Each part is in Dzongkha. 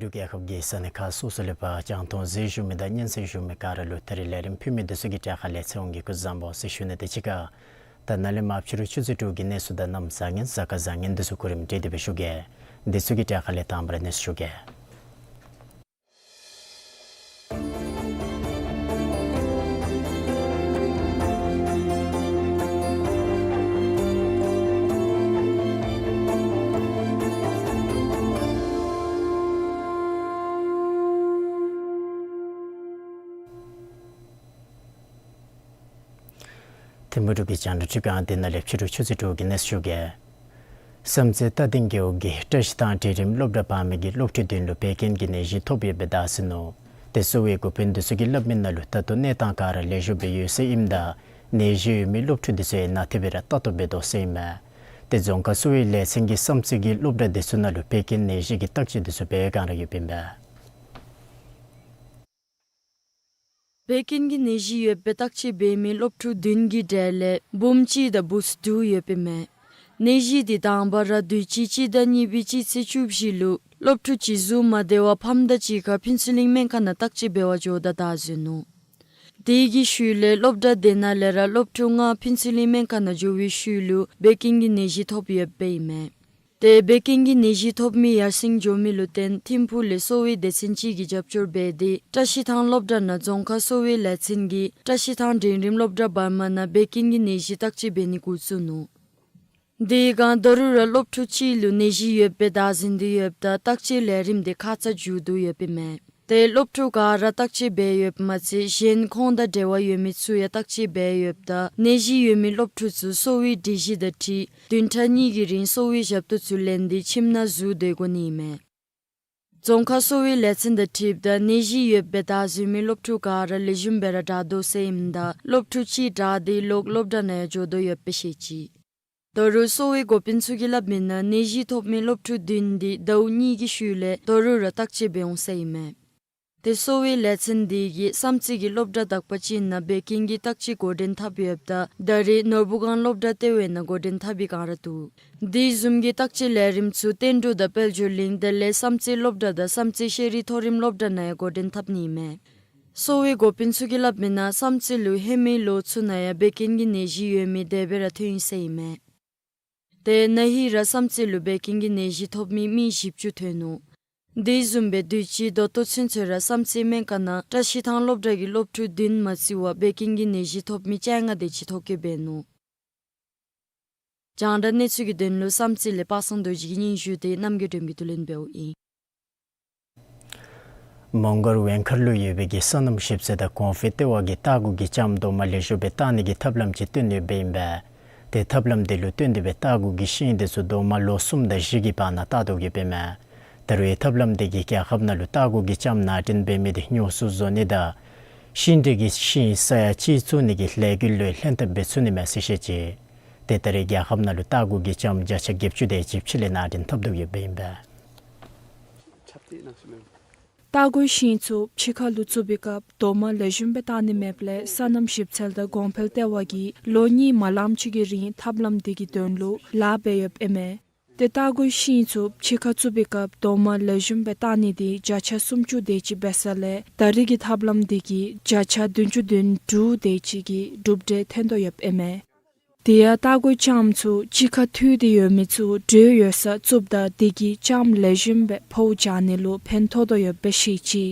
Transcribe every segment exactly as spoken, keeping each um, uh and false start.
འབྲུག་རྒྱལ་ཁབ་ཀྱི་ས་གནས་ཁག་སོ་སོ་ལས་ཕར་རྒྱང་མཐོང་གཟིགས་བཞུགས་མི་དང་སྙན་གསན་བཞུགས་མི་ག་ར་ལུ་ད་རིས་ལས་རིམ་ཕུལ་མི་འདི་ཚུ་གི་གྲས་ཁ་ལས་ཚེ་དབང་གིས་སྐུ་གཟུགས་བཟང་པོ་ཟེར་ཞུ་ནི་དང་གཅིག་ཁར། ད་ནཱ་ལས་མར་ཕྱི་རུ་ཆུ་ཚོད་དྲུག་གི་གནས་ཚུལ་དང་གནམ་བཟང་ངན་གཟའ་སྐར་བཟང་ངན་འདི་ཚུ་གོ་རིམ་སྒྲིག་སྟེ་སྦེ་ཞུ་གེ། འདི་ཚུ་གི་གྲས་ཁ་ལས་དང་པ་ར་གནས་ཚུལ་ཞུ་གེ། ཐིམ་ཕུག་འབྲུག་གི་རྒྱང་བསྒྲགས་ཁྲི་ཁང་འདི་ནང་ལས་ཕྱི་རུ་ཆུ་ཚོད་དྲུག་གི་གནས་ཚུལ་ཞུ་གེ། བསམ་རྩེ་རྟ་སྡིང་རྒེད་འོག་གི་བཀྲ་ཤིས་ཐང་འབྲིང་རིམ་སློབ་གྲྭ་བར་མའི་གི་སློབ་ཕྲུག་བདུན་ལུ་བད་ཀན་གྱི་ནད་གཞི་ཐོབ་ཡོདཔ་སྦེ་བདའ་ཟུན་ནུག། ཏེ་གསོ་བའི་འགོ་དཔོན་འདི་ཚུ་གིས་སླབ་མི་ནང་ལུ་ད་ལྟོ་གནས་སྟངས་ག་ར་ལེགས་ཤོམ་སྦེ་ཡོད་ཟེར་ཨིནམ་ད་ནད་གཞི་ཡོད་མི་སློབ་ཕྲུག་འདི་ཚུ་ཡང་ནཱ་དེ་སྦེ་ར་ལྟ་རྟོག་འབད་དོ་ཟེར་ཨིན་མས། ཏེ་རྫོང་ཁག་གསོ་བའི་ལས་ཚན་གྱིས་བསམ་རྩེ་གི་སློབ་གྲྭ་འདི་ཚུ་ནང་ལུ་བད་ཀན་ནད་གཞི་གི་བརྟག་དཔྱད་འདི་ཚུ་འབད་བའི་བསྒང་ར་ཡོདཔ་ཨིན་མས། བད་ཀན་གྱི་ནད་གཞི་ཡོདཔ་སྦེ་བརྟག་དཔྱད་འབད་མི་སློབ་ཕྲུག་བདུན་གྱི་གྲས་ལས་འབུམ་གཅིག་དང་འབུམ་དྲུག་ཡོདཔ་ཨིན་མས། ནད་གཞི་འདི་དང་པ་ར་དུས་ཅི་སྤྱི་ཟླ་གཉིས་པའི་སྤྱི་ཚེས་བཅུ་བཞི་ལུ་སློབ་ཕྲུག་ཅིག་གཟུགས་མ་བདེ་བར་ཕམ་དང་གཅིག་ཁར་ཕུན་ཚོགས་གླིང་སྨན་ཁང་ནང་བརྟག་དཔྱད་འབད་བར་འགྱོཝ་ད་བདའ་ཟུན་ནུག། དེ་གི་ཤུལ་ལས་སློབ་གྲྭ་དེ་ནང་ལས་ར་སློབ་ཕྲུག་ལྔ་ཕུན་ཚོགས་གླིང་སྨན་ཁང་ནང་འགྱོ་བའི་ཤུལ་ལུ་བད་ཀན་གྱི་ནད་གཞི་ཐོབ་ཡོདཔ་ཨིན་མས། ཏེ་བད་ཀན་གྱི་ནད་གཞི་ཐོབ་མི་ཡར་སེང་འགྱོ་མི་ལུ་བརྟེན་ཐིམ་ཕུག་ལས་གསོ་བའི་སྡེ་ཚན་ཅིག་གིས་རྒྱབ་སྐྱོར་འབད་དེ་བཀྲ་ཤིས་ཐང་སློབ་གྲྭ་ནང་རྫོང་ཁག་གསོ་བའི་ལས་ཚན་གྱིས་བཀྲ་ཤིས་ཐང་འབྲིང་རིམ་སློབ་གྲྭ་བར་མ་ནང་བད་ཀན་གྱི་ནད་གཞི་བརྟག་དཔྱད་འབད་ནི་འགོ་བཙུགས་ནུག། དེ་སྒང་ད་རུང་ར་སློབ་ཕྲུག་གཅིག་ལུ་ནད་གཞི་ཡོདཔ་སྦེ་བདའ་ཟུན་ཏེ་ཡོདཔ་ད་བརྟག་དཔྱད་ལས་རིམ་དེ་ཁ་ཙ་མཇུག་བསྡུ་ཡོདཔ་ཨིན་མས། ཏེ་སློབ་ཕྲུག་ག་ར་བརྟག་དཔྱད་འབད་ཡོདཔ་མ་ཚད་གཞན་ཁོང་དང་འབྲེལ་བ་ཡོད་མི་ཚུ་ཡང་བརྟག་དཔྱད་འབད་ཡོདཔ་ད་ནད་གཞི་ཡོད་མི་སློབ་ཕྲུག་ཚུ་གསོ་བའི་སྒྲིག་གཞི་དང་འཁྲིལ་བདུན་ཕྲག་གཉིས་ཀྱི་རིང་གསོ་བའི་ཞབས་ཏོག་ཚུ་ལེན་ཏེ་ཁྱིམ་ནང་བཞུགས་སྡོད་དགོ་ནི་ཨིན་མས། རྫོང་ཁག་གསོ་བའི་ལས་ཚན་དང་འཁྲིལཝ་ད་ནད་གཞི་ཡོདཔ་སྦེ་བདའ་ཟུན་མི་སློབ་ཕྲུག་ག་ར་ལེགས་ཤོམ་སྦེ་ར་དྲག་དོ་ཟེར་ཨིནམ་ད་སློབ་ཕྲུག་གཅིག་དྲག་སྟེ་ལོག་སློབ་གྲྭ་ནང་ཡང་འགྱོ་དོ་ཡོདཔ་སྦེ་བཤད་ཅི། ད་རུང་གསོ་བའི་འགོ་དཔོན་ཚུ་གིས་སླབ་མི་ནང་ནད་གཞི་ཐོབ་མི་སློབ་ཕྲུག་བདུན་འདི་ཟླཝ་གཉིས་ཀྱི་ཤུལ་ལས་ད་རུང་ར་བརྟག་དཔྱད་འབད་འོང་ཟེར་ཨིན་མས། ཏེ་གསོ་བའི་ལས་ཚན་འདི་གིས་བསམ་རྩེ་གི་སློབ་གྲྭ་དག་པ་ཅིག་ནང་བད་ཀན་གྱི་བརྟག་དཔྱད་འགོ་འདྲེན་འཐབ་ཡོདཔ་ད་ད་རེས་ནོར་བུ་སྒང་སློབ་གྲྭ་ལྟེ་བའི་ནང་འགོ་འདྲེན་འཐབ་པའི་བསྒང་ར་འདུག། དེ་བཟུམ་གྱི་བརྟག་དཔྱད་ལས་རིམ་ཚུ་བསྟན་འབྲུག་དང་དཔལ་འབྱོར་གླིང་དེ་ལས་བསམ་རྩེ་སློབ་གྲྭ་དང་བསམ་རྩེ་ཤེས་རིག་མཐོ་རིམ་སློབ་གྲྭ་ནང་ཡང་འགོ་འདྲེན་འཐབ་ནི་ཨིན་མས། གསོ་བའི་འགོ་དཔོན་ཚུ་གིས་སླབ་མི་ནང་བསམ་རྩེ་ལུ་ཧེ་མའི་ལོ་ཚུ་ནང་ཡང་བད་ཀན་གྱི་ནད་གཞི་ཡོད་མི་དེ་སྦེ་ར་ཐོན་ཡི་ཟེར་ཨིན་མས། ཏེ་ན་ཧིང་ར་བསམ་རྩེ་ལུ་བད་ཀན་གྱི་ནད་གཞི་ཐོབ་མི་མི་བཞི་བཅུ་ཐོན་ནུག། དེ་བཟུམ་སྦེ་དུས་ཅི་ད་ལྟོ་ཚུན་ཚོད་ར་བསམ་རྩེ་སྨན་ཁང་ནང་བཀྲ་ཤིས་ཐང་སློབ་གྲྭ་གི་སློབ་ཕྲུག་བདུན་མ་བརྩི་བར་བད་ཀན་གྱི་ནད་གཞི་ཐོབ་མི་བཅོ་ལྔ་དེ་ཅིག་ཐོབ་སྐྱོད་འབད་ནུག། རྒྱང་བསྒྲགས་གནས་ཚུལ་གྱི་དོན་ལུ་བསམ་རྩེ་ལས་པ་སངས་རྡོ་རྗེ་གི་སྙན་ཞུ་དེ་རྣམ་རྒྱལ་སྒྲོལ་མ་གིས་བསྡུ་ལེན་འབདཝ་ཨིན། མོང་སྒར་ཝེང་མཁར་ལུ་ཡོད་པའི་གི་སོ་ནམ་ཞིབ་འཚོལ་དང་གོང་འཕེལ་ལྟེ་བ་གིས་ལྟ་སྒོ་གི་ལྕངམ་རྡོག་མ་ལེགས་ཤོམ་སྦེ་བཏགས་ནི་གི་ཐབས་ལམ་ཅིག་བཏོན་ཡོདཔ་ཨིན་པས། ཏེ་ཐབས་ལམ་དེ་ལུ་བརྟེན་ཏེ་སྦེ་ལྟ་སྒོ་གི་ཤིང་འདི་ཚུ་རྡོག་མ་ལོ་གསུམ་དང་བཞི་གི་བར་ན་བཏགས་དོ་ཡོདཔ་ཨིན་མས། ད་རུང་ཐབས་ལམ་དེ་གིས་རྒྱལ་ཁབ་ནང་ལུ་ལྟ་སྒོ་གི་ལྕངམ་ནང་འདྲེན་འབད་མི་དེ་ཉོ་སུ་བཟོ་ནི་དང་ཤིང་འབྲས་ཀྱི་ཤིང་ས་ཡ་གཅིག་བཙུགས་ནི་གི་ལས་འགུལ་ལུ་ལྷན་ཐབས་འབད་ཚུགས་ནི་མས་ཟེར་བཤད་ཅི། ཏེ་ད་རེས་རྒྱལ་ཁབ་ནང་ལུ་རྟ་རྒོད་ཀྱི་ལྕངམ་བརྒྱ་ཆ་བརྒྱད་ཅུ་དེ་ཅིག་ཕྱི་ལས་ནང་འདྲེན་འཐབ་དོ་ཡོདཔ་ཨིན་པས། རྟ་རྒོད་ཤིང་ཚུ་ཕྱི་ཁ་ལུ་བཙུགས་པའི་སྐབས་རྡོག་མ་ལེགས་ཤོམ་སྦེ་བཏགས་ནི་མེདཔ་ལས་སོ་ནམ་ཞིབ་འཚོལ་དང་གོང་འཕེལ་ལྟེ་བ་གིས་ལོ་གཉིས་མ་ལངམ་ཅིག་གི་རིང་ཐབས་ལམ་འདི་གི་དོན་ལུ་ལཱ་འབད་ཡོདཔ་ཨིན་མས། ཏེ་རྟ་རྒོད་ཤིང་ཚུ་ཕྱི་ཁར་བཙུགས་པའི་སྐབས་རྡོག་མ་ལེགས་ཤོམ་སྦེ་བཏགས་ནི་འདི་བརྒྱ་ཆ་སུམ་ཅུ་དེ་ཅིག་འབད་ས་ལས་ད་རེས་ཀྱི་ཐབས་ལམ་འདི་གིས་བརྒྱ་ཆ་བདུན་ཅུ་དོན་དྲུག་དེ་ཅིག་གི་གྲུབ་འབྲས་ཐོན་དོ་ཡོདཔ་ཨིན་མས། དེ་ཡང་རྟ་རྒོད་ལྕངམ་ཚུ་གཅིག་ཁར་འཐུས་ཏེ་ཡོད་མི་ཚུ་འགྲོས་ཡོད་སར་བཙུགསཔ་ད་དེ་གིས་ལྕངམ་ལེགས་ཤོམ་སྦེ་འཕོཝ་འཇགས་ནི་ལུ་ཕན་ཐོགས་དོ་ཡོདཔ་སྦེ་བཤད་ཅི།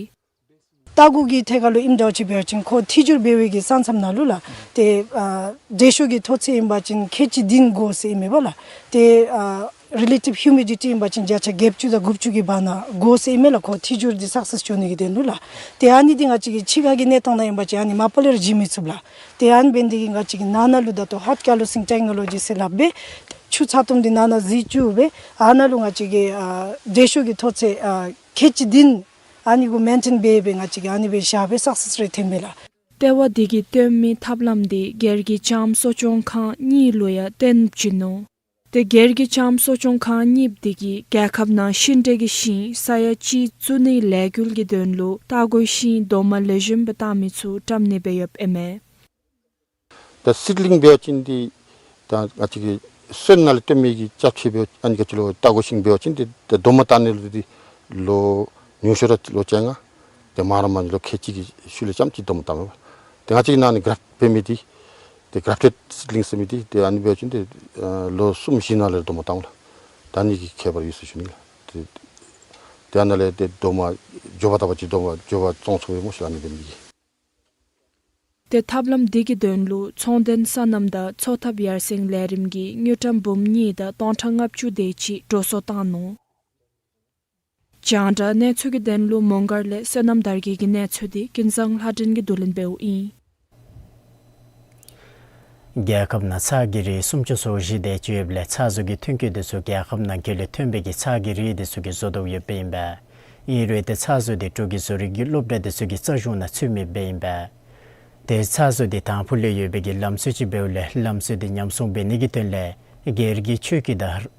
རྟ་རྒོད་ཀྱི་ཐད་ཁར་ལུ་ཨིནམ་འདྲཝ་ཅིག་འབད་བ་ཅིན་ཁོ་ཐིག་འགྱུར་འབད་བའི་གི་ས་མཚམས་ནང་ལུ་ལགས། ཏེ་ཨ་དྲོད་ཤུགས་ཀྱི་མཐོ་ཚད་ཨིན་པ་ཅིན་ཁལ་གཅིག་བདུན་དགོ་ཟེར་ཨིན་མས་པ་ལགས། ཏེ་ཨ་རི་ལེ་ཊིབ་ཧིའུ་མི་ཌི་ཊི་ཨིན་པ་ཅིན་བརྒྱ་ཆ་བརྒྱད་ཅུ་དང་དགུ་བཅུ་གི་བར་ན་དགོ་ཟེར་ཨིན་མས་ལགས། ཁོ་ཐིག་འགྱུར་འདི་སག་སེསི་འགྱོ་ནི་གི་དོན་ལུ་ལགས། ཏེ་ཨ་ནི་འདི་ང་བཅས་ཀྱི་ཕྱི་ཁ་གི་གནས་སྟངས་ནང་ཨིན་པ་ཅིན་ཨ་ནི་མ་པ་ལས་ར་བྱིན་མི་ཚུགས་ལགས། ཏེ་ཨ་ནི་འབད་ནི་འདི་གིས་ང་བཅས་ཀྱི་ནང་ན་ལུ་ད་ལྟོ་ཧཱརཌ་ཀེ་ལོ་སིང་ཊེག་ནོ་ལོ་ཇི་ཟེར་སླབ་སྦེ་ཆུ་ཚ་ཏོམ་འདི་ནང་ན་བཟི་བཅུག་སྦེ་ཨ་ནཱ་ལུ་ང་བཅས་ཀྱི་ཨ་དྲོད་ཤུགས་ཀྱི་མཐོ་ཚད་ཨ་ཁལ་གཅིག་བདུན་ཨ་ནི་གུ་མེན་ཊེན་འབད་སྦེ་ང་བཅས་ཀྱིས་ཨ་ནི་སྦེ་བཞག་སྦེ་སག་སེསི་རེ་ཐོན་པས་ལགས། ལྟེ་བ་འདི་གིས་སྟོན་མི་ཐབས་ལམ་འདི་སྒེར་གྱི་ལྕངམ་གསོ་སྐྱོང་ཁང་གཉིས་ལུ་ཡང་སྟོན་བྱིན་ནུག། ཏེ་སྒེར་གྱི་ལྕངམ་གསོ་སྐྱོང་ཁང་གཉིས་འདི་གིས་རྒྱལ་ཁབ་ནང་ཤིང་འབྲས་ཀྱི་ཤིང་ས་ཡ་གཅིག་བཙུགས་ནིའི་ལས་འགུལ་གྱི་དོན་ལུ་རྟ་རྒོད་ཤིང་རྡོག་མ་ལེགས་ཤོམ་སྦེ་བཏགས་མི་ཚུ་བཀྲམ་ནི་སྦེ་ཡོདཔ་ཨིན་མས། ད་སིཌ་ལིང་འབད་བ་ཅིན་འདི་ད་ང་བཅས་ཀྱི་སོན་ནང་ལས་སྟོན་མི་གི་ཅ་ཆས་འབད་བ་ཨ་ནི་ག་ཅི་ལོ་རྟ་རྒོད་ཤིང་འབད་བ་ཅིན་འདི་ད་རྡོག་མ་བཏགས་ནི་ལུ་འདི་ལོ་ཉུང་ཤོས་ར་ལོ་བཅོ་ལྔ། ཏེ་མང་ར་མང་ལོ་ཁལ་གཅིག་གི་ཤུལ་ལས་ཙམ་ཅིག་རྡོག་མ་བཏགས་མས་པ། ཏེ་ང་བཅས་ཀྱི་ནང་ནི་གརབཊ་འབད་མི་འདི་ཏེ་གརབ་ཊེཌ་སིཌ་ལིང་ཟེར་མི་འདི་ཏེ་ཨ་ནི་འབད་བ་ཅིན་ཏེ་ཨ་ལོ་གསུམ་བཞི་ནང་ལས་རྡོག་མ་བཏགས་འོང་ལགས། ད་ཨ་ནི་གི་ཁྱད་པར་ཡོད་ཟེར་ཞུ་ནི་ལགས། ཏེ་ཏེ་ཨ་ནཱ་ལས་ཏེ་རྡོག་མ་མགྱོགས་པ་བཏགས་པ་ཅིན་རྡོག་མ་མགྱོགས་པ་བཙོང་ཚུགས་པས་སྨོ་ཤིག་ལགས། ཨ་ནི་འབད་ནི་འདི་གིས། ཏེ་ཐབས་ལམ་འདི་གི་དོན་ལུ་ཚོང་དོན་སོ་ནམ་དང་འཚོ་ཐབས་ཡར་སེང་ལས་རིམ་གྱིས་དངུལ་ཀྲམ་འབུམ་གཉིས་དང་སྟོང་ཕྲག་ལྔ་བཅུ་དེ་ཅིག་འགྲོ་སོང་བཏང་ནུག། རྒྱང་བསྒྲགས་གནས་ཚུལ་གྱི་དོན་ལུ་མོང་སྒར་ལས་བསོད་ནམས་དར་རྒྱས་ཀྱི་གནས་ཚུལ་འདི་ཀུན་བཟང་ལྷ་སྒྲོན་གྱིས་བསྡུ་ལེན་འབདཝ་ཨིན། རྒྱལ་ཁབ་ནང་ཚགས་ཀྱི་རིགས་སུམ་ཅུ་སོ་བཞི་དེ་ཅིག་ཡོདཔ་ལས་ཚགས་བཟོ་གི་ཐོན་སྐྱེད་དེ་ཚུ་རྒྱལ་ཁབ་ནང་འཁོད་ལས་ཐོན་པའི་གི་ཚགས་ཀྱི་རིགས་དེ་ཚུ་གིས་བཟོ་དོ་ཡོདཔ་ཨིན་པས། ཨིན་རུང་ཏེ་ཚགས་བཟོ་འདི་ཕྲུ་གུའི་བཟོ་རིག་གི་སློབ་གྲྭ་དེ་ཚུ་གི་རྩ་གཞུང་ནང་ཚུད་མེདཔ་ཨིན་པས། ཏེ་ཚགས་བཟོ་འདི་དང་ཕུ་ལས་ཡོད་པའི་གི་ལམ་སྲོལ་ཅིག་འབདཝ་ལས་ལམ་སྲོལ་འདི་ཉམས་སྲུང་འབད་ནི་གི་དོན་ལས་སྒེར་གྱི་ཆོས་ཀྱི་དང་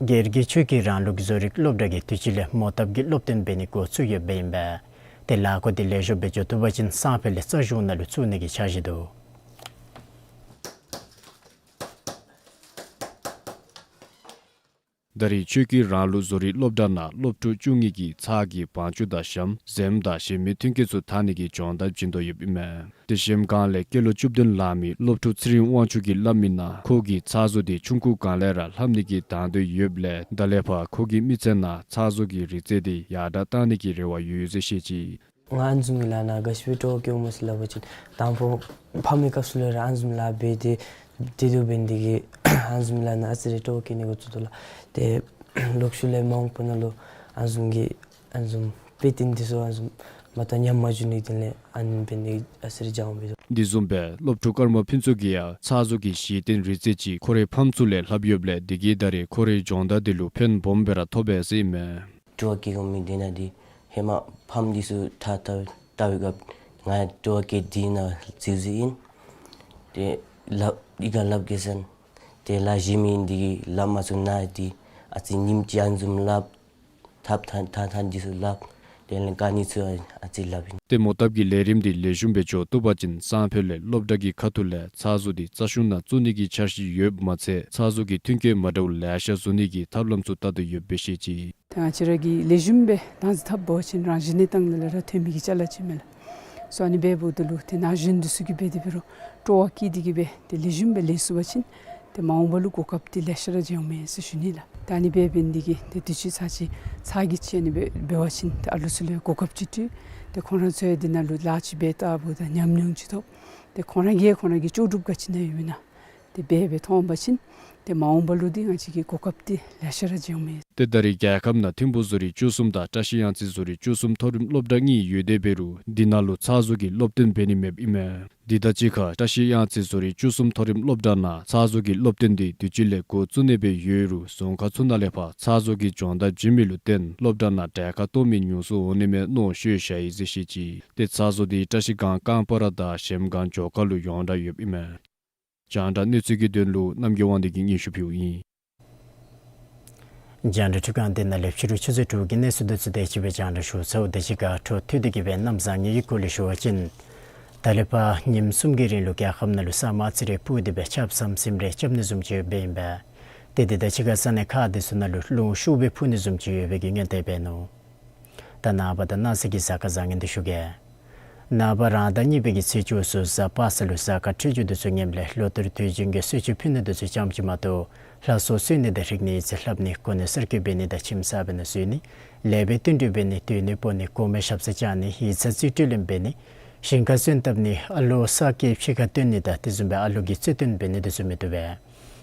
སྒེར་གྱི་ཆོས་ཀྱི་རང་ལུགས་བཟོ་རིག་སློབ་གྲྭ་གིས་དུས་ཅི་ལས་མོ་བཏབ་ཀྱི་སློབ་སྟོན་འབད་ནི་འགོ་བཙུགས་ཡོདཔ་ཨིན་པས། ཏེ་ལཱ་འགོ་འདི་ལེགས་ཤོམ་སྦེ་འགྱོ་བཏུབ་པ་ཅིན་སང་ཕོད་ལས་རྩ་གཞུང་ནང་ལུ་བཙུགས་ནི་གི་འཆར་གཞི་འདུག། ད་རེས་ཆོས་ཀྱི་རང་ལུགས་བཟོ་རིག་སློབ་གྲྭ་ནང་སློབ་ཕྲུག་བཅུ་གཉིས་ཀྱིས་ཚགས་ཀྱི་བང་ཅུ་དང་ཞྭམོ་གཟེངས་དང་གཞན་མི་ཐོན་སྐྱེད་ཚུ་དར་ནི་གི་སྦྱོང་བརྡར་བྱིན་དོ་ཡོདཔ་ཨིན་མས། ཏེ་གཞལམ་སྒང་ལས་སྐྱེས་ལོ་བཅུ་བདུན་ལང་མི་སློབ་ཕྲུག་ཚེ་རིང་དབང་ཕྱུག་གིས་སླབ་མི་ནང་ཁོ་གིས་ཚགས་བཟོ་འདི་ཆུང་ཀུ་སྒང་ལས་ར་ལྷབ་ནི་གི་དང་འདོད་ཡོདཔ་ལས་ད་ལས་ཕར་ཁོ་གི་མི་ཚེ་ནང་ཚགས་བཟོ་གི་རིག་རྩལ་འདི་ཡར་དྲག་གཏང་ནི་གི་རེ་བ་ཡོད་ཟེར་བཤད་ཅི། ང་ཨ་ནི་བཟུམ་གྱི་ལཱ་ནང་ག་ཅི་སྦེ་སྤྲོ་བ་བསྐྱེདཔ་སྨོ་ཟེར་སླབ་པ་ཅིན་དང་ཕུ་ཕམ་གྱི་སྐབས་སུ་ལས་ར་ཨ་ནི་བཟུམ་ལཱ་འབད་དེ་སྡོད་སྡོདཔ་འབད་ནི་འདི་གིས་ཨ་ནི་བཟུམ་ལཱ་ནང་ཨ་ཙི་རེ་སྤྲོ་བ་བསྐྱེད་ནི་འགོ་བཙུགས་དོ་ལགས། ཏེ་ལོག་ཤུལ་ལས་མ་འོངས་པ་ནང་ལུ་ཨ་ནི་བཟུམ་གྱི་ཨ་ནི་བཟུམ་དཔེ་སྟོན་འདི་ཚུ་ཨ་ནི་བཟུམ་མ་དང་ཉམས་མ་འགྱོ་ནི་དོན་ལས་ཨ་ནི་འབད་ནི་ཨ་ཙི་རེ་འགྱངས་འབད་དོ། འདི་བཟུམ་སྦེ་སློབ་ཕྲུག་ཀརྨ་ཕུན་ཚོགས་ཀྱིས་ཡང་ཚགས་བཟོ་གི་གཞི་རྟེན་རིག་རྩལ་ཅིག་ཁོ་རའི་ཕམ་ཚུ་ལས་ལྷབ་ཡོདཔ་ལས་དེ་གིས་ད་རེས་ཁོ་རའི་སྦྱོང་བརྡར་འདི་ལུ་ཕན་སྦོམ་སྦེ་ར་ཐོབ་པས་ཟེར་ཨིན་མས། སྤྲོ་བ་བསྐྱེད་དགོ་མི་འདི་ནང་འདི་ཧེ་མ་ཕམ་འདི་ཚུ་ད་ད་ལྟ་བའི་སྐབས་ང་ཡང་སྤྲོ་བ་བསྐྱེད་དེ་ནང་འཛུལ་འཛུལཝ་ཨིན། ཏེ་ལགཔ་གཡུས་ཁར་ལགཔ་གེ་སར་ཏེ་ལཱ་གཞན་མི་འདི་གིས་ལགཔ་མ་ཚུགས་ན་འདི་ཨ་ཙི་ཉིནམ་གཅིག་ཨ་ནི་བཟུམ་ལགཔ་ཐགཔ་ཐག་ཐག་ཐག་འདི་ཚུ་ལགཔ་དེ་ལས་དཀའ་ནི་ཚུ་ཨ་ཙི་ལགཔ་ཨིན། ཏེ་མོ་བཏབ་ཀྱི་ལས་རིམ་འདི་ལེགས་ཤོམ་སྦེ་འགྱོ་བཏུབ་པ་ཅིན་སང་ཕོད་ལས་སློབ་གྲྭ་གི་ཁ་ཐུག་ལས་ཚགས་བཟོ་འདི་རྩ་གཞུང་ནང་བཙུགས་ནི་གི་འཆར་གཞི་ཡོདཔ་མ་ཚད་ཚགས་བཟོ་གི་ཐོན་སྐྱེད་མ་འདྲཝ་ལེ་ཤ་བཟོ་ནི་གི་ཐབས་ལམ་ཚུ་བལྟ་དོ་ཡོདཔ་སྦེ་བཤད་ཅི། ད་ང་བཅས་ར་གིས་ལེགས་ཤོམ་སྦེ་བདག་འཛིན་འཐབ་འབད་བ་ཅིན་རང་བཞིན་གནས་སྟངས་ལས་ར་ཐོན་མི་གི་ཅ་ལ་ཅིག་མས་ལགས། སོ་ཨ་ནི་སྦེ་འབདཝ་ད་ལུ་ཏེ་ན་གཞོན་འདི་ཚུ་གིས་འབད་དེ་འབད་རུང་སྤྲོ་བ་བསྐྱེད་དེ་གིས་སྦེ་ཏེ་ལེགས་ཤོམ་སྦེ་ལེན་ཚུགས་པ་ཅིན་ཏེ་མ་འོངས་པ་ལུ་གོ་སྐབས་འདི་ལེ་ཤ་ར་འབྱུངམ་མས་ཟེར་ཞུ་ནི་ལགས། ད་ཨ་ནི་སྦེ་འབད་ནི་འདི་གིས་ཏེ་དུས་ཅི་ཚར་ཅིག་ཚར་གྱི་ཅིག་ཨ་ནི་སྦེ་འབད་བ་ཅིན་ཏེ་ཨ་ལུ་ཚུ་ལུ་གོ་སྐབས་ཅིག་སྤྲོད། ཏེ་ཁོང་ར་ཚུ་ཡང་འདི་ནང་ལུ་ལཱ་ཅིག་འབད་བལྟཝ་ད་ཉམས་མྱོང་ཅིག་ཐོབ། ཏེ་ཁོང་ར་གིས་ཁོང་ར་གི་ལྕོགས་གྲུབ་ག་ཅི་ནང་ཡོདཔ་ཨིན་ན་ཏེ་འབད་འབད་མཐོང་པ་ཅིན་ཏེ་མ་འོངས་པ་ལུ་འདི་ང་བཅས་ཀྱི་གོ་སྐབས་འདི་ལེ་ཤ་ར་འབྱུངམ་མས། ཏེ་ད་རེས་རྒྱལ་ཁབ་ནང་ཐིམ་ཕུག་བཟོ་རིག་བཅུ་གསུམ་དང་བཀྲ་ཤིས་གཡང་རྩེ་བཟོ་རིག་བཅུ་གསུམ་མཐོ་རིམ་སློབ་གྲྭ་གཉིས་ཡོད་དེ་འབད་རུང་འདི་ནང་ལུ་ཚགས་བཟོ་གི་སློབ་སྟོན་འབད་ནི་མེདཔ་ཨིན་མས། འདི་དང་གཅིག་ཁར་བཀྲ་ཤིས་གཡང་རྩེ་བཟོ་རིག་བཅུ་གསུམ་མཐོ་རིམ་སློབ་གྲྭ་ནང་ཚགས་བཟོ་གི་སློབ་སྟོན་འདི་དུས་ཅི་ལས་འགོ་བཙུགས་ནི་སྦེ་ཡོད་རུང་རྫོང་ཁག་ཚུ་ནང་ལས་ཕར་ཚགས་བཟོ་གི་སྦྱོང་བརྡར་བྱིན་མི་ལུ་བརྟེན་སློབ་གྲྭ་ནང་གྲལ་ཁར་གཏོགས་མི་ཉུང་སུ་འོང་ནི་མས་མནོ་ཤོར་བཞག་ཡི་ཟེར་བཤད་ཅི། ཏེ་ཚགས་བཟོ་འདི་བཀྲ་ཤིས་སྒང་རྐང་སྤར་དང་གཞལམ་སྒང་མགྱོགས་ཁ་ལུ་ཡོངས་གྲགས་ཡོདཔ་ཨིན་མས། རྒྱང་བསྒྲགས་གནས་ཚུལ་གྱི་དོན་ལུ་རྣམ་རྒྱལ་དབང་འདུས་ཀྱིས་སྙན་ཞུ་ཕུལཝ་ཨིན། རྒྱང་བསྒྲགས་ཁྲི་ཁང་འདི་ནང་ལས་ཕྱི་རུ་ཆུ་ཚོད་དྲུག་གི་གནས་ཚུལ་འདི་ཚུ་དེ་ཅིག་སྦེ་རྒྱང་བསྒྲགས་ཞུ་ཚརཝ་དེ་ཅིག་ཁར་འཕྲོ་མཐུད་དེ་གི་སྦེ་གནམ་བཟང་ངན་གྱི་སྐོར་ལས་ཞུ་བ་ཅིན་ད་ལས་ཕར་ཉིནམ་གསུམ་གྱི་རིང་ལུ་རྒྱལ་ཁབ་ནང་ལུ་ས་དམར་ཚི་རེ་སྤུ་དེ་སྦེ་ཆརཔ་ཟམ་ཟིམ་རེ་རྐྱབ་ནི་བཟུམ་ཅིག་ཡོདཔ་ཨིན་པས། ཏེ་དེ་དང་གཅིག་ཁར་ས་གནས་ཁག་དེ་ཚུ་ནང་ལུ་རླུང་ཤུགས་སྦེ་འཕུ་ནི་བཟུམ་ཅིག་ཡོད་པའི་གི་སྔོན་དེ་འབད་ནུག། ད་ནངས་པ་དང་གནངས་ཚེ་གི་གཟའ་སྐར་བཟང་ངན་འདི་ཞུ་གེ། ནངས་པ་རང་ཟླ་གཉིས་པའི་གི་ཚེས་བཅུ་གསུམ་གཟའ་པ་སངས་ལུ་གཟའ་སྐར་འཕྲོད་སྦྱོར་འདི་ཚུ་ངནམ་ལས་ལོ་ལྟར་དུས་རྒྱུན་གྱི་གསོལ་མཆོད་ཕུལ་ནི་འདི་ཚུ་ཙམ་ཅིག་མ་གཏོགས་ལྷ་གསོལ་གསོལ་ནི་དང་རིག་གནས་ཡིག་ཚང་ལྷབ་ནི་གོ་གནས་གསར་བསྐོ་འབད་ནི་དང་ཁྱིམ་གསར་པའི་ནང་བཞུགས་ནི་ལེགས་པའི་བསྟུན་གྲོས་འབད་ནི་སྡོད་གནས་སྤོ་ནི་གོང་མའི་ཞབས་སར་བཅར་ནི་ཡིག་ཚང་རྩིས་སྤྲོད་ལེན་འབད་ནི་ཞིང་ཁར་སོན་བཏབ་ནི་ཨ་ལོ་གསར་སྐྱེས་ཕྱི་ཁར་བཏོན་ནི་དང་དེ་བཟུམ་སྦེ་ཨ་ལོ་གི་རྩིས་སྟོན་འབད་ནི་འདི་ཚུ་མི་བཏུབ་པས།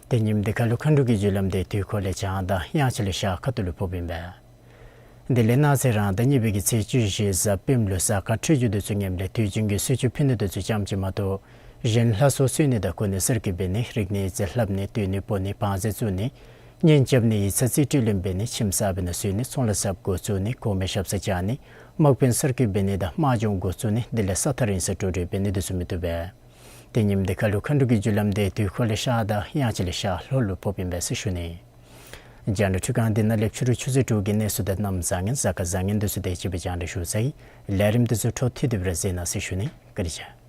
ཏེ་ཉིནམ་འདི་ཁར་ལུ་མཁའ་འགྲོ་གི་རྒྱུ་ལམ་དེ་དུས་འཁོར་ལས་བྱང་དང་དབྱངས་ཅན་ལས་ཤར་ཁ་ཐུག་ལུ་ཕོགཔ་ཨིན་པས། དེ་ལས་གནངས་ཚེ་རང་ཟླ་གཉིས་པའི་གི་ཚེས་བཅུ་བཞི་གཟའ་སྤེནམ་ལུ་གཟའ་སྐར་འཕྲོད་སྦྱོར་འདི་ཚུ་ངནམ་ལས་དུས་རྒྱུན་གྱི་གསོལ་མཆོད་ཕུལ་ནི་འདི་ཚུ་ཙམ་ཅིག་མ་གཏོགས་གཞན་ལྷ་གསོལ་གསོལ་ནི་དང་གོ་གནས་གསར་བསྐོ་འབད་ནི་རིག་གནས་ཡིག་ཚང་ལྷབ་ནི་སྡོད་གནས་སྤོ་ནི་བང་མཛོད་བཙུགས་ནི་གཉེན་རྐྱབ་ནི་ཡིག་ཚང་རྩིས་སྤྲོད་ལེན་འབད་ནི་ཁྱིམ་གསར་པའི་ནང་བཞུགས་ནི་ཚོང་ལཱ་གསརཔ་འགོ་བཙུགས་ནི་གོང་མའི་ཞབས་སར་བཅར་ནི་དམག་དཔོན་གསར་བསྐོ་འབད་ནི་དང་དམག་སྦྱོང་འགོ་བཙུགས་ནི་དེ་ལས་ས་ཐག་རིང་སར་འགྲོ་འགྲུལ་འབད་ནི་འདི་ཚུ་མི་བཏུབ་པས། ཏེ་ཉིནམ་འདི་ཁར་ལུ་མཁའ་འགྲོ་གི་རྒྱུ་ལམ་དེ་དུས་འཁོར་ལས་ཤར་དང་དབྱངས་ཅན་ལས་ཤར་ལྷོ་ལུ་ཕོགཔ་ཨིན་པས་ཟེར་ཞུ་ནི། རྒྱང་བསྒྲགས་ཁྲི་ཁང་འདི་ནང་ལས་ཕྱི་རུ་ཆུ་ཚོད་དྲུག་གི་གནས་ཚུལ་དང་གནམ་བཟང་ངན་གཟའ་སྐར་བཟང་ངན་འདི་ཚུ་དེ་ཅིག་སྦེ་རྒྱང་བསྒྲགས་ཞུ་ཚར་ཡི། ལས་རིམ་འདི་ཚུ་འཕྲོ་མཐུད་དེ་སྦེ་ར་གཟིགས་གནང་ཟེར་ཞུ་ནི། བཀའ་དྲིན་ཆེ།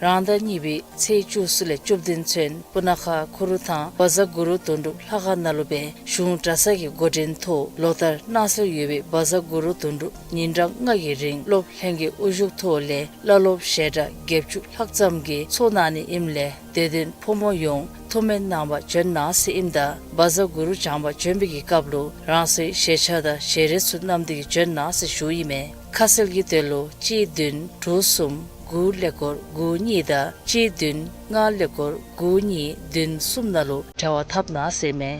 རང་ཟླ་གཉིས་པའི་ཚེས་བཅུ་གསུམ་ལས་བཅུ་བདུན་ཚུན་སྤུ་ན་ཁ་ཁུ་རུ་ཐང་བཛྲ་གུ་རུ་དོན་གྲུབ་ལྷ་ཁང་ནང་ལུ་སྦེ་གཞུང་གྲྭ་ཚང་གི་འགོ་འདྲེན་ཐོག་ལོ་ལྟར་གནང་སྲོལ་ཡོད་པའི་བཛྲ་གུ་རུ་དོན་གྲུབ་ཉིན་གྲངས་ལྔ་གི་རིང་སློབ་ལྷན་རྒྱས་དབུ་བཞུགས་ཐོག་ལས་བླ་སློབ་ཞལ་གྲངས་བརྒྱད་ཅུ་ལྷག་ཙམ་གྱིས་ཚོགས་གནང་ནི་ཨིནམ་ལས་དད་ལྡན་ཕོ་མོ་ཡོངས་ཐུགས་སྨོན་གནང་པར་བྱོན་གནང་ཟེར་ཨིནམ་ད་བཛྲ་གུ་རུ་བགྱང་པར་བྱོན་པའི་གི་སྐབས་ལུ་རང་སོའི་ཞལ་ཆས་དང་ཞལ་རས་ཚུ་བསྣམས་ཏེ་གིས་བྱོན་གནང་ཟེར་ཞུཝ་ཨིན་མས། ཁ་གསལ་གྱི་དོན་ལུ་གཅིག་བདུན་དྲུག་གསུམ་དགུ་ཀླད་ཀོར་དགུ་གཉིས་དང་གཅིག་བདུན་ལྔ་ཀླད་ཀོར་དགུ་གཉིས་བདུན་གསུམ་ནང་ལུ་འབྲེལ་བ་འཐབ་གནང་ཟེར་མས།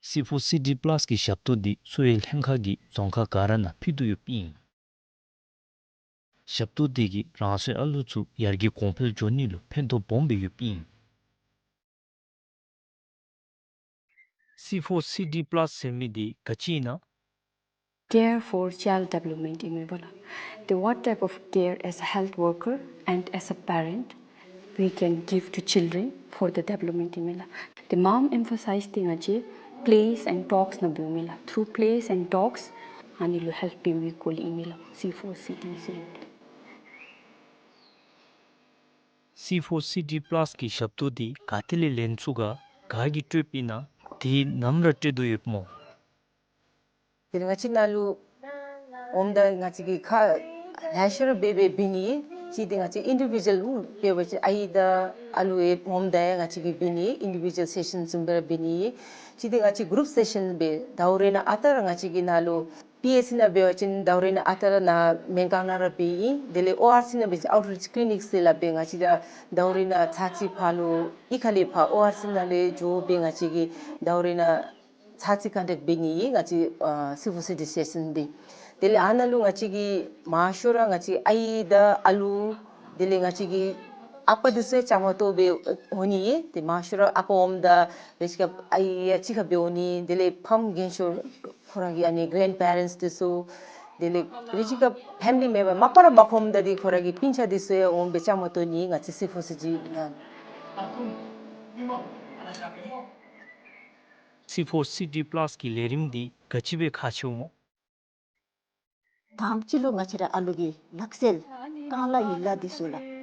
སི་ཕོར་སི་ཌི་པ་ལཱས་ཀྱི་ཞབས་ཏོག་འདི་གསོ་བའི་ལྷན་ཁག་གིས་རྫོང་ཁག་ག་ར་ནང་ཕུལ་དོ་ཡོདཔ་ཨིན། ཞབས་ཏོག་འདི་གིས་རང་སོའི་ཨ་ལུ་ཚུ་ཡར་རྒྱས་གོང་འཕེལ་འགྱོ་ནི་ལུ་ཕན་ཐོགས་སྦོམ་སྦེ་ཡོདཔ་ཨིན། སི་ཕོར་སི་ཌི་པ་ལཱས་ཟེར་མི་འདི་ག་ཅི་ཨིན་ན། Care for child development ཨིན་མས་པ་ལགས། The what type of care as a health worker and as a parent we can give to children for the development ཨིན་མས་ལགས། The མངམ་emphasize འདི་ང་བཅས་plays and talks ནང་འབདཝ་ཨིན་མས་ལགས། Through plays and talks ཨ་ནི་ལུ་help འབད་བའི་སྐོར་ལས་ཨིན་མས་ལགས། སི་ཕོར་སི་ཌི་ཟེར་ཨིན། སི་ཕོར་སི་ཌི་པ་ལཱས་ཀྱི་ཞབས་ཏོག་འདི་ག་ཏེ་ལས་ལེན་ཚུགས་ག་ག་གིས་སྤྲོདཔ་ཨིན་ན། དེ་ནམ་ར་སྤྲོད་དོ་ཡོདཔ་སྨོ། དེ་ལས་ང་བཅས་ནཱ་ལུ་འོངམ་ད་ང་བཅས་ཀྱིས་ཁ་ལེ་ཤ་ར་འབད་འབད་འབད་ནི་ཨིན། གཅིག་འདི་ང་བཅས་ཨིན་ཌི་བི་ཌུ་ཨལ་འབད་བ་ཅིན་ཨའི་དང་ཨ་ལུ་ཡང་འོངམ་ད་ཡང་ང་བཅས་ཀྱིས་འབད་ནི་ཨིན། ཨིན་ཌི་བི་ཌུ་ཨལ་སེ་ཤཱན་བཟུམ་སྦེ་ར་འབད་ནི་ཨིན། གཅིག་འདི་ང་བཅས་གུ་རུབ་སེ་ཤཱན་འབད། ཟླཝ་རེ་ནང་ཨ་རྟག་ར་ང་བཅས་ཀྱིས་ནཱ་ལུ་པི་ཨེཆ་སི་ནང་འབད་བ་ཅིན་ཟླཝ་རེ་ནང་ཨ་རྟག་ར་ནཱ་སྨན་ཁང་ནང་ར་འབད་ཨིན། དེ་ལས་ཨོ་ཨར་སི་ནང་འབད་བ་ཅིན་ཨའུཊ་རིཆ་ཀི་ལི་ནིཀ་ཟེར་སླབ་སྦེ་ང་བཅས་ར་ཟླཝ་རེ་ནང་ཚར་གཅིག་ཕར་ལུ་གཡུས་ཁ་ལས་ཕར་ཨོ་ཨར་སི་ནང་ལས་འགྱོ་སྦེ་ང་བཅས་ཀྱིས་ཟླཝ་རེ་ནང་ཚར་གཅིག་ཀོན་ཊེཀཊ་འབད་ནི་ཨིན། ང་བཅས་ཨ་སི་ཕོར་སི་ཌི་སི་ཊེ་ཤཱན་འདི། དེ་ལས་ཨ་ནཱ་ལུ་ང་བཅས་ཀྱིས་མང་ཤོས་ར་ང་བཅས་ཨའི་དང་ཨ་ལུ་དེ་ལས་ང་བཅས་ཀྱི་ཨ་པ་འདི་ཚུ་ཡང་བཅའ་མར་གཏོགས་སྦེ་འོང་ནི་ཨིན། ཏེ་མང་ཤོས་ར་ཨ་པ་འོངམ་ད་རེ་ཅིག་ཁར་ཨའི་ཡང་གཅིག་ཁར་སྦེ་འོང་ནི། དེ་ལས་ཕམ་རྒན་ཤོས་ཁོ་ར་གི་ཨ་ནི་གེ་རེནཌ་པེ་རེནཊསི་འདི་ཚུ་དེ་ལས་རེ་ཅིག་ཁར་ཕེ་མི་ལི་མེམ་བར་མ་པ་ར་མ་ཕམ་ད་འདི་ཁོ་ར་གི་སྤུན་ཆ་འདི་ཚུ་ཡང་འོང་སྦེ་བཅའ་མར་གཏོགས་ནི་ཨིན་ང་བཅས་སི་ཕོར་སི་ཌི་ནང་། སི་ཕོར་སི་ཌི་པ་ལཱས་ཀྱི་ལས་རིམ་འདི་ག་ཅི་སྦེ་ཁག་ཆེཝ་སྨོ། དང་པ་ཅིག་ལུ་ང་བཅས་ར་ཨ་ལུ་གི་ལག་རྩལ་རྐང་ལག་ཡིག་ལགས་འདི་ཚུ་ལགས་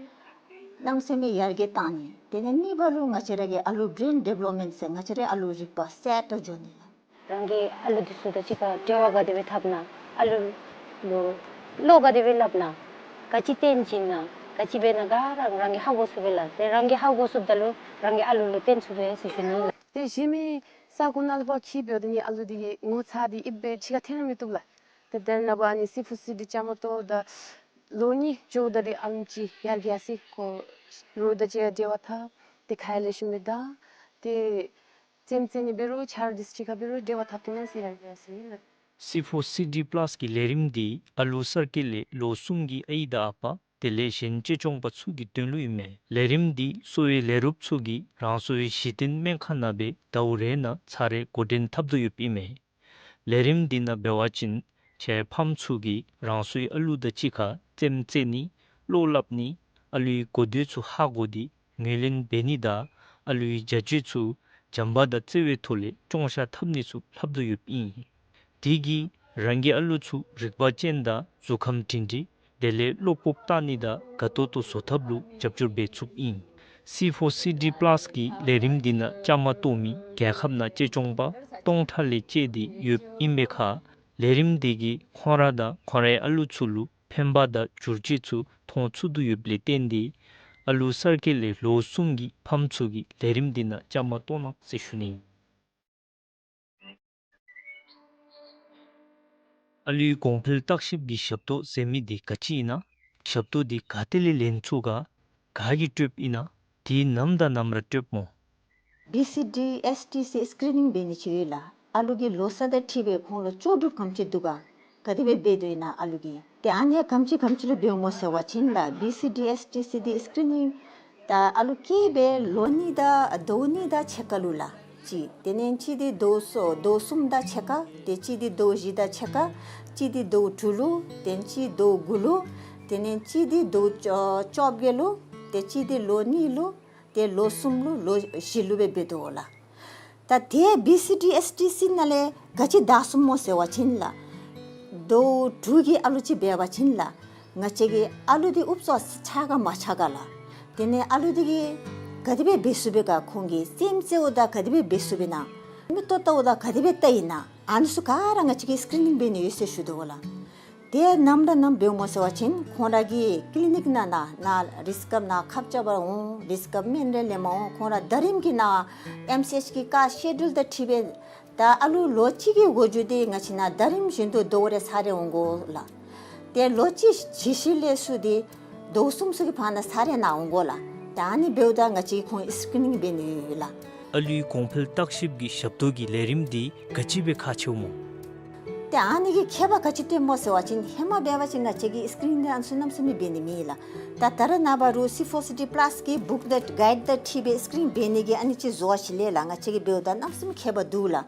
གནམ་མེད་ས་མེད་ཡར་རྒྱས་བཏང་ནི། དེ་ལས་གཉིས་པ་ལུ་ང་བཅས་ར་གི་ཨ་ལུ་བི་རེན་ཌི་བེ་ལོབ་མེནཊ་ཟེར་ང་བཅས་ར་ཨ་ལུ་རིག་པ་གསལ་དྲགས་འགྱོ་ནི་ལགས། རང་གི་ཨ་ལུ་འདི་ཚུ་དང་གཅིག་ཁར་འབྲེལ་བ་ག་དེ་སྦེ་འཐབ་ན། ཨ་ལུ་ལུ་བློ་ག་དེ་སྦེ་སླབ་ན། ག་ཅི་སྟོན་བྱིན་ན། ག་ཅི་འབད་ན་ག་ར་རང་གིས་ཧ་གོ་ཚུགས་པས་ལགས། ཏེ་རང་གིས་ཧ་གོ་ཚུགསཔ་ད་ལུ་རང་གི་ཨ་ལུ་ལུ་སྟོན་ཚུགས་པས་ཟེར་ཞུ་ནི་ལགས། ཏེ་གཞན་མི་ས་གོ་ནང་ལུ་ཕར་འཁྱིད་འབདཝ་ད་ནི་ཨ་ལུ་འདི་གི་ངོ་ཚ་སྟེ་ཨིབ་སྦེ་ཕྱི་ཁར་འཐོན་ར་མི་བཏུབ་ལགས། ཏེ་དེ་ནང་ཕར་ཨ་ནི་སི་ཕོར་སི་ཌི་བཅའ་མར་གཏོགས་ད་ལོ་གཉིས་འགྱོཝ་ད་འདི་ཨ་ལུ་ཅིག་ཡར་རྒྱས་སི་ཁོ་རོགས་དང་གཅིག་ཁར་འབྲེལ་བ་འཐབ། ཏེ་ཁ་ཡང་ལེགས་ཤོམ་སྦེ་བརྡ། ཏེ་རྩེདམོ་རྩེ་ནི་འབད་རུང་ཆ་རོགས་འདི་ཚུ་གཅིག་ཁར་འབད་རུང་འབྲེལ་བ་འཐབ་བཏུབ་ན་ཟེར་ཡར་རྒྱས་སི་ཨིན་ལགས། སི་ཕོར་སི་ཌི་པ་ལཱས་ཀྱི་ལས་རིམ་འདི་ཨ་ལུ་གསར་སྐྱེས་ལས་ལོ་གསུམ་གྱི་ཨའི་དང་ཨ་པ་དེ་ལས་གཞན་གཅེས་སྐྱོང་པ་ཚུ་གི་དོན་ལུ་ཨིན་མས། ལས་རིམ་འདི་གསོ་བའི་ལས་རོགསཔ་ཚུ་གིས་རང་སོའི་གཞི་རྟེན་སྨན་ཁང་ནང་སྦེ་ཟླཝ་རེ་ནང་ཚར་རེ་འགོ་འདྲེན་འཐབ་དོ་ཡོདཔ་ཨིན་མས། ལས་རིམ་འདི་ནང་འབད་བ་ཅིན་ ཁྱེད་ཕམ་ཚུ་གིས་རང་སོའི་ཨ་ལུ་དང་གཅིག་ཁར་རྩེདམོ་རྩེ་ནི་བློ་སླབ་ནི་ཨ་ལུའི་གོ་དོན་ཚུ་ཧ་གོ་སྟེ་ངོས་ལེན་འབད་ནི་དང་ཨ་ལུའི་བྱ་སྤྱོད་ཚུ་བྱམས་པ་དང་བརྩེ་བའི་ཐོག་ལས་སྐྱོང་བཤགས་འཐབ་ནི་ཚུ་ལྷབ་དོ་ཡོདཔ་ཨིན། དེ་གིས་རང་གི་ཨ་ལུ་ཚུ་རིག་པ་ཅན་དང་གཟུགས་ཁམས་སྒྲིང་སྒྲིང་དེ་ལས་བློ་སྤོབས་བཏང་ནི་དང་དགའ་ཏོག་ཏོ་བཟོ་ཐབས་ལུ་རྒྱབ་སྐྱོར་འབད་ཚུགསཔ་ཨིན། སི་ཕོར་སི་ཌི་པ་ལཱསི་གི་ལས་རིམ་འདི་ནང་བཅའ་མར་གཏོགས་མི་རྒྱལ་ཁབ་ནང་གཅེས་སྐྱོང་པ་སྟོང་ཕྲག་ལས་བཅད་དེ་ཡོདཔ་ཨིན་པའི་ཁར་ལས་རིམ་འདི་གིས་ཁོང་ར་དང་ཁོང་རའི་ཨ་ལུ་ཚུ་ལུ་ཕན་པ་དང་བསྒྱུར་བཅོས་ཚུ་མཐོང་ཚུགས་དོ་ཡོདཔ་ལས་བརྟེན་ཏེ་ཨ་ལུ་གསར་སྐྱེས་ལས་ལོ་གསུམ་གྱི་ཕམ་ཚུ་གིས་ལས་རིམ་འདི་ནང་བཅའ་མར་གཏོགས་གནང་ཟེར་ཞུ་ནི། ཨ་ལུའི་གོང་འཕེལ་བརྟག་ཞིབ་ཀྱི་ཞབས་ཏོག་ཟེར་མི་འདི་ག་ཅི་ཨིན་ན། ཞབས་ཏོག་འདི་ག་ཏེ་ལས་ལེན་ཚུགས་ག། ག་གིས་སྤྲོདཔ་ཨིན་ན། དེ་ནམ་དང་ནམ་ར་སྤྲོདཔ་སྨོ། བི་སི་ཌི་ཨེསི་ཊི་སི་སི་ཀི་རི་ནིང་འབད་ནི་ཅིག་ཡོད་ལགས། ཨ་ལུ་གི་ལོ་ཚད་དང་འཁྲིལ་བའི་ཁོང་ལུ་ལྕོགས་གྲུབ་ག་དེམ་ཅིག་འདུག་ག། ག་དེ་སྦེ་འབད་དོ་ཨིན་ན་ཨ་ལུ་གིས། ཏེ་ཨ་ནི་ག་དེམ་ཅིག་ག་དེམ་ཅིག་ལུ་འབདཝ་སྨོ་ཟེར་བ་ཅིན་ལགས་བི་སི་ཌི་ཨེསི་ཊི་སི་འདི་སི་ཀི་རི་ནིང་ད་ཨ་ལུ་སྐྱེས་པའི་ལོ་གཉིས་དང་ཟླཝ་གཉིས་དང་ཕྱེད་ཀ་ལུ་ལགས། གཅིག། དེ་ལས་གཅིག་འདི་ཟླཝ་གསུམ་ཟླཝ་གསུམ་དང་ཕྱེད་ཀ། ཏེ་གཅིག་འདི་ཟླཝ་བཞི་དང་ཕྱེད་ཀ། གཅིག་འདི་ཟླཝ་དྲུག་ལུ། ཏེ་གཅིག་ཟླཝ་དགུ་ལུ། དེ་ལས་གཅིག་འདི་ཟླཝ་བཅོ་བཅོ་བརྒྱད་ལུ། ཏེ་གཅིག་འདི་ལོ་གཉིས་ལུ། ཏེ་ལོ་གསུམ་ལུ་ལོ་བཞི་ལུ་སྦེ་འབད་དོ་ལགས། ད་དེ་བི་སི་ཌི་ཨེསི་ཊི་སི་ནང་ལས་ག་ཅི་བདའ་ཚུགསཔ་སྨོ་ཟེར་བ་ཅིན་ལགས། ཟླཝ་དྲུག་གི་ཨ་ལུ་ཅིག་འབད་བ་ཅིན་ལགས། ང་བཅས་ཀྱི་ཨ་ལུ་འདི་ཨུབ་ཙམ་ཆགས་ག་མ་ཆགས་ག་ལགས། དེ་ལས་ཨ་ལུ་འདི་གིས་ག་དེ་སྦེ་འབད་ཚུགས་པས་ག། ཁོང་གིས་རྩེདམོ་རྩེཝ་ད་ག་དེ་སྦེ་འབད་ཚུགས་པས་ན། མིག་ཏོ་བལྟཝ་ད་ག་དེ་སྦེ་བལྟ་ཡི་ན། ཨ་ནི་ཚུ་ག་ར་ང་བཅས་ཀྱིས་སི་ཀི་རི་ནིང་འབད་ནི་ཡོད་ཟེར་ཞུ་དོ་ལགས། དེ་ནམ་ར་ནམ་འབདཝ་སྨོ་ཟེར་བ་ཅིན་ཁོང་ར་གི་ཀི་ལི་ནིཀ་ནང་ན་ན་རིགས་སྐམ་ནང་ཁབ་རྐྱབ་པར་འོང་། རིགས་སྐམ་སྨན་རེ་ལེནམ་འོང་། ཁོང་ར་ཟླ་རིམ་གྱི་ནང་ཨེམ་སི་ཨེཆ་གི་ཀ་སི་ཀེ་ཌུལ་དང་འཁྲིལ་སྦེ་ད་ཨ་ལུ་ལོ་གཅིག་གི་འགོ་འགྱོ་སྟེ་ང་བཅས་ནང་ཟླ་རིམ་བཞིན་དུ་ཟླཝ་རེ་ཚར་རེ་འོང་དགོ་ལགས། ཏེ་ལོ་གཅིག་བྱི་ཤི་ལས་ཚུར་ཏེ་ཟླཝ་གསུམ་ཚུ་གི་བར་ན་ཚར་རེ་ནང་འོང་དགོ་ལགས། ད་ཨ་ནི་འབདཝ་ད་ང་བཅས་ཁོང་སི་ཀི་རི་ནིང་འབད་ནི་ཡོད་ལགས། ཨ་ལུའི་གོང་འཕེལ་བརྟག་ཞིབ་ཀྱི་ཞབས་ཏོག་གི་ལས་རིམ་འདི་ག་ཅི་སྦེ་ཁག་ཆེཝ་སྨོ། ཏེ་ཨ་ནི་གི་ཁྱད་པར་ག་ཅི་སྟོནམ་སྨོ་ཟེར་བ་ཅིན་ཧེ་མ་འབད་བ་ཅིན་ང་བཅས་ཀྱིས་སི་ཀི་རི་ནིང་འདི་ཨ་ནི་ཚུ་གནམ་མེད་ས་མེད་འབད་ནི་མེད་ལགས། ད་ད་རེས་ནངས་པ་རུང་སི་ཕོར་སི་ཌི་པ་ལཱསི་གི་བུཀ་དང་གའིཌ་དང་འཁྲིལ་སྦེ་སི་ཀི་རི་ནིང་འབད་ནི་གི་ཨ་ནི་ཅིག་བཟོ་བ་ཅིག་ལས་ལགས། ང་བཅས་ཀྱིས་འབདཝ་ད་གནམ་མེད་ས་མེད་ཁྱད་པར་འདུག་ལགས།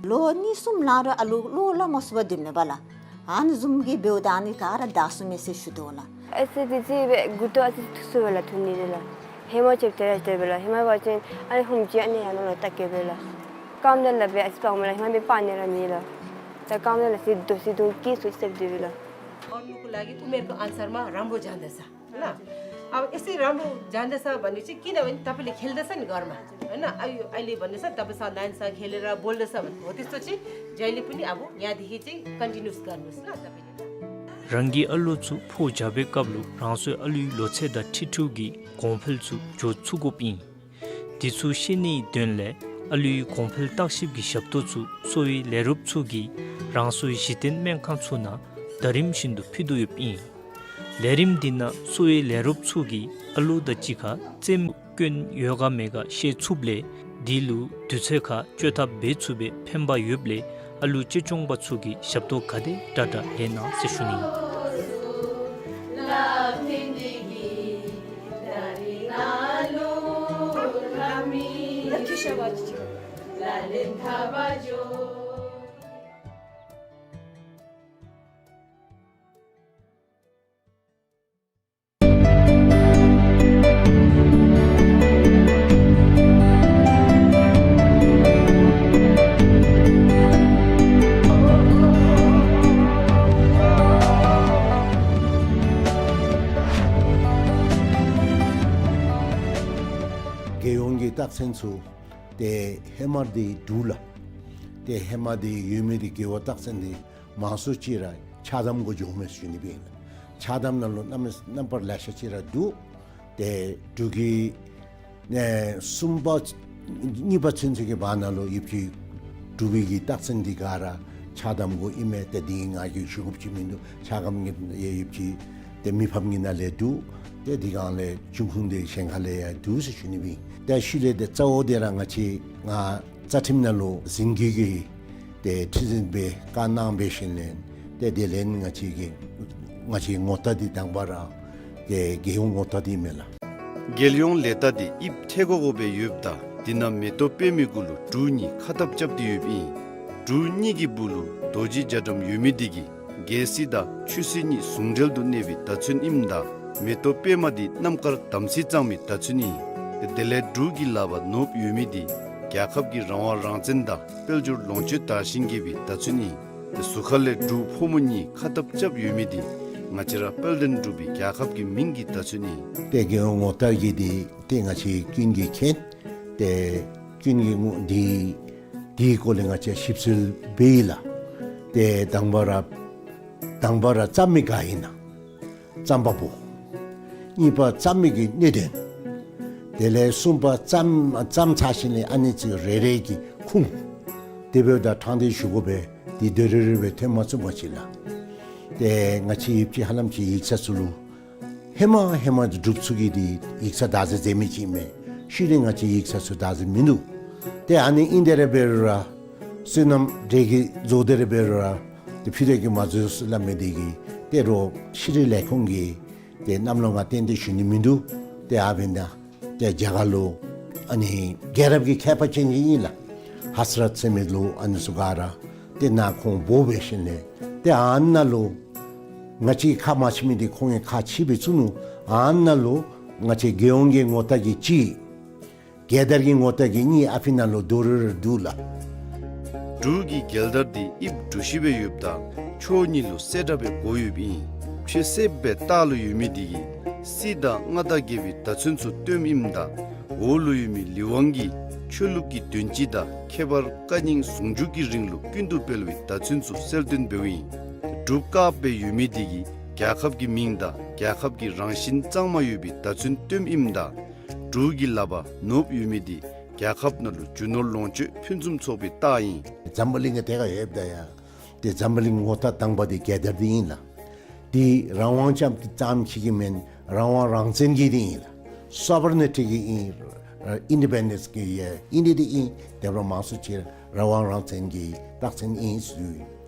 ལོ་གཉིས་གསུམ་ལང་རུང་ཨ་ལུ་བློ་སླབ་མ་ཚུགས་པར་སྡོདཔ་མས་པ་ལགས། ཨ་ནི་བཟུམ་གྱི་འབདཝ་ད་ཨ་ནི་ག་ར་བདའ་ཚུགས་མས་ཟེར་ཞུ་དོ་ལགས། ཨེ་སི་ཌི་སི་སྦེ་མགུ་ཏོ་ཨ་ཙི་ཐུག་སོང་པས་ལགས། ཐུག་ནི་རེ་ལགས། ཧེ་མ་ཅིག་དེ་ར་དེ་སྦེ་ལགས། ཧེ་མ་འབད་བ་ཅིན་ཨ་ནི་ཧུམ་ཅིག་ཨ་ནི་ཡར་ནང་ལུ་བལྟ་གེ་པས་ལགས། རྐངམ་དེ་ལགས་སྦེ་ཨ་ཙི་སྤར་མས་ལགས། ཧེ་མ་སྦེ་སྤར་ནི་ར་མེད་ལགས། ད་རྐངམ་དེ་ལགས་སི་དོ་སི་དོ་ཀི་སུ་སེབ་དེ་སྦེ་ལགས། और उनको लागि उमेरको अनुसारमा राम्रो जाँदछ। ल, अब यसै राम्रो जाँदछ भने चाहिँ, किनभने तपाईँले खेल्दछ नि घरमा, होइन? अ, यो अहिले भन्दैछ, तपाईँ साथीभाइसँग खेलेर बोल्दछ भने हो, त्यस्तो चाहिँ जहिले पनि अब यहाँदेखि चाहिँ कन्टिन्युस गर्नुहोस् ल तपाईँले, ल। རང་གི་ཨ་ལུ་ཚུ་ཕོ་རྒྱས་པའི་སྐབས་ལུ་རང་སོའི་ཨ་ལུའི་ལོ་ཚད་དང་འཁྲིལ་འཁྲིལཝ་གི་གོང་འཕེལ་ཚུ་འགྱོ་ཚུགས་དགོཔ་ཨིན། དེ་ཚུ་ཤེས་ནིའི་དོན་ལས་ཨ་ལུའི་གོང་འཕེལ་བརྟག་ཞིབ་ཀྱི་ཞབས་ཏོག་ཚུ་གསོ་བའི་ལས་རོགསཔ་ཚུ་གིས་རང་སོའི་གཞི་རྟེན་སྨན་ཁང་ཚུ་ནང་ཟླ་རིམ་བཞིན་དུ་ཕུལ་དོ་ཡོདཔ་ཨིན། ལས་རིམ་འདི་ནང་གསོ་བའི་ལས་རོགསཔ་ཚུ་གིས་ཨ་ལུ་དང་གཅིག་ཁར་རྩེདམོ་སྐྱོན་ཡོད་ག་མེད་ག་ཤེས་ཚུགསཔ་ལས་དེ་ལུ་དུས་ཚོད་ཁར་བཅོས་ཐབས་འབད་ཚུགས་པའི་ཕན་པ་ཡོདཔ་ལས་ཨ་ལུ་གཅེས་སྐྱོང་པ་ཚུ་གིས་ཞབས་ཏོག་ག་དེ་དྲག་དྲག་ལེན་གནང་ཟེར་ཞུ་ནི། རྒྱལ་ཡོངས་ཀྱི་རྟགས་མཚན་ཚུ་ཏེ་ཧེ་མ་འདི་འདུག་ལགས། ཏེ་ཧེ་མ་འདི་ཡོད་མི་འདི་རྒྱལ་པོ་རྟགས་མཚན་འདི་མང་སུ་ཅིག་ར་ཆགས་དམ་གུ་འགྱོཝ་མས་ཟེར་ཞུ་ནི་སྦེ་ཨིན་ལགས། ཆགས་དམ་ནང་ལུ་རྣམ་རྣམ་པར་ལེ་ཤ་ཅིག་ར་འདུག། ཏེ་འབྲུག་གི་ཨེ་གསུམ་པ་གཉིས་པ་ཚུན་ཚོད་ཀྱི་བར་ན་ལུ་ཡོདཔ་ཅིག་འབྲུག་པའི་གི་རྟགས་མཚན་འདི་ག་ར་ཆགས་དམ་གུ་ཨིན་མས། ཏེ་འདི་ང་གིས་ཞུ་དགོཔ་ཅིག་མིན་འདུག། ཆགས་དམ་གྱི་ཡོདཔ་ཅིག་ཏེ་མི་ཕམ་གྱི་ནང་ལས་འདུག། ཏེ་དེ་སྒང་ལས་འབྱུང་ཁུངས་འདི་གཞན་ཁ་ལས་ཡང་འདུག་ཟེར་ཞུ་ནི་སྦེ་ཨིན། ཏེ་ཤུལ་ལས་ཏེ་རྩ་བོ་འདི་ར་ང་བཅས་ང་རྩ་ཁྲིམས་ནང་ལུ་འཛིན་སྐྱོང་གི་ཏེ་ཁྲི་འཛིན་སྦེ་བཀའ་གནང་འབད་ཞིནམ་ལས་ཏེ་དེ་ལས་ང་བཅས་ཀྱི་ང་བཅས་ངོ་རྟགས་འདི་དང་པ་ར་ཏེ་རྒྱལ་ཡོངས་ངོ་རྟགས་འདི་མས་ལགས། རྒྱལ་ཡོངས་ལས་རྟགས་འདི་དབྱིབས་ཐལ་གོ་གོ་སྦེ་ཡོདཔ་ད་འདི་ནང་མེ་ཏོག་པདྨའི་གུ་ལུ་འབྲུག་གཉིས་ཁ་འཐབ་རྐྱབ་སྟེ་ཡོདཔ་ཨིན། འབྲུག་གཉིས་ཀྱི་སྦུག་ལུ་རྡོ་རྗེ་རྒྱ་གྲམ་ཡོད་མི་འདི་གིས་རྒྱལ་སྲིད་དང་ཆོས་སྲིད་གཉིས་ཟུང་འབྲེལ་དུ་གནས་པའི་བརྡ་མཚོན་ཨིནམ་ད་མེ་ཏོག་པདྨ་འདི་རྣམ་དཀར་དམ་ཚིག་གཙང་མའི་བརྡ་མཚོན་ཨིན། དེ་ལས་འབྲུག་གི་ལག་པར་ནོར་བུ་ཡོད་མི་འདི་རྒྱལ་ཁབ་ཀྱི་རང་དབང་རང་བཙན་དང་དཔལ་འབྱོར་ལོངས་སྤྱོད་དར་ཞིང་རྒྱས་པའི་བརྡ་མཚོན་ཨིན། དེ་ཟུར་ཁ་ལས་འབྲུག་ཕོ་མོ་གཉིས་ཁ་འཐབ་རྐྱབ་ཡོད་མི་འདི་ང་བཅས་ར་དཔལ་ལྡན་འབྲུག་པའི་རྒྱལ་ཁབ་ཀྱི་མིང་གི་བརྡ་མཚོན་ཨིན། ཏེ་རྒྱལ་ཡོངས་ངོ་རྟགས་ཀྱི་འདི་ཏེ་ང་བཅས་ཀུན་གྱིས་མཁྱེན། ཏེ་ཀུན་གྱིས་ངོ་འདི་འདིའི་སྐོར་ལས་ང་བཅས་ཞིབ་འཚོལ་འབད་ཡི་ལགས། ཏེ་དང་པ་ར་དང་པ་ར་བརྩམ་མི་ག་ཨིན་ན་རྩོམ་པ་པོ། གཉིས་པ་རྩོམ་མི་གི་གནད་དོན། དེ་ལས་གསུམ་པ་རྩོམ་རྩོམ་ཚར་ཞིནམ་ལས་ཨ་ནི་ཚུ་རེ་རེ་གི་ཁུངས་དེ་འབདཝ་ད་དྲང་བདེན་ཞུ་དགོ་པས། འདི་དོན་རེ་རེ་སྦེ་ཐོན་མ་ཚུགས་པ་ཅིན་ལགས། ཏེ་ང་བཅས་ཡིད་ཆེས་ཧ་ལམ་ཅིག་ཡིག་ཚང་ཚུ་ལུ་ཧེ་མ་ཧེ་མ་འབྲུགཔ་ཚུ་གིས་འདི་ཡིག་ཚང་བདག་འཛིན་མཛད་མི་ཅིག་མས། ཤུལ་ལས་ང་བཅས་ཡིག་ཚང་ཚུ་བདག་འཛིན་མིན་འདུག། ཏེ་ཨ་ནི་ཨིན་དེ་ར་འབད་རུང་ར་བསོད་ནམས་འདྲེ་གིས་རྫོགས་དེ་ར་འབད་རུང་ར་ཏེ་ཕུད་རེ་གིས་མ་རྫོགས་ཟེར་སླབ་མི་འདི་གིས་ཏེ་རོགས་ཤེས་རིག་ལས་ཁུངས་ཀྱིས་ཏེ་གནམ་ལོ་ང་ཏན་ཏན་ཞུ་ནི་མིན་འདུག། ཏེ་ཨ་འབདན་ད་ཏེ་རྒྱ་གར་ལུ་ཨ་ནི་རྒྱལ་རབས་ཀྱི་མཁས་པ་ཅན་ཅིག་ཨིན་ལགས། ཧ་སི་རཏ་ཟེར་མི་ལུ་ཨ་ནི་ཚུ་ག་ར་ཏེ་ནཱ་ཁོང་འབོ་འབད་ཞིནམ་ལས་ཏེ་ཨ་ནཱ་ལུ་ང་བཅས་ཁ་མ་ཕྱེ་མི་འདི་ཁོང་གིས་ཁ་ཕྱེ་སྦེ་བཙུགས་ནུག། ཨ་ནཱ་ལུ་ང་བཅས་རྒྱལ་ཡོངས་ཀྱི་ངོ་རྟགས་ཀྱི་གཅིག། རྒྱལ་དར་གྱི་ངོ་རྟགས་ཀྱི་གཉིས་ཨ་ཕི་ནང་ལུ་རྡོག་རོལ་རོལ་འདུག་ལགས། འབྲུག་གི་རྒྱལ་དར་འདི་དབྱིབས་གྲུ་བཞི་སྦེ་ཡོདཔ་ད་ཕྱོགས་གཉིས་ལུ་གསལ་བཀྲ་སྦེ་བགོ་ཡོདཔ་ཨིན། ཆོས་གསེརཔ་སྦེ་ལྟག་ལུ་ཡོད་མི་འདི་གིས་སྲིད་དང་མངའ་བདག་རྒྱལ་པོའི་བརྡ་མཚོན་ཚུ་སྟོནམ་ཨིནམ་ད་འོག་ལུ་ཡོད་མི་ལི་ཝང་གིས་ཆོས་ལུགས་ཀྱི་དོན་སྤྱི་དང་ཁྱད་པར་བཀའ་རྙིང་ཟུང་འཇུག་གི་རིང་ལུགས་ཀུན་ཏུ་སྤེལ་བའི་བརྡ་མཚོན་ཚུ་གསལ་སྟོན་འབདཝ་ཨིན། འབྲུགཔ་དཀརཔ་སྦེ་ཡོད་མི་འདི་གིས་རྒྱལ་ཁབ་ཀྱི་མིང་དང་རྒྱལ་ཁབ་ཀྱི་རང་བཞིན་གཙང་མ་ཡོད་པའི་བརྡ་མཚོན་སྟོནམ་ཨིནམ་ད་འབྲུག་གི་ལག་པར་ནོར་བུ་ཡོད་མི་འདི་རྒྱལ་ཁབ་ནང་ལུ་རྒྱུ་ནོར་ལོངས་སྤྱོད་ཕུན་སུམ་ཚོགས་པའི་རྟགས་ཨིན། འཛམ་བུ་གླིང་གི་དེ་ཁར་ཡོདཔ་ད་ཡང་ཏེ་འཛམ་བུ་གླིང་ངོ་རྟགས་དང་པ་འདི་རྒྱལ་དར་འདི་ཨིན་ལགས། འདི་རང་དབང་ཙམ་ཙམ་ཅིག་གི་མེན། རང་དབང་རང་བཙན་གྱི་འདི་ཨིན་ལགས། སོ་ཝ་རེན་ཊི་གི་ཨིན། ཨིན་ཌི་པེན་ཌེནསི་གི་ཨིན་འདི་འདི་ཨིན། དེ་འབདཝ་མང་སུ་ཅིག་རང་དབང་རང་བཙན་གྱི་རྟགས་མཚན་ཨིན་ཟེར།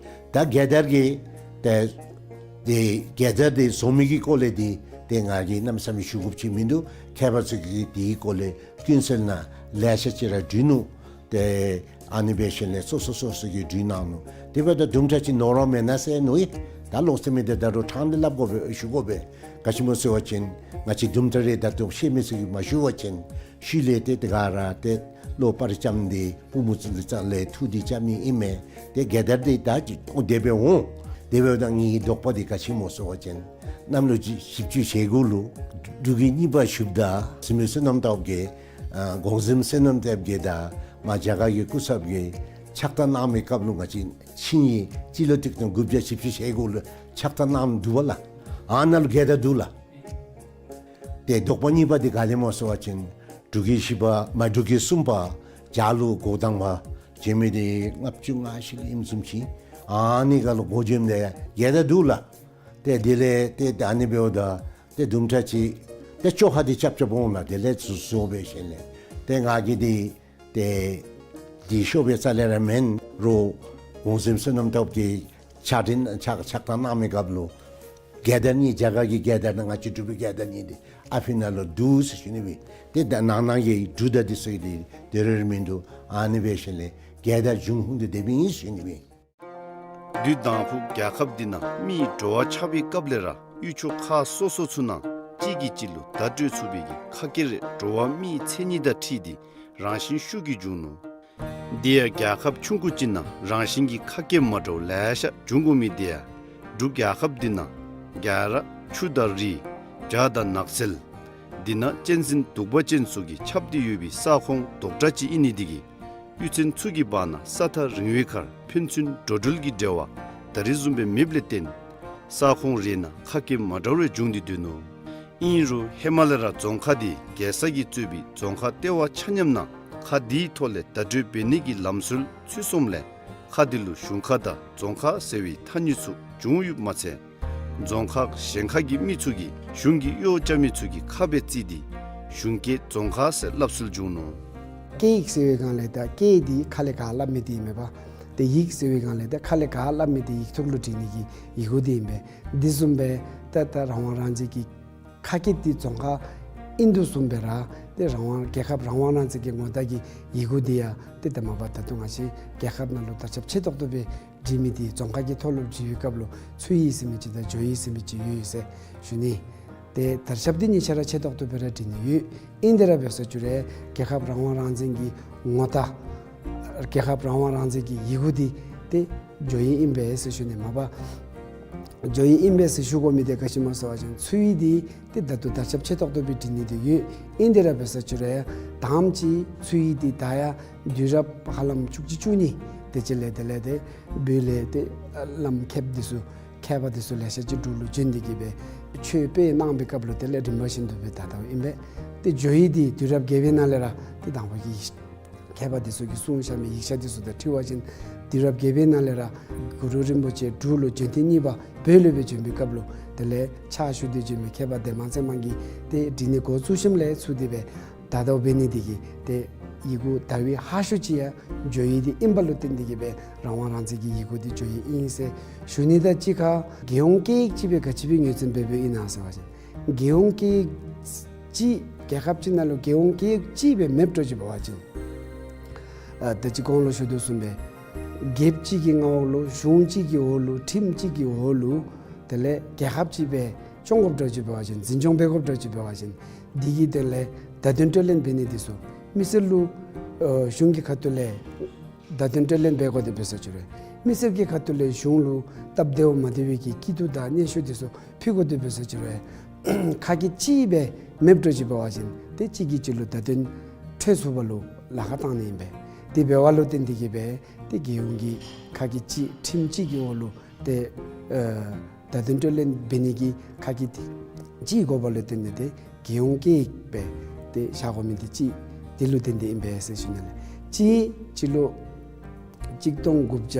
ད་རྒྱལ་དར་གྱི་ཏེ་ཏེ་རྒྱལ་དར་འདི་བཟོ་མི་གི་སྐོར་ལས་འདི་ཏེ་ང་གིས་གནམ་མེད་ས་མེད་ཞུ་དགོཔ་ཅིག་མིན་འདུག། མཁས་པ་ཚུ་གིས་འདི་གི་སྐོར་ལས་ཀུན་གསལ་ནང་ལེ་ཤ་ཅིག་ར་བྲིས་ནུག། ཏེ་ཨ་ནི་འབད་ཞིནམ་ལས་སོ་སོ་སོ་སོ་གིས་བྲིས་གནང་ནུག། དེ་འབདཝ་ད་དུམ་གྲ་ཅིག་ནོར་བ་མེན་ན་ཟེར་མནོ་ཡི། ད་ལོག་སྟེ་མི་འདི་ད་རུང་དྲང་སྟེ་སླབ་དགོ་པས་ཞུ་དགོ་པས། ག་ཅི་སྨོ་ཟེར་བ་ཅིན་ང་བཅས་དུམ་གྲ་རེ་ད་ལྟོ་ཤེས་མི་ཚུ་གིས་མ་ཞུ་བ་ཅིན་ཤུལ་ལས་ཏེ་དེ་ག་ར་ཏེ་ལོག་པར་རྐྱབ་སྟེ་བུམོ་ཚུ་ལུ་ཙང་ལས་ཐུགས་བདེ་རྐྱབ་ནི་ཨིན་མས། ཏེ་རྒྱལ་དར་འདི་ད་ཅི་ཨོ་དེ་སྦེ་འོང་། དེ་འབདཝ་ད་ངེའི་དོགས་པ་འདི་ག་ཅི་སྨོ་ཟེར་བ་ཅིན་གནམ་ལོ་བཞི་བཅུ་ཞེ་དགུ་ལུ་འབྲུག་རྒྱལ་གཉིས་པ་བཞུགསཔ་ད་བཙུན་མོ་བསོད་ནམས་སྟོབས་རྒྱས་ཨ་གོང་གཟིམ་བསོད་ནམས་སྟོབས་རྒྱས་དང་མ་རྒྱ་གར་གྱི་སྐུ་ཚབ་ཀྱིས་ཕྱག་རྟགས་གནང་མི་སྐབས་ལུ་ང་བཅས་ཆིངས་ཡིག་སྤྱི་ལོ་ཆིག་སྟོང་དགུ་བརྒྱ་བཞི་བཅུ་ཞེ་དགུ་ལུ་ཕྱག་རྟགས་གནངམ་འདུག་པ་ལགས། ཨ་ནཱ་ལུ་རྒྱལ་དར་འདུག་ལགས། ཏེ་དོགས་པ་གཉིས་པ་འདི་ག་དེ་སྨོ་ཟེར་བ་ཅིན་འབྲུག་རྒྱལ་བཞི་པ་མ་འབྲུག་རྒྱལ་གསུམ་པ་རྒྱ་ལུ་འགོ་དང་པ་བྱོན་མི་འདི་ལྔ་བཅུ་ང་བཞི་ལུ་ཨིནམ་བཟུམ་ཅིག། ཨ་ནི་ཁར་ལུ་འགོ་བྱོནམ་ད་རྒྱལ་དར་འདུག་ལགས། ཏེ་དེ་ལས་ཏེ་ད་ཨ་ནི་འབདཝ་ད་ཏེ་དུམ་གྲ་ཅིག་ཏེ་བཅོ་ཁ་འདི་རྐྱབ་རྐྱབ་འོང་ལགས། དེ་ལས་ཚུར་བཟོ་འབད་ཞིནམ་ལས་ཏེ་ང་གིས་འདི་ཏེ་འདི་ཤོབ་པའི་རྩ་ལས་ར་མེན་རུང་གོང་གཟིམ་བསོད་ནམས་སྟོབས་རྒྱས་ཕྱག་འཕྲིན་ཕྱག་ཕྱག་རྟགས་གནང་མི་སྐབས་ལུ་རྒྱལ་དར་གཉིས་རྒྱ་གར་གྱི་རྒྱལ་དར་དང་ང་བཅས་འབྲུག་པའི་རྒྱལ་དར་གཉིས་འདི་ཨ་ཕི་ནང་ལུ་འདུག་ཟེར་ཞུ་ནི་སྦེ། ཏེ་ད་ནང་ན་གི་འབྲུག་དང་འདི་ཚུ་གི་འདི་དེ་རེ་རེ་མིན་འདུག། ཨ་ནི་འབད་ཞིནམ་ལས་རྒྱལ་དར་འབྱུང་ཁུངས་འདི་དེ་སྦེ་ཨིན་ཟེར་ཞུ་ནི་སྦེ། དུས་དང་ཕུ་རྒྱལ་ཁབ་འདི་ནང་མི་འགྲོ་བ་ཆགས་པའི་སྐབས་ལས་ར་ཡུལ་ཕྱོགས་ཁག་སོ་སོ་ཚུ་ནང་གཅིག་གིས་གཅིག་ལུ་བརྡ་སྤྲོད་ཚུགས་པའི་གི་ཁ་སྐད་རེ་འགྲོ་བ་མིའི་མཚན་ཉིད་དང་འཁྲིལ་ཏེ་རང་བཞིན་ཤུགས་ཀྱིས་བྱུང་ནུག། དེ་ཡང་རྒྱལ་ཁབ་ཆུང་ཀུ་ཅིག་ནང་རང་བཞིན་གྱི་ཁ་སྐད་མ་འདྲཝ་ལེ་ཤ་འབྱུང་དགོ་མི་དེ་ཡང་འབྲུག་རྒྱལ་ཁབ་འདི་ནང་རྒྱ་ར་ཆུ་དང་རི་བྱག་དང་ནགས་ཚལ་འདི་ནང་གཅན་གཟན་གདུག་པ་ཅན་ཚུ་གིས་ཁྱབ་སྟེ་ཡོད་པའི་ས་ཁོངས་རྡོག་བྲག་ཅིག་ཨིན་ནི་དེ་གིས་གཡུས་ཚན་ཚུ་གི་བར་ན་ས་ཐག་རིང་བའི་ཁར་ཕན་ཚུན་འགྲོ་འགྲུལ་གྱི་འབྲེལ་བ་ད་རེས་བཟུམ་སྦེ་མེདཔ་ལས་བརྟེན་ས་ཁོངས་རེ་ནང་ཁ་སྐད་མ་འདྲཝ་རེ་འབྱུང་སྟེ་སྡོད་ནུག། ཨིན་རུང་ཧེ་མ་ལས་ར་རྫོང་ཁག་འདི་རྒྱལ་ས་གིས་གཙོས་པའི་རྫོང་ཁག་ལྟེ་བ་ཆ་མཉམ་ནང་ཁ་འདིའི་ཐོག་ལས་བརྡ་སྤྲོད་འབད་ནི་གི་ལམ་སྲོལ་ཚུད་སོངམ་ལས་ཁ་འདི་ལུ་གཞུང་ཁ་དང་རྫོང་ཁ་ཟེར་བའི་ཐ་སྙད་ཚུ་བྱུང་ཡོདཔ་མ་ཚད་རྫོང་ཁག་གཞན་ཁག་གི་མི་ཚུ་གིས་གཞུང་གི་གཡོག་རྐྱབ་མི་ཚུ་གི་ཁ་སྦེ་བརྩིས་ཏེ་གཞུང་སྐད་རྫོང་ཁ་ཟེར་སླབ་སྲོལ་བྱུང་ནུག། སྐད་ཡིག་ཟེར་བའི་སྒང་ལས་ད་སྐད་འདི་ཁ་ལས་ག་སླབ་མི་འདི་ཨིན་མས་པ། ཏེ་ཡིག་ཟེར་བའི་སྒང་ལས་ད་ཁ་ལས་ག་སླབ་མི་འདི་ཡིག་ཐོག་ལུ་བྲི་ནི་གི་ཡི་གུ་འདི་ཨིན་པས། འདི་བཟུམ་སྦེ་ད་ད་རང་དབང་རང་བཙན་གྱི་ཁ་སྐད་འདི་རྫོང་ཁ་ཨིན་དོ་བཟུམ་སྦེ་ར་ ཏེ་རང་དབང་རྒྱལ་ཁབ་རང་དབང་རང་བཙན་གྱི་ངོ་རྟགས་ཀྱི་ཡི་གུ་འདི་ཡང་ཏེ་ད་མ་པ་ད་ལྟོ་ང་བཅས་རྒྱལ་ཁབ་ནང་ལུ་དར་ཁྱབ་ཆེ་ཏོག་ཏོ་སྦེ་བྲི་མི་འདི་རྫོང་ཁ་གི་མཐོ་སློབ་བྲི་བའི་སྐབས་ལུ་ཚུའེ་ཟེར་མི་ཅིག་དང་ཇོ་ཡི་ཟེར་མི་ཅིག་ཡོད་ཟེར་ཞུ་ནི། ཏེ་དར་ཁྱབ་འདི་གཉིས་ཆ་ར་ཆེ་ཏོག་ཏོ་སྦེ་ར་བྲི་ནི་ཡོད། ཨིན་ཏེ་ར་འབད་ས་ཅིག་རུང་རྒྱལ་ཁབ་རང་དབང་རང་བཙན་གྱི་ངོ་རྟགས་རྒྱལ་ཁབ་རང་དབང་རང་བཙན་གྱི་ཡི་གུ་འདི་ཏེ་ཇོ་ཡི་ཨིན་པས་ཟེར་ཞུ་ནི། མ་པ་ཇོ་ཡི་ཨིན་པས་ཟེར་ཞུ་དགོ་མི་འདི་ག་ཅི་སྨོ་ཟེར་བ་ཅིན་ཚུའེ་འདི་ཏེ་ད་ལྟོ་དར་ཁྱབ་ཆེ་ཏོག་ཏོ་སྦེ་བྲི་ནི་འདི་ཡོད། ཨིན་ཏེ་ར་འབད་ས་ཅིག་རུང་ཡང་དང་པ་ཅིག་ཚུའེ་འདི་ད་ཡང་དུས་རབས་ཧ་ལམ་བཅུ་གཅིག་བཅུ་གཉིས་དེ་ཅིག་ལས་དེ་ལས་ཏེ་བོད་ལས་ཏེ་བླམ་མཁསཔ་འདི་ཚུ་མཁས་པ་འདི་ཚུ་ལེ་ཤ་ཅིག་འབྲུག་ལུ་བྱོན་ཏེ་གིས་སྦེ་ཆོས་སྤེལ་གནང་བའི་སྐབས་ལུ་དེ་ལས་རིམ་པ་བཞིན་དུ་སྦེ་ད་ལྟོ་ཨིན་པས། ཏེ་ཇོ་ཡི་འདི་དུས་རབས་བརྒྱད་པའི་ནང་ལས་ར་ཏེ་དང་པ་གི་མཁས་པ་འདི་ཚུ་གིས་གསུངས་བཞག་མི་ཡིག་ཆ་འདི་ཚུ་དང་འཁྲིལ་བ་ཅིན་དུས་རབས་བརྒྱད་པའི་ནང་ལས་ར་གུ་རུ་རིན་པོ་ཆེ་འབྲུག་ལུ་བྱོན་ཐེངས་གཉིས་པ་བོད་ལུ་སྦེ་བྱོན་པའི་སྐབས་ལུ་དེ་ལས་ཕྱག་ཞུ་སྟེ་བྱོན་མི་མཁས་པ་འདན་མ་ཚེ་དམན་གྱིས་ཏེ་བྲི་ནི་འགོ་བཙུགས་ཞིནམ་ལས་ཚུར་དེ་སྦེ་དར་དརཝ་འབད་ནི་འདི་གིས་ཏེ་ཡི་གུ་དར་བའི་ཧ་ཤོས་ཅིག་ཡང་ཇོ་ཡི་འདི་ཨིན་པ་ལུ་བརྟེན་ཏེ་གིས་སྦེ་རང་དབང་རང་བཙན་གྱི་ཡི་གུ་འདི་ཇོ་ཡི་ཨིན་ཟེར་ཞུ་ནི། ད་གཅིག་ཁར་རྒྱལ་ཡོངས་སྐད་ཡིག་ཅིག་སྦེ་ག་ཅི་སྦེ་ངོས་འཛིན་འབད་འབདཝ་ཨིན་ན་ཟེར་བ་ཅིན་རྒྱལ་ཡོངས་སྐད་ཡིག་ཅིག་རྒྱལ་ཁབ་ཅིག་ནང་ལུ་རྒྱལ་ཡོངས་སྐད་ཡིག་ཅིག་སྦེ་མེདཔ་འགྱོ་ཅི་འབད་བ་ཅིན་ཨ་ད་ཅི་གོང་ལུ་ཞུ་དོ་བཟུམ་སྦེ་རྒྱལཔོ་ཅིག་གི་མངའ་འོག་ལུ་གཞུང་ཅིག་གི་འོག་ལུ་ཁྲིམས་ཅིག་གི་འོག་ལུ་དེ་ལས་རྒྱལ་ཁབ་ཅིག་སྦེ་སྐྱོང་དགོཔ་འགྱོ་ཅི་འབད་བ་ཅིན་འཛིན་སྐྱོང་འབད་དགོཔ་འགྱོ་ཅི་འབད་བ་ཅིན་འདི་གི་དོན་ལས་བརྡ་དོན་སྤྲོད་ལེན་འབད་ནི་འདི་ཚུ་མི་སེར་ལུ་ཨ་གཞུང་གི་ཁ་ཐུག་ལས་བརྡ་དོན་སྤྲོད་ལེན་འབད་དགོ་དེ་འབད་ས་ཅིག་རུང་མི་སེར་གྱི་ཁ་ཐུག་ལས་གཞུང་ལུ་སྟབས་བདེཝ་མ་བདེ་བའི་གི་སྐྱིད་སྡུག་དང་སྙན་ཞུ་འདི་ཚུ་ཕུལ་དགོ་དེ་འབད་ས་ཅིག་རུང་ཁ་སྐད་ཅིག་སྦེ་མེདཔ་འགྱོ་ཅི་འབད་བ་ཅིན་ཏེ་གཅིག་གིས་གཅིག་ལུ་བརྡ་དོན་འཕྲོད་ཚུགས་པ་ལུ་ལཱ་ཁག་བཏང་ནི་ཨིན་པས། དེ་འབདཝ་ལུ་བརྟེན་ཏེ་གིས་སྦེ་ཏེ་རྒྱལ་ཡོངས་ཀྱི་ཁ་སྐད་ཅིག་ཁྲིམས་གཅིག་གི་འོག་ལུ་ཏེ་ཨ་བརྡ་དོན་སྤྲོད་ལེན་འབད་ནི་གི་ཁ་སྐད་ཅིག་དགོ་པ་ལུ་བརྟེན་ཏེ་ཏེ་རྒྱལ་ཡོངས་སྐད་ཡིག་སྦེ་ཏེ་བཞག་དགོ་མི་འདི་གཅིག་འདི་ལུ་བརྟེན་ཏེ་ཨིན་པས་ཟེར་ཞུ་ནི་ལགས། གཅིག་སྤྱི་ལོ་གཅིག་སྟོང་དགུ་བརྒྱ་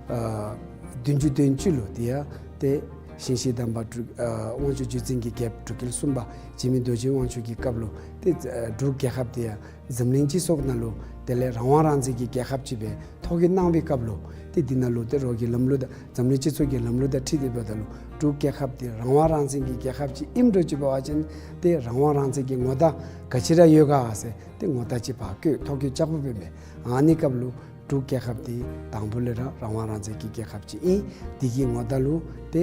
ཨ་བདུན་ཅུ་དོན་གཅིག་ལུ་དེ་ཡང་ཏེ་ཞིང་གཤེགས་དམ་པ་འབྲུག་ཨ་དབང་ཕྱུག་བརྒྱུད་འཛིན་གྱི་རྒྱལཔོ་འབྲུག་རྒྱལ་གསུམ་པ་འཇིགས་མེད་རྡོ་རྗེ་དབང་ཕྱུག་གི་སྐབས་ལུ་ཏེ་ཨ་འབྲུག་རྒྱལ་ཁབ་དེ་ཡང་འཛམ་གླིང་སྤྱི་ཚོགས་ནང་ལུ་དེ་ལས་རང་དབང་རང་བཙན་གྱི་རྒྱལ་ཁབ་ཅིག་སྦེ་ཐོ་བཀོད་གནང་བའི་སྐབས་ལུ་ཏེ་འདི་ནང་ལུ་ཏེ་རོགས་ཀྱི་ལམ་ལུགས་དང་འཛམ་གླིང་སྤྱི་ཚོགས་ཀྱི་ལམ་ལུགས་དང་འཁྲིལ་ཏེ་འབདཝ་ད་ལུ་འབྲུག་རྒྱལ་ཁབ་དེ་རང་དབང་རང་བཙན་གྱི་རྒྱལ་ཁབ་ཅིག་ཨིནམ་འགྱོ་ཅི་འབད་བ་ཅིན་ཏེ་རང་དབང་རང་བཙན་གྱི་ངོ་རྟགས་ག་ཅི་ར་ཡོད་ག་ཟེར་ཏེ་ངོ་རྟགས་ཅིག་ཕར་བཀོད་ཐོ་བཀོད་རྐྱབ་དགོཔ་ཨིན་པས། ཨ་ནི་སྐབས་ལུ་འབྲུག་རྒྱལ་ཁབ་དེ་དང་པོ་ལས་ར་རང་དབང་རང་བཙན་གྱི་རྒྱལ་ཁབ་ཅིག་ཨིན། དེ་གི་ངོ་རྟགས་ལུ་ཏེ་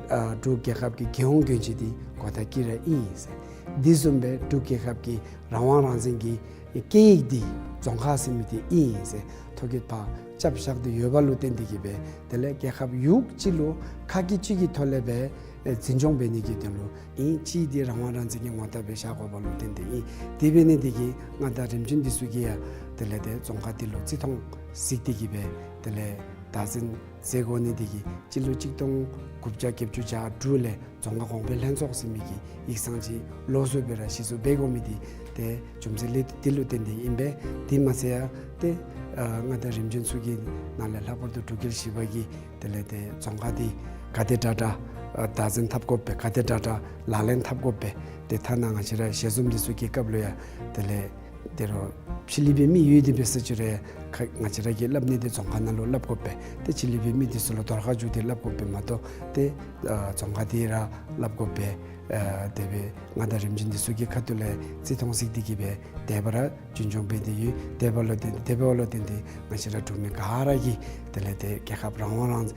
ཨ་འབྲུག་རྒྱལ་ཁབ་ཀྱི་རྒྱལ་ཡོངས་གྱོན་ཆས་དེ་གོ་ཐ་སྐྱི་ར་ཨིན་ཟེར། འདི་བཟུམ་སྦེ་འབྲུག་རྒྱལ་ཁབ་ཀྱི་རང་དབང་རང་བཙན་གྱི་སྐད་ཡིག་འདི་རྫོང་ཁ་ཟེར་མི་འདི་ཨིན་ཟེར་ཐོ་བཀོད་ཕར་རྐྱབ་བཞག་སྟེ་ཡོད་པ་ལུ་བརྟེན་ཏེ་གིས་སྦེ་དེ་ལས་རྒྱལ་ཁབ་ཡོངས་ཅིག་ལུ་ཁ་སྐད་ཅིག་གི་ཐོག་ལས་སྦེ་ཨེ་འཛིན་སྐྱོང་འབད་ནི་གི་དོན་ལུ་ཨིན། གཅིག་འདི་རང་དབང་རང་བཙན་གྱི་ངོ་རྟགས་སྦེ་བཞག་དགོ་པ་ལུ་བརྟེན་ཏེ་ཨིན། དེ་འབད་ནི་འདི་གིས་མངའ་བདག་རིམ་བྱོན་འདི་ཚུ་གིས་ཡང་དེ་ལས་ཏེ་རྫོང་ཁ་འདི་ལུ་རྩིས་མཐོང་གཟིགས་ཏེ་གིས་སྦེ་དེ་ལས་བདག་འཛིན་མཛད་དགོ་ནི་འདི་གིས་སྤྱི་ལོ་གཅིག་སྟོང་དགུ་བརྒྱ་བརྒྱད་ཅུ་གྱ་དྲུག་ལས་རྫོང་ཁ་གོང་འཕེལ་ལྷན་ཚོགས་ཟེར་མི་གི་ཡིག་ཚང་ཅིག་ལོགས་སུ་སྦེ་ར་གཞི་བཙུགས་འབད་དགོ་མི་འདི་ཏེ་རྒྱུ་མཚན་ལས་འདི་ལུ་བརྟེན་ཏེ་ཨིན་པས། དེ་མ་ཚད་ཡང་ཏེ་ཨ་མངའ་བདག་རིམ་བྱོན་ཚུ་གི་ནང་ལས་ལྷག་པར་དུ་འབྲུག་རྒྱལ་བཞི་པ་གིས་དེ་ལས་ཏེ་རྫོང་ཁ་འདི་ག་དེ་དྲག་དྲག་ཨ་བདག་འཛིན་འཐབ་དགོ་པས། ག་དེ་དྲག་དྲག་ལག་ལེན་འཐབ་དགོ་པས། ཏེ་ཐ་ན་ང་བཅས་ར་ཞལ་འཛོམས་འདི་ཚུ་གི་སྐབས་ལུ་ཡང་དེ་ལས་ཏེ་རོགས་ཕྱི་གླིང་པའི་མི་ཡོད་དེ་འབད་ས་ཅིག་རུང་ཁ་ང་བཅས་ར་གིས་སླབ་ནི་འདི་རྫོང་ཁ་ནང་ལུ་སླབ་དགོ་པས། ཏེ་ཕྱི་གླིང་པའི་མི་འདི་ཚུ་ལུ་དོར་ཁ་བཅུག་སྟེ་སླབ་དགོ་པས་མ་གཏོགས་ཏེ་ཨ་རྫོང་ཁ་འདི་ར་སླབ་དགོ་པས། ཨ་དེ་སྦེ་མངའ་བདག་རིམ་བྱོན་འདི་ཚུ་གི་ཁ་ཐུག་ལས་རྩིས་མཐོང་གཟིགས་ཏེ་གིས་སྦེ་དེ་སྦེ་ར་རྒྱུན་སྐྱོང་འབད་དེ་ཡོད། དེ་འབདཝ་ལུ་བརྟེན་དེ་འབདཝ་ལུ་བརྟེན་ཏེ་ང་བཅས་ར་འབྲུག་མི་ག་ར་གིས་དེ་ལས་ཏེ་རྒྱལ་ཁབ་རང་དབང་རང་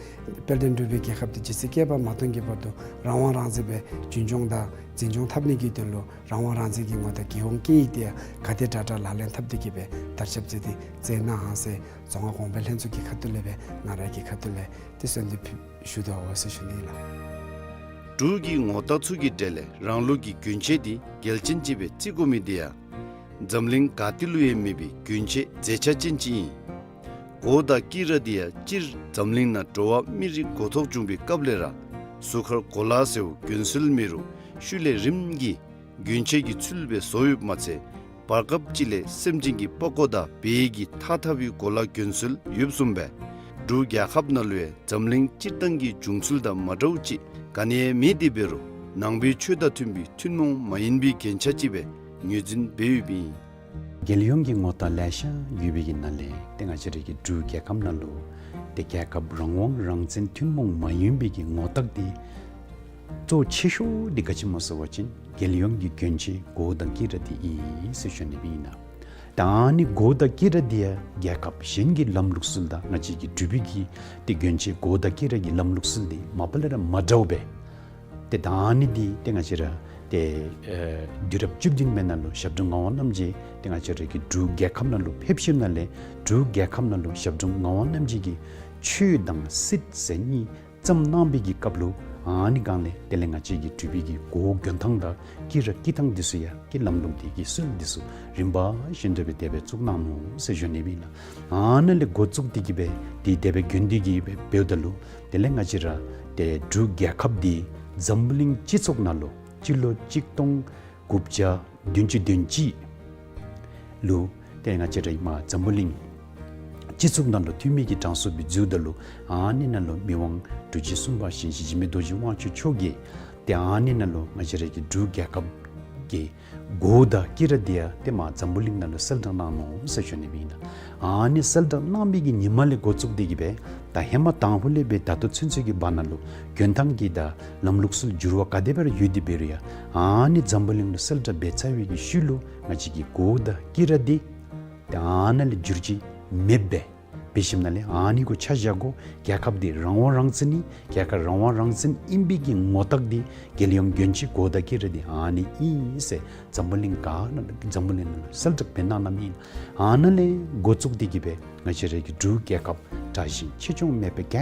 དཔལ་ལྡན་འབྲུག་པའི་རྒྱལ་ཁབ་འདི་ཇི་སྲིད་བསྐལ་པ་མ་སྟོངས་ཀྱི་བར་དུ་རང་དབང་རང་བཙན་སྦེ་རྒྱུན་སྐྱོང་དང་འཛིན་སྐྱོང་འཐབ་ནི་གི་དོན་ལུ་རང་དབང་རང་བཙན་གྱི་ངོ་རྟགས་རྒྱལ་ཡོངས་སྐད་ཡིག་འདི་ཡང་ག་དེ་དྲག་དྲག་ལག་ལེན་འཐབ་སྟེ་གིས་སྦེ་དར་ཁྱབ་མཛད་དེ་མཛད་གནང་ཟེར་རྫོང་ཁ་གོང་འཕེལ་ལྷན་ཚོགས་ཀྱི་ཁ་ཐུག་ལས་སྦེ་ང་ར་གི་ཁ་ཐུག་ལས་ཏེ་གསོལ་འདེབས་ཞུ་དོ་ཟེར་ཞུ་ནི་ལགས། འབྲུག་གི་ངོ་རྟགས་ཚུ་གི་གྲས་ལས་རང་ལུགས་ཀྱི་གྱོན་ཆས་འདི་གལ་ཆེན་ཅིག་སྦེ་བརྩི་དགོ་མི་འདི་ཡང་འཛམ་གླིང་ག་ཏེ་ལུ་ཡང་མེད་པའི་གྱོན་ཆས་མཛེས་ཆ་ཅན་ཅིག་ཨིན། གོ་དང་དཀྱི་ར་འདི་ཡང་སྤྱིར་འཛམ་གླིང་ནང་འགྲོ་བ་མི་རིགས་འགོ་ཐོག་བྱུང་པའི་སྐབས་ལས་ར་གཟུགས་ཁར་གོ་ལ་ཟེརཝ་གྱོན་སྲོལ་མེད་རུང་ཤུལ་ལས་རིམ་གྱིས་གྱོན་ཆས་ཀྱི་ཚུལ་སྦེ་བཟོ་ཡོདཔ་མ་ཚད་བར་སྐབས་ཅིག་ལས་སེམས་ཅན་གྱི་པགས་ཀོ་དང་བལ་གྱི་ཐགས་འཐག་པའི་གོ་ལ་གྱོན་སྲོལ་ཡོདཔ་བཟུམ་སྦེ་འབྲུག་རྒྱལ་ཁབ་ནང་ལུ་ཡང་འཛམ་གླིང་སྤྱིར་བཏང་གི་འབྱུང་ཚུལ་དང་མ་འདྲཝ་ཅིག་ག་ནི་ཡང་མེད་དེ་འབད་རུང་ནང་པའི་ཆོས་དང་མཐུན་པའི་ཐུན་མོང་མ་ཡིན་པའི་རྒྱན་ཆ་ཅིག་སྦེ་ངོས་འཛིན་འབད་ཡོདཔ་ཨིན། རྒྱལ་ཡོངས་ཀྱི་ངོ་རྟགས་ལེ་ཤ་ཡོད་པའི་གི་ནང་ལས་ཏེ་ང་བཅས་ར་གི་འབྲུག་རྒྱལ་ཁབ་ནང་ལུ་ཏེ་རྒྱལ་ཁབ་རང་དབང་རང་བཙན་ཐུན་མོང་མ་ཡིན་པའི་གི་ངོ་རྟགས་འདི་ གཙོ་ཆེ་ཤོས་འདི་ག་ཅི་སྨོ་ཟེར་བ་ཅིན་རྒྱལ་ཡོངས་ཀྱི་གྱོན་ཆས་གོ་དང་དཀྱི་ར་འདི་ཨིན་ཟེར་ཞུ་ནི་ཨིན་ལགས། ད་ཨ་ནི་གོ་དང་དཀྱི་ར་འདི་ཡང་རྒྱལ་ཁབ་གཞན་གྱི་ལམ་ལུགས་སྲོལ་དང་ང་བཅས་ཀྱི་འབྲུག་པའི་གི་ཏེ་གྱོན་ཆས་གོ་དང་དཀྱི་ར་གི་ལམ་ལུགས་སྲོལ་འདི་མ་པ་ལས་ར་མ་འདྲཝ་སྦེ། ཏེ་ད་ཨ་ནི་འདི་ཏེ་ང་བཅས་ར་ཏེ་ཨེ་དུས་རབས་བཅུ་བདུན་པའི་ནང་ལུ་ཞབས་དྲུང་ངག་དབང་རྣམ་རྒྱལ་ཏེ་ང་བཅས་ར་གི་འབྲུག་རྒྱལ་ཁབ་ནང་ལུ་ཕེབས་ཞིནམ་ལས་འབྲུག་རྒྱལ་ཁབ་ནང་ལུ་ཞབས་དྲུང་ངག་དབང་རྣམ་རྒྱལ་གྱིས་ཆོས་དང་སྲིད་ཟེར་གཉིས་བརྩམས་གནང་བའི་གི་སྐབས་ལུ་ཨ་ནི་སྒང་ལས་དེ་ལས་ང་བཅས་ཀྱི་འབྲུག་པའི་གི་གོ་གྱོན་ཐངས་དང་དཀྱི་ར་དཀྱི་ཐངས་འདི་ཚུ་ཡང་གི་ལམ་ལུགས་འདི་གི་སྲོལ་འདི་ཚུ་རིམ་པ་བཞིན་དུ་སྦེ་དེ་སྦེ་བཙུགས་གནང་ནུག་ཟེར་ཞུ་ནི་ཨིན་ལགས། ཨ་ནཱ་ལས་འགོ་བཙུགས་ཏེ་གི་སྦེ་འདི་དེ་སྦེ་གྱོན་ཏེ་གི་སྦེ་འབདཝ་ད་ལུ་དེ་ལས་ང་བཅས་ར་ཏེ་འབྲུག་རྒྱལ་ཁབ་འདི་འཛམ་བུ་གླིང་སྤྱི་ཚོགས་ནང་ལུ་སྤྱི་ལོ་གཅིག་སྟོང་དགུ་བརྒྱ་བདུན་ཅུ་དོན་གཅིག་ལུ་ཏེ་ང་བཅས་ར་ཨིནམ་འཛམ་བུ་གླིང་སྤྱི་ཚོགས་ནང་ལུ་འཐུས་མི་གི་གྲངས་སུ་སྦེ་འཛུལཝ་ད་ལུ་ཨ་ནི་ནང་ལུ་མི་དབང་འབྲུག་རྗེ་གསུམ་པ་ཞིང་གཤེགས་འཇིགས་མེད་རྡོ་རྗེ་དབང་ཕྱུག་མཆོག་གིས་ཏེ་ཨ་ནི་ནང་ལུ་ང་བཅས་ར་གི་འབྲུག་རྒྱལ་ཁབ་ཀྱི་གོ་དང་དཀྱི་ར་འདི་ཡང་ཏེ་མར་འཛམ་བུ་གླིང་ནང་ལུ་གསལ་བསྒྲགས་གནང་ནུག་ཟེར་ཞུ་ནི་ཨིན་ལགས། ཨ་ནི་གསལ་བསྒྲགས་གནང་བའི་གི་ཉིན་མ་ལས་འགོ་བཙུགས་ཏེ་གི་སྦེ་ད་ཧེ་མ་དང་ཕུ་ལས་སྦེ་ད་ལྟོ་ཚུན་ཚོད་ཀྱི་བར་ན་ལུ་གྱོན་ཐངས་ཀྱི་དང་ལམ་ལུགས་སྲོལ་འགྱུར་བ་ག་དེ་སྦེ་ར་ཡོད་དེ་འབད་རུང་ཡང་ཨ་ནི་འཛམ་བུ་གླིང་ལུ་གསལ་བསྒྲགས་འབད་ཚར་བའི་གི་ཤུལ་ལུ་ང་བཅས་ཀྱི་གོ་དང་དཀྱི་ར་འདི་ཏེ་ཨ་ནཱ་ལས་འགྱུར་བཅོས་མེདཔ་སྦེ་འབད་ཞིནམ་ལས་ཨ་ནི་གུ་ཆ་བཞག་དགོ། རྒྱལ་ཁབ་འདི་རང་དབང་རང་བཙན་ཨིན། རྒྱལ་ཁབ་རང་དབང་རང་བཙན་ཨིན་པའི་གི་ངོ་རྟགས་འདི་རྒྱལ་ཡོངས་གྱོན་ཆས་གོ་དང་དཀྱི་ར་འདི་ཨ་ནི་ཨིན་ཟེར་འཛམ་བུ་གླིང་ག་ནང་འཛམ་བུ་གླིང་ནང་ལུ་གསལ་བསྒྲགས་འབད་གནང་གནངམ་ཨིན། ཨ་ནཱ་ལས་འགོ་བཙུགས་ཏེ་གི་སྦེ་ང་བཅས་ར་གི་འབྲུག་རྒྱལ་ཁབ་དྲག་ཞན་ཆེ་ཆུང་མེད་པར་ག་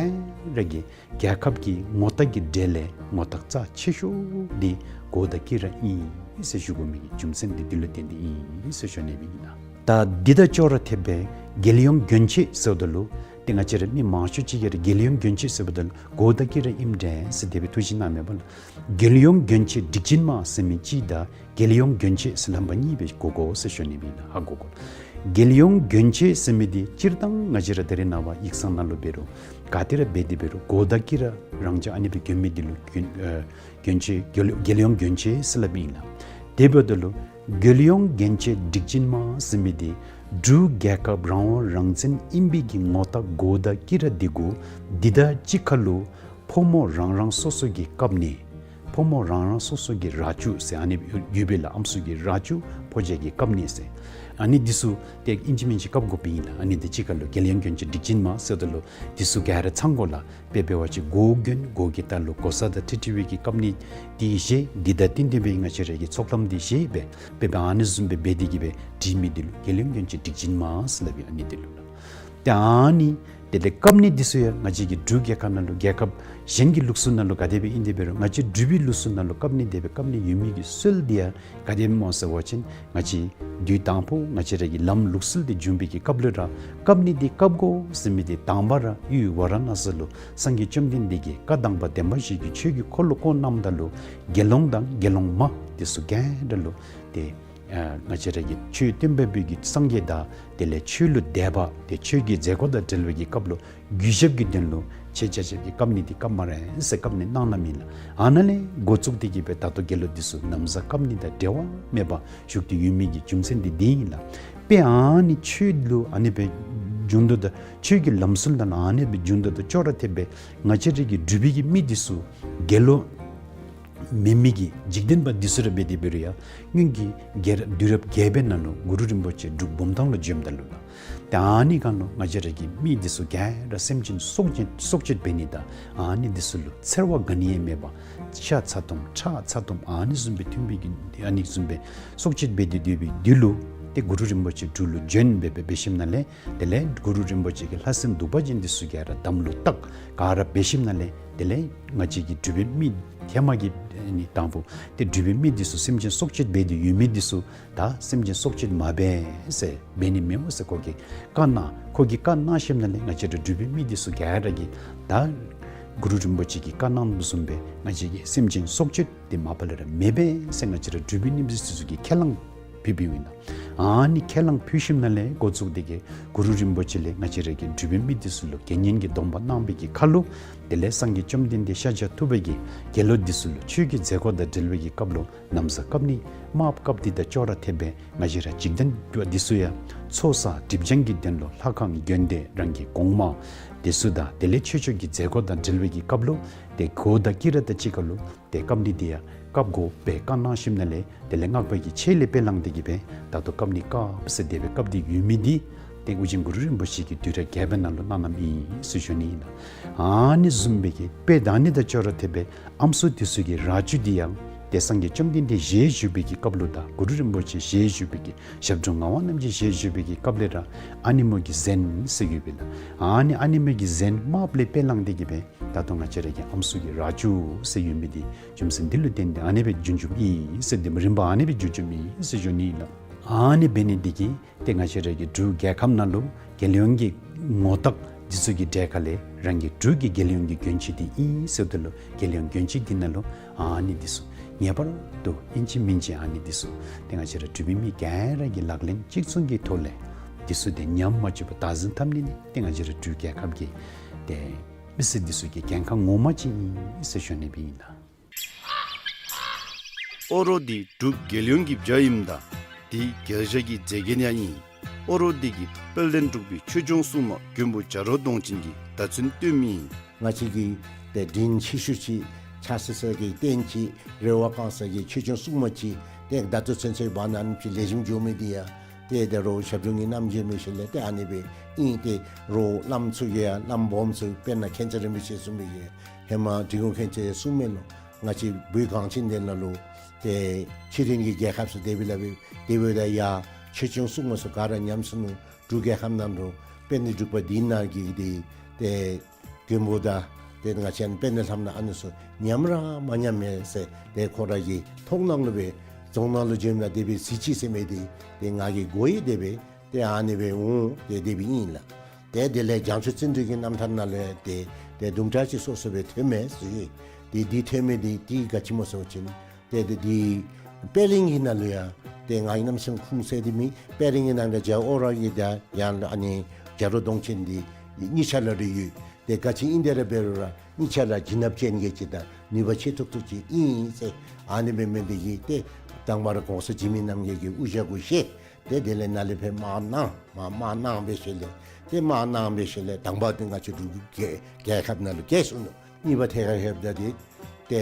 ར་གི་རྒྱལ་ཁབ་ཀྱི་ངོ་རྟགས་ཀྱི་གྲས་ལས་ངོ་རྟགས་རྩ་ཆེ་ཤོས་འདི་གོ་དང་དཀྱི་ར་ཨིན་ཟེར་ཞུ་དགོ་མི་གི་རྒྱུ་མཚན་འདི་འདི་ལུ་བརྟེན་ཏེ་ཨིན་ཟེར་ཞུ་ནི་ཨིན་ལགས། ད་འདི་དང་ཅོག་ར་འཐདཔ་སྦེ་རྒྱལ་ཡོངས་གྱོན་ཆས་ཟེརཝ་ད་ལུ་ཏེ་ང་བཅས་ར་མི་མང་ཤོས་ཅིག་གིས་ར་རྒྱལ་ཡོངས་གྱོན་ཆས་ཟེརཝ་ད་ལུ་གོ་དང་དཀྱི་ར་ཨིནམ་འདྲས་ཟེར་དེ་སྦེ་ཐུགས་བཞེད་གནངམ་མས་པ་ལགས། རྒྱལ་ཡོངས་གྱོན་ཆས་སྒྲིག་ཆས་མ་ཟེར་མི་གཅིག་དང་རྒྱལ་ཡོངས་གྱོན་ཆས་ཟེར་ལྷམ་པ་གཉིས་སྦེ་གོ་དགོ་ཟེར་ཞུ་ནི་ཨིན་ལགས། ཧ་གོ་དགོ། རྒྱལ་ཡོངས་གྱོན་ཆས་ཟེར་མི་འདི་སྤྱིར་བཏང་ང་བཅས་ར་ད་རེས་ནངས་པ་ཡིག་ཚང་ནང་ལུ་འབད་རུང་ག་ཏེ་ར་འབད་དེ་འབད་རུང་གོ་དང་དཀྱི་ར་རང་འཇགས་ཨ་ནི་སྦེ་གྱོན་མི་འདི་ལུ་གྱོན་ཨེ་གྱོན་ཆས་རྒྱལ་རྒྱལ་ཡོངས་གྱོན་ཆས་ཟེར་སླབ་ཨིན་ལགས། དེ་འབདཝ་ད་ལུ་རྒྱལ་ཡོངས་གྱོན་ཆས་སྒྲིག་ཆས་མ་ཟེར་མི་འདི་འབྲུག་རྒྱལ་ཁབ་རང་དབང་རང་བཙན་ཨིན་པའི་གི་ངོ་རྟགས་གོ་དང་དཀྱི་ར་འདི་གུ་འདི་དང་གཅིག་ཁར་ལུ་ཕོ་མོ་རང་རང་སོ་སོ་གི་བཀབ་ནེ་ཕོ་མོ་རང་རང་སོ་སོ་གི་ར་ཅུ་ཟེར་ཨ་ནི་ཡོད་པས་ལགས། ཨམ་སྲུ་གི་ར་ཅུ་ཕོ་རྒྱས་ཀྱི་བཀབ་ནེ་ཟེར་ཨ་ནི་འདི་ཚུ་ཏེ་ཨིན་ཅི་མིན་ཅི་བཀབ་དགོཔ་ཨིན་ལགས། ཨ་ནི་འདི་གཅིག་ཁར་ལུ་རྒྱལ་ཡོངས་གྱོན་ཆས་སྒྲིག་ཆས་མ་ཟེརཝ་ད་ལུ་འདི་ཚུ་ག་ར་ཚང་དགོ་ལགས། དཔེ་འབད་བ་ཅིན་གོ་གྱོན་གོ་གི་ལྟག་ལུ་གོ་ས་དང་འཁྲིལ་འཁྲིལ་བའི་གི་བཀབ་ནེ་འདི་བཞེས། འདི་དང་བསྟུན་ཏེ་སྦེ་ང་བཅས་ར་གི་ཚོགས་ལམ་འདི་བཞེས་སྦེ་དཔེ་འབད་ཨ་ནི་བཟུམ་སྦེ་འབད་དེ་གི་སྦེ་སྒྲིག་མི་འདི་ལུ་རྒྱལ་ཡོངས་གྱོན་ཆས་སྒྲིག་ཆས་མ་ཟེར་སླབ་ཨིན། ཨ་ནི་འདི་ལུ་ལགས། ཏེ་ཨ་ནི་དེ་ལས་བཀབ་ནེ་འདི་ཚུ་ཡང་ང་བཅས་ཀྱི་འབྲུག་རྒྱལ་ཁབ་ནང་ལུ་རྒྱལ་ཁབ་གཞན་གྱི་ལུགས་སྲོལ་ནང་ལུ་ག་དེ་སྦེ་ཨིན་དེ་འབད་རུང་ང་བཅས་འབྲུག་པའི་ལུགས་སྲོལ་ནང་ལུ་བཀབ་ནེ་དེ་སྦེ་བཀབ་ནེ་ཡོད་མི་གི་སྲོལ་འདི་ཡང་ག་དེ་སྨོ་ཟེར་བ་ཅིན་ང་བཅས་དུས་དང་ཕུ་ང་བཅས་ར་གི་ལམ་ལུགས་སྲོལ་འདི་བྱུང་བའི་གི་སྐབས་ལུ་ར་བཀབ་ནེ་འདི་བཀབ་དགོ་ཟེར་མི་འདི་དང་པ་ར་ཡུལ་ཝཱ་ར་ཎ་སི་ལུ་སངས་རྒྱས་བཅོམ་ལྡན་འདས་ཀྱིས་བཀའ་དང་པ་བདེན་པ་བཞི་གི་ཆོས་ཀྱི་འཁོར་ལོ་བསྐོར་གནངམ་ད་ལུ་དགེ་སློང་དང་དགེ་སློང་མ་འདི་ཚུ་ག་ར་ལུ་ཏེ་ཨ་ང་བཅས་ར་གི་ཆོས་སྟོན་པ་པོ་གི་སངས་རྒྱས་དང་དེ་ལས་ཆོས་ལུ་དད་པ་ཏེ་ཆོས་ཀྱི་མཛད་སྒོ་དང་འབྲེལ་བའི་གི་སྐབས་ལུ་གུས་ཞབས་ཀྱི་དོན་ལུ་ཆེད་བཅར་བཅར་གྱི་བཀབ་ནེ་འདི་བཀབ་སྨ་རེ་ཟེར་བཀབ་ནེ་གནང་གནངམ་ཨིན་ལགས། ཨ་ནཱ་ལས་འགོ་བཙུགས་ཏེ་གི་སྦེ་ད་ལྟོ་རྒྱལ་ལོ་འདི་ཚུ་ན་བཟའ་བཀབ་ནེ་དང་འབྲལ་བ་མེད་པར་བཞུགས་ཏེ་ཡོད་མི་གི་རྒྱུ་མཚན་འདི་འདི་ཨིན་ལགས། དཔེ་ཨ་ནི་ཆོས་ལུ་ཨ་ནི་སྦེ་བྱུང་དོ་ད་ཆོས་ཀྱི་ལམ་སྲོལ་དང་ཨ་ནི་སྦེ་བྱུང་དོ་ད་ཅོག་ར་འཐདཔ་སྦེ་ང་བཅས་ར་གི་འབྲུག་པའི་གི་མི་འདི་ཚུ་རྒྱལ་ལོ་མེན་མི་གི་འཇིག་རྟེན་པ་འདི་ཚུ་ར་འབད་དེ་འབད་རུང་ཡང་སྔོན་གྱི་རྒྱལ་དུས་རབས་བརྒྱད་པའི་ནང་ལུ་གུ་རུ་རིན་པོ་ཆེ་འབྲུག་བུམ་ཐང་ལུ་བྱོནམ་ད་ལུ་ལགས། ཏེ་ཨ་ནི་སྒང་ལུ་ང་བཅས་ར་གི་མི་འདི་ཚུ་ག་ར་སེམས་ཅན་སྲོག་གཅོད་སྲོག་གཅོད་འབད་ནི་དང་ཨ་ནི་འདི་ཚུ་ལུ་འཚེར་བ་ག་ནི་ཡང་མེད་པར་ཤ་ཚ་ཏོམ་ཁྲག་ཚ་ཏོམ་ཨ་ནི་བཟུམ་སྦེ་འཐུང་བའི་གི་ཨ་ནི་བཟུམ་སྦེ་སྲོག་གཅོད་འབད་དེ་སྡོད་པའི་དུས་ལུ་ཏེ་གུ་རུ་རིན་པོ་ཆེ་འབྲུག་ལུ་བྱོན་སྦེ་སྦེ་འབད་ཞིནམ་ལས་དེ་ལས་གུ་རུ་རིན་པོ་ཆེ་གི་ལྷ་སྲིན་གདུག་པ་ཅན་འདི་ཚུ་ག་ར་དམ་ལུ་བཏགས་ག་ར་འབད་ཞིནམ་ལས་དེ་ལས་ང་བཅས་ཀྱི་འབྲུག་པའི་མི་ཧེ་མ་གི་ཨ་ནི་དང་ཕུ་ཏེ་འབྲུག་པའི་མི་འདི་ཚུ་སེམས་ཅན་སྲོག་གཅོད་འབད་དེ་ཡོད་མི་འདི་ཚུ་ད་སེམས་ཅན་སྲོག་གཅོད་མ་འབད་ཟེར་འབད་ནི་མི་འོང་ཟེར་ཁོ་གིས་བཀའ་གནང་། ཁོ་གིས་བཀའ་གནང་ཞིནམ་ལས་ང་བཅས་ར་འབྲུག་པའི་མི་འདི་ཚུ་ག་ར་གིས་ད་གུ་རུ་རིན་པོ་ཆེ་གིས་བཀའ་གནང་བཟུམ་སྦེ་ང་བཅས་ཀྱིས་སེམས་ཅན་སྲོག་གཅོད་འདི་མ་པ་ལས་ར་མི་འབད་ཟེར་ང་བཅས་ར་འབྲུག་པའི་མི་འདི་ཚུ་གིས་ཁས་བླངས་ཕུལ་ཕུལཝ་ཨིན་ལགས། ཨ་ནི་ཁས་བླངས་ཕུལ་ཞིནམ་ལས་འགོ་བཙུགས་ཏེ་གི་གུ་རུ་རིན་པོ་ཆེ་ལས་ང་བཅས་ར་གི་འབྲུག་པའི་མི་འདི་ཚུ་ལུ་དགེ་བསྙེན་གྱི་སྡོམ་པ་གནང་བའི་གི་ཁར་ལུ་དེ་ལས་སངས་རྒྱས་བཅོམ་ལྡན་འདས་ཤཱཀྱ་ཐུབ་པ་གིས་དགེ་སློང་འདི་ཚུ་ལུ་ཆོས་ཀྱི་མཛད་སྒོ་དང་འབྲེལ་བའི་གི་སྐབས་ལུ་ན་བཟའ་བཀབ་ནི་དམརཔོ་བཀབ་སྟེ་དང་ཅོག་ར་འཐདཔ་སྦེ་ང་བཅས་ར་འཇིག་རྟེན་འདི་ཚུ་ཡང་ཚོགས་བསགས་སྒྲིབ་སྦྱང་གི་དོན་ལུ་ལྷ་ཁང་དགོན་སྡེ་རང་གི་གོང་མ་འདི་ཚུ་དང་དེ་ལས་ཆོས་ཕྱོགས་ཀྱི་མཛད་སྒོ་དང་འབྲེལ་བའི་གི་སྐབས་ལུ་ཏེ་གོས་དང་དཀྱི་ར་དང་གཅིག་ཁར་ལུ་ཏེ་བཀབ་ནི་འདི་ཡང་བཀབ་དགོ་པའི་བཀའ་གནང་ཞིནམ་ལས་དེ་ལས་སྔགས་པ་གི་ཆས་ལས་དཔེ་བླངས་ཏེ་གི་སྦེ་ད་ལྟོ་བཀབ་ནི་བཀབ་ཟེར་དེ་སྦེ་བཀབ་སྟེ་ཡོད་མི་འདི་ཏེ་ཨོ་རྒྱན་གུ་རུ་རིན་པོ་ཆེ་གིས་དུས་རབས་བརྒྱད་པའི་ནང་ལུ་གནང་གནངམ་ཨིན་ཟེར་ཞུ་ནི་ཨིན་ལགས། ཨ་ནི་བཟུམ་སྦེ་གི་དཔེ་དང་ཨ་ནི་དང་ཅོག་ར་འཐདཔ་སྦེ་ཨམ་སྲུ་འདི་ཚུ་གི་རྭ་ཅོ་འདི་ཡང་ཏེ་སངས་རྒྱས་བཅོམ་ལྡན་འདས་ཞལ་བཞུགས་པའི་གི་སྐབས་ལུ་དང་གུ་རུ་རིན་པོ་ཆེ་ཞལ་བཞུགས་པའི་གི་ཞབས་དྲུང་ངག་དབང་རྣམ་རྒྱལ་ཞལ་བཞུགས་པའི་གི་སྐབས་ལས་ར་ཨ་ནེམོ་གི་གཟན་ཟེར་ཡོདཔ་ཨིན་ལགས། ཨ་ནི་ཨ་ནེམོ་གི་གཟན་དམརཔོ་ལས་དཔེ་བླངས་ཏེ་གི་སྦེ་ད་ལྟོ་ང་བཅས་ར་གི་ཨམ་སྲུ་གི་རྭ་ཅོ་ཟེར་ཡོད་མི་འདི་རྒྱུ་མཚན་འདི་ལུ་བརྟེན་ཏེ་ཨ་ནི་སྦེ་བྱུང་བྱུངམ་ཨིན་ཟེར། དེ་མོ་རིམ་པ་ཨ་ནི་སྦེ་བྱུང་བྱུངམ་ཨིན་ཟེར་ཞུ་ནི་ཨིན་ལགས། ཨ་ནི་འབད་ནི་འདི་གིས་ཏེ་ང་བཅས་ར་གི་འབྲུག་རྒྱལ་ཁབ་ནང་ལུ་རྒྱལ་ཡོངས་ཀྱི་ངོ་རྟགས་འདི་ཚུ་གི་གྲས་ཁ་ལས་རང་གི་འབྲུག་གི་རྒྱལ་ཡོངས་ཀྱི་གྱོན་ཆས་འདི་ཨིན་ཟེརཝ་ད་ལུ་རྒྱལ་ཡོངས་གྱོན་ཆས་འདི་ནང་ལུ་ཨ་ནི་འདི་ཚུ་ངེས་པར་དུ་ཨིན་ཅི་མིན་ཅི་ཨ་ནི་འདི་ཚུ་ཏེ་ང་བཅས་ར་འབྲུག་པའི་མི་ག་ར་གིས་ལག་ལེན་གཅིག་མཚུངས་ཀྱི་ཐོག་ལས་འདི་ཚུ་ཏེ་ཉམས་མ་བཅུག་པར་བདག་འཛིན་འཐབ་ནི་ནི་ཏེ་ང་བཅས་ར་འབྲུག་རྒྱལ་ཁབ་ཀྱི་ཏེ་མི་སེར་འདི་ཚུ་གི་འགན་ཁག་ངོ་མ་ཅིག་ཨིན་ཟེར་ཞུ་ནི་སྦེ་ཨིན་ལགས། ཨོ་རོག་འདི་འབྲུག་རྒྱལ་ཡོངས་ཀྱི་བྱ་ཨིནམ་ད་འདི་རྒྱལ་བྱ་གི་མཛེས་རྒྱན་ཡང་ཨིན། ཨོ་རོག་འདི་གིས་དཔལ་ལྡན་འབྲུག་པའི་ཆོས་སྐྱོང་སྲུང་མ་མགོན་པོ་བྱ་རོག་གདོང་ཅན་གྱི་བརྡ་མཚོན་སྟོནམ་ཨིན། ང་བཅས་ཀྱི་ཏེ་དྲིན་ཆེ་ཤོས་ཅིག་ཕྱག་འཚལ་ས་གི་རྟེན་ཅིག་རེ་བ་བསྐང་ས་གི་ཆོས་སྐྱོང་སྲུང་མ་ཅིག་ཏེ་ད་ལྟོ་ཚུན་ཚོད་བར་ན་ཨ་ནི་ཅིག་ལེགས་ཤོམ་འགྱོ་མི་འདི་ཡང་ཏེ་ད་རུང་ཞབས་དྲུང་གི་རྣམ་འབྱེད་འབད་ཞིནམ་ལས་ཏེ་ཨ་ནི་སྦེ་ཨིན། ཏེ་རོགས་བླམ་ཚུ་གིས་ཡང་བླམ་སྦོམ་ཚུ་དཔེར་ན་མཁྱེན་བརྩེ་རིན་པོ་ཆེ་གསུངས་པའི་གི་ཧེ་མ་འབྲི་གུང་མཁྱེན་བརྩེ་གསུངས་མས་ལོ། ང་བཅས་བོད་གངས་ཅན་འདི་ནང་ལུ་ཏེ་ཕྱི་རོལ་གྱི་རྒྱལ་ཁབ་ཚུ་དེ་སྦེ་ལཱ་འབད་དེ་འབདཝ་ད་ཡར་ཆོས་སྐྱོང་སྲུང་མ་ཚུ་ག་ར་ཉམས་སོ་ནུག། འབྲུག་རྒྱལ་ཁབ་ནང་ལུ་དཔལ་ལྡན་འབྲུག་པ་འདི་ནང་གི་འདི་ཏེ་མགོན་པོ་དང་ཏེ་ང་བཅས་ཨ་ནི་དཔལ་ལྡན་ལྷ་མོ་ཨ་ནི་ཚུ་ཉམས་ར་མ་ཉམས་མས་ཟེར་ཏེ་ཁོ་ར་གི་མཐོང་སྣང་ལུ་སྦེ་རྫོང་ནང་ལུ་བྱོནམ་ད་དེ་སྦེ་གཟིགས་ཅི་ཟེར་མི་འདི་ཏེ་ང་གིས་གོ་ཡི། དེ་སྦེ་ཏེ་ཨ་ནི་སྦེ་འོང་སྟེ་དེ་སྦེ་ཨིན་ལགས། ཏེ་དེ་ལས་བྱང་ཆུབ་བརྩོན་འགྲུས་ཀྱི་རྣམ་ཐར་ནང་ལས་ཏེ་ཏེ་དུམ་གྲ་ཅིག་སོ་སོ་སྦེ་ཐོན་མས་ཟེར། ཏེ་འདི་ཐོན་མི་འདི་ཏེ་ག་ཅི་སྨོ་ཟེར་བ་ཅིན་ཏེ་ཏེ་འདི་པད་གླིང་གི་ནང་ལུ་ཡང་ཏེ་ང་གིས་གནམ་མེད་ས་མེད་ཁུངས་བཙན་ཏེ་མེད། པད་གླིང་གི་ནང་ལུ་རྒྱལ་ཨོ་རོག་གི་ད་ཡང་ཨ་ནི་བྱ་རོག་གདོང་ཅན་འདི་གཉིས་ཆ་ར་ར་ཡོད། ཏེ་ག་ཅི་ཨིན་དེ་ར་འབད་རུང་ར་གཉིས་ཆ་ར་བྱིན་རླབས་ཅན་གྱི་ཅིག་དང་ནུས་པ་ཆེ་ཏོག་ཏོ་ཅིག་ཨིན་ཟེར། ཨ་ནི་འབད་མི་འདི་གིས་ཏེ་དང་པ་ར་གོང་ས་འཇིགས་མེད་རྣམ་རྒྱལ་གྱི་དབུ་ཞྭ་གུ་བཞེས། ཏེ་དེ་ལས་ནཱ་ལས་ཕར་དམག་གནང་མར་དམག་གནང་འབད་ཞིནམ་ལས་ཏེ་དམག་གནང་འབད་ཞིནམ་ལས་དང་པ་འདི་ང་བཅས་འབྲུག་རྒྱལ་རྒྱལ་ཁབ་ནང་ལུ་བསྐྱལ་སོ་ནུག། གཉིས་པ་ཐད་ཁར་ལྷོདཔ་ད་འདི་ཏེ་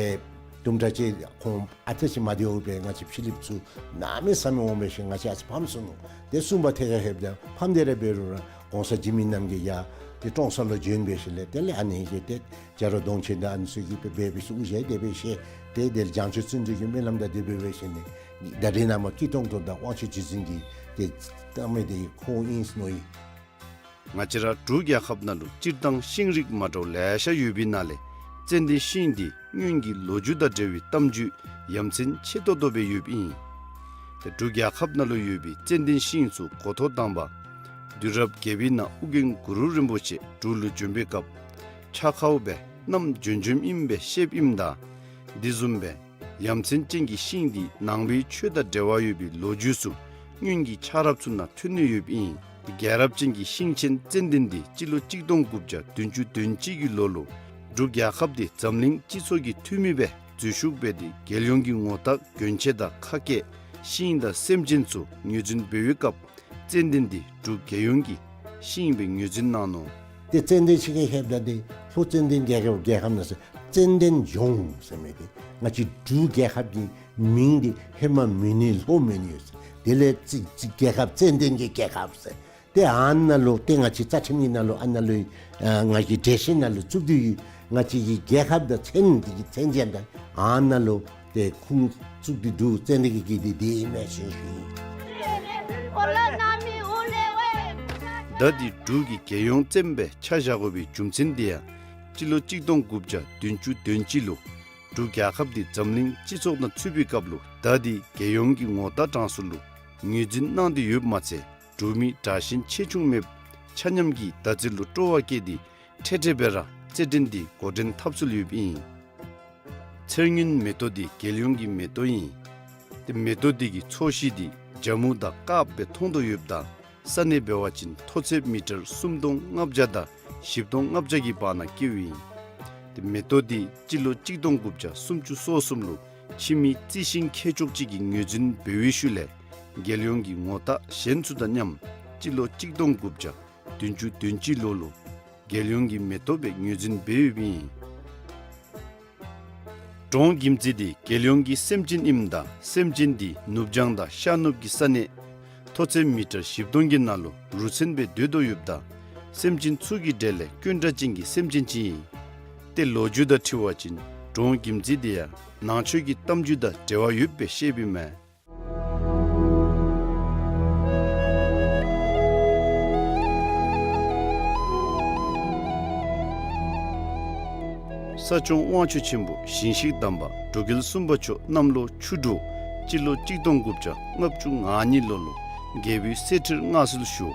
དུམ་གྲ་ཅིག་ཁོང་ཨ་ཙི་ཅིག་མ་བདེཝ་སྦེ་ང་བཅས་ཕྱི་གླིངཔ་ཚུ་གནམ་མེད་ས་མེད་འོང་འབད་ཞིནམ་ང་བཅས་ཨ་ཙི་ཕམ་སོ་ནུག། ཏེ་གསུམ་པ་ཐད་ཁར་ལྷོདཔ་ད་ཕམ་སྟེ་ར་འབད་རུང་ར་གོང་ས་འཇིགས་མེད་རྣམ་རྒྱལ་ཡར་ཏེ་ཀྲོང་གསར་ལུ་བྱོན་འབད་ཞིནམ་ལས་དེ་ལས་ཨ་ནི་གི་ཏེ་བྱ་རོག་གདོང་ཅན་དང་ཨ་ནི་ཚུ་གིས་སྦེ་འབད་འབད་ཞིནམ་དབུ་ཞྭ་དེ་སྦེ་བཞེས། ཏེ་དེ་ལས་བྱང་ཆུབ་བརྩོན་འགྲུས་ཀྱི་སྨོན་ལམ་དང་དེ་སྦེ་འབད་ཞིནམ་ད་རེས་ནངས་པ་སྐྱིད་གྲོང་དུ་དང་དབང་ཕྱུག་རྗེ་བཙུན་གྱིས་ཏེ་བཏབ་མི་འདི་ཁོ་ཨིན་ཟེར་མནོ་ཡི། ང་བཅས་ར་འབྲུག་རྒྱལ་ཁབ་ནང་ལུ་སྤྱིར་བཏང་ཤིང་རིགས་མ་འདྲཝ་ལེ་ཤ་ཡོད་པའི་ནང་ལས་ཙན་དན་ཤིང་འདི་སྔོན་གྱི་ལོ་རྒྱུས་དང་འབྲེལ་བའི་གཏམ་རྒྱུད་ཡ་མཚན་ཆེ་ཏོག་ཏོ་སྦེ་ཡོདཔ་ཨིན། ཏེ་འབྲུག་རྒྱལ་ཁབ་ནང་ལུ་ཡོད་པའི་ཙན་དན་ཤིང་ཚུ་འགོ་ཐོག་དང་པ་དུས་རབས་བརྒྱད་པའི་ནང་ཨོ་རྒྱན་གུ་རུ་རིན་པོ་ཆེ་འབྲུག་ལུ་བྱོན་པའི་སྐབས་ཕྱག་ཁར་སྦེ་བསྣམས་བྱོན་བྱོནམ་ཨིནམ་སྦེ་བཤདཔ་ཨིནམ་ད་འདི་བཟུམ་སྦེ་ཡ་མཚན་ཅན་གྱི་ཤིང་འདི་ནང་པའི་ཆོས་དང་འབྲེལ་བ་ཡོད་པའི་ལོ་རྒྱུས་ཚུ་སྔོན་གྱི་ཆགས་རབས་ཚུ་ནང་ཐོན་ནི་ཡོདཔ་ཨིན། རྒྱལ་རབས་ཅན་གྱི་ཤིང་ཆེན་ཙན་དན་འདི་སྤྱི་ལོ་གཅིག་སྟོང་དགུ་བརྒྱ་བདུན་ཅུ་དོན་གཅིག་གི་ལོ་ལུ་འབྲུག་རྒྱལ་ཁབ་འདི་འཛམ་གླིང་སྤྱི་ཚོགས་ཀྱི་འཐུས་མི་སྦེ་འཛུལ་ཞུགས་འབད་དེ་རྒྱལ་ཡོངས་ཀྱི་ངོ་རྟགས་གྱོན་ཆས་དང་ཁ་སྐད་ཤིང་དང་སེམས་ཅན་ཚུ་ངོས་འཛིན་འབད་བའི་སྐབས་ཙན་དན་འདི་འབྲུག་རྒྱལ་ཡོངས་ཀྱི་ཤིང་སྦེ་ངོས་འཛིན་གནང་ནུག། ཏེ་ཙན་དན་ཤིང་གི་ཧེབ་ད་འདི་ལྷོ་ཙན་དན་རྒྱལ་ཁབ་རྒྱལ་ཁབ་ནང་ཟེར་ཙན་དན་ལྗོངས་ཟེར་མི་འདི་ང་བཅས་འབྲུག་རྒྱལ་ཁབ་ཀྱི་མིང་འདི་ཧེ་མ་མོན་ནི་ལྷོ་མོན་ནི་ཡོད་ཟེར། དེ་ལས་ཙི་ཙི་རྒྱལ་ཁབ་ཙན་དན་གྱི་རྒྱལ་ཁབ་ཟེར། ཏེ་ཨ་ནཱ་ལུ་ཏེ་ང་བཅས་རྩ་ཁྲིམས་ཀྱི་ནང་ལུ་ཨ་ནཱ་ལུ་ཨ་ང་གི་འགྲེལ་བཤད་ནང་ལུ་བཙུགས་ཏེ་ཡོད། ང་བཅས་ཀྱི་རྒྱལ་ཁབ་དང་མཚན་འདི་གི་མཚན་ཅན་དང་ཨ་ནཱ་ལུ་ཏེ་ཁུངས་བཙུགས་ཏེ་འདུག། ཙན་དན་གྱི་གི་འདི་འདི་ཨིན་མས་ཟེར་ཞུ་ཡི། ད་འདི་འབྲུག་གི་རྒྱལ་ཡོངས་བཙན་སྦེ་ཆ་བཞག་དགོ་པའི་རྒྱུ་མཚན་འདི་ཡང་སྤྱི་ལོ་གཅིག་སྟོང་དགུ་བརྒྱ་བདུན་ཅུ་དོན་གཅིག་ལུ་འབྲུག་རྒྱལ་ཁབ་འདི་འཛམ་གླིང་སྤྱི་ཚོགས་ནང་ཚུད་པའི་སྐབས་ལུ་ད་འདི་རྒྱལ་ཡོངས་ཀྱི་ངོ་རྟགས་གྲངས་སུ་ལུ་ངོས་འཛིན་གནང་སྟེ་ཡོདཔ་མ་ཚད་འབྲུག་མི་དྲག་ཞན་ཆེ་ཆུང་མེདཔ་ཆ་མཉམ་གྱིས་ད་ཚེ་ལུ་སྤྲོ་བ་བསྐྱེད་དེ་འཕྲལ་འཕྲལ་སྦེ་ར་རྩེད་འགྲན་འདི་འགོ་འདྲེན་འཐབ་སྲོལ་ཡོདཔ་ཨིན། ཚེར་སྔོན་མེ་ཏོག་འདི་རྒྱལ་ཡོངས་ཀྱི་མེ་ཏོག་ཨིན། ཏེ་མེ་ཏོག་འདི་གི་ཚོས་གཞི་འདི་ ཇ་མུ་དང་དཀརཔོ་སྦེ་མཐོང་དོ་ཡོདཔ་ད་ས་གནས་འབད་བ་ཅིན་མཐོ་ཚད་མི་ཊར་སུམ་སྟོང་ལྔ་བརྒྱ་དང་བཞི་སྟོང་ལྔ་བརྒྱ་གི་བར་ན་བཀལཝ་ཨིན། ཏེ་མེ་ཏོག་འདི་སྤྱི་ལོ་གཅིག་སྟོང་དགུ་བརྒྱ་སུམ་ཅུ་སོ་གསུམ་ལུ་ཕྱི་མི་རྩི་ཤིང་མཁས་མཆོག་ཅིག་གིས་ངོས་འཛིན་འབད་བའི་ཤུལ་ལས་རྒྱལ་ཡོངས་ཀྱི་ངོ་རྟགས་གཞན་ཚུ་དང་མཉམ་སྤྱི་ལོ་གཅིག་སྟོང་དགུ་བརྒྱ་བདུན་ཅུ་དོན་གཅིག་ལོ་ལུ་རྒྱལ་ཡོངས་ཀྱི་མེ་ཏོག་སྦེ་ངོས་འཛིན་འབད་ཡོདཔ་ཨིན། འབྲོང་གིམ་ཙི་འདི་རྒྱལ་ཡོངས་ཀྱི་སེམས་ཅན་ཨིནམ་ད་སེམས་ཅན་འདི་ནུབ་བྱང་དང་ཤར་ནུབ་ཀྱི་ས་གནས་མཐོ་ཚད་མི་ཊར་བཞི་སྟོང་གི་ནང་ལུ་རུ་མཚོན་སྦེ་སྡོད་དོ་ཡོདཔ་ད་སེམས་ཅན་ཚུ་གི་གྲས་ལས་དཀོན་དྲགས་ཅན་གྱི་སེམས་ཅན་ཅིག་ཨིན། ཏེ་ལོ་རྒྱུས་དང་འཁྲིལ་བ་ཅིན་འབྲོང་གིམ་ཙི་འདི་ཡང་ནང་ཆོས་ཀྱི་གཏམ་རྒྱུད་དང་འབྲེལ་བ་ཡོདཔ་སྦེ་བཤདཔ་ཨིན་མས། ས་སྐྱོང་དབང་ཕྱུག་ཆེན་པོ་ཞིང་གཤེགས་དམ་པ་འབྲུག་རྒྱལ་གསུམ་པ་མཆོག་གནམ་ལོ་ཆུ་འབྲུག་སྤྱི་ལོ་གཅིག་སྟོང་དགུ་བརྒྱ་ལྔ་བཅུ་ང་གཉིས་ལོ་ལུ་རྒྱལ་པོའི་གསེར་ཁྲིར་མངའ་གསོལ་ཞུ།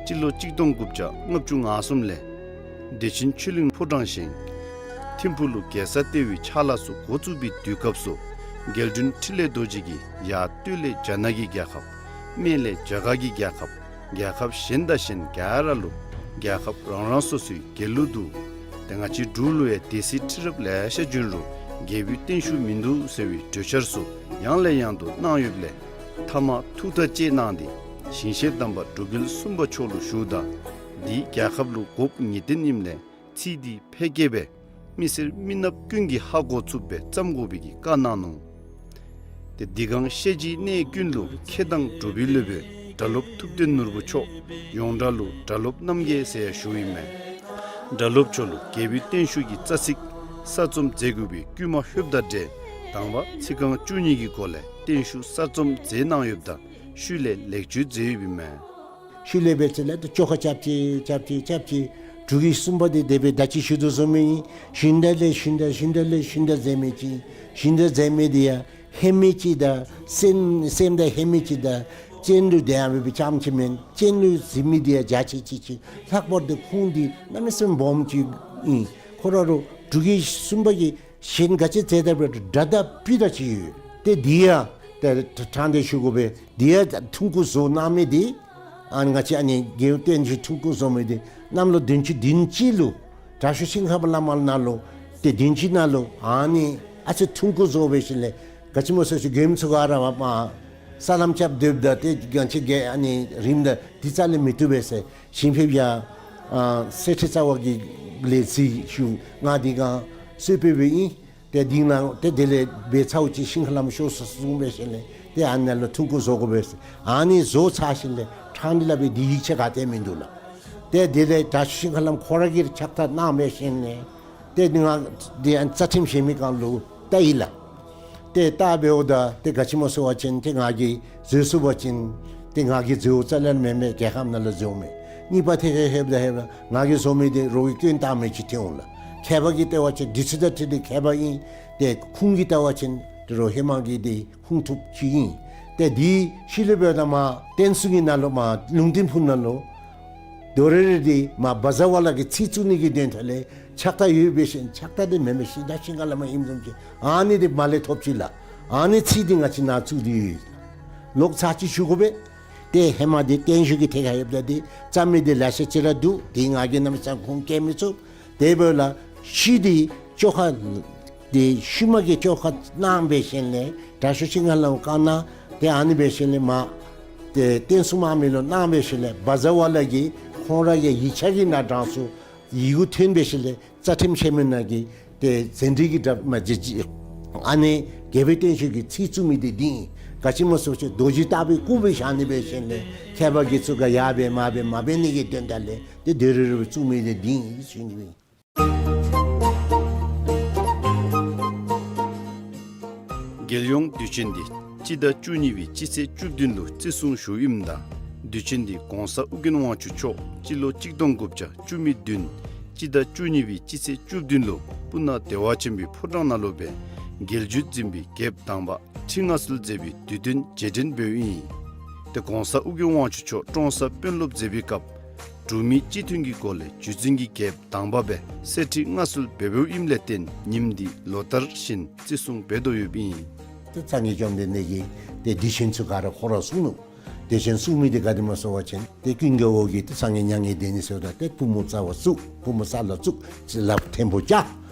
སྤྱི་ལོ་གཅིག་སྟོང་དགུ་བརྒྱ་ལྔ་བཅུ་ང་གསུམ་ལས་བདེ་ཆེན་ཆོས་གླིང་ཕོ་བྲང་བཞེངས། ཐིམ་ཕུག་ལུ་རྒྱལ་ས་ལྟེ་བའི་ཕྱག་ལཱ་ཚུ་འགོ་བཙུགས་པའི་དུས་སྐབས་སུ་རྒྱལ་དྲུང་འཕྲིན་ལས་རྡོ་རྗེ་གིས་ཡར་སྟོད་ལས་རྒྱ་ནག་གི་རྒྱལ་ཁབ། སྨད་ལས་རྒྱ་གར་གྱི་རྒྱལ་ཁབ། རྒྱལ་ཁབ་གཞན་དང་གཞན་ག་ར་ལུ་རྒྱལ་ཁབ་རང་རང་སོ་སོའི་རྒྱལ་གླུ་འདུག། ཏེ་ང་བཅས་འབྲུག་ལུ་ཡང་སྡེ་སྲིད་ཁྲི་རབས་ལེ་ཤ་བྱོན་རུང་རྒྱལ་པོའི་བརྟན་བཞུགས་མིན་འདུག་ཟེར་བའི་གྲོས་འཆར་ཚུ་ཡང་ལས་ཡང་དུ་གནང་ཡོདཔ་ལས་མཐའ་མ་ཐུགས་ཐག་བཅད་གནང་སྟེ་ཞིང་གཤེགས་དམ་པ་འབྲུག་རྒྱལ་གསུམ་པ་མཆོག་ལུ་ཞུཝ་ད་འདི་རྒྱལ་ཁབ་ལུ་དགོཔ་ངེས་བརྟན་ཨིནམ་ལས་ཚིག་འདི་ཕལ་སྐད་སྦེ་མི་སེར་མི་ནགཔ་ཀུན་གྱིས་ཧ་གོ་ཚུགསཔ་སྦེ་བརྩམ་དགོ་པའི་གི་བཀའ་གནང་ནུག། ཏེ་འདི་གང་ཤེས་བྱའི་གནས་ཀུན་ལུ་མཁས་དང་གྲུབ་པའི་སློབ་དཔོན་སྒྲ་སློབ་ཐུབ་བསྟན་ནོར་བུ་མཆོག་ཡོངས་གྲགས་ལུ་སྒྲ་སློབ་རྣམ་རྒྱལ་ཟེར་ཡང་ཞུཝ་ཨིན་མས། སྒྲ་སློབ་མཆོག་ལུ་རྒྱལ་པོའི་བརྟན་བཞུགས་ཀྱི་རྩ་ཚིག་གསར་རྩོམ་མཛད་དགོ་པའི་བསྐུལ་མ་ལྷོདཔ་དང་འབྲེལ་དང་པ་ཚིག་རྐང་བཅུ་གཉིས་ཀྱི་སྒོ་ལས་བརྟན་བཞུགས་གསར་རྩོམ་མཛད་གནང་ཡོདཔ་ད་ཤུལ་ལས་ལེགས་བཅོས་མཛད་ཡོདཔ་ཨིན་མས། ཤུལ་ལས་འབད་ཚེ་ལས་ཏེ་བཅོ་ཁ་རྐྱབ་ཅི་རྐྱབ་ཅི་རྐྱབ་ཅི་འབྲུག་གི་གསུམ་པ་འདི་དེ་སྦེ་ད་ཅི་ཞུ་དོ་བཟུམ་ཨིན། ཞིང་དང་ལས་ཞིང་དང་ཞིང་དང་ལས་ཞིང་དང་ཟེར་མི་ཅིག་ཨིན། ཞིང་དང་ཟེར་མི་འདི་ཡང་ཧེ་མི་ཅིག་དང་སེམས་སེམས་དང་ཧེ་མི་ཅིག་དང་གཅེན་ལུ་དེ་ཡང་འབད་བའི་ཙམ་ཅིག་མེན། གཅེན་ལུ་ཟེར་མི་འདི་ཡང་རྒྱ་ཆེ་ཅིག་ཅིག་ལྷག་པར་དུ་ཁོང་འདི་གནམ་མེད་ས་མེད་སྦོམ་ཅིག་ཨིན། ཁོ་ར་རུང་འབྲུག་གི་གསུམ་པ་གི་གཞན་ག་ཅི་ཟེར་ད་འབད་སྒྲ་དང་སྤུ་དང་ཅིག་ཡོད། ཏེ་འདི་ཡང་ཏེ་དྲང་སྟེ་ཞུ་དགོ་པས། འདི་ཡང་ཐུང་ཀུ་བཟོ་གནང་མི་འདི་ཨ་ནི་ང་བཅས་ཨ་ནི་རྒྱལ་བསྟན་བཅོས་ཐུང་ཀུ་བཟོ་མི་འདི་གནམ་ལོ་བདུན་ཅུ་དོན་གཅིག་ལུ་དྲག་ཤོས་ཤིང་ཁམས་བླ་མ་ནང་ལུ་ཏེ་དོན་གཅིག་ནང་ལུ་ཨ་ནི་ཨ་ཙི་ཐུང་ཀུ་བཟོ་འབད་ཞིནམ་ལས་ག་ཅི་སྨོ་ཟེར་ཅི་མགྱོནམ་ཚུ་ག་ར་མ་སྨོ་ས་ལམ་རྐྱབ་སྡོདཔ་ད་ཏེ་ང་བཅས་ཀྱི་ཨ་ནི་རིངམ་ད་འདི་རྩ་ལས་མི་བཏུབ་པས་ཟེར་ཞིང་ཕེབས་ཡང་ཨ་གསེར་ཁྲི་རྩ་བ་གི་ལས་རྩིས་ཞུ་ང་འདི་གང་གསོལ་ཕེབས་འབདཝ་ཨིན། ཏེ་འདི་ནང་ཏེ་དེ་ལས་འབད་ཚརཝ་ཅིག་ཤིང་ཁ་ལམ་ཤོར་སོ་གསུངས་འབད་ཞིནམ་ལས་ཏེ་ཨ་ནཱ་ལུ་ཐུང་ཀུ་བཟོ་དགོ་པས་ཟེར། ཨ་ནི་བཟོ་ཚར་ཞིནམ་ལས་ཕྲང་སྟེ་སླབ་པའི་འདི་ཡིག་ཆ་ག་ཏེ་མིན་འདུག་ལགས། ཏེ་དེ་ལས་དྲག་ཤོས་ཤིང་ཁ་ལམ་ཁོ་ར་གིས་ཕྱག་རྟགས་གནང་འབད་ཞིནམ་ལས་ཏེ་ང་འདི་ཨ་རྩ་ཁྲིམས་བཞེས་མི་གང་ལུ་བལྟ་ཡི་ལགས། ཏེ་བལྟ་འབདཝ་ད་ཏེ་ག་ཅི་སྨོ་ཟེར་བ་ཅིན་ཏེ་ང་གིས་བཟོ་ཚུགས་པ་ཅིན་ཏེ་ང་གིས་བཟོཝ་རྩ་ལས་མེན་མས། རྒྱལ་ཁམས་ནང་ལུ་བཟོཝ་མས། གཉིས་པ་ཐད་ཁར་ལྷོདཔ་ད་ལྷོདཔ་ད་ང་གིས་བཟོ་མི་འདི་རོགས་ཀྱིས་སྐྱོན་བཏགས་མི་ཅིག་ཐོན་འོང་ལགས། མཁས་པ་གིས་བལྟ་བ་ཅིན་འདི་ཚུ་དང་འཁྲིལ་ཏེ་མཁས་པ་ཨིན། ཏེ་ཁུངས་ཀྱིས་བལྟ་བ་ཅིན་ཏེ་རོགས་ཧེ་མ་གི་འདི་ཁུངས་ཐུབ་ཅིག་ཨིན། ཏེ་འདི་ཤུལ་ལས་འབདཝ་ད་མ་བསྟན་སྲུང་གི་ནང་ལུ་མ་ལུང་བསྟན་ཕུག་ནང་ལུ་དོ་རེ་རེ་འདི་མ་བཛྲ་ཝཱ་ལ་གི་ཚིག་བཙུགས་ནི་གི་དོན་དག་ལས་ཕྱག་རྟགས་ཡོད་འབད་ཞིནམ་ཕྱག་རྟགས་འདི་མེན་མས། ཤིང་རྟ་ཤིང་ཁ་ལམ་ཨིནམ་བཟུམ་ཅིག་ཨ་ནི་འདི་མ་ལས་ཐོབ་ཅི་ལགས། ཨ་ནི་ཚིག་འདི་ང་བཅས་ནང་བཙུགས་ཏེ་ཡོད། ལོག་ཚར་ཅིག་ཞུ་དགོ་པས། ཏེ་ཧེ་མ་འདི་བརྟན་བཞུགས་ཀྱི་ཐད་ཁར་ཡོདཔ་ད་འདི་རྩོམ་མི་འདི་ལེ་ཤ་ཅིག་ར་འདུག། འདི་ང་གིས་གནམ་མེད་ས་མེད་ཁུངས་བཀལ་མི་ཚུགས། དེ་འབདཝ་ལས་ཤུལ་འདི་བཅོ་ཁ་འདི་ཤུལ་མ་གི་བཅོ་ཁ་གནང་འབད་ཞིནམ་ལས་དྲག་ཤོས་ཤིང་ཁ་ལམ་བཀའ་གནང་། ཏེ་ཨ་ནི་འབད་ཞིནམ་ལས་མ་ཏེ་བསྟན་སྲུང་དམག་མི་ལུ་གནང་འབད་ཞིནམ་ལས་བཛྲ་ཝཱ་ལ་གིས་ཁོང་ར་གི་ཡིག་ཆ་གི་ནང་དྲངས་ཚུགས། ཡི་གུ་ཐོན་འབད་ཞིནམ་ལས་རྩ་ཁྲིམས་ཆེན་མོའི་ནང་གི་ཏེ་ཟན་དྲི་གི་དྲ་མ་ཅིག་ཅིག་ཨ་ནི་རྒྱལ་པོའི་བརྟན་བཞུགས་ཀྱི་ཚིག་བཙུགས་མི་འདི་འདི་ཨིན། ག་ཅི་སྨོ་ཟེར་བ་ཅིན་རྡོ་རྗེ་ལྟ་བུའི་སྐུ་སྦེ་བཞག་ནི་འབད་ཞིནམ་ལས་མཁས་པ་དགེ་ཚུ་ག་ཡར་འབད་མར་འབད་མ་འབད་ནི་གི་དོན་དག་ལས་ཏེ་དེ་རེ་རེ་བཙུགས་མི་འདི་འདི་ཨིན་ཞུ་ནི་ཨིན། རྒྱལ་ཡོངས་དུས་ཆེན་འདི་སྤྱི་ཟླ་བཅུ་གཉིས་པའི་སྤྱི་ཚེས་བཅུ་བདུན་ལུ་བརྩི་སྲུང་ཞུཝ་ཨིནམ་ད་དུས་ཆེན་འདི་གོང་ས་ཨོ་རྒྱན་དབང་ཕྱུག་མཆོག་སྤྱི་ལོ་གཅིག་སྟོང་དགུ་བརྒྱ་བཅུ་མེད་བདུན་སྤྱི་ཟླ་བཅུ་གཉིས་པའི་སྤྱི་ཚེས་བཅུ་བདུན་ལུ་སྤུ་ན་བདེ་བ་ཆེན་པོའི་ཕོ་བྲང་ནང་ལུ་སྦེ་རྒྱལ་བརྒྱུད་འཛིན་པའི་རྒྱལཔོ་དང་པ་ཁྲི་མངའ་གསོལ་མཛད་པའི་དུས་སྟོན་རྗེས་དྲན་འབདཝ་ཨིན། ཏེ་གོང་ས་ཨོ་རྒྱན་དབང་ཕྱུག་མཆོག་ཀྲོང་གསར་དཔོན་སློབ་མཛད་པའི་སྐབས་འབྲུག་མི་སྤྱི་མཐུན་གྱི་སྒོ་ལས་བརྒྱུད་འཛིན་གྱི་རྒྱལཔོ་དང་པ་སྦེ་གསེར་ཁྲི་མངའ་གསོལ་འབད་འབདཝ་ཨིནམ་ལས་བརྟེན་ཉིནམ་འདི་ལོ་ལྟར་བཞིན་བརྩི་སྲུང་འབད་དོ་ཡོདཔ་ཨིན། ཏེ་སངས་རྒྱས་བཅོམ་ལྡན་འདས་ཀྱི་ ཏེ་དུས་ཆེན་ཚུ་ག་ར་ཁོ་ར་གསུང་ནུག། དུས་ཆེན་གསུང་མི་འདི་ག་དེ་སྨོ་ཟེར་བ་ཅིན་ཏེ་ཀུན་དགའ་བོ་གིས་ཏེ་སངས་རྒྱས་མྱ་ངན་འདས་ནི་ཟེརཝ་ད་ཏེ་པུས་མོ་རྩ་བ་བཙུགས། པུས་མོ་ས་ལུ་བཙུགས། ཅིག་ལགཔ་མཐོན་པོ་བཅག་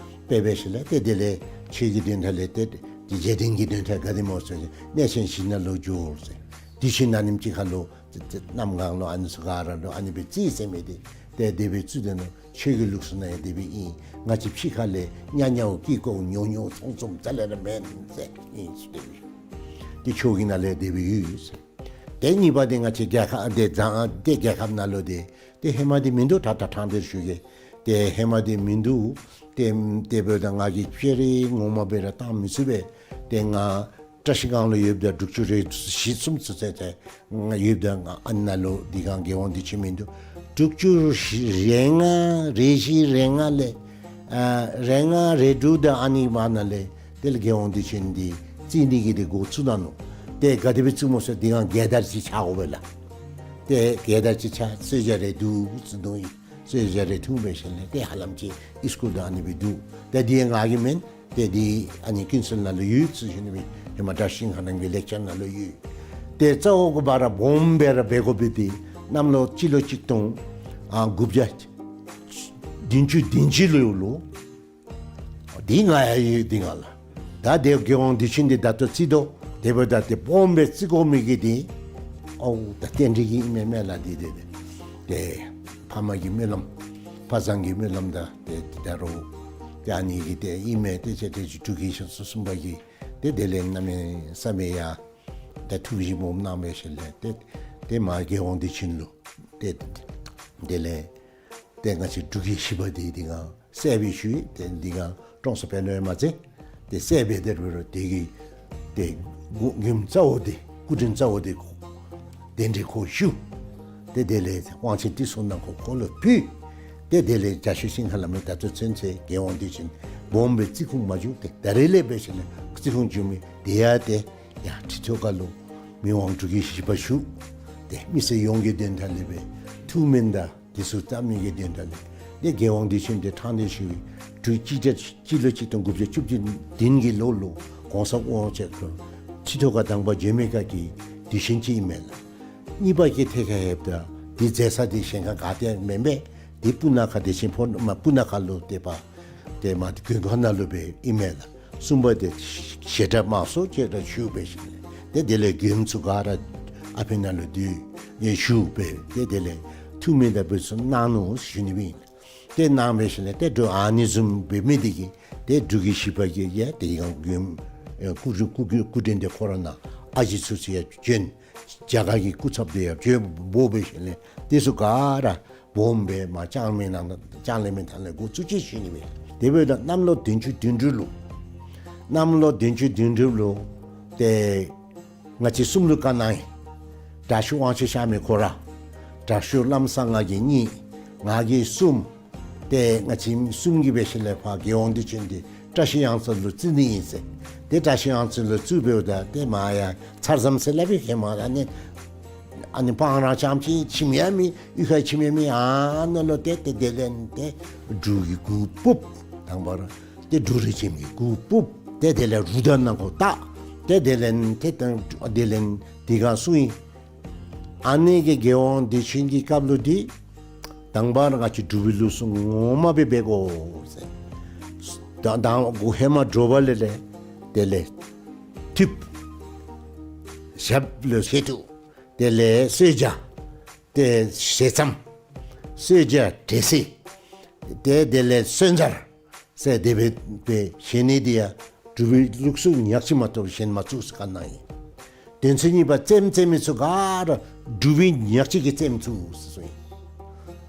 སྦེ་འབད་ཞིནམ་ལས་ཏེ་དེ་ལས་ཆོས་ཀྱི་དོན་དག་ལས་ཏེ་འདི་རྗེས་དྲན་གྱི་དོན་དག་ག་དེ་སྨོ་ཟེར་བ་ཅིན་གནས་ཆེན་བཞི་ནང་ལུ་སྦྱོར་ཟེར། དུས་ཆེན་ཨ་ནེམ་ཅིག་ཁར་ལུ་ཏེ་ཏེ་གནམ་གང་ལུ་ཨ་ནི་ཚུ་ག་ར་ལུ་ཨ་ནི་སྦེ་རྩིས་ཟེར་མི་འདི་ཏེ་དེ་སྦེ་རྩིས་དེ་ནང་ཆོས་ཀྱི་ལུགས་སྲོལ་ནང་ཡང་དེ་སྦེ་ཨིན། ང་བཅས་ཕྱི་ཁ་ལས་ཉ་ཉའོ་ཀི་ཀོ་ཉོ་ཉོ་ཚོང་ཚོང་རྩ་ལས་ར་མེན་ཟེར་ཨིན་ཟེར་དེ་སྦེ། ཏེ་ཆོས་ཀྱི་ནང་ལས་དེ་སྦེ་ཡོད་ཟེར། ཏེ་གཉིས་པ་འདི་ང་བཅས་རྒྱལ་ཁབ་འདི་བཟང་འདི་རྒྱལ་ཁབ་ནང་ལུ་འདི་ཏེ་ཧེ་མ་འདི་མིན་འདུག། ད་ད་ཐང་འདིར་ཞུ་གེ། ཏེ་ཧེ་མ་འདི་མིན་འདུག། ཏེ་དེ་འབདཝ་ད་ང་གིས་ཕྱི་རུ་ངོ་མ་སྦེ་ར་བཏང་མི་ཚུགས་པས། ཏེ་ང་བཀྲ་ཤིས་སྒང་ལུ་ཡོདཔ་ད་དྲུག་ཅུ་རེ་བཞི་གསུམ་ཚུན་ཚོད་ཏེ་ང་ཡོདཔ་ད་ང་ཨ་ནཱ་ལུ་འདི་སྒང་རྒྱལ་དབང་དུས་ཆེན་མིན་འདུག། དྲུག་ཅུ་རེ་ལྔ་རེ་བཞི་རེ་ལྔ་ལས་ཨ་རེ་ལྔ་རེ་དྲུག་དང་ཨ་ནི་བར་ན་ལས་དེ་ལས་རྒྱལ་དབང་དུས་ཆེན་འདི་རྩིས་ནི་གི་འདི་འགོ་བཙུགས་གནང་ནུག། ཏེ་ག་དེ་སྦེ་བཙུགས་སྨོ་ཟེར་འདི་སྒང་རྒྱལ་དར་ཅིག་ཆགས་དགོ་པས་ལགས། ཏེ་རྒྱལ་དར་ཅིག་ཆགས་གསོལ་ཇ་རེ་བསྡུ་ཟེར་མནོ་ཡི། གསོལ་ཇ་རེ་འཐུང་འབད་ཞིནམ་ལས་ཏེ་ཧ་ལམ་ཅིག་ཨིས་ཀུལ་དང་ཨ་ནི་སྦེ་འདུག། ཏེ་འདི་ང་གི་མེན། ཏེ་འདི་ཨ་ནི་ཀུན་གསལ་ནང་ལུ་ཡོད་ཟེར་ཞུ་ནི་སྦེ་ཧེ་མ་བཀྲ་ཤིས་སྒང་རང་གི་ལེགས་སྦྱར་ནང་ལུ་ཡོད། ཏེ་རྩ་བོ་གི་བར་སྦོམ་སྦེ་ར་འབད་དགོ་པའི་འདི་གནམ་ལོ་སྤྱི་ལོ་གཅིག་སྟོང་ཨ་དགུ་བརྒྱ་བདུན་ཅུ་དོན་གཅིག་ལོ་ལུ། འདི་ང་ཡང་ཡོད་འདི་ང་ལགས། ད་དེ་རྒྱལ་དབང་དུས་ཆེན་འདི་ད་ལྟོ་རྩིས་དོ། དེ་འབདཝ་ད་ཏེ་སྦོམ་སྦེ་རྩི་དགོ་མི་གི་འདི་ཨོ་ད་རྟེན་འབྲེལ་གྱི་ཨིན་མས་མེན་ལགས། འདི་འདི་འདི་ཏེ་ཕ་མ་གི་སྨོན་ལམ་ཕ་བཟང་གི་སྨོན་ལམ་དང་ཏེ་འདི་ད་རུང་ཏེ་ཨ་ནི་གི་ཏེ་ཨིན་མས། ཏེ་ཅིག་ཏེ་ཅིག་འབྲུག་རྒྱལ་ཁབ་གསུམ་པ་གིས་ཏེ་དེ་ལས་གནམ་མེད་ས་མེད་ཡ་ད་ཐུགས་བཞེད་སྦོམ་གནང་འབད་ཞིནམ་ལས་ཏེ་ཏེ་མ་རྒྱལ་དབང་དུས་ཆེན་ལུ་ཏེ་དེ་ལས་ཏེ་ང་བཅས་འབྲུག་རྒྱལ་བཞི་པ་འདི་འདི་སྒང་གསལ་སྦེ་ཞུ་ཡི། ཏེ་འདི་སྒང་ཀྲོང་གསར་དཔོན་སློབ་ཡང་མ་ཚད་ཏེ་གསལ་སྦེ་དེ་རུ་རུ་དེ་གི་ཏེ་མགུ་མགུརམ་རྩ་བོ་འདི་སྐུ་དྲིན་རྩ་བོ་འདི་ཁོ་གདན་འདྲེན་ཁོ་ཞུ། ཏེ་དེ་ལས་དབང་ཆེན་ཏི་སེ་ནང་ཁོ་ཁོ་ལུ་ཕུལ། ཏེ་དེ་ལས་རྒྱ་ཤོད་ཤིང་ཁ་ལ་མི་ད་ལྟོ་ཚུན་ཚོད་རྒྱལ་དབང་དུས་ཆེན་སྦོམ་སྦེ་རྩི་ཁུངས་མ་བྱུང་། ཏེ་ད་རེས་ལས་འབད་ཞིནམ་ལས་རྩི་ཁུངས་བྱུང་མི་དེ་ཡང་ཏེ་ཡ་ཁྲི་ཐོག་ཁ་ལུ་མི་དབང་འབྲུག་རྒྱལ་བཞི་པ་བཞུགས། ཏེ་མི་སེར་ཡོངས་ཀྱི་དོན་དག་ལས་སྦེ་ཐུགས་སྨོན་དང་དེ་ཚུ་བཏབ་མི་གི་དོན་དག་ལས་ཏེ་རྒྱལ་དབང་དུས་ཆེན་འདི་ཕྲང་སྟེ་ཞུ་བའི་དྲུག་སྤྱི་ལོ་སྤྱི་ལོ་གཅིག་སྟོང་དགུ་བརྒྱ་བཅུ་བདུན་གྱི་ལོ་ལུ་གོང་ས་སྐུ་ངོ་ཅིག་ཁོ་ཁྲི་ཐོག་ཁར་དང་པ་བྱོན་མི་ཁ་གི་དུས་ཆེན་ཅིག་ཨིན་མས་ལགས། གཉིས་པ་གི་ཐད་ཁར་ལྷོདཔ་ད་འདི་མཛད་ས་འདི་གཞན་ཁར་ག་ཏེ་མེན་པས། འདི་སྤུ་ན་ཁ་བདེ་ཆེན་ཕོ་མ་སྤུ་ན་ཁ་ལུ་ཏེ་པ་ཏེ་མ་དགོན་ཁང་ནང་ལུ་སྦེ་ཨིན་མས་ལགས། གསུམ་པ་འདི་བཤད་གྲྭ་དམངས་སྲོལ་ཅིག་ར་ཞུ་འབད་ཞིནམ་ལས་ཏེ་དེ་ལས་མགུརམ་ཚུ་ག་ར་ཨ་ཕི་ནང་ལུ་འདི་ཡང་ཞུ་འབད་ཏེ་དེ་ལས་ཐུགས་སྨོན་དང་འབད་ཚུ་གནང་ནུག་ཞུ་ནི་སྦེ་ཨིན། ཏེ་གནང་འབད་ཞིནམ་ལས་ཏེ་འབྲུག་ཨ་ནི་བཟུམ་འབད་མི་འདི་གིས་ཏེ་འབྲུག་རྒྱལ་བཞི་པ་གིས་ཡང་ཏེ་ཡང་མགུརམ་ཨེ་སྐུ་སྐུ་སྐུ་སྐུ་དྲིན་འདི་ཁོ་ར་ནང་ཨ་ཞེ་ཚུ་ཚུ་ཡང་བྱོན། རྒྱ་གར་གྱི་སྐུ་ཚབ་འདི་ཡང་བྱོན་འབོ་འབད་ཞིནམ་ལས་དེ་ཚུ་ག་ར་སྦོམ་སྦེ་མ་ལྕང་མའི་ནང་ལྕང་གླིང་མའི་ཐང་ལས་འགོ་བཙུགས་ཅི་ཞུ་ནི་སྦེ། དེ་འབདཝ་ད་གནམ་ལོ་བདུན་ཅུ་དོན་དྲུག་ལུ་གནམ་ལོ་བདུན་ཅུ་དོན་དྲུག་ལུ་ཏེ་ང་བཅས་གསུམ་ལུ་བཀའ་གནང་ཡི། དྲག་ཤོས་དབང་ཕྱུག་གཤགས་མི་ཁོ་ར། དྲག་ཤོས་ལམ་བཟང་ང་གིས་གཉིས། ང་གིས་གསུམ། ཏེ་ང་བཅས་གསུམ་གྱིས་འབད་ཞིནམ་ལས་ཕར་རྒྱལ་དབང་དུས་ཆེན་འདི་བཀྲ་ཤིས་གཡང་རྩེ་ལུ་བརྩི་ནི་ཨིན་ཟེར། ཏེ་བཀྲ་ཤིས་གཡང་རྩེ་ལུ་བརྩིཝ་འབདཝ་ད་ཏེ་མ་ཡ་ཚར་ཙམ་ཟེར་སླབ་པའི་ཧེ་མ་ཨ་ནི་ཨ་ནི་སྤང་ར་རྐྱངམ་ཅིག་ཁྱིམ་ཡང་མེད། གཡུས་ཁར་ཁྱིམ་ཡང་མེད། ཨ་ནཱ་ལུ་ཏེ་ཏེ་དེ་ལས་ཏེ་འབྲུ་གི་གུར་ཕུབ། དང་པ་ར་ཏེ་འབྲུ་རིགས་ཅན་གྱི་གུར་ཕུབ། ཏེ་དེ་ལས་རུ་དང་ནང་ཁོ་བཏགས། ཏེ་དེ་ལས་ཏེ་དང་དེ་ལས་དེ་སྒང་སོང་ཡི། ཨ་ནི་གི་རྒྱལ་དབང་དུས་ཆེན་གྱི་སྐབས་ལུ་འདི་དང་པ་ར་ང་བཅས་འབྲུག་པའི་ལུགས་སྲོལ་ངོ་མ་སྦེ་འབད་དགོ་ཟེར། ད་དང་འགོ་ཧེ་མ་དྲོ་པ་ལས་ལས་དེ་ལས་ཐུབ་ཞབས་ལུ་བཞེས་ཐུབ། དེ་ལས་གསོལ་ཇ། ཏེ་ཞལ་ཙམ། གསོལ་ཇ་འབྲས་སིལ། ཏེ་དེ་ལས་གསོལ་ཇ་ཟེར་དེ་སྦེ་སྦེ་བཞེས་ནི་འདི་ཡང་འབྲུག་པའི་ལུགས་སྲོལ་ཉག་གཅིག་མ་གཏོགས་གཞན་མ་བཙུགས་ཟེར་བཀའ་གནང་ཡི། དོན་ཚན་གཉིས་པ་རྩེདམོ་རྩེ་མི་ཚུ་ག་ར་འབྲུག་པའི་ཉག་གཅིག་གིས་རྩེདམོ་བཙུགས་ཟེར་གསུངས་ཡི།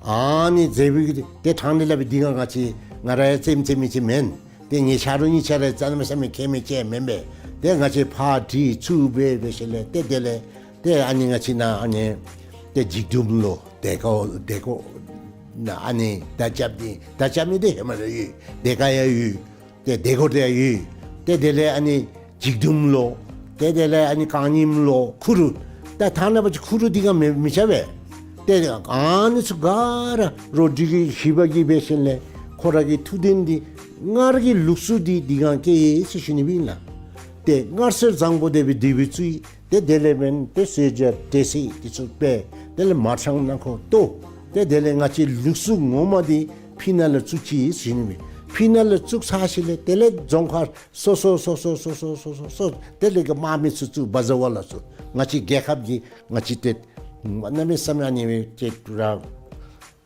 ཨ་ནི་རྩེདམོ་གི་ཏེ་ཕྲང་སྟེ་སླབ་པའི་འདི་ག་ང་བཅས་ང་ར་ཡང་རྩེདམོ་རྩེ་མི་ཅིག་མེན། ཏེ་ངེའི་ཆ་རོགས་གཉིས་ཆ་ར་རྩེདམོ་རྩེ་མི་མཁས་མི་ཅིག་མེན་པས། ཏེ་ང་བཅས་ཕར་དྲི་ཚུར་འབད་འབད་ཞིནམ་ལས་ཏེ་དེ་ལས་ཏེ་ཨ་ནི་ང་བཅས་ནཱ་ཨ་ནི་ཏེ་འཇིགས་དུམ་ལུ་དེ་ཀ་དེ་ཀ་ནཱ་ཨ་ནི་མདའ་རྐྱབ་ནི་མདའ་རྐྱབ་ནི་འདི་ཧེ་མ་ར་ཡོད། དེ་ཀ་ཡང་ཡོད། ཏེ་དེ་ཀ་དེ་ཡང་ཡོད། ཏེ་དེ་ལས་ཨ་ནི་འཇིགས་དུམ་ལོ། ཏེ་དེ་ལས་ཨ་ནི་རྐང་རྙིངམ་ལོ། ཁུ་རུ། ད་ཐ་ན་པ་ཅིག་ཁུ་རུ་འདི་ག་མི་མི་ཆ་བས། ཏེ་ཨ་ནི་ཚུ་ག་ར་རོ་འབྲུག་རྒྱལ་བཞི་པ་གིས་འབད་ཞིནམ་ལས་ཁོ་ར་གི་ཐུགས་འདུན་འདི་སྔར་གྱི་ལུགས་སྲོལ་འདི་འདི་ག་སྐྱེལ་ཡི་ཟེར་ཞུ་ནི་སྦེ་ཨིན་ལགས། ཏེ་སྔར་སྲོལ་བཟང་པོ་དེ་སྦེ་དེ་སྦེ་བཙུགས། ཏེ་དེ་ལས་འབདན་ཏེ་ཟས་བཅའ་འབྲས་སིལ་དེ་ཚུ་སྦེ་དེ་ལས་མར་ཤང་ནང་ཁོ་ལྟོ། ཏེ་དེ་ལས་ང་བཅས་ལུགས་སྲོལ་ངོ་མ་དེ་ཕི་ནང་ལུ་བཙུགས་ཅི་ཟེར་ཞུ་ནི་མས། ཕི་ནང་ལུ་བཙུགས་ཚར་ཞིནམ་ལས་དེ་ལས་རྫོང་ཁག་སོ་སོ་སོ་སོ་དེ་ལས་ཀྱི་དམག་མི་ཚུ་བཙུགས། བ་ཛ་བ་ལ་ཚུ་ང་བཅས་རྒྱལ་ཁབ་ཀྱི་ང་བཅས་ཏེ་གནམ་མེད་ས་མེད་ཨ་ནི་སྦེ་ཏེ་ར་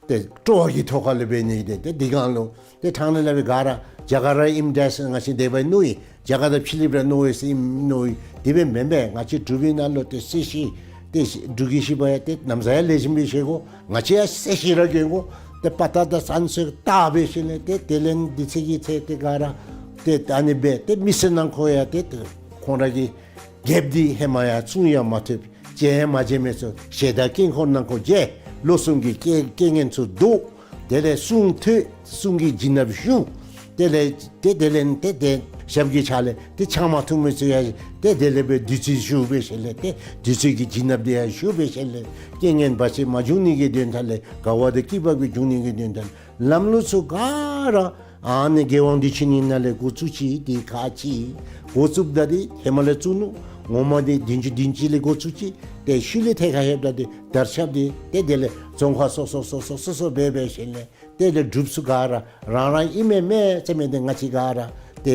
ཏེ་སྤྲོ་བ་གི་ཐོག་ཁ་ལས་འབད་ནི་དེ་ཏེ་དེ་སྒང་ལུ་ཏེ་ཕྲང་ནི་ལས་འབད་ག་ར་རྒྱ་གར་ར་ཨིནམ་འདྲས་ང་བཅས་དེ་སྦེ་མནོ་ཡི། རྒྱ་གར་དང་ཕྱི་གླིངམ་ར་མནོ་ཡི་ཟེར་མནོ་ཡི། དེ་སྦེ་མེན་པས། ང་བཅས་འབྲུག་པའི་ནང་ལུ་ཏེ་གསལ་བཤད་ཏེ་འབྲུག་གི་ཞི་བ་ཡང་ཏེ་ནམ་ཟ་ཡང་ལེགས་ཤོམ་སྦེ་བཤད་དགོ། ང་བཅས་ཡང་གསལ་བཤད་ར་བསྐྱོན་དགོ། ཏེ་པ་ཏ་དང་ཚན་ཚོད་བལྟ་སྦེ་ཞིནམ་ལས་ཏེ་དེ་ལས་འདི་ཚེ་གི་ཚེ་ཏེ་ག་ར་ཏེ་ད་ཨ་ནི་སྦེ་ཏེ་མི་སེར་ནང་ཁོ་ཡང་ཏེ་ཏེ་ཁོང་ར་གི་རྒྱལཔོ་འདི་ཧེ་མ་ཡང་བཙུགས་ཡང་མ་ཐུབ། བྱེད་ཡང་མ་བྱེད་མི་ཚུ་ཞལ་ཏ་དཀྱིལ་འཁོར་ནང་ཁོ་མཇལ། ལོ་གསུམ་གྱི་རྐྱེན་རྐྱེན་ངན་ཚུ་བཟློག། དེ་ལས་གསུང་ཐོས། གསུང་གི་བྱིན་རླབས་ཞུ། དེ་ལས་ཏེ་དེ་ལས་ཏེ་ཏེ་ཞབས་ཀྱི་ཕྱག་ལས་ཏེ་ཆང་མ་འཐུང་མི་ཚུ་ཡང་ཏེ་དེ་ལས་སྦེ་བདུད་རྩི་ཞུ་སྦེ་ཞིནམ་ལས་ཏེ་བདུད་རྩི་གི་བྱིན་རླབས་དེ་ཡང་ཞུ་སྦེ་ཞིནམ་ལས་རྐྱེན་ངན་བར་ཆད་མ་འབྱུང་ནི་གི་དོན་དག་ལས་དགའ་བ་དང་སྐྱིད་པ་གི་འབྱུང་ནི་གི་དོན་དག་ལམ་ལུགས་ཚུ་ག་ར་ཨ་ནི་རྒྱལ་དབང་བདེ་ཆེན་ནི་ནང་ལས་འགོ་བཙུགས་ཅི། དེ་ཁག་ཅིག་འགོ་བཙུགསཔ་ད་དེ་ཧེ་མ་ལས་བཙུགས་ནུག། ངོ་མ་དེ་བདུན་ཅུ་བདུན་ཅུ་ལས་འགོ་བཙུགས་ཅི། ཏེ་ཤུལ་ལས་ཐད་ཁར་ལྷོདཔ་ད་དེ་དར་ཁྱབ་སྟེ་ཏེ་དེ་ལས་རྫོང་ཁག་སོ་སོ་སོ་སོ་སོ་སོ་སྦེ་སྦེ་ཞིནམ་ལས་ཏེ་དེ་སྒྲུབ་ཚུགས་ག་ར་རང་རང་ཨིན་མས་མས་ཟེར་མི་དེ་ང་བཅས་ག་ར་ཏེ་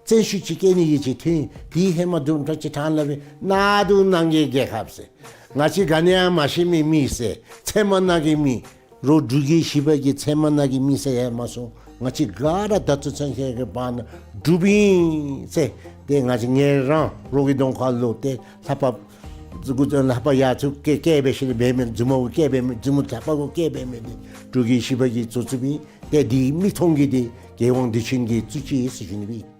བཙན་ཤུགས་ཅིག་བཀལ་ནི་གི་ཅིག་ཐོན། དེ་ཧེ་མ་དུམ་གྲ་ཅིག་ཕྲང་ལ་སྦེ་གནག་དུང་ནང་གི་རྒྱལ་ཁབ་ཟེར། ང་བཅས་ག་ནི་ཡང་མ་ཤེས་མི་མི་ཟེར། ཚལ་མ་ནང་གི་མི། རོགས་འབྲུག་གི་ཞི་བ་གི་ཚལ་མ་ནང་གི་མི་ཟེར་ཡང་མ་སོང་། ང་བཅས་ག་ར་ད་ལྟོ་ཚུན་ཚོད་ཀྱི་བར་ན་འབྲུགཔ་ཨིན་ཟེར། ཏེ་ང་བཅས་ངལ་རངས་རོགས་ཀྱི་གདོང་ཁ་ལུ་ཏེ་ལྷ་པ་ལྷ་པ་ཡ་ཚུ་བཀལ་བཀལ་སྦེ་ཞིནམ་ལས་འབད་མི་མཛུབ་མོ་གུ་བཀལ་འབད་མི་མཛུབ་མོ་ལྷ་པ་གུ་བཀལ་འབད་མི་དེ་འབྲུག་གི་ཞི་བ་གིས་བཙུགས་བཙུགསཔ་ཨིན། ཏེ་དེ་མིག་མཐོང་གི་དེ་རྒྱལ་དབང་བདེ་ཆེན་གྱིས་བཙུགས་ཅི་ཟེར་ཞུ་ནི་སྦེ།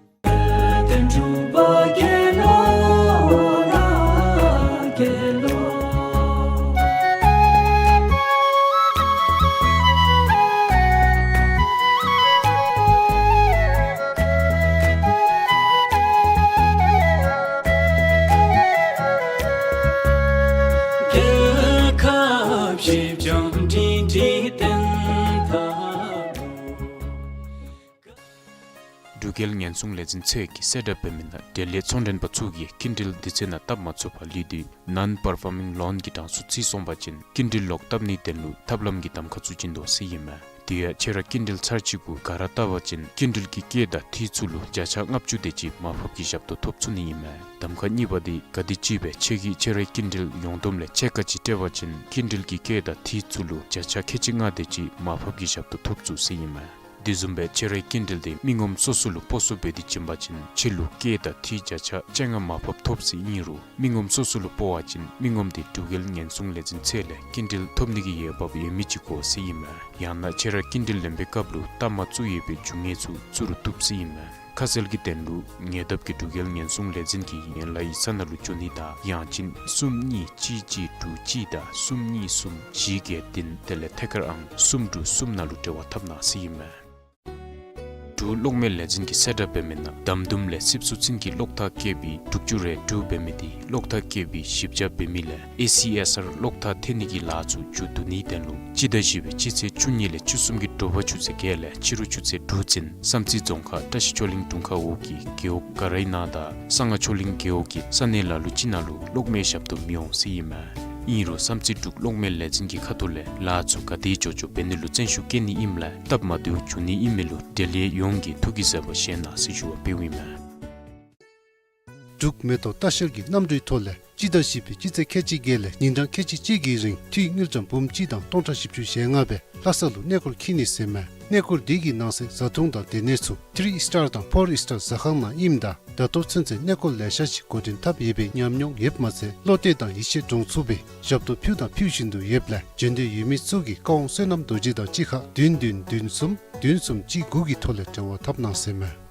འབྲུག་རྒྱལ་ཉེན་སྲུང་ལས་འཛིན་ཚོགས་ཀྱིས་གསལ་བསྒྲགས་འབད་མི་ནང་འབྲེལ་ཡོད་ཚོང་མགྲོན་པ་ཚུ་གིས་སྐྱིན་འགྲུལ་དུས་ཚོད་ནང་བཏབ་མ་ཚུགས་པར་ལུས་དུས་non-performing loan གི་གྲངས་སུ་བརྩིས་སོང་པ་ཅིན་སྐྱིན་འགྲུལ་ལོག་བཏབ་ནིའི་དོན་ལུ་ཐབས་ལམ་གྱི་གདམ་ཁ་ཚུ་བྱིན་དོ་ཟེར་ཨིན་མས། དེ་ཡང་ཁྱེད་ར་སྐྱིན་འགྲུལ་ཚར་གཅིག་གུ་ག་ར་བཏབ་པ་ཅིན་སྐྱིན་འགྲུལ་གྱི་སྐྱེད་དང་འཐུས་ཚུ་ལུ་བརྒྱ་ཆ་ལྔ་བཅུ་དེ་ཅིག་མར་ཕབ་ཀྱི་ཞབས་ཏོག་ཐོབ་ཚུགས་ནི་ཨིན་མས། གདམ་ཁ་གཉིས་པ་དེ་ག་དེམ་ཅིག་སྦེ་ཁྱེད་ཀྱིས་ཁྱེད་རའི་སྐྱིན་འགྲུལ་ཡོངས་བསྡོམས་ལས་ཕྱེད་ཀ་ཅིག་སྤྲོད་པ་ཅིན་སྐྱིན་འགྲུལ་གྱི་སྐྱེད་དང་འཐུས་ཚུ་ལུ་བརྒྱ་ཆ་ཁལ་གཅིག་ལྔ་དེ་ཅིག་མར་ཕབ་ཀྱི་ཞབས་ཏོག་ཐོབ་ཚུགས་ཟེར་ཨིན་མས། དེ་བཟུམ་སྦེ་ཁྱེད་རའི་སྐྱིན་འགྲུལ་དེ་མི་ངོམ་སོ་སོ་ལུ་སྤོ་སོར་འབད་དེ་བྱིན་པ་ཅིན་ཁྱེད་ལུ་སྐྱེད་དང་འཐུས་བརྒྱ་ཆ་བཅོ་ལྔ་མར་ཕབ་ཐོབ་ཟེར་ཨིན་རུང་མི་ངོམ་སོ་སོ་ལུ་སྤོ་བ་ཅིན་མི་ངོམ་དེ་འབྲུག་རྒྱལ་ཉེན་སྲུང་ལས་འཛིན་ཚོགས་ལས་སྐྱིན་འགྲུལ་ཐོབ་ནི་གི་འོས་འབབ་ཡོད་མི་ཅིག་དགོ་ཟེར་ཨིན་མས། ཡང་ན་ཁྱེད་ར་སྐྱིན་འགྲུལ་ལེན་པའི་སྐབས་ལུ་བཏབ་མ་ཚུགས་ཡོད་པའི་རྒྱུ་དངོས་ཚུ་ཚུད་རུང་བཏུབ་ཟེར་ཨིན་མས། ཁ་གསལ་གྱི་དོན་ལུ་ཉེ་འདབས་ཀྱི་འབྲུག་རྒྱལ་ཉེན་སྲུང་ལས་འཛིན་གྱི་ཡན་ལག་ཡིག་ཚང་ནང་ལུ་འབྱོན་ནི་དང་ཡང་ཅིན་གསུམ་གཉིས་གཅིག་གཅིག་དྲུག་གཅིག་དང་གསུམ་གཉིས་གསུམ་བཞི་བརྒྱད་བདུན་དེ་ལས་ཐད་ཀར་ཨང་གསུམ་དྲུག་གསུམ་ནང་ལུ་འབྲེལ་བ་འཐབ་གནང་ཟེར་ཨིན་མས། འབྲུག་གློག་མེ་ལས་འཛིན་གྱིས་གསལ་བསྒྲགས་འབད་མི་ནང་འདམ་དུམ་ལས་སིབ་སུ་ཚིན་གྱི་གློག་ཐག་བཀལ་བའི་དྲུག་ཅུ་རེ་དྲུག་འབད་མི་དེ་གློག་ཐག་བཀལ་བའི་ཞིབ་དཔྱད་འབད་མི་ལས་ཨེ་སི་ཨེསི་ཨར་གློག་ཐག་འཐེན་ནི་གི་ལཱ་ཚུ་མཇུག་བསྡུ་ནིའི་དོན་ལུ་སྤྱི་ཟླ་བཞི་པའི་སྤྱི་ཚེས་བཅུ་གཉིས་ལས་བཅུ་གསུམ་གྱི་དྲོ་པ་ཆུ་ཚོད་བརྒྱད་ལས་ཕྱི་རུ་ཆུ་ཚོད་དྲུག་ཚུན་བསམ་རྩེ་རྫོང་ཁག་བཀྲ་ཤིས་ཆོས་གླིང་དྲུང་ཁག་འོག་གི་རྒེད་འོག་ག་རའི་ནང་དང་གསང་སྔགས་ཆོས་གླིང་རྒེད་འོག་གི་ས་གནས་ལ་ལུ་ཅིག་ནང་ལུ་གློག་མེ་ཞབས་ཏོག་མི་འོང་ཟེར་ཨིན་མས། ཨིན་རུང་བསམ་རྩེ་འབྲུག་གློག་མེ་ལས་འཛིན་གྱི་ཁ་ཐུག་ལས་ལཱ་ཚུ་ག་དེ་མགྱོགས་མགྱོགས་འབད་ནི་ལུ་བརྩོན་ཤུགས་བསྐྱེད་ནི་ཨིནམ་ལས་སྟབས་མ་བདེཝ་འབྱུང་ནི་ཨིན་མི་ལུ་འབྲེལ་ཡོད་ཡོངས་ཀྱིས་ཐུགས་ཀྱི་བཟོད་པ་བཞེས་གནང་ཟེར་ཞུ་བ་འབདཝ་ཨིན་མས། འབྲུག་མེ་ཏོག་ལྟ་བཤལ་གྱི་གནམ་གྲུའི་ཐོག་ལས་སྤྱི་ཟླ་བཞི་པའི་སྤྱི་ཚེས་ཁལ་གཅིག་བརྒྱད་ལས་ཉིན་གྲངས་ཁལ་གཅིག་གཅིག་གི་རིང་འཐུས་དངུལ་ཀྲམ་འབུམ་གཅིག་དང་སྟོང་ཕྲག་བཞི་བཅུ་ཞེ་ལྔ་སྦེ་ལྷ་ས་ལུ་གནས་སྐོར་འཁྱིད་ནི་ཟེར་མས། གནས་སྐོར་འདི་གི་ནང་གསེས་བཟའ་འཐུང་དང་སྡོད་གནས་ཚུ་ཐི་རི་སི་ཊར་དང་ཕོར་སི་ཊར་ཟ་ཁང་ནང་ཨིནམ་ད་ད་ལྟོ་ཚུན་ཚོད་གནས་སྐོར་ལེ་ཤ་ཅིག་འགོ་འདྲེན་འཐབ་ཡོད་པའི་ཉམས་མྱོང་ཡོདཔ་མ་ཚད་བློ་གཏད་དང་ཡིད་ཆེས་འདྲོངས་ཚུགས་པའི་ཞབས་ཏོག་ཕུལ་དང་ཕུལ་བཞིན་དུ་ཡོདཔ་ལས་འབྱོན་འདོད་ཡོད་མི་ཚུ་གིས་བཀའ་དབང་བསོད་ནམས་རྡོ་རྗེ་དང་གཅིག་ཁར་བདུན་བདུན་བདུན་གསུམ་བདུན་གསུམ་གཅིག་དགུ་གི་ཐོག་ལས་འབྲེལ་བ་འཐབ་གནང་ཟེར་མས།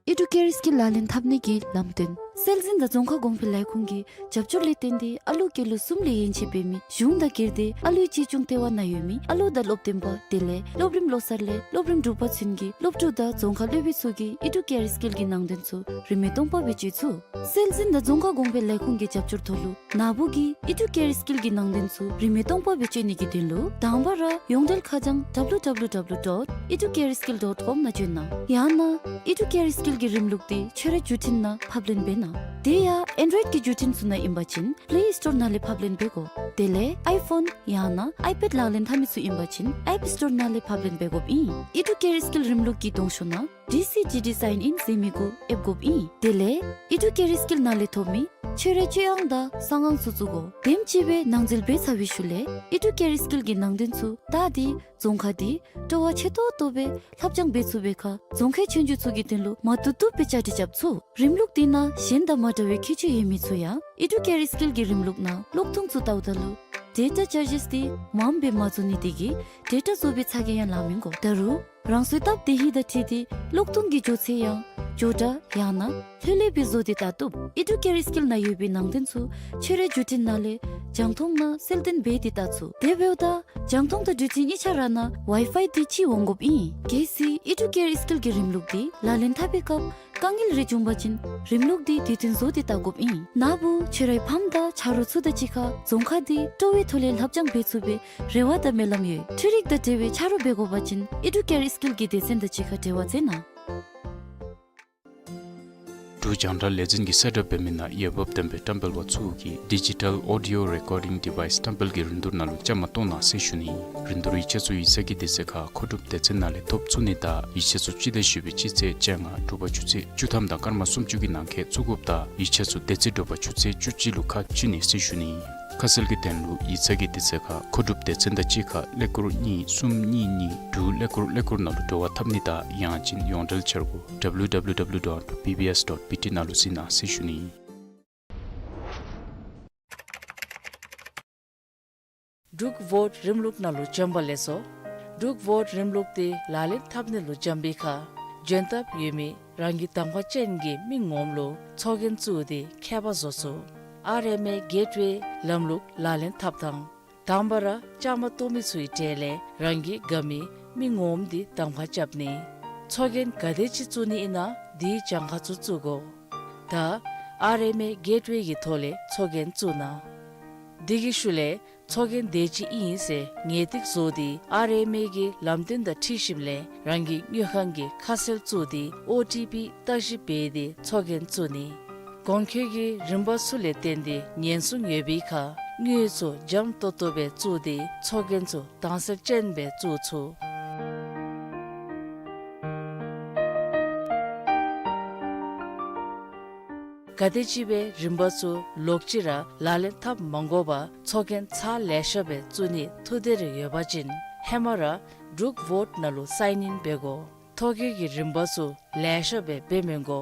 ཨེ་ཌུ་ཀེརསི་ཀྱི་ལག་ལེན་འཐབ་ནི་གི་ལམ་སྟོན། སྲོལ་འཛིན་དང་རྫོང་ཁ་གོང་འཕེལ་ལས་ཁུངས་ཀྱི་རྒྱབ་སྐྱོར་ལས་བརྟེན་ཏེ་ཨ་ལུ་སྐྱེས་ལོ་གསུམ་ལས་ཡན་ཆད་འབད་མི་གཞུང་དང་སྒེར་སྡེ་ཨ་ལུའི་གཅེས་སྐྱོང་ལྟེ་བ་ནང་ཡོད་མི་ཨ་ལུ་དང་སློབ་སྟོན་པ་དེ་ལས་སློབ་རིམ་བློ་གསར་ལས་སློབ་རིམ་དྲུག་པ་ཚུན་གྱི་སློབ་ཕྲུག་དང་རྫོང་ཁ་སློབ་དཔོན་ཚུ་གིས་ཨི་ཌུ་ཀེར་སི་ཀིལ་གྱི་ནང་དོན་ཚུ་རིན་མེད་སྟོང་པ་སྦེ་སྤྱོད་ཚུགས། སྲོལ་འཛིན་དང་རྫོང་ཁ་གོང་འཕེལ་ལས་ཁུངས་ཀྱི་རྒྱབ་སྐྱོར་ཐོག་ལུ་ན་བུ་གིས་ཨི་ཌུ་ཀེར་སི་ཀིལ་གྱི་ནང་དོན་ཚུ་རིན་མེད་སྟོང་པ་སྦེ་སྤྱོད་ནི་གི་དོན་ལུ་དང་པ་ར་ཡོངས་འབྲེལ་ཁ་བྱང་W W W dot educareskill dot com ནང་བྱོན་གནང་། ཡང་ན་ཨི་ཌུ་ཀེར་སི་ཀིལ་གྱི་རིམ་ལུགས་འདི་ཁྱོད་རའི་བརྒྱུད་འཕྲིན་ནང་ཕབ་ལེན་འབད་གནང་། དེ་ཡང་ཨེན་ཌོ་རོའིཌ་ཀྱི་བརྒྱུད་འཕྲིན་ཚུ་ནང་ཨིན་པ་ཅིན་པེ་ལེ་སི་ཊོར་ནང་ལས་ཕབ་ལེན་འབད་དགོ། དེ་ལས་ཨའི་ཕོན་ཡང་ན་ཨའི་པེཌ་ལག་ལེན་འཐབ་མི་ཚུ་ཨིན་པ་ཅིན་ཨེཔ་སི་ཊོར་ནང་ལས་ཕབ་ལེན་འབད་དགོཔ་ཨིན། ཨི་ཌུ་ཀེར་སི་ཀིལ་རིམ་ལུགས་ཀྱི་གདོང་ཤོག་ནང་ཌི་སི་ཌི་ཌི་སའིན་ཨིན་ཟེར་མི་གུ་ཨེབ་དགོཔ་ཨིན། དེ་ལས་ཨི་ཌུ་ཀེར་སི་ཀིལ་ནང་ལས་ཐོབ་མི་ཁྱོད་རའི་སྤྱོད་དབང་དང་གསང་དབང་ཚུ་བཙུགས་དགོ། དེམ་ཅིག་སྦེ་ནང་འཛུལ་འབད་ཚར་བའི་ཤུལ་ལས་ཨི་ཌུ་ཀེར་སི་ཀིལ་གྱི་ནང་དོན་ཚུ་བལྟ་སྟེ་རྫོང་ཁ་འདི་སྤྲོ་བ་ཆེ་ཏོག་ཏོ་སྦེ་ལྷབ་སྦྱང་འབད་ཚུགས་པའི་ཁར་རྫོང་ཁའི་ཆོས་རྒྱུགས་ཚུ་གི་དོན་ལུ་མ་བཏུབ་བཏུབ་སྦེ་བཅའ་སྒྲིག་རྐྱབ་ཚུགས། རིམ་ལུགས་འདི་ནང་གཞན་དང་མ་འདྲ་བའི་ཁྱད་ཆོས་ཡོད་མི་ཚུ་ཡང་ཨི་ཌུ་ཀེར་སི་ཀིལ་གྱི་རིམ་ལུགས་ནང་གློག་ཐུང་ཚུ་བལྟཝ་ད་ལུ་ཌེ་ཊ་ཅར་ཇིསི་འདི་མངམ་སྦེ་མ་བཙུགས་ནི་དེ་གིས་ཌེ་ཊ་བཙུགས་པའི་ཚ་གྱང་ཡང་ལང་མི་དགོ། ད་རུང་རང་སོའི་སྟབས་བདེ་ཧིང་དང་འཁྲིལ་ཏེ་གློག་ཐུང་གི་མགྱོགས་ཚད་ཡང་མགྱོགས་དྲགས་ཡང་ན་ལྷོད་ལྷོད་སྦེ་བཟོ་སྟེ་བལྟ་བཏུབ། ཨི་ཌུ་ཀེར་སི་ཀིལ་ནང་ཡོད་པའི་ནང་དོན་ཚུ་ཁྱོད་རའི་བརྒྱུད་འཕྲིན་ནང་ལས་རྒྱང་མཐོང་ནང་གསལ་སྟོན་འབད་དེ་བལྟ་ཚུགས། དེ་འབདཝ་ད་རྒྱང་མཐོང་དང་བརྒྱུད་འཕྲིན་གཉིས་ཆ་ར་ནང་ཝའི་ཕའི་འདི་ཅིག་འོང་དགོཔ་ཨིན། གལ་སྲིད་ཨི་ཌུ་ཀེར་སི་ཀིལ་གྱི་རིམ་ལུགས་འདི་ལག་ལེན་འཐབ་པའི་སྐབས་དཀའ་ངལ་རེ་བྱུང་པ་ཅིན་རིམ་ལུགས་འདི་དུས་མཐུན་བཟོ་སྟེ་བལྟ་དགོཔ་ཨིན། ན་བུ་ཁྱོད་རའི་ཕམ་དང་ཆ་རོགས་ཚུ་དང་གཅིག་ཁར་རྫོང་ཁ་འདི་སྤྲོ་བའི་ཐོག་ལས་ལྷབ་སྦྱང་འབད་ཚུགས་པའི་རེ་བ་དང་སྨོན་ལམ་ཡོད། འཕྲུལ་རིག་དང་འབྲེལ་བའི་ཆ་རོགས་འབད་དགོ་པ་ཅིན་ཨི་ཌུ་ཀེར་སི་ཀིལ་གྱི་སྡེ་ཚན་དང་གཅིག་ཁར་འབྲེལ་བ་མཛད་གནང་། འབྲུག་རྒྱང་བསྒྲགས་ལས་འཛིན་གྱིས་གསལ་བསྒྲགས་འབད་མི་ནང་འོས་འབབ་ལྡན་པའི་བཀྲམ་སྤེལ་པ་ཚུ་གིས་ཌི་ཇི་ཊལ་ཨོ་ཌི་ཡོ་རེ་ཀོར་ཌིང་ཌི་ཝའིསི་བཀྲམ་སྤེལ་གྱི་རིན་བསྡུར་ནང་ལུ་བཅའ་མར་གཏོགས་གནང་ཟེར་ཞུ་ནི། རིན་བསྡུར་ཡིག་ཆ་ཚུ་ཡིག་ཚང་གི་དུས་ཚོད་ཁར་མཁོ་སྒྲུབ་སྡེ་ཚན་ནང་ལས་ཐོབ་ཚུགས་ནི་དང་ཡིག་ཆ་ཚུ་སྤྱི་ཟླ་བཞི་པའི་སྤྱི་ཚེས་བཅོ་ལྔ་དྲོ་པ་ཆུ་ཚོད་བཅུ་ཐམ་དང་སྐར་མ་སུམ་ཅུ་གི་ནང་འཁོད་བཙུགས་དགོཔ་དང་ཡིག་ཆ་ཚུ་དེ་ཚེ་དྲོ་པ་ཆུ་ཚོད་བཅུ་གཅིག་ལུ་ཁ་བཅུག་ནི་ཟེར་ཞུ་ནི། ཁ་གསལ་གྱི་དོན་ལུ་ཡིག་ཚང་གི་དུས་ཚོད་ཁར་མཁོ་སྒྲུབ་སྡེ་ཚན་དང་གཅིག་ཁར་ཀླད་ཀོར་གཉིས་གསུམ་གཉིས་གཉིས་དྲུག་ཀླད་ཀོར་ཀླད་ཀོར་ནང་ལུ་འབྲེལ་བ་འཐབ་ནི་དང་ཡང་ཅིན་ཡོངས་འབྲེལ་འཆར་སྒོ་W W W dot B B S dot B T ནང་ལུ་གཟིགས་གནང་ཟེར་ཞུ་ནི། འབྲུག་ཝོཊ་རིམ་ལུགས་ནང་ལུ་བྱོན་པ་ལེགས་སོ། འབྲུག་ཝོཊ་རིམ་ལུགས་འདི་ལག་ལེན་འཐབ་ནི་ལུ་བྱོན་པའི་ཁར་འབྱོན་ཐབས་ཡོད་མི་རང་གི་གདམ་ཁ་ཅན་གྱི་མི་ངོམ་ལུ་ཚོགས་རྒྱན་བཙུགས་ཏེ་ཁྱད་པར་བཟོ་ཚུགས། ཨར་ཨེམ་ཨེ་གེཊ་ཝེ་ལམ་ལུགས་ལག་ལེན་འཐབ་ཐངས། དང་པ་ར་བཅའ་མར་གཏོགས་མི་ཚུའི་གྲས་ལས་རང་གི་དགའ་མི་མི་ངོམ་འདི་གདམ་ཁ་རྐྱབ་ནི། ཚོགས་རྒྱན་ག་དེ་ཅིག་བཙུགས་ནི་ཨིན་ན་དེའི་གྱངས་ཁ་ཚུ་བཙུགས་དགོ། ད་ཨར་ཨེམ་ཨེ་གེཊ་ཝེ་གི་ཐོག་ལས་ཚོགས་རྒྱན་བཙུགས་གནང་། དེ་གི་ཤུལ་ལས་ཚོགས་རྒྱན་དེ་ཅིག་ཨིན་ཟེར་ངེས་ཏིག་བཟོ་སྟེ་ཨར་ཨེམ་ཨེ་གི་ལམ་སྟོན་དང་འཁྲིལ་ཞིནམ་ལས་རང་གི་དངུལ་ཁང་གི་ཁ་གསལ་བཙུགས་ཏེ་ཨོ་ཊི་པི་བརྟག་ཞིབ་འབད་དེ་ཚོགས་རྒྱན་བཙུགས་ནི། གོང་འཁོད་ཀྱི་རིམ་པ་ཚུ་ལས་བརྟེན་ཏེ་ཉེན་སྲུང་ཡོད་པའི་ཁར་དངུལ་ཚུ་འཇམ་ཏོག་ཏོ་སྦེ་བཙུགས་ཏེ་ཚོགས་རྒྱན་ཚུ་དྭངས་གསལ་ཅན་སྦེ་བཙུགས་ཚུགས། ག་དེམ་ཅིག་སྦེ་རིམ་པ་ཚུ་ལོག་ཅི་ར་ལག་ལེན་འཐབ་མ་དགོ་པར་ཚོགས་རྒྱན་ཚར་ལེ་ཤ་སྦེ་བཙུགས་ནི་ཐུགས་འདོད་རེ་ཡོད་པ་ཅིན་ཧེ་མ་ར་འབྲུག་ཝོཊ་ནང་ལུ་སའིན་ཨིན་འབད་དགོ། ཐོ་བཀོད་ཀྱི་རིམ་པ་ཚུ་ལེ་ཤ་སྦེ་འབད་མི་དགོ།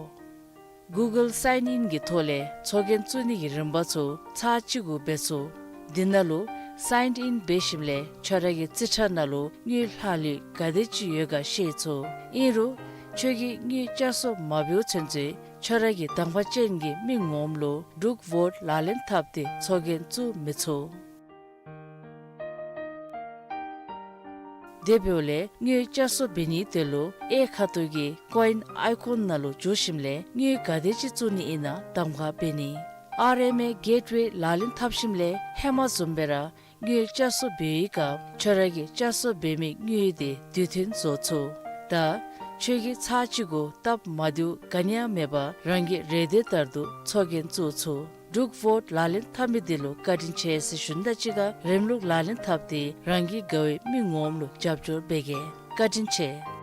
གུ་གཱལ་སའིན་ཨིན་གྱི་ཐོག་ལས་ཚོགས་རྒྱན་བཙུགས་ནི་གི་རིམ་པ་ཚུ་ཚར་གཅིག་གུ་འབད་ཚུགས། དེ་ནང་ལུ་སའིན་ཨིན་འབད་ཞིནམ་ལས་ཁྱོད་ར་གི་རྩིས་ཁྲ་ནང་ལུ་དངུལ་ལྷག་ལུས་ག་དེ་ཅིག་ཡོད་ག་ཤེས་ཚུགས། ཨིན་རུང་ཁྱོད་ཀྱིས་དངུལ་བསྐྱར་གསོ་མ་འབདཝ་ཚུན་ཚོད་ཁྱོད་ར་གི་གདམ་ཁ་ཅན་གྱི་མི་ངོམ་ལུ་འབྲུག་ཝོཊ་ལག་ལེན་འཐབ་སྟེ་ཚོགས་རྒྱན་བཙུགས་མི་ཚུགས། དེ་འབདཝ་ལས་དངུལ་བསྐྱར་གསོ་འབད་ནིའི་དོན་ལུ་གཡས་ཁ་ཐུག་གི་ཀོ་ཨིན་ཨའི་ཀོན་ནང་ལུ་འཛུལ་ཞིནམ་ལས་དངུལ་ག་དེ་ཅིག་བཙུགས་ནི་ཨིན་ན་གདམ་ཁ་འབད་ནི། ཨར་ཨེམ་ཨེ་གེཊ་ཝེ་ལག་ལེན་འཐབ་ཞིནམ་ལས་ཧེ་མ་བཟུམ་སྦེ་ར་དངུལ་བསྐྱར་གསོ་འབད་བའི་སྐབས་ཁྱོད་ར་གི་བསྐྱར་གསོ་འབད་མི་དངུལ་དེ་དུས་མཐུན་བཟོ་ཚུགས། ད་ཁྱོད་ཀྱིས་ཚར་གཅིག་གུ་སྟབས་མ་བདེཝ་ག་ནི་ཡང་མེད་པར་རང་གི་རེ་འདོད་ལྟར་དུ་ཚོགས་རྒྱན་བཙུགས་ཚུགས། འབྲུག་ཝོཊ་ལག་ལེན་འཐབ་མི་དེ་ལུ་བཀའ་དྲིན་ཆེ་ཟེར་ཞུ་ནི་དང་གཅིག་ཁར་རིམ་ལུགས་ལག་ལེན་འཐབ་སྟེ་རང་གི་དགའ་བའི་མི་ངོམ་ལུ་རྒྱབ་སྐྱོར་འབད་གེ། བཀའ་དྲིན་ཆེ།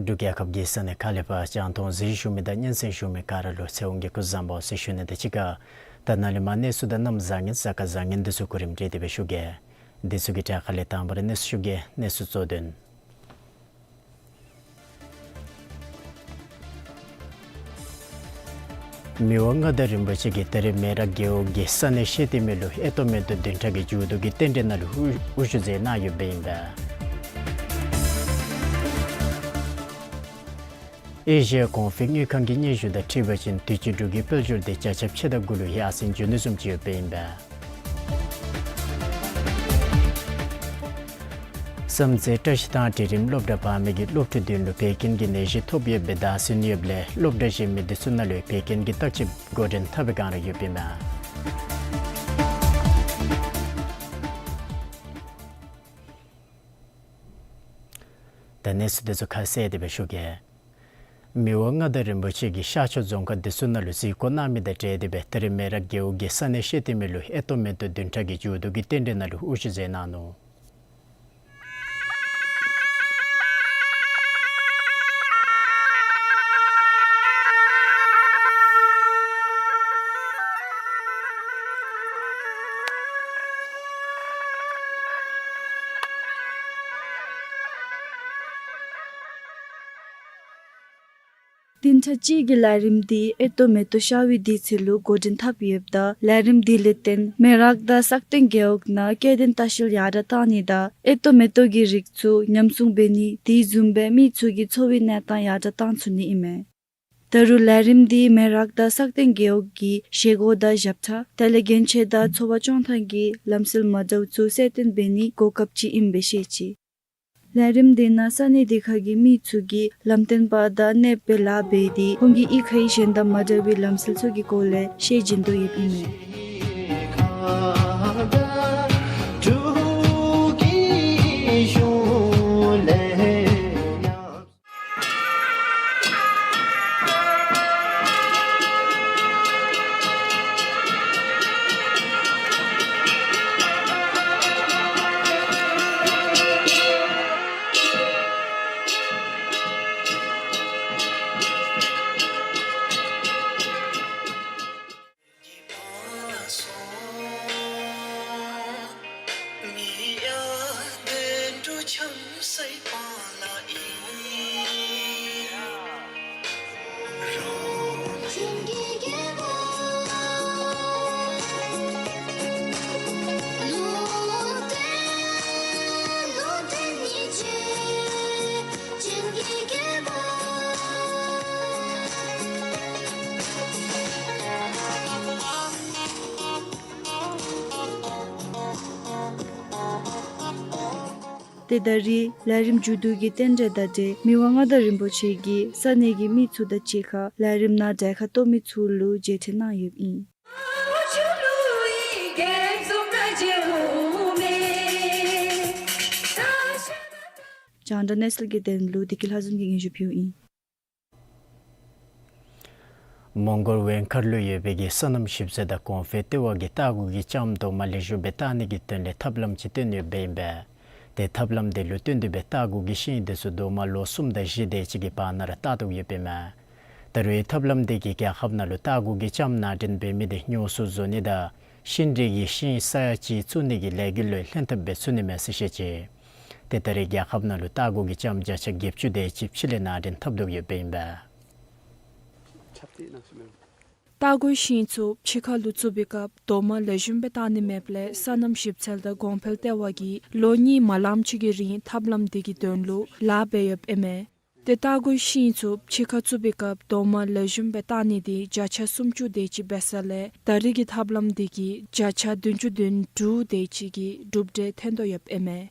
འབྲུག་རྒྱལ་ཁབ་ཀྱི་ས་གནས་ཁག་ལས་ཕར་རྒྱང་མཐོང་གཟིགས་བཞུགས་མི་དང་སྙན་གསན་བཞུགས་མི་ག་ར་ལུ་ཚེ་དབང་གིས་སྐུ་གཟུགས་བཟང་པོ་ཟེར་ཞུ་ནི་དང་གཅིག་ཁར་ད་ནཱ་ལས་མར་གནས་ཚུལ་དང་གནམ་བཟང་ངན་གཟའ་སྐར་བཟང་ངན་འདི་ཚུ་གོ་རིམ་སྒྲིག་སྟེ་སྦེ་ཞུ་གེ། འདི་ཚུ་གི་གྲས་ཁ་ལས་དང་པ་ར་གནས་ཚུལ་ཞུ་གེ། གནས་ཚུལ་གཙོ་དོན། མི་དབང་མངའ་བདག་རིན་པོ་ཆེ་གིས་ད་རིས་མེ་རག་རྒེད་འོག་གི་ས་གནས་ཤེས་ལྡན་མི་ལུ་ཨེ་ཏོ་མེ་ཏོ་བདུན་ཕྲག་གི་མཇུག་བསྡུ་གི་རྟེན་འབྲེལ་ནང་ལུ་དབུ་དབུ་བཞུགས་མཛད་གནང་ཡོདཔ་ཨིན་པས། ཨེ་ཤི་ཡ་གོང་འཕེལ་དངུལ་ཁང་གི་སྙན་ཞུ་དང་འཁྲིལ་བ་ཅིན་དུས་ཅི་འབྲུག་གི་དཔལ་འབྱོར་འདི་བརྒྱ་ཆ་ཕྱེད་དང་དགུ་ལུ་ཡར་སེང་འགྱོ་ནི་བཟུམ་ཅིག་ཡོདཔ་ཨིན་པས། བསམ་རྩེ་བཀྲ་ཤིས་ཐང་འབྲིང་རིམ་སློབ་གྲྭ་བར་མའི་གི་སློབ་ཕྲུག་བདུན་ལུ་བད་ཀན་གྱི་ནད་གཞི་ཐོབ་ཡོདཔ་སྦེ་བརྡ་སེང་ཡོདཔ་ལས་སློབ་གྲྭ་གཞན་མི་འདི་ཚུ་ནང་ལུ་བད་ཀན་གྱི་བརྟག་དཔྱད་འགོ་འདྲེན་འཐབ་པའི་བསྒང་ར་ཡོདཔ་ཨིན་མས། ད་གནས་ཚུལ་འདི་ཚུ་ཁ་གསལ་ཏེ་སྦེ་ཞུ་གེ། མི་དབང་མངའ་བདག་རིན་པོ་ཆེ་གིས་ཤར་ཕྱོགས་རྫོང་ཁག་འདི་ཚུ་ནང་ལུ་གཟིགས་སྐོར་གནང་མི་དང་འབྲེལ་ཏེ་སྦེ་ད་རིས་མེ་རག་རྒེད་འོག་གི་ས་གནས་ཤེས་ལྡན་མི་ལུ་ཨེ་ཏོ་མེ་ཏོ་བདུན་ཕྲག་གི་མཇུག་བསྡུ་གི་རྟེན་འབྲེལ་ནང་ལུ་དབུ་བཞུགས་མཛད་གནང་ནུག། བདུན་ཕྲག་གཅིག་གི་ལས་རིམ་འདི་ཨེ་ཏོ་མེ་ཏོ་ཤར་བའི་དུས་ཚོད་ལུ་འགོ་འདྲེན་འཐབ་ཡོདཔ་ད་ལས་རིམ་འདི་ལས་བརྟེན་མེ་རག་དང་སག་སྟེང་རྒེད་འོག་ནང་སྐྱེ་ལྡན་ལྟ་བཤལ་ཡར་དྲག་གཏང་ནི་དང་ཨེ་ཏོ་མེ་ཏོ་གི་རིགས་ཚུ་ཉམས་སྲུང་འབད་ནི་དེ་བཟུམ་སྦེ་མི་ཚུ་གི་འཚོ་བའི་གནས་སྟངས་ཡར་དྲག་གཏང་ཚུགས་ནི་ཨིན་མས། ད་རུང་ལས་རིམ་འདི་མེ་རག་དང་སག་སྟེང་རྒེད་འོག་གི་བཞེས་སྒོ་དང་ཞབས་ཁྲ་དེ་ལས་གྱོན་ཆས་དང་འཚོ་བ་སྐྱོང་ཐངས་ཀྱི་ལམ་སྲོལ་མ་འདྲཝ་ཚུ་གསལ་སྟོན་འབད་ནིའི་གོ་སྐབས་ཅིག་ཨིནམ་སྦེ་བཤད་ཅི། ལས་རིམ་འདི་ནང་ས་གནས་དེ་ཁར་གྱི་མི་ཚུ་གིས་ལམ་སྟོན་པ་དང་གནསཔ་སྦེ་ལཱ་འབད་དེ་ཁོང་གིས་གཡུས་ཁའི་གཞན་དང་མ་འདྲ་བའི་ལམ་སྲོལ་ཚུ་གི་སྐོར་ལས་བཤད་བྱིན་དོ་ཡོདཔ་ཨིན་མས། ཏེ་ད་རིས་ལས་རིམ་མཇུག་བསྡུ་གི་རྟེན་འབྲེལ་དང་འབྲེལ་མི་དབང་མངའ་བདག་རིན་པོ་ཆེ་གིས་ས་གནས་ཀྱི་མི་ཚུ་དང་གཅིག་ཁར་ལས་རིམ་ནང་གྲལ་ཁར་གཏོགས་མི་ཚུ་ལུ་མཇལ་འཕྲད་གནང་ཡོདཔ་ཨིན། རྒྱང་བསྒྲགས་གནས་ཚུལ་གྱི་དོན་ལུ་བདེ་སྐྱིད་ལྷ་འཛོམས་ཀྱིས་སྙན་ཞུ་ཕུལཝ་ཨིན། མོང་གོལ་ཝེང་མཁར་ལུ་ཡོད་པའི་གི་སོ་ནམ་ཞིབ་འཚོལ་དང་གོང་འཕེལ་ལྟེ་བ་གིས་རྟ་རྒོད་ཀྱི་ལྕངམ་རྡོག་མ་ལེགས་ཤོམ་སྦེ་བཏགས་ནི་གི་དོན་ལས་ཐབས་ལམ་ཅིག་བཏོན་ཡོདཔ་ཨིན་པས། ཏེ་ཐབས་ལམ་དེ་ལུ་བརྟེན་ཏེ་སྦེ་རྟ་རྒོད་ཀྱི་ཤིང་འདི་ཚུ་རྡོག་མ་ལོ་གསུམ་དང་བཞི་དེ་ཅིག་གི་བར་ན་ར་བཏགས་དོ་ཡོདཔ་ཨིན་མས། ད་རུང་ཐབས་ལམ་དེ་གིས་རྒྱལ་ཁབ་ནང་ལུ་རྟ་རྒོད་ཀྱི་ལྕངམ་ནང་འདྲེན་འབད་མི་དེ་ཉུང་སུ་བཟོ་ནི་དང་ཤིང་འབྲས་ཀྱི་ཤིང་ས་ཡ་གཅིག་བཙུགས་ནི་གི་ལས་འགུལ་ལུ་ལྷན་ཐབས་སྦེ་ཚུད་ནི་མས་ཟེར་བཤད་ཅི། ཏེ་ད་རེས་རྒྱལ་ཁབ་ནང་ལུ་རྟ་རྒོད་ཀྱི་ལྕངམ་བརྒྱ་ཆ་བརྒྱད་ཅུ་དེ་ཅིག་ཕྱི་ལས་ནང་འདྲེན་འཐབ་དོ་ཡོདཔ་ཨིན་པས། རྟ་རྒོད་ཤིང་ཚུ་ཕྱི་ཁར་ལུ་བཙུགས་པའི་སྐབས་རྡོག་མ་ལེགས་ཤོམ་སྦེ་བཏགས་ནི་མེདཔ་ལས་སོ་ནམ་ཞིབ་འཚོལ་དང་གོང་འཕེལ་ལྟེ་བ་གིས་ལོ་གཉིས་མ་ལངམ་ཅིག་གི་རིང་ཐབས་ལམ་དེ་གི་དོན་ལུ་ལཱ་འབད་ཡོདཔ་ཨིན་མས། ཏེ་རྟ་རྒོད་ཤིང་ཚུ་ཕྱི་ཁར་བཙུགས་པའི་སྐབས་རྡོག་མ་ལེགས་ཤོམ་སྦེ་བཏགས་ནི་དེ་བརྒྱ་ཆ་སུམ་ཅུ་དེ་ཅིག་འབད་ས་ལས་ད་རེས་ཀྱི་ཐབས་ལམ་དེ་གིས་བརྒྱ་ཆ་བདུན་ཅུ་དོན་དྲུག་དེ་ཅིག་གི་གྲུབ་འབྲས་ཐོན་དོ་ཡོདཔ་ཨིན་མས།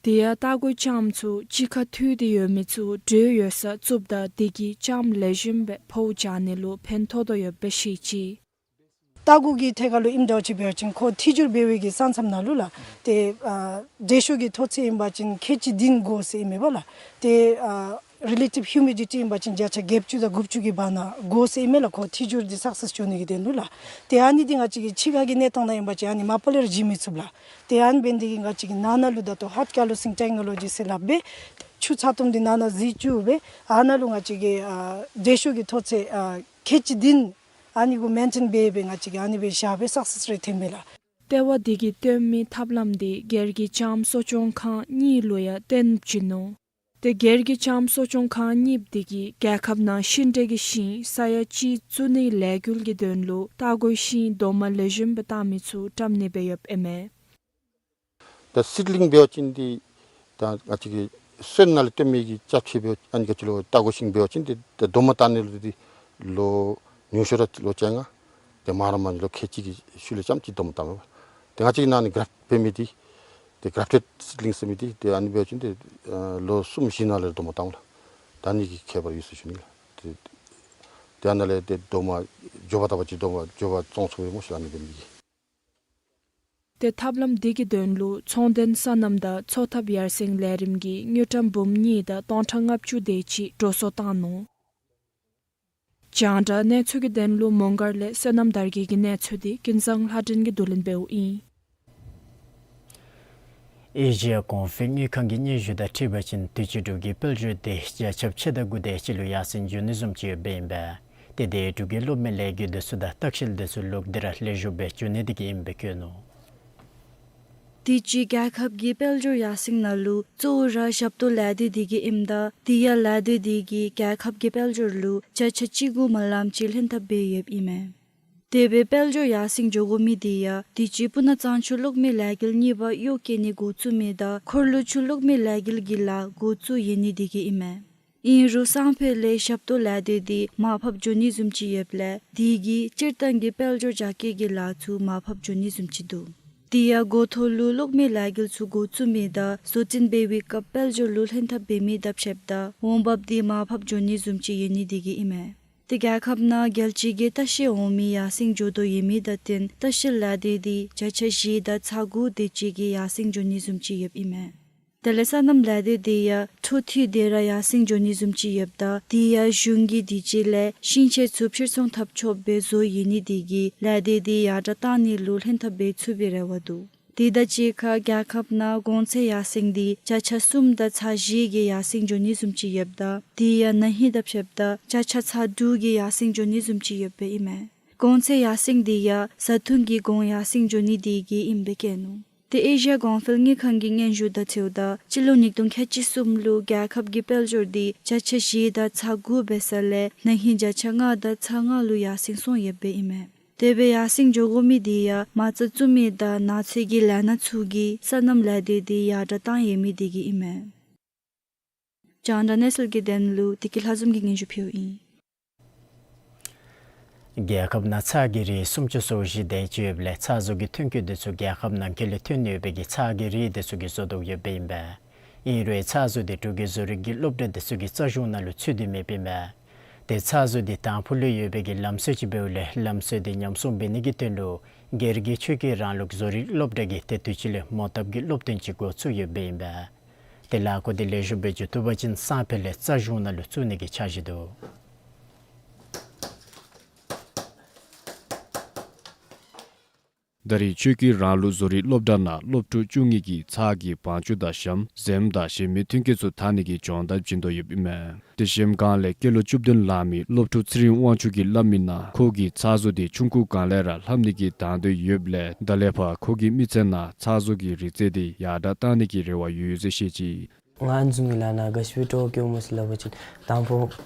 དེ་ཡང་རྟ་རྒོད་ལྕངམ་ཚུ་གཅིག་ཁར་འཐུས་ཏེ་ཡོད་མི་ཚུ་དྲོད་ཡོད་སར་བཙུགསཔ་ད་དེ་གིས་ལྕངམ་ལེགས་ཤོམ་སྦེ་འཕོཝ་འཇགས་ནི་ལུ་ཕན་ཐོགས་དོ་ཡོདཔ་སྦེ་བཤད་ཅི། རྟ་རྒོད་ཀྱི་ཐད་ཁར་ལུ་ཨིནམ་འདྲཝ་ཅིག་འབད་བ་ཅིན་ཁོ་ཐིག་འགྱུར་འབད་བའི་གི་ས་མཚམས་ནང་ལུ་ལགས། ཏེ་ཨ་དྲོད་ཤུགས་ཀྱི་མཐོ་ཚད་ཨིན་པ་ཅིན་ཁལ་གཅིག་བདུན་དགོ་ཟེར་ཨིན་མས་པ་ལགས། ཏེ་ཨ་རི་ལེ་ཊིབ་ཧིའུ་མི་ཌི་ཊི་ཨིན་པ་ཅིན་བརྒྱ་ཆ་བརྒྱད་ཅུ་དང་དགུ་བཅུ་གི་བར་ན་དགོ་ཟེར་ཨིན་མས་ལགས། ཁོ་ཐིག་འགྱུར་འདི་སག་སེས་འགྱོ་ནི་གི་དོན་ལུ་ལགས། ཏེ་ཨ་ནི་འདི་ང་བཅས་ཀྱི་ཕྱི་ཁ་གི་གནས་སྟངས་ནང་ཨིན་པ་ཅིན་ཨ་ནི་མ་པ་ལས་ར་བྱིན་མི་ཚུགས་ལགས། ཏེ་ཨ་ནི་འབད་ནི་དེ་གིས་ང་བཅས་ཀྱི་ནང་ན་ལུ་ད་ལྟོ་ཧཱརཌ་ཀེ་ལོ་སིང་ཊེག་ནོ་ལོ་ཇི་ཟེར་སླབ་སྦེ་ ཆུ་ཚ་ཏོམ་འདི་ནང་ན་བཞག་བཅུག་སྦེ་ཨ་ནཱ་ལུ་ང་བཅས་ཀྱིས་ཨ་འགྲེལ་བཤད་ཀྱི་ཐོག་ཚད་ཨ་ཁལ་གཅིག་བདུན་ཨ་ནི་གུ་མེན་ཊེན་འབད་སྦེ་ང་བཅས་ཀྱིས་ཨ་ནི་སྦེ་བཞག་སྦེ་སག་སེསི་རེཊ་ཐོན་མས་ལགས། ལྟེ་བ་འདི་གིས་སྟོན་མི་ཐབས་ལམ་འདི་སྒེར་གྱི་ལྕངམ་གསོ་སྐྱོང་ཁང་གཉིས་ལུ་ཡང་སྟོན་བྱིན་ནུག། ཏེ་སྒེར་གྱི་ལྕངམ་གསོ་སྐྱོང་ཁང་གཉིས་འདི་གིས་རྒྱལ་ཁབ་ནང་ཤིང་འབྲས་ཀྱི་ཤིང་ས་ཡ་གཅིག་བཙུགས་ནིའི་ལས་འགུལ་གྱི་དོན་ལུ་རྟ་མགོའི་ཤིང་རྡོག་མ་ལེགས་ཤོམ་སྦེ་བཏང་མི་ཚུ་བཀྲམ་ནི་སྦེ་ཡོདཔ་ཨིན་མས། ད་སིཌ་ལིང་འབད་བ་ཅིན་འདི་ད་ང་བཅས་ཀྱིས་སོན་ནང་ལས་བཏོན་མི་གི་ཅ་ཆས་འབད་བ་ཨ་ནི་ག་ཅི་ལོ་རྟ་མགོ་ཤིང་འབད་བ་ཅིན་འདི་ད་རྡོག་མ་བཏང་ནི་ལུ་འདི་ལོ་ཉུང་ཤོས་ར་ལོ་བཅོ་ལྔ། ཏེ་མང་ར་མང་ལོ་ཁལ་གཅིག་གི་ཤུལ་ལས་ཙམ་ཅིག་རྡོག་མ་བཏངམ་མས། ཏེ་ང་བཅས་ནང་ནི་གརབཊ་འབད་མི་འདི་ཏེ་གརབཊེཌ་སིཌ་ལིང་ཟེར་མི་འདི་ཏེ་ཨ་ནི་འབད་བ་ཅིན་ཏེ་ལོ་གསུམ་བཞི་ནང་ལས་རྡོག་མ་བཏང་ལགས། ད་ཨ་ནི་གི་ཁྱད་པར་ཡོད་ཟེར་ཞུ་ནི་ལགས། ཏེ་ཏེ་ཨ་ནཱ་ལས་ཏེ་རྡོག་མ་མགྱོགས་པ་ད་པ་ཅིག་རྡོག་མ་མགྱོགས་པ་བཙོང་ཚུགས་པས་སྨོ་ཤིག་ཨ་ནི་འབད་མི་གིས། ཏེ་ཐབས་ལམ་འདི་གི་དོན་ལུ་ཚོང་དོན་སོ་ནམ་དང་འཚོ་ཐབས་ཡར་སེང་ལས་རིམ་གྱི་དངུལ་ཀྲམ་འབུམ་གཉིས་དང་སྟོང་ཕྲག་ལྔ་བཅུ་དེ་ཅིག་འགྲོ་སོང་བཏང་ནུག། རྒྱང་བསྒྲགས་གནས་ཚུལ་གྱི་དོན་ལུ་མོང་སྒར་ལས་བསོད་ནམས་དར་རྒྱས་ཀྱི་གནས་ཚུལ་འདི་ཀུན་བཟང་ལྷ་སྒྲོན་གྱིས་བསྡུ་ལེན་འབདཝ་ཨིན། ཨེ་ཤི་ཡ་གོང་འཕེལ་དངུལ་ཁང་གི་སྙན་ཞུ་དང་འཁྲིལ་བ་ཅིན་དུས་ཅི་འབྲུག་གི་དཔལ་འབྱོར་འདི་བརྒྱ་ཆ་ཕྱེད་དང་དགུ་དེ་ཅིག་ལུ་ཡར་སེང་འགྱོ་ནི་བཟུམ་ཅིག་ཡོདཔ་ཨིན་པས། ཏེ་འདི་འབྲུག་གི་གློག་མེ་ལས་འགུལ་འདི་ཚུ་དང་ལྟ་བཤལ་འདི་ཚུ་ལོག་སྟེ་ར་ལེགས་ཤོམ་སྦེ་འགྱོ་ནི་འདི་གིས་ཨིནམ་སྦེ་བཀོད་ནུག། དུས་ཅི་རྒྱལ་ཁབ་ཀྱི་དཔལ་འབྱོར་ཡར་སེང་ནང་ལུ་གཙོ་བོ་ར་ཞབས་ཏོག་ལས་སྡེ་འདི་གིས་ཨིནམ་ད་དེ་ཡང་ལས་སྡེ་འདི་གིས་རྒྱལ་ཁབ་ཀྱི་དཔལ་འབྱོར་ལུ་བརྒྱ་ཆ་གཅིག་དགུ་མ་ལངམ་ཅིག་ལྷན་ཐབས་འབད་ཡོདཔ་ཨིན་མས། དེ་སྦེ་དཔལ་འབྱོར་ཡར་སེང་འགྱོ་དགོ་མི་འདི་ཡང་དུས་ཅི་སྤུ་ན་གཙང་ཆུ་གློག་མེ་ལས་འགུལ་གཉིས་པ་གཡོག་བཀལ་ནི་འགོ་བཙུགས་མི་དང་འཁོར་ལོ་ཆུ་གློག་མེ་ལས་འགུལ་གྱི་ལཱ་འགོ་བཙུགས་ཡོད་ནི་འདི་གིས་ཨིན་མས། ཨིན་རུང་སང་ཕོད་ལས་ཞབས་ཏོག་ལས་སྡེ་འདི་མར་ཕབ་འགྱོ་ནི་བཟུམ་ཅིག་ཡོདཔ་ལས་དེ་གིས་སྤྱིར་བཏང་གི་དཔལ་འབྱོར་རྒྱ་སྐྱེད་ཀྱི་ལཱ་ཚུ་མར་ཕབ་འགྱོ་ནི་བཟུམ་ཅིག་འདུག། དེ་ཡང་འགོ་ཐོག་ལུ་གློག་མེ་ལས་འགུལ་ཚུ་འགོ་བཙུགས་མི་དང་བཟོ་སྐྲུན་འབད་བའི་སྐབས་དཔལ་འབྱོར་ལུ་ལྷན་ཐབས་འབད་མི་དང་ཕྱདཔ་ད་འོང་འབབ་འདི་མར་ཕབ་འགྱོ་ནི་བཟུམ་ཅིག་ཡོད་ནི་འདི་གིས་ཨིན་མས། ཏེ་རྒྱལ་ཁབ་ནང་རྒྱལ་སྤྱི་གི་ལྟ་བཤལ་འོང་མི་ཡར་སེང་འགྱོ་དོ་ཡོད་མི་དང་བསྟུན་ལྟ་བཤལ་ལས་སྡེ་འདི་བརྒྱ་ཆ་བཞི་དང་ཚག་དགུ་དེ་ཅིག་གིས་ཡར་སེང་འགྱོ་ནི་བཟུམ་ཅིག་ཡོདཔ་ཨིན་མས། དེ་ལས་སོ་ནམ་ལས་སྡེ་འདི་ཡང་འཕྲོ་མཐུད་དེ་ར་ཡར་སེང་འགྱོ་ནི་བཟུམ་ཅིག་ཡོདཔ་ད་དེ་ཡང་གཞུང་གིས་དུས་ཅི་ལས་ཤིང་ཆས་ཚུ་ཕྱིར་ཚོང་འཐབ་ཆོགཔ་སྦེ་བཟོ་ཡོད་ནི་འདི་གིས་ལས་སྡེ་འདི་ཡར་དྲག་བཏང་ནི་ལུ་ལྷན་ཐབས་འབད་ཚུགས་པའི་རེ་བ་འདུག། དེ་དང་གཅིག་ཁར་རྒྱལ་ཁབ་ནང་གོང་ཚད་ཡར་སེང་འདི་བརྒྱ་ཆ་གསུམ་དང་ཚག་བཞི་གིས་ཡར་སེང་འགྱོ་ནི་བཟུམ་ཅིག་ཡོདཔ་ད་དེ་ཡང་ན་ཧིང་དང་ཕྱདཔ་ད་བརྒྱ་ཆ་ཚག་དྲུག་གིས་ཡར་སེང་འགྱོ་ནི་བཟུམ་ཅིག་ཡོདཔ་ཨིན་མས། གོང་ཚད་ཡར་སེང་འདི་ཡང་བཟའ་འཐུང་གི་གོང་ཡར་སེང་འགྱོ་ནི་འདི་གིས་ཨིནམ་སྦེ་བཀོད་ནུག། ཏེ་ཨེ་ཤི་ཡ་གོང་འཕེལ་དངུལ་ཁང་གི་སྙན་ཞུ་དང་འཁྲིལཝ་ད་སྤྱི་ལོ་ཉིས་སྟོང་ཁལ་གཅིག་གསུམ་ལུ་རྒྱལ་ཁབ་ཀྱི་དཔལ་འབྱོར་འདི་བརྒྱ་ཆ་བཞི་དང་ཚག་དགུ་འབད་ས་ལས་ན་ཧིང་བརྒྱ་ཆ་ལྔ་དང་ཚག་ལྔ་ལུ་ཡར་སེང་སོང་ཡོདཔ་ཨིན་མས། དེ་སྦེ་ཡར་སེང་འགྱོ་དགོ་མི་འདི་ཡང་མ་རྩ་བཙུགས་མི་དང་ནང་ཚོད་ཀྱི་ལས་སྣ་ཚུ་གིས་སོ་ནམ་ལས་སྡེ་འདི་ཡར་དྲག་བཏང་ཡོད་མི་འདི་གིས་ཨིན་མས། རྒྱང་བསྒྲགས་གནས་ཚུལ་གྱི་དོན་ལུ་བདེ་སྐྱིད་ལྷ་འཛོམས་ཀྱིས་སྙན་ཞུ་ཕུལཝ་ཨིན། རྒྱལ་ཁབ་ནང་ཚྭ་གི་རིགས་སུམ་ཅུ་སོ་བཞི་དེ་ཅིག་ཡོདཔ་ལས་ཚྭ་བཟོ་གི་ཐོན་སྐྱེད་འདི་ཚུ་རྒྱལ་ཁབ་ནང་འཁོད་ལས་ཐོན་ཡོད་པའི་གི་ཚྭ་གི་རིགས་འདི་ཚུ་གིས་བཟོ་དོ་ཡོདཔ་ཨིན་པས། ཨིན་རུང་ཚྭ་བཟོ་འདི་འབྲུག་གི་བཟོ་རིག་གི་སློབ་གྲྭ་འདི་ཚུ་གི་རྩ་གཞུང་ནང་ལུ་ཚུད་དེ་མེདཔ་ཨིན་པས། ཏེ་ཚྭ་བཟོ་འདི་དང་ཕུ་ལུ་ཡོད་པའི་གི་ལམ་སྲོལ་ཅིག་འབདཝ་ལས་ལམ་སྲོལ་འདི་ཉམས་སྲུང་འབད་ནི་གི་དོན་ལུ་སྒེར་གྱི་ཆོས་ཀྱི་རང་ལུགས་བཟོ་རིག་སློབ་གྲྭ་གིས་ཏེ་དུས་ཅི་ལས་མོ་བཏབ་ཀྱི་སློབ་སྟོན་ཅིག་འགོ་བཙུགས་ཡོདཔ་ཨིན་པས། ཏེ་ལས་སྒོ་འདི་ལེགས་ཤོམ་སྦེ་འགྱོ་བཏུབ་པ་ཅིན་སང་ཕོད་ལས་རྩ་གཞུང་ནང་ལུ་བཙུགས་ནི་གི་འཆར་གཞི་འདུག། ད་རེས་ཆོས་ཀྱི་རང་ལུགས་བཟོ་རིག་སློབ་གྲྭ་ནང་སློབ་ཕྲུག་བཅུ་གཉིས་ཀྱིས་ཚྭ་གི་བང་ཆུ་དང་ཞྭམོ་གཟེངས་དང་གཞན་མི་ཐོན་སྐྱེད་ཚུ་དག་ནི་གི་སྦྱོང་བརྡར་བྱིན་དོ་ཡོདཔ་ཨིན་མས། ཏེ་གཞལམ་སྒང་ལས་སྐྱེས་ལོ་བཅུ་བདུན་ལང་མི་སློབ་ཕྲུག་ཚེ་རིང་དབང་ཕྱུག་གིས་སླབ་མི་ནང་ཁོ་གིས་ཚྭ་བཟོ་འདི་ཆུང་ཀུ་སྒང་ལས་ར་ལྷབ་ནི་གི་དང་འདོད་ཡོདཔ་ལས་ད་ལས་ཕར་ཁོ་གི་མི་ཚེ་ནང་ཚྭ་བཟོ་གི་རིག་རྩལ་འདི་ཡར་དྲག་བཏང་ནི་གི་རེ་བ་ཡོད་ཟེར་བཤད་ཅི། ང་ཨ་ནི་བཟུམ་གྱི་ལཱ་ནང་དགའ་ཤོས་སྦེ་སྤྲོ་བ་སྐྱེཝ་སྨོ་ཟེར་སླབ་པ་ཅིན་དང་ཕུ་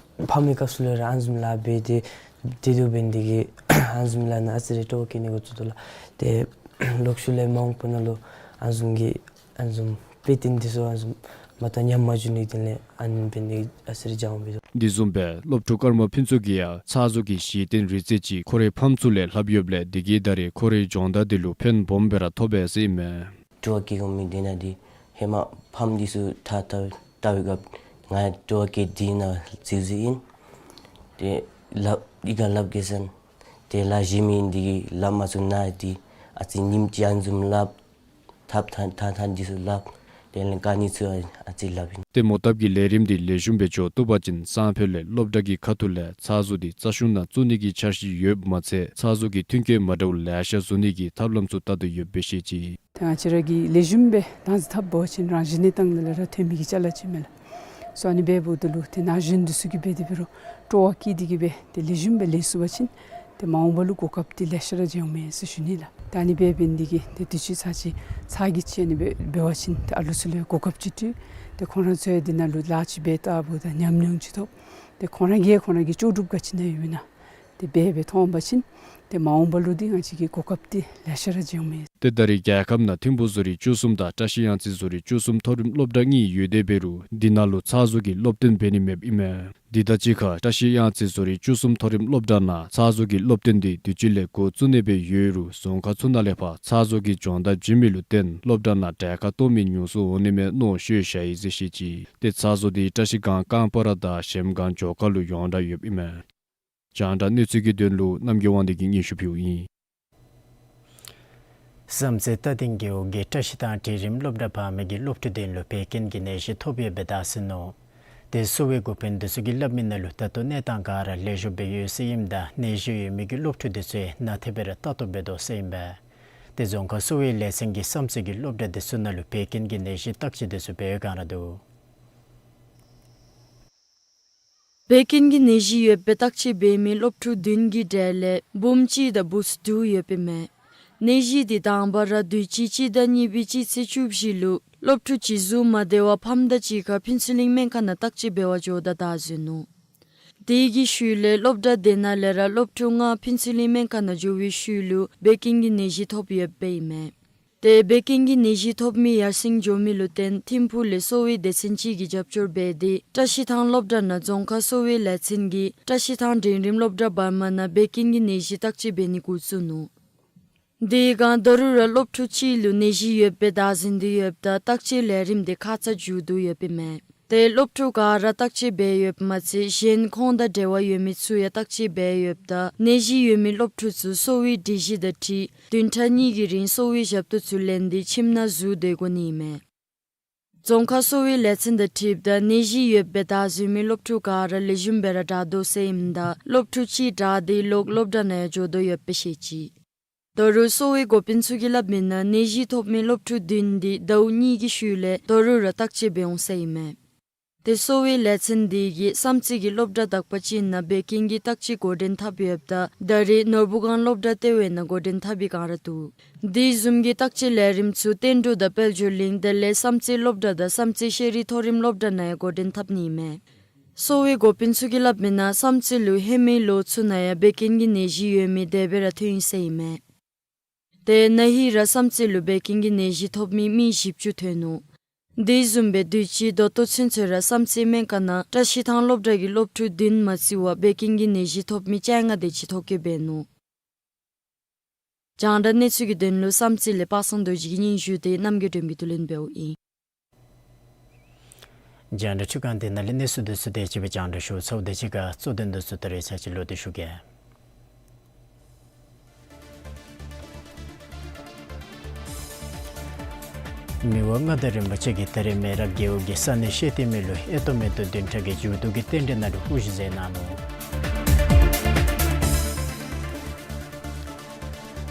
ཕམ་པའི་སྐབས་སུ་ལས་ར་ཨ་ནི་བཟུམ་ལཱ་འབད་དེ་སྡོད་སྡོདཔ་འབད་ནི་དེ་གིས་ཨ་ནི་བཟུམ་ལཱ་ནང་ཨ་ཙི་རེ་སྤྲོ་བ་སྐྱེ་ནི་འགོ་བཙུགས་དོ་ལགས། ཏེ་ལོག་ཤུལ་ལས་མ་འོངས་པ་ནང་ལུ་ཨ་ནི་བཟུམ་གྱི་ཨ་ནི་བཟུམ་དཔེ་སྟོན་འདི་ཚུ་ཨ་ནི་བཟུམ་མ་གཏོགས་ཉམས་མ་བཅུག་ནི་དེ་ལས་ཨ་ནི་འབད་ནི་ཨ་ཙི་རེ་སྦྱང་བ་འབད་དོ། འདི་བཟུམ་སྦེ་སློབ་ཕྲུག་ཀརྨ་ཕུན་ཚོགས་ཀྱིས་ཡང་ཚྭ་བཟོ་གི་གཞི་རྟེན་རིག་རྩལ་ཅིག་ཁོ་རའི་ཕམ་ཚུ་ལས་ལྷབ་ཡོདཔ་ལས་དེ་གིས་ད་རེས་ཁོ་རའི་སྦྱོང་བརྡར་འདི་ལུ་ཕན་སྦོམ་སྦེ་ར་ཐོབ་པས་ཟེར་ཨིན་མས། སྤྲོ་བ་སྐྱེ་དགོ་མི་འདི་ནང་འདི་ཧེ་མ་ཕམ་འདི་ཚུ་ཐགས་བཏགས་བཏགས་པའི་སྐབས་ང་ཡང་སྤྲོ་བ་སྐྱེས་འདི་ནང་འཛུལ་འཛུལཝ་ཨིན། ཏེ་ལྷབ་ཨི་ཁར་ལྷབ་གེ་ཟེར་ཏེ་ལཱ་གཞན་མི་འདི་གིས་ལྷབ་མ་ཚུགས་ན་འདི་ཨ་ཙི་ཉིནམ་གཅིག་ཨ་ནི་བཟུམ་ལྷབ། ཐགས་ཐགས་ཐགས་ཐགས་འདི་ཚུ་ལྷབ། དེ་ལས་དཀའ་ངལ་ཚུ་ཨ་ཙི་ལྷབ་ཨིན། ཏེ་མོ་བཏབ་ཀྱི་ལས་རིམ་འདི་ལེགས་ཤོམ་སྦེ་འགྱོ་བཏུབ་པ་ཅིན་སང་ཕོད་ལས་སློབ་གྲྭ་གི་ཁ་ཐུག་ལས་ཚྭ་བཟོ་འདི་རྩ་གཞུང་ནང་བཙུགས་ནི་གི་འཆར་གཞི་ཡོདཔ་མ་ཚད་ཚྭ་བཟོ་གི་ཐོན་སྐྱེད་མ་འདྲཝ་ལེ་ཤ་བཟོ་ནི་གི་ཐབས་ལམ་ཚུ་བལྟ་དོ་ཡོདཔ་སྦེ་བཤད་ཅི། ད་ང་བཅས་ར་གིས་ལེགས་ཤོམ་སྦེ་བདག་འཛིན་འཐབ་འབད་བ་ཅིན་རང་གཞན་གནས་སྟངས་ལས་ར་ཐོན་མི་གི་ཅ་ལ་ཅིག་མས་ལགས། སོ་ཨ་ནི་འབདཝ་ད་ལུ་ཏེ་ན་གཞོན་འདི་ཚུ་གིས་འབད་དེ་འབད་རུང་སྤྲོ་བ་བསྐྱེད་དེ་གིས་སྦེ་ཏེ་ལེགས་ཤོམ་སྦེ་ལེན་ཚུགས་པ་ཅིན་ཏེ་མ་འོངས་པ་ལུ་གོ་སྐབས་འདི་ལེ་ཤ་ར་འབྱུངམ་མས་ཟེར་ཞུ་ནི་ལགས། ད་ཨ་ནི་འབད་འབད་ནི་འདི་གིས་ཏེ་དུས་ཅི་ཚར་ཅིག་ཚར་གཅིག་ཅིག་ཨ་ནི་སྦེ་འབད་བ་ཅིན་ཏེ་ཨ་ལུ་ཚུ་ལུ་གོ་སྐབས་ཅིག་སྤྲོད། ཏེ་ཁོང་ར་ཚུ་ཡང་འདི་ནང་ལུ་ལཱ་ཅིག་འབད་བལྟཝ་ད་ཉམས་མྱོང་ཅིག་ཐོབ། ཏེ་ཁོང་ར་གིས་ཁོང་ར་གི་ལྕོགས་གྲུབ་ག་ཅི་ནང་ཡོདཔ་ཨིན་ན་ཏེ་འབད་འབད་མཐོང་པ་ཅིན་ཏེ་མ་འོངས་པ་ལུ་འདི་ང་བཅས་ཀྱི་གོ་སྐབས་འདི་ལེ་ཤ་ར་འབྱུངམ་མས། ཏེ་ད་རེས་རྒྱལ་ཁབ་ནང་ཐིམ་ཕུག་བཟོ་རིག་བཅུ་གསུམ་དང་བཀྲ་ཤིས་གཡང་རྩེ་བཟོ་རིག་བཅུ་གསུམ་མཐོ་རིམ་སློབ་གྲྭ་གཉིས་ཡོད་དེ་འབད་རུང་འདི་ནང་ལུ་ཚགས་བཟོ་གི་སློབ་སྟོན་འབད་ནི་མེདཔ་ཨིན་མས། འདི་དང་གཅིག་ཁར་བཀྲ་ཤིས་གཡང་རྩེ་བཟོ་རིག་བཅུ་གསུམ་མཐོ་རིམ་སློབ་གྲྭ་ནང་ཚགས་བཟོ་གི་སློབ་སྟོན་འདི་དུས་ཅི་ལས་འགོ་བཙུགས་ནི་སྦེ་ཡོད་རུང་རྫོང་ཁག་ཚུ་ནང་ལས་ཕར་ཚགས་བཟོ་གི་སྦྱོང་བརྡར་བྱིན་མི་ལུ་བརྟེན་སློབ་གྲྭ་ནང་གྲལ་ཁར་གཏོགས་མི་ཉུང་སུ་འོང་ནི་མས་མནོ་བཤད་བཞག་ཡི་ཟེར་བཤད་ཅི། ཏེ་ཚགས་བཟོ་འདི་བཀྲ་ཤིས་སྒང་ཀམ་པ་ར་དང་གཞལམ་སྒང་མཇོག་ཁ་ལུ་ཡོངས་གྲགས་ཡོདཔ་ཨིན་མས། རྒྱང་བསྒྲགས་གནས་ཚུལ་གྱི་དོན་ལུ་རྣམ་རྒྱལ་དབང་འདུས་ཀྱིས་སྙན་ཞུ་ཕུལཝ་ཨིན། བསམ་རྩེ་རྟ་སྡིང་རྒེད་འོག་གི་བཀྲ་ཤིས་ཐང་གྲལ་རིམ་སློབ་གྲྭ་བར་མའི་གི་སློབ་ཕྲུག་བདུན་ལུ་བད་ཀན་གྱི་ནད་གཞི་ཐོབ་ཡོདཔ་སྦེ་བརྡ་སོང་ནུག། ཏེ་གསོ་བའི་འགོ་དཔོན་འདི་ཚུ་གིས་སླབ་མི་ནང་ལུ་ད་ལྟོ་གནས་སྟངས་ག་ར་ལེགས་ཤོམ་སྦེ་ཡོད་ཟེར་ཨིནམ་ད་ནད་གཞི་ཡོད་མི་གི་སློབ་ཕྲུག་འདི་ཚུ་ཡང་ནན་ཏན་སྦེ་ར་ལྟ་རྟོག་འབད་དོ་ཟེར་ཨིན་པས། ཏེ་རྫོང་ཁག་གསོ་བའི་ལས་ཚན་གྱིས་བསམ་རྩེ་གི་སློབ་གྲྭ་འདི་ཚུ་ནང་ལུ་བད་ཀན་གྱི་ནད་གཞི་བརྟག་དཔྱད་འདི་ཚུ་འབད་བའི་སྒང་ར་འདུག། བད་ཀན་གྱི་ནད་གཞི་ཡོདཔ་སྦེ་བརྟག་དཔྱད་འབད་མི་སློབ་ཕྲུག་བདུན་གྱི་གྲས་ལས་བུམོ་གཅིག་དང་བུཚ་དྲུག་ཡོདཔ་ཨིན་མས། ནད་གཞི་འདི་དང་པ་ར་དུས་ཅི་སྤྱི་ཟླ་གཉིས་པའི་སྤྱི་ཚེས་བཅུ་བཞི་ལུ་སློབ་ཕྲུག་བྱི་ཟུར་མ་བདེ་བར་ཕམ་དང་གཅིག་ཁར་ཕུན་ཚོགས་གླིང་སྨན་ཁང་ནང་བརྟག་དཔྱད་འབད་བར་འགྱོཝ་ད་བདའ་ཟུན་ནུག། དེ་གི་ཤུལ་ལས་སློབ་གྲྭ་དེ་ནང་ལས་ར་སློབ་ཕྲུག་ལྔ་ཕུན་ཚོགས་གླིང་སྨན་ཁང་ནང་འགྱོ་བའི་ཤུལ་ལུ་བད་ཀན་གྱི་ནད་གཞི་ཐོབ་ཡོདཔ་ཨིན་མས། ཏེ་བད་ཀན་གྱི་ནད་གཞི་ཐོབ་མི་ཡར་སེང་འགྱོ་མི་ལུ་བརྟེན་ཐིམ་ཕུག་ལས་གསོ་བའི་སྡེ་ཚན་ཅིག་གིས་རྒྱབ་སྐྱོར་འབད་དེ་བཀྲ་ཤིས་ཐང་སློབ་གྲྭ་ནང་རྫོང་ཁག་གསོ་བའི་ལས་ཚན་གྱིས་བཀྲ་ཤིས་ཐང་འབྲིང་རིམ་སློབ་གྲྭ་བར་མ་ནང་བད་ཀན་གྱི་ནད་གཞི་བརྟག་དཔྱད་འབད་ནི་འགོ་བཙུགས་ནུག། དེའི་སྒང་ད་རུང་ར་སློབ་ཕྲུག་གཅིག་ལུ་ནད་གཞི་ཡོདཔ་སྦེ་བརྡ་ཟིན་ཏེ་ཡོདཔ་ད་བརྟག་དཔྱད་ལས་རིམ་དེ་ཁ་ཙ་མཇུག་བསྡུ་ཡོདཔ་ཨིན་མས། ཏེ་སློབ་ཕྲུག་ག་ར་བརྟག་དཔྱད་འབད་ཡོདཔ་མ་ཚད་གཞན་ཁོང་དང་འབྲེལ་བ་ཡོད་མི་ཚུ་ཡང་བརྟག་དཔྱད་འབད་ཡོདཔ་ད་ནད་གཞི་ཡོད་མི་སློབ་ཕྲུག་ཚུ་གསོ་བའི་སྒྲིག་གཞི་དང་འཁྲིལ་བདུན་ཕྲག་གཉིས་ཀྱི་རིང་གསོ་བའི་ཞབས་ཏོག་ཚུ་ལེན་ཏེ་ཁྱིམ་ནང་ཟུར་སྡོད་དགོ་ནི་ཨིན་མས། རྫོང་ཁག་གསོ་བའི་ལས་ཚན་དང་འཁྲིལཝ་ད་ནད་གཞི་ཡོདཔ་སྦེ་བརྡ་ཟིན་མི་སློབ་ཕྲུག་ག་ར་ལེགས་ཤོམ་སྦེ་ར་དྲག་དོ་ཟེར་ཨིནམ་ད་སློབ་ཕྲུག་གཅིག་དྲག་སྟེ་ལོག་སློབ་གྲྭ་ནང་ཡང་འགྱོ་དོ་ཡོདཔ་སྦེ་བཤད་ཅི། ད་རུང་གསོ་བའི་འགོ་དཔོན་ཚུ་གིས་སླབ་མི་ནང་ནད་གཞི་ཐོབ་མི་སློབ་ཕྲུག་བདུན་འདི་ཟླཝ་གཉིས་ཀྱི་ཤུལ་ལས་ད་རུང་ར་བརྟག་དཔྱད་འབད་འོང་ཟེར་ཨིན་མས། ཏེ་གསོ་བའི་ལས་ཚན་དེ་གིས་བསམ་རྩེ་གི་སློབ་གྲྭ་དག་པ་ཅིག་ནང་བད་ཀན་གྱི་བརྟག་དཔྱད་འགོ་འདྲེན་འཐབ་ཡོདཔ་ད་ད་རེས་ནོར་བུ་སྒང་སློབ་གྲྭ་ལྟེ་བའི་ནང་འགོ་འདྲེན་འཐབ་པའི་སྒང་ར་འདུག། དེ་བཟུམ་གྱི་བརྟག་དཔྱད་ལས་རིམ་ཚུ་བསྟན་འབྲུག་དང་དཔལ་འབྱོར་གླིང་དེ་ལས་བསམ་རྩེ་སློབ་གྲྭ་དང་བསམ་རྩེ་ཤེས་རིག་མཐོ་རིམ་སློབ་གྲྭ་ནང་ཡང་འགོ་འདྲེན་འཐབ་ནི་ཨིན་མས། གསོ་བའི་འགོ་དཔོན་ཚུ་གིས་སླབ་མི་ནང་བསམ་རྩེ་ལུ་ཧེ་མའི་ལོ་ཚུ་ནང་ཡང་བད་ཀན་གྱི་ནད་གཞི་ཡོད་མི་དེ་སྦེ་ར་ཐོན་ཡི་ཟེར་ཨིན་མས། ཏེ་ན་ཧིང་ར་བསམ་རྩེ་ལུ་བད་ཀན་གྱི་ནད་གཞི་ཐོབ་མི་མི་བཞི་བཅུ་ཐོན་ནུག། དེ་བཟུམ་སྦེ་དུས་ཅི་ད་ལྟོ་ཚུན་ཚོད་ར་བསམ་རྩེ་སྨན་ཁང་ནང་བཀྲ་ཤིས་ཐང་སློབ་གྲྭ་གི་སློབ་ཕྲུག་བདུན་མ་བརྩི་བར་བད་ཀན་གྱི་ནད་གཞི་ཐོབ་མི་བཅོ་ལྔ་དེ་ཅིག་ཐོ་བཀོད་འབད་ནུག། རྒྱང་བསྒྲགས་གནས་ཚུལ་གྱི་དོན་ལུ་བསམ་རྩེ་ལས་པ་སངས་རྡོ་རྗེ་གི་སྙན་ཞུ་དེ་རྣམ་རྒྱལ་སྒྲོལ་མ་གིས་བསྡུ་ལེན་འབདཝ་ཨིན། རྒྱང་བསྒྲགས་ཁྲི་ཁང་དེ་ནང་ལས་གནས་ཚུལ་དེ་ཚུ་དེ་ཅིག་སྦེ་རྒྱང་བསྒྲགས་ཞུ་ཚརཝ་དེ་ཅིག་ཁར་གཙོ་དོན་དེ་ཚུ་ད་རེས་ཚར་ཅིག་ལོག་སྟེ་ཞུ་གེ། མི་དབང་མངའ་བདག་རིན་པོ་ཆེ་གིས་ད་རེས་མེ་རག་རྒེད་འོག་གི་ས་གནས་ཤེས་ལྡན་མི་ལུ་ཨེ་ཏོ་མེ་ཏོག་བདུན་ཕྲག་གི་མཇུག་བསྡུ་གི་རྟེན་འབྲེལ་ནང་ལུ་དབུ་བཞུགས་མཛད་གནང་ནུག།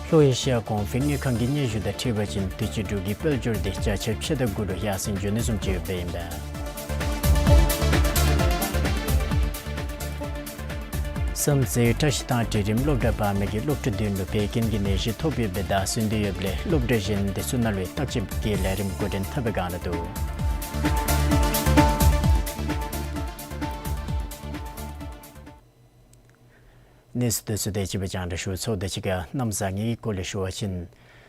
ལྷོ་ཨེ་ཤི་ཡ་གོང་འཕེལ་དངུལ་ཁང་གི་སྙན་ཞུ་དང་འཁྲིལ་བ་ཅིན་དུས་ཅི་འབྲུག་གི་དཔལ་འབྱོར་དེ་བརྒྱ་ཆ་ཕྱེད་དང་དགུ་ལུ་ཡར་སེང་འགྱོ་ནི་བཟུམ་ཅིག་ཡོདཔ་ཨིན་པས། བསམ་རྩེ་བཀྲ་ཤིས་ཐང་གྲལ་རིམ་སློབ་གྲྭ་བར་མའི་གི་སློབ་ཕྲུག་བདུན་ལུ་བད་ཀན་གྱི་ནད་གཞི་ཐོབ་ཡོདཔ་སྦེ་བརྡ་སོན་ཏེ་ཡོདཔ་ལས་སློབ་གྲྭ་གཞན་དེ་ཚུ་ནང་ལུ་བརྟག་དཔྱད་ཀྱི་ལས་རིམ་འགོ་འདྲེན་འཐབ་པའི་སྒང་ར་འདུག། གནས་ཚུལ་དེ་ཚུ་དེ་ཅིག་སྦེ་རྒྱང་བསྒྲགས་ཞུ་ཚརཝ་དེ་ཅིག་ཁར་གནམ་བཟང་ངན་གྱི་སྐོར་ལས་ཞུ་བ་ཅིན་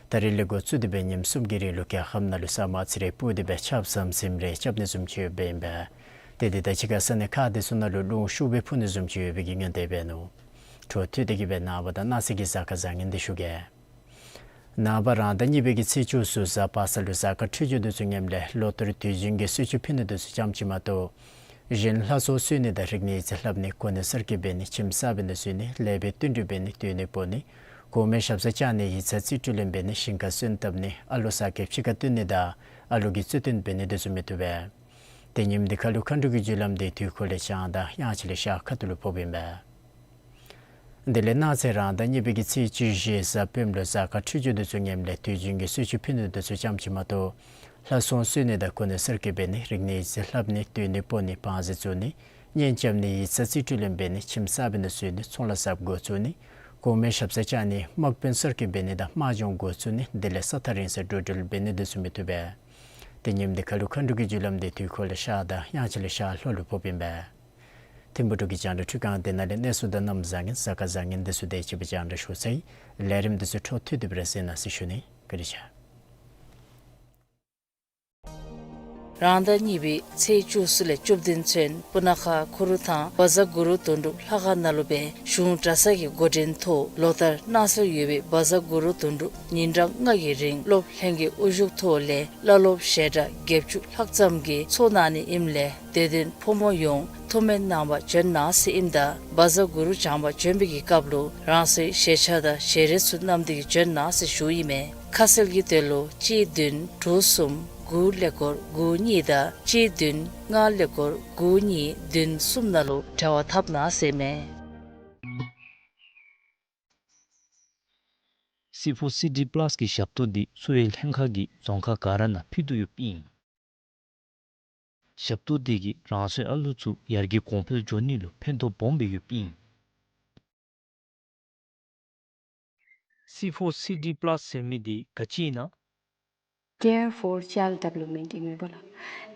ད་རིས་ལས་འགོ་བཙུགས་ཏེ་སྦེ་ཉིནམ་གསུམ་གྱི་རིང་ལུ་རྒྱལ་ཁབ་ནང་ལུ་ས་མ་ཚི་རེ་སྤུབས་ཏེ་སྦེ་ཆརཔ་ཟམ་ཟིམ་རེ་རྐྱབ་ནི་བཟུམ་ཅིག་ཡོདཔ་ཨིན་པས། ཏེ་དེ་དང་གཅིག་ཁར་ས་གནས་ཁག་དེ་ཚུ་ནང་ལུ་རླུང་ཤུགས་སྦེ་འཕུ་ནི་བཟུམ་ཅིག་ཡོད་པའི་གི་སྔོན་དེ་འབད་ནུག། འཕྲོ་མཐུད་དེ་གི་སྦེ་ནངས་པ་དང་གནངས་ཚེ་གི་གཟའ་སྐར་བཟང་ངན་དེ་ཞུ་གེ། ནངས་པ་རང་ཟླ་གཉིས་པའི་གི་ཚེས་བཅུ་གསུམ་གཟའ་པ་སངས་ལུ་གཟའ་སྐར་འཕྲོད་སྦྱོར་དེ་ཚུ་ངནམ་ལས་ལོ་ལྟར་དུས་རྒྱུན་གྱི་གསོལ་མཆོད་ཕུལ་ནི་དེ་ཚུ་ཙམ་ཅིག་མ་གཏོགས་གཞན་ལྷ་ཚོགས་གསོལ་ནི་དང་རིག་གནས་ཡིག་རྩིས་ལྷབ་ནི་གོ་གནས་གསར་བསྐོ་འབད་ནི་ཁྱིམ་གསར་པའི་ནང་འཛུལ་ནི་ལེགས་པའི་བསྟུན་གྲོས་འབད་ནི་སྡོད་གནས་སྤོ་ནི་གོང་མའི་ཞབས་སར་བཅར་ནི་ཡིག་ཚང་རྩིས་སྤྲོད་ལེན་འབད་ནི་ཞིང་ཁར་སོན་བཏབ་ནི་ཨ་ལོ་ས་ཁེབ་ཕྱི་ཁར་བཏོན་ནི་དང་ཨ་ལོ་གི་རྩིས་སྟོན་འབད་ནི་དེ་ཚུ་མི་བཏུབ་པས། ཏེ་ཉིནམ་དེ་ཁར་ལུ་མཁའ་འགྲོ་གི་རྒྱུ་ལམ་དེ་དུས་འཁོར་ལས་བྱང་དང་དབྱངས་ཅན་ལས་ཤར་ཁ་ཐུག་ལུ་ཕོགཔ་ཨིན་པས། དེ་ལས་གནངས་ཚེ་རང་ཟླ་གཉིས་པའི་གི་ཚེས་བཅུ་བཞི་གཟའ་སྤེནམ་ལུ་གཟའ་སྐར་འཕྲོད་སྦྱོར་དེ་ཚུ་ངནམ་ལས་དུས་རྒྱུན་གྱི་གསོལ་མཆོད་ཕུལ་ནི་དེ་ཚུ་ཙམ་ཅིག་མ་གཏོགས་ ལྷ་སྲུང་གསོལ་ནི་དང་གོ་གནས་གསར་བསྐོ་འབད་ནི། རིག་གནས་ཡིག་རྩིས་ལྷབ་ནི། སྡོད་གནས་སྤོ་ནི། བང་མཛོད་བཙུགས་ནི། གཉེན་རྐྱབ་ནི། ཡིག་ཚང་རྩིས་སྤྲོད་ལེན་འབད་ནི། ཁྱིམ་གསར་པའི་ནང་འཛུལ་ནི། ཚོང་ལཱ་གསརཔ་འགོ་བཙུགས་ནི། གོང་མའི་ཞབས་སར་བཅར་ནི། དམག་དཔོན་གསར་བསྐོ་འབད་ནི་དང་དམག་སྦྱོང་འགོ་བཙུགས་ནི་དེ་ལས་ས་ཐག་རིང་སར་འགྲོ་འགྲུལ་འབད་ནི་དེ་ཚུ་མི་བཏུབ་པས། དེ་ཉིནམ་འདི་ཁ་ལུ་མཁའ་འགྲོ་གི་རྒྱུ་ལམ་འདི་དུས་འཁོར་ལས་ཤར་དང་དབྱངས་འཆར་ལས་ཤར་ལྷོ་ལུ་ཕོགཔ་ཨིན་པས། ཐིམ་ཕུག་འབྲུག་གི་རྒྱང་བསྒྲགས་འཕྲུལ་ཁང་འདི་ནང་ལས་གནས་ཚུལ་དང་གནམ་བཟང་ངན་གཟའ་སྐར་བཟང་ངན་དེ་ཚུ་དང་བཅས་པའི་རྒྱང་བསྒྲགས་ཞུ་ཚར་ཡི། ལས་རིམ་དེ་ཚུ་འཕྲོ་མཐུད་དེ་སྦེ་ར་གསན་གནང་ཟེར་ཞུ་ནི། བཀའ་དྲིན་ཆེ། རང་ཟླ་གཉིས་པའི་ཚེས་བཅུ་གསུམ་ལས་བཅུ་བདུན་ཚུན་སྤུ་ན་ཁ་ཁུ་རུ་ཐང་བཛྲ་གུ་རུ་དོན་གྲུབ་ལྷ་ཁང་ནང་ལུ་སྦེ་གཞུང་གྲྭ་ཚང་གི་འགོ་འདྲེན་ཐོག་ལོ་ལྟར་གནང་སྲོལ་ཡོད་པའི་བཛྲ་གུ་རུ་དོན་གྲུབ་ཉིན་གྲངས་ལྔ་གི་རིང་སློབ་ལྷན་རྒྱས་དབུ་བཞུགས་ཐོག་ལས་བླ་སློབ་ཞལ་གྲངས་བརྒྱད་ཅུ་ལྷག་ཙམ་གྱིས་ཚོགས་གནང་ནི་ཨིནམ་ལས་དད་ལྡན་ཕོ་མོ་ཡོངས་ཐུགས་སྨོན་གནང་བར་བྱོན་གནང་ཟེར་ཨིནམ་ད་བཛྲ་གུ་རུ་བགྱང་བར་བྱོན་པའི་གི་སྐབས་ལུ་རང་སོའི་ཞལ་ཆས་དང་ཞལ་རས་ཚུ་བསྣམས་ཏེ་གིས་བྱོན་གནང་ཟེར་ཞུཝ་ཨིན་མས། ཁ་གསལ་གྱི་དོན་ལུ་གཅིག་བདུན་དྲུག་གསུམ་དགུ་ཀླད་ཀོར་དགུ་གཉིས་དང་གཅིག་བདུན་ལྔ་ཀླད་ཀོར་དགུ་གཉིས་བདུན་གསུམ་ནང་ལུ་འབྲེལ་བ་འཐབ་གནང་ཟེར་མས། སི་ཕོར་སི་ཌི་པ་ལཱས་ཀྱི་ཞབས་ཏོག་འདི་གསོ་བའི་ལྷན་ཁག་གིས་རྫོང་ཁག་ག་ར་ནང་ཕུལ་དོ་ཡོདཔ་ཨིན། ཞབས་ཏོག་འདི་གིས་རང་སོའི་ཨ་ལུ་ཚུ་ཡར་རྒྱས་གོང་འཕེལ་འགྱོ་ནི་ལུ་ཕན་ཐོགས་སྦོམ་སྦེ་ཡོདཔ་ཨིན། སི་ཕོར་སི་ཌི་པ་ལཱས་ཟེར་མི་འདི་ག་ཅི་ཨིན་ན། Care for child development ཨིན་མས་པ་ལགས།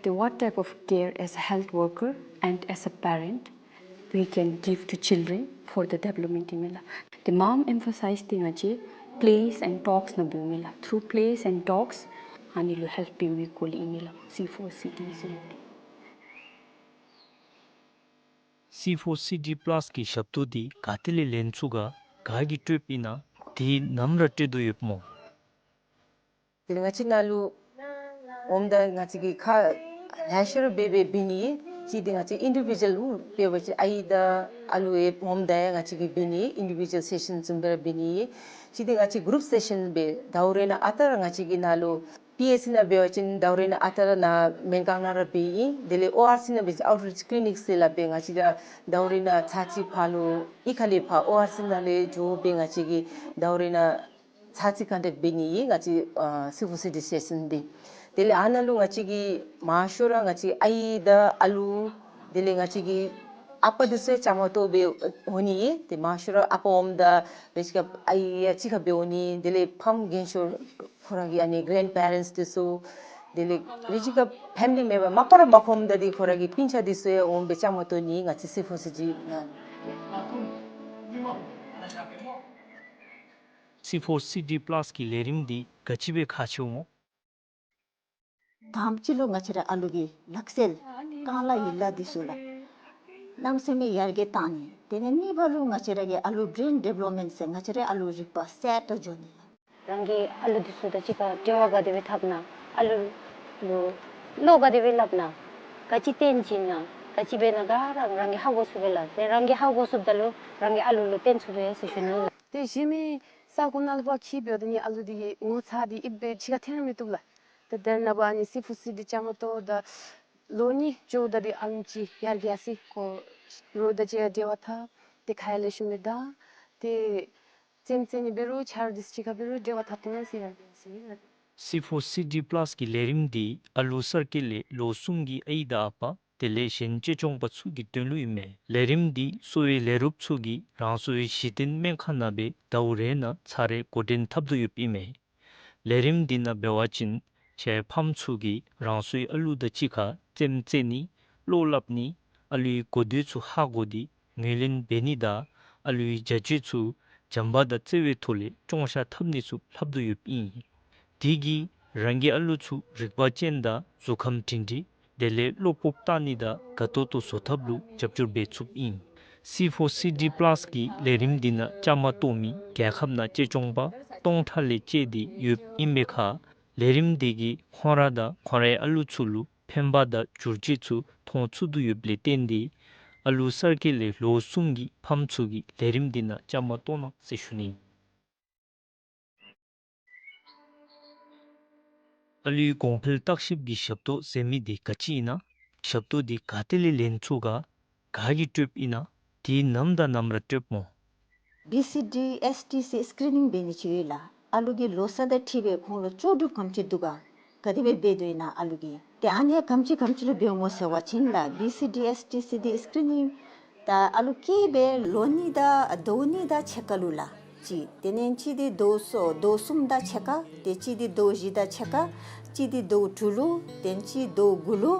The what type of care as a health worker and as a parent we can give to children for the development ཨིན་མས་ལགས། The མངམ་emphasize འདི་ང་བཅས་plays and talks ནང་འབདཝ་ཨིན་མས་ལགས། Through plays and talks ཨ་ནི་ལུ་ཧེལཔ་འབདཝ་གི་སྐོར་ལས་ཨིན་མས་ལགས། སི་ཕོར་སི་ཌི་ཟེར་མི་འདི། སི་ཕོར་སི་ཌི་པ་ལཱས་ཀྱི་ཞབས་ཏོག་འདི་ག་ཏེ་ལས་ལེན་ཚུགས་ག། ག་གིས་སྤྲོདཔ་ཨིན་ན། དེ་ནམ་ར་སྤྲོད་དོ་ཡོདཔ་སྨོ། དེ་ལས་ང་བཅས་ནང་ལུ་འོངམ་ད་ང་བཅས་ཀྱིས་ཁ་ལེ་ཤ་ར་འབད་འབད་འབད་ནི་ཨིན། གཅིག་འདི་ང་བཅས་ཨིན་ཌི་བི་ཌུ་ཨལ་འབད་བ་ཅིན་ཨའི་དང་ཨ་ལུ་ཡང་འོངམ་ད་ཡང་ང་བཅས་ཀྱིས་འབད་ནི་ཨིན་ཌི་བི་ཌུ་ཨལ་སེ་ཤཱན་བཟུམ་སྦེ་ར་འབད་ནི་ཨིན། གཅིག་འདི་ང་བཅས་གུ་རུབ་སེ་ཤཱན་སྦེ་ཟླཝ་རེ་ནང་ཨ་རྟག་ར་ང་བཅས་ཀྱི་ནང་ལུ་པི་ཨེཆ་སི་ནང་འབད་བ་ཅིན་ཟླཝ་རེ་ནང་ཨ་རྟག་ར་ནཱ་སྨན་ཁང་ནང་ར་འབད་ཨིན། དེ་ལས་ཨོ་ཨར་སི་ནང་འབད་བ་ཅིན་ཨའུཊ་རིཆ་ཀི་ལི་ནིཀ་ཟེར་སླབ་སྦེ་ང་བཅས་ར་ཟླཝ་རེ་ནང་ཚར་གཅིག་ཕར་ལུ་གཡུས་ཁ་ལས་ཕར་ཨོ་ཨར་སི་ནང་ལས་འགྱོ་སྦེ་ང་བཅས་ཀྱིས་ཟླཝ་རེ་ནང་ཚར་གཅིག་ཀོན་ཊེཀཊ་འབད་ནི་ཨིན། ང་བཅས་ཨ་སི་ཕོར་སི་ཌི་སེ་ཤཱན་འདི། དེ་ལས་ཨ་ནཱ་ལུ་ང་བཅས་ཀྱིས་མང་ཤོས་ར་ང་བཅས་ཨའི་དང་ཨ་ལུ་དེ་ལས་ང་བཅས་ཀྱི་ཨ་པ་འདི་ཚུ་ཡང་བཅའ་མར་གཏོགས་སྦེ་འོང་ནི་ཨིན། ཏེ་མང་ཤོས་ར་ཨ་པ་འོངམ་ད་རེ་ཅིག་ཁར་ཨའི་ཡང་གཅིག་ཁར་སྦེ་འོང་ནི། དེ་ལས་ཕམ་རྒན་ཤོས་ཁོ་ར་གི་ཨ་ནི་གེ་རེནཌ་པེ་རེནཊསི་འདི་ཚུ་དེ་ལས་རེ་ཅིག་ཁར་ཕེ་མི་ལི་མེམ་བར་མ་པ་ར་མ་ཁོམ་ད་འདི་ཁོ་ར་གི་སྤུན་ཆ་འདི་ཚུ་ཡང་འོང་སྦེ་བཅའ་མར་གཏོགས་ནི་ཨིན། ང་བཅས་སི་ཕོར་སི་ཌི་ནང་། སི་ཕོར་སི་ཌི་པ་ལཱས་ཀྱི་ལས་རིམ་འདི་ག་ཅི་སྦེ་ཁག་ཆེཝ་སྨོ། དང་པ་ཅིག་ལུ་ང་བཅས་ར་ཨ་ལུ་གི་ལག་རྩལ་རྐང་ལག་ཡིག་ལགས་འདི་ཚུ་ལགས་གནམ་མེད་ས་མེད་ཡར་རྒྱས་བཏང་ནི། དེ་ལས་གཉིས་པ་ལུ་ང་བཅས་ར་གི་ཨ་ལུ་བི་རེན་ཌི་བེ་ལོབ་མེནཊ་ཟེར་ང་བཅས་ར་ཨ་ལུ་རིག་པ་གསལ་ཏོག་ཏོ་འགྱོ་ནི་ལགས། རང་གི་ཨ་ལུ་འདི་ཚུ་དང་གཅིག་ཁར་འབྲེལ་བ་ག་དེ་སྦེ་འཐབ་ན། ཨ་ལུ་ལུ་བློ་ག་དེ་སྦེ་སླབ་ན། ག་ཅི་སྟོན་བྱིན་ན། ག་ཅི་འབད་ན་ག་ར་རང་གིས་ཧ་གོ་ཚུགས་པས་ལགས། དེ་རང་གིས་ཧ་གོ་ཚུགསཔ་ད་ལུ་རང་གིས་ཨ་ལུ་ལུ་སྟོན་ཚུགས་པས་ཟེར་ཞུ་ནི་ལགས། ཏེ་གཞན་མི་ས་གོ་ནང་ལུ་ཕར་འཁྱིད་འབདཝ་ད་ནི་ཨ་ལུ་འདི་གི་ངོ་ཚ་འདི་ཨིན་པས་གཅིག་ཁར་འཐོན་མི་བཏུབ་ལགས། ཏེ་དེ་ནང་ཕར་ཨ་ནི་སི་ཕོར་སི་ཌི་བཅའ་མར་གཏོགས་ད་ལོ་གཉིས་འགྱོཝ་ད་འདི་ཨ་ལུ་ཅིག་ཡར་རྒྱས་སི་ཁོ་རོགས་དང་གཅིག་ཁར་འབྲེལ་བ་འཐབ། ཏེ་ཁ་ཡང་ལེགས་ཤོམ་སྦེ་བདའ། ཏེ་རྩེདམོ་རྩེ་ནི་འབད་རུང་ཆ་རོགས་འདི་ཚུ་གཅིག་ཁར་འབད་རུང་འབྲེལ་བ་འཐབ་ཐོན་ཟེར་ཡང་ཟེར་ཨིན་ལགས། སི་ཕོར་སི་ཌི་པ་ལཱས་ཀྱི་ལས་རིམ་འདི་ཨ་ལུ་གསར་སྐྱེས་ལས་ལོ་གསུམ་གྱི་ཨའི་དང་ཨ་པ་དེ་ལས་གཞན་གཅེས་སྐྱོང་པ་ཚུ་གི་དོན་ལུ་ཨིན་མས། ལས་རིམ་འདི་གསོ་བའི་ལས་རོགསཔ་ཚུ་གིས་རང་སོའི་གཞི་རྟེན་སྨན་ཁང་ནང་སྦེ་ཟླཝ་རེ་ནང་ཚར་རེ་འགོ་འདྲེན་འཐབ་དོ་ཡོདཔ་ཨིན་མས། ལས་རིམ་འདི་ནང་འབད་བ་ཅིན་ཁྱེད་ཕམ་ཚུ་གིས་རང་སོའི་ཨ་ལུ་དང་གཅིག་ཁར་རྩེདམོ་རྩེ་ནི། བློ་སླབ་ནི། ཨ་ལུའི་གོ་ཐོས་ཚུ་ཧ་གོ་སྟེ་ངོས་ལེན་འབད་ནི་དང་ཨ་ལུའི་བྱ་སྤྱོད་ཚུ་བྱམས་པ་དང་བརྩེ་བའི་ཐོག་ལས་སྐྱོང་བཞག་འཐབ་ནི་ཚུ་ལྷབ་དོ་ཡོདཔ་ཨིན། དེ་གིས་རང་གི་ཨ་ལུ་ཚུ་རིག་པ་ཅན་དང་གཟུགས་ཁམས་སྒྲིང་སྒྲིང་དེ་ལས་བློ་སྤོབས་བཏང་ནི་དང་དགའ་ཏོག་ཏོ་བཟོ་ཐབས་ལུ་རྒྱབ་སྐྱོར་འབད་ཚུགསཔ་ཨིན། སི་ཕོར་སི་ཌི་པ་ལཱས་ཀྱི་ལས་རིམ་འདི་ནང་བཅའ་མར་གཏོགས་མི་རྒྱལ་ཁབ་ནང་གཅེས་སྐྱོང་པ་སྟོང་ཕྲག་ལས་བཅད་དེ་ཡོདཔ་ཨིན་པའི་ཁར་ལས་རིམ་འདི་གིས་ཁོང་ར་དང་ཁོང་རའི་ཨ་ལུ་ཚུ་ལུ་ཕན་པ་དང་བསྒྱུར་བཅོས་ཚུ་མཐོང་ཚུགས་དོ་ཡོདཔ་ལས་བརྟེན་ཏེ་ཨ་ལུ་གསར་སྐྱེས་ལས་ལོ་གསུམ་གྱི་ཕམ་ཚུ་གིས་ལས་རིམ་འདི་ནང་བཅའ་མར་གཏོགས་གནང་ཟེར་ཞུ་ནི། ཨ་ལུའི་གོང་འཕེལ་བརྟག་ཞིབ་ཀྱི་ཞབས་ཏོག་ཟེར་མི་འདི་ག་ཅི་ཨིན་ན། ཞབས་ཏོག་འདི་ག་ཏེ་ལས་ལེན་ཚུགས་ག། ག་གིས་སྤྲོདཔ་ཨིན་ན། དེ་ནམ་དང་ནམ་ར་སྤྲོདཔ་སྨོ། བི་སི་ཌི་ཨེས་ཊི་སི་སི་ཀི་རི་ནིང་འབད་ནི་ཅིག་ཡོད་ལགས། ཨ་ལུ་གི་ལོ་ཚད་དང་འཁྲིལ་སྦེ་ཁོང་ལུ་ལྕོགས་གྲུབ་ག་དེམ་ཅིག་འདུག་ག། ག་དེ་སྦེ་འབད་དོ་ཨིན་ན་ཨ་ལུ་གི། ཏེ་ཨ་ནི་ག་དེམ་ཅིག་ག་དེམ་ཅིག་ལུ་འབདཝ་སྨོ་ཟེར་བ་ཅིན་ལགས། བི་སི་ཌི་ཨེས་ཊི་སི་འདི་སི་ཀི་རིན་ནིང་ད་ཨ་ལུ་སྐྱེས་པའི་ལོ་གཉིས་དང་ཟླཝ་གཉིས་དང་ཕྱེད་ཀ་ལུ་ལགས། གཅིག། དེ་ལས་གཅིག་འདི་ཟླཝ་གསུམ་ཟླཝ་གསུམ་དང་ཕྱེད་ཀ། ཏེ་གཅིག་འདི་ཟླཝ་བཞི་དང་ཕྱེད་ཀ། གཅིག་འདི་ཟླཝ་དྲུག་ལུ། དེ་ལས་གཅིག་ཟླཝ་དགུ་ལུ།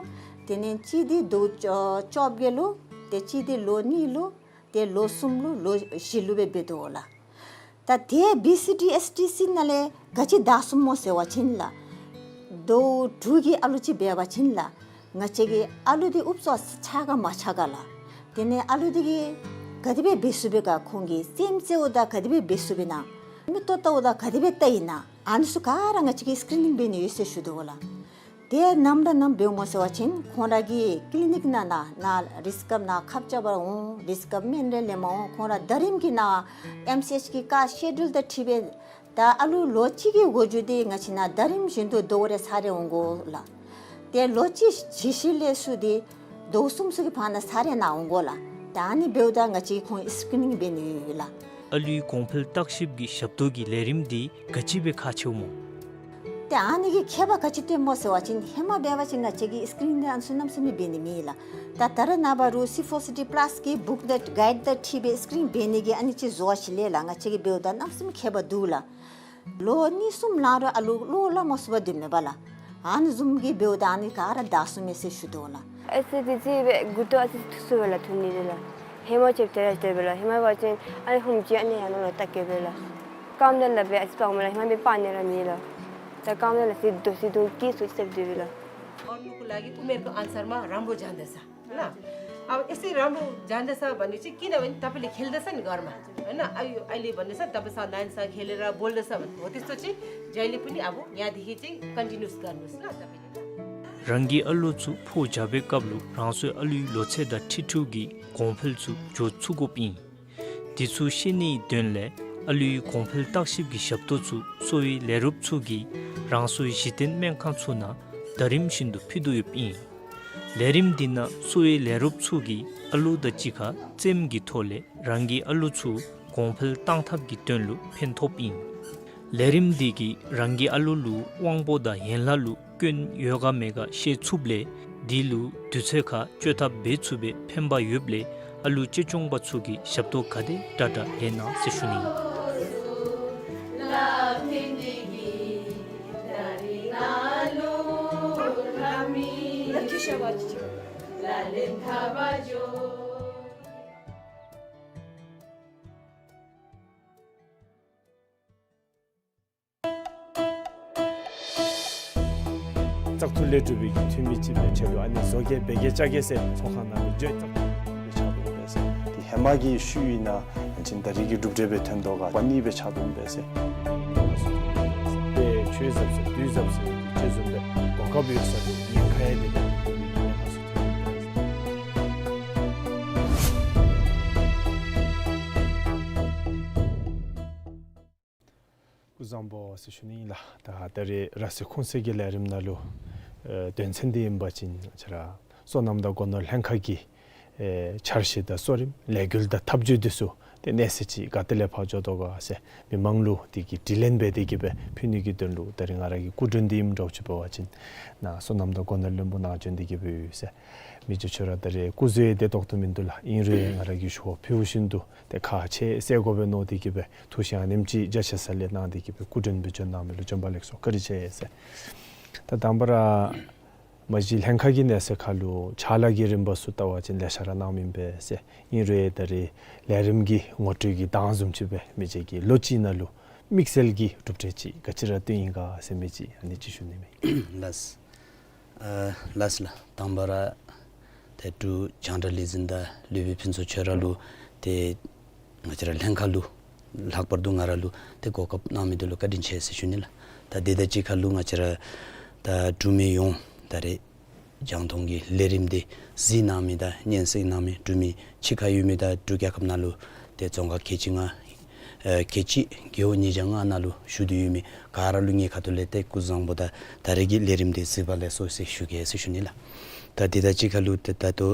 དེ་ལས་གཅིག་འདི་ཟླཝ་བཅོ་བཅོ་བརྒྱད་ལུ། ཏེ་གཅིག་འདི་ལོ་གཉིས་ལུ། ཏེ་ལོ་གསུམ་ལུ་ལོ་བཞི་ལུ་སྦེ་འབད་དོ་ལགས། ད་དེ་བི་སི་ཌི་ཨེས་ཊི་སི་ནང་ལས་ག་ཅི་བདའ་ཚུགསཔ་སྨོ་ཟེར་བ་ཅིན་ལགས། ཟླཝ་དྲུག་གི་ཨ་ལུ་ཅིག་འབད་བ་ཅིན་ལགས། ང་བཅས་ཀྱིས་ཨ་ལུ་འདི་ཨུབ་ཙམ་ཆགས་ག་མ་ཆགས་ག་ལགས། དེ་ལས་ཨ་ལུ་འདི་གིས་ག་དེ་སྦེ་འབད་ཚུགས་པས་ག། ཁོང་གི་སེམས་གཙོ་བོ་དང་ག་དེ་སྦེ་འབད་ཚུགས་པས་ན། མིག་ཏོ་བལྟཝ་ད་ག་དེ་སྦེ་བལྟ་ཡི་ན། ཨ་ནི་ཚུ་ག་ར་ང་བཅས་ཀྱིས་སི་ཀི་རིན་ནིང་འབད་ནི་ཡོད་ཟེར་ཞུ་དོ་ལགས། དེ་ནམ་ར་ནམ་འབདཝ་སྨོ་ཟེར་བ་ཅིན་ཁོང་ར་གི་ཀི་ལི་ནིཀ་ནང་ན་ནཱ་རིསི་ཀེམ་ནང་ཁབ་རྐྱབ་པར་འོང་། རིསི་ཀེམ་སྨན་རེ་ལེནམ་འོང་། ཁོང་ར་ཟླ་རིམ་གྱི་ནང་ཨེམ་སི་ཨེཆ་གི་ཀ་སི་ཀེ་ཌིའུལ་དང་འཁྲིལ་སྦེ་ད་ཨ་ལུ་ལོ་གཅིག་གི་འགོ་འགྱུར་འདི་ང་བཅས་ནཱ་ཟླ་རིམ་བཞིན་དུ་ཟླཝ་རེ་ཚར་རེ་འོང་དགོ་ལགས། ཏེ་ལོ་གཅིག་བཞི་བཞི་ལས་ཚུར་འདི་ཟླཝ་གསུམ་ཚུ་གི་བར་ན་ཚར་རེ་ནཱ་འོང་དགོ་ལགས། ད་ཨ་ནི་འབདཝ་ད་ང་བཅས་ཁོང་སི་ཀི་རིན་ནིང་འབད་ནི་ཡོད་ལགས། ཨ་ལུའི་གོང་འཕེལ་བརྟག་ཞིབ་ཀྱི་ཞབས་ཏོག་གི་ལས་རིམ་འདི་ག་ཅི་སྦེ་ཁག་ཆེཝ་སྨོ། ཏེ་ཨ་ནི་གི་ཁྱད་པར་ག་ཅི་སྟོནམ་སྨོ་ཟེར་བ་ཅིན་ཧེ་མ་འབད་བ་ཅིན་ང་བཅས་ཀྱིས་སི་ཀི་རིན་ནིང་འདི་ཨ་ནི་ཚུ་གནམ་མེད་ས་མེད་འབད་ནི་མེད་ལགས། ད་ད་རེས་ནངས་པ་རུང་སི་ཕོར་སི་ཌི་པ་ལཱས་ཀྱི་བུཀ་དང་གའིཌ་དང་འཁྲིལ་སྦེ་སི་ཀི་རིན་ནིང་འབད་ནི་གི་ཨ་ནི་ཅིག་བཟོ་བ་ཅིག་ལས་ལགས། ང་བཅས་ཀྱིས་འབདཝ་ད་གནམ་མེད་ས་མེད་ཁྱད་པར་འདུག་ལགས། ལོ་གཉིས་གསུམ་ལང་རུང་ཨ་ལུ་བློ་སླབ་མ་ཚུགས་པར་སྡོདཔ་མས་པ་ལགས། ཨ་ནི་བཟུམ་གྱི་འབདཝ་ད་ཨ་ནི་ག་ར་བདའ་ཚུགས་མས་ཟེར་ཞུ་དོ་ལགས། ཨེ་སི་ཌི་སི་སྦེ་མགུ་ཏོ་ཨ་ཙི་ཐུག་སོང་པས་ལགས། ཐུག་ནི་འདི་ལགས། ཧེ་མ་ཅིག་དེ་ར་དེ་སྦེ་ལགས། ཧེ་མ་འབད་བ་ཅིན་ཨ་ནི་ཧུམ་ཅིག་ཨ་ནི་ཡར་ནང་ལུ་བལྟ་གེ་སྦེ་ལགས། རྐངམ་དེ་ལགས་སྦེ་ཨ་ཙི་སྤརཝ་མས་ལགས། ཧེ་མ་སྦེ་སྤར་ནི་ར་མེད་ལགས། ད་རྐངམ་དེ་ལགས་སི་ཏོ་སི་ཏོ་སྐྱིད་སུ་ཅིག་སྦེ་འདུག་པས་ལགས། और उनको लागि उमेरको अनुसारमा राम्रो जाँदछ। ल, अब यसै राम्रो जाँदछ भने चाहिँ, किनभने तपाईँले खेल्दछ नि घरमा, होइन? अहिले, अहिले भन्दैछ, तपाईँसँग नानीसँग खेलेर बोल्दछ भने हो, त्यस्तो चाहिँ जहिले पनि अब यहाँदेखि चाहिँ कन्टिन्युस गर्नुहोस् ल तपाईँले। རང་གི་ཨ་ལུ་ཚུ་ཕོ་རྒྱས་པའི་སྐབས་ལུ་རང་སོའི་ཨ་ལུའི་ལོ་ཚད་དང་འཁྲིལ་འཁྲིལཝ་གི་གོང་འཕེལ་ཚུ་འགྱོ་ཚུགས་དགོཔ་ཨིན། དེ་ཚུ་ཤེས་ནིའི་དོན་ལས་ཨ་ལུའི་གོང་འཕེལ་བརྟག་ཞིབ་ཀྱི་ཞབས་ཏོག་ཚུ་གསོ་བའི་ལས་རོགསཔ་ཚུ་གིས་རང་སོའི་གཞི་རྟེན་སྨན་ཁང་ཚུ་ནང་ཟླ་རིམ་བཞིན་དུ་ཕུལ་དོ་ཡོདཔ་ཨིན། ལས་རིམ་འདི་ནང་གསོ་བའི་ལས་རོགསཔ་ཚུ་གིས་ཨ་ལུ་དང་གཅིག་ཁར་རྩེདམོ་གི་ཐོག་ལས་རང་གི་ཨ་ལུ་ཚུ་གོང་འཕེལ་གཏང་ཐབས་ཀྱི་དོན་ལུ་ཕན་ཐོགསཔ་ཨིན། ལས་རིམ་འདི་གིས་རང་གི་ཨ་ལུ་ལུ་དབང་པོ་དང་ཡན་ལག་ལུ་སྐྱོན་ཡོད་ག་མེད་ག་ཤེས་ཚུགསཔ་ལས་དེ་ལུ་དུས་ཚོད་ཁར་བཅོས་ཐབས་འབད་ཚུགས་པའི་ཕན་པ་ཡོདཔ་ལས་ཨ་ལུ་གཅེས་སྐྱོང་པ་ཚུ་གིས་ཞབས་ཏོག་ག་དེ་དྲག་དྲག་ལེན་གནང་ཟེར་ཞུ་ནི་ཨིན། བཙག་འཐུ་ལས་གྲུབ་པའི་གི་འཐུས་མི་ཅིག་སྦེ་ཆེད་དུ་ཨ་ནི་བཟོ་བཀོད་འབད་གེ་བཅའ་གེ་ཟེར་ཚོགས་ཁང་ནང་ལུ་བརྗོད་བཙག་འཐུ་ལས་ཆགས་དོ་འབད་ཟེར། དེ་ཧེ་མ་གི་ཤུལ་ཨིན་ན་ཨ་ནི་ཅིག་ད་རིས་ཀྱི་གྲུབ་འབྲས་སྦེ་ཐོན་དོ་ག་པ་ནི་སྦེ་ཆགས་དོ་འབད་ཟེར། དེ་ཆོས་ཟབ་ཟེར་དུས་ཟབ་ཟེར་དེ་ཆོས་ཟབ་སྦེ་གོ་སྐབས་ཡོད་ས་ལུ་ཉེན་ཁ་ཡང་དེ་ལས་དེ་ཉེན་ཁ་སུ་ཐོན་འབད་ཟེར། སྐུ་གཟུགས་བཟང་པོ་ཟེར་ཞུ་ནི་ཨིན་ལགས། ད་ད་རེས་ར་སེ་ཁུངས་སེ་གི་ལས་རིམ་ནང་ལུ་ཨེ་དོན་ཚན་འདི་ཨིན་པ་ཅིན་ང་བཅས་ར་སོ་ནམ་དང་སྒོ་ནོར་ལྷན་ཁག་གི་ཨེ་འཆར་གཞི་དང་གཙོ་རིམ་ལས་འགུལ་དང་ཐབས་བྱུས་འདི་ཚུ་ཏེ་གནས་ཚད་ཅིག་ག་ཏེ་ལས་ཕར་འགྱོ་དོ་ག་ཟེར་མི་མང་ལུ་དེ་གི་དྲི་ལན་འབད་དེ་གི་སྦེ་ཕུལ་ནི་གི་དོན་ལུ་ད་རེས་ང་ར་གི་སྐུ་མགྲོན་འདི་ཨིནམ་འདྲཝ་ཅིག་འབད་བ་ཅིན་ནཱ་སོ་ནམ་དང་སྒོ་ནོར་བློན་པོ་ནཱ་བྱོན་ཏེ་གི་སྦེ་ཡོད་ཟེར། མི་རྗེ་ཁྱོད་ར་ད་རེས་སྐུ་གཟུགས་ཡང་དེ་ཏོག་ཏོ་མིན་འདུག་ལགས། ཨིན་རུང་ཡང་ང་ར་གིས་ཞུ་བ་ཕུལ་བཞིན་དུ་ཏེ་ཁག་ཆེ་ཟེར་དགོ་པས་མནོ་སྟེ་གི་སྦེ་ཐུགས་བཞེད་ཨ་ནེམ་ཅིག་རྒྱ་ཆེ་ས་ལས་གནང་སྟེ་གི་སྦེ་སྐུ་མགྲོན་སྦེ་བྱོན་གནང་མི་ལུ་བྱོན་པ་ལེགས་སོ་བཀའ་དྲིན་ཆེ་ཟེར། ད་དང་པ་ར་མ་གཞི་ལྷན་ཁག་གི་གནས་ཚད་ཁར་ལུ་ཕྱག་ལཱ་གི་རིམ་པ་ཚུ་བལྟ་བ་ཅིན་ལེ་ཤ་ར་གནངམ་ཨིན་པས་ཟེར། ཨིན་རུང་ད་རེས་ལས་རིམ་གྱི་ངོ་སྤྲོད་ཀྱི་གདངས་བཟུམ་ཅིག་སྦེ་མི་རྗེ་གིས་ལོ་གཅིག་ནང་ལུ་དམིགས་བསལ་གྱི་གྲུབ་འབྲས་ཅིག་ག་ཅི་ར་བཏོན་ཡི་ག་ཟེར་མི་ཅིག་ཨ་ནི་ཅིག་ཞུ་ནི་མས། ལགས། ཨ་ལགས་ལགས། དང་པ་ར་ཏེ་འབྲུག་རྒྱང་བསྒྲགས་ལས་འཛིན་དང་ལུས་པའི་ཕུན་ཚོགས་ཁྱོད་ར་ལུ་ཏེ་ང་བཅས་ར་ལྷན་ཁག་ལུ་ལྷག་པར་དུ་ང་ར་ལུ་ཏེ་གོ་སྐབས་གནང་མི་འདི་ལུ་བཀའ་དྲིན་ཆེ་ཟེར་ཞུ་ནི་ལགས། ད་དེ་དང་གཅིག་ཁར་ལུ་ང་བཅས་ར་ད་འབྲུག་མི་ཡོངས་ད་རེས་རྒྱང་མཐོང་གི་ལས་རིམ་འདི་གཟིགས་གནང་མི་དང་སྙན་གསན་གནང་མི་འབྲུག་མི་ཕྱི་ཁར་ཡོད་མི་དང་འབྲུག་རྒྱལ་ཁབ་ནང་ལུ་ཏེ་རྫོང་ཁག་ཁལ་གཅིག་ལྔ་ཨེ་ཁལ་གཅིག་རྒེད་འོག་ཉིས་བརྒྱ་ལྔ་ནང་ལུ་བཞུགས་ཏེ་ཡོད་མི་ག་ར་ལུ་ངེའི་ཁ་ཐུག་ལས་ཏེ་སྐུ་གཟུགས་བཟང་པོ་དང་ད་རེས་ཀྱི་ལས་རིམ་འདི་གཟིགས་པ་ལེགས་སོ་ཟེར་ཞུ་གེ་ཟེར་ཞུ་ནི་ལགས། ད་དེ་དང་གཅིག་ཁར་ལུ་ཏེ་ད་ལྟོ་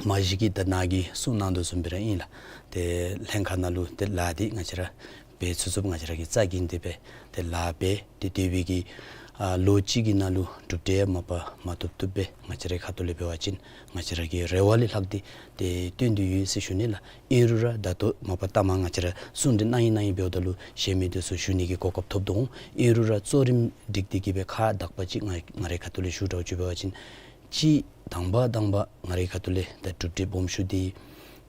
མ་གཞི་གིས་ད་ནཱ་གིས་གསུངས་གནང་དོ་བཟུམ་སྦེ་ར་ཨིན་ལགས། ཏེ་ལྷན་ཁག་ནང་ལུ་ཏེ་ལཱ་འདི་ང་བཅས་ར་འབད་ཚུགས་ཚུགསཔ་ང་བཅས་ར་གིས་རྩ་འགེངས་ཏེ་སྦེ་ཏེ་ལཱ་འབད་དེ་སྡོད་པའི་གི་ ཨ་ལོ་གཅིག་གི་ནང་ལུ་གྲུབ་འབྲས་མ་པ་མ་ཐོབ་ཐོབ་སྦེ་ང་བཅས་རའི་ཁ་ཐུག་ལས་འབད་བ་ཅིན་ང་བཅས་ར་གི་རེ་བ་ལས་ལྷག་སྟེ་ཏེ་བཏོན་ཏེ་ཡོད་ཟེར་ཞུ་ནི་ལགས། ཨིན་རུང་ར་ད་ལྟོ་མ་པ་ལྟ་མ་ང་བཅས་ར་གསུང་གྲོས་གནང་ཡི་གནང་ཡི་འབདཝ་ད་ལུ་གཞན་མི་འདི་ཚུ་ཞུ་ནི་གི་གོ་སྐབས་ཐོབ་དོ་འོང་། ཨིན་རུང་ར་གཙོ་རིམ་སྒྲིག་སྟེ་གི་སྦེ་ཁག་དག་པ་ཅིག་ང་ང་རའི་ཁ་ཐུག་ལས་ཞུ་དགོཔ་ཅིག་འབད་བ་ཅིན་གཅིག་དང་པ་དང་པ་ང་རའི་ཁ་ཐུག་ལས་ད་གྲུབ་འབྲས་སྦོམ་ཤོས་འདི་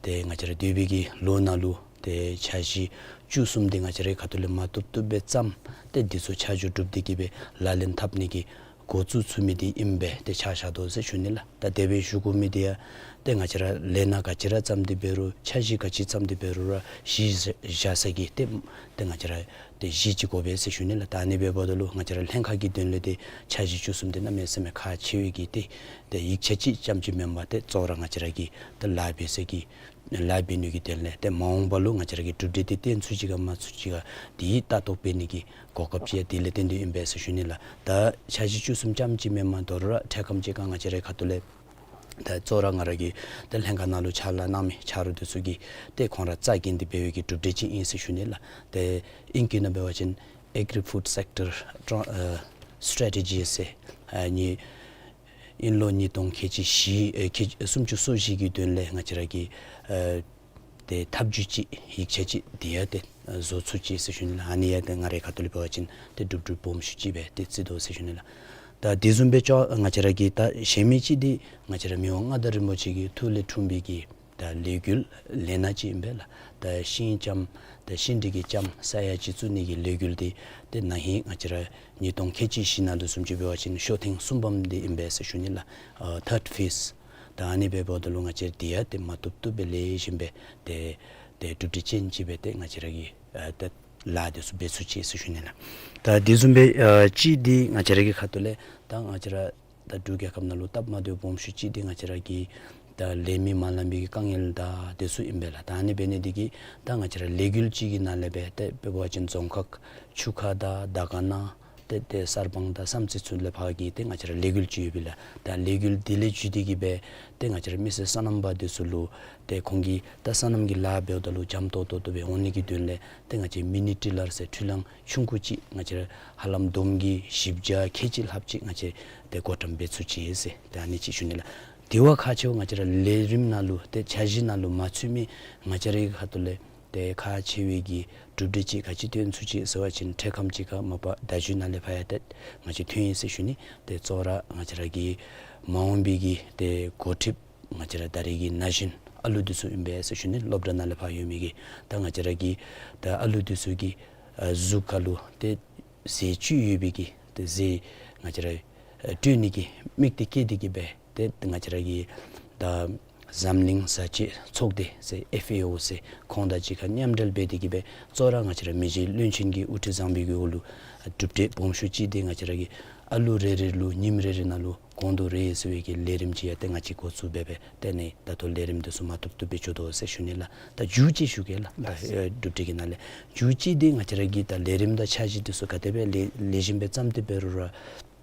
ཏེ་ང་བཅས་ར་སྡོད་པའི་གི་ལོ་ནང་ལུ་ཏེ་འཆར་གཞི་བཅུ་གསུམ་འདི་ང་བཅས་རའི་ཁ་ཐུག་ལས་མ་ཐོབ་ཐོབ་སྦེ་བརྩམས། ཏེ་འདི་ཚུ་ཆ་འཇོག་གྲུབ་སྟེ་གི་སྦེ་ལག་ལེན་འཐབ་ནི་གི་འགོ་བཙུགས་ཚུགས་མི་འདི་ཨིནམ་སྦེ་ཏེ་ཆ་བཞག་དོ་ཟེར་ཞུ་ནི་ལགས། ད་དེ་སྦེ་ཞུ་དགོ་མི་འདི་ཡང་ཏེ་ང་བཅས་ར་ལས་སྣ་ག་ཅི་ར་བརྩམས་ཏེ་འབད་རུང་འཆར་གཞི་ག་ཅི་བརྩམས་ཏེ་འབད་རུང་ར་གཞི་བཞག་ས་གི་ཏེ་ཏེ་ང་བཅས་ར་ཏེ་གཞི་ཅིག་དགོ་པས་ཟེར་ཞུ་ནི་ལགས། ད་ཨ་ནི་འབདཝ་ད་ལུ་ང་བཅས་ར་ལྷན་ཁག་གི་དོན་ལས་ཏེ་འཆར་གཞི་བཅུ་གསུམ་འདི་གནམ་མེད་ས་མེད་ཁག་ཆེ་བའི་གི་ཏེ་ཏེ་ཡིག་ཆ་ཅིག་ཙམ་ཅིག་མེན་པར་ཏེ་གཙོ་བོ་ར་ང་བཅས་ར་གི་ཏེ་ལཱ་འབད་ས་གི་ལཱ་འབད་ནི་གི་དོན་ལས་ཏེ་མ་འོངས་པ་ལུ་ང་བཅས་ར་གིས་གྲུབ་འབྲས་འདི་བཏོན་ཚུགས་ཅི་ག་མ་ཚུགས་ཅི་ག་འདི་ལྟ་རྟོག་འབད་ནི་གི་གོ་སྐབས་ཅིག་ཡང་དེ་ལས་བརྟེན་ཏེ་ཨིན་པས་ཟེར་ཞུ་ནི་ལགས། ད་འཆར་གཞི་བཅུ་གསུམ་ཙམ་ཅིག་མེན་པར་དོ་རུང་ར་འཕྲལ་ཁམས་ཅིག་ཁར་ང་བཅས་རའི་ཁ་ཐུག་ལས་ད་གཙོ་བོ་ར་ང་ར་གི་ད་ལྷན་ཁག་ནང་ལུ་ཕྱག་ལཱ་གནང་མི་ཆ་རོགས་འདི་ཚུ་གིས་ཏེ་ཁོང་ར་རྩ་འགེངས་ཏེ་འབད་བའི་གི་གྲུབ་འབྲས་ཅིག་ཨིན་ཟེར་ཞུ་ནི་ལགས། ཏེ་ཨིང་སྐད་ནང་འབད་བ་ཅིན་Agri-Food Sector Tra- ཨ་Strategy ཟེར་ཨ་ནི་ཨིན་ལོ་ཉིས་སྟོང་ཁལ་གཅིག་བཞི་ཨེ་ཁལ་གཅིག་སུམ་ཅུ་སོ་བཞི་གི་དོན་ལས་ང་བཅས་ར་གི་ཨ་ཏེ་ཐབས་བྱུས་ཅིག་ཡིག་ཆ་ཅིག་འདི་ཡང་ཏེ་བཟོ་ཚུགས་ཅི་ཟེར་ཞུ་ནི་ལགས། ཨ་ནི་ཡང་ཏེ་ང་རའི་ཁ་ཐུག་ལས་འབད་བ་ཅིན་ཏེ་གྲུབ་འབྲས་སྦོམ་ཤོས་ཅིག་སྦེ་ཏེ་བརྩི་དོ་ཟེར་ཞུ་ནི་ལགས། ད་དེ་བཟུམ་སྦེ་ཅོག་ང་བཅས་ར་གི་ད་གཞན་མི་ཅིག་འདི་ང་བཅས་ར་མི་དབང་མངའ་བདག་རིན་པོ་ཆེ་གི་ཐུགས་ལས་འཁྲུངས་པའི་གི་ད་ལས་འགུལ་ལས་སྣ་ཅིག་ཨིན་པས་ལགས། ད་ཤིང་ལྕམ་ད་ཤིང་འབྲས་ཀྱི་ལྕམ་ས་ཡ་གཅིག་བཙུགས་ནི་གི་ལས་འགུལ་འདི་ཏེ་ན་ཧིང་ང་བཅས་ར་ཉིས་སྟོང་ཁལ་གཅིག་བཞི་ནང་ལུ་བཟུམ་ཅིག་འབད་བ་ཅིན་ཤོ་ཐེངས་གསུམ་པམ་འདི་ཨིན་པས་ཟེར་ཞུ་ནི་ལགས། ཨ་third phase། ད་ཨ་ནི་འབདཝ་ད་ལུ་ང་བཅས་འདི་ཡང་ཏེ་མ་བཏུབ་བཏུབ་སྦེ་ལེགས་ཤོམ་སྦེ་ཏེ་ཏེ་གྲུབ་འབྲས་ཅན་ཅིག་སྦེ་ཏེ་ང་བཅས་ར་གི་ཨ་ཏེ་ལཱ་འདི་ཚུ་འབད་ཚུགས་ཅི་ཟེར་ཞུ་ནི་ལགས། ད་དེ་བཟུམ་སྦེ་ཨ་གཅིག་འདི་ང་བཅས་ར་གི་ཁ་ཐུག་ལས་ད་ང་བཅས་ར་ད་འབྲུག་རྒྱལ་ཁབ་ནང་ལུ་སྟབས་མ་བདེཝ་སྦོམ་ཤོས་ཅིག་འདི་ང་བཅས་ར་གི་ད་ལས་མི་མ་ལང་པའི་གི་དཀའ་ངལ་དང་དེ་ཚུ་ཨིན་པས་ལགས། ད་ཨ་ནི་འབད་ནི་འདི་གིས་ད་ང་བཅས་ར་ལས་འགུལ་ཅིག་གི་ནང་ལས་སྦེ་ཏེ་འབད་བ་ཅིན་རྫོང་ཁག་ཆུ་ཁ་དང་དར་དཀར་ན་ཏེ་ཏེ་གསར་སྤང་དང་བསམ་རྩེ་ཚུ་ལས་ཕར་གྱི་ཏེ་ང་བཅས་ར་ལས་འགུལ་ཅིག་ཡོད་པས་ལགས། ད་ལས་འགུལ་འདི་ལས་བརྒྱུད་དེ་གི་སྦེ་ཏེ་ང་བཅས་ར་མི་སེར་སོ་ནམ་པ་འདི་ཚུ་ལུ་ཏེ་ཁོང་གིས་ད་སོ་ནམ་གྱི་ལཱ་འབདཝ་ད་ལུ་འཇམ་ཏོང་ཏོ་ཏོ་སྦེ་འོང་ནི་གི་དོན་ལས་ཏེ་ང་བཅས་མི་ནི་ཊི་ལར་ཟེར་འཕྲུལ་གླང་ཆུང་ཀུ་ཅིག་ང་བཅས་ར་ཧ་ལམ་འདོམ་གྱི་བཞི་བརྒྱ་ཁལ་གཅིག་ལྷགཔ་ཅིག་ང་བཅས་ཏེ་བགོ་བཀྲམ་འབད་ཚུགས་ཅི་ཟེར་ཏེ་ཨ་ནི་ཅིག་ཞུ་ནི་ལགས། དེ་བ་ཁག་ཆེཝ་ང་བཅས་ར་ལས་རིམ་ནང་ལུ་ཏེ་འཆར་གཞི་ནང་ལུ་མ་ཚུད་མི་ང་བཅས་རའི་ཁ་ཐུག་ལས་ཏེ་ཁག་ཆེ་བའི་གི་གྲུབ་འབྲས་ཅིག་ག་ཅི་བཏོན་ཚུགས་ཅི་ཟེར་བ་ཅིན་འཕྲལ་ཁམས་ཅིག་ཁར་མ་པ་བརྡ་བརྒྱུད་ནང་ལས་ཕར་ཡང་ཏེ་ང་བཅས་ཐོན་ཡི་ཟེར་ཞུ་ནི། ཏེ་གཙོ་བོ་ར་ང་བཅས་ར་གི་མ་འོངས་པའི་གི་ཏེ་འགོ་ཁྲིདཔ་ང་བཅས་ར་ད་རེས་ཀྱི་ན་གཞོན་ཨ་ལུ་འདི་ཚུ་ཨིན་པས་ཟེར་ཞུ་ནི། སློབ་གྲྭ་ནང་ལས་ཕར་ཡོད་མི་གི་ད་ང་བཅས་ར་གི་ད་ཨ་ལུ་འདི་ཚུ་གི་ཨ་གཟུགས་ཁར་ལུ་ཏེ་ཟས་བཅུད་ཡོད་པའི་གི་ཏེ་ཟས་ང་བཅས་ར་ཨ་སྤྲོད་ནི་གི་དམིགས་གཏད་བསྐྱེད་དེ་གི་སྦེ་ཏེ་ང་བཅས་ར་གི་ད་འཛམ་གླིང་བཟའ་བཅའི་ཚོགས་སྡེ་ཟེར་ཨེཕ་ཨེ་ཨོ་ཟེར་ཁོང་དང་གཅིག་ཁར་མཉམ་འབྲེལ་འབད་དེ་གི་སྦེ་གཙོ་བོ་ར་ང་བཅས་ར་མི་རྗེ་བློན་ཆེན་གྱི་དབུ་ཁྲིད་བཟང་པོའི་གི་འོག་ལུ་ཨ་གྲུབ་འབྲས་སྦོམ་ཤོས་ཅིག་འདི་ང་བཅས་ར་གི་ཨ་ལུ་རེ་རེ་ལུ་ཉིནམ་རེ་རེ་ནང་ལུ་གོང་དུ་རེ་ཟེར་བའི་གི་ལས་རིམ་ཅིག་ཡང་ཏེ་ང་བཅས་འགོ་བཙུགས་འབད་སྦེ་ཏེ་ཨ་ནི་ད་ལྟོ་ལས་རིམ་འདི་ཚུ་མ་བཏུབ་བཏུབ་སྦེ་འགྱོ་དོ་ཟེར་ཞུ་ནི་ལགས། ད་མཇུག་ཅིག་ཞུ་གེ་ལགས། ད་ལགས། ཨེ་གྲུབ་འབྲས་ཀྱི་ནང་ལས་མཇུག་ཅིག་འདི་ང་བཅས་ར་གི་ད་ལས་རིམ་དང་འཆར་གཞི་འདི་ཚུ་ག་དེ་སྦེ་ལེགས་ལེགས་ཤོམ་སྦེ་བརྩམས་ཏེ་འབད་རུང་ར་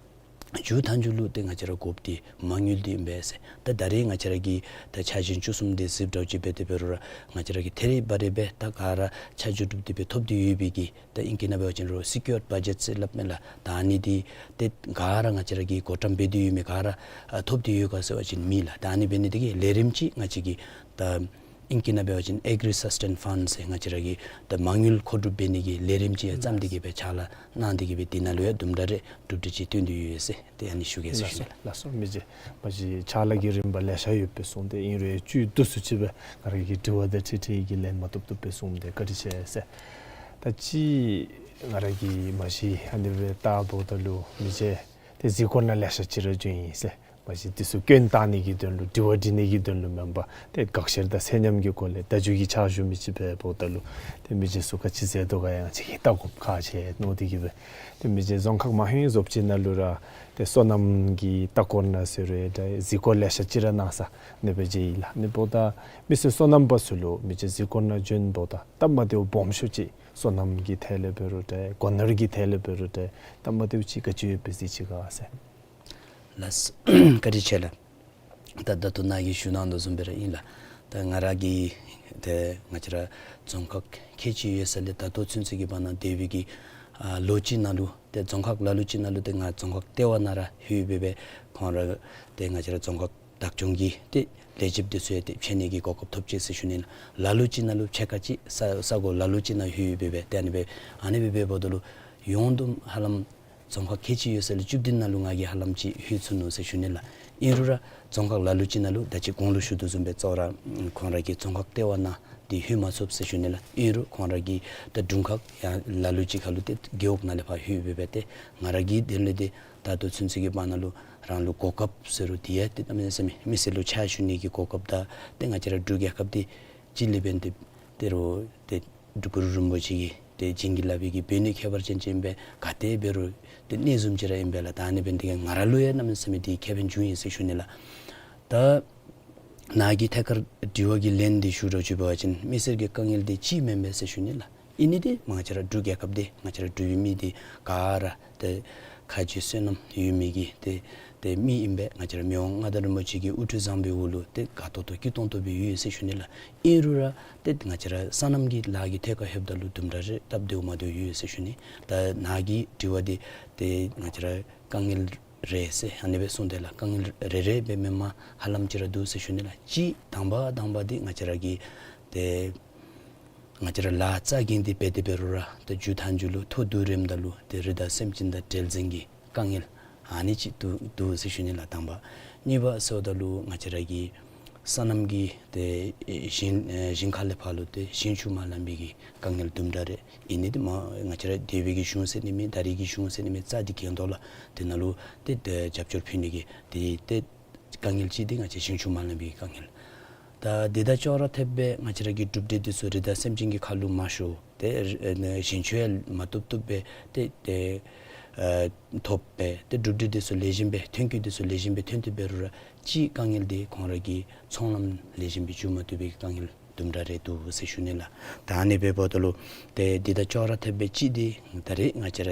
མཇུག་མཐའ་མཇུག་ལུ་ཏེ་ང་བཅས་ར་དགོཔ་འདི་མ་དངུལ་འདི་ཨིན་པས་ཟེར། ད་ད་རེས་ང་བཅས་ར་གི་ད་འཆར་གཞི་བཅུ་གསུམ་འདི་གཟིགས་འདྲཝ་ཅིག་འབད་དེ་འབད་རུང་ར་ང་བཅས་ར་གིས་ཐད་རི་བ་རི་སྦེ་ད་ག་ར་ཆ་འཇོག་གྲུབ་སྟེ་སྦེ་ཐོབ་སྟེ་ཡོད་པའི་གི་ད་ཨིང་སྐད་ནང་འབད་བ་ཅིན་རོགས་སི་ཀིའུརཌ་བ་ཇེཊ་ཟེར་སླབ་མས་ལགས། ད་ཨ་ནི་འདི་ཏེ་ག་ར་ང་བཅས་ར་གིས་བགོ་བཀྲམ་འབད་དེ་ཡོད་མི་ག་ར་ཨ་ཐོབ་སྟེ་ཡོད་ག་ཟེར་བ་ཅིན་མེད་ལགས། ད་ཨ་ནི་འབད་ནི་འདི་གིས་ལས་རིམ་ཅིག་ང་བཅས་ཀྱིས་ད་ཨིང་སྐད་ནང་འབད་བ་ཅིན་Agri Sustain Fund ཟེར་ང་བཅས་ར་གིས་ད་མ་དངུལ་མཁོ་སྒྲུབ་འབད་ནི་གི་ལས་རིམ་ཅིག་ཡང་བརྩམས་ཏེ་གི་སྦེ་ཕྱག་ལཱ་གནང་སྟེ་གི་སྦེ་འདི་ནང་ལུ་ཡང་དུམ་གྲ་རེ་གྲུབ་འབྲས་ཅིག་བཏོན་ཏེ་ཡོད་ཟེར་ཏེ་ཨ་ནི་ཞུ་གེ་ཟེར་ཞུ་ནི་ལགས། ལགས་སོ་མི་རྗེ། མ་གཞི་ཕྱག་ལཱ་གི་རིམ་པ་ལེ་ཤ་ཡོདཔ་སྦེ་གསུངས་ཏེ་ཨིན་རུང་བཅུད་བསྡུ་སུ་ཅིག་སྦེ་ང་ར་གི་དྲི་བ་དང་འཁྲིལ་འཁྲིལ་གྱི་ལན་མ་བཏུབ་བཏུབ་སྦེ་གསུངས་ཏེ་བཀའ་དྲིན་ཆེ་ཟེར། ད་ཅི་ང་ར་གིས་མ་གཞི་ཨ་ནི་སྦེ་བལྟཝ་ད་ལུ་མི་རྗེ་ཏེ་གཟིགས་སྐོར་ནང་ལེ་ཤ་ཅིག་ར་བྱོན་ཡི་ཟེར། མ་གཞི་འདི་ཚུ་སྐྱོན་བཏགས་ནི་གི་དོན་ལུ་དྲི་བ་དྲི་ནི་གི་དོན་ལུ་མེན་པར་ཏེ་དགག་བཤེར་དང་ཚད་མཉམ་གྱི་སྒོ་ལས་བརྡ་བརྒྱུད་ཀྱི་ཕྱག་ཞུ་མི་ཅིག་སྦེ་འབདཝ་ད་ལུ་ཏེ་མི་རྗེ་ཚུ་ག་ཅི་མཛད་དོ་ག་ཡང་ཅིག་ལྟ་དགོཔ་ཁག་ཆེ་མནོ་སྟེ་གི་སྦེ་ཏེ་མི་རྗེ་རྫོང་ཁག་མ་ཧོན་བཟོ་བཅོས་ནང་ལུ་ར་ཏེ་སོ་ནམ་གྱི་ལྟ་སྐོར་ནང་ཟེར་རུང་ད་གཟིགས་སྐོར་ལེ་ཤ་ཅིག་ར་གནང་ས་ཨ་ནི་སྦེ་མཇལ་ཡི་ལགས། ཨ་ནི་འབདཝ་ད་མི་སེར་སོ་ནམ་པ་ཚུ་ལུ་མི་རྗེ་གཟིགས་སྐོར་ནང་བྱོན་འབདཝ་ད་སྟབས་མ་བདེཝ་སྦོམ་ཤོས་ཅིག་སོ་ནམ་གྱི་ཐད་ལས་འབད་རུང་ད་སྒོ་ནོར་གྱི་ཐད་ལས་འབད་རུང་ད་སྟབས་མ་བདེཝ་ཅིག་ག་ཅི་ཡོདཔ་སྦེ་གཟིགས་ཅི་ག་ཟེར། ལགས། བཀའ་དྲིན་ཆེ་ལགས། ད་ད་ལྟོ་ནཱ་གིས་ཞུ་གནང་དོ་བཟུམ་སྦེ་ར་ཨིན་ལགས། ད་ང་ར་གི་ཏེ་ང་བཅས་ར་རྫོང་ཁག་ཁལ་གཅིག་ཡོད་ས་ལས་ད་ལྟོ་ཚུན་ཚོད་ཀྱི་བར་ན་འདས་པའི་གི་ཨ་ལོ་གཅིག་ནང་ལུ་ ཏེ་རྫོང་ཁག་ལ་ལུ་ཅིག་ནང་ལུ་ཏེ་ང་རྫོང་ཁག་ལྟེ་བ་ནང་ར་ལྷོད་སྦེ་སྦེ་ཁོང་ར་ཏེ་ང་བཅས་ར་རྫོང་ཁག་བདག་སྐྱོང་གི་ཏེ་ལས་བྱེདཔ་འདི་ཚུ་ཡང་ཏེ་ཕྱད་ནི་གི་གོ་སྐབས་ཐོབ་ཅི་ཟེར་ཞུ་ནི་ལགས། ལ་ལུ་ཅིག་ནང་ལུ་ཕྱེད་ཀ་ཅིག་ས་ས་གོ་ལ་ལུ་ཅིག་ནང་ལྷོད་སྦེ་སྦེ་ཏེ་ཨ་ནི་སྦེ་ཨ་ནི་སྦེ་འབདཝ་ད་ལུ་ཡོངས་བསྡོམས་ཧ་ལམ་རྫོང་ཁག་ཁལ་གཅིག་ཡོད་ས་ལས་བཅུ་བདུན་ནང་ལུ་ང་གིས་ཧ་ལམ་ཅིག་ལྷོད་ཚུགས་ནུག་ཟེར་ཞུ་ནི་ལགས། ཨིན་རུང་ར་རྫོང་ཁག་ལ་ལུ་ཅིག་ནང་ལུ་ད་ཅི་གོང་ལུ་ཞུ་དོ་བཟུམ་སྦེ་གཙོ་བོ་ར་ཁོང་ར་གི་རྫོང་ཁག་ལྟེ་བ་ནང་འདི་ལྷོད་མ་ཚུགས་ཟེར་ཞུ་ནི་ལགས། ཨིན་རུང་ཁོང་ར་གི་ད་དྲུང་ཁག་ཡང་ལ་ལུ་ཅིག་ཁར་ལུ་ཏེ་རྒེད་འོག་ནང་ལས་ཕར་ལྷོད་སྦེ་སྦེ་ཏེ་ང་ར་གི་དོན་ལས་ཏེ་ད་ལྟོ་ཚུན་ཚོད་ཀྱི་བར་ན་ལུ་རང་ལུ་གོ་སྐབས་ཟེར་རུང་འདི་ཡང་ཏེ་གནམ་མེད་ས་མེད་མི་སེར་ལུ་ཕྱག་ཞུ་ནི་གི་གོ་སྐབས་དང་ཏེ་ང་བཅས་ར་འབྲུག་རྒྱལ་ཁབ་འདི་གཅིག་ལས་འབད་ཏེ་ཏེ་རུང་ཏེ་འབྲུག་གུ་རུ་རིན་པོ་ཆེ་གིས་ཏེ་བྱིན་གྱིས་བརླབས་པའི་གི་འབད་ནི་ཁྱད་པར་ཅན་ཅིག་ཨིན་པས། ག་ཏེ་འབད་རུང་ཏེ་གནས་བཟུམ་ཅིག་ར་ཨིན་པས་ལགས། ད་ཨ་ནི་འབད་ནི་དེ་གིས་ང་ར་ལུ་ཡང་གནམ་མེད་ས་མེད་ཏེ་ཁེ་ཕན་བྱུང་ཡི་ཟེར་ཞུ་ནི་ལགས། ད་ནཱ་གི་ཐད་ཁར་དྲི་བ་གི་ལན་འདི་ཞུ་རོགས་ཅིག་འབད་བ་ཅིན་མི་སེར་གྱི་དཀའ་ངལ་འདི་ཅིག་མེན་པས་ཟེར་ཞུ་ནི་ལགས། ཨིན་ནི་འདི་ང་བཅས་ར་འབྲུག་རྒྱལ་ཁབ་འདི་ང་བཅས་ར་འབྲུག་པའི་མི་འདི་ག་ར་ཏེ་ཁ་རྗེ་བསོད་ནམས་ཡོད་མི་གི་ཏེ་ཏེ་མི་ཨིན་པས། ང་བཅས་ར་མི་དབང་མངའ་བདག་རིན་པོ་ཆེ་གི་དབུ་ཁྲིད་བཟང་པོའི་འོག་ལུ་ཏེ་དགའ་ཏོག་ཏོ་སྐྱིད་ཏོང་ཏོ་སྦེ་ཡོད་ཟེར་ཞུ་ནི་ལགས། ཨིན་རུང་ར་ཏེ་ང་བཅས་ར་སོ་ནམ་གྱི་ལཱ་གི་ཐད་ཁར་ལྷོདཔ་ད་ལུ་དུམ་གྲ་རེ་སྟབས་བདེཝ་མ་བདེཝ་ཡོད་ཟེར་ཞུ་ནི། ད་ནཱ་གི་དྲི་བ་འདི་ཏེ་ང་བཅས་ར་དཀའ་ངལ་རེ་ཟེར་ཨ་ནི་སྦེ་གསུངས་ཏེ་ལགས། དཀའ་ངལ་རེ་རེ་སྦེ་མེན་པར་ཧ་ལམ་ཅིག་ར་འདུག་ཟེར་ཞུ་ནི་ལགས། གཅིག་དང་པ་དང་པ་འདི་ང་བཅས་ར་གི་ཏེ་ང་བཅས་ར་ལཱ་རྩ་འགེངས་ཏེ་འབད་དེ་འབད་རུང་ར་ཏེ་མཇུག་མཐའ་མཇུག་ལུ་མཐོ་རྡུལ་རནམ་ད་ལུ་ཏེ་རི་དྭགས་སེམས་ཅན་དང་འབྲེལ་འཛིང་གི་དཀའ་ངལ་ཨ་ནི་ཅིག་འདུག་འདུག་ཟེར་ཞུ་ནི་ལགས། དང་པ། གཉིས་པ་ཟེརཝ་ད་ལུ་ང་བཅས་ར་གི་སོ་ནམ་གྱི་ཏེ་ཞིང་ཨེ་ཞིང་ཁ་ལས་ཕར་ལུ་ཏེ་ཞིང་ཆུ་མ་ལང་པའི་གི་དཀའ་ངལ་དུམ་གྲ་རེ་ཨིན་ནི་འདི་མ་ང་བཅས་ར་འདས་པའི་གི་གཞུང་ཟེར་ནི་མེད། ད་རེས་ཀྱི་གཞུང་ཟེར་ནི་མེད། རྩ་འདི་འགེངས་དོ་ལགས། དེ་ནང་ལུ་ཏེ་ཏེ་རྒྱབ་སྐྱོར་ཕུལ་ནི་གི་ཏེ་ཏེ་དཀའ་ངལ་གཅིག་འདི་ང་བཅས་ཞིང་ཆུ་མ་ལང་པའི་དཀའ་ངལ། ད་འདི་དང་ཅོག་ར་འཐདཔ་སྦེ་ང་བཅས་ར་གི་གྲུབ་འབྲས་འདི་ཚུ་རི་དྭགས་སེམས་ཅན་གྱི་ཁ་ལུ་མ་ཤོར་ཏེ་ཨེ་ཞིང་ཆུ་ཡང་མ་བཏུབ་བཏུབ་སྦེ་ཏེ་ཏེ་ཨེ་ཐོབ་སྦེ་ཏེ་གྲུབ་འབྲས་འདི་ཚུ་ལེགས་ཤོམ་སྦེ་ཐོན་སྐྱེད་འདི་ཚུ་ལེགས་ཤོམ་སྦེ་ཐོན་ཏེ་འབད་རུང་ར་གཅིག་དཀའ་ངལ་འདི་ཁོང་ར་གི་ཚོང་ལམ་ལེགས་ཤོམ་སྦེ་འགྱོ་མ་བཏུབ་པའི་དཀའ་ངལ་དུམ་གྲ་རེ་འདུག་ཟེར་ཞུ་ནི་ལགས། ད་ཨ་ནི་སྦེ་འབདཝ་ད་ལུ་ཏེ་འདི་དང་ཅོག་ར་འཐདཔ་སྦེ་གཅིག་འདི་ད་རེས་ང་བཅས་ར་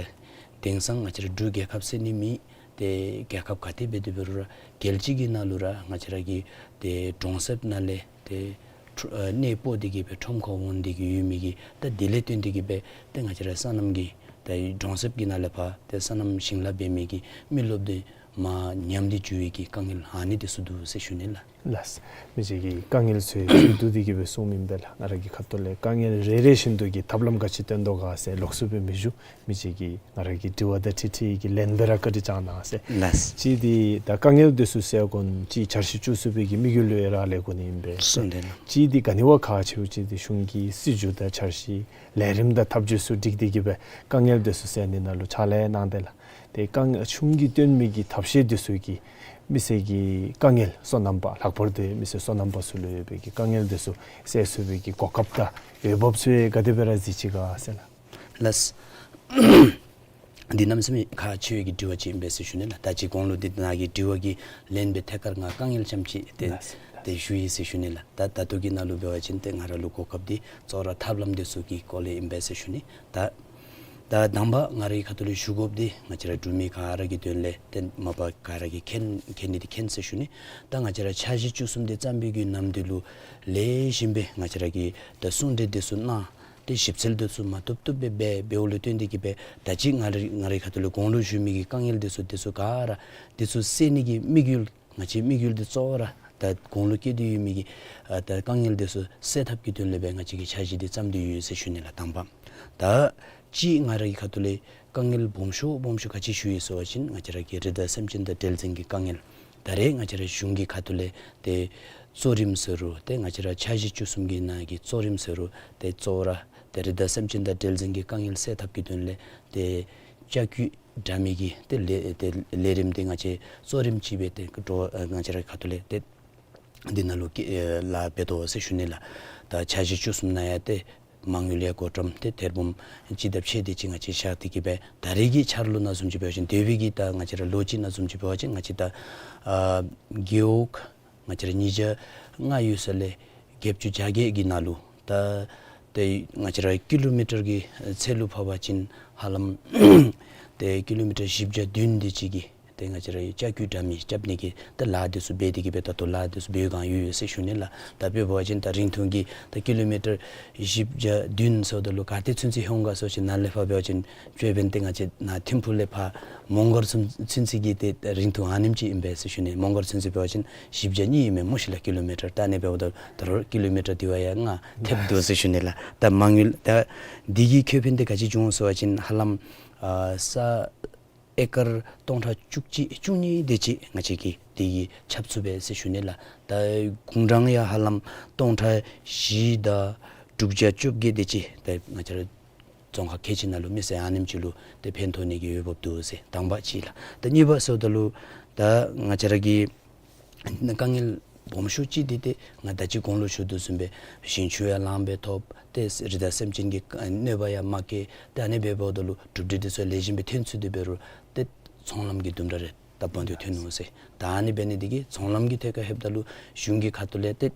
དེང་སང་ང་བཅས་ར་འབྲུག་རྒྱལ་ཁབ་ཟེར་ནི་མེད། ཏེ་རྒྱལ་ཁབ་ག་ཏེ་འབད་དེ་འབད་རུང་ར་རྒྱལ་སྤྱི་གི་ནང་ལུ་ར་ང་བཅས་ར་གི་ཏེ་གྲོང་གསེབ་ནང་ལས་ཏེ་ཁྲོ་ཨ་གནས་སྤོ་སྟེ་གི་སྦེ་ཁྲོམ་ཁར་འོང་སྟེ་གི་ཡོད་མི་གི་ད་དེ་ལས་བརྟེན་ཏེ་གི་སྦེ་ཏེ་ང་བཅས་ར་སོ་ནམ་གྱི་ད་གྲོང་གསེབ་ཀྱི་ནང་ལས་ཕར་ཏེ་སོ་ནམ་ཞིང་ལཱ་འབད་མི་གི་མི་རློབས་འདི་མར་ཉམས་ཏེ་འགྱོ་བའི་གི་དཀའ་ངལ་ཨ་ནི་འདི་ཚུ་འདུག་ཟེར་ཞུ་ནི་ལགས། ལགས། མི་རྗེ་གིས་དཀའ་ངལ་ཚུ་ཡང་ཚུ་བསྡུ་སྟེ་གི་སྦེ་གསུངམ་ཨིན་པས་ལགས། ང་ར་གི་ཁ་ཐུག་ལས་དཀའ་ངལ་རེ་རེ་བཞིན་དུ་གི་ཐབས་ལམ་ག་ཅི་བཏོན་དོ་ག་ཟེར་ལོགས་སུ་སྦེ་མི་ཞུ། མི་རྗེ་གིས་ང་ར་གི་དྲི་བ་དང་འཁྲིལ་འཁྲིལ་གྱི་ལན་སྦེ་ར་བཀའ་དྲིན་བསྐྱང་གནང་ཟེར། ལགས། གཅིག་འདི་ད་དཀའ་ངལ་འདི་ཚུ་ཟེར་དགོ་ཅིག་འཆར་གཞི་བཅུ་གསུམ་པའི་གི་དམིགས་ཡུལ་ལུ་ཡང་རག་ལས་དགོ་ནི་ཨིན་པས། གསུངས་ཏེ་ལགས། གཅིག་འདི་ག་ནི་བ་ཁག་ཆེཝ་ཅིག་འདི་གཞུང་གི་སྲིད་བྱུས་དང་འཆར་གཞི་ལས་རིམ་དང་ཐབས་བྱུས་ཚུ་སྒྲིག་སྟེ་གི་སྦེ་དཀའ་ངལ་འདི་ཚུ་སེལ་ནི་ནང་ལུ་ཕྱག་ལཱ་གནང་སྟེ་ལགས། ཏེ་དཀའ་ངལ་གཞུང་གིས་བཏོན་མི་གི་ཐབས་ཤེས་འདི་ཚུ་གིས་མི་སེར་གྱི་དཀའ་ངལ་སོ་ནམ་པ་ལྷག་པར་དུ་མི་སེར་སོ་ནམ་པ་ཚུ་ལུ་ཡོད་པའི་གི་དཀའ་ངལ་འདི་ཚུ་སེལ་ཚུགས་པའི་གི་གོ་སྐབས་དང་འོས་འབབ་ཚུ་ཡང་ག་དེ་སྦེ་ར་གཟིགས་ཅི་ག་ཟེར་ལགས། ལགས། འདི་གནམ་མེད་ས་མེད་ཁག་ཆེ་བའི་གི་དྲི་བ་ཅིག་ཨིན་པས་ཟེར་ཞུ་ནི་ལགས། ད་ཅི་གོང་ལུ་འདི་ནཱ་གི་དྲི་བ་གི་ལན་སྦེ་ཐད་ཀར་ང་དཀའ་ངལ་ཙམ་ཅིག་ཏེ་ལགས། ཏེ་ཞུ་ཡི་ཟེར་ཞུ་ནི་ལགས། ད་ད་ལྟོ་གི་ནང་ལུ་འབད་བ་ཅིན་ཏེ་ང་ར་ལུ་གོ་སྐབས་འདི་གཙོ་བོ་ར་ཐབས་ལམ་འདི་ཚུ་གི་སྐོར་ལས་ཨིན་པས་ཟེར་ཞུ་ནི། ད་ད་དང་པ་ང་རའི་ཁ་ཐུག་ལས་ཞུ་དགོཔ་འདི་ང་བཅས་ར་འབྲུག་མི་ག་ར་གི་དོན་ལས་ཏེ་མ་པ་ག་ར་གིས་མཁྱེན་མཁྱེན་ནི་འདི་མཁྱེན་ཟེར་ཞུ་ནི། ད་ང་བཅས་ར་འཆར་གཞི་བཅུ་གསུམ་འདི་བརྩམས་པའི་གི་ནམ་དུས་ལུ་ལེགས་ཤོམ་སྦེ་ང་བཅས་ར་གི་ད་གསུང་གྲོས་འདི་ཚུ་གནང་ཏེ་ཞིབ་འཚོལ་འདི་ཚུ་མ་བཏུབ་བཏུབ་སྦེ་འབད་འབདཝ་ལུ་བརྟེན་ཏེ་གི་སྦེ་ད་ཅི་ང་ར་ང་རའི་ཁ་ཐུག་ལས་གོང་ལུ་ཞུ་མི་གི་དཀའ་ངལ་འདི་ཚུ་འདི་ཚུ་ག་ར་འདི་ཚུ་སེལ་ནི་གི་དམིགས་ཡུལ་ང་བཅས་དམིགས་ཡུལ་འདི་གཙོ་བོ་ར་ད་གོང་ལུ་བཀོད་དེ་ཡོད་མི་གི་ཨ་ད་དཀའ་ངལ་འདི་ཚུ་སེལ་ཐབས་ཀྱི་དོན་ལས་སྦེ་ང་བཅས་ཀྱིས་འཆར་གཞི་འདི་བརྩམས་ཏེ་ཡོད་ཟེར་ཞུ་ནི་ལགས། དང་པ། ད་ཅི་ང་རའི་ཁ་ཐུག་ལས་དཀའ་ངལ་སྦོམ་ཤོས་སྦོམ་ཤོས་ག་ཅི་ཞུ་ཡི་ཟེར་བ་ཅིན་ང་བཅས་ར་གི་རི་དྭགས་སེམས་ཅན་དང་འབྲེལ་འཛིང་གི་དཀའ་ངལ། ད་རེས་ང་བཅས་ར་གཞུང་གི་ཁ་ཐུག་ལས་ཏེ་གཙོ་རིམ་ཟེར་རུང་ཏེ་ང་བཅས་ར་འཆར་གཞི་བཅུ་གསུམ་གྱི་ནང་གི་གཙོ་རིམ་ཟེར་རུང་ཏེ་གཙོ་བོ་ར་ཏེ་རི་དྭགས་སེམས་ཅན་དང་འབྲེལ་འཛིང་གི་དཀའ་ངལ་སེལ་ཐབས་ཀྱི་དོན་ལས་ཏེ་ལྕགས་ཀྱུ་དྲ་མིག་གི་ཏེ་ལས་ཏེ་ལས་རིམ་འདི་ང་བཅས་གཙོ་རིམ་ཅིག་སྦེ་ཏེ་འགྲོ་ཨ་ང་བཅས་ར་ཁ་ཐུག་ལས་ཏེ་འདི་ནང་ལུ་ཀི་ཨེ་ལཱ་འབད་དོ་ཟེར་ཞུ་ནི་ལགས། ད་འཆར་གཞི་བཅུ་གསུམ་ནང་ཡང་ཏེ་མ་དངུལ་ཡང་བགོ་བཀྲམ་ཏེ་ཐེར་འབུམ་གཅིག་དང་ཕྱེད་དེ་ཅིག་ང་བཅས་བཞག་སྟེ་གི་སྦེ་ད་རེས་ཀྱི་འཆར་ལོ་ནང་བཟུམ་ཅིག་འབད་བ་ཅིན་འདས་པའི་གི་ད་ང་བཅས་ར་ལོ་གཅིག་ནང་བཟུམ་ཅིག་འབད་བ་ཅིན་ང་བཅས་ད་ཨ་རྒེད་འོག་ང་བཅས་ར་ཉིས་བརྒྱ་ལྔ་ཡོད་ས་ལས་བརྒྱད་ཅུ་གྱ་བརྒྱད་ཀྱི་ནང་ལུ་ད་ཏེ་ང་བཅས་ར་ཀི་ལོ་མི་ཊར་གྱི་ཚད་ལུ་ཕབ་པ་ཅིན་ཧ་ལམ་ཏེ་ཀི་ལོ་མི་ཊར་བཞི་བརྒྱ་བདུན་དེ་ཅིག་གི་ ཏེ་ང་བཅས་ར་ལྕགས་ཀྱུ་འདྲ་མིན་རྐྱབ་ནི་གི་ད་ལཱ་འདི་ཚུ་འབད་དེ་གི་སྦེ་ད་ལྟོ་ལཱ་འདི་ཚུ་འབད་བའི་བསྒང་ཡོད་ཡོད་ཟེར་ཞུ་ནི་ལགས། ད་དཔེ་འབད་བ་ཅིན་ད་རིང་ཐུང་གི་ད་ཀི་ལོ་མི་ཊར་བཞི་བརྒྱ་བདུན་ཟེརཝ་ད་ལུ་ག་ཏེ་ཚུན་ཚོད་འོང་ག་ཟེར་བ་ཅིན་ནཱ་ལས་ཕར་འབད་བ་ཅིན་ཅོད་པན་ཏེ་ང་བཅས་ནཱ་ཐིམ་ཕུག་ལས་ཕར་མོང་སྒར་ཚུན་ཚོད་ཀྱི་ཏེ་རིང་ཐུང་ཨ་ནེམ་ཅིག་ཨིན་པས་ཟེར་ཞུ་ནི། མོང་སྒར་ཚུན་ཚོད་འབད་བ་ཅིན་བཞི་བརྒྱ་གཉིས་ཨིན་མས་སྨོ་ཤིག་ལགས་ཀི་ལོ་མི་ཊར། ད་ཨ་ནི་འབདཝ་ད་ད་རུང་ཀི་ལོ་མི་ཊར་དེ་བ་ཡང་ལྔ་ཐེབས་འདུག་ཟེར་ཞུ་ནི་ལགས། ད་མ་དངུལ་ད་འདི་གི་ཁེ་ཕན་དེ་ག་ཅི་བྱུང་ཟེར་བ་ཅིན་ཧ་ལམ་ཨ་ས་ཨེ་ཀར་སྟོང་ཕྲག་བཅུ་གཅིག་བཅུ་གཉིས་དེ་ཅིག་ང་བཅས་ཀྱིས་དེ་གི་ཁྱབ་ཚུགས་པས་ཟེར་ཞུ་ནི་ལགས། ད་དགུང་གྲངས་ཡང་ཧ་ལམ་སྟོང་ཕྲག་བཞི་དང་དྲུག་བརྒྱ་བཅོ་བརྒྱད་དེ་ཅིག་ད་ང་བཅས་ར་རྫོང་ཁག་ཁལ་གཅིག་ནང་ལུ་མི་སེར་ཨ་ནེམ་ཅིག་ལུ་ཏེ་ཕན་ཐོགས་ནི་གི་འོས་འབབ་འདུག་ཟེར་དང་པ་ཅིག་ལགས། ད་གཉིས་པ་ཟེརཝ་ད་ལུ་ད་ང་བཅས་ར་གི་དཀའ་ངལ་སྦོམ་ཤོས་ཅིག་འདི་ཏེ་ང་ད་ཅི་གོང་ལུ་ཞུ་དོ་བཟུམ་སྦེ་ཞིང་ཆུ་ཡང་ལངམ་སྦེ་ཐོབ། ཏེ་རི་དྭགས་སེམས་ཅན་གྱི་གནོད་པ་ཡང་མ་བཀལ། ཏེ་ཨ་ནི་འབདཝ་ད་ལུ་གྲུབ་འབྲས་འདི་ཚུ་ལེགས་ཤོམ་སྦེ་ཐོན་ཚུགས་ཏེ་འབད་རུང་ཏེ་ཚོང་ལམ་གྱི་དུམ་གྲ་རེ་ད་བང་མཛོད་ཐོན་ནུག་ཟེར། ད་ཨ་ནི་འབད་ནི་འདི་གིས་ཚོང་ལམ་གྱི་ཐད་ཁར་ལྷོདཔ་ད་ལུ་གཞུང་གི་ཁ་ཐུག་ལས་ཏེ་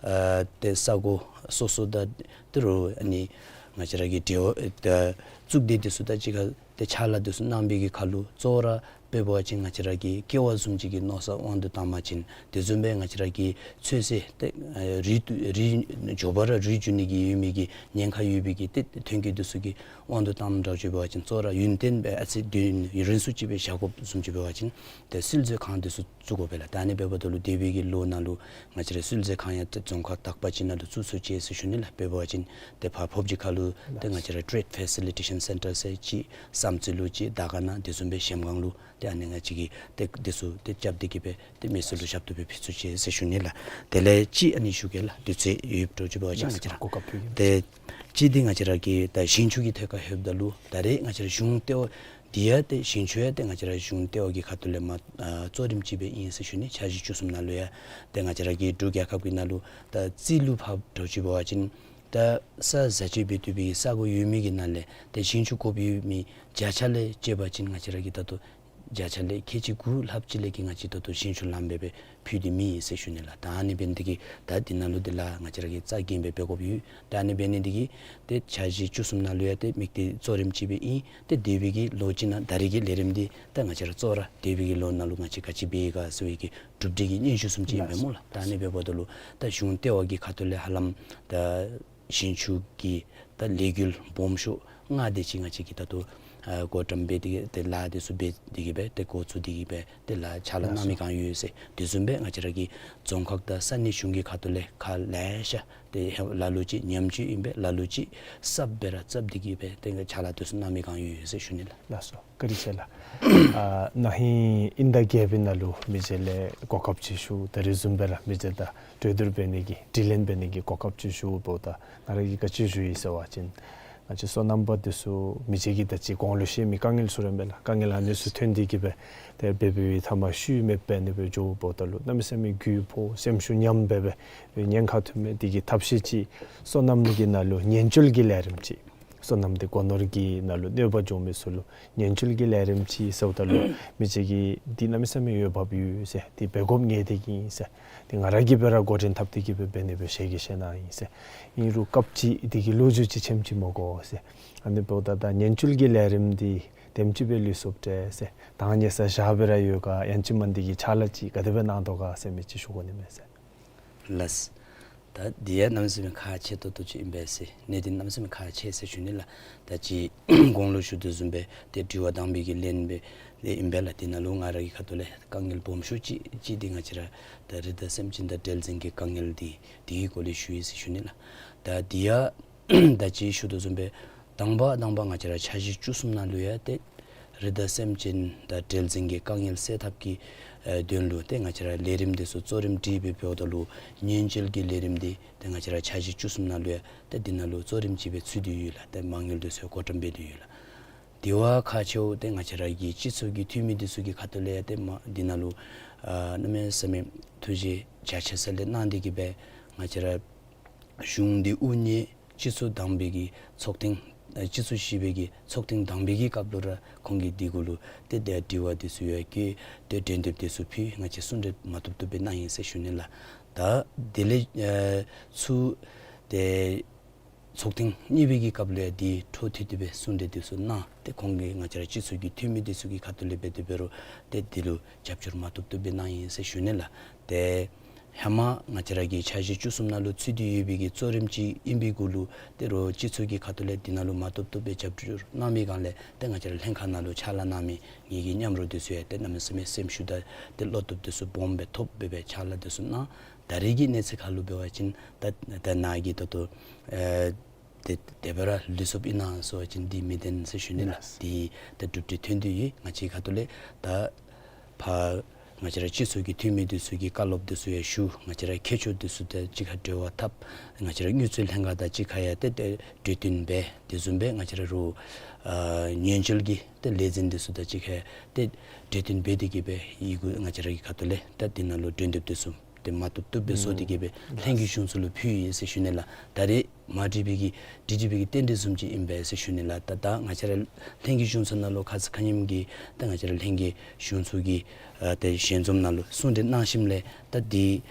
ཨ་ཏེ་ས་གོ་སོ་སོ་དང་ཏེ་རུང་ཨ་ནི་ང་བཅས་ར་གི་འབྲེལ་བ་ད་གཙུག་སྡེ་འདི་ཚུ་དང་གཅིག་ཁར་ཏེ་ཕྱག་ལཱ་འདི་ཚུ་གནང་བའི་གི་ཁར་ལུ་གཙོ་བོ་ར་དཔེ་འབད་བ་ཅིན་ང་བཅས་ར་གི་ཀེ་བ་བཟུམ་ཅིག་གི་མནོ་བསམ་དབང་དུ་བཏང་པ་ཅིན་དེ་བཟུམ་སྦེ་ང་བཅས་ར་གི་ཚོད་བསྲེ་ཏེ་ཨ་རུལ་རུལ་མགྱོགས་པ་ར་རུལ་འགྱོ་ནི་གི་ཡོད་མི་གི་ཉེན་ཁ་ཡོད་པའི་གི་ཏེ་ཐོན་སྐྱེད་འདི་ཚུ་གི་དབང་དུ་བཏངམ་འདྲཝ་ཅིག་འབད་བ་ཅིན་གཙོ་བོ་ར་ཡུན་བརྟན་སྦེ་ཨ་ཙི་དུས་ཡུན་རིང་སུ་ཅིག་སྦེ་བཞག་དགོཔ་བཟུམ་ཅིག་འབད་བ་ཅིན་ཏེ་སིལ་མཛོད་ཁང་འདི་ཚུ་བཙུགས་དགོ་པས་ལགས། ད་ཨ་ནི་འབདཝ་ད་ལུ་འདས་པའི་གི་ལོ་ནང་ལུ་ང་བཅས་ར་སིལ་མཛོད་ཁང་ཡང་ཏེ་རྫོང་ཁག་དག་པ་ཅིག་ནང་ལུ་བཙུགས་ཚུགས་ཅི་ཟེར་ཞུ་ནི་ལགས། དཔེ་འབད་བ་ཅིན་ཏེ་ཕར་ཕོབ་ཀྱི་ཁར་ལུ་ཏེ་ང་བཅས་ར་Trade Facilitation Center ཟེར་ཅིག་བསམ་རྩེ་ལུ་ཅིག་དར་དཀར་ནང་དེ་བཟུམ་སྦེ་གཞལམ་སྒང་ལུ་ཏེ་ཨ་ནི་ང་བཅས་ཀྱིས་ཏེ་འདི་ཚུ་ཏེ་རྐྱབ་སྟེ་གི་སྦེ་ཏེ་མི་སེར་ལུ་ཞབས་ཏོག་སྦེ་ཕུལ་ཚུགས་ཅི་ཟེར་ཞུ་ནི་ལགས། དེ་ལས་ཅིག་ཨ་ནི་ཞུ་གེ་ལགས། དུས་ཚོད་ཡོདཔ་འདྲཝ་ཅིག་འབད་བ་ཅིན་ང་བཅས་ར་གོ་སྐབས་ཕུལ་གེ་ལགས། ཏེ་ཅིག་འདི་ང་བཅས་ར་གི་ད་ཞིང་ཆུ་གི་ཐད་ཁར་ལྷོདཔ་ད་ལུ་ད་རེས་ང་བཅས་ར་གཞུང་ལྟེ་བ་འདི་ཡང་ཏེ་ཞིང་ཆུ་ཡང་ཏེ་ང་བཅས་ར་གཞུང་ལྟེ་བ་གི་ཁ་ཐུག་ལས་མ་ཨ་གཙོ་རིམ་ཅིག་སྦེ་ཨིན་ཟེར་ཞུ་ནི། འཆར་གཞི་བཅུ་གསུམ་ནང་ལུ་ཡང་ཏེ་ང་བཅས་ར་གི་འབྲུག་རྒྱལ་ཁབ་ཀྱི་ནང་ལུ་ད་རྩིས་ལུ་ཕར་འདྲཝ་ཅིག་འབད་བ་ཅིན་ད་ས་བཟའ་སྤྱོད་འབད་བཏུབ་པའི་ས་གོ་ཡོད་མི་གི་ནང་ལས་ཏེ་ཞིང་ཆུ་དགོཔ་ཡོད་མི་བརྒྱ་ཆ་ལས་བཅད་པ་ཅིན་ང་བཅས་ར་གིས་ད་ལྟོ་བརྒྱ་ཆ་ལས་ཁལ་གཅིག་དགུ་ལྷགཔ་ཅིག་ལས་ཀྱི་ང་བཅས་ད་ལྟོ་ཞིང་ཆུ་ལངམ་སྦེ་སྦེ་ཕུལ་ཏེ་མེད་ཟེར་ཞུ་ནི་ལགས། ད་ཨ་ནི་འབད་ནི་འདི་གིས་ད་འདི་ནང་ལུ་འདི་ལཱ་ང་བཅས་ར་གིས་རྩ་འགེངས་སྦེ་འབད་དགོཔ་ཡོད། ད་ཨ་ནི་འབད་ནི་འདི་གིས་ཏེ་འཆར་གཞི་བཅུ་གསུམ་ནང་ལུ་ཡང་ཏེ་དམིགས་གཏད་གཙོ་རིམ་ཅིག་སྦེ་ཨིན། ཏེ་འདས་པའི་གི་ལོ་གཅིག་ནང་ད་རེས་ཀྱི་ལས་རིམ་འདི་ད་ང་བཅས་ར་གཙོ་བོ་ར་འདས་པའི་གི་ལོ་ནང་ལུ་ང་བཅས་ག་ཅི་འབད་ཡི་ག་ཟེར་བའི་གི་གྲུབ་འབྲས་ཀྱི་སྙན་ཞུ་བཟུམ་ཅིག་ཨིན་པས་སྨོ་ལགས། ད་ཨ་ནི་འབདཝ་ད་ལུ་ད་གཞུང་ལྟེ་བ་གི་ཁ་ཐུག་ལས་ཧ་ལམ་ད་ཞིང་ཆུ་གི་ད་ལས་འགུལ་སྦོམ་ཤོས་ལྔ་དེ་ཅིག་ང་བཅས་ཀྱིས་ད་ལྟོ་ཨ་བགོ་བཀྲམ་འབད་དེ་གི་ཏེ་ལཱ་འདི་ཚུ་འབད་དེ་གི་སྦེ་ཏེ་འགོ་བཙུགས་ཏེ་གི་སྦེ་ཏེ་ལཱ་ཕྱག་ལཱ་གནང་མི་བསྒང་ཡོད་ཟེར། དེ་བཟུམ་སྦེ་ང་བཅས་ར་གི་རྫོང་ཁག་དང་ས་གནས་གཞུང་གི་ཁ་ཐུག་ལས་ཁག་ལེ་ཤ་ཏེ་ལ་ལུ་ཅིག་ཉམས་བཅོས་ཨིན་པས། ལ་ལུ་ཅིག་གསརཔ་སྦེ་ར་གསརཔ་འདི་གི་སྦེ་ཏེ་ཕྱག་ལཱ་འདི་ཚུ་གནང་མི་བསྒང་ཡོད་ཟེར་ཞུ་ནི་ལགས། ལགས་སོ། བཀའ་དྲིན་ཆེ་ལགས། ཨ་ན་ཧིང་དབྱིན་ཟླ་བརྒྱད་པའི་ནང་ལུ་མི་རྗེ་ལས་གོ་སྐབས་ཅིག་ཞུ། ད་རེས་བཟུམ་སྦེ་ར་མི་རྗེ་དང་གྲོས་བསྡུར་འབད་ནི་གི་དྲི་ལན་འབད་ནི་གི་གོ་སྐབས་ཅིག་ཞུ་འབདཝ་ད་ང་ར་གིས་ག་ཅི་ཞུ་ཡི་ཟེར་བ་ཅིན་ང་བཅས་སོ་ནམ་པ་འདི་ཚུ་མི་རྗེ་གིས་ད་ཅི་གོང་ལུ་བཤད་མི་དཀའ་ངལ་ཚུ་ར་མས་ལགས། དཀའ་ངལ་ཨ་ནི་ཚུ་ཐོན་ཏེ་གི་སྦེ་ཏེ་འབད་འབདཝ་ད་མ་ཤུལ་མེདཔ་འབད་ནི་སྦེ་འགྱོ་འབདཝ་ད་ལུ་གནམ་མེད་ས་མེད་རྒུད་ཕོག་སེམས་ཤུགས་ཉམས་སྦེ་སྦེ་ཉེན་ཁ་ཐོན་མི་འདི་གི་ཐབས་ཤེས་ཅིག་སོ་ནམ་གྱི་ནང་ལུ་ཉེན་བཅོལ་གྱི་ལས་རིམ་ཅིག་སོ་ནམ་འདི་སྒོ་ནོར་གྱི་ནང་ལུ་གནོད་པ་འབྱུང་མི་ཚུ་ལུ་ཉེན་བཅོལ་གྱི་ལས་རིམ་ཅིག་ཟེརཝ་ད་ལུ་མི་རྗེ་གིས་འདི་གནམ་མེད་ས་མེད་འོས་འབབ་ཡོད་ཟེར། འདི་འབད་དགོཔ་ངེས་ཏིག་ཨིན་ཟེར། འདི་ང་ར་གིས་སྦེ་ར་འགོ་འདྲེན་འཐབ་སྟེ་གི་སྦེ་འབད་ནི་སྦེ་ཞལ་གྱིས་བཞེས་གནང་ཡི་ཟེར། ཨིན་རུང་སྐབས་ཅིག་འདི་གི་ལོ་རྒྱུས་ཅིག་ཆེམ་ཅིག་མི་དགོ་ཟེར། ཨ་ནི་འབདཝ་ད་ད་ཉེན་བཅོལ་གྱི་ལས་རིམ་འདི་དེམ་ཅིག་སྦེ་ལུས་སོཔ་འདྲས་ཟེར། ད་ཉེ་ས་བཞག་སྦེ་ར་ཡོད་ག་ཡང་ཅིན་མ་འདི་གི་ཕྱག་ལཱ་ཅིག་ག་དེ་སྦེ་གནང་དོ་ག་ཟེར་མི་ཅིག་ཞུ་དགོ་ནི་མས་ཟེར། ལགས། ད་འདི་ཡང་གནམ་མེད་ས་མེད་ཁག་ཆེ་ཏོག་ཏོ་ཅིག་ཨིན་པས་ཟེར། གནད་དོན་གནམ་མེད་ས་མེད་ཁག་ཆེ་ཟེར་ཞུ་ནི་ལགས། ད་ཅི་གོང་ལུ་ཞུ་དོ་བཟུམ་སྦེ་ཏེ་དྲི་བ་དང་པའི་གི་ལན་སྦེ་ཏེ་ཨིན་པས་ལགས། དེ་ནང་ལུ་ང་ར་གི་ཁ་ཐུག་ལས་དཀའ་ངལ་སྦོམ་ཤོས་ཅིག་ཅིག་འདི་ང་བཅས་ར་ད་རི་དྭགས་སེམས་ཅན་དང་འབྲེལ་ཟིང་གི་དཀའ་ངལ་འདི་འདི་གི་སྐོར་ལས་ཞུ་ཡི་ཟེར་ཞུ་ནི་ལགས། ད་འདི་ཡང་ད་ཅི་ཞུ་དོ་བཟུམ་སྦེ་དང་པ་དང་པ་ང་བཅས་ར་འཆར་གཞི་བཅུ་གསུམ་ནང་ལུ་ཡང་ཏེ་རི་དྭགས་སེམས་ཅན་དང་འབྲེལ་ཟིང་གི་དཀའ་ངལ་སེལ་ཐབས་ཀྱི་ཨེ་དོན་ལུ་ཏེ་ང་བཅས་ར་ལས་རིམ་འདི་ཚུ་གཙོ་རིམ་སྒྲིག་སྦེ་འབདཝ་ད་ལུ་ཉེན་བཅོལ་གྱི་ལས་རིམ་འདི་ཏེ་ང་བཅས་ར་འཆར་གཞི་བཅུ་གསུམ་ནང་ལུ་ཡང་ཏེ་འདི་ནང་ལུ་གཙོ་རིམ་ཅིག་སྦེ་ཚུད་དེ་ཡོད་ལགས། ཏེ་མ་དངུལ་འདི་ཚུ་བགོ་བཀྲམ་འབད་དེ་ཡོད་ལགས། དེ་བ་ཁག་ཆེཝ་ཏེ་ང་བཅས་ར་གི་སྤྱི་ཚོགས་ཀྱི་འཐུས་མི་འདི་ཚུ་གི་ཁ་ཐུག་ལས་ཡང་ཏེ་མ་འདི་ནང་ལུ་ཨ་གནམ་མེད་ས་མེད་ཐུགས་རྗེ་རྒྱ་ཆེ་ས་ལས་གནང་སྟེ་གི་སྦེ་ང་བཅས་ར་གཞུང་འདི་དབུ་བརྙེས་སྤྱི་ཚོགས་དང་པའི་གི་ཚོགས་ཐེངས་ཨ་སྤྱི་ཚོགས་བཞི་པའི་གི་ཚོགས་ཐེངས་དང་པའི་གི་སྐབས་ལུ་ར་ཁོང་གིས་འདི་གུ་ལུ་ཏེ་ཏེ་དྲི་བ་འདི་ཚུ་ཡང་བཀོད་ཏེ་འགྲན་བསྡུར་འདི་ཚུ་ཕུལ། ང་བཅས་གསུང་གྲོས་མ་ཐུབ་ཐུབ་སྦེ་གནང་ཡི་ཟེར་ཞུ་ནི་ལགས། ད་དེ་ལས་ཨ་ཚུར་ཏེ་ ཚོགས་ཐེངས་གཉིས་པའི་གི་སྐབས་ལུ་ཡང་འདི་འཕྲོ་མཐུད་དེ་སྦེ་གསུང་གྲོས་འདི་ཚུ་གནང་། ཏེ་ཁོང་གིས་ང་བཅས་ར་སྤྱི་ཚོགས་ཀྱི་འཐུས་མི་འདི་ཚུ་གི་ཁ་ཐུག་ལས་འབད་དེ་འབད་རུང་ཏེ་འདི་ལུ་རྒྱབ་སྐྱོར་མ་བཏུབ་བཏུབ་སྦེ་གནང་ཡི་ཟེར་ཞུ་ནི་ལགས། ཏེ་ཧེ་མ་ང་བཅས་ར་གི་འཆར་གཞི་བཅུ་གསུམ་ནང་ལུ་ཚུད་དེ་ཡོད་པའི་གི་གཙོ་རིམ་ཅིག་ཨིན་པའི་གུ་ལུ་ཏེ་རོགས་སྤྱི་ཚོགས་ཀྱི་ཁ་ཐུག་ལས་འདི་ནང་ལུ་མ་བཏུབ་བཏུབ་སྦེ་རྒྱབ་སྐྱོར་གནང་མི་སྒང་ལས་ཏེ་ང་བཅས་ར་ལྷན་ཁག་ནང་ལུ་ཕྱག་ལཱ་གནང་མི་ངེ་གི་མཉམ་རོགས་འདི་ཚུ་ཡང་ཏེ་གནམ་མེད་ས་མེད་སེམས་ཤུགས་དང་ཏེ་བློ་སྟོབས་འདི་ཚུ་སྦོམ་སྦེ་ཐོབ་སྦེ་སྦེ་ཕྱག་ལཱ་འདི་ཚུ་གནང་། ད་རེས་ཀྱི་གནས་ཚུལ་ཁར་ལུ་འབད་བ་ཅིན་ད་ད་ནཱ་གི་ད་ལྟོ་ཨེ་ཏེ་དེ་སྦེ་ར་ལུས་སོཔ་ཨིན་ན་ཟེར་བ་ཅིན་འདི་མི་བདེན་ཟེར་ཞུ་ནི་ལགས། ལགས། འདི་ད་གྲུབ་འབྲས་ཐོན་དོ་ཡོད། ང་བཅས་ཁ་ཐུག་ལས་ད་ཕར་ང་བཅས་ར་སྤྱི་ཚོགས་ཀྱི་འཐུས་མི་འདི་ཚུ་གིས་བཀའ་སློབ་འདི་ཚུ་ཡང་ཞུ། ང་བཅས་ར་མཁས་མཆོག་འདི་ཚུ་དང་གཅིག་ཁར་འབྲེལ་བ་འཐབ། ང་བཅས་ར་དངུལ་རྩིས་ལྷན་ཁག་དང་གཅིག་ཁར་ཡང་ཏེ་ཏེ་གྲོས་བསྟུན་འབད། དེ་བཟུམ་སྦེ་ང་བཅས་ར་རོགས་ཨ་ཉེན་བཅོལ་གྱི་ཏེ་ལས་འཛིན་འདི་ཚུ་དང་གཅིག་ཁར་ཏེ་གྲོས་བསྟུན་འབད་དེ་གི་སྦེ་ཡི་གུ་ང་བཅས་ར་གི་ཁ་ཐུག་ལས་ད་འདི་ནང་ལུ་གྲོས་འདེབས་འདི་ཚུ་ཏེ་མ་བཏུབ་བཏུབ་སྦེ་བཟོ་སྟེ་གི་སྦེ་ལྷན་རྒྱས་གཞུང་ཚོགས་ལུ་ཕུལ་ཡི་ཟེར་ཞུ་ནི་ལགས། ད་རེས་མ་འགྲིག་པའི་གི་འགྲིག་འགྲིག་པའི་གི་རྟེན་འབྲེལ་བཟུམ་ཅིག་ཨིན་པས་ཟེར་ཞུ་ནི་ལགས། ད་ད་ང་བཅས་ར་ལྷན་རྒྱས་གཞུང་ཚོགས་ནང་ལུ་ཁ་ཙ་ཁ་ཉིནམ་གི་ད་ང་བཅས་ར་ལྷན་རྒྱས་གཞུང་ཚོགས་ཀྱི་ཨ་ཏེ་ཞལ་འཛོམས་ནང་ལུ་གསུང་གྲོས་གནང་ཞིནམ་ལས་ད་འདི་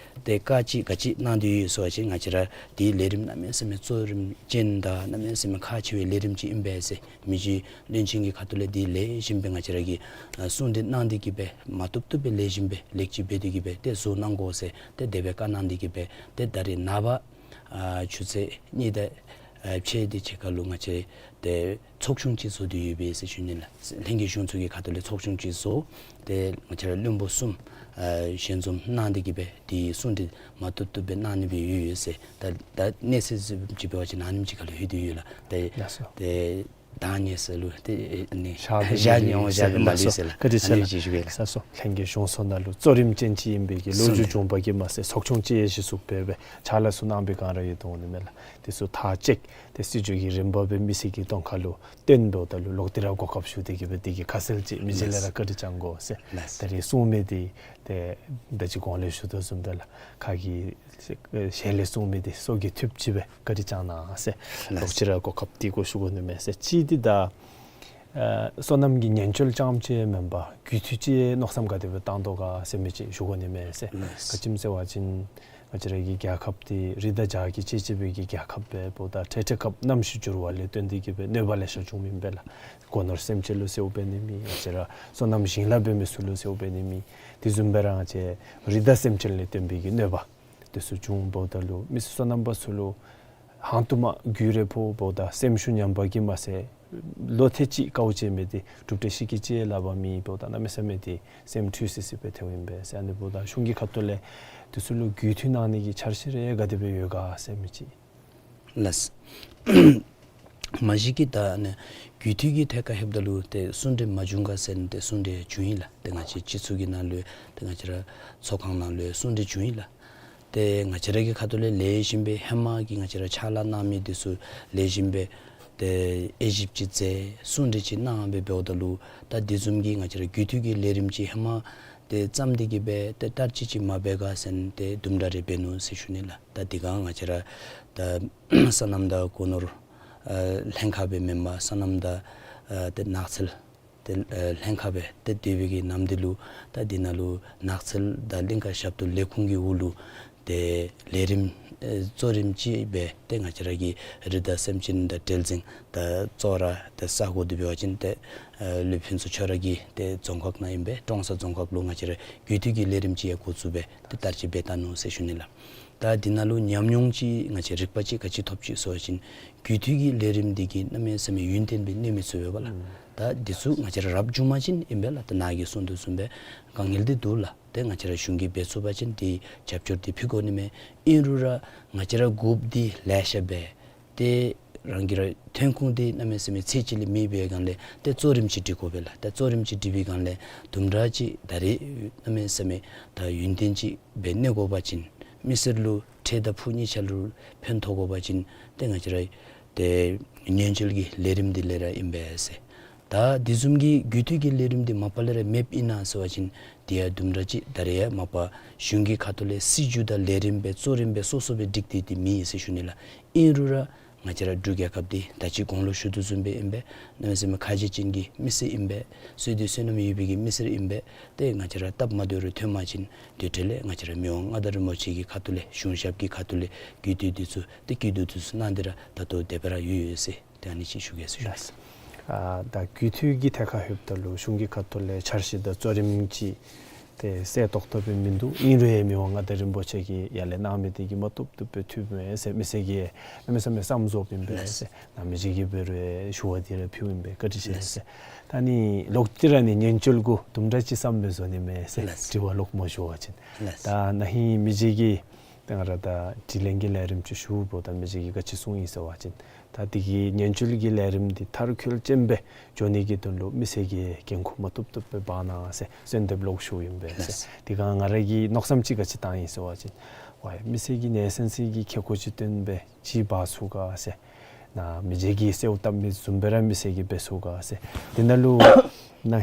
ཏེ་བཀའ་ཅིག་ག་ཅི་གནང་དོ་ཡོད་ཟེར་བ་ཅིན་ང་བཅས་ར་འདི་ལས་རིམ་གནམ་མེད་ས་མེད་གཙོ་རིམ་ཅན་དང་གནམ་མེད་ས་མེད་ཁག་ཆེ་བའི་ལས་རིམ་ཅིག་ཨིན་པས་ཟེར། མི་རྗེ་བློན་ཆེན་གྱི་ཁ་ཐུག་ལས་འདི་ལེགས་ཤོམ་སྦེ་ང་བཅས་ར་གིས་ཨ་གསུང་གྲོས་གནང་སྟེ་གི་སྦེ་མ་བཏུབ་བཏུབ་སྦེ་ལེགས་ཤོམ་སྦེ་ལེགས་བཅོས་འབད་དེ་གི་སྦེ་ཏེ་བཟོ་གནང་དགོ་ཟེར་ཏེ་དེ་སྦེ་བཀའ་གནང་སྟེ་གི་སྦེ་ཏེ་ད་རེས་ནངས་པ་ཨ་ཆུ་ཚོད་གཉིས་དང་ཨ་ཕྱེད་དེ་ཅིག་ཁར་ལུ་ང་བཅས་ཏེ་ཚོགས་ཆུང་ཅིག་བཟོ་སྟེ་ཡོད་པས་ཟེར་ཞུ་ནི་ལགས། ལྷན་རྒྱས་གཞུང་ཚོགས་ཀྱི་ཁ་ཐུག་ལས་ཚོགས་ཆུང་ཅིག་བཟོ། ཏེ་ང་བཅས་ར་བློན་པོ་གསུམ་ཨ་ཞལ་འཛོམས་གནང་སྟེ་གི་སྦེ་འདི་གསུང་གྲོས་མ་བཏུབ་བཏུབ་སྦེ་གནང་ནི་སྦེ་ཡོད་ཡོད་ཟེར། ད་ད་གནས་ཚུལ་ཅིག་འབད་བ་ཅིན་ཨ་ནེམ་ཅིག་ཁར་ལུ་ལྷོད་དེ་ཡོད་ལགས། ཏེ་ལགས་སོ། ཏེ་ད་གནས་ཚུལ་ལུ་ཏེ་ཨ་ནི་ཤར་ཤར་ནི་འོང་ཟེར་ལགས་སོ། ལགས་སོ། བཀའ་དྲིན་ཆེ་ལགས། ཨ་ནི་ཅིག་ཞུ་གེ་ལགས། ལགས་སོ། ལྷན་རྒྱས་གཞུང་ཚོགས་ནང་ལུ་གཙོ་རིམ་ཅན་ཅིག་ཨིན་པའི་གི་ལོ་རྒྱུས་བྱུང་པ་གིས་མ་ཚད་ཚོགས་ཆུང་ཅིག་ཡང་གཞི་བཙུགས་འབད་སྦེ་ཕྱག་ལཱ་ཚུ་གནང་པའི་སྒང་ར་ཡོད་དོ་འོང་ནི་མས་ལགས། དེ་ཚུ་མཐའ་དཔྱད་དེ་སྲིད་བྱུས་ཀྱི་རིམ་པ་སྦེ་མི་སེར་གྱི་གདོང་ཁར་ལུ་སྟོན་འབདཝ་ད་ལུ་ལོག་སྟེ་ར་གོ་སྐབས་ཞུ་སྟེ་གི་སྦེ་དེ་གི་ཁ་གསལ་ཅིག་མི་རྗེ་ལས་ར་བཀའ་དྲིན་བསྐྱང་དགོ་ཟེར། ལགས། ད་རེས་གསུང་མི་འདི་ཏེ་ད་ཅི་གོང་ལས་ཞུ་དོ་བཟུམ་སྦེ་ལགས། ཁ་གི་ཞལ་ལས་གསུང་མི་འདི་སྲོག་གི་མཐུད་ཅིག་སྦེ་བཀའ་དྲིན་བསྐྱང་གནང་ཟེར། ལགས། ལོག་ཅི་ར་གོ་སྐབས་འདི་གོ་ཞུ་དགོ་ནི་མས་ཟེར། གཅིག་འདི་ད་ཨ་སོ་ནམ་གྱི་ཉེན་བཅོལ་རྐྱངམ་ཅིག་མེན་པར་རྒུད་འཐུས་ཅིག་མནོ་བསམ་ག་དེ་སྦེ་བཏང་དོ་ག་ཟེར་མི་ཅིག་ཞུ་དགོ་ནི་མས་ཟེར། ལགས། ག་ཅི་སྨོ་ཟེར་བ་ཅིན་ང་བཅས་ར་གི་རྒྱལ་ཁབ་འདི་རི་དྭགས་བྱག་གིས་བཅད་བཅད་པའི་གི་རྒྱལ་ཁབ་སྦེ་འབདཝ་ད་འཕྲལ་འཕྲལ་སྐབས་གནམ་གཤིས་འགྱུར་བ་ལས་བརྟེན་ཏེ་གི་སྦེ་གནོད་པ་ལེ་ཤ་བྱུངམ་ཨིན་པས་ལགས། སྒོ་ནོར་སེམས་ཅན་ལུ་ཟེརཝ་འབད་ནི་མེད། ང་བཅས་ར་སོ་ནམ་ཞིང་ལཱ་འབད་མི་ཚུ་ལུ་ཟེརཝ་འབད་ནི་མེད། དེ་བཟུམ་སྦེ་ར་ང་བཅས་རི་དྭགས་སེམས་ཅན་ལས་བརྟེན་པའི་གི་གནོད་པ་དེ་ཚུ་བྱུངམ་འབདཝ་ད་ལུ་མི་སེར་སོ་ནམ་པ་ཚུ་ལུ་ཧང་སྟོང་མ་རྒུད་རེ་ཕོགཔ་འབདཝ་ད་སེམས་ཤུགས་ཉམས་པ་གིས་མ་ཚད་བློ་གཏད་ཅིག་དཀའཝ་སྤྱད་མི་འདི་གྲུབ་འབྲས་ཤིག་གི་ཅིག་ལཱ་འབད་མི་འབདཝ་ད་གནམ་མེད་ས་མེད་འདི་སེམས་འཁྲུལ་སི་སི་སྦེ་ཐལཝ་ཨིན་པས་ཟེར། ཨ་ནི་འབདཝ་ད་གཞུང་གི་ཁ་ཐུག་ལས་དེ་ཚུ་ལུ་རྒུད་འཐུས་གནང་ནི་གི་འཆར་གཞི་རེ་ག་དེ་སྦེ་ཡོད་ག་ཟེར་མི་ཅིག། ལགས། མ་གཞི་གིས་ད་ཨ་ནི་རྒུད་འཐུས་ཀྱི་ཐད་ཁར་ལྷོདཔ་ད་ལུ་ཏེ་གསུང་གྲོས་མ་བྱུང་ག་ཟེར་ཏེ་གསུང་གྲོས་བྱུང་ཡི་ལགས། ཏེ་ང་བཅས་སྤྱི་ཚོགས་ཀྱི་ནང་ལུ་ཏེ་ང་བཅས་ར་ཚོགས་ཁང་ནང་ལུ་གསུང་གྲོས་བྱུང་ཡི་ལགས། ཏེ་ང་བཅས་ར་གི་ཁ་ཐུག་ལས་ལེགས་ཤོམ་སྦེ་ཧེ་མ་གི་ང་བཅས་ར་ཕྱག་ལཱ་གནང་མི་འདི་ཚུ་ལེགས་ཤོམ་སྦེ་ཏེ་དབྱེ་ཞིབ་ཅིག་མཛད་གསུང་གྲོས་ཅིག་གནང་སྦེ་འབདཝ་ད་ལུ་ད་དེ་བཟུམ་གྱི་ང་བཅས་ར་རྒུད་འཐུས་ཀྱི་ལས་རིམ་ཅིག་ཧེ་མ་ཏེ་བརྩམས་ཏེ་གི་སྦེ་ཏེ་བསྟར་སྤྱོད་ཅིག་མ་འབད་ག་ཟེར་ཏེ་དུམ་གྲ་རེ་འབད་ནུག་ཟེར་ཞུ་ནི་ལགས། ད་དེ་སྒང་ང་བཅས་ར་ད་སོ་ནམ་དང་སྒོ་ནོར་ཨ་ལྷན་ཁག་སྦེ་མེན་པར་སོ་ནམ་དང་ཨ་ཏེ་ནགས་ཚལ་ཏེ་ཨ་ལྷན་ཁག་སྦེ་ཏེ་སྡོད་པའི་གི་ནམ་དེ་ལུ་ད་འདི་ནང་ལུ་ནགས་ཚལ་དང་གླིང་ཁ་ཞབས་ཏོག་ལས་ཁུངས་ཀྱི་འོག་ལུ་ཏེ་ལས་རིམ་ཨེ་གཙོ་རིམ་ཅིག་སྦེ་ཏེ་ང་བཅས་ར་གི་རི་དྭགས་སེམས་ཅན་དང་བྲེལ་ཟིང་དང་བཙོག་ར་ཏེ་ས་གོ་འདི་འབད་བ་ཅིན་ཏེ་ཨེ་ལུས་ཕུན་ཚོགས་ཁྱོད་ར་གི་ཏེ་རྫོང་ཁག་ནང་ཨིན་པས། ཀྲོང་གསར་རྫོང་ཁག་ལུ་ང་བཅས་ར་རྒུད་འཐུས་ཀྱི་ལས་རིམ་ཅིག་ཡང་འགོ་བཙུགས་སྦེ་ཏེ་བསྟར་སྤྱོད་འབད་ད་ནུག་ཟེར་ཞུ་ནི་ལགས། ད་འདི་ནང་ལུ་ཉམས་མྱོང་ཅིག་ང་བཅས་རིག་པ་ཅིག་ག་ཅི་ཐོབ་ཅི་ཟེར་བ་ཅིན་རྒུད་འཐུས་ཀྱི་ལས་རིམ་འདི་གིས་གནམ་མེད་ས་མེད་ཡུན་བརྟན་སྦེ་གནས་མི་ཚུགས་པས་ལགས། ཨུམ། ད་འདི་ཚུ་ང་བཅས་ར་རབ་བྱུང་པ་ཅིན་ཨིན་པས་ལགས། ད་ནཱ་གིས་གསུང་དོ་བཟུམ་སྦེ་དཀའ་ངལ་འདི་འདུག་ལགས། ཏེ་ང་བཅས་ར་གཞུང་གིས་འབད་ཚུགས་པ་ཅིན་འདི་རྒྱབ་སྐྱོར་འདི་ཕུལ་དགོ་ནི་མས། ཨིན་རུང་ར་ང་བཅས་ར་དགོཔ་འདི་ལེ་ཤ་སྦེ་ཏེ་རང་གི་ར་ཐོན་ཁུངས་འདི་གནམ་མེད་ས་མེད་ཚད་ཅིག་ལས་མེད་པའི་སྒང་ལས་ཏེ་གཙོ་རིམ་ཅིག་སྒྲིག་དགོ་པས་ལགས། ཏེ་གཙོ་རིམ་ཅིག་སྒྲིག་པའི་སྒང་ལས་དུམ་གྲ་ཅིག་ད་རེས་གནམ་མེད་ས་མེད་ད་ཡུན་བརྟན་ཅིག་སྦེ་གནས་དགོ་པ་ཅིན་མི་སེར་ལུ་འཕྲལ་དང་ཕུགས་གཉིས་ཆ་ལུ་ཕན་ཐོགས་དགོ་པ་ཅིན་ཏེ་ང་བཅས་ར་ཏེ་ཉེན་བཅོལ་གྱི་ལས་རིམ་འདི་ལས་ར་ཨིན་པས་ཟེར། ད་འདི་བཟུམ་གྱི་རྒུད་འཐུས་ཀྱི་ལས་རིམ་འདི་མ་པ་ལས་ར་མེདཔ་ཨིན་ན་ཟེར་བ་ཅིན་དེ་ཡང་དུམ་གྲ་ཅིག་ད་རེས་ཡང་མ་པ་གཞུང་གི་ཁ་ཐུག་ལས་སྲིད་བྱུས་དང་ལས་རིམ་སྦེ་གཙོ་རིམ་སྦེ་སོ་སོ་སྦེ་སྒྲིག་སྟེ་འདི་མེད་ཟེར་ཞུ་ནི་ལགས། ཨིན་རུང་ར་ ང་བཅས་ར་འབྲུག་རྒྱལ་ཁབ་འདི་ད་ཅི་གོང་ལུ་ཞུ་དོ་བཟུམ་སྦེ་ཨིན་པས། གནམ་མེད་ས་མེད་ཁ་རྗེ་ཅན་གྱི་མི་སེར་ཨིན་པས། བསོད་བདེ་བསོད་ནམས་ཡོད་པའི་གི་མི་སེར་ཨིན་པས། ཏེ་ང་བཅས་ར་སྟབས་མ་བདེཝ་རེ་ཐོན་པ་ཅིན་དེ་འཕྲལ་ལས་ང་བཅས་ར་མི་དབང་མངའ་བདག་རིན་པོ་ཆེ་གི་ཁ་ཐུག་ལས་གཞུང་ཞབས་ཀྱི་ཁ་ཐུག་ལས་གུས་བཏུད་འདི་ཚུ་ཏེ་སྐྱིད་སྡུག་འདི་ཚུ་གནང་སྟེ་ར་ད་ལྟོ་དེ་སྦེ་ར་ཡོད་ཡོད་ཟེར་ཏེ་ཨ་ནི་ཅིག་ཞུ་གེ་ཟེར་ཞུ། ལགས། ཨ་ད་གུས་བཏུད་ཀྱི་ཐད་ཁར་ལྷོདཔ་ད་ལུ་གཞུང་གི་ཁ་ཐུག་ལས་འཆར་གཞི་དང་གཙོ་རིམ་ཅིག་ཏེ་གསལ་ཏོག་ཏོ་སྦེ་མིན་འདུག། ཨིན་རུང་ཡང་མི་དབང་མངའ་བདག་རིན་པོ་ཆེ་གིས་ཡར་ལས་གནང་མི་འདི་གིས་མ་བཏུབ་བཏུབ་སྦེ་ཐུབ་མས་ཟེར་མི་སེར་གྱིས་གནམ་མེད་ས་མེད་བསམ་རྫོགསཔ་ཨིན་པས་ཟེར། ལགས། ནཱ་མི་རྗེ་གིས་འབད་རུང་ཞུ་བ་འདི་ར་ཕུལཝ་ཨིན་པས། བཀའ་དྲིན་ཆེ་ཟེར། ལགས། ད་ནི་ལོག་སྟེ་ར་ནི་ཉན་བཅོལ་གུ་དུམ་གྲ་ཅིག་བསམ་སྦེ་བཟོ་ནི་མས་ཟེར། ལགས། དྲི་བ་ལོག་མོ་ཞུ་བ་ཅིན། ལགས། ད་ན་ཧིང་མི་རྗེ་གིས་ཏེ་ང་ར་ད་དྲི་ལན་གྱི་ལས་རིམ་ཅིག་ཞུཝ་ད་མི་རྗེ་གིས་ག་ཅི་གསུངས་ཡི་ཟེར་བ་ཅིན་ད་འདི་གི་ཉན་བཅོལ་གྱི་ལས་རིམ་འདི་མཐར་འཁྱོལ་ཅན་སྦེ་འགྱོ་ནི་གི་དོན་ལུ་མི་སེར་གྱིས་འགན་ཁུར་མ་བཏུབ་བཏུབ་སྦེ་འབག་གནང་ཟེར་གསོལ་འདེབས་ལོག་ཞུཝ་ཨིན་པས་ཟེར། ལགས། དེ་སྒང་ང་ར་གིས་མནོ་བསམ་ཅིག་ག་ཅི་བཏང་ཡི་ཟེར་བ་ཅིན་ཝའི་མི་སེར་གྱིས་ནེ་སན་སི་གི་ཁེ་ཀོ་ཅིག་བཏོན་སྦེ་ཅིག་འབག་ཚུགས་ག་ཟེར། ནཱ་མི་རྗེ་གིས་གསོལཝ་བཏབ་མི་བཟུམ་སྦེ་ར་མི་སེར་གྱིས་འབད་ཚུགས་ག་ཟེར། དེ་ནང་ལུ་ན་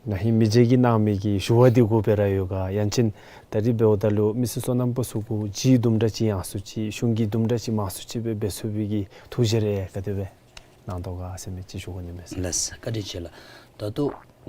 ན་ཧིང་མི་རྗེ་གིས་གནང་མི་གི་ཞུ་བ་འདི་གུ་སྦེ་ར་ཡོད་ག། ཡང་ཅིན་ད་རིས་འབདཝ་ད་ལུ་མི་སེར་སོ་ནམ་པ་ཚུ་གུ་ཅིག་དུམ་གྲ་ཅིག་ཡང་སུ་ཅིག་གཞུང་གིས་དུམ་གྲ་ཅིག་མང་སུ་ཅིག་སྦེ་འབད་ཚུགས་པའི་གི་ཐུགས་བཞེད་རེ་ག་དེ་སྦེ་གནང་དོ་ག་ཟེར་མི་ཅིག་ཞུ་དགོ་ནི་མས་ཟེར། ལགས། བཀའ་དྲིན་ཆེ་ལགས། ད་ལྟོ་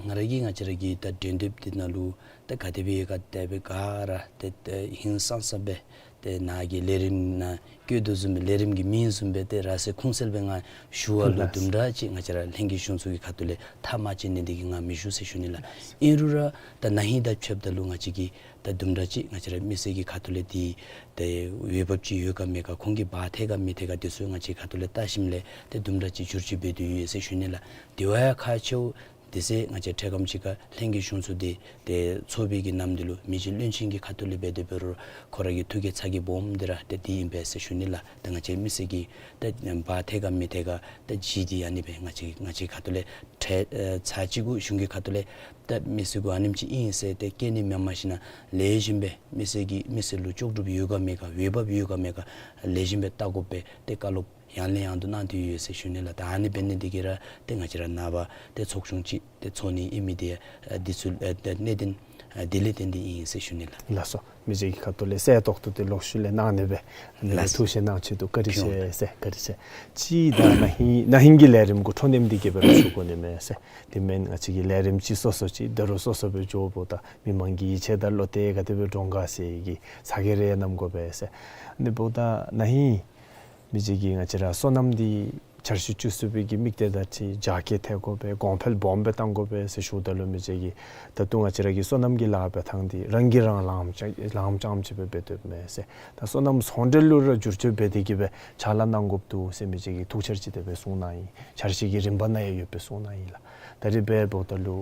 ང་ར་གིས་ང་བཅས་ར་གི་ད་འགྲན་བསྡུར་འདི་ནང་ལུ་ད་ག་དེ་སྦེ་ག་དེ་སྦེ་ག་ར་ཏེ་ཏེ་ཧིང་སངས་ས་སྦེ་ཏེ་ནཱ་གི་ལས་རིམ་ནང་བཀོད་དོ་བཟུམ་སྦེ་ལས་རིམ་གྱི་མིང་བཟུམ་སྦེ་ཏེ་ར་སེ་ཁུངས་གསལ་སྦེ་ང་ཞུ་བ་ལུ་ལགས། དུམ་གྲ་ཅིག་ང་བཅས་ར་ལྷན་རྒྱས་གཞུང་ཚོགས་ཀྱི་ཁ་ཐུག་ལས་ཐག་མ་བཅད་ནི་འདི་གིས་ང་མི་ཞུ་ཟེར་ཞུ་ནི་ལགས། ཨིན་རུང་ར་ད་ན་ཧིང་དང་ཕྱདཔ་ད་ལུ་ང་བཅས་ཀྱིས་ད་དུམ་གྲ་ཅིག་ང་བཅས་ར་མི་སེར་གྱི་ཁ་ཐུག་ལས་འདི་ཏེ་འོས་འབབ་ཅིག་ཡོད་ག་མེད་ག་ཁོང་གིས་འབག་ཐེག་ག་མི་ཐེག་ག་འདི་ཚུ་ང་བཅས་ཁ་ཐུག་ལས་བལྟ་ཞིནམ་ལས་ཏེ་དུམ་གྲ་ཅིག་བསྒྱུར་བཅོས་འབད་དོ་ཡོད་ཟེར་ཞུ་ནི་ལགས། དེ་བ་ཡང་ཁག་ཆེཝ་དེ་ཚེ་ང་བཅས་འཕྲལ་ཁམས་ཅིག་ཁར་ལྷན་རྒྱས་གཞུང་ཚོགས་འདི་ཏེ་ཚོགས་པའི་གི་ནམ་འདི་ལུ་མི་རྗེ་བློན་ཆེན་གྱི་ཁ་ཐུག་ལས་འབད་དེ་འབད་རུང་ཁོ་ར་གི་ཐུགས་བསྐྱེད་ཚ་གྱང་སྦོམ་འདི་ར་ཏེ་འདི་ཨིན་པས་ཟེར་ཞུ་ནི་ལགས། ཏེ་ང་བཅས་མི་སེར་གྱིས་ཏེ་འབག་ཐེག་ག་མི་ཐེག་ག་ཏེ་ཅིག་འདི་ཨ་ནི་སྦེ་ང་བཅས་ང་བཅས་ཁ་ཐུག་ལས་ཏེ་ཨེ་ཚར་གཅིག་གུ་གཞུང་གི་ཁ་ཐུག་ལས་ཏེ་མི་སེར་གུ་ཨ་ནེམ་ཅིག་ཨིན་ཟེར་ཏེ་བཀལ་ནི་མེན་མ་གཞི་ནཱ་ལེགས་ཤོམ་སྦེ་མི་སེར་གྱི་མི་སེར་ལུ་ལྕོགས་གྲུབ་ཡོད་ག་མེད་ག་འོས་འབབ་ཡོད་ག་མེད་ག་ལེགས་ཤོམ་སྦེ་བལྟ་དགོ་པས། ཏེ་བཀའ་སློབ་ཡང་ལས་ཡང་དུ་གནང་སྟེ་ཡོད་ཟེར་ཞུ་ནི་ལགས། ད་ཨ་ནི་འབད་ནི་འདི་གིས་ར་ཏེ་ང་བཅས་ར་ནངས་པ་ཏེ་ཚོགས་ཆུང་ཅིག་ཏེ་ཚོགས་ནི་ཨིན་མི་འདི་ཨ་འདི་ཚུ་ཨ་ཏེ་གནད་དོན་ཨ་འདི་ལས་བརྟེན་ཏེ་ཨིན་ཟེར་ཞུ་ནི་ལགས། ལགས་སོ། མི་རྗེ་གི་ཁ་ཐུག་ལས་གསལ་ཏོག་ཏོ་ཏེ་ལོག་ཤུལ་ལས་གནང་ནི་སྦེ་ཨ་ནི་ལགས་སོ། ཐུགས་བཞེད་གནང་ཆེད་དུ་བཀའ་དྲིན་ཆེ་ཟེར། བཀའ་དྲིན་ཆེ། ཅིག་ད་ན་ཧིང་ན་ཧིང་གི་ལས་རིམ་གུ་འཕྲོ་མཐུད་དེ་གི་སྦེ་ར་ཞུ་དགོ་ནི་མས་ཟེར། དེ་མེན་ང་བཅས་ཀྱི་ལས་རིམ་ཅིག་སོ་སོ་ཅིག་ད་རུང་སོ་སོ་སྦེ་འགྱོཝ་ད་མི་མང་གི་ཡིད་ཆེས་དང་བློ་གཏད་ག་དེ་སྦེ་འདྲོངས་ག་ཟེར་གྱི་ཚ་གྱང་རེ་མནམ་དགོ་པས་ཟེར། ཨ་ནི་འབདཝ་ད་ན་ཧིང་མི་རྗེ་གིས་ང་བཅས་ར་སོ་ནམ་འདི་འཆར་གཞི་བཅུ་གསུམ་པའི་གི་དམིགས་གཏད་དང་འཁྲིལ་རྒྱ་སྐྱེད་ཐེབས་དགོ་པས། གོང་འཕེལ་སྦོམ་སྦེ་གཏང་དགོ་པས་ཟེར་ཞུཝ་ད་ལུ་མི་རྗེ་གིས་ད་ལྟོ་ང་བཅས་ར་གི་སོ་ནམ་གྱི་ལཱ་འབད་ཐངས་འདི་རང་གིས་རང་ལངམ་རྐྱངམ་ཅིག་སྦེ་འབད་དོ་མས་ཟེར། ད་སོ་ནམ་ཚོང་འབྲེལ་ལུ་ར་བསྒྱུར་བཅོས་འབད་དེ་གི་སྦེ་ཕྱག་ལཱ་གནང་དགོཔ་འདུག་ཟེར་མི་རྗེ་གིས་ཐུགས་འཆར་ཅིག་དེ་སྦེ་གསུངས་གནང་ཡི། འཆར་གཞི་གི་རིམ་པ་ནང་ཡང་ཡོད་པའི་གསུངས་གནང་ཡི་ལགས། ད་རིས་འབདཝ་ད་ལུ་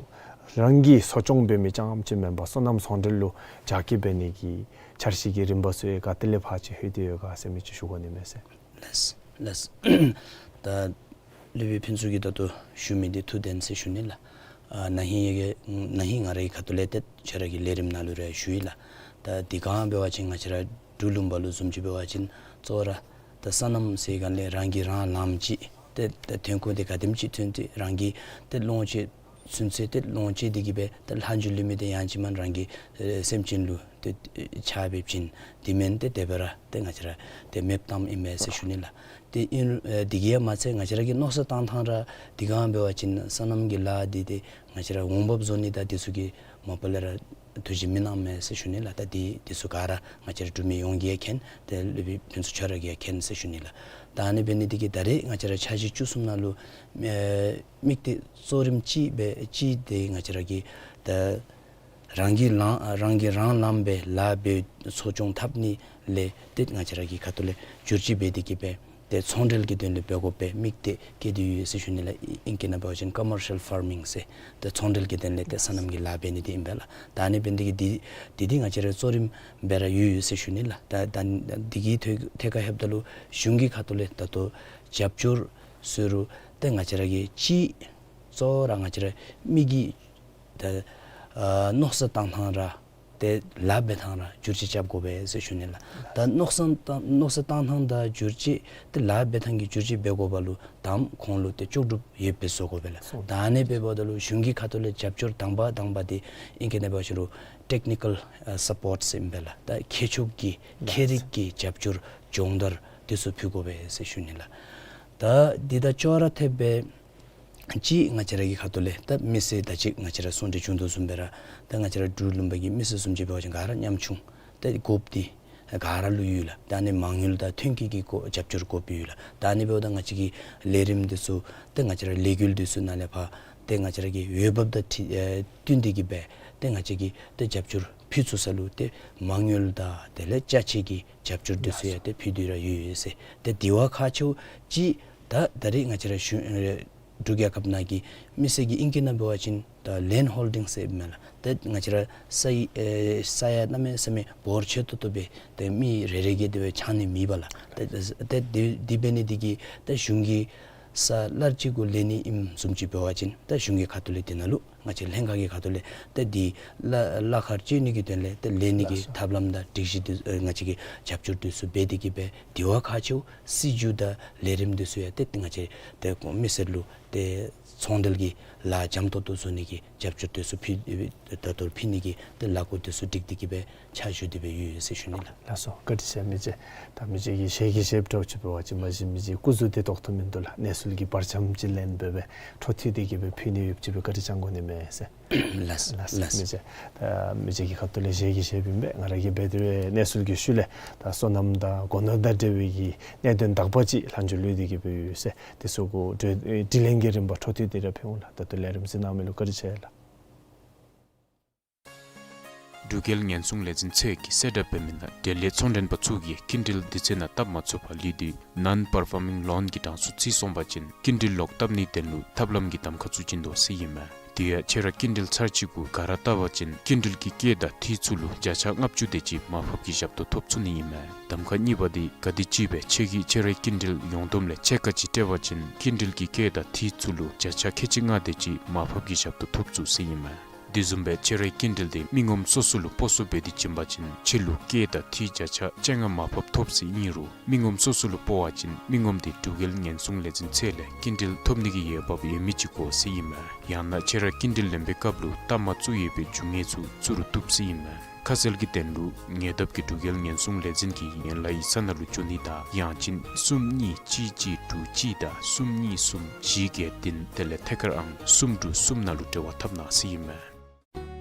རང་གིས་གསོ་སྐྱོང་འབད་མི་རྐྱངམ་ཅིག་མེན་པར་སོ་ནམ་ཚོང་འབྲེལ་ལུ་རྒྱ་སྐྱེད་འབད་ནི་གི་འཆར་གཞི་གི་རིམ་པ་ཚུ་ཡང་ག་ཏེ་ལས་ཕར་ཅིག་ལྷོད་དེ་ཡོད་ག་ཟེར་མི་ཅིག་ཞུ་དགོ་ནི་མས་ཟེར། ལགས་ལགས། ད་སློབ་དཔོན་ཕུན་ཚོགས་ཀྱིས་ད་ལྟོ་ཞུ་མི་འདི་ཐུགས་བདེན་ཟེར་ཞུ་ནི་ལགས། ཨ་ན་ཧིང་ཡ་གི་ན་ཧིང་ང་རའི་ཁ་ཐུག་ལས་ཏེ་ཁྱོད་ར་གི་ལས་རིམ་ནང་ལུ་ར་ཞུ་ཡི་ལགས། ད་འདི་སྒང་འབད་བ་ཅིན་ང་བཅས་ར་འབྲུག་ལུང་པ་ལུ་བཟུམ་ཅིག་འབད་བ་ཅིན་གཙོ་བོ་ར་ད་སོ་ནམ་ཟེར་སྒང་ལས་རང་གིས་རང་ལངམ་ཅིག་ཏེ་ཏེ་ཐོན་ཁུངས་འདི་ག་དེམ་ཅིག་ཐོན་ཏེ་རང་གིས་ཏེ་ལོངས་སྤྱོད་ཚུན་ཚོད་ཏེ་ལོངས་སྤྱོད་དེ་གི་སྦེ་ཏེ་ལྷག་མཇུག་ལུས་མི་འདི་ཡང་ཅིན་མ་རང་གི་ཨེ་སེམས་ཅན་ལུ་ཏེ་ཨེ་ཕྱག་འབད་བ་ཅིན་དེ་མེན་ཏེ་དེ་སྦེ་ར་ཏེ་ང་བཅས་ར་ཏེ་མེདཔ་བཏངམ་ཨིན་མས་ཟེར་ཞུ་ནི་ལགས། ཏེ་ཨིན་ཨེ་དེ་གིས་ཡང་མ་ཚད་ང་བཅས་ར་གི་མནོ་བསམ་བཏང་ཐངས་ར་དེ་སྒང་འབད་བ་ཅིན་སོ་ནམ་གྱི་ལཱ་འདི་ཏེ་ང་བཅས་ར་འོང་འབབ་བཟོ་ནི་དང་དེ་ཚུ་གི་མ་པ་ལས་ར་ཐུགས་བཞེད་མི་གནང་མས་ཟེར་ཞུ་ནི་ལགས། ད་འདི་འདི་ཚུ་ག་ར་ང་བཅས་ར་འབྲུག་མི་ཡོངས་ཀྱིས་ཡང་མཁྱེན། ཏེ་སློབ་དཔོན་ཕུན་ཚོགས་ཁྱོད་ར་གིས་ཡང་མཁྱེན་ཟེར་ཞུ་ནི་ལགས། ད་ཨ་ནི་འབད་ནི་འདི་གིས་ད་རེས་ང་བཅས་ར་འཆར་གཞི་བཅུ་གསུམ་ནང་ལུ་ཨེ་དམིགས་གཏད་གཙོ་རིམ་གཅིག་སྦེ་གཅིག་འདི་ང་བཅས་ར་གི་ད་རང་གིས་ལངམ་རང་གིས་རང་ལངམ་སྦེ་ལཱ་འབད་འཚོ་སྐྱོང་འཐབ་ནི་ལས་ཏེ་ང་བཅས་ར་གི་ཁ་ཐུག་ལས་བསྒྱུར་བཅོས་འབད་དེ་གི་སྦེ་ཏེ་ཚོང་འབྲེལ་གྱི་དོན་ལས་འབད་དགོ་པའི་དམིགས་གཏད་བསྐྱེད་དེ་ཡོད་ཟེར་ཞུ་ནི་ལགས། ཨིང་སྐད་ནང་འབད་བ་ཅིན་commercial farming ཟེར་ཏེ་ཚོང་འབྲེལ་གྱི་དོན་ལས་ཏེ་སོ་ནམ་གྱི་ལཱ་འབད་ནི་འདི་ཨིན་པས་ལགས། ད་ཨ་ནི་འབད་ནི་འདི་གིས་འདི་འདི་འདི་ང་བཅས་ར་གཙོ་རིམ་སྦེ་ར་ཡོད་ཡོད་ཟེར་ཞུ་ནི་ལགས། ད་ད་འདི་གི་ཐད་ཐད་ཁར་ལྷོདཔ་ད་ལུ་གཞུང་གི་ཁ་ཐུག་ལས་ད་ལྟོ་རྒྱབ་སྐྱོར་ཟེར་རུང་ཏེ་ང་བཅས་ར་གིས་ཅིག་གཙོ་བོ་ར་ང་བཅས་ར་མི་གི་ད་ཨ་མནོ་བསམ་བཏང་ཐངས་ར་ཏེ་ལཱ་འབད་ཐངས་ར་བསྒྱུར་བཅོས་རྐྱབ་དགོ་པས་ཟེར་ཞུ་ནི་ལགས། ད་མནོ་བསམ་བཏང་མནོ་བསམ་བཏང་ཐངས་དང་བསྒྱུར་བཅོས་ཏེ་ལཱ་འབད་ཐངས་ཀྱི་བསྒྱུར་བཅོས་འབད་དགོ་པ་ལུ་དང་པ་ཁོང་ལུ་ཏེ་ལྕོགས་གྲུབ་ཡོདཔ་སྦེ་བཟོ་དགོ་པས་ལགས། ད་ཨ་ནི་འབདཝ་ད་ལུ་གཞུང་གི་ཁ་ཐུག་ལས་རྒྱབ་སྐྱོར་དང་པ་དང་པ་འདི་ཨིང་སྐད་ནང་འབད་བ་ཅིན་རུང་technical ཨ་support ཟེར་ཨིན་པས་ལགས། ད་མཁས་མཆོག་གི་མཁས་རིག་གི་རྒྱབ་སྐྱོར་སྦྱོང་བརྡར་འདི་ཚུ་ཕུལ་དགོ་པས་ཟེར་ཞུ་ནི་ལགས། ད་འདི་དང་ཅོག་ར་འཐདཔ་སྦེ་ཅིག་ང་བཅས་ར་གི་ཁ་ཐུག་ལས་ད་མི་སེར་ད་ཅི་ང་བཅས་ར་གསུང་གྲོས་བྱུང་དོ་བཟུམ་སྦེ་ར་ད་ང་བཅས་ར་འབྲུག་ལུང་པ་གི་མི་སེར་བཟུམ་ཅིག་འབད་བ་ཅིན་ག་ར་ཉམ་ཆུང་ད་དགོཔ་འདི་ག་ར་ལུ་ཡོད་ལགས། ད་ཨ་ནི་མ་དངུལ་དང་ཐོན་སྐྱེད་ཀྱི་སྐོར་རྒྱབ་སྐྱོར་དགོཔ་ཡོད་ལགས། ད་ཨ་ནི་འབདཝ་ད་ང་བཅས་ཀྱི་ལས་རིམ་འདི་ཚུ་ད་ང་བཅས་ར་ལས་འགུལ་འདི་ཚུ་ནང་ལས་ཕར་ཏེ་ང་བཅས་ར་གི་འོས་འབབ་དང་འཁྲིལ་ཨེ་བསྟུན་ཏེ་གི་སྦེ་ཏེ་ང་བཅས་ཀྱིས་ཏེ་རྒྱབ་སྐྱོར་ཕུལ་ཚུགས་ས་ལུ་ཏེ་མ་དངུལ་དང་དེ་ལས་ཅ་ཆས་ཀྱི་རྒྱབ་སྐྱོར་འདི་ཚུ་ཡང་ཏེ་ཕུལ་ཏེ་ར་ཡོད་ཡོད་ཟེར། ཏེ་དེ་བ་ཁག་ཆེཝ་ཅིག་ད་ད་རེས་ང་བཅས་ར་གཞུང་ཨེ་འབྲུག་རྒྱལ་ཁབ་ནང་གི་མི་སེར་གྱི་ཨིང་སྐད་ནང་འབད་བ་ཅིན་ད་ལེནཌ་ཧོལ་ཌིང་ཟེར་མས་ལགས། ཏེ་ང་བཅས་ར་ས་ཡི་ཨེ་ས་ཡ་གནམ་མེད་ས་མེད་འབོར་ཆེ་ཏོག་ཏོ་སྦེ་ཏེ་མི་རེ་རེ་གིས་དེ་སྦེ་འཆང་ནི་མེད་པས་ལགས། ཏེ་ཏེ་དེ་དེ་འབད་ནི་འདི་གིས་ད་གཞུང་གི་ས་ལར་ཅིག་གུ་ལེན་ནི་ཨིནམ་བཟུམ་ཅིག་འབད་བ་ཅིན་ད་གཞུང་གི་ཁ་ཐུག་ལས་དེ་ནང་ལུ་ང་བཅས་ལྷན་ཁག་གི་ཁ་ཐུག་ལས་ད་འདི་གླ་གླ་ཁར་སྤྱོད་ནི་གི་དོན་ལས་ད་ལེན་ནི་གི་ལགས་སོ། ཐབས་ལམ་དང་སྒྲིག་གཞི་འདི་ཨེ་ང་བཅས་ཀྱིས་རྒྱབ་སྐྱོར་འདི་ཚུ་འབད་དེ་གི་སྦེ་དེ་བ་ཁག་ཆེཝ་སྲིད་བྱུས་དང་ལས་རིམ་འདི་ཚུ་ཡང་ཏེ་ང་བཅས་ཏེ་མི་སེར་ལུ་ཏེ་ཚོང་འབྲེལ་གྱི་ལཱ་འཇམ་ཏོག་ཏོ་བཟོ་ནི་གི་རྒྱབ་སྐྱོར་འདི་ཚུ་ཕུལ་ད་ལྟོ་ཕུལ་ནི་གི་ཏེ་ལས་འགུལ་འདི་ཚུ་སྒྲིག་སྟེ་གི་སྦེ་ཕྱག་ཞུ་སྟེ་སྦེ་ཡོད་ཡོད་ཟེར་ཞུ་ནི་ལགས། ལགས་སོ། བཀའ་དྲིན་ཆེ་མི་རྗེ། ད་མི་རྗེ་གིས་ཞལ་གྱིས་བཞེས་འདྲཝ་ཅིག་འབད་བ་ཅིན་མ་གཞི་མི་རྗེ་སྐུ་གཟུགས་འདི་ཏོག་ཏོ་མིན་འདུག་ལགས། གནས་ཚུལ་གྱི་བར་ཙམ་ཅིག་ལེན་སྦེ་སྦེ་འཕྲོ་མཐུད་དེ་གི་སྦེ་ཕུལ་ནི་ཡོདཔ་ཅིག་སྦེ་བཀའ་དྲིན་བསྐྱང་དགོ་ནི་མས་ཟེར། ལགས་ལགས་ལགས། མི་རྗེ། ད་མི་རྗེ་གི་ཁ་ཐུག་ལས་ཞལ་གྱིས་བཞེས་ཨིན་པས། ང་ར་གིས་འབད་དེ་སྦེ་གནས་ཚུལ་གྱི་ཤུལ་ལས་ད་སོ་ནམ་དང་སྒོ་ནོར་དང་འབྲེལ་བའི་གི་གནད་དོན་དག་པ་ཅིག་ལྷག་འཇུག་ལུས་ཏེ་གི་སྦེ་ཡོད་ཟེར། དེ་ཚུ་གུ་དྲི་དྲིས་ལན་གྱི་རིམ་པ་འཕྲོ་མཐུད་དེ་ར་ཕུལ་འོང་ལགས། ད་ལྟོ་ལས་རིམ་གཟིགས་གནང་མི་ལུ་བཀའ་དྲིན་ཆེ་ལགས། འབྲུག་རྒྱལ་ཉེན་སྲུང་ལས་འཛིན་ཚད་ཀྱིས་གསལ་བསྒྲགས་འབད་མི་ནང་འབྲེལ་ཡོད་ཚོང་མགྲོན་པ་ཚུ་གིས་སྐྱིན་འགྲུལ་དུས་ཚོད་ནང་བཏབ་མ་ཚུགས་པར་ལུས་དུས་ནཱོན་པར་ཕོར་མིང་ལོན་གྱི་གྲངས་སུ་ཚུད་སོང་པ་ཅིན་སྐྱིན་འགྲུལ་ལོག་བཏབ་ནིའི་དོན་ལུ་ཐབས་ལམ་གྱི་གདམ་ཁ་བཙུགས་ཀྱིན་དོ་ཟེར་ཨིན་མས། དེ་ཡང་ཁྱོད་ར་སྐྱིན་འགྲུལ་ཚར་གཅིག་གུ་ག་ར་བཏབ་པ་ཅིན་སྐྱིན་འགྲུལ་གྱི་སྐྱེད་དང་འཐུས་ཚུ་ལུ་བརྒྱ་ཆ་ལྔ་བཅུ་དེ་ཅིག་མར་ཕབ་ཀྱི་ཞབས་ཏོག་ཐོབ་ཚུགས་ནི་ཨིན་མས། གདམ་ཁ་གཉིས་པ་འདི་ག་དེ་ཅིག་སྦེ་ཁྱོད་ཀྱིས་ཁྱོད་རའི་སྐྱིན་འགྲུལ་ཡོངས་བསྡོམས་ལས་ཕྱེད་ཀ་ཅིག་སྤྲོད་པ་ཅིན་སྐྱིན་འགྲུལ་གྱི་སྐྱེད་དང་འཐུས་ཚུ་ལུ་བརྒྱ་ཆ་ཁལ་གཅིག་ལྔ་དེ་ཅིག་མར་ཕབ་ཀྱི་ཞབས་ཏོག་ཐོབ་ཚུགས་ཟེར་ཨིན་མས། དེ་བཟུམ་སྦེ་ཁྱོད་རའི་སྐྱིན་འགྲུལ་འདི་མི་ངོམ་སོ་སོ་ལུ་སྤོ་སོར་འབད་དེ་བྱིན་པ་ཅིན་ཁྱོད་ལུ་སྐྱེད་དང་འཐུས་བརྒྱ་ཆ་བཅོ་ལྔ་མར་ཕབ་ཐོབ་ཟེར་ཨིན་རུང་མི་ངོམ་སོ་སོ་ལུ་སྤོ་བ་ཅིན་མི་ངོམ་དེ་འབྲུག་རྒྱལ་ཉེན་སྲུང་ལས་འཛིན་ཚད་ལས་སྐྱིན་འགྲུལ་ཐོབ་ནི་གི་འོས་འབབ་ཡོད་མི་ཅིག་དགོ་ཟེར་ཨིན་མས། ཡང་ན་ཁྱོད་ར་སྐྱིན་འགྲུལ་ལེན་པའི་སྐབས་ལུ་བཏབ་མ་ཚུགས་ཡོད་པའི་རྒྱུ་དངོས་ཚུ་བཙུགས་རུང་བཏུབ་ཟེར་ཨིན་མས། ཁ་གསལ་གྱི་དོན་ལུ་ཉེ་འདབས་ཀྱི་འབྲུག་རྒྱལ་ཉེན་སྲུང་ལས་འཛིན་གྱི་ཡན་ལག་གི་ས་ནང་ལུ་འབྱོན་ནི་དང་ཡང་ཅིན་གསུམ་གཉིས་གཅིག་གཅིག་དྲུག་གཅིག་དང་གསུམ་གཉིས་གསུམ་བཞི་བརྒྱད་བདུན་དེ་ལས་ཐད་ཀར་ཨང་གསུམ་དྲུག་གསུམ་ནང་ལུ་འབྲེལ་བ་འཐབ་གནང་ཟེར་ཨིན་མས།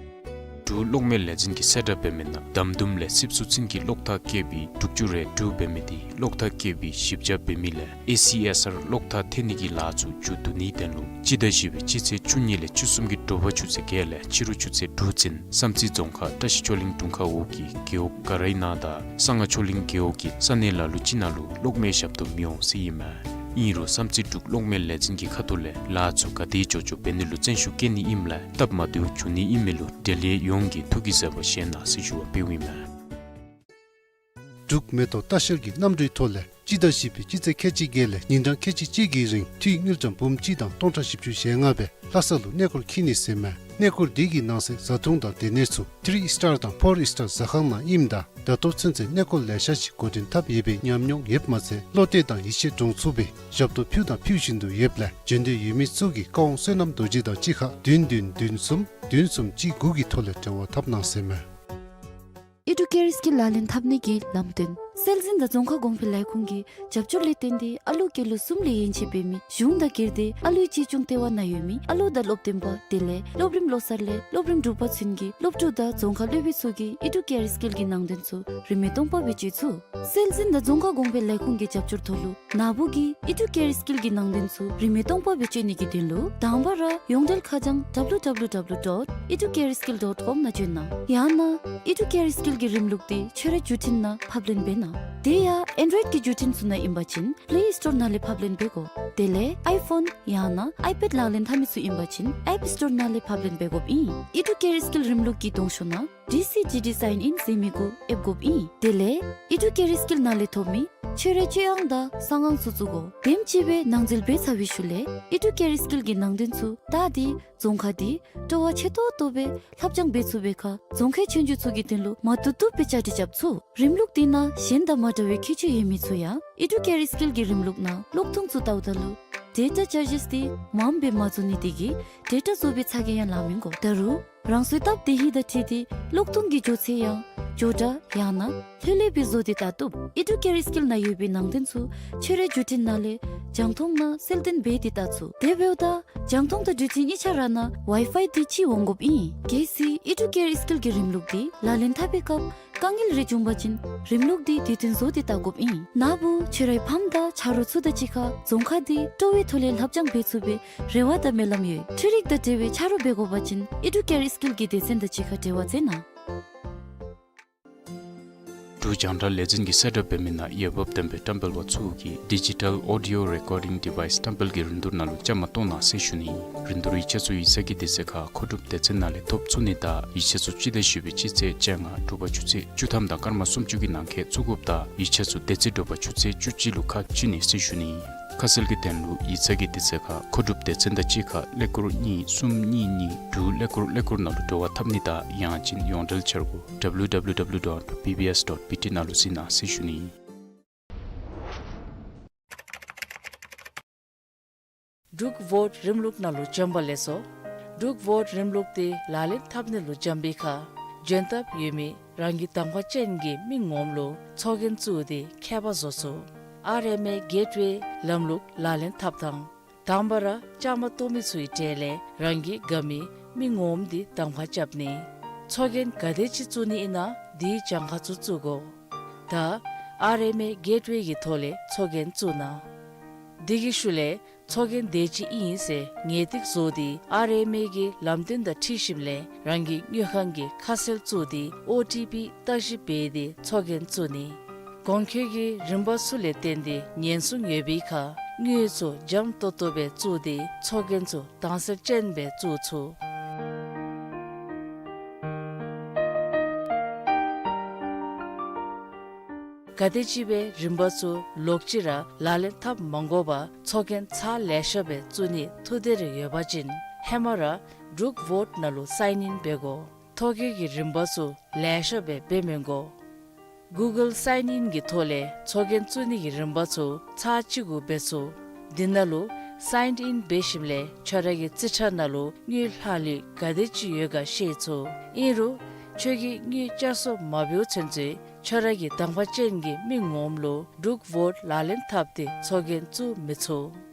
འབྲུག་གློག་མེ་ལས་འཛིན་གྱིས་གསལ་བསྒྲགས་འབད་མི་ནང་འདམ་དུམ་ལས་སིབ་སུ་ཚུན་གྱི་གློག་ཐག་བཀལ་བའི་དྲུག་ཅུ་རེ་དྲུག་འབད་མི་དེ་གློག་ཐག་བཀལ་བའི་ཞིབ་དཔྱད་འབད་མི་ལས་ཨེ་སི་ཨེསི་ཨར་གློག་ཐག་འཐེན་ནི་གི་ལཱ་ཚུ་མཇུག་བསྡུ་ནིའི་དོན་ལུ་སྤྱི་ཟླ་བཞི་པའི་སྤྱི་ཚེས་བཅུ་གཉིས་ལས་བཅུ་གསུམ་གྱི་དྲོ་པ་ཆུ་ཚོད་བརྒྱད་ལས་ཕྱི་རུ་ཆུ་ཚོད་དྲུག་ཙམ་བསམ་རྩེ་རྫོང་ཁག་བཀྲ་ཤིས་ཆོས་གླིང་དྲུང་ཁག་འོག་གི་རྒེད་འོག་ག་རའི་ནང་དང་གསང་སྔགས་ཆོས་གླིང་རྒེད་འོག་གི་ས་གནས་ལ་ལུ་ཅིག་ནང་ལུ་གློག་མེ་ཞབས་ཏོག་མི་འོང་ཟེར་ཨིན་མས། ཨིན་རུང་བསམ་རྩེ་འབྲུག་གློག་མེ་ལས་འཛིན་གྱི་ཁ་ཐུག་ལས་ལཱ་ཚུ་ག་དེ་མགྱོགས་མགྱོགས་འབད་ནི་ལུ་བརྩོན་ཤུགས་བསྐྱེད་ནི་ཨིནམ་ལས་སྟབས་མ་བདེཝ་འབྱུང་ནི་ཨིན་མི་ལུ་འབྲེལ་ཡོད་ཡོངས་ཀྱིས་ཐུགས་ཀྱིས་བཟོད་པ་བཞེས་གནང་ཟེར་ཞུ་བ་འབདཝ་ཨིན་མས། འབྲུག་མེ་ཏོག་ལྟ་བཤལ་གྱི་གནམ་གྲུའི་ཐོག་ལས་སྤྱི་ཟླ་བཞི་པའི་སྤྱི་ཚེས་ཁལ་གཅིག་བརྒྱད་ལས་ཉིན་གྲངས་ཁལ་གཅིག་གཅིག་གི་རིང་འཐུས་དངུལ་ཀྲམ་འབུམ་གཅིག་དང་སྟོང་ཕྲག་བཞི་བཅུ་ཞེ་ལྔ་སྦེ་ལྷ་ས་ལུ་གནས་སྐོར་འཁྱིད་ནི་ཟེར་མས། གནས་སྐོར་འདི་གི་ནང་གསེས་བཟའ་འཐུང་དང་སྡོད་གནས་ཚུ་ཐི་རི་སི་ཊར་དང་ཕོར་སི་ཊར་ཟ་ཁང་ནང་ཨིནམ་ད་ད་ལྟོ་ཚུན་ཚོད་གནས་སྐོར་ལེ་ཤ་ཅིག་འགོ་འདྲེན་འཐབ་ཡོད་པའི་ཉམས་མྱོང་ཡོདཔ་མ་ཚད་བློ་གཏད་དང་ཡིད་ཆེས་འདྲོངས་ཚུགས་པའི་ཞབས་ཏོག་ཕུལ་དང་ཕུལ་བཞིན་དུ་ཡོདཔ་ལས་འབྱོན་འདོད་ཡོད་མི་ཚུ་གིས་བཀའ་དབང་བསོད་ནམས་རྡོ་རྗེ་དང་གཅིག་ཁར་བདུན་བདུན་བདུན་གསུམ་བདུན་གསུམ་གཅིག་དགུ་གི་ཐོག་ལས་འབྲེལ་བ་འཐབ་གནང་ཟེར་མས། ཨི་ཌུ་ཀེ་རི་སི་ཀིལ་ལག་ལེན་འཐབ་ནི་གི་ལམ་སྟོན། སྲོལ་འཛིན་དང་རྫོང་ཁ་གོང་འཕེལ་ལས་ཁུངས་ཀྱི་རྒྱབ་སྐྱོར་ལས་བརྟེན་ཏེ་ཨ་ལུ་སྐྱེས་ལོ་གསུམ་ལས་ཡན་ཆད་འབད་མི་གཞུང་དང་སྒེར་སྡེ་ཨ་ལུའི་གཅེས་སྐྱོང་ལྟེ་བ་ནང་ཡོད་མི་ཨ་ལུ་དང་སློབ་སྟོན་པ་དེ་ལས་སློབ་རིམ་སློབ་གསར་ལས་སློབ་རིམ་དྲུག་པ་ཚུན་གྱི་སློབ་ཕྲུག་དང་རྫོང་ཁ་སློབ་དཔོན་ཚུ་གིས་ཨི་ཌུ་ཀེ་རི་སི་ཀིལ་གྱི་ནང་དོན་ཚུ་རིན་མེད་སྟོང་པ་སྦེ་སྤྱོད་ཚུགས། སྲོལ་འཛིན་དང་རྫོང་ཁ་གོང་འཕེལ་ལས་ཁུངས་ཀྱི་རྒྱབ་སྐྱོར་ཐོག་ལུ་ནཱ་བུ་གིས་ཨི་ཌུ་ཀེ་རི་སི་ཀིལ་གྱི་ནང་དོན་ཚུ་རིན་མེད་སྟོང་པ་སྦེ་སྤྱོད་ནི་གི་དོན་ལུ་དང་པ་ར་ཡོངས་འབྲེལ་ཁ་བྱང་W W W dot educareskill dot com ནང་བྱོན་གནང་། ཡང་ན་ཨི་ཌུ་ཀེ་རི་སི་ཀིལ་གྱི་རིམ་ལུགས་འདི་ཁྱོད་རའི་བརྒྱུད་འཕྲིན་ནང་ཕབ་ལེན་འབད་གནང་། དེ་ཡང་ཨེན་ཌོ་རོའིཌ་ཀྱི་བརྒྱུད་འཕྲིན་ཚུ་ནང་ཨིན་པ་ཅིན་པེ་ལེ་སི་ཊོར་ནང་ལས་ཕབ་ལེན་འབད་དགོ། དེ་ལས་ཨའི་ཕོན་ཡང་ན་ཨའི་པེཌ་ལག་ལེན་འཐབ་མི་ཚུ་ཨིན་པ་ཅིན་ཨེཔ་སི་ཊོར་ནང་ལས་ཕབ་ལེན་འབད་དགོཔ་ཨིན། ཨི་ཌུ་ཀེ་རི་སི་ཀིལ་རིམ་ལུགས་ཀྱི་གདོང་ཤོག་ནང་ཌི་སི་ཌི་ཌི་སའིན་ཨིན་ཟེར་མི་གུ་ཨེབ་དགོཔ་ཨིན། དེ་ལས་ཨི་ཌུ་ཀེ་རི་སི་ཀིལ་ནང་ལས་ཐོབ་མི་ཁྱོད་རའི་སྤྱོད་དབང་དང་གསང་ཨང་ཚུ་བཙུགས་དགོ། དེམ་ཅིག་སྦེ་ནང་འཛུལ་འབད་ཚར་བའི་ཤུལ་ལས་ཨི་ཌུ་ཀེ་རི་སི་ཀིལ་གྱི་ནང་དོན་ཚུ་ད་འདི་རྫོང་ཁ་འདི་སྤྲོ་བ་ཆེ་ཏོག་ཏོ་སྦེ་ལྷབ་སྦྱང་འབད་ཚུགས་པའི་ཁར་རྫོང་ཁའི་ཆོས་རྒྱུགས་ཚུ་གི་དོན་ལུ་མ་བཏུབ་བཏུབ་སྦེ་བཅའ་སྒྲིག་རྐྱབ་ཚུགས། རིམ་ལུགས་འདི་ནང་གཞན་དང་མ་འདྲ་བའི་ཁྱད་ཆོས་ཡོད་མི་ཚུ་ཡང་ཨི་ཌུ་ཀེ་རི་སི་ཀིལ་གྱི་རིམ་ལུགས་ནང་གློག་ཐུང་ཚུ་བལྟཝ་ད་ལུ་ཌེ་ཊ་ཅར་ཇིས་འདི་མངམ་སྦེ་མ་བཟོ་ནི་དེ་གིས་ཌེ་ཊ་བཟོ་བའི་ཚ་གྱང་ཡང་ལང་མི་དགོ། ད་རུང་རང་སོའི་སྟབས་བདེ་ཧིང་དང་འཁྲིལ་ཏེ་གློག་ཐུང་གི་མགྱོགས་ཚད་ཡང་ ཇོ་ཌ་ཡང་ན་ལྷོད་ལྷོད་སྦེ་བཟོ་སྟེ་བལྟ་བཏུབ། ཨི་ཌུ་ཀེར་སི་ཀིལ་ནང་ཡོད་པའི་ནང་དོན་ཚུ་ཁྱོད་རའི་བརྒྱུད་འཕྲིན་ནང་ལས་རྒྱང་མཐོང་ནང་གསལ་སྟོན་འབད་དེ་བལྟ་ཚུགས། དེ་འབདཝ་ད་རྒྱང་མཐོང་དང་བརྒྱུད་འཕྲིན་གཉིས་ཆ་ར་ནང་ཝའི་ཕའི་འདི་ཅིག་འོང་དགོཔ་ཨིན། གལ་སྲིད་ཨི་ཌུ་ཀེར་སི་ཀིལ་གྱི་རིམ་ལུགས་འདི་ལག་ལེན་འཐབ་པའི་སྐབས་དཀའ་ངལ་རེ་བྱུང་པ་ཅིན་རིམ་ལུགས་འདི་དུས་མཐུན་བཟོ་སྟེ་བལྟ་དགོཔ་ཨིན། ན་བུ་ཁྱོད་རའི་ཕམ་དང་ཆ་རོགས་ཚུ་དང་གཅིག་ཁར་རྫོང་ཁ་འདི་སྤྲོ་བའི་ཐོག་ལས་ལྷབ་སྦྱང་འབད་ཚུགས་པའི་རེ་བ་དང་སྨོན་ལམ་ཡོད། འཕྲུལ་རིག་དང་འབྲེལ་བའི་ཆ་རོགས་འབད་དགོ་པ་ཅིན་ཨི་ཌུ་ཀེར་སི་ཀིལ་གྱི་སྡེ་ཚན་དང་གཅིག་ཁར་འབྲེལ་བ་མཛད་གནང་། འབྲུག་རྒྱང་བསྒྲགས་ལས་འཛིན་གྱིས་གསལ་བསྒྲགས་འབད་མི་ནང་འོས་འབབ་ལྡན་པའི་བཀྲམ་སྤེལ་པ་ཚུ་གིས་ཌི་ཇི་ཊལ་ཨོ་ཌི་ཡོ་རེ་ཀོར་ཌིང་ཌི་ཝའི་སི་བཀྲམ་སྤེལ་གྱི་རིན་བསྡུར་ནང་ལུ་བཅའ་མར་གཏོགས་གནང་ཟེར་ཞུ་ནི། རིན་བསྡུར་ཡིག་ཆ་ཚུ་ཡིག་ཚང་གི་དུས་ཚོད་ཁར་མཁོ་སྒྲུབ་སྡེ་ཚན་ནང་ལས་ཐོབ་ཚུགས་ནི་དང་ཡིག་ཆ་ཚུ་སྤྱི་ཟླ་བཞི་པའི་སྤྱི་ཚེས་བཅོ་ལྔ་དྲོ་པ་ཆུ་ཚོད་བཅུ་ཐམ་དང་སྐར་མ་སུམ་ཅུ་གི་ནང་འཁོད་བཙུགས་དགོཔ་དང་ཡིག་ཆ་ཚུ་དེ་ཚེ་དྲོ་པ་ཆུ་ཚོད་བཅུ་གཅིག་ལུ་ཁ་ཕྱེ་ནི་ཟེར་ཞུ་ནི། ཁ་གསལ་གྱི་དོན་ལུ་ཡིག་ཚང་གི་དུས་ཚོད་ཁར་མཁོ་སྒྲུབ་སྡེ་ཚན་དང་གཅིག་ཁར་ཀླད་ཀོར་གཉིས་གསུམ་གཉིས་གཉིས་དྲུག་ཀླད་ཀོར་ཀླད་ཀོར་ནང་ལུ་འབྲེལ་བ་འཐབ་ནི་དང་ཡང་ཅིན་ཡོངས་འབྲེལ་འཆར་སྒོ་ཌབ་ལིའུ་ཌབ་ལིའུ་ཌབ་ལིའུ་ཌོཊ་བི་བི་ཨེསི་ཌོཊ་བི་ཊི་ནང་ལུ་གཟིགས་གནང་ཟེར་ཞུ་ནི། འབྲུག་བོཊ་རིམ་ལུགས་ནང་ལུ་འབྱོན་པ་ལེགས་སོ། འབྲུག་བོཊ་རིམ་ལུགས་འདི་ལག་ལེན་འཐབ་ནི་ལུ་འབྱོན་པའི་ཁར་འབྱོན་ཐབས་ཡོད་མི་རང་གི་གདམ་ཁ་ཅན་གྱི་མི་ངོམ་ལུ་ཚོགས་རྒྱན་བཙུགས་ཏེ་ཁྱད་པར་བཟོ་ཚུགས། ཨར་ཨེམ་ཨེ་གེཊ་ཝེ་ལམ་ལུགས་ལག་ལེན་འཐབ་ཐངས། དང་པ་ར་བཅའ་མར་གཏོགས་མི་ཚུའི་གྲས་ལས་རང་གི་དགའ་མི་མི་ངོམ་འདི་གདམ་ཁ་རྐྱབ་ནི། ཚོགས་རྒྱན་ག་དེ་ཅིག་བཙུགས་ནི་ཨིན་ན་དེའི་གྱངས་ཁ་ཚུ་བཙུགས་དགོ། ད་ཨར་ཨེམ་ཨེ་གེཊ་ཝེ་གི་ཐོག་ལས་ཚོགས་རྒྱན་བཙུགས་གནང་། དེ་གི་ཤུལ་ལས་ཚོགས་རྒྱན་དེ་ཅིག་ཨིན་ཟེར་ངེས་ཏིག་བཟོ་སྟེ་ཨར་ཨེམ་ཨེ་གི་ལམ་སྟོན་དང་འཁྲིལ་ཞིནམ་ལས་རང་གི་དངུལ་ཁང་གི་ཁ་གསལ་བཙུགས་ཏེ་ཨོ་ཊི་པི་བརྟག་ཞིབ་འབད་དེ་ཚོགས་རྒྱན་བཙུགས་ནི། གོང་འཁོད་ཀྱི་རིམ་པ་ཚུ་ལས་བརྟེན་ཏེ་ཉེན་སྲུང་ཡོད་པའི་ཁར་དངུལ་ཚུ་འཇམ་ཏོང་ཏོ་སྦེ་བཙུགས་ཏེ་ཚོགས་རྒྱན་ཚུ་དྭངས་གསལ་ཅན་སྦེ་བཙུགས་ཚུགས། ག་དེམ་ཅིག་སྦེ་རིམ་པ་ཚུ་ལོག་ཅི་ར་ལག་ལེན་འཐབ་མ་དགོ་པར་ཚོགས་རྒྱན་ཚར་ལེ་ཤ་སྦེ་བཙུགས་ནི་ཐུགས་འདོད་རེ་ཡོད་པ་ཅིན་ཧེ་མ་ར་འབྲུག་བོཊ་ནང་ལུ་སའིན་ཨིན་འབད་དགོ། ཐོ་བཀོད་ཀྱི་རིམ་པ་ཚུ་ལེ་ཤ་སྦེ་འབད་མི་དགོ། གུ་གཱལ་སའིན་ཨིན་གྱི་ཐོག་ལས་ཚོགས་རྒྱན་བཙུགས་ནི་གི་རིམ་པ་ཚུ་ཚར་གཅིག་གུ་འབད་ཚུགས། དེ་ནང་ལུ་སའིན་ཨིན་འབད་ཞིནམ་ལས་ཁྱོད་ར་གི་རྩིས་ཁྲ་ནང་ལུ་དངུལ་ལྷག་ལུས་ག་དེ་ཅིག་ཡོད་ག་ཤེས་ཚུགས། ཨིན་རུང་ཁྱོད་ཀྱིས་དངུལ་བསྐྱར་གསོ་མ་འབདཝ་ཚུན་ཚོད་ཁྱོད་ར་གི་གདམ་ཁ་ཅན་གྱི་མི་ངོམ་ལུ་འབྲུག་བོཊ་ལག་ལེན་འཐབ་སྟེ་ཚོགས་རྒྱན་བཙུགས་མི་ཚུགས།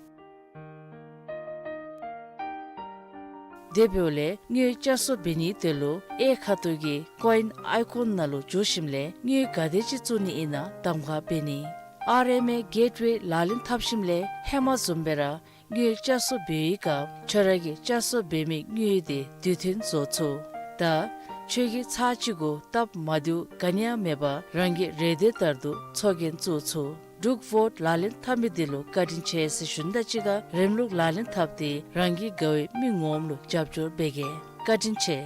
དེ་འབདཝ་ལས་དངུལ་བསྐྱར་གསོ་འབད་ནིའི་དོན་ལུ་གཡས་ཁ་ཐུག་གི་ཀོ་ཨིན་ཨའི་ཀོན་ནང་ལུ་འཛུལ་ཞིནམ་ལས་དངུལ་ག་དེ་ཅིག་བཙུགས་ནི་ཨིན་ན་གདམ་ཁ་འབད་ནི། ཨར་ཨེམ་ཨེ་གེཊ་ཝེ་ལག་ལེན་འཐབ་ཞིནམ་ལས་ཧེ་མ་བཟུམ་སྦེ་ར་དངུལ་བསྐྱར་གསོ་འབད་བའི་སྐབས་ཁྱོད་ར་གིས་བསྐྱར་གསོ་འབད་མི་དངུལ་དེ་དུས་མཐུན་བཟོ་ཚུགས། ད་ཁྱོད་ཀྱིས་ཚར་གཅིག་གུ་སྟབས་མ་བདེཝ་ག་ནི་ཡང་མེད་པར་རང་གི་རེ་འདོད་ལྟར་དུ་ཚོགས་རྒྱན་བཙུགས་ཚུགས། འབྲུག་བོཊ་ལག་ལེན་འཐབ་མི་འདི་ལུ་བཀའ་དྲིན་ཆེ་ཟེར་ཞུ་ནི་དང་གཅིག་ཁར་རིམ་ལུགས་ལག་ལེན་འཐབ་སྟེ་རང་གི་དགའ་བའི་མི་ངོམ་ལུ་རྒྱབ་སྐྱོར་འབད་གེ། བཀའ་དྲིན་ཆེ།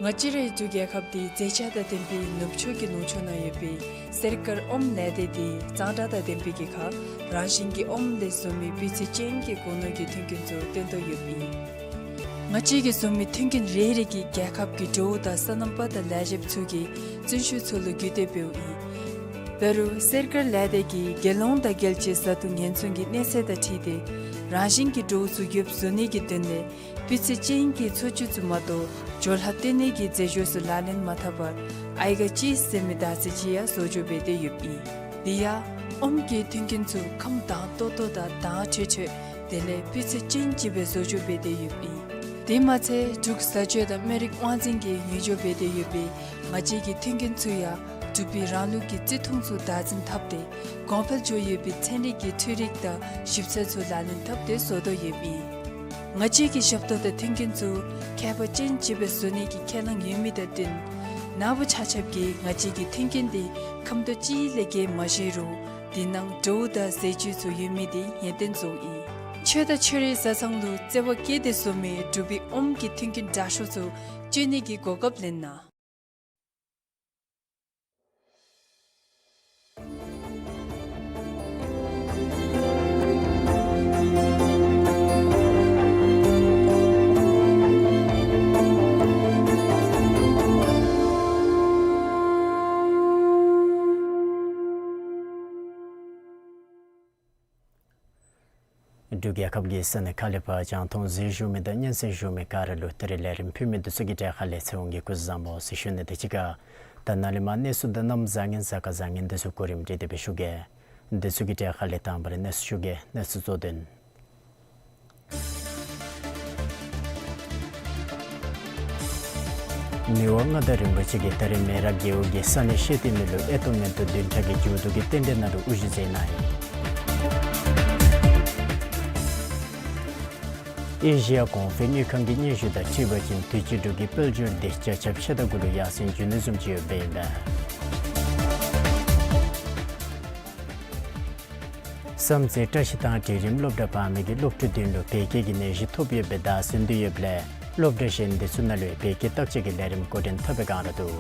ང་བཅས་རའི་འབྲུག་རྒྱལ་ཁབ་འདི་མཛེས་ཆ་དང་ལྡན་པའི་ནུབ་ཕྱོགས་ཀྱི་ལུང་ཕྱོགས་ནང་ཡོད་པའི་གསེར་དཀར་ཨོམ་ལས་སྡེ་འདི་གཙང་སྦྲ་དང་ལྡན་པའི་གི་ཁར་རང་བཞིན་གྱི་ཨོམ་ལས་བཟོ་མི་སྤུས་ཚད་ཅན་གྱི་སྒོ་ནོར་གྱི་མཐུན་རྐྱེན་ཚུ་སྟོན་དོ་ཡོདཔ་ཨིན། ང་བཅས་ཀྱིས་བཟོ་མི་མཐུན་རྐྱེན་རེ་རེ་གིས་རྒྱལ་ཁབ་ཀྱི་འབྲུག་དང་སོ་ནམ་པ་དང་ལས་བྱེདཔ་ཚུ་གི་བརྩོན་ཤུགས་ཚུ་ལུ་རྒུད་དེ་འབདཝ་ཨིན། འབད་རུང་གསེར་དཀར་ལས་སྡེ་གིས་རྒྱལ་ཡོངས་དང་རྒྱལ་སྤྱིའི་བཟའ་བཏུང་ཉེན་སྲུང་གི་གནས་ཚད་དང་འཁྲིལ་ཏེ་རང་བཞིན་གྱི་འབྲུག་ཚུ་ཡོདཔ་བཟོ་ནི་གི་དོན་ལས་སྤུས་ཚད་ཅན་གྱི་འཚོ་བཅུད་ཚུ་མ་གཏོགས་སྦྱོར་ལྷག་བཏོན་ནི་གི་རྫས་སྦྱོར་ཚུ་ལག་ལེན་མ་འཐབ་པར་ཨའི་ག་ཅིས་ཟེར་མི་དར་ཚིལ་ཅིག་ཡང་བཟོ་བཅོས་འབད་དེ་ཡོདཔ་ཨིན། དེ་ཡང་ཨོམ་གྱི་མཐུན་རྐྱེན་ཚུ་ཁམས་དྭངས་ཏོག་ཏོ་དང་དྭངས་འཕྲོས་འཕྲོས་དེ་ལས་སྤུས་ཚད་ཅན་ཅིག་སྦེ་བཟོ་བཅོས་འབད་དེ་ཡོདཔ་ཨིན། དེ་མ་ཚད་འབྲུག་བཟའ་སྤྱོད་དང་སྨན་རིགས་དབང་འཛིན་གྱིས་ཉོ་སྦྱོང་འབད་དེ་ཡོད་པའི་ང་བཅས་ཀྱི་མཐུན་རྐྱེན་ཚུ་ཡང་ འབྲུག་པའི་རང་ལུགས་ཀྱི་བརྩི་མཐོང་ཚུ་བདག་འཛིན་འཐབ་སྟེ་གོང་འཕེལ་འགྱོ་ཡོད་པའི་ཚན་རིག་གི་འཕྲུལ་རིག་དང་ཞིབ་འཚོལ་ཚུ་ལག་ལེན་འཐབ་སྟེ་བཟོ་དོ་ཡོདཔ་ཨིན། ང་བཅས་ཀྱི་ཞབས་ཏོག་དང་མཐུན་རྐྱེན་ཚུ་ཁྱད་པར་ཅན་ཅིག་སྦེ་བཟོ་ནི་གི་ཁས་བླངས་ཡོད་མི་དང་བསྟུན་ནཱ་བུ་ཆ་ཁྱབ་ཀྱིས་ང་བཅས་ཀྱི་མཐུན་རྐྱེན་འདི་ཁམ་ཏོ་ཅིག་ལས་བརྒལ་མ་བཞེས་རུང་དེ་ནང་བྲོཝ་དང་ཟས་བཅུད་ཚུ་ཡོད་མི་དེ་ངེས་གཏན་བཟོཝ་ཨིན། ཆོས་དང་ཆོས་རིག་བཟའ་ཚང་ལུ་བརྩེ་བ་བསྐྱེད་དེ་བཟོ་མི་འབྲུག་པའི་ཨོམ་གྱི་མཐུན་རྐྱེན་དྲག་ཤོས་ཚུ་སྤྱོད་ནི་གི་གོ་སྐབས་ལེན་གནང་། འབྲུག་རྒྱལ་ཁབ་ཀྱི་ས་གནས་ཁག་ལས་ཕར་རྒྱང་མཐོང་གཟིགས་བཞུགས་མི་དང་སྙན་གསན་བཞུགས་མི་ག་ར་ལུ་ད་རིས་ལས་རིམ་ཕུལ་མི་འདི་ཚུ་གི་གྲས་ཁ་ལས་ཚེ་དབང་གིས་སྐུ་གཟུགས་བཟང་པོ་ཟེར་ཞུ་ནི་དང་གཅིག་ཁར་ད་ནཱ་ལས་མར་གནས་ཚུལ་དང་གནམ་བཟང་ངན་གཟའ་སྐར་བཟང་ངན་འདི་ཚུ་གོ་རིམ་སྒྲིག་སྟེ་སྦེ་ཞུ་གེ། འདི་ཚུ་གི་གྲས་ཁ་ལས་དང་པ་ར་གནས་ཚུལ་ཞུ་གེ། གནས་ཚུལ་གཙོ་དོན། མི་དབང་མངའ་བདག་རིན་པོ་ཆེ་གིས་ད་རིས་མེ་རག་རྒེད་འོག་གི་ས་གནས་ཤེས་ལྡན་མི་ལུ་ཨེ་ཏོ་མེ་ཏོ་བདུན་ཕྲག་གི་མཇུག་བསྡུ་གི་རྟེན་འབྲེལ་ནང་ལུ་དབུ་བཞུགས་མཛད་གནང་ཡི། ཨེ་ཤི་ཡ་གོང་འཕེལ་དངུལ་ཁང་གི་སྙན་ཞུ་དང་འཁྲིལ་བ་ཅིན་དུས་ཅི་འབྲུག་གི་དཔལ་འབྱོར་འདི་ཆ་ཁྱབ་ཤ་སྟག་གུ་ལུ་ཡར་སེང་འགྱོ་ནི་བཟུམ་ཅིག་ཡོདཔ་ཨིན་པས། བསམ་རྩེ་བཀྲ་ཤིས་ཐང་འབྲིང་རིམ་སློབ་གྲྭ་བར་མའི་གི་སློབ་ཕྲུག་བདུན་ལུ་བད་ཀན་གྱི་ནད་གཞི་ཐོབ་ཡོདཔ་སྦེ་བརྡ་སོན་ཏེ་ཡོདཔ་ལས་སློབ་གྲྭ་གཞན་འདི་ཚུ་ནང་ལུ་བད་ཀན་བརྟག་དཔྱད་ཀྱི་ལས་རིམ་འགོ་འདྲེན་འཐབ་པའི་བསྒང་ར་འདུག།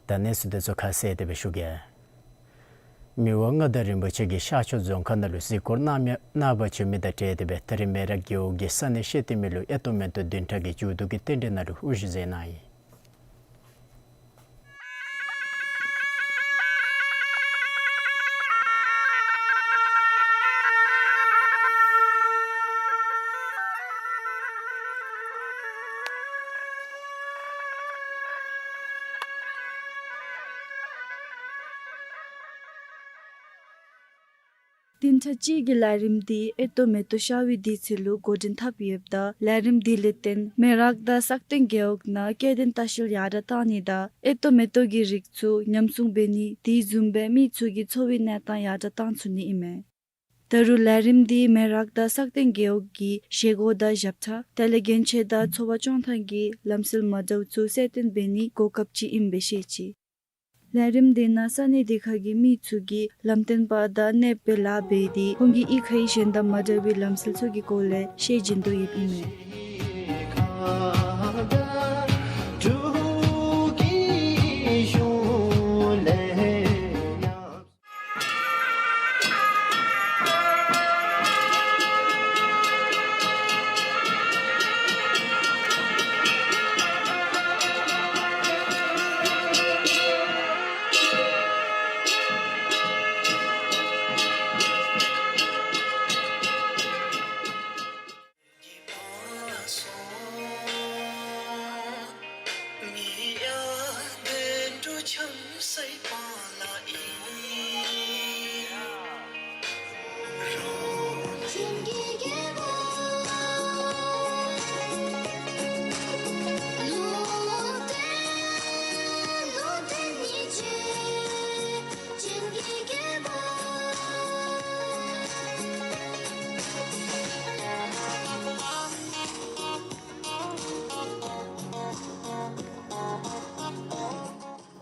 ད་གནས་ཚུལ་འདི་ཚུ་ཁ་གསལ་ཏེ་སྦེ་ཞུ་གེ། མི་དབང་མངའ་བདག་རིན་པོ་ཆེ་གིས་ཤར་ཕྱོགས་རྫོང་ཁག་ནང་ལུ་གཟིགས་སྐོར་གནང་མི་གནང་བར་བྱོན་མི་དང་འབྲེལ་ཏེ་སྦེ་ད་རིས་མེ་རག་རྒེད་འོག་གི་ས་གནས་ཤེས་ལྡན་མི་ལུ་ཨེ་ཏོ་མེ་ཏོ་བདུན་ཕྲག་གི་མཇུག་བསྡུ་གི་རྟེན་འབྲེལ་ནང་ལུ་དབུ་བཞུགས་མཛད་གནང་ཡི། བདུན་ཕྲག་གཅིག་གི་ལས་རིམ་འདི་ཨེ་ཏོ་མེ་ཏོ་ཤར་བའི་དུས་ཚོད་ལུ་འགོ་འདྲེན་འཐབ་ཡོདཔ་ད་ལས་རིམ་འདི་ལས་བརྟེན་མེ་རག་དང་སག་སྟེང་རྒེད་འོག་ནང་སྐྱེ་ལྡན་ལྟ་བཤལ་ཡར་དྲག་བཏང་ནི་དང་ཨེ་ཏོ་མེ་ཏོ་གི་རིགས་ཚུ་ཉམས་སྲུང་འབད་ནི་དེ་བཟུམ་སྦེ་མི་ཚུ་གི་འཚོ་བའི་གནས་སྟངས་ཡར་དྲག་བཏང་ཚུགས་ནི་ཨིན་མས། ད་རུང་ལས་རིམ་འདི་མེ་རག་དང་སག་སྟེང་རྒེད་འོག་གི་བཞེས་སྒོ་དང་ཞབས་ཁྲ་དེ་ལས་གྱོན་ཆས་དང་འཚོ་བ་སྐྱོང་ཐངས་ཀྱི་ལམ་སྲོལ་མ་འདྲཝ་ཚུ་གསལ་སྟོན་འབད་ནིའི་གོ་སྐབས་ཅིག་ཨིནམ་སྦེ་ཤེས་ཅི། ལས་རིམ་འདི་ནང་ས་གནས་དེ་ཁ་གི་མི་ཚུ་གིས་ལམ་སྟོན་པ་དང་གནས་སྦེ་ལཱ་འབད་དེ་ཁོང་གིས་གཡུས་ཁའི་གཞན་དང་མ་འདྲ་བའི་ལམ་སྲོལ་ཚུ་གི་སྐོར་ལས་ཤེས་བྱིན་དོ་ཡོདཔ་ཨིན་མས།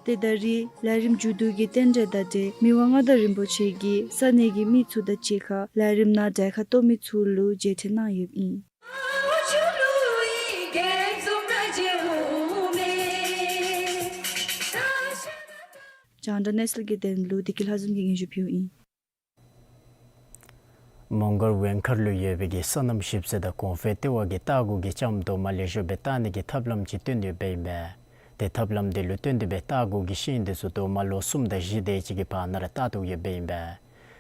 ཏེ་ད་རིས་ལས་རིམ་མཇུག་བསྡུ་གི་རྟེན་འབྲེལ་དང་འབྲེལ་མི་དབང་མངའ་བདག་རིན་པོ་ཆེ་གིས་ས་གནས་ཀྱི་མི་ཚུ་དང་གཅིག་ཁར་ལས་རིམ་ནང་གྲལ་ཁར་གཏོགས་མི་ཚུ་ལུ་མཇལ་ཕྲད་གནང་ཡོདཔ་ཨིན། རྒྱང་བསྒྲགས་གནས་ཚུལ་གྱི་དོན་ལུ་བདེ་སྐྱིད་ལྷ་འཛོམས་ཀྱིས་སྙན་ཞུ་ཕུལཝ་ཨིན། མོང་སྒར་ཝེང་མཁར་ལུ་ཡོད་པའི་གི་སོ་ནམ་ཞིབ་འཚོལ་དང་གོང་འཕེལ་ལྟེ་བ་གིས་ལྟ་སྒོ་གི་ལྕངམ་རྡོག་མ་ལེགས་ཤོམ་སྦེ་བཏགས་ནི་གི་ཐབས་ལམ་ཅིག་བཏོན་ཡོདཔ་ཨིན་པས། ཏེ་ཐབས་ལམ་དེ་ལུ་བརྟེན་ཏེ་སྦེ་ལྟ་སྒོ་གི་ཤིང་དེ་ཚུ་རྡོག་མ་ལོ་གསུམ་དང་བཞི་དེ་ཅིག་གི་བར་ན་ར་བཏགས་དོ་ཡོདཔ་ཨིན་པས།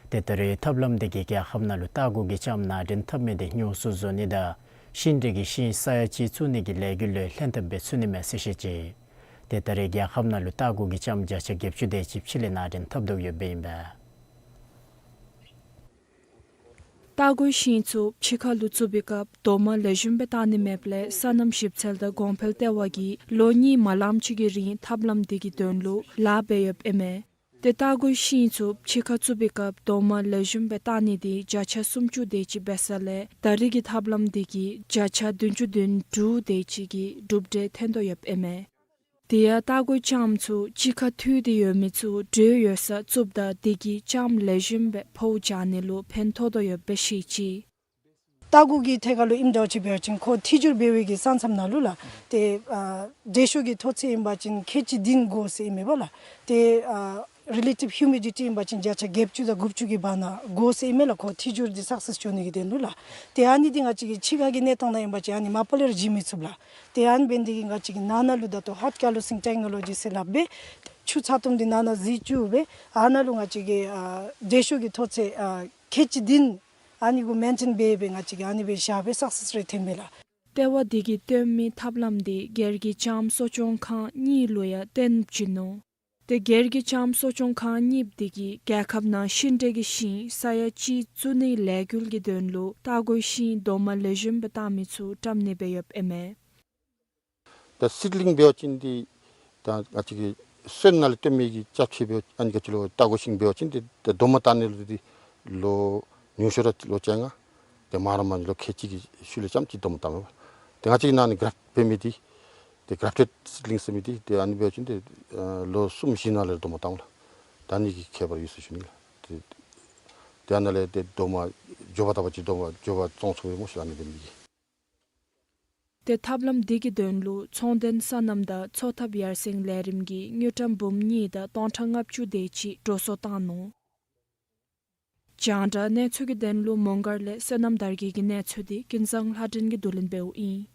ཏེ་ད་རེས་ཐབས་ལམ་དེ་གིས་རྒྱལ་ཁབ་ནང་ལུ་ལྟ་སྒོ་གི་ལྕངམ་ནང་འདྲེན་འཐབ་མི་དེ་ཉུང་སུ་བཟོ་ནི་དང་ཤིང་འབྲས་ཀྱི་ཤིང་ས་ཡ་གཅིག་བཙུགས་ནི་གི་ལས་འགུལ་ལུ་ལྷན་ཐབས་འབད་ཚུགས་ནི་མས་ཟེར་བཤད་ཅི། ཏེ་ད་རེས་རྒྱལ་ཁབ་ནང་ལུ་ལྟ་སྒོ་གི་ལྕངམ་བརྒྱ་ཆ་བརྒྱད་ཅུ་དེ་ཅིག་ཕྱི་ལས་ནང་འདྲེན་འཐབ་དོ་ཡོདཔ་ཨིན་པས། རྟ་རྒོད་ཤིང་ཚུ་ཕྱི་ཁ་ལུ་བཙུགས་པའི་སྐབས་རྡོག་མ་ལེགས་ཤོམ་སྦེ་བཏགས་ནི་མེདཔ་ལས་སོ་ནམ་ཞིབ་འཚོལ་དང་གོང་འཕེལ་ལྟེ་བ་གིས་ལོ་གཉིས་མ་ལངམ་ཅིག་གི་རིང་ཐབས་ལམ་འདི་གི་དོན་ལུ་ལཱ་འབད་ཡོདཔ་ཨིན་མས། ཏེ་རྟ་རྒོད་ཤིང་ཚུ་ཕྱི་ཁར་བཙུགས་པའི་སྐབས་རྡོག་མ་ལེགས་ཤོམ་སྦེ་བཏགས་ནི་འདི་བརྒྱ་ཆ་སུམ་ཅུ་དེ་ཅིག་འབད་ས་ལས་ད་རེས་ཀྱི་ཐབས་ལམ་འདི་གིས་བརྒྱ་ཆ་བདུན་ཅུ་དོན་དྲུག་དེ་ཅིག་གི་གྲུབ་འབྲས་ཐོན་དོ་ཡོདཔ་ཨིན་མས། དེ་ཡང་རྟ་རྒོད་ལྕངམ་ཚུ་གཅིག་ཁར་འཐུས་ཏེ་ཡོད་མི་ཚུ་འགྲོས་ཡོད་སར་བཙུགསཔ་ད་དེ་གིས་ལྕངམ་ལེགས་ཤོམ་སྦེ་འཕོཝ་འཇགས་ནི་ལུ་ཕན་ཐོགས་དོ་ཡོདཔ་སྦེ་བཤད་ཅི། རྟ་རྒོད་ཀྱི་ཐད་ཁར་ལུ་ཨིནམ་འདྲཝ་ཅིག་འབད་བ་ཅིན་ཁོ་ཐིག་སྦྱོར་འབད་བའི་གི་ས་མཚམས་ནང་ལུ་ལགས། ཏེ་ཨ་འབྲས་ཤོག་གི་མཐོ་ཚད་ཨིན་པ་ཅིན་ཁལ་གཅིག་བདུན་དགོ་ཟེར་ཨིན་མས་པ་ལགས། ཏེ་ཨ་རི་ལེ་ཊིབ་ཧིའུ་མི་ཌི་ཊི་ཨིན་པ་ཅིན་བརྒྱ་ཆ་བརྒྱད་ཅུ་དང་དགུ་བཅུ་གི་བར་ན་དགོ་ཟེར་ཨིན་མས་ལགས། ཁོ་ཐིག་སྦྱོར་འདི་སག་སེསི་འགྱོ་ནི་གི་དོན་ལུ་ལགས། ཏེ་ཨ་ནི་འདི་ང་བཅས་ཀྱི་ཕྱི་ཁ་གི་གནས་སྟངས་ནང་ཨིན་པ་ཅིན་ཨ་ནི་མ་པ་ལས་ར་བྱིན་མི་ཚུགས་ལགས། ཏེ་ཨ་ནི་འབད་ནི་འདི་གིས་ང་བཅས་ཀྱིས་ནང་ན་ལུ་ད་ལྟོ་ཧོཊ་ཀེ་ལོ་སིང་ཊེག་ནོ་ལོ་ཇི་ཟེར་སླབ་སྦེ་ཆུ་ཚ་ཏོམ་འདི་ནང་ན་བཟི་བཅུག་སྦེ་ཨ་ནཱ་ལུ་ང་བཅས་ཀྱིས་ཨ་འབྲས་ཤོག་གི་མཐོ་ཚད་ཨ་ཁལ་གཅིག་བདུན་ཨ་ནི་གུ་མེན་ཊེན་འབད་སྦེ་ང་བཅས་ཀྱིས་ཨ་ནི་སྦེ་བཞག་སྦེ་སག་སེསི་རེ་ཐོན་མས་ལགས། ལྟེ་བ་འདི་གིས་སྟོན་མི་ཐབས་ལམ་འདི་སྒེར་གྱི་ལྕངམ་གསོ་སྐྱོང་ཁང་གཉིས་ལུ་ཡང་སྟོན་བྱིན་ནུག། ཏེ་སྒེར་གྱི་ལྕངམ་གསོ་སྐྱོང་ཁང་གཉིས་འདི་གིས་རྒྱལ་ཁབ་ནང་ཤིང་འབྲས་ཀྱི་ཤིང་ས་ཡ་གཅིག་བཙུགས་ནིའི་ལས་འགུལ་གྱི་དོན་ལུ་རྟ་རྒོད་ཤིང་རྡོག་མ་ལེགས་ཤོམ་སྦེ་བཏགས་མི་ཚུ་བཀྲམ་ནི་སྦེ་ཡོདཔ་ཨིན་མས། ད་སིཌ་ལིང་འབད་བ་ཅིན་འདི་ད་ང་བཅས་ཀྱི་སོན་ནང་ལས་བཏོན་མི་གི་ཅ་ཆས་འབད་བ་ཨ་ནི་ག་ཅི་ལོ་རྟ་རྒོད་ཤིང་འབད་བ་ཅིན་འདི་ད་རྡོག་མ་བཏགས་ནི་ལུ་འདི་ལོ་ཉུང་ཤོས་ར་ལོ་བཅོ་ལྔ། ཏེ་མང་ར་མང་ལོ་ཁལ་གཅིག་གི་ཤུལ་ལས་རྐྱངམ་ཅིག་རྡོག་མ་བཏགས་མས་པ། ཏེ་ང་བཅས་ཀྱི་ནང་ནི་གརཕ་ཊེཌ་འབད་མི་འདི་ཏེ་གརཕ་ཊེཌ་སིཌ་ལིང་ཟེར་མི་འདི་ཏེ་ཨ་ནི་འབད་བ་ཅིན་ཏེ་ལོ་གསུམ་བཞི་ནང་ལས་རྡོག་མ་བཏགས་ལགས། ད་ཨ་ནི་གི་ཁྱད་པར་ཡོད་ཟེར་ཞུ་ནི་ལགས། ཏེ་ཏེ་ཨ་ནཱ་ལས་ཏེ་རྡོག་མ་མགྱོགས་པ་བཏགས་པ་ཅིན་རྡོག་མ་མགྱོགས་པ་བཙོང་ཚུགས་པས་སྨོ་ཤིག་ཨ་ནི་འབད་ནི་གིས། ཏེ་ཐབས་ལམ་འདི་གི་དོན་ལུ་ཚོང་དོན་སོ་ནམ་དང་འཚོ་ཐབས་ཡར་སེང་ལས་རིམ་གྱིས་དངུལ་ཀྲམ་འབུམ་གཉིས་དང་སྟོང་ཕྲག་ལྔ་བཅུ་དེ་ཅིག་འགྲོ་སོང་བཏང་ནུག། རྒྱང་བསྒྲགས་གནས་ཚུལ་གྱི་དོན་ལུ་མོང་སྒར་ལས་བསོད་ནམས་དར་རྒྱས་ཀྱི་གནས་ཚུལ་འདི་ཀུན་བཟང་ལྷ་སྒྲོན་གྱིས་བསྡུ་ལེན་འབདཝ་ཨིན།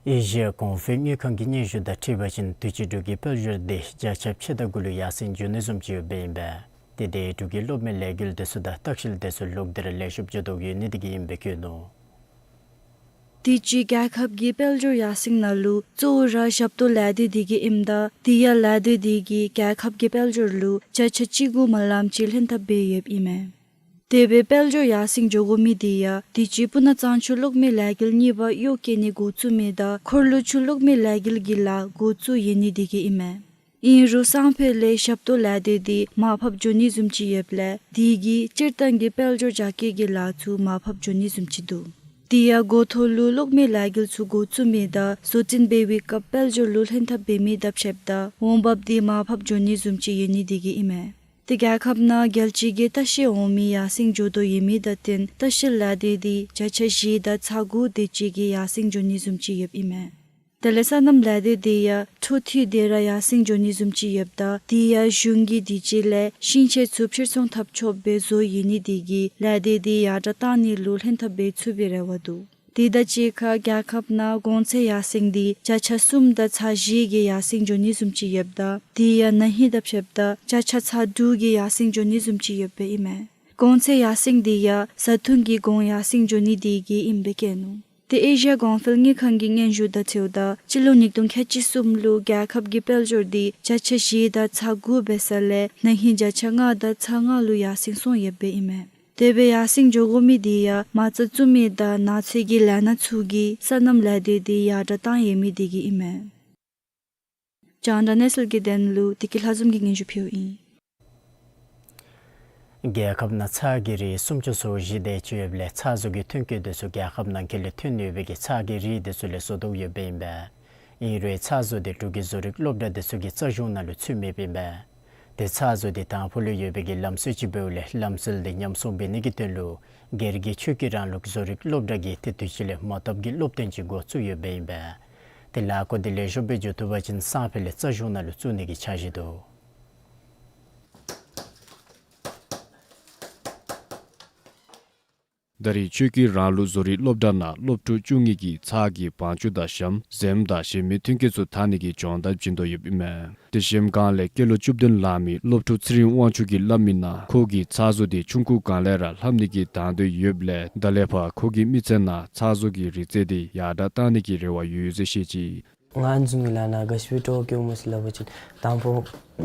ཨེ་ཤི་ཡ་གོང་འཕེལ་དངུལ་ཁང་གི་སྙན་ཞུ་དང་འཁྲིལ་བ་ཅིན་དུས་ཅི་འབྲུག་གི་དཔལ་འབྱོར་འདི་བརྒྱ་ཆ་ཕྱེད་དང་དགུ་ལུ་ཡར་སེང་འགྱོ་ནི་བཟུམ་ཅིག་ཡོདཔ་ཨིན་པས། ཏེ་དེ་འབྲུག་གི་གློག་མེ་ལས་འགུལ་འདི་ཚུ་དང་ལྟ་བཤལ་འདི་ཚུ་ལོག་སྟེ་ར་ལེགས་ཤོམ་འགྱོ་དོ་ཡོད་ནི་འདི་གིས་ཨིནམ་སྦེ་བཀོད་ནུག། དུས་ཅི་རྒྱལ་ཁབ་ཀྱི་དཔལ་འབྱོར་ཡར་སེང་ནང་ལུ་གཙོ་བོ་ར་ཞབས་ཏོག་ལས་སྡེ་འདི་གིས་ཨིནམ་ད་དེ་ཡང་ལས་སྡེ་འདི་གིས་རྒྱལ་ཁབ་ཀྱི་དཔལ་འབྱོར་ལུ་བརྒྱ་ཆ་གཅིག་དགུ་མ་ལངམ་ཅིག་ལྷན་ཐབས་འབད་ཡོདཔ་ཨིན་མས། དེ་སྦེ་དཔལ་འབྱོར་ཡར་སེང་འགྱོ་དགོ་མི་འདི་ཡང་དུས་ཅི་སྤུ་ན་གཙང་ཆུ་གློག་མེ་ལས་འགུལ་གཉིས་པ་གཡོག་བཀལ་ནི་འགོ་བཙུགས་མི་དང་འཁོར་ལོ་ཆུ་གློག་མེ་ལས་འགུལ་གྱི་ལཱ་འགོ་བཙུགས་ཡོད་ནི་འདི་གིས་ཨིན་མས། ཨིན་རུང་སང་ཕོད་ལས་ཞབས་ཏོག་ལས་སྡེ་འདི་མར་ཕབ་འགྱོ་ནི་བཟུམ་ཅིག་ཡོདཔ་ལས་དེ་གིས་སྤྱིར་བཏང་གི་དཔལ་འབྱོར་རྒྱ་སྐྱེད་ཀྱི་ལཱ་ཚུ་མར་ཕབ་འགྱོ་ནི་བཟུམ་ཅིག་འདུག། དེ་ཡང་འགོ་ཐོག་ལུ་གློག་མེ་ལས་འགུལ་ཚུ་འགོ་བཙུགས་མི་དང་བཟོ་སྐྲུན་འབད་བའི་སྐབས་དཔལ་འབྱོར་ལུ་ལྷན་ཐབས་འབད་མི་དང་ཕྱདཔ་ད་འོང་འབབ་འདི་མར་ཕབ་འགྱོ་ནི་བཟུམ་ཅིག་ཡོད་ནི་འདི་གིས་ཨིན་མས། ཏེ་རྒྱལ་ཁབ་ནང་རྒྱལ་སྤྱི་གི་ལྟ་བཤལ་འོང་མི་ཡར་སེང་འགྱོ་དོ་ཡོད་མི་དང་བསྟུན་ལྟ་བཤལ་ལས་སྡེ་འདི་བརྒྱ་ཆ་བཞི་དང་ཚག་དགུ་དེ་ཅིག་གིས་ཡར་སེང་འགྱོ་ནི་བཟུམ་ཅིག་ཡོདཔ་ཨིན་མས། དེ་ལས་སོ་ནམ་ལས་སྡེ་འདི་ཡང་འཕྲོ་མཐུད་དེ་ར་ཡར་སེང་འགྱོ་ནི་བཟུམ་ཅིག་ཡོདཔ་ད་དེ་ཡང་གཞུང་གིས་དུས་ཅི་ལས་ཤིང་ཆས་ཚུ་ཕྱིར་ཚོང་འཐབ་ཆོགཔ་སྦེ་བཟོ་ཡོད་ནི་འདི་གིས་ལས་སྡེ་འདི་ཡར་དྲགས་གཏང་ནི་ལུ་ལྷན་ཐབས་འབད་ཚུགས་པའི་རེ་བ་འདུག། དེ་དང་གཅིག་ཁར་རྒྱལ་ཁབ་ནང་གོང་ཚད་ཡར་སེང་འདི་བརྒྱ་ཆ་གསུམ་དང་ཚག་བཞི་གིས་ཡར་སེང་འགྱོ་ནི་བཟུམ་ཅིག་ཡོདཔ་ད་དེ་ཡང་ན་ཧིང་དང་ཕྱདཔ་ད་བརྒྱ་ཆ་ཚག་དྲུག་གིས་ཡར་སེང་འགྱོ་ནི་བཟུམ་ཅིག་ཡོདཔ་ཨིན་མས། གོང་ཚད་ཡར་སེང་འདི་ཡང་བཟའ་འཐུང་གི་གོང་ཡར་སེང་འགྱོ་ནི་འདི་གིས་ཨིནམ་སྦེ་བཀོད་ནུག། ཏེ་ཨེ་ཤི་ཡ་གོང་འཕེལ་དངུལ་ཁང་གི་སྙན་ཞུ་དང་འཁྲིལཝ་ད་སྤྱི་ལོ་ཉིས་སྟོང་ཁལ་གཅིག་གསུམ་ལུ་རྒྱལ་ཁབ་ཀྱི་དཔལ་འབྱོར་འདི་བརྒྱ་ཆ་བཞི་དང་ཚག་དགུ་འབད་ས་ལས་ན་ཧིང་བརྒྱ་ཆ་ལྔ་དང་ཚག་ལྔ་ལུ་ཡར་སེང་སོང་ཡོདཔ་ཨིན་མས། དེ་སྦེ་ཡར་སེང་འགྱོ་དགོ་མི་འདི་ཡང་མ་རྩ་བཙུགས་མི་དང་ནང་འཚོལ་གྱི་ལས་སྣ་ཚུ་གིས་སོ་ནམ་ལས་སྡེ་འདི་ཡར་དྲགས་གཏང་ཡོད་མི་འདི་གིས་ཨིན་མས། རྒྱང་བསྒྲགས་གནས་ཚུལ་གྱི་དོན་ལུ་བདེ་སྐྱིད་ལྷ་འཛོམས་ཀྱིས་སྙན་ཞུ་ཕུལཝ་ཨིན། རྒྱལ་ཁབ་ནང་ཚྭ་གི་རིགས་སུམ་ཅུ་སོ་བཞི་དེ་ཅིག་ཡོདཔ་ལས་ཚྭ་བཟོ་གི་ཐོན་སྐྱེད་དེ་ཚུ་རྒྱལ་ཁབ་ནང་འཁོད་ལས་ཐོན་ཡོད་པའི་གི་ཚྭ་གི་རིགས་དེ་ཚུ་ལས་བཟོ་དོ་ཡོདཔ་ཨིན་པས། ཨིན་རུང་ཚྭ་བཟོ་སྟེ་འབྲུག་གི་བཟོ་རིག་སློབ་གྲྭ་དེ་ཚུ་གི་རྩ་གཞུང་ནང་ལུ་ཚུད་མེདཔ་ཨིན་པས། ཏེ་ཚྭ་བཟོ་སྟེ་དང་ཕུ་ལུ་ཡོད་པའི་གི་ལམ་སྲོལ་ཅིག་འབདཝ་ལས་ལམ་སྲོལ་དེ་ཉམས་སྲུང་འབད་ནི་གི་དོན་ལུ་སྒེར་གྱི་ཆོས་ཀྱི་རང་ལུགས་བཟོ་རིག་སློབ་གྲྭ་གིས་ཏེ་དུས་ཅི་ལས་མ་བཏུབ་ཀྱི་སློབ་སྟོན་ཅིག་འགོ་བཙུགས་ཡོདཔ་ཨིན་པས། ཏེ་ལས་འགུལ་དེ་ལེགས་ཤོམ་སྦེ་འགྱོ་བཏུབ་པ་ཅིན་སང་ཕོད་ལས་རྩ་གཞུང་ནང་ལུ་བཙུགས་ནི་གི་འཆར་གཞི་འདུག། ད་རེས་ཆོས་ཀྱི་རང་ལུགས་བཟོ་རིག་སློབ་གྲྭ་ནང་སློབ་ཕྲུག་བཅུ་གཉིས་ཀྱིས་ཚྭ་གི་བང་ཅུང་དང་ཞྭམོ་གཟན་དང་གཞན་མི་ཐོན་སྐྱེད་ཚུ་འཐག་ནི་གི་སྦྱོང་བརྡར་བྱིན་དོ་ཡོདཔ་ཨིན་མས། དེ་བཞིན་སྒང་ལས་སྐྱེས་ལོ་བཅུ་བདུན་ལང་མི་སློབ་ཕྲུག་ཚེ་རིང་དབང་ཕྱུག་གིས་སླབ་མི་ནང་ཁོ་གིས་ཚྭ་བཟོ་སྟེ་ཆུང་ཀུ་སྒང་ལས་ར་ལྷབ་ནི་གི་དང་འདོད་ཡོདཔ་ལས་ད་ལས་ཕར་ཁོ་གི་མི་ཚེ་ནང་ཚྭ་བཟོ་གི་རིག་རྩལ་དེ་ཡར་དྲགས་གཏང་ནི་གི་རེ་བ་ཡོད་ཟེར་བཤད་ཅི། ང་ཨ་ནི་བཟུམ་གྱི་ལཱ་ནང་ག་ཅི་སྦེ་སྤྲོ་བ་སྐྱེཝ་སྨོ་ཟེར་སླབ་པ་ཅིན་དང་ཕུ་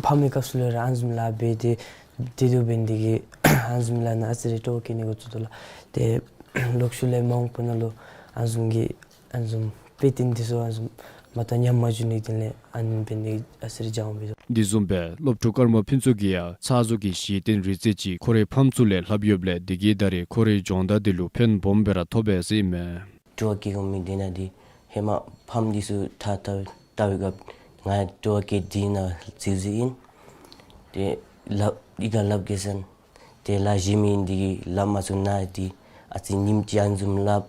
ཕ་མའི་སྐབས་སུ་ལས་ར་ཨ་ནི་བཟུམ་ལཱ་འབད་དེ་ དེ་འབདཝ་ལས་བརྟེན་ཏེ་གིས་ཨ་ནི་བཟུམ་ལས་ནཱ་ཨ་ཙི་རེ་སྤྲོ་བ་བསྐྱེད་ནི་འགོ་བཙུགས་དོ་ལགས། ཏེ་ལོག་ཤུལ་ལས་མ་འོངས་པ་ནང་ལུ་ཨ་ནི་བཟུམ་གྱི་ཨ་ནི་བཟུམ་དཔེ་སྟོན་འདི་ཚུ་ཨ་ནི་བཟུམ་མ་ད་ཉམས་མ་འགྱོ་ནིའི་དོན་ལས་ཨ་ནི་འབད་ནི་ཨ་ཙི་རེ་སྦྱང་འོང་པས་ལགས། དེ་བཟུམ་སྦེ་སློབ་ཕྲུག་ཀརྨ་ཕུན་ཚོགས་ཀྱིས་ཡང་ཚ་གཟུགས་ཀྱི་གཞི་རྟེན་རི་རྩེ་ཅིག་ཁོ་རའི་ཕམ་ཚུ་ལས་ལྷབ་ཡོདཔ་ལས་དེ་གིས་ད་རེས་ཁོ་རའི་སྦྱོང་བརྡར་འདི་ལུ་ཕན་སྦོམ་སྦེ་ར་ཐོབ་པས་ཟེར་ཨིན་མས། སྤྲོ་བ་བསྐྱེད་དགོ་མི་འདི་ནང་འདི་ཧེ་མ་ཕམ་འདི་ཚུ་ཐ་ཐ་བལྟ་བའི་སྐབས་ང་སྤྲོ་བ་བསྐྱེད་དེ་ནང་འཛུལ་འཛུལཝ་ཨིན། ཏེ་ལྷབ་ཨི་ཁར་ལྷབ་གེ་ཟེར། ཏེ་ལཱ་གཞན་མི་འདི་གིས་ལཱ་མ་ཚུགས་ནང་འདི་ཨ་ཙི་ཉིནམ་གཅིག་ཨ་ནི་བཟུམ་ལྷབ།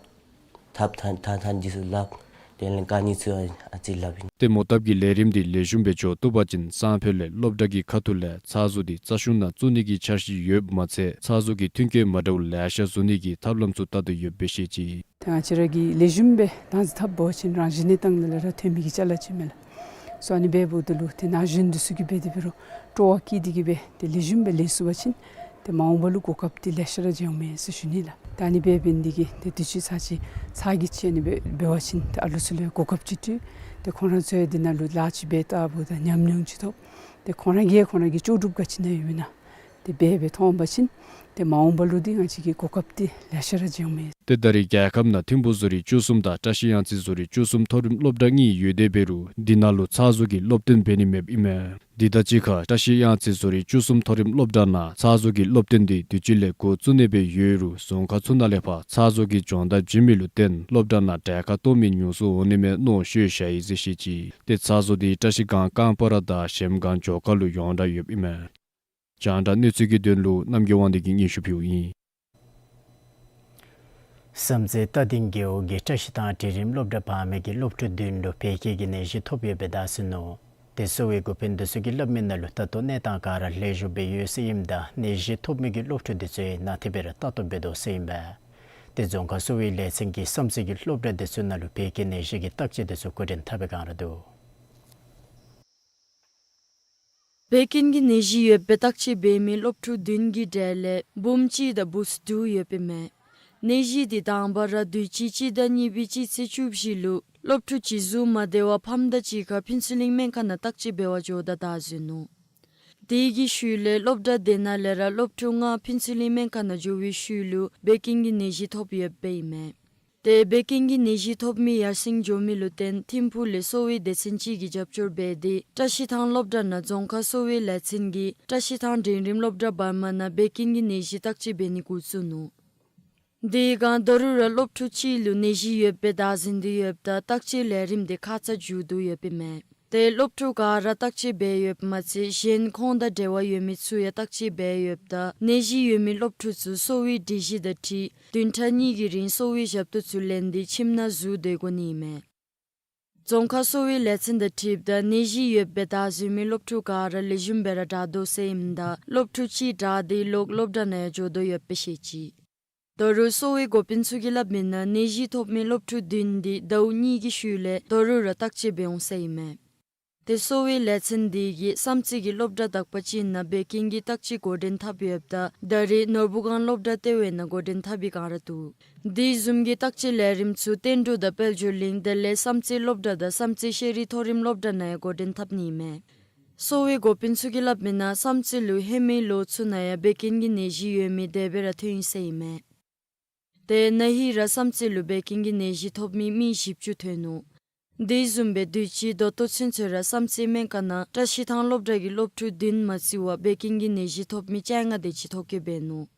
ཐབ་ཐང་ཐང་ཐང་འདི་ཚུ་ལྷབ། དེ་ལས་དཀའ་ངལ་ཚུ་ཨ་ཙི་ལྷབ་ཨིན། ཏེ་མོ་བཏབ་ཀྱི་ལས་རིམ་འདི་ལེགས་ཤོམ་སྦེ་འགྱོ་བཏུབ་པ་ཅིན་སང་ཕོད་ལས་སློབ་གྲྭ་གི་ཁ་ཐུག་ལས་ཚ་གཟུགས་འདི་རྩ་གཞུང་ནང་བཙུགས་ནི་གི་འཆར་གཞི་ཡོདཔ་མ་ཚད་ཚ་གཟུགས་ཀྱི་མཐུན་རྐྱེན་མ་འདྲཝ་ལེ་ཤ་བཟོ་ནི་གི་ཐབས་ལམ་ཚུ་བལྟ་དོ་ཡོདཔ་སྦེ་བཤད་ཅི། ཏེ་ང་བཅས་ར་གིས་ལེགས་ཤོམ་སྦེ་བདག་འཛིན་འཐབ་འབད་བ་ཅིན་རང་བཞིན་གནས་སྟངས་ལས་ར་ཐོན་མི་གི་ཅ་ལ་ཅིག་མས་ལགས། སོ་ཨ་ནི་འབདཝ་ད་ལུ་ཏེ་ན་གཞོན་འདི་ཚུ་གིས་འབད་དེ་འབད་རུང་སྤྲོ་བ་བསྐྱེད་དེ་གིས་འབད་ཏེ་ལེགས་ཤོམ་སྦེ་ལས་ཚུགས་པ་ཅིན་ཏེ་མ་འོངས་པ་ལུ་གོ་སྐབས་འདི་ལེ་ཤ་ར་འབྱུང་འོང་མས་ཟེར་ཞུ་ནི་ལགས། ད་ཨ་ནི་འབད་འབད་ནི་འདི་གིས་ཏེ་དུས་ཅི་ཚར་ཅིག་ཚར་གྱི་ཅིག་ཨ་ནི་འབད་འབད་བ་ཅིན་ཏེ་ཨ་ལུ་ཚུ་ལུ་གོ་སྐབས་ཅིག་སྤྲོད། ཏེ་ཁོང་ར་ཚུ་ཡང་འདི་ནང་ལུ་ལཱ་ཅིག་འབད་བལྟཝ་ད་ཉམས་མྱོང་ཅིག་ཐོབ། ཏེ་ཁོང་ར་གིས་ཁོང་ར་གི་ལྕོགས་གྲུབ་ག་ཅི་ནང་ཡོད་མི་ནང་ཏེ་འབད་འབད་ཐོན་པ་ཅིན་ཏེ་མ་འོངས་པ་ལུ་འདི་ང་བཅས་ཀྱི་གོ་སྐབས་འདི་ལེ་ཤ་ར་འབྱུང་འོང་མས། ཏེ་ད་རེས་རྒྱལ་ཁབ་ནང་ཐིམ་ཕུག་བཟོ་རིག་བཅུ་གསུམ་དང་བཀྲ་ཤིས་གཡང་རྩེ་བཟོ་རིག་བཅུ་གསུམ་མཐོ་རིམ་སློབ་གྲྭ་གཉིས་ཡོད་དེ་འབད་རུང་འདི་ནང་ལུ་ཚ་གཟུགས་ཀྱི་སློབ་སྟོན་འབད་ནི་མེདཔ་ཨིན་མས། འདི་དང་གཅིག་ཁར་བཀྲ་ཤིས་གཡང་རྩེ་བཟོ་རིག་བཅུ་གསུམ་མཐོ་རིམ་སློབ་གྲྭ་ནང་ཚ་གཟུགས་ཀྱི་སློབ་སྟོན་འདི་དུས་ཅི་ལས་འགོ་བཙུགས་ནི་སྦེ་ཡོད་རུང་རྫོང་ཁག་ཚུ་ནང་ལས་ཕར་ཚ་གཟུགས་ཀྱི་སྦྱོང་བརྡར་བྱིན་མི་ལུ་བརྟེན་སློབ་གྲྭ་ནང་གྲལ་ཁར་གཏོགས་མི་ཉུང་སུ་འོང་ནི་མས་མནོ་ཤེས་བཞག་ཡི་ཟེར་བཤད་ཅི། ཏེ་ཚ་གཟུགས་འདི་བཀྲ་ཤིས་སྒང་ཀམ་པ་ར་དང་གཞལམ་སྒང་མཇོ་ཁ་ལུ་ཡོངས་གྲགས་ཡོདཔ་ཨིན་མས། རྒྱང་བསྒྲགས་གནས་ཚུལ་གྱི་དོན་ལུ་རྣམ་རྒྱལ་དབང་འདུས་ཀྱིས་སྙན་ཞུ་ཕུལཝ་ཨིན། བསམ་རྩེ་རྟ་སྡིང་རྒེད་འོག་གི་བཀྲ་ཤིས་ཐང་འབྲིང་རིམ་སློབ་གྲྭ་བར་མའི་གི་སློབ་ཕྲུག་བདུན་ལུ་བད་ཀན་གྱི་ནད་གཞི་ཐོབ་ཡོདཔ་སྦེ་བརྡ་སོང་ནུག། ཏེ་གསོ་བའི་འགོ་དཔོན་འདི་ཚུ་གིས་སླབ་མི་ནང་ལུ་ད་ལྟོ་གནས་སྟངས་ག་ར་ལེགས་ཤོམ་སྦེ་ཡོད་ཟེར་ཨིནམ་ད་ནད་གཞི་ཐོབ་མི་གི་སློབ་ཕྲུག་འདི་ཚུ་ཡང་ནང་ཐིམ་སྦེ་ར་ལྟ་རྟོག་འབད་དོ་ཟེར་ཨིན་པས། ཏེ་རྫོང་ཁག་གསོ་བའི་ལས་ཚན་གྱིས་བསམ་རྩེ་གི་སློབ་གྲྭ་འདི་ཚུ་ནང་ལུ་བད་ཀན་ནད་གཞི་གི་བརྟག་དཔྱད་འདི་ཚུ་འགོ་འདྲེན་འཐབ་པའི་བསྒང་ར་འདུག། བད་ཀན་གྱི་ནད་གཞི་ཡོདཔ་སྦེ་བརྟག་དཔྱད་འབད་མི་སློབ་ཕྲུག་བདུན་གྱི་གྲས་ལས་བུམོ་གཅིག་དང་བུཚ་དྲུག་ཡོདཔ་ཨིན་མས། ནད་གཞི་འདི་དང་པ་ར་དུས་ཅི་སྤྱི་ཟླ་གཉིས་པའི་སྤྱི་ཚེས་བཅུ་བཞི་ལུ་སློབ་ཕྲུག་བྱི་ཟུར་མ་བདེ་བར་ཕམ་དང་གཅིག་ཁར་ཕུན་ཚོགས་གླིང་སྨན་ཁང་ནང་བརྟག་དཔྱད་འབད་བར་འགྱོཝ་ད་བདའ་ཟུན་ནུག། དེ་གི་ཤུལ་ལས་སློབ་གྲྭ་དེ་ནང་ལས་ར་སློབ་ཕྲུག་ལྔ་ཕུན་ཚོགས་གླིང་སྨན་ཁང་ནང་འགྱོ་བའི་ཤུལ་ལུ་བད་ཀན་གྱི་ནད་གཞི་ཐོབ་ཡོདཔ་ཨིན་མས། ཏེ་བད་ཀན་གྱི་ནད་གཞི་ཐོབ་མི་ཡར་སེང་འགྱོ་མི་ལུ་བརྟེན་ཐིམ་ཕུག་ལས་གསོ་བའི་སྡེ་ཚན་ཅིག་གིས་རྒྱབ་སྐྱོར་འབད་དེ་བཀྲ་ཤིས་ཐང་སློབ་གྲྭ་ནང་རྫོང་ཁག་གསོ་བའི་ལས་ཚན་གྱིས་བཀྲ་ཤིས་ཐང་འབྲིང་རིམ་སློབ་གྲྭ་བར་མ་ནང་བད་ཀན་གྱི་ནད་གཞི་བརྟག་དཔྱད་འབད་ནི་འགོ་བཙུགས་ནུག། དེ་སྒང་ད་རུང་ར་སློབ་ཕྲུག་གཅིག་ལུ་ནད་གཞི་ཡོདཔ་སྦེ་བརྡ་ཟིན་ཏེ་ཡོདཔ་ད་བརྟག་དཔྱད་ལས་རིམ་དེ་ཁ་ཙ་མཇུག་བསྡུ་ཡོདཔ་ཨིན་མས། ཏེ་སློབ་ཕྲུག་ག་ར་བརྟག་དཔྱད་འབད་ཡོདཔ་མ་ཚད་གཞན་ཁོང་དང་འབྲེལ་བ་ཡོད་མི་ཚུ་ཡང་བརྟག་དཔྱད་འབད་ཡོདཔ་ད་ནད་གཞི་ཡོད་མི་སློབ་ཕྲུག་ཚུ་གསོ་བའི་སྒྲིག་གཞི་དང་འཁྲིལ་བདུན་ཕྲག་གཉིས་ཀྱི་རིང་གསོ་བའི་ཞབས་ཏོག་ཚུ་ལེན་ཏེ་ཁྱིམ་ནང་བཞུགས་སྡོད་དགོ་ནི་ཨིན་མས། རྫོང་ཁག་གསོ་བའི་ལས་ཚན་དང་འཁྲིལཝ་ད་ནད་གཞི་ཡོདཔ་སྦེ་བརྡ་ཟིན་མི་སློབ་ཕྲུག་ག་ར་ལེགས་ཤོམ་སྦེ་ར་དྲག་དོ་ཟེར་ཨིནམ་ད་སློབ་ཕྲུག་གཅིག་དྲག་སྟེ་ལོག་སློབ་གྲྭ་ནང་ཡང་འགྱོ་དོ་ཡོདཔ་སྦེ་བཤད་ཅི། ད་རུང་གསོ་བའི་འགོ་དཔོན་ཚུ་གིས་སླབ་མི་ནང་ནད་གཞི་ཐོབ་མི་སློབ་ཕྲུག་བདུན་འདི་ཟླཝ་གཉིས་ཀྱི་ཤུལ་ལས་ད་རུང་ར་བརྟག་དཔྱད་འབད་འོང་ཟེར་ཨིན་མས། ཏེ་གསོ་བའི་ལས་ཚན་དེ་གིས་བསམ་རྩེ་གི་སློབ་གྲྭ་དག་པ་ཅིག་ནང་བད་ཀན་གྱི་བརྟག་དཔྱད་འགོ་འདྲེན་འཐབ་ཡོདཔ་ད་ད་རེས་ནོར་བུ་སྒང་སློབ་གྲྭ་ལྟེ་བའི་ནང་འགོ་འདྲེན་འཐབ་པའི་བསྒང་ར་འདུག། དེ་བཟུམ་གྱི་བརྟག་དཔྱད་ལས་རིམ་ཚུ་བསྟན་འབྲུག་དང་དཔལ་འབྱོར་གླིང་དེ་ལས་བསམ་རྩེ་སློབ་གྲྭ་དང་བསམ་རྩེ་ཤེས་རིག་མཐོ་རིམ་སློབ་གྲྭ་ནང་ཡང་འགོ་འདྲེན་འཐབ་ནི་ཨིན་མས། གསོ་བའི་འགོ་དཔོན་ཚུ་གིས་སླབ་མི་ནང་བསམ་རྩེ་ལུ་ཧེ་མའི་ལོ་ཚུ་ནང་ཡང་བད་ཀན་གྱི་ནད་གཞི་ཡོད་མི་དེ་སྦེ་ར་ཐོན་ཡི་ཟེར་ཨིན་མས། ཏེ་ན་ཧིང་ར་བསམ་རྩེ་ལུ་བད་ཀན་གྱི་ནད་གཞི་ཐོབ་མི་མི་བཞི་བཅུ་ཐོན་ནུག། དེ་བཟུམ་སྦེ་དུས་ཅི་ད་ལྟོ་ཚུན་ཚོད་ར་བསམ་རྩེ་སྨན་ཁང་ནང་བཀྲ་ཤིས་ཐང་སློབ་གྲྭ་གི་སློབ་ཕྲུག་བདུན་མ་བརྩི་བར་བད་ཀན་གྱི་ནད་གཞི་ཐོབ་མི་བཅོ་ལྔ་དེ་ཅིག་ཐོབ་སྐྱོད་འབད་ནུག།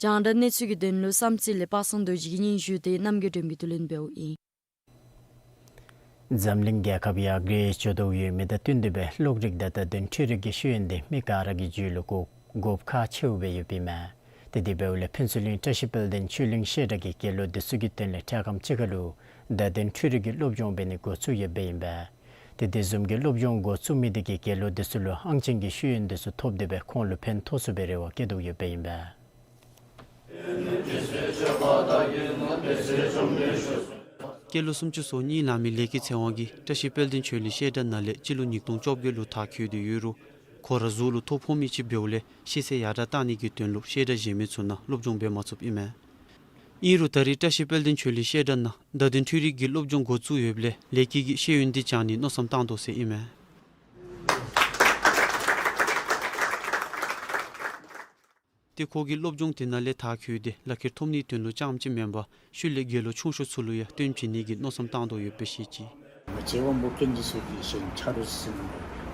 རྒྱང་བསྒྲགས་གནས་ཚུལ་གྱི་དོན་ལུ་བསམ་རྩེ་ལས་པ་སངས་རྡོ་རྗེ་གི་སྙན་ཞུ་དེ་རྣམ་རྒྱལ་སྒྲོལ་མ་གིས་བསྡུ་ལེན་འབདཝ་ཨིན། འཛམ་གླིང་རྒྱལ་ཁབ་ཡར་རྒྱས་འགྱོ་དོ་ཡོད་མི་དང་བསྟུན་ཏེ་སྦེ་གློག་རིག་དང་བརྡ་དོན་འཕྲུལ་རིག་གི་ཤེས་ཡོན་དེ་མི་ག་ར་གི་རྒྱུད་ལུ་དགོ་དགོཔ་ཁག་ཆེཝ་སྦེ་ཡོདཔ་ཨིན་མས། ཏེ་དེ་འབདཝ་ལས་ཕུན་ཚོགས་གླིང་བཀྲ་ཤིས་དཔལ་ལྡན་ཆོས་གླིང་བཤད་གྲྭ་གིས་དགེ་སློབ་འདི་ཚུ་གི་དོན་ལས་འཕྲལ་ཁམས་ཅིག་ཁར་ལུ་བརྡ་དོན་འཕྲུལ་རིག་གི་སློབ་སྦྱོང་འབད་ནི་འགོ་བཙུགས་ཡོདཔ་ཨིན་པས། ཏེ་དེ་བཟུམ་གྱི་སློབ་སྦྱོང་འགོ་བཙུགས་མི་དེ་གིས་དགེ་སློབ་འདི་ཚུ་ལུ་ཨང་ཅན་གྱི་ཤེས་ཡོན་འདི་ཚུ་ཐོབ་སྟེ་སྦེ་ཁོང་ལུ་ཕན་ཐོགས་ཚུགས་པའི་རེ་བ་བསྐྱེད་དོ་ཡོདཔ་ཨིན་པས། སྐྱེས་ལོ་སུམ་ཅུ་སོ་གཉིས་ལང་མི་ལས་ཀྱི་ཚེ་དབང་གིས་བཀྲ་ཤིས་དཔལ་ལྡན་ཆོས་གླིང་བཤད་གྲྭ་ནང་ལས་སྤྱི་ལོ་ཉིས་སྟོང་བཅོ་བརྒྱད་ལུ་མཐར་འཁྱོལ་ཏེ་ཡོད་རུང་ཁོ་ར་གཟུགས་ལུ་ཐོ་ཕོག་མི་ཅིག་འབདཝ་ལས་ཤེས་ཚད་ཡར་དྲག་བཏང་ནི་གི་དོན་ལུ་བཤད་གྲྭ་གཞན་མི་ཚུ་ནང་སློབ་སྦྱོང་འབད་མ་ཚུགསཔ་ཨིན་མས། ཨིན་རུང་ད་རེས་བཀྲ་ཤིས་དཔལ་ལྡན་ཆོས་གླིང་བཤད་གྲྭ་ནང་བརྡ་དོན་འཕྲུལ་རིག་གི་སློབ་སྦྱོང་འགོ་བཙུགས་ཡོདཔ་ལས་ལས་ཀྱི་གི་ཤེས་ཡོན་འདི་སྦྱང་ནི་མནོ་བསམ་བཏང་དོ་ཟེར་ཨིན་མས། ཏེ་ཁོ་གིས་སློབ་སྦྱོང་དེ་ནང་ལས་མཐར་འཁྱོལ་ཏེ་ལག་ཁྱེར་ཐོབ་ནིའི་དོན་ལུ་རྐྱངམ་གཅིག་མེན་པར་ཤུལ་ལས་དགེ་སློང་ཆུང་ཤོས་ཚུ་ལུ་ཡང་སྟོན་བྱིན་ནི་གི་མནོ་བསམ་བཏང་དོ་ཡོདཔ་སྦེ་བཤད་ཅི། ང་བཅས་དབང་པོ་སྐྱོན་ཅན་ཚུ་གིས་གཞན་ཆ་རོགས་ཟེར་མི་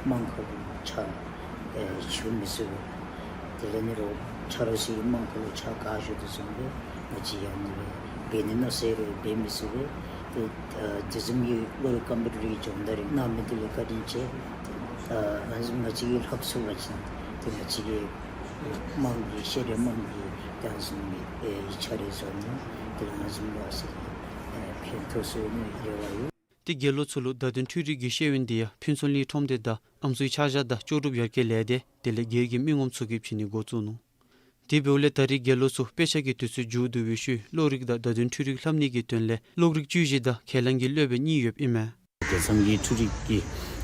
དམངས་ཁ་ལུ་ཆ་ཨེ་ཞུ་མི་ཚུགས་པས། དེ་ལས་ཨ་ནི་རོགས་ཆ་རོགས་ཟེར་དམངས་ཁ་ལུ་ཆ་ག་ཞུ་དོ་བཟུམ་སྦེ་ང་བཅས་ཡང་ཨ་ནི་སྦེ་འབད་ནི་མནོ་ཟེར་རུང་འབད་མི་ཚུགས་པས། ཏེ་ཨ་དེ་བཟུམ་གྱི་བློ་རིག་སྐམ་པོ་རེ་སྦྱོང་བརྡར་རེ་གནང་མི་དེ་ལུ་བཀའ་དྲིན་ཆེ། ཨ་ང་བཅས་ང་བཅས་ཀྱིས་ལྷག་ཚུགས་པ་ཅིན་ཏེ་ང་བཅས་ཀྱི་དམངས་ཀྱི་ཤེས་རིག་དམངས་ཀྱི་ཏེ་ཨ་ནི་བཟུམ་གྱི་ཨེ་ཡིག་ཆ་རེ་བཟོ་ནི་དེ་ལུ་ང་བཅས་ལུ་ཨ་ཙི་ཨེ་ཕན་ཐོགས་ཚུགས་ནིའི་རེ་བ་ཡོད། ཏེ་དགེ་སློང་ཚུ་ལུ་བརྡ་དོན་འཕྲུལ་རིག་གི་ཤེས་ཡོན་དེ་ཡང་ཕུན་ཚོགས་གླིང་ཁྲོམ་སྡེ་དང་ཨམ་སྲུའི་ཆ་བཞག་དང་ལྕོགས་གྲུབ་ཡར་རྒྱས་ལས་སྡེ་དེ་ལས་སྒེར་གྱི་མི་ངོམ་ཚུ་གིས་བྱིན་ནི་འགོ་བཙུགས་ནུག། དེ་འབདཝ་ལས་ད་རེས་དགེ་སློང་ཚུ་དཔེ་ཆ་གི་དུས་ཚོད་མཇུག་བསྡུ་བའི་ཤུལ་གློག་རིག་དང་བརྡ་དོན་འཕྲུལ་རིག་ལྷབ་ནི་གི་དོན་ལས་གློག་རིག་བཅུད་གཞི་དང་ཁས་བླངས་ཀྱི་སློབ་དཔོན་གཉིས་ཡོདཔ་ཨིན་མས། རྒྱལ་མཚམས་ཀྱི་འཕྲུལ་རིག་གི་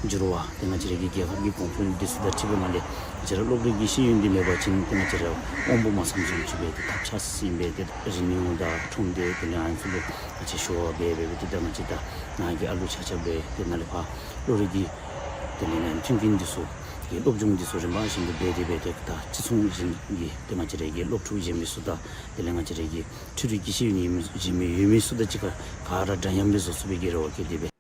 འགྱུར་བ་དེ་ང་བཅས་རའི་གི་རྒྱལ་ཁབ་ཀྱི་གོང་འཕེལ་འདི་ཚུ་དང་འཁྲིལ་བའི་ངང་ལས་ང་བཅས་ར་གློག་རིག་གི་ཤེས་ཡོན་འདི་མེད་པ་ཅིན་ཏེ་ང་བཅས་ར་དབང་པོ་མ་ཚངམ་བཟུམ་ཅིག་སྦེ་ཏེ་ཐབས་ཆག་སི་སི་ཨིན་པས། ཏེ་རི་ནིའུ་དང་ཁྲོམ་སྡེ་དེ་ལས་ཨ་ནི་ཚུ་ལུ་ང་བཅས་ཞུ་བ་འབད་འབད་སྦེ་ཏེ་ད་ང་བཅས་ད་ནཱ་གི་ཨ་ལུ་ཆ་ཁྱབ་སྦེ་ཏེ་ནཱ་ལས་ཕར་གློག་རིག་གི་དེ་ལས་ང་བཅས་ར་མཐུན་རྐྱེན་འདི་ཚུ་གི་སློབ་སྦྱོང་འདི་ཚུ་རིམ་པ་བཞིན་དུ་འབད་དེ་སྦེ་ཏེ་ད་ཅི་ཚུན་གཞི་གི་ཏེ་ང་བཅས་ར་གི་སློབ་ཕྲུག་གཞན་མི་ཚུ་དང་དེ་ལས་ང་བཅས་ར་གི་འཕྲུལ་རིག་གི་ཤེས་ཡོན་ཡོད་མི་གཞན་མི་ཡོད་མི་ཚུ་དང་གཅིག་ཁར་ག་ར་འདྲ་མཉམ་སྦེ་བཟོ་ཚུགས་པའི་གི་རེ་བ་བསྐྱེད་དེ་སྦེ།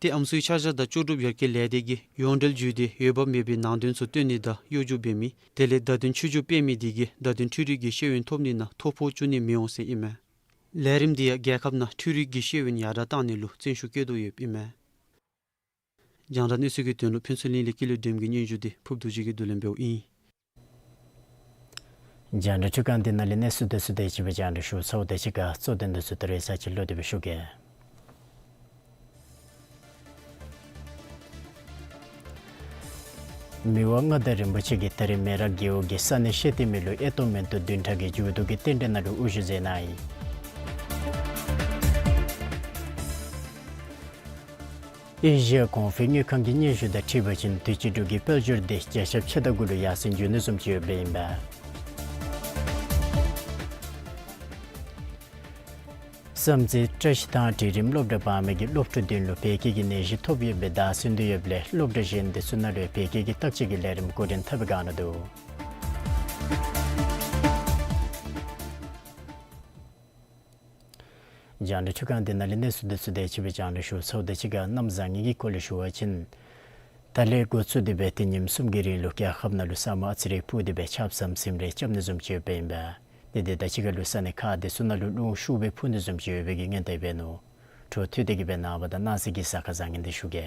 ཏེ་ཨམ་སྲུའི་ཆ་བཞག་དང་ལྕོགས་གྲུབ་ཡར་རྒྱས་ལས་སྡེ་གིས་ཡོངས་འབྲེལ་བརྒྱུད་དེ་འོས་འབབ་མེད་པའི་ནང་དོན་ཚུ་སྟོན་ནི་དང་གཡོ་སྒྱུ་འབད་མི་དེ་ལས་བརྡ་དོན་ཆོས་རྒྱུགས་སྤེལ་མི་དེ་གིས་བརྡ་དོན་འཕྲུལ་རིག་གི་ཤེས་ཡོན་ཐོབ་ནི་ནང་ཐོ་ཕོག་བཅུག་ནི་མི་འོང་ཟེར་ཨིན་མས། ལས་རིམ་དེ་ཡང་རྒྱལ་ཁབ་ནང་འཕྲུལ་རིག་གི་ཤེས་ཡོན་ཡར་དྲག་གཏང་ནི་ལུ་བརྩོན་ཤུགས་བསྐྱེད་དོ་ཡོདཔ་ཨིན་མས། རྒྱང་བསྒྲགས་གནས་ཚུལ་གྱི་དོན་ལུ་ཕུན་ཚོགས་གླིང་ལས་ཀུན་ལེགས་སྒྲོལམ་གྱི་སྙན་ཞུ་དེ་ཕུརབ་རྡོ་རྗེ་གིས་བསྡུ་ལེན་འབདཝ་ཨིན། རྒྱང་བསྒྲགས་འཕྲུལ་ཁང་འདི་ནང་ལས་གནས་ཚུལ་དེ་ཚུ་དེ་ཅིག་སྦེ་རྒྱང་བསྒྲགས་ཞུ་ཚརཝ་དང་གཅིག་ཁར་གཙོ་དོན་དེ་ཚུ་ད་རེས་ཚར་གཅིག་ལོག་སྟེ་སྦེ་ཞུ་གེ། མི་དབང་མངའ་བདག་རིན་པོ་ཆེ་གིས་ད་རེས་མེ་རག་རྒེད་འོག་གི་ས་གནས་བཤད་གཏད་མི་ལུ་ཨེ་ཏོ་མེན་ཏོ་བདུན་ཕྲག་གི་མཇུག་བསྡུ་གི་རྟེན་འབྲེལ་ནང་ལུ་དབུ་བཞུགས་མཛད་གནང་ཡི། ཨེ་ཤི་ཡ་གོང་འཕེལ་དངུལ་ཁང་གི་སྙན་ཞུ་དང་འཁྲིལ་བ་ཅིན་དུས་ཅི་འབྲུག་གི་དཔལ་འབྱོར་འདི་བརྒྱ་ཆ་ཕྱེད་དང་དགུ་ལུ་ཡར་སེང་འགྱོ་ནི་བཟུམ་ཅིག་ཡོདཔ་ཨིན་པས། བསམ་རྩེ་བཀྲ་ཤིས་ཐང་འབྲིང་རིམ་སློབ་གྲྭ་བར་མའི་གི་སློབ་ཕྲུག་བདུན་ལུ་བད་ཀན་གྱི་ནད་གཞི་ཐོབ་ཡོདཔ་སྦེ་བདའ་ཟུན་དོ་ཡོདཔ་ལས་སློབ་གྲྭ་གཞན་དེ་ཚུ་ནང་ལུ་བད་ཀན་གྱི་བརྟག་དཔྱད་ཀྱི་ལས་རིམ་འགོ་འདྲེན་འཐབ་པའི་བསྒང་ནང་འདུག། རྒྱང་བསྒྲགས་འཕྲུལ་ཁང་འདི་ནང་ལས་གནས་ཚུལ་དེ་ཚུ་དེ་ཅིག་སྦེ་རྒྱང་བསྒྲགས་ཞུ་ཚརཝ་དང་གཅིག་ཁར་གནམ་བཟང་ངན་གྱི་སྐོར་ལས་ཞུ་བ་ཅིན་ད་ལས་འགོ་བཙུགས་ཏེ་སྦེ་ཏེ་ཉིནམ་གསུམ་གྱི་རིང་ལུ་རྒྱལ་ཁབ་ནང་ལུ་ས་སྨུག་ཨ་ཙི་རེ་སྤུབས་ཏེ་སྦེ་ཆརཔ་ཟམ་ཟིམ་རེ་རྐྱབ་ནི་བཟུམ་ཅིག་ཡོདཔ་ཨིན་པས། དེ་དེ་དང་གཅིག་ཁར་ལུ་ས་གནས་ཁག་དེ་ཚུ་ནང་ལུ་རླུང་ཤུགས་སྦེ་འཕུ་ནི་བཟུམ་ཅིག་ཡོད་པའི་གི་སྔོན་བརྡ་འབད་ནུག། འཕྲོ་མཐུད་དེ་གི་སྦེ་ནངས་པ་དང་གནངས་ཚེ་གི་གཟའ་སྐར་བཟང་ངན་དེ་ཞུ་གེ།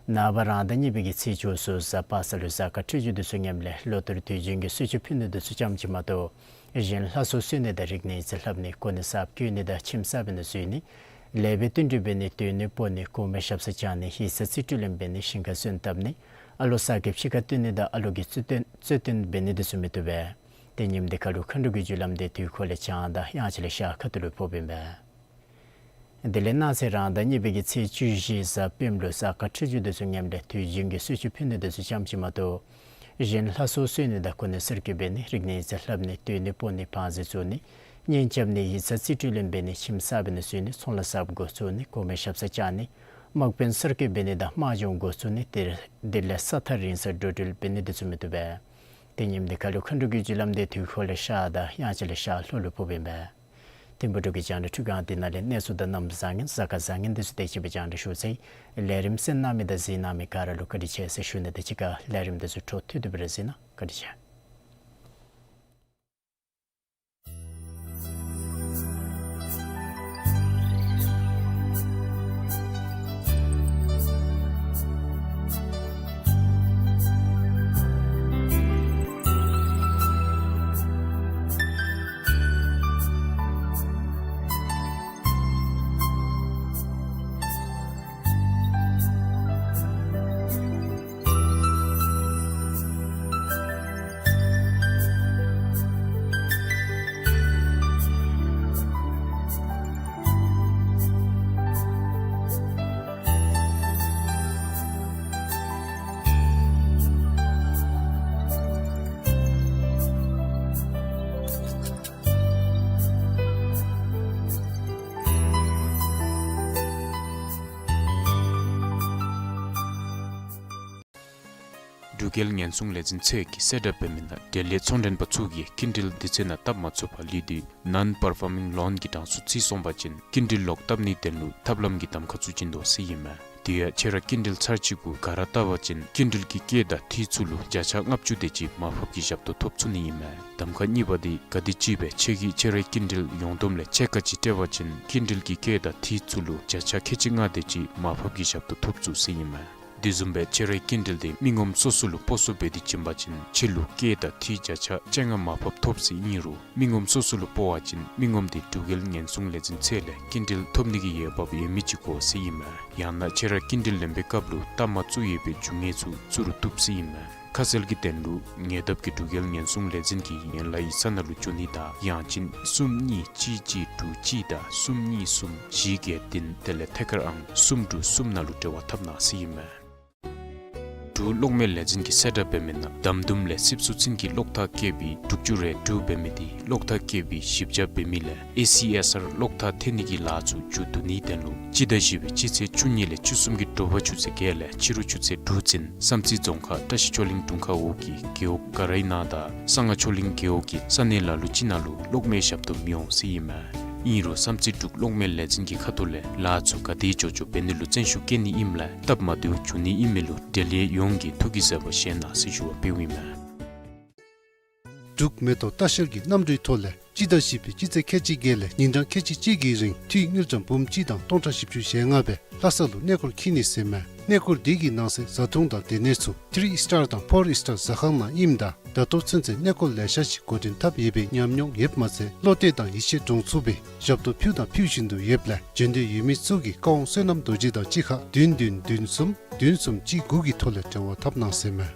ནངས་པ་རང་ཟླ་གཉིས་པའི་གི་ཚེས་བཅུ་གསུམ་གཟའ་པ་སངས་ལུ་གཟའ་སྐར་འཕྲོད་སྦྱོར་དེ་ཚུ་ངནམ་ལས་ལོ་ལྟར་དུས་རྒྱུན་གྱི་གསོལ་མཆོད་ཕུལ་ནི་དེ་ཚུ་ཙམ་ཅིག་མ་གཏོགས་གཞན་ལྷ་གསོལ་གསོལ་ནི་དང་རིག་གནས་རྩིས་ལྷབ་ནི་གོ་གནས་གསརཔ་བསྐོ་ནི་དང་ཁྱིམ་གསར་པའི་ནང་འཛུལ་ནི་ལེགས་པའི་བསྟུན་གྲོས་འབད་ནི་སྡོད་གནས་སྤོ་ནི་གོང་མའི་ཞབས་སར་བཅར་ནི་ཡིག་ཚང་རྩིས་སྤྲོད་ལེན་འབད་ནི་ཞིང་ཁར་སོན་བཏབ་ནི་ཨ་ལོ་གསར་གྱི་ཕྱི་ཁར་བཏོན་ནི་དང་ཨ་ལོ་གི་རྩོད་གཏོང་རྩོད་གཏོང་འབད་ནི་དེ་ཚུ་མི་བཏུབ་པས། ཏེ་ཉིནམ་དེ་ཁར་ལུ་མཁའ་འགྲོ་གི་རྒྱུ་ལམ་དེ་དུས་འཁོར་ལས་བྱང་དང་དབྱངས་འཆར་ལས་ཤར་ཁ་ཐུག་ལུ་ཕོགཔ་ཨིན་པས། དེ་ལས་གནངས་ཚེ་རང་ཟླ་གཉིས་པའི་གི་ཚེས་བཅུ་བཞི་གཟའ་སྤེནམ་ལུ་གཟའ་སྐར་འཕྲོད་སྦྱོར་དེ་ཚུ་ངནམ་ལས་དུས་རྒྱུན་གྱི་གསོལ་མཆོད་ཕུལ་ནི་དེ་ཚུ་ཙམ་ཅིག་མ་གཏོགས་གཞན་ལྷ་གསོལ་གསོལ་ནི་དང་གོ་གནས་གསར་བསྐོ་འབད་ནི་རིག་གནས་རྩིས་ལྷབ་ནི་སྡོད་གནས་སྤོ་ནི་བང་རྩི་བཙུགས་ནི་གཉེན་རྐྱབ་ནི་ཡིག་ཚང་རྩིས་སྤྲོད་ལེན་འབད་ནི་ཁྱིམ་གསར་པའི་ནང་འཛུལ་ནི་ཚོང་ལཱ་གསརཔ་འགོ་བཙུགས་ནི་གོང་མའི་ཞབས་སར་བཅར་ནི་དམག་དཔོན་གསར་བསྐོ་འབད་ནི་དང་དམག་སྦྱོང་འགོ་བཙུགས་ནི་དེ་དེ་ལས་ས་ཐག་རིང་སར་འགྲོ་འགྲུལ་འབད་ནི་དེ་ཚུ་མི་བཏུབ་པས། ཏེ་ཉིནམ་དེ་ཁར་ལུ་མཁའ་འགྲོ་གི་རྒྱུ་ལམ་དེ་དུས་འཁོར་ལས་ཤར་དང་དབྱངས་འཆར་ལས་ཤར་ལྷོ་ལུ་ཕོགཔ་ཨིན་པས། ཐིམ་ཕུག་འབྲུག་གི་རྒྱང་བསྒྲགས་འཕྲུལ་ཁང་འདི་ནང་ལས་གནས་ཚུལ་དང་གནམ་བཟང་ངན་གཟའ་སྐར་བཟང་ངན་དེ་ཚུ་དེ་ཅིག་སྦེ་རྒྱང་བསྒྲགས་ཞུ་ཚར་ཡི། ལས་རིམ་གསན་གནང་མི་དང་གཟིགས་གནང་མི་ག་ར་ལུ་བཀའ་དྲིན་ཆེ་ཟེར་ཞུ་ནི་དང་གཅིག་ཁར་ལས་རིམ་དེ་ཚུ་འཕྲོ་མཐུད་དེ་སྦེ་ར་གཟིགས་གནང་། བཀའ་དྲིན་ཆེ། འབྲུག་རྒྱལ་ཉེན་སྲུང་ལས་འཛིན་ཚད་ཀྱིས་གསལ་བསྒྲགས་འབད་མི་ནང་འབྲེལ་ཡོད་ཚོང་མགྲོན་པ་ཚུ་གིས་སྐྱིན་འགྲུལ་དུས་ཚོད་ནང་བཏབ་མ་ཚུགས་པར་ལུས་ཏེ་ནཱོན་པར་ཕོར་མིང་ལོན་གྱི་གྲངས་སུ་ཚུད་སོང་པ་ཅིན་སྐྱིན་འགྲུལ་ལོག་བཏབ་ནིའི་དོན་ལུ་ཐབས་ལམ་གྱི་གདམ་ཁ་ཚུ་བྱིན་དོ་ཟེར་ཨིན་མས། དེ་ཡང་ཁྱོད་ར་སྐྱིན་འགྲུལ་ཚར་གཅིག་གུ་ག་ར་བཏབ་པ་ཅིན་སྐྱིན་འགྲུལ་གྱི་སྐྱེད་དང་འཐུས་ཚུ་ལུ་བརྒྱ་ཆ་ལྔ་བཅུ་དེ་ཅིག་མར་ཕབ་ཀྱི་ཞབས་ཏོག་ཐོབ་ཚུགས་ནི་ཨིན་མས། གདམ་ཁ་གཉིས་པ་དེ་ག་དེ་ཅིག་སྦེ་ཁྱོད་ཀྱིས་ཁྱོད་རའི་སྐྱིན་འགྲུལ་ཡོངས་བསྡོམས་ལས་ཕྱེད་ཀ་ཅིག་སྤྲོད་པ་ཅིན་སྐྱིན་འགྲུལ་གྱི་སྐྱེད་དང་འཐུས་ཚུ་ལུ་བརྒྱ་ཆ་ཁལ་གཅིག་ལྔ་དེ་ཅིག་མར་ཕབ་ཀྱི་ཞབས་ཏོག་ཐོབ་ཚུགས་ཟེར་ཨིན་མས། དེ་བཟུམ་སྦེ་ཁྱོད་རའི་སྐྱིན་འགྲུལ་དེ་མི་ངོམ་སོ་སོ་ལུ་སྤོ་སོར་འབད་དེ་བྱིན་པ་ཅིན་ཁྱོད་ལུ་སྐྱེད་དང་འཐུས་བརྒྱ་ཆ་བཅོ་ལྔ་མར་ཕབ་ཐོབ་ཟེར་ཨིན་རུང་མི་ངོམ་སོ་སོ་ལུ་སྤོ་བ་ཅིན་མི་ངོམ་དེ་འབྲུག་རྒྱལ་ཉེན་སྲུང་ལས་འཛིན་ཚད་ལས་སྐྱིན་འགྲུལ་ཐོབ་ནི་གི་འོས་འབབ་ཡོད་མི་ཅིག་དགོ་ཟེར་ཨིན་མས། ཡང་ན་ཁྱོད་ར་སྐྱིན་འགྲུལ་ལེན་པའི་སྐབས་ལུ་བཏབ་མ་ཚུགས་ཡོད་པའི་རྒྱུ་དངོས་ཚུ་བཙུགས་རུང་བཏུབ་ཟེར་ཨིན་མས། ཁ་གསལ་གྱི་དོན་ལུ་ཉེ་འདབས་ཀྱི་འབྲུག་རྒྱལ་ཉེན་སྲུང་ལས་འཛིན་གྱི་ཡན་ལག་ཡིག་ཚང་ནང་ལུ་འབྱོན་ནི་དང་ཡང་ཅིན་གསུམ་གཉིས་གཅིག་གཅིག་དྲུག་གཅིག་དང་གསུམ་གཉིས་གསུམ་བཞི་བརྒྱད་བདུན་དེ་ལས་ཐད་ཀར་ཨང་གསུམ་དྲུག་གསུམ་ནང་ལུ་འབྲེལ་བ་འཐབ་གནང་ཟེར་ཨིན་མས། འབྲུག་གློག་མེ་ལས་འཛིན་གྱིས་གསལ་བསྒྲགས་འབད་མི་ནང་འདམ་དུམ་ལས་སིབ་སུ་ཚིན་གྱི་གློག་ཐག་བཀལ་བའི་དྲུག་ཅུ་རེ་དྲུག་འབད་མི་དེ་གློག་ཐག་བཀལ་བའི་ཞིབ་དཔྱད་འབད་མི་ལས་ཨེ་སི་ཨེསི་ཨར་གློག་ཐག་འཐེན་ནི་གི་ལཱ་ཚུ་མཇུག་བསྡུ་ནིའི་དོན་ལུ་སྤྱི་ཟླ་བཞི་པའི་སྤྱི་ཚེས་བཅུ་གཉིས་ལས་བཅུ་གསུམ་གྱི་དྲོ་པ་ཆུ་ཚོད་བརྒྱད་ལས་ཕྱི་རུ་ཆུ་ཚོད་དྲུག་ཚུན་བསམ་རྩེ་རྫོང་ཁག་བཀྲ་ཤིས་ཆོས་གླིང་དྲུང་ཁག་འོག་གི་རྒེད་འོག་ག་རའི་ནང་དང་གསང་སྔགས་ཆོས་གླིང་རྒེད་འོག་གི་ས་གནས་ལ་ལུ་ཅིག་ནང་ལུ་གློག་མེའི་ཞབས་ཏོག་མི་འོང་ཟེར་ཨིན་མས། ཨིན་རུང་བསམ་རྩེ་འབྲུག་གློག་མེ་ལས་འཛིན་གྱི་ཁ་ཐུག་ལས་ལཱ་ཚུ་ག་དེ་མགྱོགས་མགྱོགས་འབད་ནི་ལུ་བརྩོན་ཤུགས་བསྐྱེད་ནི་ཨིནམ་ལས་སྟབས་མ་བདེཝ་འབྱུང་ནི་ཨིན་མི་ལུ་འབྲེལ་ཡོད་ཡོངས་ཀྱིས་ཐུགས་ཀྱི་བཟོད་པ་བཞེས་གནང་ཟེར་ཞུ་བ་འབདཝ་ཨིན་མས། འབྲུག་མེ་ཏོག་ལྟ་བཤལ་གྱི་གནམ་གྲུའི་ཐོག་ལས་སྤྱི་ཟླ་བཞི་པའི་སྤྱི་ཚེས་ཁལ་གཅིག་བརྒྱད་ལས་ཉིན་གྲངས་ཁལ་གཅིག་གཅིག་གི་རིང་འཐུས་དངུལ་ཀྲམ་འབུམ་གཅིག་དང་སྟོང་ཕྲག་བཞི་བཅུ་ཞེ་ལྔ་སྦེ་ལྷ་ས་ལུ་གནས་སྐོར་འཁྱིད་ནི་ཟེར་མས། གནས་སྐོར་འདི་གི་ནང་གསེས་བཟའ་འཐུང་དང་སྡོད་གནས་ཚུ་ཐི་རི་ཨིསི་ཊར་དང་ཕོར་ཨིསི་ཊར་ཟ་ཁང་ནང་ཨིནམ་ད་ད་ལྟོ་ཚུན་ཚོད་གནས་སྐོར་ལེ་ཤ་ཅིག་འགོ་འདྲེན་འཐབ་ཡོད་པའི་ཉམས་མྱོང་ཡོདཔ་མ་ཚད་བློ་གཏད་དང་ཡིད་ཆེས་འདྲོངས་ཚུགས་པའི་ཞབས་ཏོག་ཕུལ་དང་ཕུལ་བཞིན་དུ་ཡོདཔ་ལས་འབྱོན་འདོད་ཡོད་མི་ཚུ་གིས་ཀ་ཝང་བསོད་ནམས་རྡོ་རྗེ་དང་གཅིག་ཁར་བདུན་བདུན་བདུན་གསུམ་བདུན་གསུམ་གཅིག་དགུ་གི་ཐོག་ལས་འབྲེལ་བ་འཐབ་གནང་ཟེར་མས།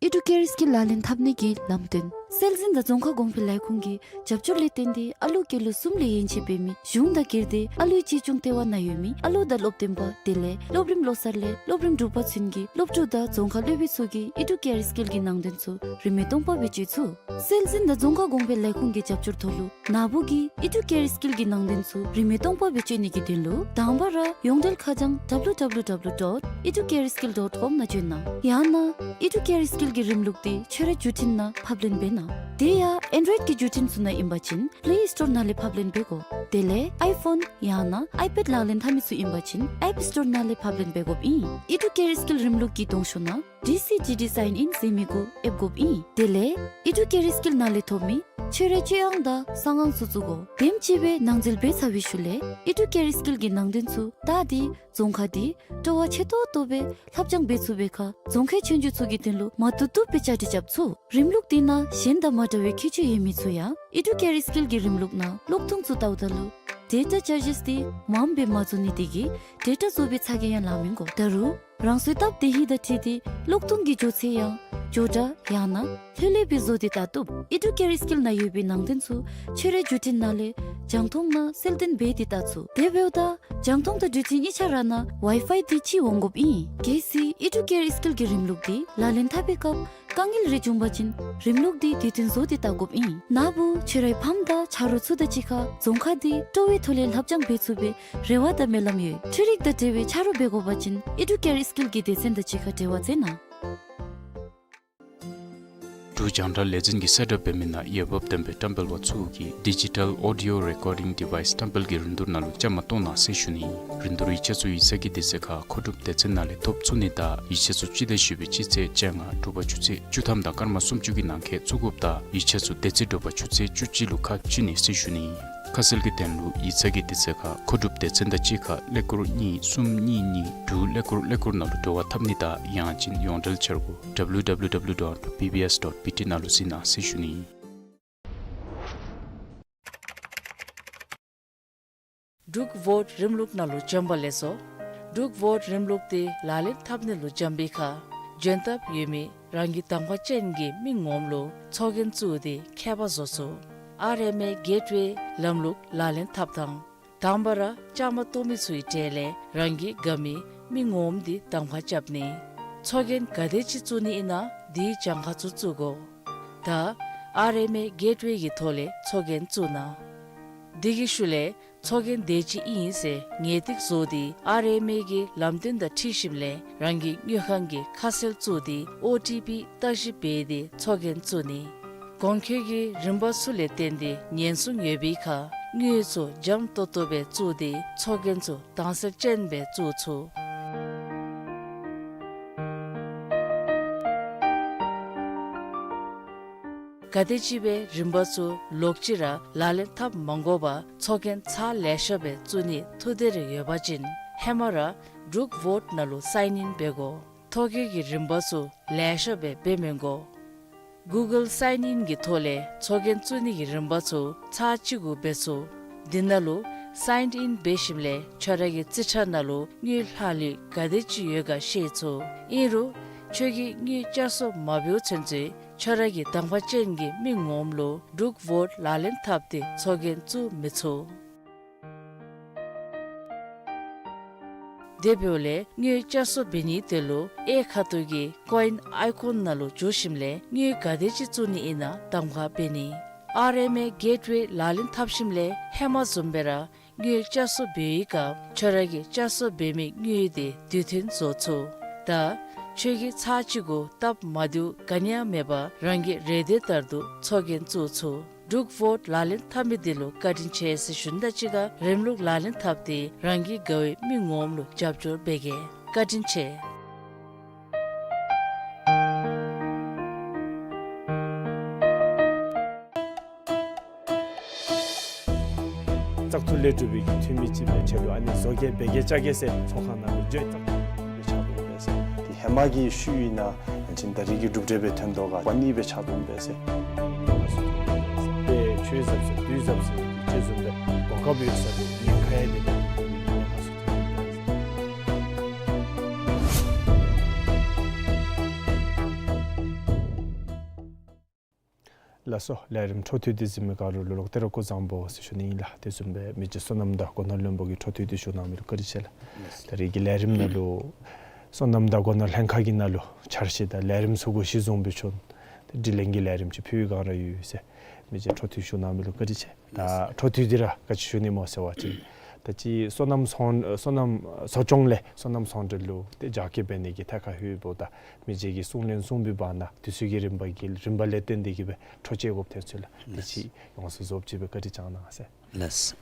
ཨི་ཌུ་ཀེར་སི་ཀིལ་ལག་ལེན་འཐབ་ནི་གི་ལམ་སྟོན། སྲོལ་འཛིན་དང་རྫོང་ཁ་གོང་འཕེལ་ལས་ཁུངས་ཀྱི་རྒྱབ་སྐྱོར་ལས་བརྟེན་ཏེ་ཨ་ལུ་སྐྱེས་ལོ་གསུམ་ལས་ཡན་ཆད་འབད་མི་གཞུང་དང་སྒེར་སྡེ་ཨ་ལུའི་གཅེས་སྐྱོང་ལྟེ་བ་ནང་ཡོད་མི་ཨ་ལུ་དང་སློབ་སྟོན་པ་དེ་ལས་སློབ་རིམ་བློ་གསར་ལས་སློབ་རིམ་དྲུག་པ་ཚུན་གྱི་སློབ་ཕྲུག་དང་རྫོང་ཁ་སློབ་དཔོན་ཚུ་གིས་ཨི་ཌུ་ཀེར་སི་ཀིལ་གྱི་ནང་དོན་ཚུ་རིན་མེད་སྟོང་པ་སྦེ་སྤྱོད་ཚུགས། སྲོལ་འཛིན་དང་རྫོང་ཁ་གོང་འཕེལ་ལས་ཁུངས་ཀྱི་རྒྱབ་སྐྱོར་ཐོག་ལུ་ནཱ་བུ་གིས་ཨི་ཌུ་ཀེར་སི་ཀིལ་གྱི་ནང་དོན་ཚུ་རིན་མེད་སྟོང་པ་སྦེ་སྤྱོད་ནི་གི་དོན་ལུ་དང་པ་ར་ཡོངས་འབྲེལ་ཁ་བྱང་W W W dot educareskill dot com ནང་བྱོན་གནང་། ཡང་ན་ཨི་ཌུ་ཀེར་སི་ཀིལ་གྱི་རིམ་ལུགས་དེ་ཁྱོད་རའི་བརྒྱུད་འཕྲིན་ནང་ཕབ་ལེན་འབད་གནང་། དེ་ཡང་ཨེན་ཌོའིཌ་ཀྱི་བརྒྱུད་འཕྲིན་ཚུ་ནང་ཨིན་པ་ཅིན་པེ་ལེ་སི་ཊོར་ནང་ལས་ཕབ་ལེན་འབད་དགོ། དེ་ལས་ཨའི་ཕོན་ཡང་ན་ཨའི་པེཌ་ལག་ལེན་འཐབ་མི་ཚུ་ཨིན་པ་ཅིན་ཨེཔ་སི་ཊོར་ནང་ལས་ཕབ་ལེན་འབད་དགོཔ་ཨིན། ཨི་ཌུ་ཀེར་སི་ཀིལ་རིམ་ལུགས་ཀྱི་གདོང་ཤོག་ནང་D C G D sign in ཟེར་མི་གུ་ཨེབ་དགོཔ་ཨིན། དེ་ལས་ཨི་ཌུ་ཀེར་སི་ཀིལ་ནང་ལས་ཐོབ་མི་ཁྱོད་རའི་སྤྱོད་དབྱངས་དང་གསང་ཨང་ཚུ་བཙུགས་དགོ། དེམ་ཅིག་སྦེ་ནང་འཛུལ་འབད་ཚར་བའི་ཤུལ་ལས་ཨི་ཌུ་ཀེར་སི་ཀིལ་གྱི་ནང་དོན་ཚུ་བལྟ་སྟེ་རྫོང་ཁ་དེ་སྤྲོ་བ་ཆེ་ཏོག་ཏོ་སྦེ་ལྷབ་སྦྱང་འབད་ཚུགས་པའི་ཁར་རྫོང་ཁའི་ཆོས་རྒྱུགས་ཚུ་གི་དོན་ལུ་མ་བཏུབ་བཏུབ་སྦེ་བཅའ་སྒྲིག་རྐྱབ་ཚུགས། རིམ་ལུགས་དེ་ནང་གཞན་དང་མ་འདྲ་བའི་ཁྱད་ཆོས་ཡོད་མི་ཚུ་ཡང་ཨི་ཌུ་ཀེར་སི་ཀིལ་གྱི་རིམ་ལུགས་ནང་གློག་ཐུང་ཚུ་བལྟཝ་ད་ལུ་ཌེ་ཊ་ཅར་ཇེསི་དེ་མངམ་སྦེ་མ་བཟོ་ནི་དེ་གིས་ཌེ་ཊ་བཟོ་བའི་ཚ་གྱང་ཡང་ལང་མི་དགོ། ད་རུང་རང་སོའི་སྟབས་བདེ་ཧིང་དང་འཁྲིལ་ཏེ་གློག་ཐུང་གི་མགྱོགས་ཚད་ཡང་མགྱོགས་དྲགས་ཡང་ན་ལྷོད་ལྷོད་སྦེ་བཟོ་སྟེ་བལྟ་བཏུབ། ཨི་ཌུ་ཀེར་སི་ཀིལ་ནང་ཡོད་པའི་ནང་དོན་ཚུ་ཁྱོད་རའི་བརྒྱུད་འཕྲིན་ནང་ལས་རྒྱང་མཐོང་ནང་གསལ་སྟོན་འབད་དེ་བལྟ་ཚུགས། དེ་འབདཝ་ད་རྒྱང་མཐོང་དང་བརྒྱུད་འཕྲིན་གཉིས་ཆ་ར་ནང་ཝའི་ཕའི་དེ་ཅིག་འོང་དགོཔ་ཨིན། གལ་སྲིད་ཨི་ཌུ་ཀེར་སི་ཀིལ་གྱི་རིམ་ལུགས་དེ་ལག་ལེན་འཐབ་པའི་སྐབས་དཀའ་ངལ་རེ་བྱུང་པ་ཅིན་རིམ་ལུགས་དེ་དུས་མཐུན་བཟོ་སྟེ་བལྟ་དགོཔ་ཨིན། ནཱ་བུ་ཁྱོད་རའི་ཕམ་དང་ཆ་རོགས་ཚུ་དང་གཅིག་ཁར་རྫོང་ཁ་དེ་སྤྲོ་བའི་ཐོག་ལས་ལྷབ་སྦྱང་འབད་ཚུགས་པའི་རེ་བ་དང་སྨོན་ལམ་ཡོད། འཕྲུལ་རིག་དང་འབྲེལ་བའི་ཆ་རོགས་འབད་དགོ་པ་ཅིན་ཨི་ཌུ་ཀེར་སི་ཀིལ་གྱི་སྡེ་ཚན་དང་གཅིག་ཁར་འབྲེལ་བ་མཛད་གནང་། འབྲུག་རྒྱང་བསྒྲགས་ལས་འཛིན་གྱིས་གསལ་བསྒྲགས་འབད་མི་ནང་འོས་འབབ་ལྡན་པའི་བཀྲམ་སྤེལ་པ་ཚུ་གིས་ཌི་ཇི་ཊལ་ཨོ་ཌི་ཨོ་རེ་ཀོར་ཌིང་ཌི་ཝའི་སི་བཀྲམ་སྤེལ་གྱི་རིན་བསྡུར་ནང་ལུ་བཅའ་མར་གཏོགས་གནང་ཟེར་ཞུ་ནི། རིན་བསྡུར་ཡིག་ཆ་ཚུ་ཡིག་ཚང་གི་དུས་ཚོད་ཁར་མཁོ་སྒྲུབ་སྡེ་ཚན་ནང་ལས་ཐོབ་ཚུགས་ནི་དང་ཡིག་ཆ་ཚུ་སྤྱི་ཟླ་བཞི་པའི་སྤྱི་ཚེས་བཅོ་ལྔ་དྲོ་པ་ཆུ་ཚོད་བཅུ་ཐམ་དང་སྐར་མ་སུམ་ཅུ་གི་ནང་འཁོད་བཙུགས་དགོཔ་དང་ཡིག་ཆ་ཚུ་དེ་ཚེ་དྲོ་པ་ཆུ་ཚོད་བཅུ་གཅིག་ལུ་ཁ་ཕྱེ་ནི་ཟེར་ཞུ་ནི། ཁ་གསལ་གྱི་དོན་ལུ་ཡིག་ཚང་གི་དུས་ཚོད་ཁར་མཁོ་སྒྲུབ་སྡེ་ཚན་དང་གཅིག་ཁར་ཀླད་ཀོར་གཉིས་གསུམ་གཉིས་གཉིས་དྲུག་ཀླད་ཀོར་ཀླད་ཀོར་ནང་ལུ་འབྲེལ་བ་འཐབ་ནི་དང་ཡང་ཅིན་ཡོངས་འབྲེལ་འཆར་སྒོ་W W W dot B B S dot B T ནང་ལུ་གཟིགས་གནང་ཟེར་ཞུ་ནི། འབྲུག་བོཊ་རིམ་ལུགས་ནང་ལུ་འབྱོན་པ་ལེགས་སོ། འབྲུག་བོཊ་རིམ་ལུགས་དེ་ལག་ལེན་འཐབ་ནི་ལུ་འབྱོན་པའི་ཁར་འབྱོན་ཐབས་ཡོད་མི་རང་གི་གདམ་ཁ་ཅན་གྱི་མི་ངོམ་ལུ་ཚོགས་རྒྱན་བཙུགས་ཏེ་ཁྱད་པར་བཟོ་ཚུགས། ཨར་ཨེམ་ཨེ་གེཊ་ཝེ་ལམ་ལུགས་ལག་ལེན་འཐབ་དང་། དང་པ་ར་བཅའ་མར་གཏོགས་མི་ཚུའི་གྲས་ལས་རང་གི་དགའ་མི་མི་ངོམ་དེ་གདམ་ཁ་རྐྱབ་ནི། ཚོགས་རྒྱན་ག་དེ་ཅིག་བཙུགས་ནི་ཨིན་ན་དེའི་གྱངས་ཁ་ཚུ་བཙུགས་དགོ། ད་ཨར་ཨེམ་ཨེ་གེཊ་ཝེ་གི་ཐོག་ལས་ཚོགས་རྒྱན་བཙུགས་གནང་། དེ་གི་ཤུལ་ལས་ཚོགས་རྒྱན་དེ་ཅིག་ཨིན་ཟེར་ངེས་ཏིག་བཟོ་སྟེ་ཨར་ཨེམ་ཨེ་གི་ལམ་སྟོན་དང་འཁྲིལ་ཞིནམ་ལས་རང་གི་དངུལ་ཁང་གི་ཁ་གསལ་བཙུགས་ཏེ་ཨོ་ཊི་པི་བརྟག་ཞིབ་འབད་དེ་ཚོགས་རྒྱན་བཙུགས་ནི། གོང་འཁོད་ཀྱི་རིམ་པ་ཚུ་ལས་བརྟེན་ཏེ་ཉེན་སྲུང་ཡོད་པའི་ཁར་དངུལ་ཚུ་འཇམ་ཏོག་ཏོ་སྦེ་བཙུགས་ཏེ་ཚོགས་རྒྱན་ཚུ་དྭངས་གསལ་ཅན་སྦེ་བཙུགས་ཚུགས། ག་དེམ་ཅིག་སྦེ་རིམ་པ་ཚུ་ལོག་ཅི་ར་ལག་ལེན་འཐབ་མ་དགོ་པར་ཚོགས་རྒྱན་ཚར་ལེ་ཤ་སྦེ་བཙུགས་ནི་ཐུགས་འདོད་རེ་ཡོད་པ་ཅིན་ཧེ་མ་ར་འབྲུག་ཝོཊ་ནང་ལུ་སའིན་ཨིན་འབད་དགོ། ཐོ་བཀོད་ཀྱི་རིམ་པ་ཚུ་ལེ་ཤ་སྦེ་འབད་མི་དགོ། གུ་གཱལ་སའིན་ཨིན་གྱི་ཐོག་ལས་ཚོགས་རྒྱན་བཙུགས་ནི་གི་རིམ་པ་ཚུ་ཚར་གཅིག་གུ་འབད་ཚུགས། འདི་ནང་ལུ་སའིན་ཨིན་འབད་ཞིནམ་ལས་ཁྱོད་ར་གི་རྩིས་ཁྲ་ནང་ལུ་དངུལ་ལྷག་ལུས་ག་དེམ་ཅིག་ཡོད་ག་ཤེས་ཚུགས། ཨིན་རུང་ཁྱོད་ཀྱིས་དངུལ་བསྐྱར་གསོ་མ་འབདཝ་ཚུན་ཚོད་ཁྱོད་ར་གི་དང་པ་ཅན་གྱི་མི་ངོམ་ལུ་འབྲུག་ཝོཊ་ལག་ལེན་འཐབ་སྟེ་ཚོགས་རྒྱན་བཙུགས་མི་ཚུགས། དེ་འབདཝ་ལས་དངུལ་བསྐྱར་གསོ་འབད་ནི་དེ་ལུ་གཡས་ཁ་ཐུག་གི་ཀོ་ཨིན་ཨའི་ཀོན་ནང་ལུ་འཛུལ་ཞིནམ་ལས་དངུལ་ག་དེམ་ཅིག་བཙུགས་ནི་ཨིན་ན་གདམ་ཁ་འབད་ནི། ཨར་ཨེམ་ཨེ་གེཊ་ཝེ་ལག་ལེན་འཐབ་ཞིནམ་ལས་ཧེ་མ་བཟུམ་སྦེ་ར་དངུལ་བསྐྱར་གསོ་འབད་བའི་སྐབས་ཁྱོད་ར་གིས་བསྐྱར་གསོ་འབད་མི་དངུལ་དེ་དུས་མཐུན་བཟོ་ཚུགས། ད་ཁྱོད་ཀྱིས་ཚར་གཅིག་གུ་སྟབས་མ་བདེཝ་ག་ནི་ཡང་མེད་པར་རང་གི་རེ་འདོད་ལྟར་དུ་ཚོགས་རྒྱན་བཙུགས་ཚུགས། འབྲུག་ཝོཊ་ལག་ལེན་འཐབ་མི་དེ་ལུ་བཀའ་དྲིན་ཆེ་ཟེར་ཞུ་ནི་དང་གཅིག་ཁར་རིམ་ལུགས་ལག་ལེན་འཐབ་སྟེ་རང་གི་དགའ་བའི་མི་ངོམ་ལུ་རྒྱབ་སྐྱོར་འབད་གེ། བཀའ་དྲིན་ཆེ། བཙག་འཐུ་ལས་གྲུབ་པའི་གི་འཐུས་མི་ཅིག་སྦེ་ཆེད་དུ་ཨ་ནི་བཟོ་གེ་འབད་གེ་བཅའ་གེ་ཟེར་ཚོགས་ཁང་ནང་ལུ་བརྗོད་བཙག་འཐུ་ལས་ཆགས་འོང་པས་ཟེར། དེ་ཧེ་མ་གི་ཤུལ་ཨིན་ན་ཨ་ནི་ད་རེས་ཀྱི་གྲུབ་འབྲས་སྦེ་ཐོན་དོ་ག་པ་ནི་སྦེ་ཆགས་འོང་པས་ཟེར། ཏེ་ཆོས་ཟབ་ཟེར་དུས་ཟབ་ཟེར་དེ་ཅིག་བཟུམ་སྦེ་གོ་སྐབས་ཡོད་ས་དེ་ཉེན་ཁ་ཡང་དེ་ལས་ཉེན་ཁ་སུ་ཐོན་ཡི་ཟེར། ལགས་སོ། ལས་རིམ་འཕྲོ་མཐུད་དེ་གཟིགས་མི་ག་ར་ལུ་ལོག་སྟེ་ར་སྐུ་གཟུགས་བཟང་པོ་ཟེར་ཞུ་ནི་ཨིན་ལགས། དེ་བཟུམ་སྦེ་མི་རྗེ་བསོད་ནམས་དང་སྒོ་ནོར་བློན་པོ་གིས་འཕྲོ་མཐུད་དེ་ཞུ་གནང་མི་ལུ་བཀའ་དྲིན་ཆེ་ལགས། ལགས་སོ། ད་རེས་ཀྱི་ལས་རིམ་ནང་ལུ་བསོད་ནམས་དང་སྒོ་ནོར་ལྷན་ཁག་གི་ནང་ལུ་འཆར་གཞི་དང་ལས་རིམ་ཚུ་གུ་གཞི་བཟུང་སྦེ་བྱོན་ཏེ་དྲི་ལན་གྱི་ལས་རིམ་ཅིག་ཕུལ་བའི་བསྒང་ར་ཡོད་ཟེར། མི་རྗེ་འཕྲོ་མཐུད་ཞུ་གནང་མི་ལུ་བཀའ་དྲིན་ཆེ། ད་འཕྲོ་མཐུད་དེ་ར་ག་ཅི་ཞུ་ནི་སྨོ་ཟེར་བ་ཅིན་ད་ཅི་སོ་ནམ་ཚོང་སོ་ནམ་གསོ་སྐྱོང་ལས་སོ་ནམ་ཚོང་འབྲེལ་ལུ་ཏེ་རྒྱ་སྐྱེད་འབད་ནི་གི་ཐད་ཁར་ལྷོདཔ་ད་མི་རྗེ་གིས་གསུང་ལན་གསུངས་པའི་བར་ན་དུས་ཚོད་ཀྱི་རིམ་པ་གི་རིམ་པ་ལས་བརྟེན་ཏེ་གིས་སྦེ་འཕྲོ་བཅད་དགོཔ་ཐོན་ཚུལ་ལགས། དེ་ལགས། ཅིག་ཡོངས་སུ་རྫོགསཔ་ཅིག་སྦེ་བཀའ་དྲིན་བསྐྱང་གནང་ཟེར། ལགས།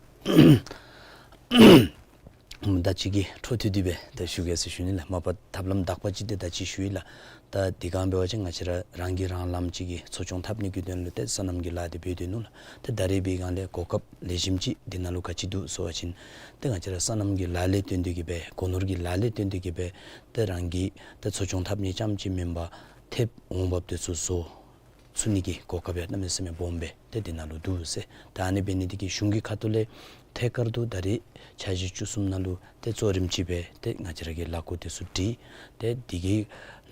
ད་ཅི་གི་འཕྲོ་མཐུད་དེ་སྦེ་ད་ཞུ་གེ་ཟེར་ཞུ་ནི་ལགས། མ་པ་ཐབས་ལམ་དག་པ་ཅིག་ཏེ་ད་ཅི་ཞུ་ཡི་ལགས། ད་དེ་སྒང་འབད་བ་ཅིན་ང་བཅས་ར་རང་གིས་རང་ལམ་ཅིག་གི་འཚོ་སྐྱོང་འཐབ་ནི་གི་དོན་ལུ་ཏེ་སོ་ནམ་གྱི་ལཱ་དེ་འབད་དེ་ནུག་ལགས། ཏེ་ད་རེས་འབད་བའི་སྒང་ལས་གོ་སྐབས་ལེགས་ཤོམ་ཅིག་འདི་ནང་ལུ་ག་ཅི་འདུག་ཟེར་བ་ཅིན་ཏེ་ང་བཅས་ར་སོ་ནམ་གྱི་ལཱ་ལས་བརྟེན་ཏེ་གིས་སྦེ་སྒོ་ནོར་གྱི་ལཱ་ལས་བརྟེན་ཏེ་གིས་སྦེ་ཏེ་རང་གི་ཏེ་འཚོ་སྐྱོང་འཐབ་ནི་རྐྱངམ་ཅིག་མེན་པར་ཐེབས་འོང་འབབ་དེ་ཚུ་བཟོ་ཚུགས་ནི་གི་གོ་སྐབས་ཡང་གནམ་མེད་ས་མེད་སྦོམ་སྦེ་ཏེ་འདི་ནང་ལུ་འདུག་ཟེར། ད་ཨ་ནི་འབད་ནི་དེ་གིས་གཞུང་གི་ཁ་ཐུག་ལས་ཐད་ཀར་དུ་ད་རེས་འཆར་གཞི་བཅུ་གསུམ་ནང་ལུ་ཏེ་གཙོ་རིམ་ཅིག་སྦེ་ཏེ་ང་བཅས་ར་གིས་ལས་འགུལ་དེ་ཚུ་སྒྲིག། ཏེ་འདི་གི་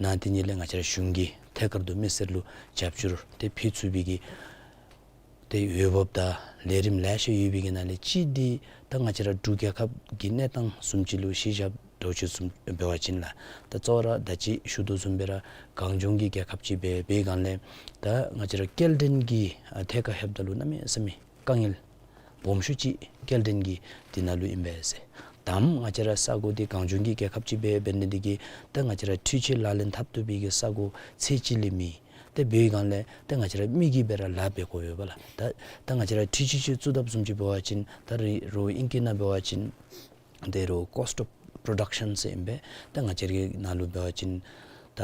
ནང་དེ་ཉིད་ལས་ང་བཅས་ར་གཞུང་གིས་ཐད་ཀར་དུ་མི་སེར་ལུ་རྒྱབ་སྐྱོར་ཏེ་ཕུལ་ཚུགས་པའི་གི་ཏེ་འོས་འབབ་དང་ལས་རིམ་ལེ་ཤ་ཡོད་པའི་གི་ནང་ལས་གཅིག་འདི་ད་ང་བཅས་ར་འབྲུག་རྒྱལ་ཁབ་ཀྱི་གནས་སྟངས་བཟུམ་ཅིག་ལུ་གཞི་བཞག་འདྲཝ་ཅིག་བཟུམ་འབད་བ་ཅིན་ལགས། ད་གཙོ་བོ་ར་ད་ཅི་ཞུ་དོ་བཟུམ་སྦེ་ར་གངས་ལྗོངས་ཀྱི་རྒྱལ་ཁབ་ཅིག་སྦེ་འབད་བའི་སྒང་ལས་ད་ང་བཅས་ར་སྐྱེལ་འདྲེན་གྱི་ཨ་ཐད་ཁར་ལྷོདཔ་ད་ལུ་གནམ་མེད་ས་མེད་དཀའ་ངལ་སྦོམ་ཤོས་ཅིག་སྐྱེལ་འདྲེན་གྱི་འདི་ནང་ལུ་ཨིན་པས་ཟེར། དང་པ་ང་བཅས་ར་ས་གོ་འདི་གངས་ལྗོངས་ཀྱི་རྒྱལ་ཁབ་ཅིག་སྦེ་འབད་ནི་དེ་གིས་ད་ང་བཅས་ར་འཕྲུལ་ཆས་ལག་ལེན་འཐབ་བཏུབ་པའི་གི་ས་གོ་ཚད་ཅིག་ལས་མེད། ཏེ་འབད་བའི་སྒང་ལས་ཏེ་ང་བཅས་ར་མི་གིས་སྦེ་ར་ལཱ་འབད་དགོཔ་ཡོད་པ་ལགས། ད་ད་ང་བཅས་ར་འཕྲུལ་ཆས་ཅིག་བཙུགས་དཔ་བཟུམ་ཅིག་འབད་བ་ཅིན་ད་རེས་རོགས་ཨིང་སྐད་ནང་འབད་བ་ཅིན་ཏེ་རོགས་cost of production ཟེར་ཨིན་པས། ད་ང་བཅས་ར་གི་ནང་ལུ་འབད་བ་ཅིན་ད་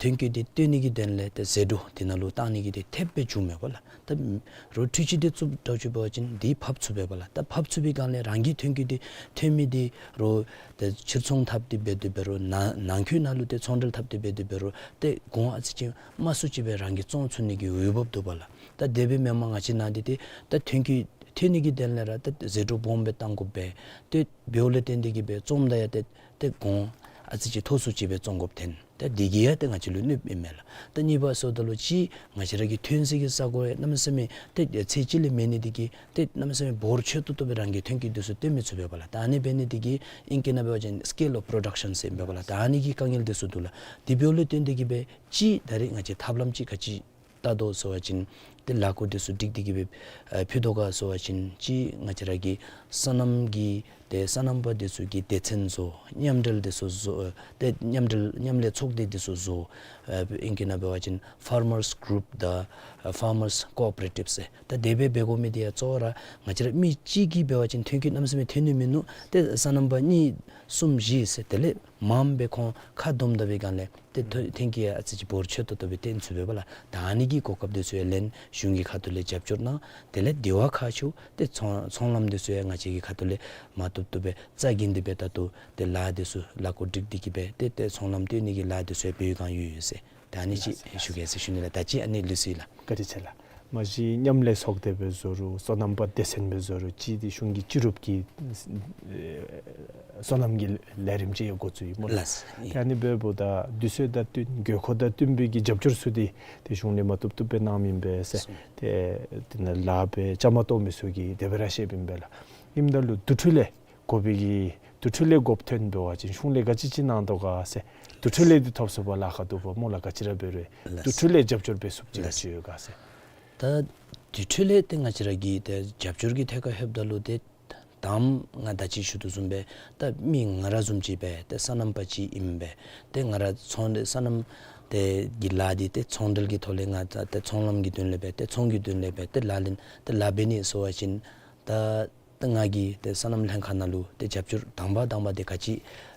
ཐོན་སྐྱེད་འདི་བཏོན་ནི་གི་དོན་ལས་ཏེ་ཟད་འགྲོ་འདི་ནང་ལུ་བཏང་ནི་གི་འདི་ཐེབས་སྦེ་འབྱུངམ་མས་པ་ལགས། ད་རོགས་འཕྲུལ་ཆས་འདི་བཙུགས་འདྲཝ་ཅིག་འབད་བ་ཅིན་འདི་ཕབ་ཚུགས་པས་པ་ལགས། ད་ཕབ་ཚུགས་པའི་སྒང་ལས་རང་གི་ཐོན་སྐྱེད་འདི་ཐོན་མི་འདི་རོགས་ཏེ་ཕྱིར་ཚོང་འཐབ་སྟེ་འབད་དེ་འབད་རུང་ནང་ནང་འཁོད་ནང་ལུ་ཏེ་ཚོང་འབྲེལ་འཐབ་སྟེ་འབད་དེ་འབད་རུང་ཏེ་གོང་ཨ་ཙི་ཅིག་དམའ་སུ་ཅིག་སྦེ་རང་གིས་བཙོང་ཚུགས་ནི་གི་འོས་འབབ་འདུག་པ་ལགས། ད་དེ་སྦེ་མེན་པར་ང་བཅས་ནང་འདི་ཏེ་ད་ཐོན་སྐྱེད་ཐོན་ནི་གི་དོན་ལས་ར་ཏེ་ཟད་འགྲོ་སྦོམ་སྦེ་བཏང་དགོཔ་སྦེ་ཏེ་འབདཝ་ལས་བརྟེན་ཏེ་གིས་སྦེ་བཙོངམ་ད་ཡང་ཏེ་ཏེ་གོང་ཨ་ཙི་ཅིག་མཐོ་སུ་ཅིག་སྦེ་བཙོང་དགོཔ་ཐོན། ཏེ་འདི་གིས་ཡང་ཏེ་ང་བཅས་ལུ་གནོདཔ་ཨིན་མས་ལགས། ད་གཉིས་པ་ཟེརཝ་ད་ལུ་ཅིག་ང་བཅས་ར་གི་ཐོན་སའི་གི་ས་གོ་ཡང་གནམ་མེད་ས་མེད་ཏེ་ཚད་ཅིག་ལས་མེད་ནི་དེ་གིས་ཏེ་གནམ་མེད་ས་མེད་འབོར་ཆེ་ཏོག་ཏོ་སྦེ་རང་གི་ཐོན་སྐྱེད་འདི་ཚུ་བཏོན་མི་ཚུགས་པས་པ་ལགས། ད་ཨ་ནི་འབད་ནི་དེ་གིས་ཨིང་སྐད་ནང་འབད་བ་ཅིན་scale of production ཟེར་ཨིན་པས་པ་ལགས། ད་ཨ་ནི་གི་དཀའ་ངལ་འདི་ཚུ་འདུག་ལགས། དེ་འབདཝ་ལས་བརྟེན་ཏེ་གིས་སྦེ་ཅིག་ད་རེས་ང་བཅས་ཐབས་ལམ་ཅིག་ག་ཅི་བལྟ་དོ་ཟེར་བ་ཅིན་ ཏེ་ལཱ་བཀོད་འདི་ཚུ་སྒྲིག་སྟེ་གི་སྦེ་ཨ་ཕུལ་དོ་ག་ཟེར་བ་ཅིན་ཅིག་ང་བཅས་ར་གི་སོ་ནམ་གྱི་ཏེ་སོ་ནམ་པ་འདི་ཚུ་གི་སྡེ་ཚན་བཟོ། མཉམ་འབྲེལ་འདི་ཚུ་བཟོ། ཨ་ཏེ་མཉམ་འབྲེལ་མཉམ་ལས་ཚོགས་སྡེ་འདི་ཚུ་བཟོ། ཨ་ཨིང་སྐད་ནང་འབད་བ་ཅིན་ཕར་མརས་གུ་རུབ་དང་ཨ་ཕར་མརས་ཀོ་ཨོ་པ་རེ་ཊིབ་ཟེར། ད་དེ་སྦེ་འབད་དགོ་མི་འདི་ཡང་གཙོ་བོ་ར་ང་བཅས་ར་མི་གཅིག་གིས་འབད་བ་ཅིན་ཐོན་སྐྱེད་གནམ་མེད་ས་མེད་ཐོན་ནི་མིན་ནུག། ཏེ་སོ་ནམ་པ་གཉིས་གསུམ་བཞི་ཟེར་དེ་ལས་མངམ་སྦེ་ཁོང་ཁ་བསྡོམས་ད་པའི་སྒང་ལས་ཏེ་ཐོ་ཐོན་སྐྱེད་ཡང་ཨ་ཙི་ཅིག་འབོར་ཆེ་ཏོག་ཏོ་སྦེ་བཏོན་ཚུགས་པས་པ་ལགས། ད་ཨ་ནི་གི་གོ་སྐབས་འདི་ཚུ་ཡང་ལེན། གཞུང་གི་ཁ་ཐུག་ལས་རྒྱབ་སྐྱོར་གནང་། དེ་ལས་དེ་བ་ཁག་ཆེཝ་ཏེ་ཚོང་ཚོང་ལམ་འདི་ཚུ་ཡང་ང་བཅས་ཀྱི་ཁ་ཐུག་ལས་མ་བཏུབ་བཏུབ་སྦེ་རྩ་འགེངས་ཏེ་སྦེ་ད་ལྟོ་ཏེ་ལཱ་འདི་ཚུ་ལཱ་བཀོད་སྒྲིག་སྟེ་གི་སྦེ་ཏེ་ཏེ་ཚོང་ལམ་བཏོན་ནི་གི་ལཱ་འདི་ཚུ་ཡང་འབད་བའི་སྒང་ཡོད་ཡོད་ཟེར། ད་ཨ་ནི་ཅིག་ཞུ་གེ་ཟེར་ཞུ་ནི་ལགས། ད་ཅི་ཨ་ནི་ལུས་སོ་ཡི་ལགས། བཀའ་དྲིན་ཆེ་ལགས། མ་གཞི་མཉམ་ལས་ཚོགས་སྡེ་སྦེ་བཟོ་རུང་སོ་ནམ་པ་སྡེ་ཚན་སྦེ་བཟོ་རུང་ཅིག་འདི་གཞུང་གི་སྤྱི་རུབ་ཀྱི་ཨེ་སོ་ནམ་གྱི་ལས་རིམ་ཅིག་ཡང་འགོ་བཙུགས་ཡི་སྨོ་ལགས། ལགས། ཏེ་ཨ་ནི་འབདཝ་ད་དུས་ཚོད་དང་བསྟུན་དགོས་མཁོ་དང་བསྟུན་པའི་གི་རྒྱབ་སྐྱོར་ཚུ་འདི་ཏེ་གཞུང་ལས་མ་བཏུབ་བཏུབ་སྦེ་གནངམ་ཨིན་པས་ཟེར། ཏེ་དེ་ནང་ལཱ་འབད་བཅའ་མར་གཏོགས་མི་ཚུ་གིས་དེ་སྦེ་ར་བཤདཔ་ཨིན་པས་ལགས། ཨིནམ་ད་ལུ་དུས་ཚོད་ལས་དགོ་པའི་གི་དུས་ཚོད་ལས་དགོཔ་ཐོན་འབད་བ་ཅིན་གཞུང་ལས་ག་ཅི་ཅིག་གནང་དོ་ག་ཟེར། དུས་ཚོད་ལས་འདི་ཐོབ་ཚུགས་པར་ལཱ་ཁག་འདུག་པ་སྨོ་ལགས། ག་ཅི་ར་འབད་རུང་ལགས། དུས་ཚོད་ལས་རྒྱབ་སྐྱོར་འབད་ཚུགསཔ་ཅིག་ལགས། ག་ཅི་ཡོད་ག་ཟེར། ད་དུས་ཚོད་ལས་ཏེ་ང་བཅས་ར་གི་ཏེ་རྒྱབ་སྐྱོར་གྱི་ཐད་ཁར་ལྷོདཔ་ད་ལུ་ཏེ་དང་པ་ང་ད་ཅི་ཞུ་དོ་བཟུམ་སྦེ་ད་མི་ང་ར་བཟུམ་ཅིག་སྦེ་ཏེ་སོ་ནམ་པ་ཅིག་ཨིན་པས། ཏེ་ང་ར་ཚོང་འབྲེལ་སོ་ནམ་ཏེ་གི་ལཱ་འདི་ཏེ་ཚོང་འབྲེལ་གྱི་ཐོག་ལས་ང་ད་ཏེ་ཚོང་ལམ་གྱི་དོན་ལས་སྦེ་ཏེ་ཚོང་གི་དོན་ལས་སྦེ་ཏེ་ལཱ་ལེན་ཏེ་ལཱ་འབད་ནི་ཟེར་བ་ཅིན་ད་ད་ང་གིས་ཏེ་སོ་ནམ་ལྷན་ཁག་ནང་ལུ་ཏེ་རྒྱབ་སྐྱོར་དང་པ་དང་པ་འདི་ག་ཅི་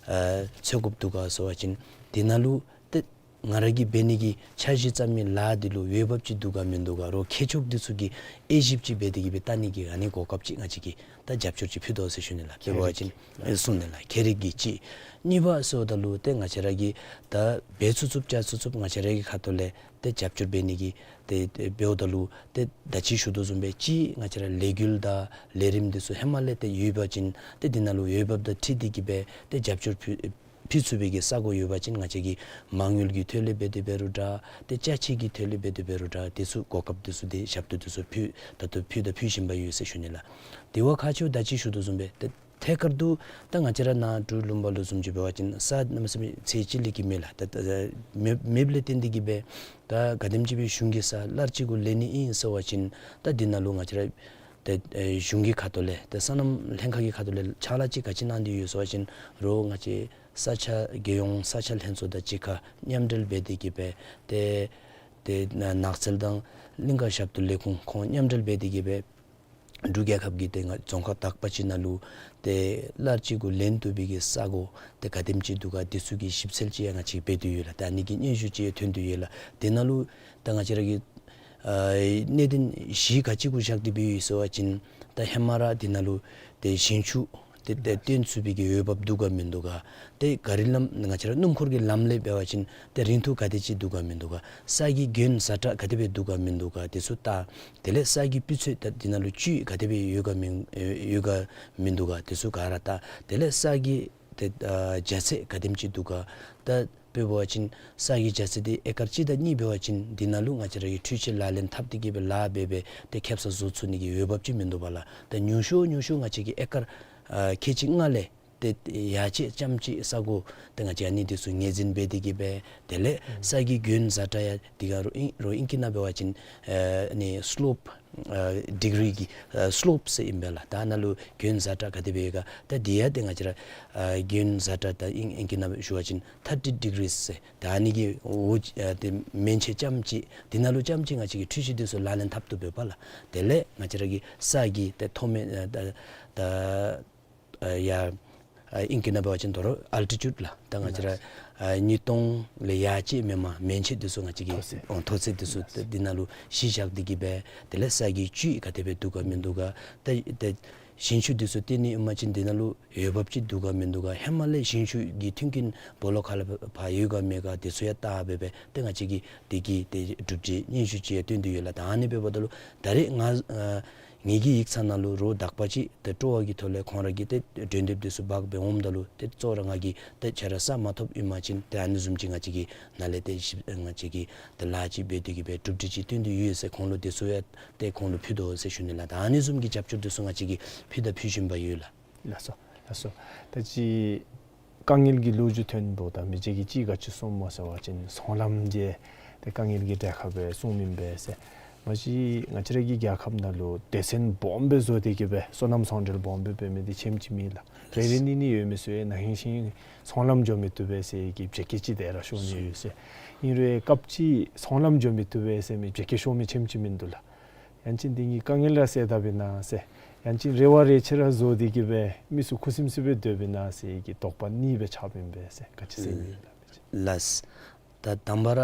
ཨ་འཚོལ་དགོཔ་འདུག་ག་ཟེར་བ་ཅིན་དེ་ནང་ལུ་ཏེ་ང་ར་གིས་འབད་ནི་གི་འཆར་གཞི་བརྩམས་མི་ལཱ་འདི་ལུ་འོས་འབབ་ཅིག་འདུག་ག་མིན་འདུག་ག་རོགས་མཁས་མཆོག་འདི་ཚུ་གིས་དབྱེ་ཞིབ་ཅིག་འབད་དེ་གི་སྦེ་བལྟ་ནི་གི་ཨ་ནི་གོ་སྐབས་ཅིག་ང་བཅས་ཀྱིས་ད་རྒྱབ་སྐྱོར་ཅིག་ཕུལ་དོ་ཟེར་ཞུ་ནི་ལགས། དཔེ་འབད་བ་ཅིན་ཨེ་གསུངས་ནི་ལགས། ཁྱད་རིག་གི་ཅིག། གཉིས་པ་ཟེརཝ་ད་ལུ་ཏེ་ང་བཅས་ར་གིས་ད་འབད་ཚུགས་ཚུགསཔ་བྱ་ཚུགས་ཚུགསཔ་ང་བཅས་ར་གི་ཁ་ཐུག་ལས་ཏེ་རྒྱབ་སྐྱོར་འབད་ནི་གི་ཏེ་ཏེ་འབདཝ་ད་ལུ་ཏེ་ད་ཅི་ཞུ་དོ་བཟུམ་སྦེ་ཅིག་ང་བཅས་ར་ལས་འགུལ་དང་ལས་རིམ་འདི་ཚུ་ཧེ་མ་ལས་ཏེ་ཡོད་པ་ཅིན་ཏེ་འདི་ནང་ལུ་འོས་འབབ་དང་འཁྲིལ་ཏེ་གི་སྦེ་ཏེ་རྒྱབ་སྐྱོར་ཕུལ་ཕུལ་ཚུགས་པའི་གི་ས་གོ་ཡོད་པ་ཅིན་ང་བཅས་ཀྱིས་མ་དངུལ་གྱི་ཐོག་ལས་འབད་དེ་འབད་རུང་འདྲ་ཏེ་ཅ་ཆས་ཀྱི་ཐོག་ལས་འབད་དེ་འབད་རུང་འདྲ་དེ་ཚུ་གོ་སྐབས་དེ་ཚུ་ཏེ་ཞབས་ཏོག་དེ་ཚུ་ཕུལ་ད་ལྟོ་ཕུལ་དང་ཕུལ་བཞིན་པ་ཡོད་ཟེར་ཞུ་ནི་ལགས། དེ་བ་ཁག་ཆེཝ་ད་ཅི་ཞུ་དོ་བཟུམ་སྦེ་ཏེ་ཐད་ཀར་དུ་ད་ང་བཅས་ར་ནཱ་འབྲུག་ལུང་པ་ལུ་བཟུམ་ཅིག་འབད་བ་ཅིན་ས་གནམ་མེད་ས་མེད་ཚད་ཅིག་ལས་ཀྱི་མེད་ལགས། ད་ད་མེད་མེདཔ་ལས་བརྟེན་ཏེ་གི་སྦེ་ད་ག་དེམ་ཅིག་སྦེ་གཞུང་གི་ས་གླར་གཅིག་གུ་ལེན་ནི་ཨིན་ཟེར་བ་ཅིན་ད་འདི་ནང་ལུ་ང་བཅས་ར་ཏེ་ཨེ་གཞུང་གི་ཁ་ཐུག་ལས་ཏེ་སོ་ནམ་ལྷན་ཁག་གི་ཁ་ཐུག་ལས་ཕྱག་ལཱ་ཅིག་ག་ཅི་གནང་སྟེ་ཡོད་ཟེར་བ་ཅིན་རོགས་ང་བཅས་ས་ཆ་རྒྱལ་ཡོངས་ས་ཆ་ལྷན་ཚོགས་དང་གཅིག་ཁར་མཉམ་འབྲེལ་འབད་དེ་གི་སྦེ་ཏེ་ཏེ་ནགས་ཚལ་དང་གླིང་ཀ་ཞབས་ཏོག་ལས་ཁུངས་ཁོང་མཉམ་འབྲེལ་འབད་དེ་གི་སྦེ་འབྲུག་རྒྱལ་ཁབ་ཀྱི་ཏེ་ང་རྫོང་ཁག་དག་པ་ཅིག་ནང་ལུ་ཏེ་གླར་གཅིག་གུ་ལེན་བཏུབ་པའི་གི་ས་གོ་ཏེ་ག་དེམ་ཅིག་འདུག་ག་དེ་ཚུ་གི་ཞིབ་འཚོལ་ཅིག་ཡང་ང་བཅས་འབད་དེ་ཡོད་ལགས། ཏེ་ཨ་ནི་གི་སྙན་ཞུ་ཅིག་ཡང་ཐོན་ཏེ་ཡོད་ལགས། དེ་ནང་ལུ་ད་ང་བཅས་ར་གི་ཨ་གནད་དོན་གཞི་ག་ཅི་གུ་བཞག་སྟེ་འབད་ཡོད་ཟེར་བ་ཅིན་ད་ཧེ་མ་ར་དེ་ནང་ལུ་ཏེ་ཞིང་ཆུ་ཏེ་ཏེ་བཏོན་ཚུགས་པའི་གི་འོས་འབབ་འདུག་ག་མིན་འདུག་ག། ཏེ་ག་རི་ལམ་ང་བཅས་ར་སྣུམ་འཁོར་གྱི་ལམ་ལས་འབད་བ་ཅིན་ཏེ་རིང་ཐུང་ག་དེ་ཅིག་འདུག་ག་མིན་འདུག་ག། ས་གི་གྱོན་ཛ་དྲག་ག་དེ་སྦེ་འདུག་ག་མིན་འདུག་ག་དེ་ཚུ་ལྟ། དེ་ལས་ས་གི་སྤུས་ཚད་ད་དེ་ནང་ལུ་བཅུད་ག་དེ་སྦེ་ཡོད་ག་མིན་ཡོད་ག་མིན་འདུག་ག་དེ་ཚུ་ག་ར་ལྟ། དེ་ལས་ས་གི་ཏེ་ཨ་རྒྱ་ཚད་ག་དེམ་ཅིག་འདུག་ག། ད་དཔེ་འབད་བ་ཅིན་ས་གི་རྒྱ་ཚད་འདི་ཨེ་ཀར་གཅིག་དང་གཉིས་འབད་བ་ཅིན་འདི་ནང་ལུ་ང་བཅས་ར་གིས་འཕྲུལ་ཆས་ལག་ལེན་འཐབ་སྟེ་གི་སྦེ་ལཱ་འབད་སྦེ་ཏེ་ཁེབ་ས་བཟོ་ཚུགས་ནི་གི་འོས་འབབ་ཅིག་མིན་འདུག་པ་ལགས། ད་ཉུང་ཤོས་ཉུང་ཤོས་ང་བཅས་ཀྱིས་ཨེ་ཀར་ཨ་ཁལ་གཅིག་ལྔ་ལས་ཏེ་ཡར་ཅིག་ཙམ་ཅིག་ས་གོ་ཏེ་ང་བཅས་ཨ་ནི་འདི་ཚུ་ངོས་འཛིན་འབད་དེ་གི་སྦེ་དེ་ལས་ཨུམ་ས་གི་གྱོན་ཛ་དྲག་ཡང་འདི་ག་རོགས་ཨིང་རོགས་ཨིང་སྐད་ནང་འབད་བ་ཅིན་ཨ་ནི་སི་ལོབ་ཨ་ཌིག་རི་གི་ཨ་སི་ལོབ་ཟེར་ཨིན་པས་ལགས། ད་ནཱ་ལུ་གྱོན་ཛ་དྲག་ག་དེ་སྦེ་ཡོད་ག། ད་འདི་ཡང་ཏེ་ང་བཅས་ར་ཨ་གྱོན་ཛ་དྲག་ད་ཨིང་ཨིང་སྐད་ནང་ཞུ་བ་ཅིན་ཐར་ཊི་ཌིག་རི་ཟེར། ད་ཨ་ནི་གི་འོག་ཨ་ཏེ་མན་ཆད་ཙམ་ཅིག་འདི་ནང་ལུ་ཙམ་ཅིག་ང་བཅས་ཀྱིས་འཕྲུལ་ཆས་འདི་ཚུ་ལག་ལེན་འཐབ་བཏུབ་པས་པ་ལགས། དེ་ལས་ང་བཅས་ར་གི་ས་གི་ཏེ་མཐོ་དམན་ཨ་ད་ད་ཨ་ཡ་ཨ་ཨིང་སྐད་ནང་འབད་བ་ཅིན་དོ་རུང་ཨལ་ཊི་ཊུཌ་ལགས། ད་ང་བཅས་ར་ཨ་ཉིས་སྟོང་ལས་ཡར་ཅིག་མེན་པར་མན་ཆད་འདི་ཚུ་ང་བཅས་ཀྱིས་མཐོ་ཚད་ཨོ་མཐོ་ཚད་འདི་ཚུ་ཏེ་འདི་ནང་ལུ་གཞི་བཞག་སྟེ་གི་སྦེ་དེ་ལས་ས་གི་བཅུད་ག་དེ་སྦེ་འདུག་ག་མིན་འདུག་ག། ད་ད་ཞིང་ཆུ་འདི་ཚུ་བཏོན་ནི་ཨིན་པ་ཅིན་འདི་ནང་ལུ་འོས་འབབ་ཅིག་འདུག་ག་མིན་འདུག་ག། ཧེ་མ་ལས་ཞིང་ཆུ་གི་མཐུན་རྐྱེན་སྦོ་ལོགས་ཁ་ལས་ཕར་ཡོད་ག་མེད་ག་དེ་ཚུ་ཡང་བལྟ་སྦེ་སྦེ་ཏེ་ང་བཅས་ཀྱིས་དེ་གི་ཏེ་གྲུབ་འབྲས་སྙན་ཞུ་ཅིག་ཡང་བཏོན་ཏེ་ཡོད་ལགས། ད་ཨ་ནི་འབདཝ་ད་ལུ་ད་རེས་ང་ཨ་ངེ་གི་ཡིག་ཚང་ནང་ལུ་རོགས་དག་པ་ཅིག་ཏེ་སྤྲོ་བ་གི་ཐོག་ལས་ཁོང་ར་གིས་ཏེ་གྲོས་འདེབས་འདི་ཚུ་འབག་སྦེ་འོངམ་ད་ལུ་ཏེ་གཙོ་བོ་ར་ང་གིས་ཏེ་ཁྱེད་ར་ས་མ་ཐོབ་ཨིན་པ་ཅིན་ཏེ་ཨ་ནི་བཟུམ་ཅིག་ང་བཅས་ཀྱིས་ནཱ་ལས་ཏེ་ཞིབ་ང་བཅས་ཀྱིས་ཏེ་ལཱ་ཅིག་འབད་དེ་གི་སྦེ་གྲུབ་འབྲས་ཅིག་བཏོན་ཏེ་ཡོད་ཟེར་ཁོང་ལུ་དེ་ཚུ་ཡང་ཏེ་ཁོང་ལུ་ཕུལ་དོ་ཟེར་ཞུ་ནི་ལགས། ད་ཨ་ནི་བཟུམ་གྱི་རྒྱབ་སྐྱོར་འདི་ཚུ་ང་བཅས་ཀྱིས་ཕུལ་དང་ཕུལ་བཞིན་པ་ཡོད་ལགས། ལགས་སོ། ལགས་སོ། ད་ཅི་དཀའ་ངལ་གྱི་ལོ་རྒྱུས་ཐོན་འདུག། ད་མི་རྗེ་གིས་ཅིག་ག་ཅི་གསུངམ་སྨོ་ཟེར་བ་ཅིན་ཚོང་ལམ་གྱི་ཏེ་དཀའ་ངལ་གྱི་གྲས་ཁར་སྦེ་གསུངམ་ཨིན་པས་ཟེར། མ་གཞི་ང་བཅས་ར་གི་རྒྱལ་ཁབ་ནང་ལུ་སྡེ་ཚན་སྦོམ་སྦེ་བཟོ་སྟེ་གི་སྦེ་སོ་ནམ་ཚོང་འབྲེལ་སྦོམ་སྦེ་འབད་མི་འདི་ཆེམ་ཅིག་མེད་ལགས། རེ་རེ་གཉིས་གཉིས་ཡོད་མི་ཚུ་ཡང་ན་ཧིང་ཤིང་ཚོང་ལམ་འགྱོ་མི་བཏུབ་པས་ཟེར་གྱི་བྱེད་སྐད་ཅིག་དེ་ར་ཤོར་ནི་ཡོད་ཟེར། ཨིན་རུང་སྐབས་ཅིག་ཚོང་ལམ་འགྱོ་མི་བཏུབ་པས་ཟེར་མི་བྱེད་སྐད་ཤོར་མི་ཆེམ་ཅིག་མིན་འདུག་ལགས། ཡང་ཅིན་འདི་གི་དཀའ་ངལ་ར་སེལ་ད་པས་ན་ཟེར། ཡང་ཅིན་རེ་བ་རེ་ཆེ་ར་བཟོ་སྟེ་གི་སྦེ་མི་ཚུ་ཁུ་སིམ་སིམ་སྦེ་སྡོད་པས་ན་ཟེར་གྱི་དོགས་པ་གཉིས་སྦེ་ཆགསཔ་ཨིན་པས་ཟེར། ག་ཅི་ཟེར་ཨིན་ལགས། ལགས། ད་དང་པ་ར་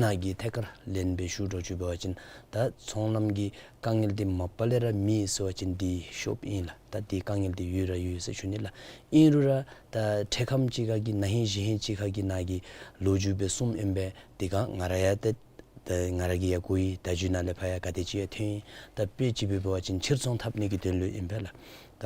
ནཱ་གི་ཐད་ཁར་ལན་སྦེ་ཞུ་འགྱོ་ཅིག་འབད་བ་ཅིན་ད་ཚོང་ལམ་གྱི་དཀའ་ངལ་འདི་མ་པ་ལས་ར་མེད་ཟེར་བ་ཅིན་འདི་ཤོབ་ཨིན་ལགས། ད་འདི་དཀའ་ངལ་འདི་ཡོད་ར་ཡོད་ཟེར་ཞུ་ནི་ལགས། ཨིན་རུང་ར་ད་འཕྲལ་ཁམས་ཅིག་ཁར་གྱི་ན་ཧིང་གཞེས་ཧིང་ཅིག་ཁར་གྱི་ནཱ་གི་ལོ་རྒྱུས་སྦེ་གསུངམ་ཨིན་པས། དེ་སྒང་ང་ར་ཡང་ཏེ་ད་ང་ར་གིས་ཡང་གོ་ཡི། བརྡ་བརྒྱུད་ནང་ལས་ཕར་ཡང་ག་དེ་ཅིག་ཡང་ཐོན་ཡི། ད་དཔེ་ཅིག་སྦེ་འབད་བ་ཅིན་ཕྱིར་ཚོང་འཐབ་ནི་གི་དོན་ལུ་ཨིན་པས་ལགས། ད་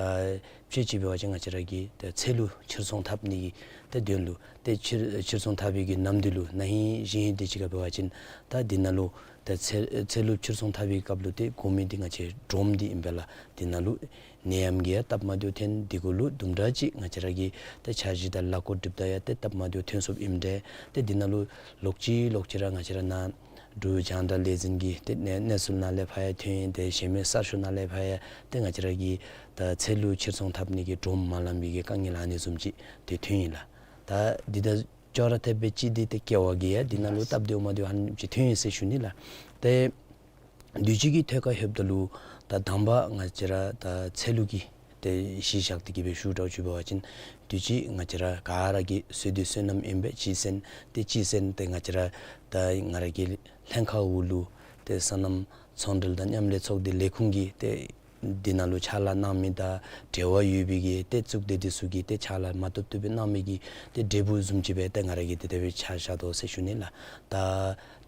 དཔེ་ཅིག་འབད་བ་ཅིན་ང་བཅས་ར་གི་ད་ཚལ་ལུ་ཕྱིར་ཚོང་འཐབ་ནི་གི་ད་དོན་ལུ་ཏེ་ཕྱིར་ཕྱིར་ཚོང་འཐབ་པའི་གི་ནམ་དུས་ལུ་ན་ཧིང་གཞེས་ཧིང་དེ་ཅིག་ཁར་འབད་བ་ཅིན་ད་འདི་ནང་ལུ་ད་ཚལ་ཚལ་ལུ་ཕྱིར་ཚོང་འཐབ་པའི་སྐབས་ལུ་ཏེ་དགོ་མི་འདི་ང་བཅས་སྒྲོམ་འདི་ཨིན་པས་ལགས། འདི་ནང་ལུ་ནད་ཡམས་ཀྱིས་ཡང་སྟབས་མ་བདེཝ་ཐོན། དེ་གུ་ལུ་དུམ་གྲ་ཅིག་ང་བཅས་ར་གི་ད་འཆར་གཞི་དང་ལཱ་འགོ་སྒྲིགཔ་ད་ཡང་ཏེ་སྟབས་མ་བདེཝ་ཐོན་སོཔ་ཨིནམ་འདྲས། ཏེ་འདི་ནང་ལུ་ལོག་ཅི་ལོག་ཅི་ར་ང་བཅས་ར་ནཱ་འབྲུག་རྒྱང་བསྒྲགས་ལས་འཛིན་གྱི་ཏེ་གནས་གནས་ཚུལ་ནང་ལས་ཕར་ཡང་ཐོན་ཡི། ཏེ་གཞན་མི་གསར་ཤོག་ནང་ལས་ཕར་ཡང་ཏེ་ང་བཅས་ར་གི་ད་ཚལ་ལུ་ཕྱིར་ཚོང་འཐབ་ནི་གི་སྒྲོམ་མ་ལང་པའི་གི་དཀའ་ངལ་ཨ་ནི་བཟུམ་ཅིག་ཏེ་ཐོན་ཡི་ལགས། ད་འདི་དང་ཅོག་ར་འཐདཔ་སྦེ་ཅིག་འདི་ཏེ་ཀེ་བ་གི་ཡང་འདི་ནང་ལུ་སྟབས་བདེཝ་མ་བདེཝ་ཨ་ནི་ཅིག་ཐོན་ཡི་ཟེར་ཞུ་ནི་ལགས། ཏེ་དུས་ཅི་གི་ཐད་ཁར་ལྷོདཔ་ད་ལུ་ད་དང་པ་ང་བཅས་ར་ད་ཚལ་ལུ་གི་ཏེ་གཞི་བཞག་སྟེ་གི་སྦེ་ཞུ་འགྱོ་ཅིག་འབད་བ་ཅིན་དུས་ཅི་ང་བཅས་ར་ག་ར་གི་བསོད་བདེ་བསོད་ནམས་ཨིན་པས། སྤྱི་ཟན་ཏེ་སྤྱི་ཟན་ཏེ་ང་བཅས་ར་ད་ང་ར་གི་ལྷན་ཁག་འོག་ལུ་ཏེ་སོ་ནམ་ཚོང་འབྲེལ་དང་མཉམ་ལས་ཚོགས་སྡེ་ལས་ཁུངས་ཀྱིས་ཏེ་འདི་ནང་ལུ་ཕྱག་ལཱ་གནང་མི་དང་འབྲེལ་བ་ཡོད་པའི་གི་ཏེ་གཙུག་སྡེ་འདི་ཚུ་གིས་ཏེ་ཕྱག་ལཱ་མ་བཏུབ་བཏུབ་སྦེ་གནང་མི་གི་ཏེ་འབྲས་བུ་བཟུམ་ཅིག་སྦེ་ཏེ་ང་ར་གིས་ཏེ་དེ་སྦེ་ཆ་བཞག་དོ་ཟེར་ཞུ་ནི་ལགས། ད་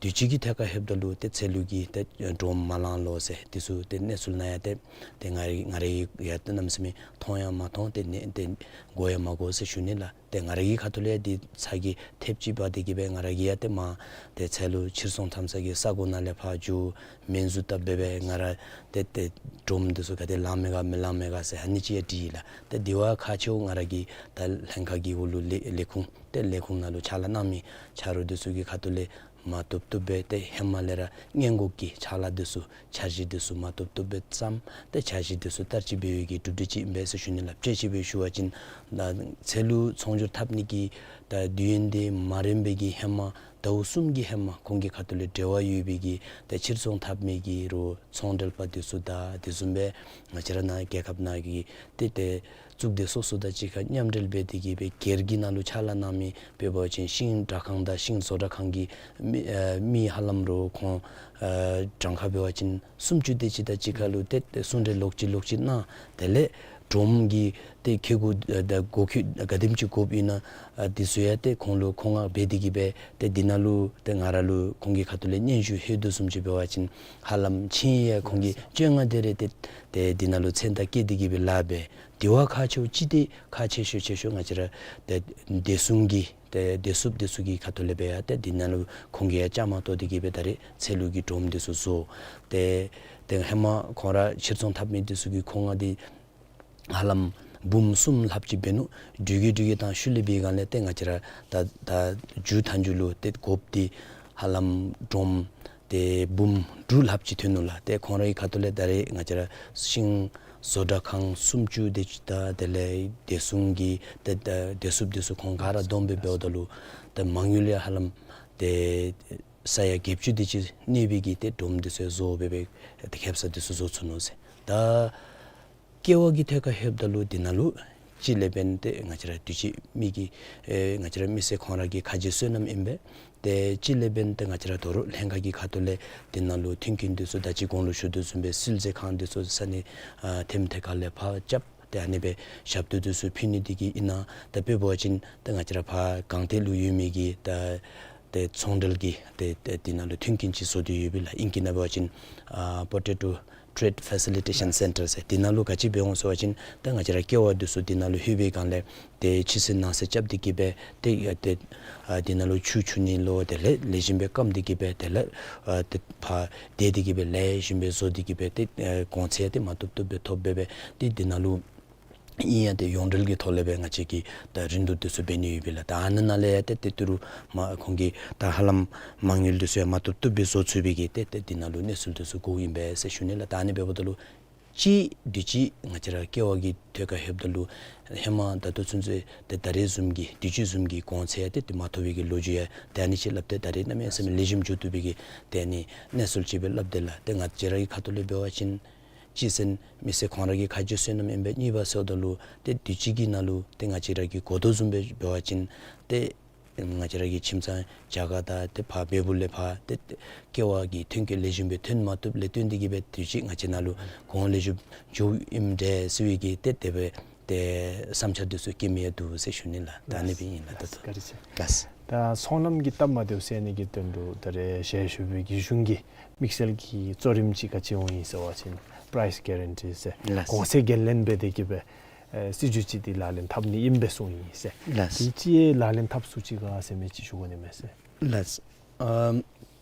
དུས་ཅི་གི་ཐད་ཁར་ལྷོདཔ་ད་ལུ་ཏེ་ཚལ་ལུ་གི་ཏེ་སྒྲོམ་མ་ལང་ལོ་ཟེར་འདི་ཚུ་ཏེ་གནས་ཚུལ་ནང་ཡང་ཏེ་ཏེ་ང་ར་ང་ར་གིས་ཡང་ཏེ་གནམ་མེད་ས་མེད་མཐོང་ཡང་མ་མཐོང་། ཏེ་ནི་ཏེ་གོ་ཡང་མ་གོ་ཟེར་ཞུ་ནི་ལགས། ཏེ་ང་ར་གི་ཁ་ཐུག་ལས་འདི་ཚ་གྱང་ཐེབས་ཅིག་འབག་སྟེ་གི་སྦེ་ང་ར་གིས་ཡང་ཏེ་མར་ཏེ་ཚལ་ལུ་ཕྱིར་ཚོང་འཐབ་ས་གི་ས་གོ་ནང་ལས་ཕར་འགྱོ་སྨན་ཟུར་བཏབ་སྦེ་སྦེ་ང་ར་ཏེ་ཏེ་སྒྲོམ་འདི་ཚུ་ག་དེ་ལང་མས་ག་མི་ལང་མས་ག་ཟེར་ཨ་ནི་ཅིག་ཡང་དྲིས་ཡི་ལགས། ཏེ་དེ་བ་ཁག་ཆེཝ་ང་ར་གི་ད་ལྷན་ཁག་གི་འོག་ལུ་ལས་ལས་ཁུངས་ཏེ་ལས་ཁུངས་ནང་ལུ་ཕྱག་ལཱ་གནང་མི་ཆ་རོགས་འདི་ཚུ་གི་ཁ་ཐུག་ལས་མ་བཏུབ་བཏུབ་སྦེ་ཏེ་ཧེ་མ་ལས་ར་སྔོན་འགོག་གི་ཕྱག་ལཱ་འདི་ཚུ་འཆར་གཞི་འདི་ཚུ་མ་བཏུབ་བཏུབ་སྦེ་བརྩམས། ཏེ་འཆར་གཞི་འདི་ཚུ་བསྟར་སྤྱོད་འབད་བའི་གི་གྲུབ་འབྲས་ཅིག་ཨིན་པས་ཟེར་ཞུ་ནི་ལགས། དཔེ་ཅིག་སྦེ་ཞུ་བ་ཅིན་ད་ཚལ་ལུ་ཚོང་སྒྱུར་འཐབ་ནི་གི་ད་དུས་ཡུན་འདི་མ་རན་པའི་གི་ཧེ་མ་ཟླཝ་གསུམ་གྱི་ཧེ་མ་ཁོང་གི་ཁ་ཐུག་ལས་འབྲེལ་བ་ཡོད་པའི་གི་ད་ཕྱིར་ཚོང་འཐབ་མི་གི་རོགས་ཚོང་འབྲེལ་པ་འདི་ཚུ་དང་དེ་བཟུམ་སྦེ་ང་བཅས་ར་ནཱ་རྒྱལ་ཁབ་ནང་གི་ཏེ་ཏེ་གཙུག་སྡེ་སོ་སོ་དང་གཅིག་ཁར་མཉམ་འབྲེལ་འབད་དེ་གི་སྦེ་སྒེར་གྱི་ནང་ལུ་ཕྱག་ལཱ་གནང་མི་དཔེ་འབད་བ་ཅིན་ཤིང་དྲ་ཁང་དང་ཤིང་བཟོ་གྲྭ་ཁང་གི་མི་ཨ་མི་ཧ་ལམ་རོགས་ཁོང་ཨ་གྲངས་ཁ་འབད་བ་ཅིན་སུམ་ཅུ་དེ་ཅིག་དང་གཅིག་ཁར་ལུ་ཏེ་ཏེ་གསུང་གྲོས་ལོག་ཅི་ལོག་ཅི་གནང་། དེ་ལས་སྒྲོམ་གྱི་ཏེ་ཁེ་གུ་ཨ་ད་གོ་ཁེ་ག་དེམ་ཅིག་དགོཔ་ཨིན་ན་ཨ་འདི་ཚུ་ཡང་ཏེ་ཁོང་ལུ་མཁོ་མངགས་འབད་དེ་གི་སྦེ་ཏེ་འདི་ནང་ལུ་ཏེ་ང་ར་ལུ་ཁོང་གི་ཁ་ཐུག་ལས་སྙན་ཞུ་ལྷོད་དོ་བཟུམ་ཅིག་འབད་བ་ཅིན་ཧ་ལམ་ཆིངས་ཡིག་ཁོང་གིས་བཅོ་ལྔ་དེ་རེ་ཏེ་ཏེ་འདི་ནང་ལུ་མཚན་རྟགས་བཀོད་དེ་གི་སྦེ་ལཱ་འབད། དེ་བ་ཁག་ཆེཝ་ཅིག་ཏེ་ཁག་ཆེ་ཤོས་ཆེ་ཤོས་ང་བཅས་ར་ཏེ་བདེ་སྲུང་གི་ཏེ་བདེ་སྲུངཔ་འདི་ཚུ་གི་ཁ་ཐུག་ལས་སྦེ་ཡང་ཏེ་འདི་ནང་ལུ་ཁོང་གིས་ཡང་བཅའ་མར་གཏོགས་ཏེ་གི་སྦེ་ད་རེས་ཚལ་ལུ་གི་སྒྲོམ་འདི་ཚུ་བཟོ། ཏེ་ཏེ་ཧེ་མ་ཁོང་ར་ཕྱིར་ཚོང་འཐབ་མི་འདི་ཚུ་གི་མཁོ་མངགས་འདི་ཧ་ལམ་འབུམ་གསུམ་ལྷགཔ་ཅིག་འབད་ནུག། འགྲུལ་བཞུད་འགྲུལ་བཞུད་བཏང་ཤུལ་ལས་འབད་སྒང་ལས་ཏེ་ང་བཅས་ར་ད་ད་མཇུག་མཐའ་མཇུག་ལུ་ཏེ་དགོཔ་འདི་ཧ་ལམ་སྒྲོམ་ཏེ་འབུམ་དྲུག་ལྷགཔ་ཅིག་ཐོན་ནུག་ལགས། ཏེ་ཁོང་རའི་ཁ་ཐུག་ལས་ད་རེས་ང་བཅས་ར་ཤིང་བཟོ་གྲྭ་ཁང་སུམ་ཅུ་དེ་ཅིག་དང་དེ་ལས་བདེ་སྲུང་གི་ཏེ་ད་བདེ་སྲུངཔ་འདི་ཚུ་ཁོང་ག་ར་བསྡོམས་སྦེ་འབདཝ་ད་ལུ་ཏེ་མ་དངུལ་ཡང་ཧ་ལམ་ཏེ་ས་ཡ་བརྒྱད་ཅུ་དེ་ཅིག་གནས་པའི་གི་ཏེ་སྒྲོམ་འདི་ཚུ་བཟོ་སྦེ་སྦེ་ཏེ་ཁེབ་ས་འདི་ཚུ་བཟོ་ཚུགས་ནུག་ཟེར། ད་ཀེ་བ་གི་ཐད་ཁར་ལྷོདཔ་ད་ལུ་འདི་ནང་ལུ་གཅིག་ལས་འབདན་ཏེ་ང་བཅས་ར་དུས་ཅི་མི་གི་ཨེ་ང་བཅས་ར་མི་སེར་ཁོང་ར་གི་ཁ་རྗེ་བསོད་ནམས་ཨིན་པས། ཏེ་གཅིག་ལས་འབདན་ཏེ་ང་བཅས་ར་དོ་རུང་ལྷན་ཁག་གི་ཁ་ཐུག་ལས་འདི་ནང་ལུ་མཐུན་རྐྱེན་འདི་ཚུ་ད་ཅི་གོང་ལུ་ཞུ་དོ་བཟུམ་སྦེ་བསིལ་མཛོད་ཁང་འདི་ཚུ་ས་གནས་ཨ་ཐེམ་ཐེ་ཁ་ལས་ཕར་རྐྱབ། ཏེ་ཨ་ནི་སྦེ་ཞབས་ཏོག་འདི་ཚུ་ཕུལ་ནི་འདི་གིས་ཨིན་ན། ད་དཔེ་འབད་བ་ཅིན་ད་ང་བཅས་ར་ཕར་སྒང་སྟེང་ལུ་ཡོད་མི་གི་ད་ཏེ་ཚོང་འབྲེལ་གྱི་ཏེ་ཏེ་འདི་ནང་ལུ་མཐུན་རྐྱེན་ཅིག་བཟོ་སྟེ་ཡོད་པས་ལགས། ཨིང་སྐད་ནང་འབད་བ་ཅིན་ཨ་Potato Trade Facilitation Centre ཟེར་འདི་ནང་ལུ་ག་ཅི་འབད་འོང་ཟེར་བ་ཅིན་ད་ང་བཅས་ར་ཀེ་བ་འདི་ཚུ་འདི་ནང་ལུ་ལྷོད་པའི་སྒང་ལས་ཏེ་ཕྱི་སེལ་ནང་སེལ་རྐྱབ་སྟེ་གི་སྦེ་ཏེ་ཡ་ཏེ་ཨ་འདི་ནང་ལུ་ཆུ་འཁྱུ་ནི་ལོ་དེ་ལས་ལེགས་ཤོམ་སྦེ་སྐམ་སྟེ་གི་སྦེ་དེ་ལས་ཨ་ཏེ་ཕར་དེ་སྟེ་གི་སྦེ་ལེགས་ཤོམ་སྦེ་བཟོ་སྟེ་གི་སྦེ་ཏེ་ཨ་གོང་ཚད་ཏེ་མ་བཏུབ་བཏུབ་སྦེ་ཐོབ་སྦེ་སྦེ་ཏེ་འདི་ནང་ལུ་ ཨིན་ཡང་ཏེ་ཡོངས་འབྲེལ་གྱི་ཐོག་ལས་སྦེ་ང་བཅས་ཀྱིས་ད་རིན་བསྡུར་འདི་ཚུ་འབད་ནི་ཡོད་པས་ལགས། ད་ཨ་ནི་ནང་ལས་ཡང་ཏེ་ཏེ་ཏི་རུ་མ་ཁོང་གིས་ད་ཧ་ལམ་མ་དངུལ་འདི་ཚུ་ཡང་མ་བཏུབ་བཏུབ་སྦེ་བཟོ་ཚུགས་པའི་གི་ཏེ་ཏེ་འདི་ནང་ལུ་གནས་ཚུལ་འདི་ཚུ་གོཝ་ཨིན་པས་ཟེར་ཞུ་ནི་ལགས། ད་ཨ་ནི་འབདཝ་ད་ལུ་གཅིག་དུས་ཅི་ང་བཅས་ར་ཀེ་བ་གི་ཐད་ཁར་ལྷོདཔ་ད་ལུ་ཧེ་མ་ད་ལྟོ་ཚུན་ཚོད་ཏེ་ད་རེས་བཟུམ་གྱི་དུས་ཅི་བཟུམ་གྱི་གོང་ཚད་ཡང་ཏེ་ཏེ་མ་ཐོབ་པའི་གི་ལོ་རྒྱུས་ཡང་ཏེ་ཨ་ནི་ཅིག་སླབ་སྟེ་ད་རེས་གནམ་མེད་ས་མེད་ལེགས་ཤོམ་འགྱོ་བཏུབ་པའི་གི་ཏེ་ཨ་ནི་གནས་ཚུལ་ཅིག་སྦེ་སླབ་དེས་ལགས། ཏེ་ང་བཅས་ར་གི་ཁ་ཐུག་ལས་འབད་བ་ཅིན་གཅིག་ཟེར་མི་སེར་ཁོང་ར་གི་ཁ་རྗེ་བསོད་ནམས་ཨིན་པས། གཉིས་པ་ཟེརཝ་ད་ལུ་ཏེ་དུས་ཅི་གི་ནང་ལུ་ཏེ་ང་བཅས་ར་གིས་གོ་དོ་བཟུམ་སྦེ་འབད་བ་ཅིན་ཏེ་ང་བཅས་ར་གི་ཁྱིམ་ཚང་རྒྱ་གར་དང་ཏེ་ཕར་བལ་པོ་ལས་ཕར་ཏེ་ཀེ་བ་གི་ཐོན་སྐྱེད་ལེགས་ཤོམ་སྦེ་ཐོན་མ་བཏུབ་ལས་བརྟེན་ཏེ་གིས་སྦེ་དུས་ཅི་ང་བཅས་ནང་ལུ་གོང་ལེགས་ཤོམ་འགྱོཝ་ཨིནམ་འདྲས་ཟེར་བའི་གི་ཏེ་དེ་སྦེ་ཏེ་བསམ་འཆར་འདི་ཚུ་བསྐྱེད་མི་ཡང་འདུག་ཟེར་ཞུ་ནི་ལགས། ད་ཨ་ནི་སྦེ་ཨིན་ལགས། ད་ལགས་བཀའ་དྲིན་ཆེ། ལགས། ད་ཚོང་ལམ་གྱི་སྟབས་མ་བདེཝ་སེལ་ནི་གི་དོན་ལུ་ད་རེས་ཞལ་བཞུགས་པའི་གཞུང་གི་དམིགས་བསལ་གྱི་གཙོ་རིམ་ཅིག་ག་ཅི་འོང་ཡི་ཟེར་བ་ཅིན་པ་རའིས་གེ་རན་ཊི་ཟེར་ལགས། གོང་ཚད་འགན་ལེན་འབད་དེ་གིས་སྦེ་ཨེ་སྲིད་བྱུས་ཅིག་འདི་ལག་ལེན་འཐབ་ནི་ཨིན་པས་གསུངས་ཡི་ཟེར། ལགས། དེ་ཅིག་ལག་ལེན་འཐབ་ཚུགས་ཅི་ག་ཟེར་མི་ཅིག་ཞུ་དགོ་ནི་མས་ཟེར། ལགས། ཨམ་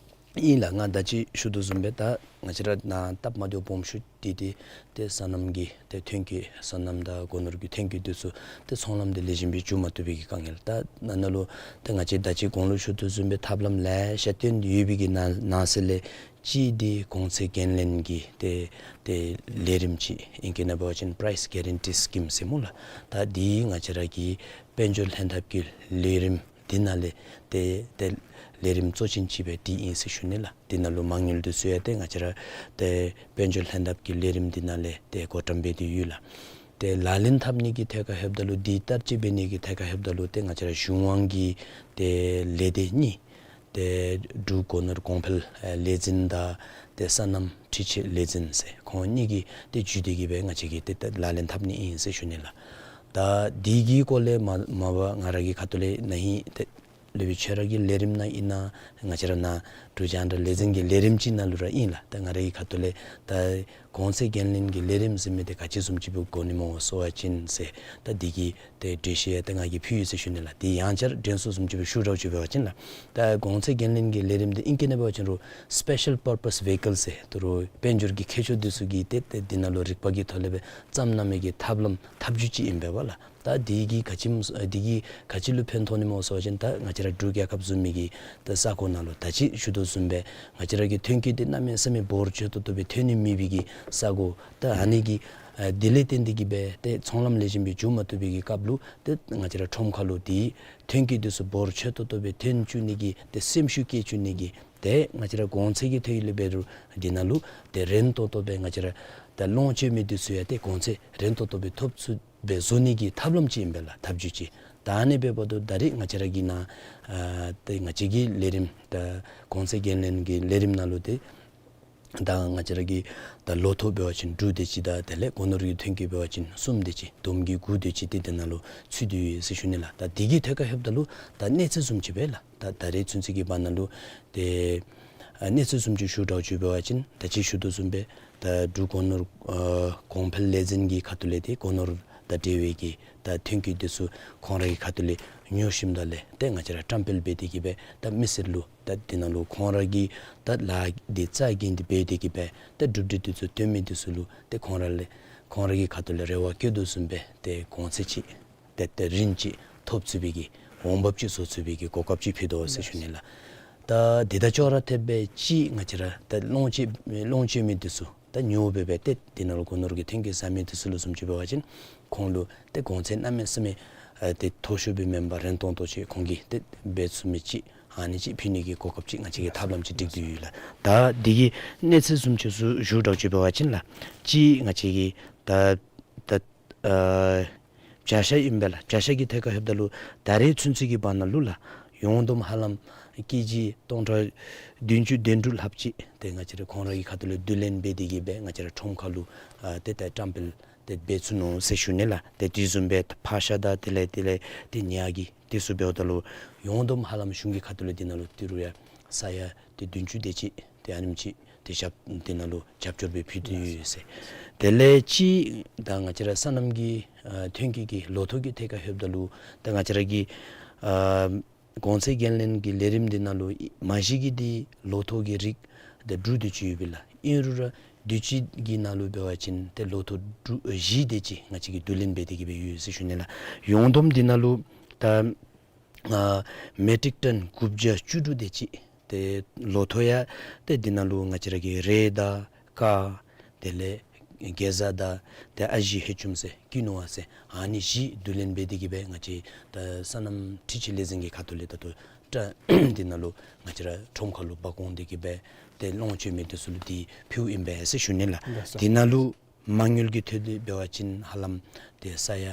ཨིན་ལགས། ང་ད་ཅི་ཞུ་དོ་བཟུམ་སྦེ་ད་ང་བཅས་ར་ནཱ་སྟབས་མ་བདེཝ་སྦོམ་ཤོས་འདི་ཏེ་ཏེ་སོ་ནམ་གྱི་ཏེ་ཐོན་སྐྱེད་སོ་ནམ་དང་སྒོ་ནོར་གྱི་ཐོན་སྐྱེད་འདི་ཚུ་ཏེ་ཚོང་ལམ་འདི་ལེགས་ཤོམ་སྦེ་འགྱོ་མ་བཏུབ་པའི་གི་དཀའ་ངལ། ད་ནཱ་ནཱ་ལུ་ཏེ་ང་བཅས་ད་ཅི་གོང་ལུ་ཞུ་དོ་བཟུམ་སྦེ་ཐབས་ལམ་ལེ་ཤ་བཏོན་ཡོད་པའི་གི་ནང་ནང་གསེས་ལས་གཅིག་འདི་གོང་ཚད་འགན་ལེན་གྱི་ཏེ་ཏེ་ལས་རིམ་ཅིག་ཨིང་སྐད་ནང་འབད་བ་ཅིན་པ་རའིས་གེ་རན་ཊི་སི་ཀིམ་ཟེར་སྨོ་ལགས། ད་འདི་ང་བཅས་ར་གི་དཔལ་འབྱོར་ལྷན་ཐབས་ཀྱི་ལས་རིམ་འདི་ནང་ལས་ཏེ་ཏེ་ལས་རིམ་གཙོ་ཅན་ཅིག་སྦེ་འདི་ཨིན་ཟེར་ཞུ་ནི་ལགས། འདི་ནང་ལུ་མ་དངུལ་འདི་ཚུ་ཡང་ཏེ་ང་བཅས་ར་ཏེ་དཔལ་འབྱོར་ལྷན་ཐབས་ཀྱི་ལས་རིམ་འདི་ནང་ལས་ཏེ་བགོ་བཀྲམ་འབད་དེ་ཡོད་ལགས། ཏེ་ལག་ལེན་འཐབ་ནི་གི་ཐད་ཁར་ལྷོདཔ་ད་ལུ་འདི་བསྟར་སྤྱོད་འབད་ནི་གི་ཐད་ཁར་ལྷོདཔ་ད་ལུ་ཏེ་ང་བཅས་ར་གཞུང་དབང་གི་ཏེ་ལས་སྡེ་གཉིས་ཏེ་འབྲུག་སྒོ་ནོར་གོང་འཕེལ་ཨེ་ལས་འཛིན་དང་ཏེ་སོ་ནམ་འཕྲུལ་ཆས་ལས་འཛིན་ཟེར་ཁོང་གཉིས་ཀྱིས་ཏེ་བརྒྱུད་དེ་གིས་སྦེ་ང་བཅས་ཀྱིས་ཏེ་ཏེ་ལག་ལེན་འཐབ་ནི་ཨིན་ཟེར་ཞུ་ནི་ལགས། ད་འདི་གི་སྐོར་ལས་མ་མ་པ་ང་ར་གི་ཁ་ཐུག་ལས་ན་ཧིང་ཏེ་སློབ་དཔོན་ཁྱོད་ར་གི་ལས་རིམ་ནང་ཨིན་ན་ང་བཅས་ར་ནཱ་འབྲུག་རྒྱང་བསྒྲགས་ལས་འཛིན་གྱི་ལས་རིམ་ཅིག་ནང་ལུ་ར་ཨིན་ལགས། ད་ང་ར་གི་ཁ་ཐུག་ལས་ད་གོང་ཚད་འགན་ལེན་གྱི་ལས་རིམ་ཟེར་མི་འདི་ག་ཅི་བཟུམ་ཅིག་སྦེ་དགོ་ནི་སྨོ་ཟེར་བ་ཅིན་ཟེར་ད་འདི་གི་ཏེ་འགྲེལ་བཤད་ཡང་ཏེ་ང་གིས་ཕུལ་ཡི་ཟེར་ཞུ་ནི་ལགས། ཏེ་ཡང་བསྐྱར་དྲན་གསོ་བཟུམ་ཅིག་སྦེ་ཞུ་དགོཔ་ཅིག་འབད་བ་ཅིན་ལགས། ད་གོང་ཚད་འགན་ལེན་གྱི་ལས་རིམ་འདི་ཨིང་སྐད་ནང་འབད་བ་ཅིན་རུང་སི་པེ་ཤལ་པར་པས་ཝེ་ཧི་ཀལ་ཟེར་ད་རུང་དཔལ་འབྱོར་གྱི་མཁས་མཆོག་འདི་ཚུ་གིས་ཏེ་ཏེ་འདི་ནང་ལུ་རིག་པ་གི་ཐོག་ལས་སྦེ་བརྩམས་གནང་མི་གི་ཐབས་ལམ་ཐབས་བྱུས་ཅིག་ཨིན་པས་ལགས། ད་འདི་གིས་ག་ཅི་འདི་གིས་ག་ཅི་ལུ་ཕན་ཐོགས་ནི་སྨོ་ཟེར་བ་ཅིན་ད་ང་བཅས་ར་འབྲུག་རྒྱལ་ཁབ་བཟུམ་མའི་གི་ད་ས་གོ་ནང་ལུ་ད་ཅི་ཞུ་དོ་བཟུམ་སྦེ་ང་བཅས་ར་གི་ཐོན་སྐྱེད་འདི་གནམ་མེད་ས་མེད་འབོར་ཆེ་ཏོག་ཏོ་སྦེ་ཐོན་ནི་མེད་པའི་གི་ས་གོ། ད་ཨ་ནི་གི་ཨ་འདི་ལས་བརྟེན་ཏེ་གིས་སྦེ་ཏེ་ཚོང་ལམ་ལེགས་ཤོམ་སྦེ་འགྱོ་མ་བཏུབ་པའི་གི་སྐབས་ལུ་ཏེ་ང་བཅས་ར་ཁྲོམ་ཁ་ལུ་འདི་ཐོན་སྐྱེད་འདི་ཚུ་འབོར་ཆེ་ཏོག་ཏོ་སྦེ་ཐོན་བཅུག་ནི་གི་ཏེ་སེམས་ཤུགས་བསྐྱེད་བཅུག་ནི་གི་ཏེ་ང་བཅས་ར་གོང་ཚད་ཀྱི་ཐད་ལས་འབད་རུང་འདི་ནང་ལུ་ཏེ་རན་ཏོག་ཏོ་སྦེ་ང་བཅས་ར་ད་ལོངས་སྤྱོད་མི་འདི་ཚུ་ཡང་ཏེ་གོང་ཚད་རན་ཏོག་ཏོ་སྦེ་ཐོབ་ཚུགསཔ་སྦེ་བཟོ་ནི་གི་ཐབས་ལམ་ཅིག་ཨིན་པས་ལགས། ཐབས་བྱུས་ཅིག། ད་ཨ་ནི་འབདཝ་ད་ད་རེས་ང་བཅས་ར་གི་ནཱ་ཨ་ཏེ་ང་བཅས་ཀྱི་ལས་རིམ་ད་གོང་ཚད་འགན་ལེན་གྱི་ལས་རིམ་ནང་ལུ་ཏེ་ད་ང་བཅས་ར་གི་ད་ལོ་ཐོག་འབད་བ་ཅིན་དྲུག་དེ་ཅིག་དང་དེ་ལས་སྒོ་ནོར་གྱི་ཐོན་སྐྱེད་འབད་བ་ཅིན་གསུམ་དེ་ཅིག་བསྡོམས་ཀྱིས་དགུ་དེ་ཅིག་ཏེ་འདི་ནང་ལུ་ཚུད་དེ་ཡོད་ཟེར་ཞུ་ནི་ལགས། ད་འདི་གི་ཐད་ཁར་ལྷོདཔ་ད་ལུ་ད་གནས་ཚད་བཟུམ་ཅིག་སྦེ་ལགས། ད་ད་རེས་ཚུན་ཚོད་ཀྱི་བར་ན་ལུ་ཏེ་ཨ་གནས་ཚད་བཟུམ་ཅིག་ཞུ་དགོཔ་ཅིག་འབད་བ་ཅིན་ད་ཅི་ཞུ་དོ་བཟུམ་སྦེ་ད་འབྲུག་སྒོ་ནོར་ཨ་གོང་འཕེལ་ལས་འཛིན་གྱི་ཁ་ཐུག་ལས་ཏེ་སྒོ་ནོར་དང་འབྲེལ་བའི་གི་ད་ཐོན་སྐྱེད་འདི་ཚུ་ཁོང་ར་གི་ཁ་ཐུག་ལས་ཉོ་ཞིནམ་ད་ལས་ཏེ་ང་བཅས་ར་བཀྲམ་སྤེལ་འབད་དེ་གིས་སྦེ་ད་མི་སེར་ལུ་ད་འདི་ནང་ལུ་ཁོང་ར་གི་ད་ལཱ་འདི་རྩ་འགེངས་ཏེ་འབད་དེ་གིས་སྦེ་ད་གྲུབ་འབྲས་འདི་ཚུ་སྟོན་མི་འདི་ཚུ་ལུ་ཏེ་ཁོང་ར་ལས་ཁོང་ར་གི་ཁ་ཐུག་ལས་རེ་བ་བསྐྱེད་དོ་བཟུམ་སྦེ་ཏེ་གོང་ཚད་ཅིག་ཏེ་ཏེ་རིན་ཅིག་ཐོབ་ཚུགས་པའི་གི་འོང་འབབ་ཅིག་བཟོ་ཚུགས་པའི་གི་གོ་སྐབས་ཅིག་ཕུལ་དོ་ཟེར་ཞུ་ནི་ལགས། ད་འདི་དང་ཅོག་ར་འཐདཔ་སྦེ་ཅིག་ང་བཅས་ར་ད་ལོངས་སྤྱོད་ལོངས་སྤྱོད་མི་འདི་ཚུ་ད་ཉོ་འབད་སྦེ་ཏེ་འདི་ནང་ལུ་སྒོ་ནོར་གྱི་ཐོན་སྐྱེད་བཟའ་མི་འདི་ཚུ་ལུ་བཟུམ་ཅིག་འབད་བ་ཅིན་ཁོང་ལུ་ཏེ་གོང་ཚད་གནམ་མེད་ས་མེད་ཨ་ཏེ་མཐོ་ཤོས་སྦེ་མེན་པར་རན་ཏོག་ཏོ་ཅིག་ཁོང་གིས་ཏེ་འབད་ཚུགས་མི་ཅིག་ཨ་ནི་ཅིག་ཕུལ་ནི་གི་གོ་སྐབས་ཅིག་ང་བཅས་ཀྱིས་ཐབས་ལམ་ཅིག་སྒྲིག་སྟེ་ཡོད་ལགས། ད་འདི་གི་གནས་ཚད་བཟུམ་ཅིག་ཞུ་ཞུ་དགོཔ་ཅིག་འབད་བ་ཅིན་ལགས་ཅིག་ང་བཅས་ཀྱིས་ད་ད་ཨ་བྱ་ཤ་ཨིན་པས་ལགས། བྱ་ཤ་གི་ཐད་ཁར་ལྷོདཔ་ད་ལུ་ད་རེས་ཚུན་ཚོད་ཀྱི་བར་ན་ལུ་ལགས་ཡོངས་བསྡོམས་ཧ་ལམ་ཀེ་ཇི་སྟོང་ཕྲག་བདུན་ཅུ་དོན་དྲུག་ལྷགཔ་ཅིག་ཏེ་ང་བཅས་ར་ཁོང་ར་གི་ཁ་ཐུག་ལས་བསྡུ་ལེན་འབད་དེ་གིས་སྦེ་ང་བཅས་ར་ཁྲོམ་ཁ་ལུ་ཨ་ཏེ་ད་བཀྲམ་སྤེལ་ཏེ་འབད་ཚུགས་ནུག་ཟེར་ཞུ་ནི་ལགས། ཏེ་དེ་བཟུམ་སྦེ་ཕག་ཤ་དང་དེ་ལས་དེ་ལས་ཏེ་ཉ་གི་འདི་ཚུ་འབདཝ་ད་ལུ་ཡོངས་བསྡོམས་ཧ་ལམ་གཞུང་གི་ཁ་ཐུག་ལས་འདི་ནང་ལུ་ཏི་རུ་ཡང་ས་ཡ་ཏེ་བདུན་ཅུ་དེ་ཅིག་ཏེ་ཨ་ནེམ་ཅིག་ཏེ་ཞབས་འདི་ནང་ལུ་རྒྱབ་སྐྱོར་སྦེ་ཕུལ་ཏེ་ཡོད་ཟེར། དེ་ལས་ཅིག་ད་ང་བཅས་ར་སོ་ནམ་གྱི་ཨ་ཐོན་སྐྱེད་ཀྱི་ལོ་ཐོག་གི་ཐད་ཁར་ལྷོདཔ་ད་ལུ་ད་ང་བཅས་ར་གི་ཨ་གོང་ཚད་འགན་ལེན་གྱི་ལས་རིམ་འདི་ནང་ལུ་མ་གཞི་གི་འདི་ལོ་ཐོག་གི་རིགས་ད་དྲུག་དེ་ཅིག་ཡོད་པས་ལགས། ཨིན་རུང་ར་ དུས་ཅི་གི་ནང་ལུ་འབད་བ་ཅིན་ཏེ་ལོ་ཐོག་དྲུག་ཨེ་བཞི་དེ་ཅིག་ང་བཅས་ཀྱིས་བསྡུ་ལེན་འབད་དེ་གི་སྦེ་ཡོད་ཟེར་ཞུ་ནི་ལགས། ཡོངས་བསྡོམས་འདི་ནང་ལུ་ད་ཨ་མེ་ཊིག་ཊོན་དགུ་བརྒྱ་བཅུ་དྲུག་དེ་ཅིག་ཏེ་ལོ་ཐོག་ཡང་ཏེ་འདི་ནང་ལུ་ང་བཅས་ར་གི་རེད་དང་ཀར་དེ་ལས་གེ་ཛ་དང་ཏེ་ཨ་ཞེ་ཧེ་ཅུམ་ཟེར་ཀི་ནུ་བ་ཟེར་ཨ་ནི་བཞི་བསྡུ་ལེན་འབད་དེ་གི་སྦེ་ང་བཅས་ད་སོ་ནམ་འཕྲུལ་ཆས་ལས་འཛིན་གྱི་ཁ་ཐུག་ལས་ད་ལྟོ་ཏེ་འདི་ནང་ལུ་ང་བཅས་ར་ཁྲོམ་ཁ་ལུ་འབག་འོང་སྟེ་གི་སྦེ་ཏེ་ལོངས་སྤྱོད་མི་འདི་ཚུ་ལུ་འདི་ཕུལཝ་ཨིན་པས་ཟེར་ཞུ་ནི་ལགས། ལགས་སོ། འདི་ནང་ལུ་མ་དངུལ་གྱི་ཐོག་ལས་འབད་བ་ཅིན་ཧ་ལམ་ཏེ་ས་ཡ་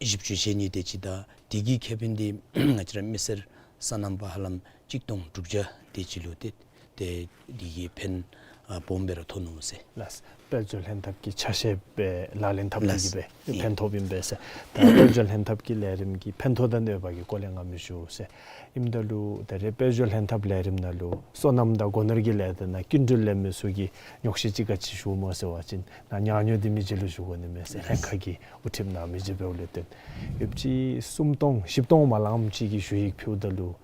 བཞི་བཅུ་ཞེ་གཉིས་དེ་ཅིག་དང་དེ་གི་ཁེ་ཕན་འདི་ང་བཅས་ར་མི་སེར་སོ་ནམ་པ་ཧ་ལམ་གཅིག་སྟོང་དྲུག་བརྒྱ་དེ་ཅིག་ལུ་ཏེ་ཏེ་དེ་གི་ཕན་ཨ་སྦོམ་སྦེ་ར་ཐོགས་ནུག་ཟེར། ལགས། དཔལ་འབྱོར་ལྷན་ཐབས་ཀྱི་ཆ་ཤས་སྦེ་ལག་ལེན་འཐབ་སྟེ་གི་ལགས། སྦེ་ཨིན། ཕན་ཐོགསཔ་ཨིན་པས་ཟེར། ད་དཔལ་འབྱོར་ལྷན་ཐབས་ཀྱི་ལས་རིམ་གྱི་ཕན་ཐོགས་དང་གནོད་པ་གི་སྐོར་ལས་ང་མི་ཞུ་ཟེར། ཨིནམ་ད་ལུ་ད་རེས་དཔལ་འབྱོར་ལྷན་ཐབས་ལས་རིམ་ནང་ལུ་སོ་ནམ་དང་སྒོ་ནོར་གྱི་ལས་སྡེ་ནང་སྐྱིན་འགྲུལ་ལེན་མི་ཚུ་གིས་ཉོགས་བཤད་ཅིག་ག་ཅི་ཞུཝ་སྨོ་ཟེར་བ་ཅིན་ནཱ་ཉག་ཉོག་འདི་མི་རྗེ་ལུ་ཞུ་དགོ་ནི་མས་ཟེར། ལྷན་ཁག་གི་དབུ་ཁྲིདཔ་ནཱ་མི་རྗེ་འབདཝ་ལས་བརྟེན་ཡོདཔ་ཅིག་སུམ་སྟོང་བཞི་སྟོང་མ་ལངམ་ཅིག་གི་ཞུ་ཡིག་ཕུལཝ་ད་ལུ་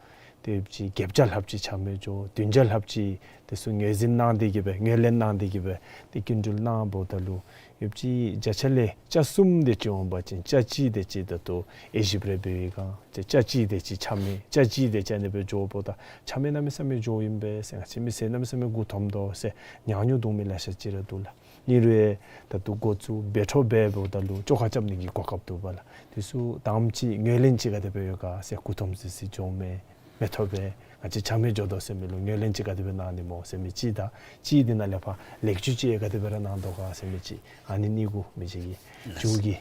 ཏེ་ཡོདཔ་ཅིག་བརྒྱད་བརྒྱ་ལྷགཔ་ཅིག་ཆ་མེད་འགྱོ། བདུན་བརྒྱ་ལྷགཔ་ཅིག་དེ་ཚུ་ངོས་འཛིན་གནང་སྟེ་གི་སྦེ་ངོས་ལེན་གནང་སྟེ་གི་སྦེ་ཏེ་སྐྱིན་འགྲུལ་གནངམ་ད་ལུ་ཡོདཔ་ཅིག་བརྒྱ་ཆ་ལས་ཆ་གསུམ་དེ་ཅིག་འོང་པ་ཅིན་ཆ་གཅིག་དེ་ཅིག་ད་ལྟོ་དབྱེ་ཞིབ་རེ་འབད་བའི་སྒང་ཏེ་ཆ་གཅིག་དེ་ཅིག་ཆ་མེད་ཆ་གཅིག་དེ་ཅིག་ཨ་ནི་སྦེ་འགྱོཝ་ད་ཆ་མེད་གནམ་མེད་ས་མེད་འགྱོཝ་ཨིན་པས་ཟེར། ང་བཅས་མི་སེར་གནམ་མེད་ས་མེད་མགུ་འཐོམ་དོ་ཟེར་ཉག་ཉོག་འདུག་མི་ལེ་ཤ་ཅིག་ར་འདུག་ལགས། ཨིན་རུང་ད་ལྟོ་འགོ་བཙུགས་འབད་འཕྲོ་འབད་འབདཝ་ད་ལུ་བཅོ་ཁ་རྐྱབ་ནི་གི་གོ་སྐབས་འདུག་པ་ལགས། དེ་ཚུ་དང་པ་ཅིག་ངོས་ལེན་ཅིག་ག་དེ་སྦེ་ཡོད་ག་ཟེར་མགུ་འཐོམ་སི་སི་འགྱོ་མི་མི་ཐོབ་པས། ང་བཅས་ཆ་མེད་འགྱོ་དོ་ཟེར་མི་ལུ་ངོས་ལེན་ཅིག་ག་དེ་སྦེ་གནང་ནི་སྨོ་ཟེར་མི་ཅིག་དང་གཅིག་འདི་ནང་ལས་ཕར་ལེགས་བཅོས་ཅིག་ག་དེ་སྦེ་ར་གནང་དོ་ག་ཟེར་མི་ཅིག་ཨ་ནི་གཉིས་གུ་མི་རྗེ་གིས་མཇུག་གི་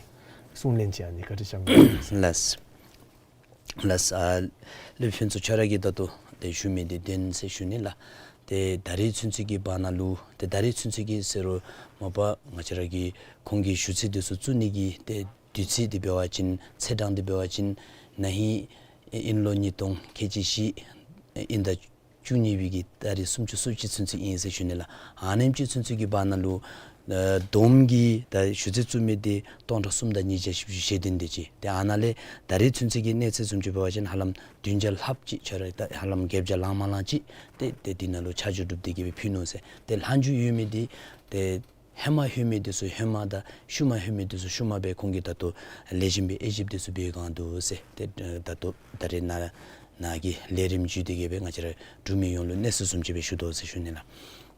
གསུང་གླེང་ཅིག་ཨ་ནི་བཀའ་དྲིན་བསྐྱང་གནང་ཟེར། ལགས། ལགས། ཨ་ལས་ཕུན་ཚོགས་ཁྱོད་ར་གིས་ད་ལྟོ་ཏེ་ཞུ་མི་འདི་བདེན་ཟེར་ཞུ་ནི་ལགས། ཏེ་ད་རེས་ཚུན་ཚོད་ཀྱི་བར་ན་ལུ་ཏེ་ད་རེས་ཚུན་ཚོད་ཀྱི་ཟེར་རུང་མ་པ་ང་བཅས་ར་གི་ཁོང་གི་ཞུ་ཚིག་འདི་ཚུ་བཙུགས་ནི་གི་ཏེ་དུས་ཚོད་འདི་འབད་བ་ཅིན་ཚེས་གྲངས་འདི་འབད་བ་ཅིན་ན་ཧིང་དབྱིན་ལོ་ཉིས་སྟོང་ཁལ་གཅིག་བཞི་དབྱིན་ཟླ་བཅུ་གཉིས་པའི་གི་ཏ་རིག་སུམ་ཅུ་སོ་གཅིག་ཚུན་ཚོད་ཨིན་ཟེར་ཞུ་ནི་ལགས། ཨ་ནེམ་ཅིག་ཚུན་ཚོད་ཀྱི་བར་ན་ལུ་ཨ་བསྡོམས་ཀྱིས་ད་ཞུ་ཚིག་བཙུགས་མི་འདི་སྟོང་ཕྲག་གསུམ་དང་ཉིས་བརྒྱ་བཞི་བཅུ་ཞེ་བདུན་དེ་ཅིག། ཏེ་ཨ་ནཱ་ལས་ད་རེས་ཚུན་ཚོད་ཀྱི་གནས་ཚད་བཟུམ་ཅིག་འབད་བ་ཅིན་ཧ་ལམ་བདུན་བརྒྱ་ལྷགཔ་ཅིག་ཁྱོད་ར་ད་ཧ་ལམ་བརྒྱད་བརྒྱ་ལང་མ་ལང་ཅིག་ཏེ་ཏེ་འདི་ནང་ལུ་ཆ་འཇོག་གྲུབ་སྟེ་གི་སྦེ་ཕུལ་ནུག་ཟེར། ཏེ་ལྷག་མཇུག་ཡོད་མི་འདི་ཏེ་ཧེ་མ་ལྷོད་མི་འདི་ཚུ་ཧེ་མ་དང་ཤུལ་མ་ལྷོད་མི་འདི་ཚུ་ཤུལ་མ་སྦེ་ཁོང་གིས་ད་ལྟོ་ལེགས་ཤོམ་སྦེ་དབྱེ་ཞིབ་འདི་ཚུ་འབད་བའི་སྒང་འདུག་ཟེར། ཏེ་ད་ལྟོ་ད་རེས་ནཱ་ནཱ་གི་ལས་རིམ་བརྒྱུད་དེ་གི་སྦེ་ང་བཅས་ར་འབྲུག་མི་ཡོངས་ལུ་གནས་ཚུལ་བཟུམ་ཅིག་སྦེ་ཞུ་དོ་ཟེར་ཞུ་ནི་ལགས།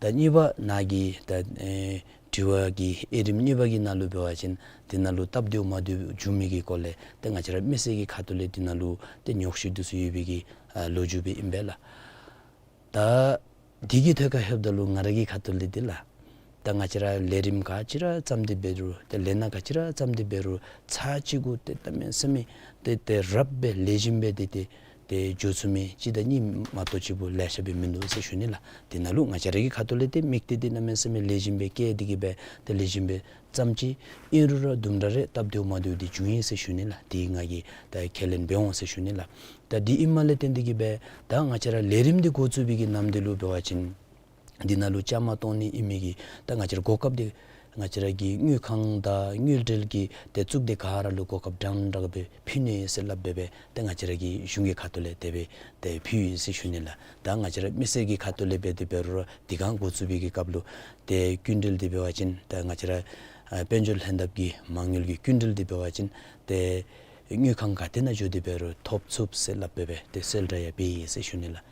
ད་གཉིས་པ་ནཱ་གི་ད་ཨེ་དྲི་བ་གི་དབྱེ་རིམ་གཉིས་པ་གི་ནང་ལུ་འབད་བ་ཅིན་འདི་ནང་ལུ་སྟབས་བདེཝ་མ་བདེཝ་བྱུང་མི་གི་སྐོར་ལས་ཏེ་ང་བཅས་ར་མི་སེར་གྱི་ཁ་ཐུག་ལས་འདི་ནང་ལུ་ཏེ་ཉོགས་བཤད་འདི་ཚུ་ཡོད་པའི་གི་ཨ་ལོ་རྒྱུས་སྦེ་ཨིན་པས་ལགས། ད་འདི་གི་ཐད་ཁར་ལྷོདཔ་ད་ལུ་ང་ར་གི་ཁ་ཐུག་ལས་འདི་ལགས། ད་ང་བཅས་ར་ལས་རིམ་ག་ཅི་ར་བརྩམས་ཏེ་འབད་རུང་ཏེ་ལས་སྣ་ག་ཅི་ར་བརྩམས་ཏེ་འབད་རུང་ཚར་གཅིག་གུ་ཏེ་གནམ་མེད་ས་མེད་ཏེ་ཏེ་རབ་སྦེ་ལེགས་ཤོམ་སྦེ་ཏེ་ཏེ་ཏེ་འགྱོ་ཚུགས་མི་གཅིག་དང་གཉིས་མ་གཏོགས་ཅིག་པོ་ལེ་ཤ་སྦེ་མིན་འདུག་ཟེར་ཞུ་ནི་ལགས། འདི་ནང་ལུ་ང་བཅས་ར་གི་ཁ་ཐུག་ལས་ཏེ་དམིགས་གཏད་འདི་གནམ་མེད་ས་མེད་ལེགས་ཤོམ་སྦེ་བསྐྱེད་དེ་གི་སྦེ་ཏེ་ལེགས་ཤོམ་སྦེ་བརྩམས་ཅི། ཨིན་རུང་ར་དུམ་གྲ་རེ་སྟབས་བདེཝ་མ་བདེཝ་འདི་བྱུང་ཡི་ཟེར་ཞུ་ནི་ལགས། འདི་ང་གིས་ད་ཁས་ལེན་འབད་འོང་ཟེར་ཞུ་ནི་ལགས། ད་འདི་ཨིནམ་ལས་བརྟེན་ཏེ་གི་སྦེ་ད་ང་བཅས་ར་ལས་རིམ་འདི་འགོ་བཙུགས་པའི་གི་ནམ་དུས་ལུ་འབད་བ་ཅིན་འདི་ནང་ལུ་བཅའ་མར་གཏོགས་ནི་ཨིན་མི་གི་ད་ང་བཅས་ར་གོ་སྐབས་འདི་ང་བཅས་ར་གི་དངུལ་ཁང་དང་དངུལ་འབྲེལ་གྱི་ཏེ་གཙུག་སྡེ་ག་ར་ལུ་གོ་སྐབས་འདྲན་འདྲ་སྦེ་ཕུལ་ནི་ཟེར་སླབ་སྦེ་སྦེ་ཏེ་ང་བཅས་ར་གི་གཞུང་གི་ཁ་ཐུག་ལས་དེ་སྦེ་ཏེ་ཕུལ་ཡི་ཟེར་ཞུ་ནི་ལགས། ད་ང་བཅས་ར་མི་སེར་གྱི་ཁ་ཐུག་ལས་འབད་དེ་འབད་རུང་ར་འདི་གང་འགོ་བཙུགས་པའི་གི་སྐབས་ལུ་ཏེ་སྐྱིན་འགྲུལ་འདི་འབད་བ་ཅིན་ད་ང་བཅས་ར་ཨ་དཔལ་འབྱོར་ལྷན་ཐབས་ཀྱི་མ་དངུལ་གྱི་སྐྱིན་འགྲུལ་འདི་འབད་བ་ཅིན་ཏེ་དངུལ་ཁང་ག་ཏེ་ནང་འགྱོ་སྟེ་འབད་རུང་ཐོབ་ཚུགས་ཟེར་སླབ་སྦེ་སྦེ་ཏེ་གསལ་བསྒྲགས་ཡང་འབད་ཡི་ཟེར་ཞུ་ནི་ལགས།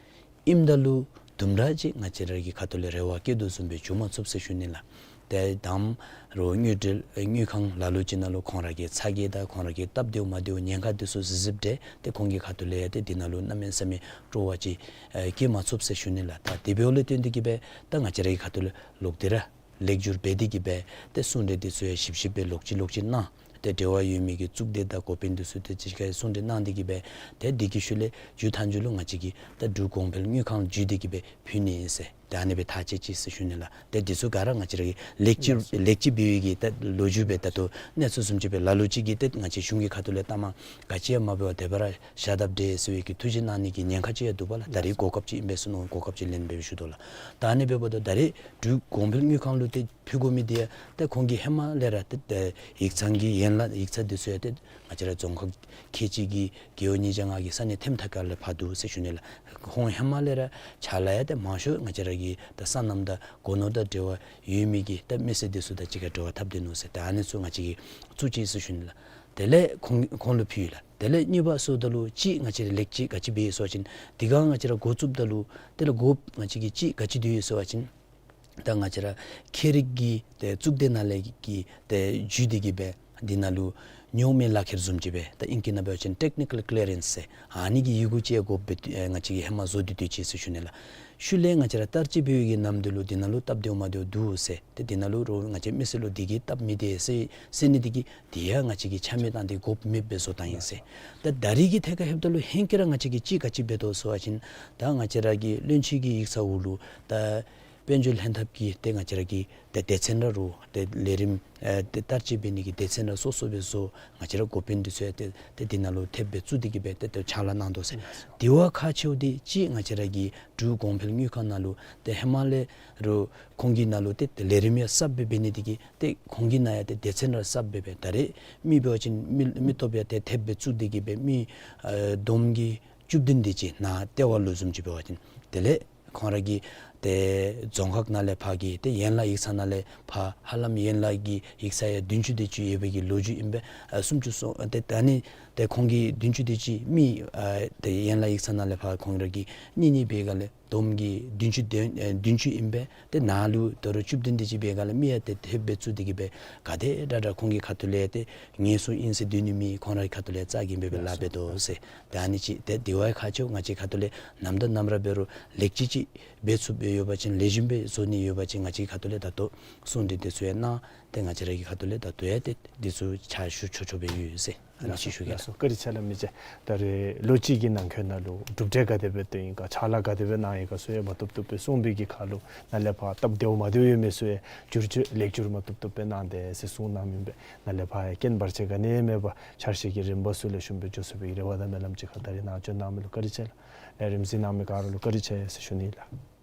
ཨིནམ་ད་ལུ་དུམ་གྲ་ཅིག་ང་བཅས་ར་གི་ཁ་ཐུག་ལས་རེ་བ་བསྐྱེད་དོ་བཟུམ་སྦེ་བྱུང་མ་ཚུགས་ཟེར་ཞུ་ནི་ལགས། ཏེ་དང་པ་ར་དངུལ་འབྲེལ་དངུལ་ཁང་ལ་ལུ་ཅིག་ནང་ལུ་ཁོང་ར་གི་ཚ་གྱང་དང་ཁོང་ར་གི་སྟབས་བདེཝ་མ་བདེཝ་ཉེན་ཁ་འདི་ཚུ་གཟིགས་གཟིགསཔ་འདྲས་ཏེ་ཁོང་གི་ཁ་ཐུག་ལས་ཡང་ཏེ་འདི་ནང་ལུ་གནམ་མེད་ས་མེད་སྤྲོ་བ་ཅིག་ཨེ་བསྐྱེད་མ་ཚུགས་ཟེར་ཞུ་ནི་ལགས། ད་དེ་འབདཝ་ལས་བརྟེན་ཏེ་གི་སྦེ་ད་ང་བཅས་ར་གི་ཁ་ཐུག་ལས་ལོག་སྟེ་ར་ལེགས་བསྒྱུར་འབད་དེ་གི་སྦེ་ཏེ་གསུང་གྲོས་འདི་ཚུ་ཡང་ཞིབ་ཞིབ་སྦེ་ལོག་ཅི་ལོག་ཅི་གནང་། ཏེ་འབྲེལ་བ་ཡོད་མི་གི་གཙུག་སྡེ་དང་འགོ་དཔོན་འདི་ཚུ་ཏེ་གཅིག་ཁར་གསུང་གྲོས་གནང་སྟེ་གི་སྦེ་ཏེ་འདི་གི་ཤུལ་ལས་མཇུག་མཐའ་མཇུག་ལུ་ང་བཅས་ཀྱིས་ད་འབྲུག་གོང་འཕེལ་དངུལ་ཁང་བརྒྱུད་དེ་གི་སྦེ་ཕུལ་ནི་ཨིན་ཟེར་ཏེ་ཨ་ནི་སྦེ་ཐག་བཅད་ཅི་ཟེར་ཞུ་ནི་ལགས། ཏེ་འདི་ཚུ་ག་ར་ང་བཅས་ར་གི་ལེགས་བཅོས་ལེགས་བཅོས་འབད་བའི་གི་ད་ལོ་རྒྱུས་སྦེ་ད་ལྟོ་གནས་ཚུལ་བཟུམ་ཅིག་སྦེ་ལ་ལུ་ཅིག་གིས་ཏེ་ང་བཅས་གཞུང་གི་ཁ་ཐུག་ལས་ལྟ་མ་ག་ཅི་ཡང་མ་འབད་བར་དེ་སྦེ་ར་བཞག་དཔ་འདྲས་ཟེར་བའི་གི་ཐུགས་བཞེད་གནང་ནི་གི་ཉེན་ཁ་ཅིག་ཡང་འདུག་པ་ལགས། ད་རེས་གོ་སྐབས་ཅིག་ཨིན་པས་ཟེར་མནོ་གོ་སྐབས་ཅིག་ལེན་སྦེ་ཞུ་དོ་ལགས། ད་ཨ་ནི་འབདཝ་ད་ད་རེས་འབྲུག་གོང་འཕེལ་དངུལ་ཁང་ལུ་ཏེ་ཕུལ་དགོ་མི་འདི་ཡང་ཏེ་ཁོང་གིས་ཧེ་མ་ལས་ར་ཏེ་ཏེ་ཡིག་ཚང་གི་ཡན་ལག་ཡིག་ཚང་འདི་ཚུ་ཡང་ཏེ་ང་བཅས་ར་རྫོང་ཁག་ཁལ་གཅིག་གི་རྒེད་འོག་ཉིས་བརྒྱ་ལྔ་གི་ས་གནས་ཐེམ་ཐག་ཁ་ལས་ཕར་འདུག་ཟེར་ཞུ་ནི་ལགས། ཁོང་ཧེ་མ་ལས་ར་ཕྱག་ལཱ་ཡང་ཏེ་མང་ཤོས་ང་བཅས་ར་ གི་ད་སོ་ནམ་དང་སྒོ་ནོར་དང་འབྲེལ་བ་ཡོད་མི་གི་ད་མི་སེར་དེ་ཚུ་དང་གཅིག་ཁར་འབྲེལ་བ་འཐབ་སྡོད་ནུག་ཟེར། ད་ཨ་ནི་ཚུ་ང་བཅས་ཀྱིས་བཙུགས་ཅི་ཟེར་ཞུ་ནི་ལགས། དེ་ལས་ཁོང་ཁོང་ལུ་ཕུལ་ཡི་ལགས། དེ་ལས་གཉིས་པ་སོངམ་ད་ལུ་ཅིག་ང་བཅས་ར་ལེགས་སྐྱེས་ག་ཅི་འབད་ཡི་ཟེར་བ་ཅིན་དེ་སྒང་ང་བཅས་ར་འགོ་བཙུགསཔ་ད་ལུ་དེ་ལས་འགོ་ང་བཅས་ཀྱིས་ཅིག་ག་ཅི་བཏོན་ཡི་ཟེར་བ་ཅིན་ད་ང་བཅས་ར་ཁྱད་རིག་གི་ཏེ་གཙུག་སྡེ་ནང་ལས་ཀྱི་ཏེ་བརྒྱུད་དེ་གི་སྦེ་འདི་ནང་ལུ་རྙོག་མེད་ལག་ཁྱེར་བཟུམ་ཅིག་སྦེ་ད་ཨིང་སྐད་ནང་འབད་བ་ཅིན་ཊེཀ་ནི་ཀཱལ་ཀི་ལི་ཡ་རེནསི་ཟེར་ཨ་ནི་གི་ཡི་གུ་ཅིག་དགོཔ་སྦེ་ཨེ་ང་བཅས་ཀྱིས་ཧེ་མ་བཟོ་སྟེ་སྡོད་ཅི་ཟེར་ཞུ་ནི་ལགས། ཤུལ་ལས་ང་བཅས་ར་བསྟར་སྤྱོད་འབད་བའི་གི་ནམ་དུས་ལུ་འདི་ནང་ལུ་སྟབས་བདེཝ་མ་བདེཝ་འདུག་ཟེར། ཏེ་འདི་ནང་ལུ་རོགས་ང་བཅས་མི་སེར་ལུ་འདི་གིས་སྟབས་མི་བདེ་ཟེར་ཟེར་ནི་འདི་གིས་དེ་ཡང་ང་བཅས་ཀྱིས་ཆ་མེད་བཏང་སྟེ་དགོཔ་མེདཔ་སྦེ་བཟོ་བཏང་ཡི་ཟེར། ད་ད་རེས་ཀྱི་ཐད་ཁར་ལྷོདཔ་ད་ལུ་ཧེང་སྐལ་ར་ང་བཅས་ཀྱིས་ཅིག་ག་ཅི་འབད་དོ་ཟེར་བ་ཅིན་ད་ང་བཅས་ར་གི་བློན་ཆེན་གྱི་ཡིག་ཚང་འོག་ལུ་ད་དཔལ་འབྱོར་ལྷན་ཐབས་ཀྱི་ཏེ་ང་བཅས་ར་གི་ཏེ་སྡེ་ཚན་ར་རུང་ཏེ་ལས་རིམ་ཨེ་ཏེ་བསྟར་སྤྱོད་འབད་ནི་གི་སྡེ་ཚན་ར་སོ་སོ་སྦེ་བཟོ། ང་བཅས་ར་འགོ་དཔོན་འདི་ཚུ་ཡང་ཏེ་ཏེ་འདི་ནང་ལུ་ཐེབས་སྦེ་བཙུགས་ཏེ་གི་སྦེ་ཏེ་ཏེ་ཕྱག་ལཱ་གནང་དོ་ཟེར། དེ་བ་ཁག་ཆེཝ་འདི་ཅིག་ང་བཅས་ར་གི་འབྲུག་གོང་འཕེལ་དངུལ་ཁང་ནང་ལུ་ཏེ་ཧེ་མ་ལས་རུང་ཁོང་གི་ནང་ལུ་ཏེ་ཏེ་ལས་རིམ་ཡང་གསརཔ་སྦེ་འབད་ནི་འདི་གིས་ཏེ་ཁོང་གི་ནང་ཡང་ཏེ་སྡེ་ཚན་ར་གསརཔ་སྦེ་སྦེ་ད་རེས་མི་འབད་བ་ཅིན་མི་མི་སྟོབས་ཡང་ཏེ་ཐེབས་སྦེ་བཙུགས་ཏེ་གི་སྦེ་མི་ཨེ་བསྡོམས་ཀྱིས་བཅུ་བདུན་དེ་ཅིག་ནཱ་ལྟེ་བ་ལུ་བཟུམ་ཅིག་འབད་བ་ཅིན་དེ་ལས་ཁོང་ར་གི་ཏེ་རྫོང་ཁག་ནང་ལས་ཕར་གྱི་ཏེ་ཡན་ལག་ཡིག་ཚང་ནང་ལས་ཕར་ཧ་ལམ་ཡན་ལག་གི་ཡིག་ཚང་ཡང་བདུན་ཅུ་དེ་ཅིག་ཡོད་པའི་གི་ལོ་རྒྱུས་ཨིན་པས། ཨ་སུམ་ཅུ་སོ་ཏེ་ད་ནི་ཏེ་ཁོང་གི་བདུན་ཅུ་དེ་ཅིག་མི་ཨ་ཏེ་ཡན་ལག་ཡིག་ཚང་ནང་ལས་ཕར་ཁོང་ར་གིས་གཉེར་གཉེར་བའི་སྒང་ལས་བསྡོམས་ཀྱིས་བདུན་ཅུ་དེ་ཨེ་བདུན་ཅུ་ཨིན་པས། ཏེ་ནཱ་ལུ་ད་རུང་བཅུ་བདུན་དེ་ཅིག་འབད་སྒང་ལས་མི་ཡང་ཏེ་ཐེབས་སྦེ་བཙུགས་ཏེ་གི་སྦེ་ག་དེ་དྲག་དྲག་ཁོང་གི་ཁ་ཐུག་ལས་ཏེ་ངལ་གསོ་ཨིན་ཟེར་སྡོད་ནི་མེད། ཁོང་ར་གི་ཁ་ཐུག་ལས་རྩ་འགེངས་སྦེ་སྦེ་ལཱ་འབད་དོ་ཟེར། ད་ཨ་ནི་ཅིག་ཏེ་དེ་བ་ཁག་ཆེཝ་ང་བཅས་ཁ་ཐུག་ལས་ནམ་དང་ནམ་ར་འབད་རུང་ལེགས་སྐྱེས་ཅིག་འབད་ཚུགསཔ་སྦེ་ཡོད་པ་ཅིན་ལེགས་ཤོམ་སྦེ་བཟོ་ནི་ཡོད་པ་ཅིན་ང་བཅས་ཁ་ཐུག་ལས་ད་ལྟོ་གསུང་གྲོས་དེ་ཚུ་ཡང་གནང་། ཏེ་ང་བཅས་ར་གི་ཁ་ཐུག་ལས་ད་ལྟོ་ཡང་ཏེ་དེ་ཚུ་ཕྱག་ཞུ་ཆོག་ཆོགཔ་སྦེ་ཡོད་ཟེར་ཨ་ནི་ཅིག་ཞུ་གེ་ལགས། ལགས་སོ། བཀའ་དྲིན་ཆེ་ལགས། མི་རྗེ་ད་རེས་ལོ་གཅིག་གི་ནང་འཁོད་ནང་ལུ་གྲུབ་འབྲས་ག་དེ་སྦེ་བཏོན་ཡི་ག་ཕྱག་ལཱ་ག་དེ་སྦེ་གནང་ཡི་ག་ཚུ་ཡང་མ་བཏུབ་བཏུབ་སྦེ་གསུངས་པའི་གི་ཁར་ལུ་ནཱ་ལས་ཕར་སྟབས་བདེཝ་མ་བདེཝ་ཡོད་མི་ཚུ་ཡང་བསྒྱུར་བཅོས་ལེགས་བསྒྱུར་མ་བཏུབ་བཏུབ་སྦེ་གནང་དེས་ཟེར་གསུངས་གནངམ་ཨིན་པས། ནཱ་ལས་ཕར་ཡང་རྐྱེན་བར་ཆད་ག་ནི་ཡང་མེད་པར་འཆར་གཞི་གི་རིམ་པ་ཚུ་ལེགས་ཤོམ་སྦེ་འགྱོ་ཚུགས་པའི་རེ་བ་དང་སྨོན་ལམ་ཅིག་ཁ་ད་རེས་ནཱ་བྱོན་གནང་མི་ལུ་བཀའ་དྲིན་ཆེ་ལགས། ལས་རིམ་གཟིགས་གནང་མི་ག་ར་ལུ་བཀའ་དྲིན་ཆེ་ཟེར་ཞུ་ནི་ལགས།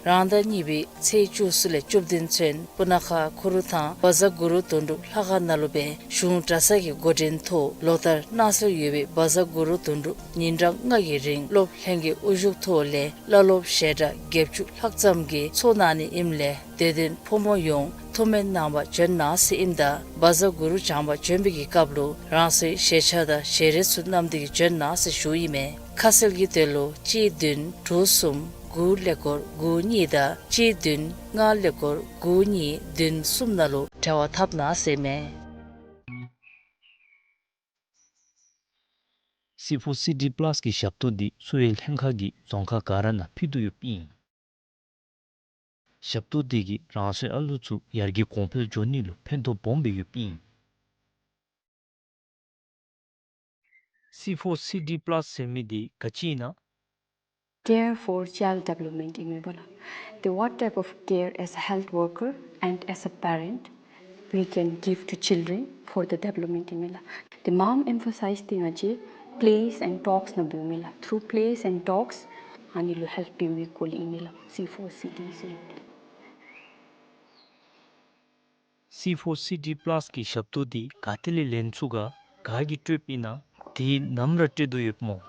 རང་ཟླ་གཉིས་པའི་ཚེས་བཅུ་གསུམ་ལས་བཅུ་བདུན་ཚུན་སྤུ་ན་ཁ་ཁུ་རུ་ཐང་བཛྲ་གུ་རུ་དོན་གྲུབ་ལྷ་ཁང་ནང་ལུ་སྦེ་གཞུང་གྲྭ་ཚང་གི་འགོ་འདྲེན་ཐོག་ལོ་ལྟར་གནང་སྲོལ་ཡོད་པའི་བཛྲ་གུ་རུ་དོན་གྲུབ་ཉིན་གྲངས་ལྔ་གི་རིང་སློབ་ལྷན་རྒྱས་དབུ་བཞུགས་ཐོག་ལས་བླ་སློབ་ཞལ་གྲངས་བརྒྱད་ཅུ་ལྷག་ཙམ་གྱིས་ཚོགས་གནང་ནི་ཨིནམ་ལས་དད་ལྡན་ཕོ་མོ་ཡོངས་ཐུགས་སྨོན་གནང་བར་བྱོན་གནང་ཟེར་ཨིནམ་ད་བཛྲ་གུ་རུ་བགྱང་བར་བྱོན་པའི་གི་སྐབས་ལུ་རང་སོའི་ཞལ་ཆས་དང་ཞལ་རས་ཚུ་བསྣམས་ཏེ་གི་བྱོན་གནང་ཟེར་ཞུཝ་ཨིན་མས། ཁ་གསལ་གྱི་དོན་ལུ་གཅིག་བདུན་དྲུག་གསུམ་དགུ་ཀླད་ཀོར་དགུ་གཉིས་དང་གཅིག་བདུན་ལྔ་ཀླད་ཀོར་དགུ་གཉིས་བདུན་གསུམ་ནང་ལུ་འབྲེལ་བ་འཐབ་གནང་ཟེར་མས། སི་ཕོར་སི་ཌི་པ་ལཱས་ཀྱི་ཞབས་ཏོག་འདི་གསོ་བའི་ལྷན་ཁག་གིས་རྫོང་ཁག་ག་ར་ནང་ཕུལ་དོ་ཡོདཔ་ཨིན། ཞབས་ཏོག་འདི་གིས་རང་སོའི་ཨ་ལུ་ཚུ་ཡར་རྒྱས་གོང་འཕེལ་འགྱོ་ནི་ལུ་ཕན་ཐོགས་སྦོམ་སྦེ་ཡོདཔ་ཨིན། སི་ཕོར་སི་ཌི་པ་ལཱས་ཟེར་མི་འདི་ག་ཅི་ཨིན་ན། Care for child development ཨིན་མས་པ་ལགས། The what type of care as a health worker and as a parent we can give to children for the development ཨིན་མས་ལགས། The mom emphasize ཏེ་ང་བཅས་plays and talks ནང་འབདཝ་ཨིན་མས་ལགས། Through plays and talks ཨ་ནི་ལུ་help འབད་བའི་སྐོར་ལས་ཨིན་མས་ལགས། སི་ཕོར་སི་ཌི་ཟེར། སི་ཕོར་སི་ཌི་པ་ལཱས་ཀྱི་ཞབས་ཏོག་འདི་ག་ཏེ་ལས་ལེན་ཚུགས་ག་ག་གིས་སྤྲོདཔ་ཨིན་ན། དེ་ནམ་ར་སྤྲོད་དོ་ཡོདཔ་སྨོ།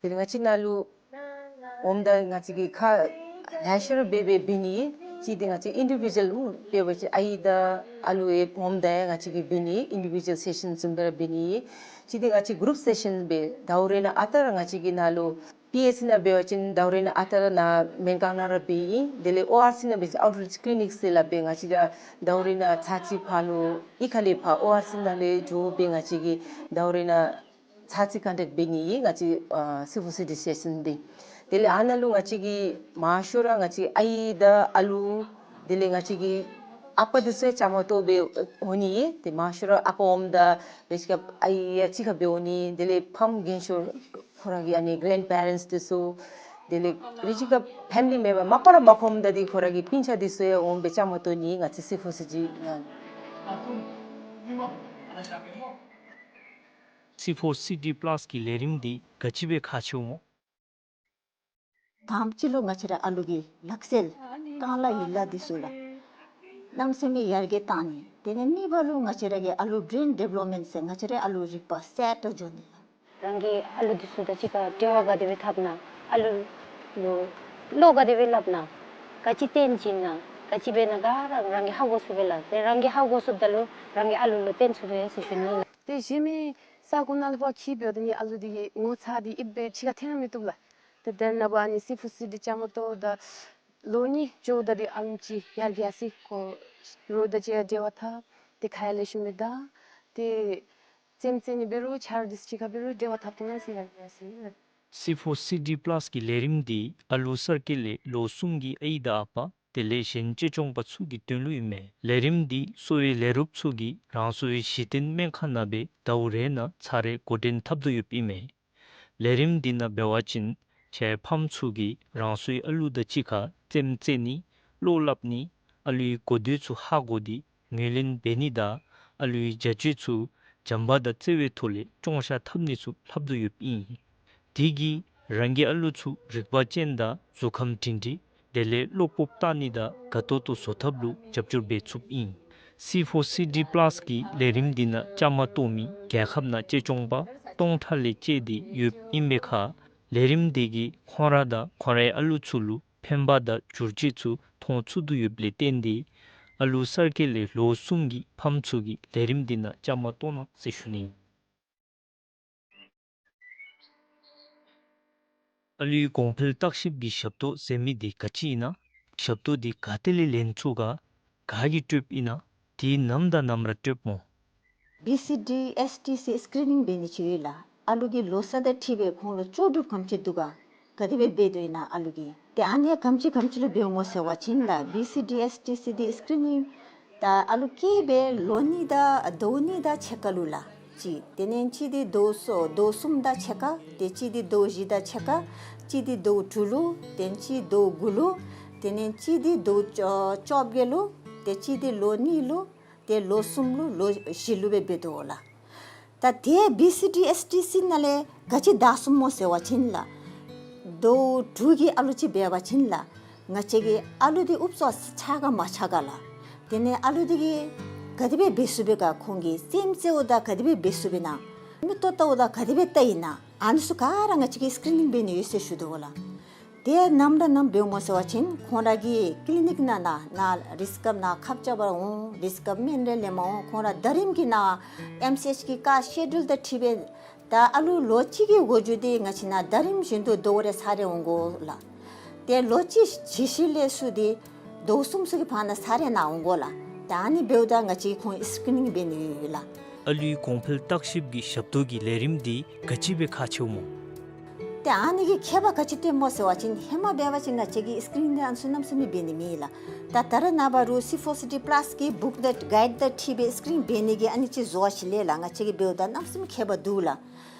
དེ་ལས་ང་བཅས་ནང་ལུ་འོངམ་ད་ང་བཅས་ཀྱིས་ཁག་ལེ་ཤ་ར་འབད་འབད་འབད་ནི་ཨིན། གཅིག་འདི་ང་བཅས་ཨིན་ཌི་བི་ཇུ་ཨལ་འོང་འབད་བ་ཅིན་ཨའི་དང་ཨ་ལུ་ཡང་འོངམ་ད་ཡང་ང་བཅས་ཀྱིས་འབད་ནི་ཨིན། ཨིན་ཌི་བི་ཇུ་ཨལ་སེ་ཤཱན་བཟུམ་སྦེ་ར་འབད་ནི་ཨིན། གཅིག་འདི་ང་བཅས་གུ་རུབ་སེ་ཤཱན་སྦེ་ཟླཝ་རེ་ནང་ཨ་རྟག་ར་ང་བཅས་ཀྱི་ནང་ལུ་པི་ཨེཆ་སི་ནང་འབད་བ་ཅིན་ཟླཝ་རེ་ནང་ཨ་རྟག་ར་ནཱ་མེན་ཀོང་ནང་ར་འབད་ཨིན། དེ་ལས་ཨོ་ཨར་སི་ནང་འབད་བ་ཅིན་ཨའུཊ་རིཆ་ཀི་ལི་ནིཀ་ཟེར་སླབ་སྦེ་ང་བཅས་ར་ཟླཝ་རེ་ནང་ཚར་གཅིག་ཕར་ལུ་གཡུས་ཁ་ལས་ཕར་ཨོ་ཨར་སི་ནང་ལས་འགྱོ་སྦེ་ང་བཅས་ཀྱིས་ཟླཝ་རེ་ནང་ཚར་གཅིག་ཀོན་ཊེཀཊ་འབད་ནི་ཨིན་ང་བཅས་ཨ་སི་ཕོར་སི་ཌི་སེ་ཤཱན་འདི། དེ་ལས་ཨ་ནཱ་ལུ་ང་བཅས་ཀྱིས་མང་ཤོས་ར་ང་བཅས་ཨའི་དང་ཨ་ལུ་དེ་ལས་ང་བཅས་ཀྱི་ཨ་པ་འདི་ཚུ་ཡང་བཅའ་མར་གཏོགས་སྦེ་འོང་ནི་ཨིན། ཏེ་མང་ཤོས་ར་ཨ་པ་འོངམ་ད་རེ་ཅིག་ཁར་ཨའི་ཡང་གཅིག་ཁར་སྦེ་འོང་ནི་ཨིན། དེ་ལས་ཕམ་རྒན་ཤོས་ཁོང་ར་གི་ཨ་ནི་གེ་རེནཌ་པེ་རེནཊསི་འདི་ཚུ་དེ་ལས་རེ་ཅིག་ཁར་ཕེ་མི་ལི་མེམ་བར་མ་པ་ར་མ་ཁོམ་ད་འདི་ཁོང་ར་གི་སྤུན་ཆ་འདི་ཚུ་ཡང་འོང་སྦེ་བཅའ་མར་གཏོགས་ནི་ཨིན་ང་བཅས་སི་ཕོར་སི་ཌི་ནང་། སི་ཕོར་སི་ཌི་པ་ལཱས་ཀྱི་ལས་རིམ་འདི་ག་ཅི་སྦེ་ཁག་ཆེཝ་སྨོ། དང་པ་ཅིག་ལུ་ང་བཅས་ར་ཨ་ལུ་གི་ལག་རྩལ་རྐང་ལག་ཡིག་ལགས་འདི་ཚུ་ལགས། གནམ་མེད་ས་མེད་ཡར་རྒྱས་བཏང་ནི། དེ་ལས་གཉིས་པ་ལུ་ང་བཅས་ར་གི་ཨ་ལུ་བརེན་ཌི་བེ་ལོབ་མེནཊ་ཟེར་ང་བཅས་ར་ཨ་ལུ་རིག་པ་གསར་དུ་འགྱོ་ནི་ལགས། རང་གི་ཨ་ལུ་འདི་ཚུ་དང་གཅིག་ཁར་འབྲེལ་བ་ག་དེ་སྦེ་འཐབ་ན་ཨ་ལུ་ ལོ་ལོ་ག་དེ་སྦེ་སླབ་ན། ག་ཅི་སྟོན་བྱིན་ན། ག་ཅི་འབད་ན་ག་ར་རང་གིས་ཧ་གོ་ཚུགས་པས་ལགས། ཏེ་རང་གིས་ཧ་གོ་ཚུགསཔ་ད་ལུ་རང་གི་ཨ་ལུ་ལུ་སྟོན་ཚུགས་པས་ཟེར་ཞུ་ནི་ལགས། ཏེ་གཞན་མི་ས་གོ་ནང་ལུ་ཕར་འཁྱིད་འབདཝ་ད་ནི་ཨ་ལུ་འདི་གི་ངོ་ཚ་འདི་ཨིབ་སྦེ་ཕྱི་ཁར་འཐོན་མི་བཏུབ་ལགས། ཏེ་དེ་ནང་འབད་ཨ་ནི་སི་ཕོར་སི་ཌི་བཅའ་མར་གཏོགས་ད་ལོ་གཉིས་འགྱོཝ་ད་འདི་ཨ་ལུ་ཅིག་ཡར་རྒྱས་སི་ཁོ་རོགས་དང་གཅིག་ཁར་འབྲེལ་བ་འཐབ། ཏེ་ཁ་ཡར་ལེགས་ཤོམ་སྦེ་བདའ། ཏེ་རྩེདམོ་རྩེ་ནི་འབད་རུང་ཆ་རོགས་འདི་ཚུ་གཅིག་ཁར་འབད་རུང་འབྲེལ་བ་འཐབ་ཐོག་ནང་ཟེར་ཡར་རྒྱས་སི། སི་ཕོར་སི་ཌི་པ་ལཱསི་གི་ལས་རིམ་འདི་ཨ་ལུ་གསར་སྐྱེས་ལས་ལོ་གསུམ་གྱི་ཨའི་དང་ཨ་པ་དེ་ལས་གཞན་གཅེས་སྐྱོང་པ་ཚུ་གི་དོན་ལུ་ཨིན་མས། ལས་རིམ་འདི་གསོ་བའི་ལས་རོགསཔ་ཚུ་གིས་རང་སོའི་གཞི་རྟེན་སྨན་ཁང་ནང་སྦེ་ཟླཝ་རེ་ནང་ཚར་རེ་འགོ་འདྲེན་འཐབ་དོ་ཡོདཔ་ཨིན་མས། ལས་རིམ་འདི་ནང་འབད་བ་ཅིན་ཁྱེད་ཕམ་ཚུ་གིས་རང་སོའི་ཨ་ལུ་དང་གཅིག་ཁར་རྩེདམོ་རྩེ་ནི་བློ་སླབ་ནི་ཨ་ལུའི་གོ་ཐོས་ཚུ་ཧ་གོ་སྟེ་ངོས་ལེན་འབད་ནི་དང་ཨ་ལུའི་བྱ་སྤྱོད་ཚུ་བྱམས་པ་དང་བརྩེ་བའི་ཐོག་ལས་སྐྱོང་བཤད་འཐབ་ནི་ཚུ་ལྷབ་དོ་ཡོདཔ་ཨིན། དེ་གིས་རང་གི་ཨ་ལུ་ཚུ་རིག་པ་ཅན་དང་གཟུགས་ཁམས་སྒྲིང་སྒྲིང་དེ་ལས་བློ་སྤོབས་བཏང་ནི་དང་དགའ་ཏོག་ཏོ་བཟོ་ཐབས་ལུ་རྒྱབ་སྐྱོར་འབད་ཚུགསཔ་ཨིན། སི་ཕོར་སི་ཌི་པ་ལཱསི་གི་ལས་རིམ་འདི་ནང་བཅའ་མར་གཏོགས་མི་རྒྱལ་ཁབ་ནང་གཅེས་སྐྱོང་པ་སྟོང་ཕྲག་ལས་བཅད་དེ་ཡོདཔ་ཨིན་པའི་ཁར་ལས་རིམ་འདི་གིས་ཁོང་ར་དང་ཁོང་རའི་ཨ་ལུ་ཚུ་ལུ་ཕན་པ་དང་བསྒྱུར་བཅོས་ཚུ་མཐོང་ཚུགས་དོ་ཡོདཔ་ལས་བརྟེན་ཏེ་ཨ་ལུ་གསར་སྐྱེས་ལས་ལོ་གསུམ་གྱི་ཕམ་ཚུ་གིས་ལས་རིམ་འདི་ནང་བཅའ་མར་གཏོགས་གནང་ཟེར་ཞུ་ནི། ཨ་ལུའི་གོང་འཕེལ་བརྟག་ཞིབ་ཀྱི་ཞབས་ཏོག་ཟེར་མི་འདི་ག་ཅི་ཨིན་ན། ཞབས་ཏོག་འདི་ག་ཏེ་ལས་ལེན་ཚུགས་ག། ག་གིས་སྤྲོདཔ་ཨིན་ན། དེ་ནམ་དང་ནམ་ར་སྤྲོདཔ་སྨོ། བི་སི་ཌི་ཨེསི་ཊི་སི་སི་ཀི་རི་ནིང་འབད་ནི་ཅིག་ཡོད་ལགས། ཨ་ལུ་གི་ལོ་ཚད་དང་འཁྲིལ་སྦེ་ཁོང་ལུ་ལྕོགས་གྲུབ་ག་དེམ་ཅིག་འདུག་ག། ག་དེ་སྦེ་འབད་དོ་ཨིན་ན་ཨ་ལུ་གིས། ཏེ་ཨ་ནི་ག་དེམ་ཅིག་ག་དེམ་ཅིག་ལུ་འབདཝ་སྨོ་ཟེར་བ་ཅིན་ལགས། བི་སི་ཌི་ཨེསི་ཊི་སི་འདི་སི་ཀི་རི་ནིང་ད་ཨ་ལུ་སྐྱེས་སྦེ་ལོ་གཉིས་དང་ཟླཝ་གཉིས་དང་ཕྱེད་ཀ་ལུ་ལགས། གཅིག། དེ་ལས་གཅིག་འདི་ཟླཝ་གསུམ་ཟླཝ་གསུམ་དང་ཕྱེད་ཀ། ཏེ་གཅིག་འདི་ཟླཝ་བཞི་དང་ཕྱེད་ཀ། གཅིག་འདི་ཟླཝ་དྲུག་ལུ། ཏེ་གཅིག་ཟླཝ་དགུ་ལུ། དེ་ལས་གཅིག་འདི་ཟླཝ་བཅོ་བཅོ་བརྒྱད་ལུ། ཏེ་གཅིག་འདི་ལོ་གཉིས་ལུ། ཏེ་ལོ་གསུམ་ལུ་ལོ་བཞི་ལུ་སྦེ་འབད་དོ་ལགས། ད་ཏེ་བི་སི་ཌི་ཨེསི་ཊི་སི་ནང་ལས་ག་ཅི་བདའ་ཚུགསཔ་སྨོ་ཟེར་བ་ཅིན་ལགས། ཟླཝ་དྲུག་གི་ཨ་ལུ་ཅིག་འབད་བ་ཅིན་ལགས། ང་བཅས་ཀྱི་ཨ་ལུ་འདི་ཨུབ་ཙམ་ཆགས་ག་མ་ཆགས་ག་ལགས། དེ་ལས་ཨ་ལུ་འདི་གིས་ག་དེ་སྦེ་འབད་ཚུགས་པས་ག། ཁོང་གིས་རྩེདམོ་རྩེཝ་ད་ག་དེ་སྦེ་འབད་ཚུགས་པས་ན། མིག་ཏོ་བལྟཝ་ད་ག་དེ་སྦེ་བལྟ་ཡི་ན། ཨ་ནི་ཚུ་ག་ར་ང་བཅས་ཀྱིས་སི་ཀི་རི་ནིང་འབད་ནི་ཡོད་ཟེར་ཞུ་དོ་ལགས། ཏེ་ནམ་ར་ནམ་འབདཝ་སྨོ་ཟེར་བ་ཅིན་ཁོང་ར་གི་ཀི་ལི་ནིག་ནང་ན་ན་རིསི་ཀབ་ནང་ཁབ་རྐྱབ་པར་འོང་། རིསི་ཀབ་སྨན་རེ་ལེནམ་འོང་། ཁོང་ར་ཟླ་རིམ་གྱི་ནང་ཨེམ་སི་ཨེཆ་གི་ཀ་སི་ཀེ་ཇུལ་དང་འཁྲིལ་སྦེ་ད་ཨ་ལུ་ལོ་གཅིག་གི་འགོ་འགྱོ་སྟེ་ང་བཅས་ནང་ཟླ་རིམ་བཞིན་དུ་ཟླཝ་རེ་ཚར་རེ་འོང་དགོ་ལགས། ཏེ་ལོ་གཅིག་བྱི་ཤི་ལས་ཚུར་ཏེ་ཟླཝ་གསུམ་ཚུ་གི་བར་ན་ཚར་རེ་ནང་འོང་དགོ་ལགས། ད་ཨ་ནི་འབདཝ་ད་ང་བཅས་ཁོང་སི་ཀི་རི་ནིང་འབད་ནི་ཡོད་ལགས། ཨ་ལུའི་གོང་འཕེལ་བརྟག་ཞིབ་ཀྱི་ཞབས་ཏོག་གི་ལས་རིམ་འདི་ག་ཅི་སྦེ་ཁག་ཆེཝ་སྨོ། ཏེ་ཨ་ནི་གི་ཁྱད་པར་ག་ཅི་སྟོནམ་སྨོ་ཟེར་བ་ཅིན་ཧེ་མ་འབད་བ་ཅིན་ང་བཅས་ཀྱིས་སི་ཀི་རི་ནིང་འདི་ཨ་ནི་ཚུ་གནམ་མེད་ས་མེད་འབད་ནི་མེད་ལགས། ད་ད་རེས་ནངས་པ་རུང་སི་ཕོར་སི་ཌི་པ་ལཱསི་གི་བུཀ་དང་གའིཌ་དང་འཁྲིལ་སྦེ་སི་ཀི་རི་ནིང་འབད་ནི་གི་ཨ་ནི་ཅིག་བཟོ་བ་ཅིག་ལས་ལགས། ང་བཅས་ཀྱིས་འབདཝ་ད་གནམ་མེད་ས་མེད་ཁྱད་པར་འདུག་ལགས།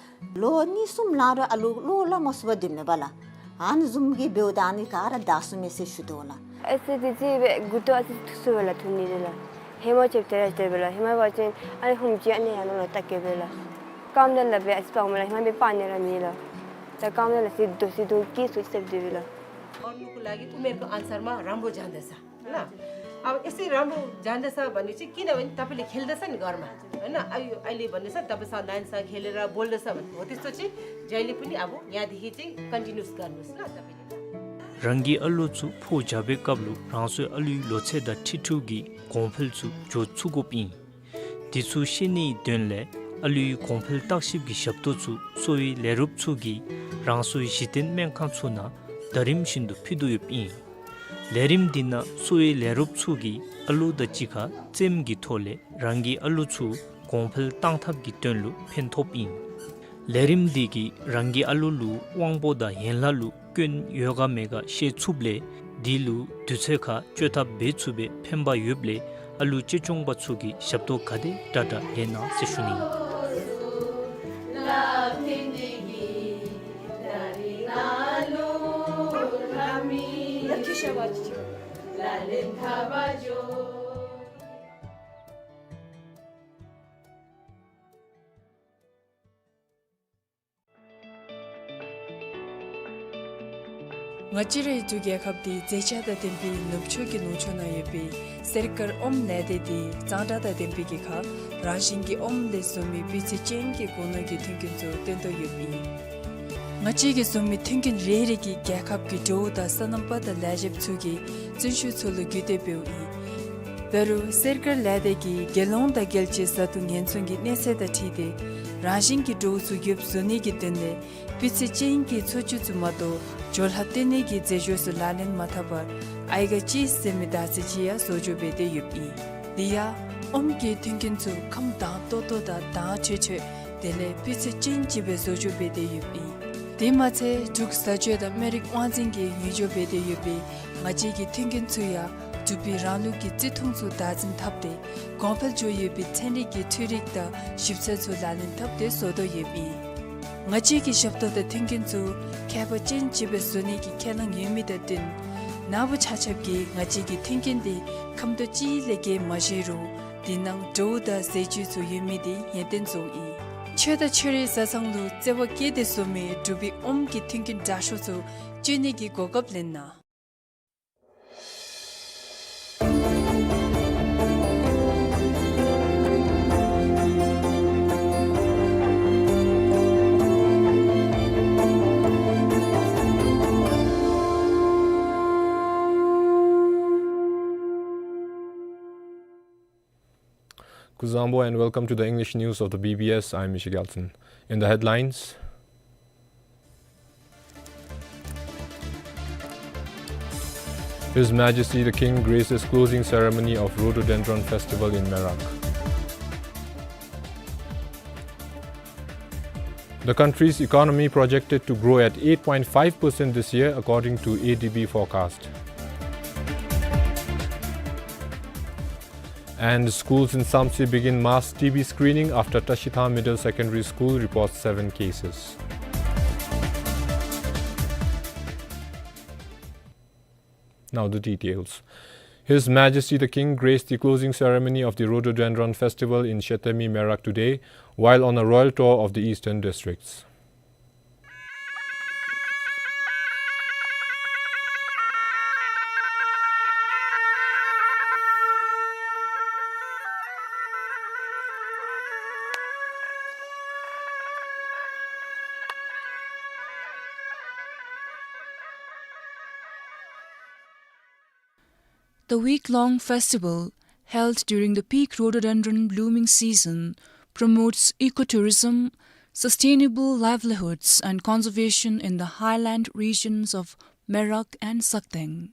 ལོ་གཉིས་གསུམ་ལང་རུང་ཨ་ལུ་བློ་སླབ་མ་ཚུགས་པར་སྡོདཔ་མས་པ་ལགས། ཨ་ནི་བཟུམ་གྱི་འབདཝ་ད་ཨ་ནི་ག་ར་བདའ་ཚུགས་མས་ཟེར་ཞུ་དོ་ལགས། ཨེ་སི་ཌི་ཅིག་སྦེ་མགུ་ཏོ་ཨ་ཙི་ཐུག་སོང་པས་ལགས། ཐུག་ནི་དེ་ལགས། ཧེ་མ་ཅིག་དེ་ར་དེ་སྦེ་ལགས། ཧེ་མ་འབད་བ་ཅིན་ཨ་ནི་ཧུམ་ཅིག་ཨ་ནི་ཡར་ལོང་ལོང་བལྟ་གེ་སྦེ་ལགས། རྐངམ་དེ་ལགས་སྦེ་ཨ་ཙི་སྤར་མས་ལགས། ཧེ་མ་སྦེ་སྤར་ནི་ར་མེད་ལགས། ད་རྐངམ་དེ་ལགས་ཨ་ཙི་རྡོག་ཙི་རྡོག་སྐྱེས་སོང་ཟེར་དེ་སྦེ་ལགས། और उनको लागि उमेरको अनुसारमा राम्रो जाँदछ। होइन? अब यसै राम्रो जाँदछ भनेपछि किनभने तपाईँले खेल्दछ नि घरमा, होइन? अहिले, अहिले भन्दैछ, तपाईँ सदान छ खेलेर बोल्दछ भने, हो त्यस्तो चाहिँ जहिले पनि अब यहाँदेखि चाहिँ कन्टिन्युस गर्नुहोस् ल तपाईँले। རང་གི་ཨ་ལུ་ཚུ་ཕོ་རྒྱས་པའི་སྐབས་ལུ་རང་སོའི་ཨ་ལུའི་ལོ་ཚད་དང་འཁྲིལ་འཁྲུལ་གྱི་གོང་འཕེལ་ཚུ་འགྱོ་ཚུགས་དགོཔ་ཨིན། དེ་ཚུ་ཤེས་ནིའི་དོན་ལས་ཨ་ལུའི་གོང་འཕེལ་བརྟག་ཞིབ་ཀྱི་ཞབས་ཏོག་ཚུ་གསོ་བའི་ལས་རོགསཔ་ཚུ་གིས་རང་སོའི་གཞི་རྟེན་སྨན་ཁང་ཚུ་ནང་ཟླ་རིམ་བཞིན་དུ་ཕུལ་དོ་ཡོདཔ་ཨིན། ལས་རིམ་འདི་ནང་གསོ་བའི་ལས་རོགསཔ་ཚུ་གིས་ཨ་ལུ་དང་གཅིག་ཁར་རྩེདམོ་གི་ཐོག་ལས་རང་གི་ཨ་ལུ་ཚུ་གོང་འཕེལ་བཏང་ཐབས་ཀྱི་དོན་ལུ་ཕན་ཐོགསཔ་ཨིན། ལས་རིམ་འདི་གིས་རང་གི་ཨ་ལུ་ལུ་དབང་པོ་དང་ཡན་ལག་ལུ་སྐྱོན་ཡོད་ག་མེད་ག་ཤེས་ཚུགསཔ་ལས་དེ་ལུ་དུས་ཚོད་ཁར་བཅོས་ཐབས་འབད་ཚུགས་པའི་ཕན་པ་ཡོདཔ་ལས་ཨ་ལུ་གཅེས་སྐྱོང་པ་ཚུ་གིས་ཞབས་ཏོག་ག་དེ་དྲག་དྲག་ལེན་གནང་ཟེར་ཞུ་ནི། ང་བཅས་རའི་འབྲུག་རྒྱལ་ཁབ་འདི་མཛེས་ཆ་དང་ལྡན་པའི་ནུབ་ཕྱོགས་ཀྱི་ལུང་ཕྱོགས་ན་ཡོད་པའི་གསེར་དཀར་ཨོམ་ལས་སྡེ་འདི་གཙང་སྦྲ་དང་ལྡན་པའི་གི་ཁར་རང་བཞིན་གྱི་ཨོམ་ལས་བཟོ་མི་སྤུས་ཚད་ཅན་གྱི་སྒོ་ནོར་གྱི་མཐུན་རྐྱེན་ཚུ་སྟོན་དོ་ཡོདཔ་ཨིན། ང་བཅས་ཀྱིས་བཟོ་མི་མཐུན་རྐྱེན་རེ་རེ་གིས་རྒྱལ་ཁབ་ཀྱི་འབྲུག་དང་སོ་ནམ་པ་དང་ལས་བྱེདཔ་ཚུ་གི་བརྩོན་ཤུགས་ཚུ་ལུ་རྒུད་དེ་འབདཝ་ཨིན། འབད་རུང་སེར་དཀར་ལས་སྡེ་གིས་རྒྱལ་ཡོངས་དང་རྒྱལ་སྤྱིའི་བཟའ་འཐུང་ཉེན་སྲུང་གི་གནས་ཚད་དང་འཁྲིལ་ཏེ་རང་བཞིན་གྱི་འབྲུག་ཚུ་ཡོདཔ་བཟོ་ནི་གི་དོན་ལས་སྤུས་ཚད་ཅན་གྱི་འཚོ་བཅུད་ཚུ་མ་གཏོགས་བཅོ་ལྔ་བཏོན་ནི་གི་རྫས་སྦྱོར་ཚུ་ལག་ལེན་མ་འཐབ་པར་ཨའི་ག་ཅིས་ཟེར་མི་དར་ཚིལ་ཅིག་ཡང་བཟོ་བཅོས་འབད་དེ་ཡོདཔ་ཨིན། དེ་ཡང་ཨོམ་གྱི་མཐུན་རྐྱེན་ཚུ་ཁམས་དྭངས་ཏོག་ཏོ་དང་དྭངས་འཕྲོས་འཕྲོས་དེ་ལས་སྤུས་ཚད་ཅན་ཅིག་སྦེ་བཟོ་བཅོས་འབད་དེ་ཡོདཔ་ཨིན། དེ་མ་ཚད་འབྲུག་བཟའ་སྤྱོད་དང་སྨན་རིགས་དབང་འཛིན་གྱིས་ངོས་སྦྱོར་འབད་དེ་ཡོད་པའི་ང་བཅས་ཀྱི་མཐུན་རྐྱེན་ཚུ་ཡང་འབྲུག་པའི་རང་ལུགས་ཀྱི་བརྩི་མཐོང་ཚུ་བདག་འཛིན་འཐབ་སྟེ་གོང་འཕེལ་འགྱོ་ཡོད་པའི་ཚན་རིག་གི་འཕྲུལ་རིག་དང་ཞིབ་འཚོལ་ཚུ་ལག་ལེན་འཐབ་སྟེ་བཟོ་དོ་ཡོདཔ་ཨིན། ང་བཅས་ཀྱི་ཞབས་ཏོག་དང་མཐུན་རྐྱེན་ཚུ་ཁྱད་པར་ཅན་ཅིག་སྦེ་བཟོ་ནི་གི་ཁས་བླངས་ཡོད་མི་དང་བསྟུན་ནཱ་བུ་ཆ་ཁྱབ་ཀྱིས་ང་བཅས་ཀྱི་མཐུན་རྐྱེན་འདི་ཁམ་དོ་ཅིག་ལས་བརྒལ་མ་བཞེས་རུང་དེ་ནང་བྲོཝ་དང་ཟས་བཅུད་ཚུ་ཡོད་མི་འདི་ཡོན་ཏན་བཟུང་ཨིན། ཆོས་དང་ཆོས་རིག་བཟའ་ཚང་ལུ་བརྩེ་བ་བསྐྱེད་དེ་བཟོ་མི་འབྲུག་པའི་ཨོམ་གྱི་མཐུན་རྐྱེན་དྲག་ཤོས་ཚུ་སྤྱོད་ནི་གི་གོ་སྐབས་ལེན་གནང་། Kuzuzangpo and welcome to the English news of the B B S. I'm Michiel Gelson. In the headlines, His Majesty the King graces closing ceremony of Rhododendron Festival in Merak. The country's economy projected to grow at eight point five percent this year, according to A D B forecast. And schools in Samtse begin mass T B screening after Tashithang Middle Secondary School reports seven cases. Now the details. His Majesty the King graced the closing ceremony of the Rhododendron Festival in Shethemi Merak today, while on a royal tour of the eastern districts. The week-long festival, held during the peak rhododendron blooming season, promotes ecotourism, sustainable livelihoods, and conservation in the highland regions of Merak and Sakteng.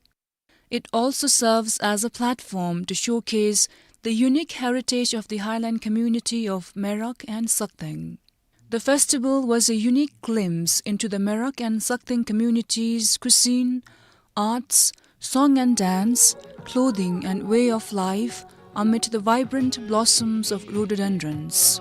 It also serves as a platform to showcase the unique heritage of the highland community of Merak and Sakteng. The festival was a unique glimpse into the Merak and Sakteng communities' cuisine, arts, song and dance, clothing and way of life amid the vibrant blossoms of rhododendrons.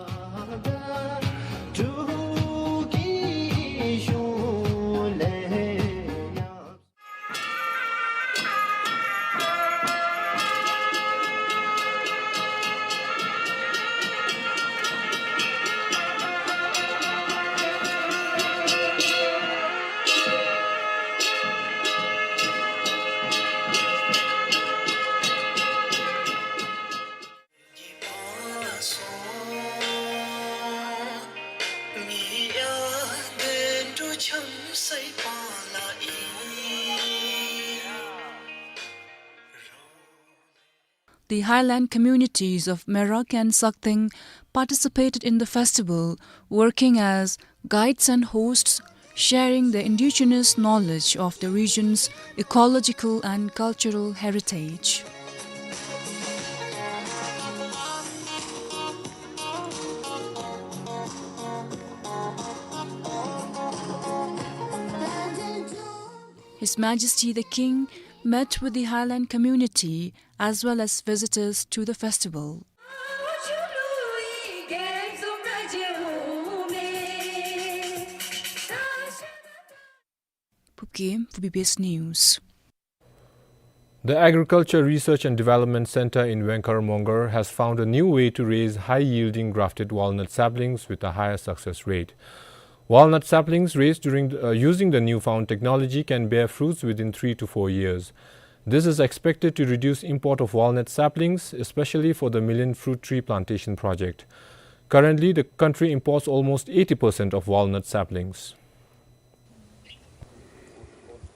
The highland communities of Merak and Sakteng participated in the festival, working as guides and hosts, sharing their indigenous knowledge of the region's ecological and cultural heritage. His Majesty the King met with the highland community as well as visitors to the festival. Phubgim for B B S News. The Agriculture Research and Development Center in Wengkar Mongar has found a new way to raise high-yielding grafted walnut saplings with a higher success rate. Walnut saplings raised during the, uh, using the newfound technology can bear fruits within three to four years. This is expected to reduce import of walnut saplings, especially for the Million Fruit Tree Plantation project. Currently, the country imports almost eighty percent of walnut saplings.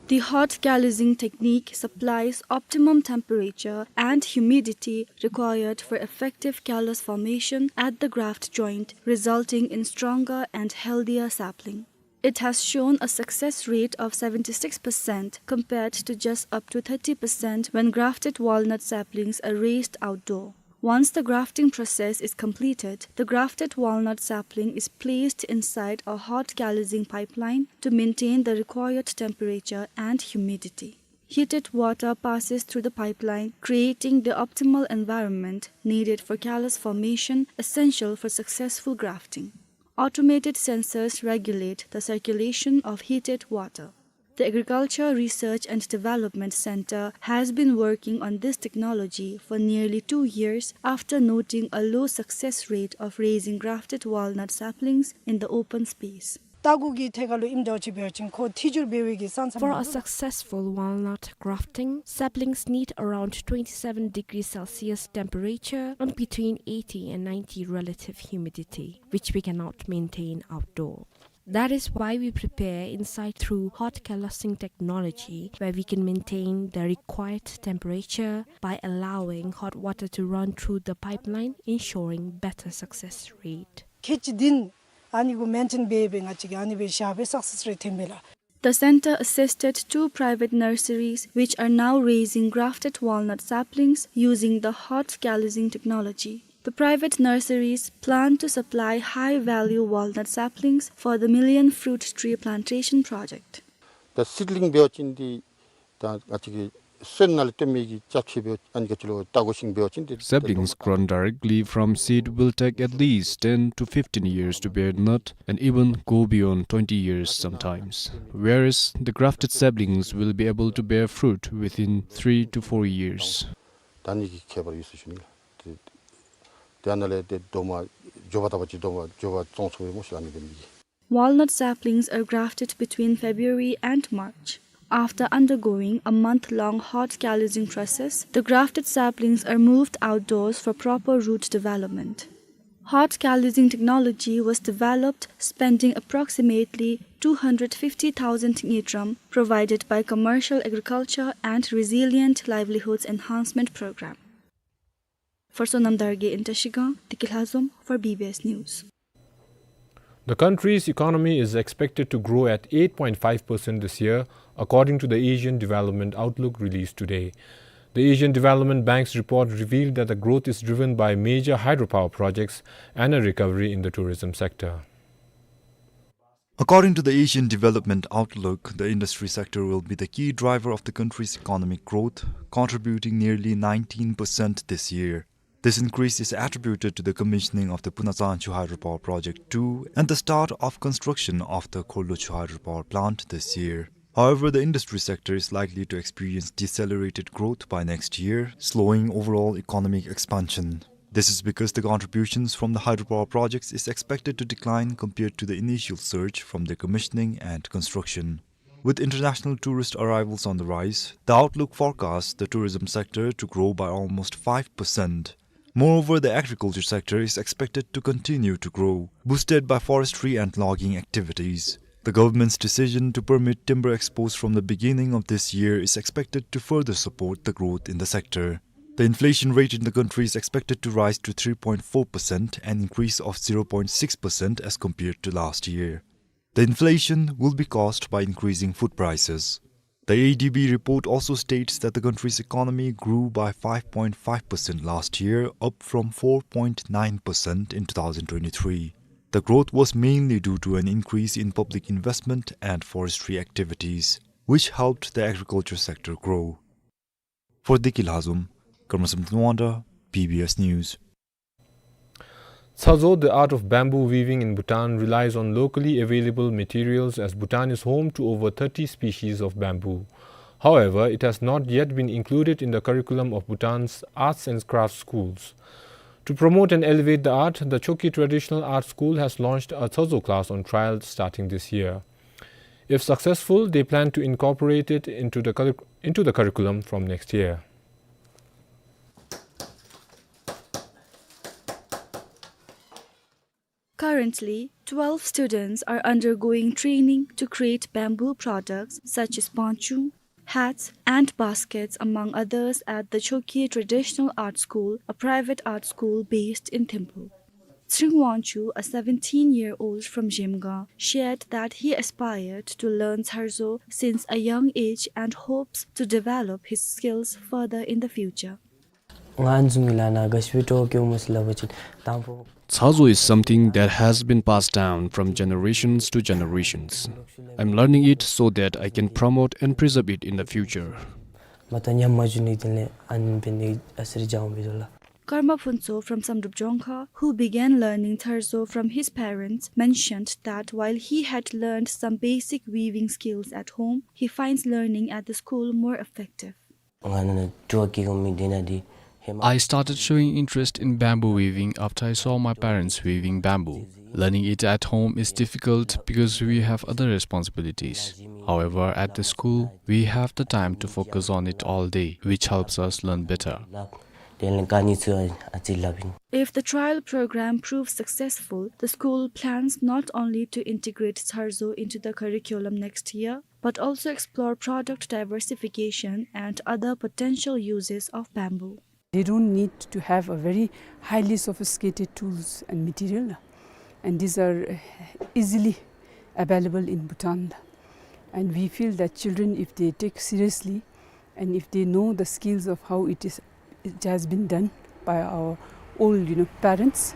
The hot calyxing technique supplies optimum temperature and humidity required for effective callus formation at the graft joint, resulting in stronger and healthier sapling. It has shown a success rate of seventy-six percent compared to just up to thirty percent when grafted walnut saplings are raised outdoor. Once the grafting process is completed, the grafted walnut sapling is placed inside a hot calyxing pipeline to maintain the required temperature and humidity. Heated water passes through the pipeline, creating the optimal environment needed for callus formation essential for successful grafting. Automated sensors regulate the circulation of heated water. The Agriculture Research and Development Center has been working on this technology for nearly two years after noting a low success rate of raising grafted walnut saplings in the open space. ལྟ་སྒོ་གི་ཐད་ཁར་ལུ་ཨིནམ་འདྲཝ་ཅིག་འབད་བ་ཅིན་ཁོ་ཐིག་ཚུར་འབད་བའི་གི་ས་མཚམས། For a successful walnut grafting, saplings need around twenty-seven degrees Celsius temperature and between eighty and ninety relative humidity, which we cannot maintain outdoor. That is why we prepare inside through hot calyxing technology, where we can maintain the required temperature by allowing hot water to run through the pipeline, ensuring better success rate. ཁལ་གཅིག་བདུན་ཨ་ནི་གུ་མེན་ཊེན་འབད་འབད་ང་བཅས་ཀྱིས་ཨ་ནི་སྦེ་བཞག་སྦེ་སག་སེས་རེཊ་ཐོན་པས་ལགས། The center assisted two private nurseries which are now raising grafted walnut saplings using the hot calyxing technology. The private nurseries plan to supply high-value walnut saplings for the Million Fruit Tree Plantation project. ད་སིཌ་ལིང་འབད་བ་ཅིན་འདི་ད་ང་བཅས་ཀྱི་སོན་ནང་ལས་བཏོན་མི་གི་ཅ་ཆས་འབད་བ་ཨ་ནི་ག་ཅི་ལོ་ལྟ་སྒོ་ཤིང་འབད་བ་ཅིན་འདི། Saplings grown directly from seed will take at least ten to fifteen years to bear nut and even go beyond twenty years sometimes. Whereas the grafted saplings will be able to bear fruit within three to four years. ད་ཨ་ནི་གི་ཁྱད་པར་ཡོད་ཟེར་ཞུ་ནི་ལགས། དེ་དེ་ནང་ལས་དེ་རྡོག་མ་མགྱོགས་པ་ད་པ་ཅིག་རྡོག་མ་མགྱོགས་པ་བཙོང་ཚུགས་པས་སྨོ་ཤིག་ཨ་ནི་འབད་ནི་གིས། Walnut saplings are grafted between February and March. After undergoing a month-long hot calyxing process, the grafted saplings are moved outdoors for proper root development. Hot calyxing technology was developed spending approximately two hundred fifty thousand ngultrum, provided by Commercial Agriculture and Resilient Livelihoods Enhancement Program. For Sonam Dargay in Trashigang, Tiki Lhazom for B B S News. The country's economy is expected to grow at eight point five percent this year, according to the Asian Development Outlook released today. The Asian Development Bank's report revealed that the growth is driven by major hydropower projects and a recovery in the tourism sector. According to the Asian Development Outlook, the industry sector will be the key driver of the country's economic growth, contributing nearly nineteen percent this year. This increase is attributed to the commissioning of the Punatsan Chuhydropower Project two and the start of construction of the Khorlo Chuhydropower Plant this year. However, the industry sector is likely to experience decelerated growth by next year, slowing overall economic expansion. This is because the contributions from the hydropower projects is expected to decline compared to the initial surge from their commissioning and construction. With international tourist arrivals on the rise, the outlook forecasts the tourism sector to grow by almost five percent. Moreover, the agriculture sector is expected to continue to grow, boosted by forestry and logging activities. The government's decision to permit timber exports from the beginning of this year is expected to further support the growth in the sector. The inflation rate in the country is expected to rise to three point four percent, an increase of zero point six percent as compared to last year. The inflation will be caused by increasing food prices. The A D B report also states that the country's economy grew by five point five percent last year, up from four point nine percent in two thousand twenty-three. The growth was mainly due to an increase in public investment and forestry activities, which helped the agriculture sector grow. For Tiki Lhazom, Karma Samten Wangda, B B S News. Tsazo, the art of bamboo weaving in Bhutan, relies on locally available materials as Bhutan is home to over thirty species of bamboo. However, it has not yet been included in the curriculum of Bhutan's arts and crafts schools. To promote and elevate the art, the Choki Traditional Art School has launched a Tsazo class on trial starting this year. If successful, they plan to incorporate it into the curric-, into the curriculum from next year. Currently, twelve students are undergoing training to create bamboo products such as panchung, hats, and baskets, among others, at the Chokye Traditional Art School, a private art school based in Thimphu. Tshering Wangchuk, a seventeen-year-old from Zhemgang, shared that he aspired to learn Tsarzo since a young age and hopes to develop his skills further in the future. ང་འཛུམ་གྱི་ལ་ན་ག་ཤི་ཏོ་ཀྱོ་མོ་སི་ལ་བ་ཅིན་དང་པོ། Tsarzo is something that has been passed down from generations to generations. I'm learning it so that I can promote and preserve it in the future. མ་ད་ཉམས་མ་བྱུང་ནི་དེ་ལས་ཨན་པེ་ནི་ཨ་སི་རི་ཇང་བི་དོ་ལ། Karma Phuntsho from Samdrup Jongkha, who began learning Tsarzo from his parents, mentioned that while he had learned some basic weaving skills at home, he finds learning at the school more effective. ང་ནི་ཏུ་ཨ་ཀི་གོ་མི་དེ་ན་དེ་ཧེ་མ། I started showing interest in bamboo weaving after I saw my parents weaving bamboo. Learning it at home is difficult because we have other responsibilities. However, at the school, we have the time to focus on it all day, which helps us learn better. དེ་ལས་ཀ་ནི་ཚུ་ཨ་ཙི་ལབ་ཨིན། If the trial program proves successful, the school plans not only to integrate Tsarzo into the curriculum next year, but also explore product diversification and other potential uses of bamboo. They don't need to have a very highly sophisticated tools and material, and these are, uh, easily available in Bhutan. And we feel that children, if they take seriously and if they know the skills of how it is, it has been done by our old, you know, parents,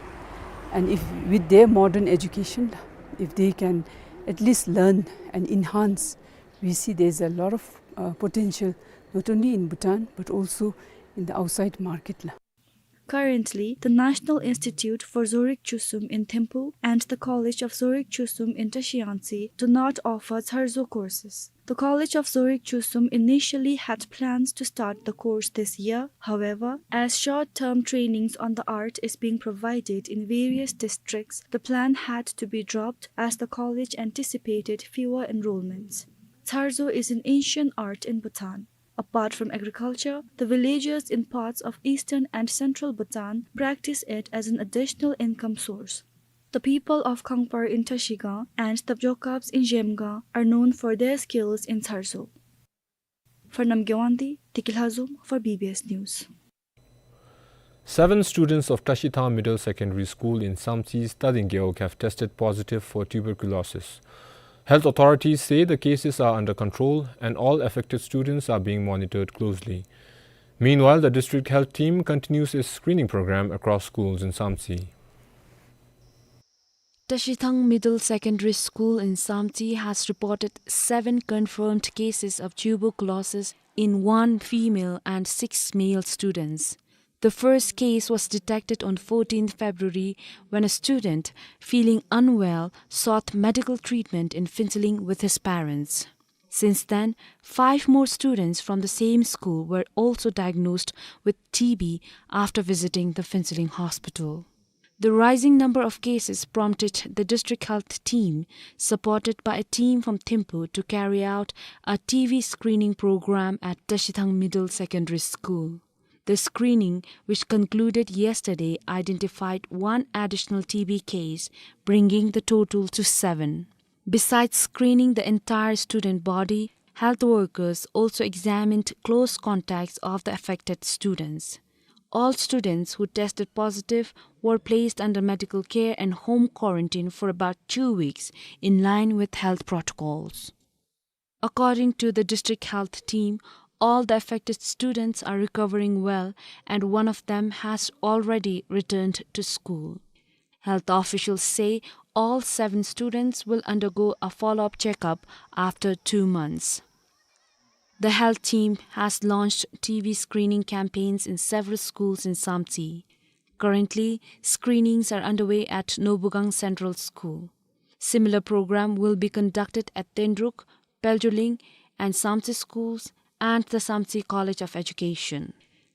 and if with their modern education, if they can at least learn and enhance, we see there's a lot of, uh, potential, not only in Bhutan, but also in the outside market la. Currently, the National Institute for Zorig Chusum in Thimphu and the College of Zorig Chusum in Tashi Yangtse do not offer Tsarzo courses. The College of Zorig Chusum initially had plans to start the course this year. However, as short-term trainings on the art is being provided in various districts, the plan had to be dropped as the college anticipated fewer enrollments. Tsarzo is an ancient art in Bhutan. Apart from agriculture, the villagers in parts of eastern and central Bhutan practice it as an additional income source. The people of Khangpar in Trashigang and the Jokabs in Zhemgang are known for their skills in Tsarzo. For Namgay Wangdi, Tiki Lhazom for B B S News. Seven students of Trashithang Middle Secondary School in Samtse studying Gewog have tested positive for tuberculosis. Health authorities say the cases are under control and all affected students are being monitored closely. Meanwhile, the district health team continues its screening program across schools in Samtse. Trashithang Middle Secondary School in Samtse has reported seven confirmed cases of tuberculosis in one female and six male students. The first case was detected on fourteenth February when a student, feeling unwell, sought medical treatment in Phuentsholing with his parents. Since then, five more students from the same school were also diagnosed with T B after visiting the Phuentsholing hospital. The rising number of cases prompted the district health team, supported by a team from Thimphu, to carry out a T B screening program at Trashithang Middle Secondary School. The screening, which concluded yesterday, identified one additional T B case, bringing the total to seven. Besides screening the entire student body, health workers also examined close contacts of the affected students. All students who tested positive were placed under medical care and home quarantine for about two weeks, in line with health protocols. According to the district health team, all the affected students are recovering well and one of them has already returned to school. Health officials say all seven students will undergo a follow-up checkup after two months. The health team has launched T B screening campaigns in several schools in Samtse. Currently, screenings are underway at Nobugang Central School. Similar program will be conducted at Tenruk, Phuentsholing, and Samtse schools and the Samtse College of Education.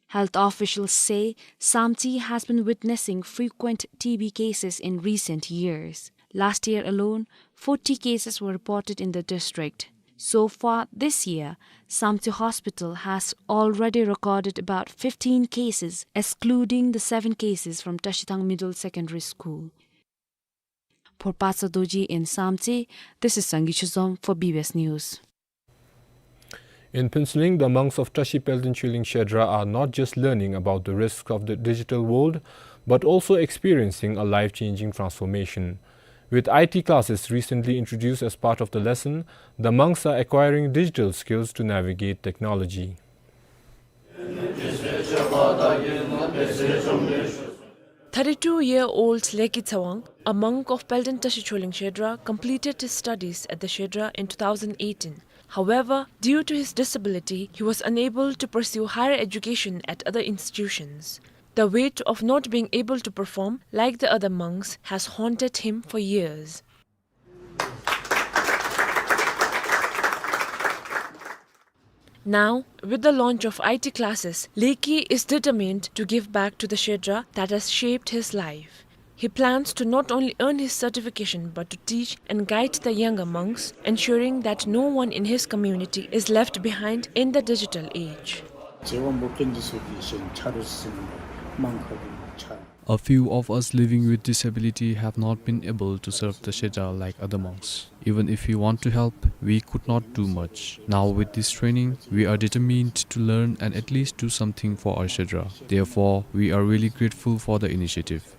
Health officials say Samtse has been witnessing frequent T B cases in recent years. Last year alone, forty cases were reported in the district. So far this year, Samtse Hospital has already recorded about fifteen cases, excluding the seven cases from Trashithang Middle Secondary School. for Patsa Dorji and Samtse, this is Sangay Chozom for B B S News. In Phuentsholing, the monks of Tashi Pelden Choling Shedra are not just learning about the risks of the digital world, but also experiencing a life-changing transformation. With I T classes recently introduced as part of the lesson, the monks are acquiring digital skills to navigate technology. Thirty-two-year-old Leki Tsewang, a monk of Pelden Tashi Choling Shedra, completed his studies at the Shedra in two thousand eighteen. However, due to his disability, he was unable to pursue higher education at other institutions. The weight of not being able to perform like the other monks has haunted him for years. Now, with the launch of I T classes, Leki is determined to give back to the Shedra that has shaped his life. He plans to not only earn his certification but to teach and guide the younger monks, ensuring that no one in his community is left behind in the digital age. A few of us living with disability have not been able to serve the Shedra like other monks. Even if we want to help, we could not do much. Now with this training, we are determined to learn and at least do something for our Shedra. Therefore, we are really grateful for the initiative.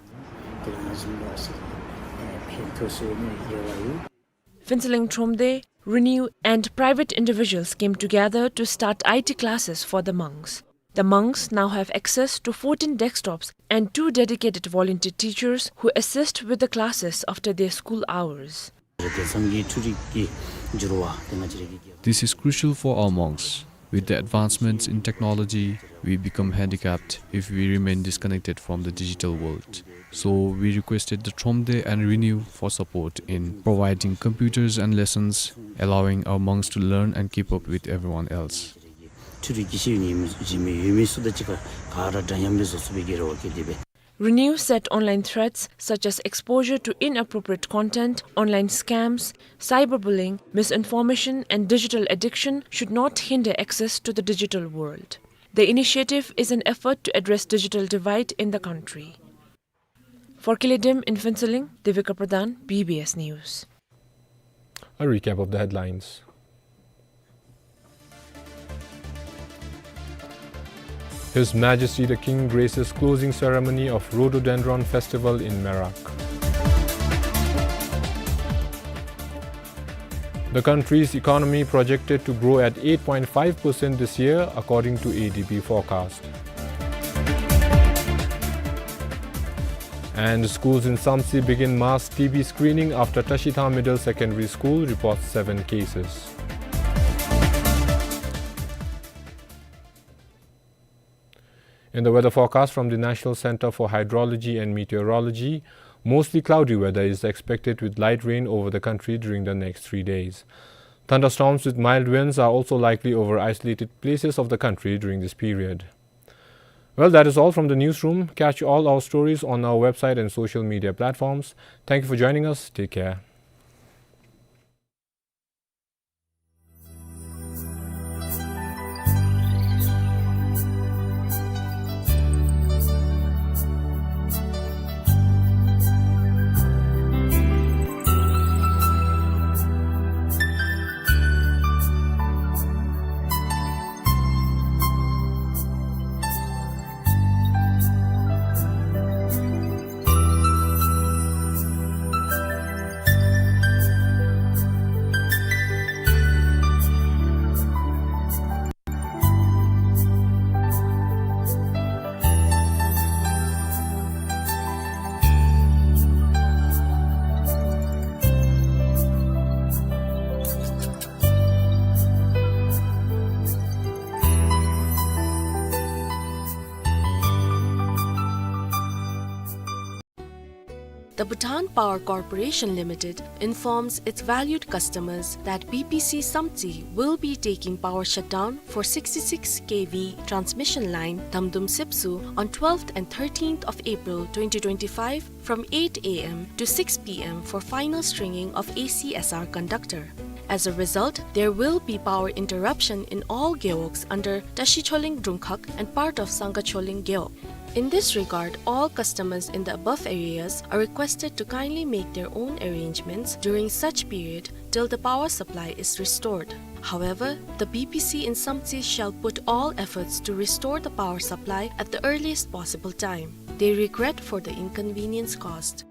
Phuentsholing Thromde, Renew and private individuals came together to start I T classes for the monks. The monks now have access to fourteen desktops and two dedicated volunteer teachers who assist with the classes after their school hours. This is crucial for our monks. With the advancements in technology, we become handicapped if we remain disconnected from the digital world. So we requested the Thromde and Renew for support in providing computers and lessons, allowing our monks to learn and keep up with everyone else. Renew said online threats such as exposure to inappropriate content, online scams, cyberbullying, misinformation, and digital addiction should not hinder access to the digital world. The initiative is an effort to address digital divide in the country. For Kile Dem in Phuentsholing, Devika Pradhan, B B S News. A recap of the headlines. His Majesty the King graces closing ceremony of Rhododendron Festival in Merak. The country's economy projected to grow at eight point five percent this year, according to A D B forecast. And schools in Samtse begin mass T B screening after Tashithang Middle Secondary School reports seven cases. In the weather forecast from the National Center for Hydrology and Meteorology, mostly cloudy weather is expected with light rain over the country during the next three days. Thunderstorms with mild winds are also likely over isolated places of the country during this period. Well, that is all from the newsroom. Catch all our stories on our website and social media platforms. Thank you for joining us. Take care. The Bhutan Power Corporation Limited informs its valued customers that B P C Samtse will be taking power shutdown for sixty-six K V transmission line Damdum Sepsu on twelfth and thirteenth of April twenty twenty-five from eight A M to six P M for final stringing of A C S R conductor. As a result, there will be power interruption in all gewogs under Tashi Choling Drungkhag and part of Sangay Choling gewog. In this regard, all customers in the above areas are requested to kindly make their own arrangements during such period till the power supply is restored. However, the B P C in Samtse shall put all efforts to restore the power supply at the earliest possible time. They regret for the inconvenience caused.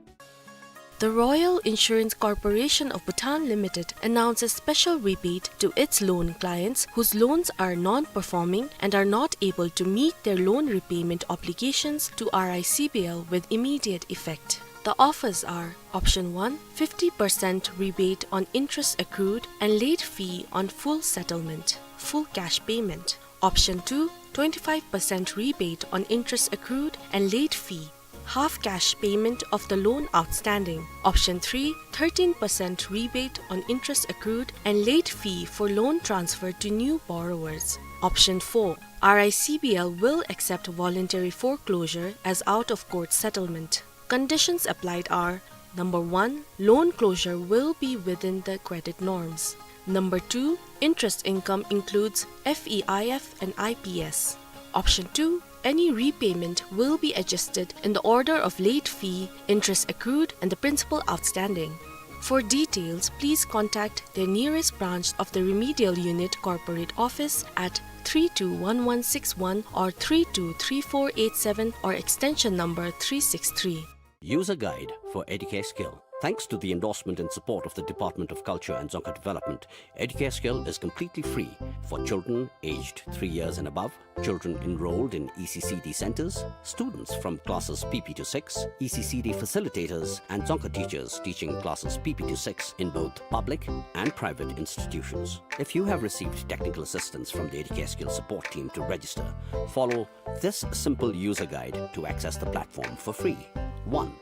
The Royal Insurance Corporation of Bhutan Limited announces special rebate to its loan clients whose loans are non-performing and are not able to meet their loan repayment obligations to R I C B L with immediate effect. The offers are: option one, fifty percent rebate on interest accrued and late fee on full settlement, full cash payment. Option two, twenty-five percent rebate on interest accrued and late fee, half cash payment of the loan outstanding. Option three, thirteen percent rebate on interest accrued and late fee for loan transfer to new borrowers. Option four, R I C B L will accept voluntary foreclosure as out-of-court settlement. Conditions applied are: number one, loan closure will be within the credit norms. Number two, interest income includes F E I F and I P S. Option two, any repayment will be adjusted in the order of late fee, interest accrued, and the principal outstanding. For details, please contact their nearest branch of the Remedial Unit Corporate Office at three two one one six one or three two three four eight seven or extension number three six three. User guide for Educare Skill. Thanks to the endorsement and support of the Department of Culture and Dzongkha Development, Educare Skill is completely free for children aged three years and above, children enrolled in E C C D centers, students from classes P P to six, E C C D facilitators, and Dzongkha teachers teaching classes P P to six in both public and private institutions. If you have received technical assistance from the Educare Skill support team to register, follow this simple user guide to access the platform for free. One,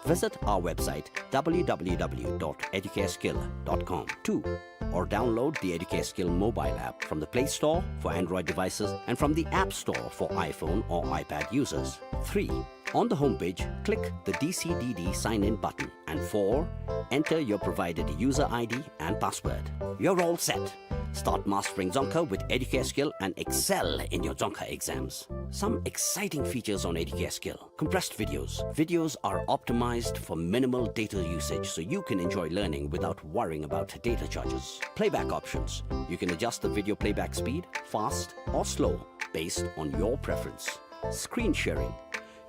visit our website, w w w dot educareskill dot com. Two, or download the Educare Skill mobile app from the Play Store for Android devices and from the App Store for iPhone or iPad users. Three, on the homepage, click the D C D D sign-in button. And four, enter your provided user I D and password. You're all set. Start mastering Dzongkha with Educare Skill and excel in your Dzongkha exams. Some exciting features on Educare Skill. Compressed videos. Videos are optimized for minimal data usage, so you can enjoy learning without worrying about data charges. Playback options. You can adjust the video playback speed, fast or slow, based on your preference. Screen sharing.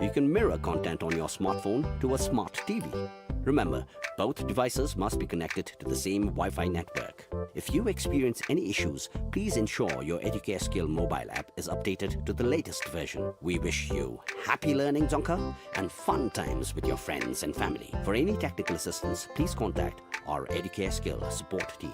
You can mirror content on your smartphone to a smart T V. Remember, both devices must be connected to the same Wi-Fi network. If you experience any issues, please ensure your Educare Skill mobile app is updated to the latest version. We wish you happy learning Dzongkha and fun times with your friends and family. For any technical assistance, please contact our Educare Skill support team.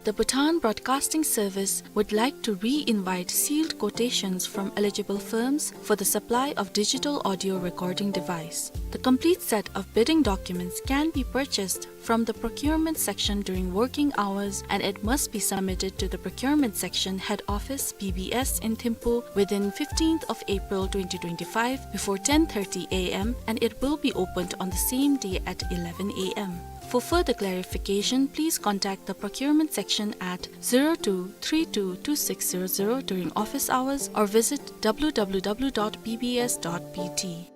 The Bhutan Broadcasting Service would like to re-invite sealed quotations from eligible firms for the supply of digital audio recording device. The complete set of bidding documents can be purchased from the procurement section during working hours, and it must be submitted to the procurement section head office, B B S, in Thimphu within fifteenth of April twenty twenty-five before ten thirty A M, and it will be opened on the same day at eleven A M. For further clarification, please contact the procurement section at zero two three two two six zero zero during office hours or visit w w w dot b b s dot b t.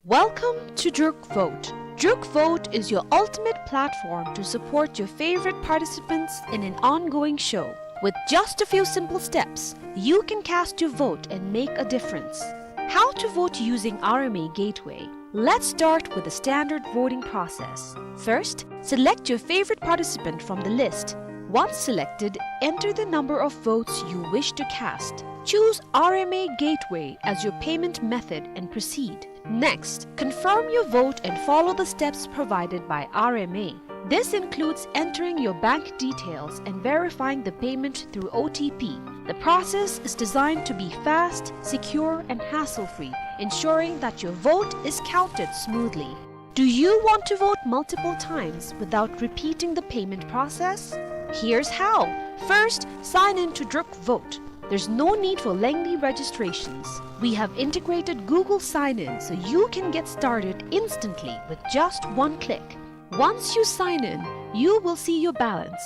Welcome to Druk Vote. Druk Vote is your ultimate platform to support your favorite participants in an ongoing show. With just a few simple steps, you can cast your vote and make a difference. How to vote using R M A Gateway? Let's start with the standard voting process. First, select your favorite participant from the list. Once selected, enter the number of votes you wish to cast. Choose R M A Gateway as your payment method and proceed. Next, confirm your vote and follow the steps provided by R M A. This includes entering your bank details and verifying the payment through O T P. The process is designed to be fast, secure, and hassle-free, ensuring that your vote is counted smoothly. Do you want to vote multiple times without repeating the payment process? Here's how. First, sign in to Druk Vote. There's no need for lengthy registrations. We have integrated Google Sign-In, so you can get started instantly with just one click. Once you sign in, you will see your balance,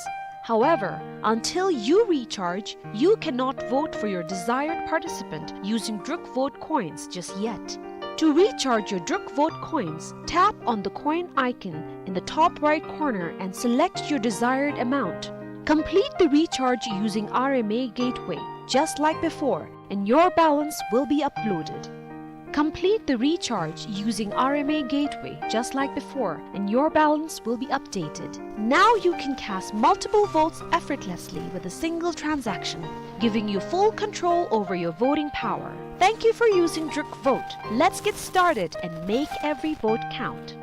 However, until you recharge, you cannot vote for your desired participant using Druk Vote coins just yet. To recharge your Druk Vote coins, tap on the coin icon in the top right corner and select your desired amount. Complete the recharge using R M A Gateway, just like before, and your balance will be uploaded. Complete the recharge using R M A Gateway just like before, and your balance will be updated. Now you can cast multiple votes effortlessly with a single transaction, giving you full control over your voting power. Thank you for using Druk Vote. Let's get started and make every vote count.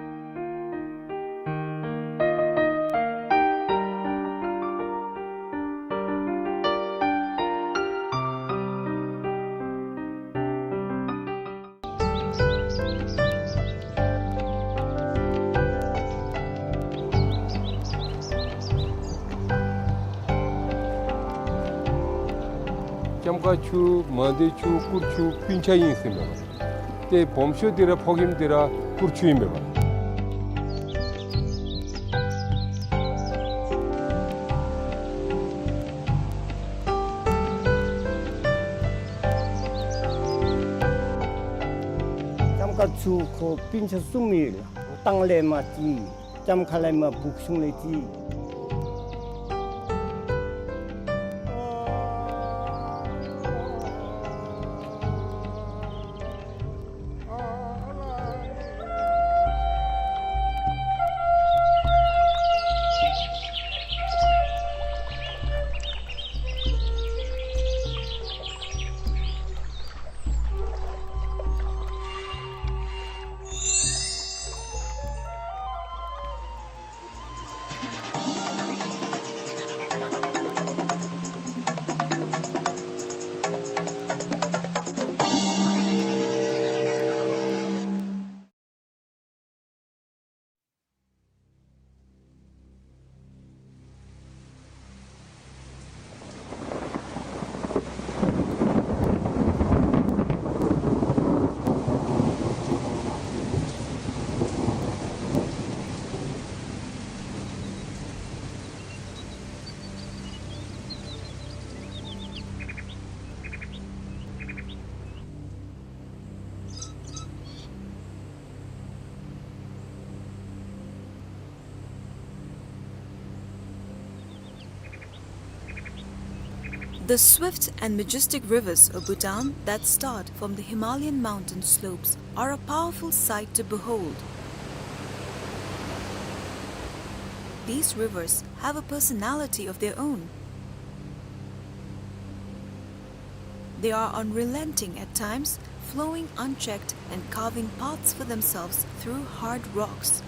ལྕམ་དཀར་ཆུ་མང་སྡེ་ཆུ་སྐུར་ཆུ་སྤུན་ཆ་ཨིན་ཟེར་མས་པ། ཏེ་སྦོམ་ཤོས་འདི་ར་ཕོག་ཁྱིམ་འདི་ར་སྐུར་ཆུ་ཨིན་མས་པ། ལྕམ་དཀར་ཆུ་ཁོ་སྤུན་ཆ་གསུམ་ཨིན་ལགས། ལྟང་ལས་མར་ཅིག་ལྕམ་ཁ་ལས་མར་སྦུག་གཞུང་ལས་ཅིག། The swift and majestic rivers of Bhutan that start from the Himalayan mountain slopes are a powerful sight to behold. These rivers have a personality of their own. They are unrelenting at times, flowing unchecked and carving paths for themselves through hard rocks.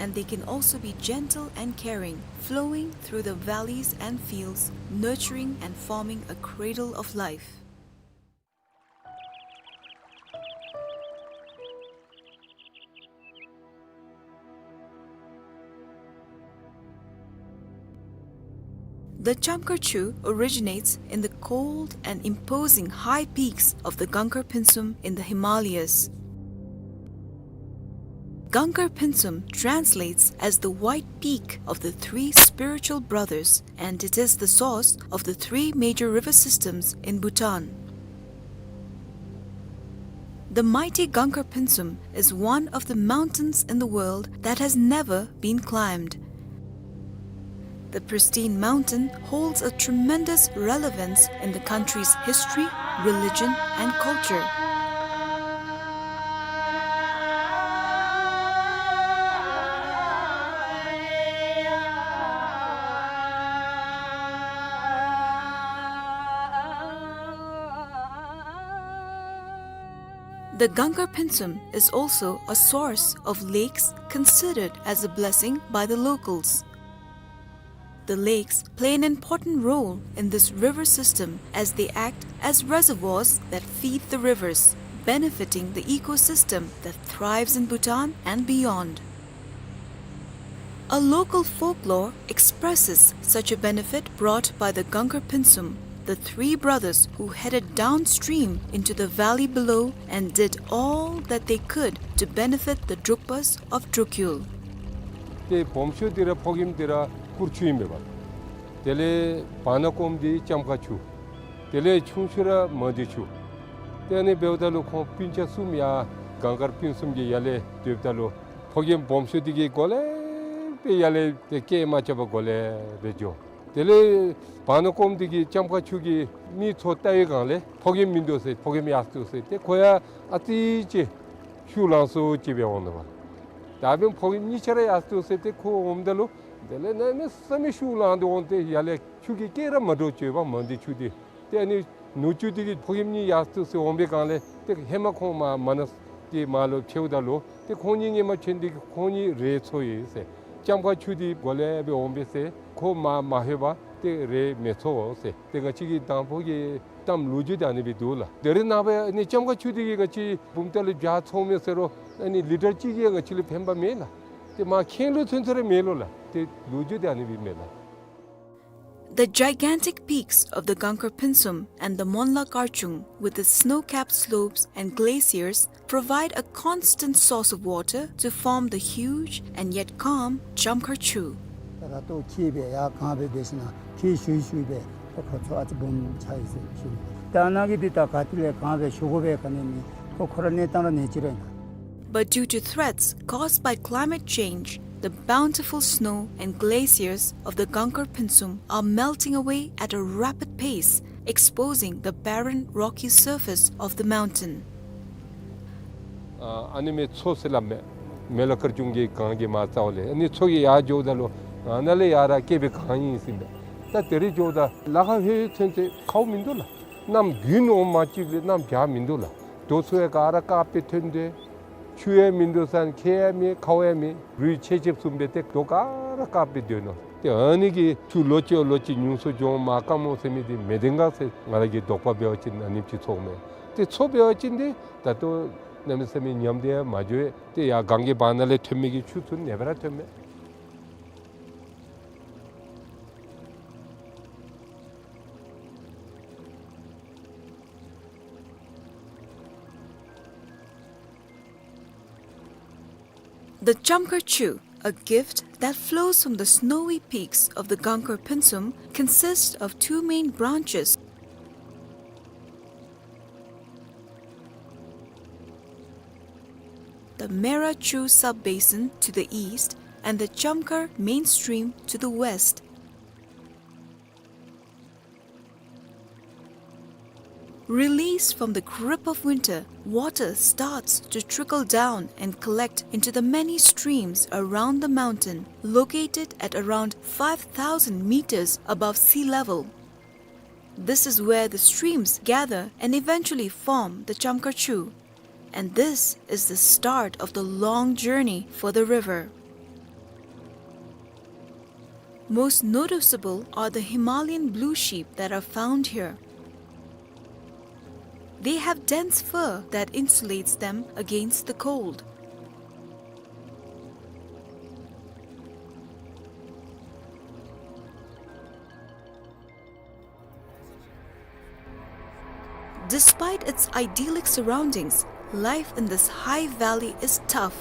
And they can also be gentle and caring, flowing through the valleys and fields, nurturing and forming a cradle of life. The Chamkar Chu originates in the cold and imposing high peaks of the Gangkar Pynsum in the Himalayas. Gangkar Pynsum translates as the white peak of the three spiritual brothers, and it is the source of the three major river systems in Bhutan. The mighty Gangkar Pynsum is one of the mountains in the world that has never been climbed. The pristine mountain holds a tremendous relevance in the country's history, religion, and culture. The Gangkar Pynsum is also a source of lakes considered as a blessing by the locals. The lakes play an important role in this river system as they act as reservoirs that feed the rivers, benefiting the ecosystem that thrives in Bhutan and beyond. A local folklore expresses such a benefit brought by the Gangkar Pynsum, the three brothers who headed downstream into the valley below and did all that they could to benefit the Drukpas of Drukyul. ཏེ་སྦོམ་ཤོས་འདི་ར་ཕོག་ཁྱིམ་འདི་ར་ སྤུར་ཆུ་ཨིན་པས། དེ་ལས་བར་ན་སྐོརམ་འདི་ལྕམ་མཁར་ཆུ། དེ་ལས་ཆུང་ཤོས་ར་མང་སྡེ་ཆུ། ཏེ་ཨ་ནི་འབདཝ་ད་ལུ་ཁོང་སྤུན་ཆ་གསུམ་ཡར་གངས་དཀར་སྤུན་གསུམ་གྱི་ཡར་ལས་སྡོདཔ་ད་ལུ་ཕོ་རྒནམ་སྦོམ་ཤོས་འདི་གིས་གོ་ལེ་སྦེ་ཡར་ལས་ཏེ་སྐད་མ་རྐྱབ་པར་གོ་ལེ་སྦེ་འགྱོ། དེ་ལས་བར་ན་སྐོརམ་འདི་གིས་ལྕམ་མཁར་ཆུ་གི་མིག་ཚོར་བལྟ་བའི་སྒང་ལས་ཕོ་རྒནམ་མིན་འདུག་ཟེར། ཕོ་རྒནམ་ཡར་སོང་སྟེ་ཁོ་ཡང་ཨ་ཙི་ཅིག་ཤུགས་ལང་སོང་ཅིག་སྦེ་འོང་ནུག་པ། ད་འབདན་ཕོ་རྒནམ་གཉིས་ཆ་ར་ཡར་སོང་སྟེ་ཁོ་འོངམ་ད་ལུ་དེ་ལས་གནམ་མེད་ས་མེད་ཤུགས་ལང་སྟེ་འོང་སྟེ་ཡར་ལས་ཆུ་གི་སྐད་ར་མ་གྲགས་ཅི་པ། མང་སྡེ་ཆུ་འདི། ཏེ་ཨ་ནི་ནུ་གཅུང་འདི་གིས་ཕོ་རྒནམ་གཉིས་ཡར་སོང་སྟེ་འོང་པའི་སྒང་ལས་ཏེ་ཧེ་མ་ཁོང་མར་མར་ན་གི་མར་ལུ་ཕྱདཔ་ད་ལུ་ཏེ་ཁོང་གཉིས་སྔོན་མ་ཕྱད་ནི་འདི་གིས་ཁོང་གཉིས་རེད་ཚོར་ཡི་ཟེར། ལྕམ་མཁར་ཆུ་འདི་གོ་ལེ་སྦེ་འོང་པས་ཟེར། ཁོ་མར་མ་ལྷོད་པར་ཏེ་རེད་མི་ཚོར་ཟེར། ཏེ་ང་བཅས་ཀྱི་དང་ཕུ་གི་གཏམ་ལོ་རྒྱུས་འདི་ཨ་ནི་སྦེ་འདུག་ལགས། དེ་རིང་ནངས་པ་ཨ་ནི་ལྕམ་མཁར་ཆུ་འདི་གིས་ང་བཅས་བུམ་ཐང་ལུ་རྒྱ་ཚོང་མི་ཟེར་རུང་ཨ་ནི་ལི་ཊར་གཅིག་གིས་ང་བཅས་ལུ་ཕན་པ་མེད་ལགས། ཏེ་མར་ཁེངས་ལུ་ཚུན་ཚོད་ར་མེད་ལོ་ལགས། ཏེ་ལོ་རྒྱུས་འདི་ཨ་ནི་སྦེ་མས་ལགས། The gigantic peaks of the Gangkar Pynsum and the Monla Karchung, with its snow-capped slopes and glaciers, provide a constant source of water to form the huge and yet calm Chamkhar Chu. ད་ལྟོ་ཁྱེགས་སྦེ་ཡར་གང་སྦེ་འབད་ཞིན་ན་ཁྱེགས་ཞུ་ཞུ་སྦེ་ད་ཁོ་ཚུ་ཨ་ཙི་སྦོམ་ཆགས་ཡི་ཟེར་ཞུ་ནི། ད་ནཱ་གི་འདི་ད་ག་ཏེ་ལས་གང་སྦེ་ཞུ་དགོ་པས་ག་ནི་མེད། ཁོ་ཁོ་ར་གནས་སྟངས་ར་གནས་ཅི་ར་ཨིན་ན། But due to threats caused by climate change, the bountiful snow and glaciers of the Gangkar Pynsum are melting away at a rapid pace, exposing the barren, rocky surface of the mountain. ཨ་ཨ་ནི་མི་མཚོ་ཟེར་སླབ་མས། མོན་ལ་དཀར་ཆུང་གི་གངས་ཀྱི་མར་རྩ་བ་ལས་ཨ་ནི་མཚོ་གི་ཡར་འགྱོཝ་ད་ལུ་ཨ་ནཱ་ལས་ཡར་ར་བསྐལ་པའི་གངས་ཨིན་ཟེར་མས། ད་དེ་རེ་འགྱོཝ་ད་ལ་ཁ་ཧེ་ཚུན་ཚོད་ཁཝ་མིན་འདུག་ལགས། གནམ་དགུན་འོང་མ་གཅིག་ལས་གནམ་བྱཱར་མིན་འདུག་ལགས། རྡོ་ཚུ་ཡང་ག་ར་དཀརཔོ་སྦེ་ཐོན་ཏེ་ཆུ་ཡང་མིན་འདུག་ཟེར་ཁྱེགས་ཡང་མེད་ཁཝ་ཡང་མེད། རུད་ཆེ་ཆེ་བཟུམ་སྦེ་ཏེ་རྡོ་ག་ར་དཀརཔོ་སྦེ་སྡོད་ནུག། ཏེ་ཨ་ནི་གིས་ཆུ་ལོ་གཅིག་ལོ་གཅིག་ཉུང་སུ་འགྱོ་མ་དཀའ་མོ་ཟེར་མི་འདི་མེད་དེ་ག་ཟེར་ང་ར་གི་དོགས་པ་འབད་བ་ཅིན་ཨ་ནེམ་ཅིག་ཚོརཝ་མས། ཏེ་མཚོ་འབད་བ་ཅིན་འདི་ད་ལྟོ་གནམ་མེད་ས་མེད་ཉམས་ཏེ་མ་འགྱོ། ཏེ་ཡར་གངས་ཀྱི་བར་ན་ལས་ཐོན་མི་གི་ཆུ་ཚུ་ཨ་ནེ་སྦེ་ར་ཐོནམ་མས། The Chamkhar Chu, a gift that flows from the snowy peaks of the Gangkar Pynsum, consists of two main branches, the Mera Chu sub-basin to the east and the Chamkhar main stream to the west. Released from the grip of winter, water starts to trickle down and collect into the many streams around the mountain, located at around five thousand meters above sea level. This is where the streams gather and eventually form the Chamkhar Chu. And this is the start of the long journey for the river. Most noticeable are the Himalayan blue sheep that are found here. They have dense fur that insulates them against the cold. Despite its idyllic surroundings, life in this high valley is tough.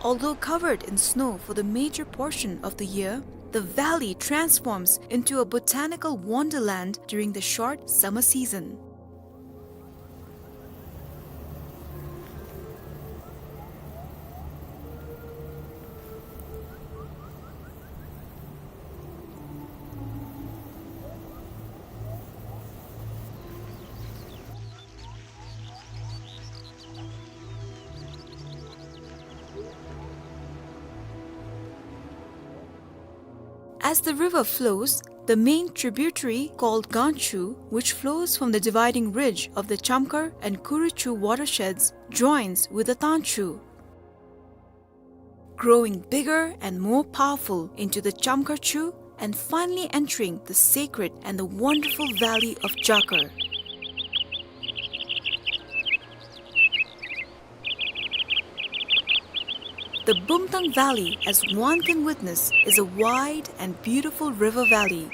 Although covered in snow for the major portion of the year, the valley transforms into a botanical wonderland during the short summer season. As the river flows, the main tributary called Ganchu, which flows from the dividing ridge of the Chamkhar and Kuruchu watersheds, joins with the Tanchu, growing bigger and more powerful into the Chamkhar Chu and finally entering the sacred and the wonderful valley of Jakar. The Bumtang Valley, as one can witness, is a wide and beautiful river valley.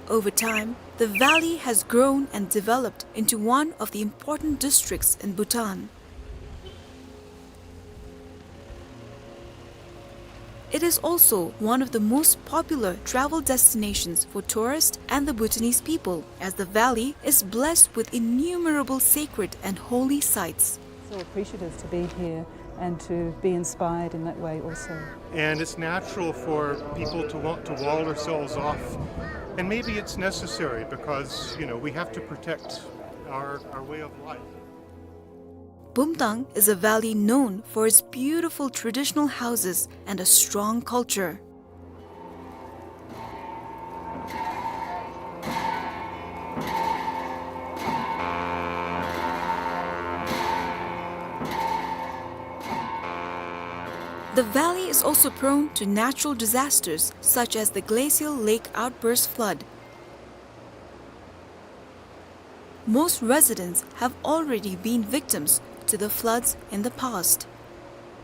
Over time, The valley has grown and developed into one of the important districts in Bhutan. It is also one of the most popular travel destinations for tourists and the Bhutanese people, as the valley is blessed with innumerable sacred and holy sites. So appreciative to be here and to be inspired in that way also. And it's natural for people to want to wall ourselves off. And maybe it's necessary because, you know, we have to protect our, our way of life. Bumthang is a valley known for its beautiful traditional houses and a strong culture. The valley is also prone to natural disasters such as the glacial lake outburst flood. Most residents have already been victims to the floods in the past.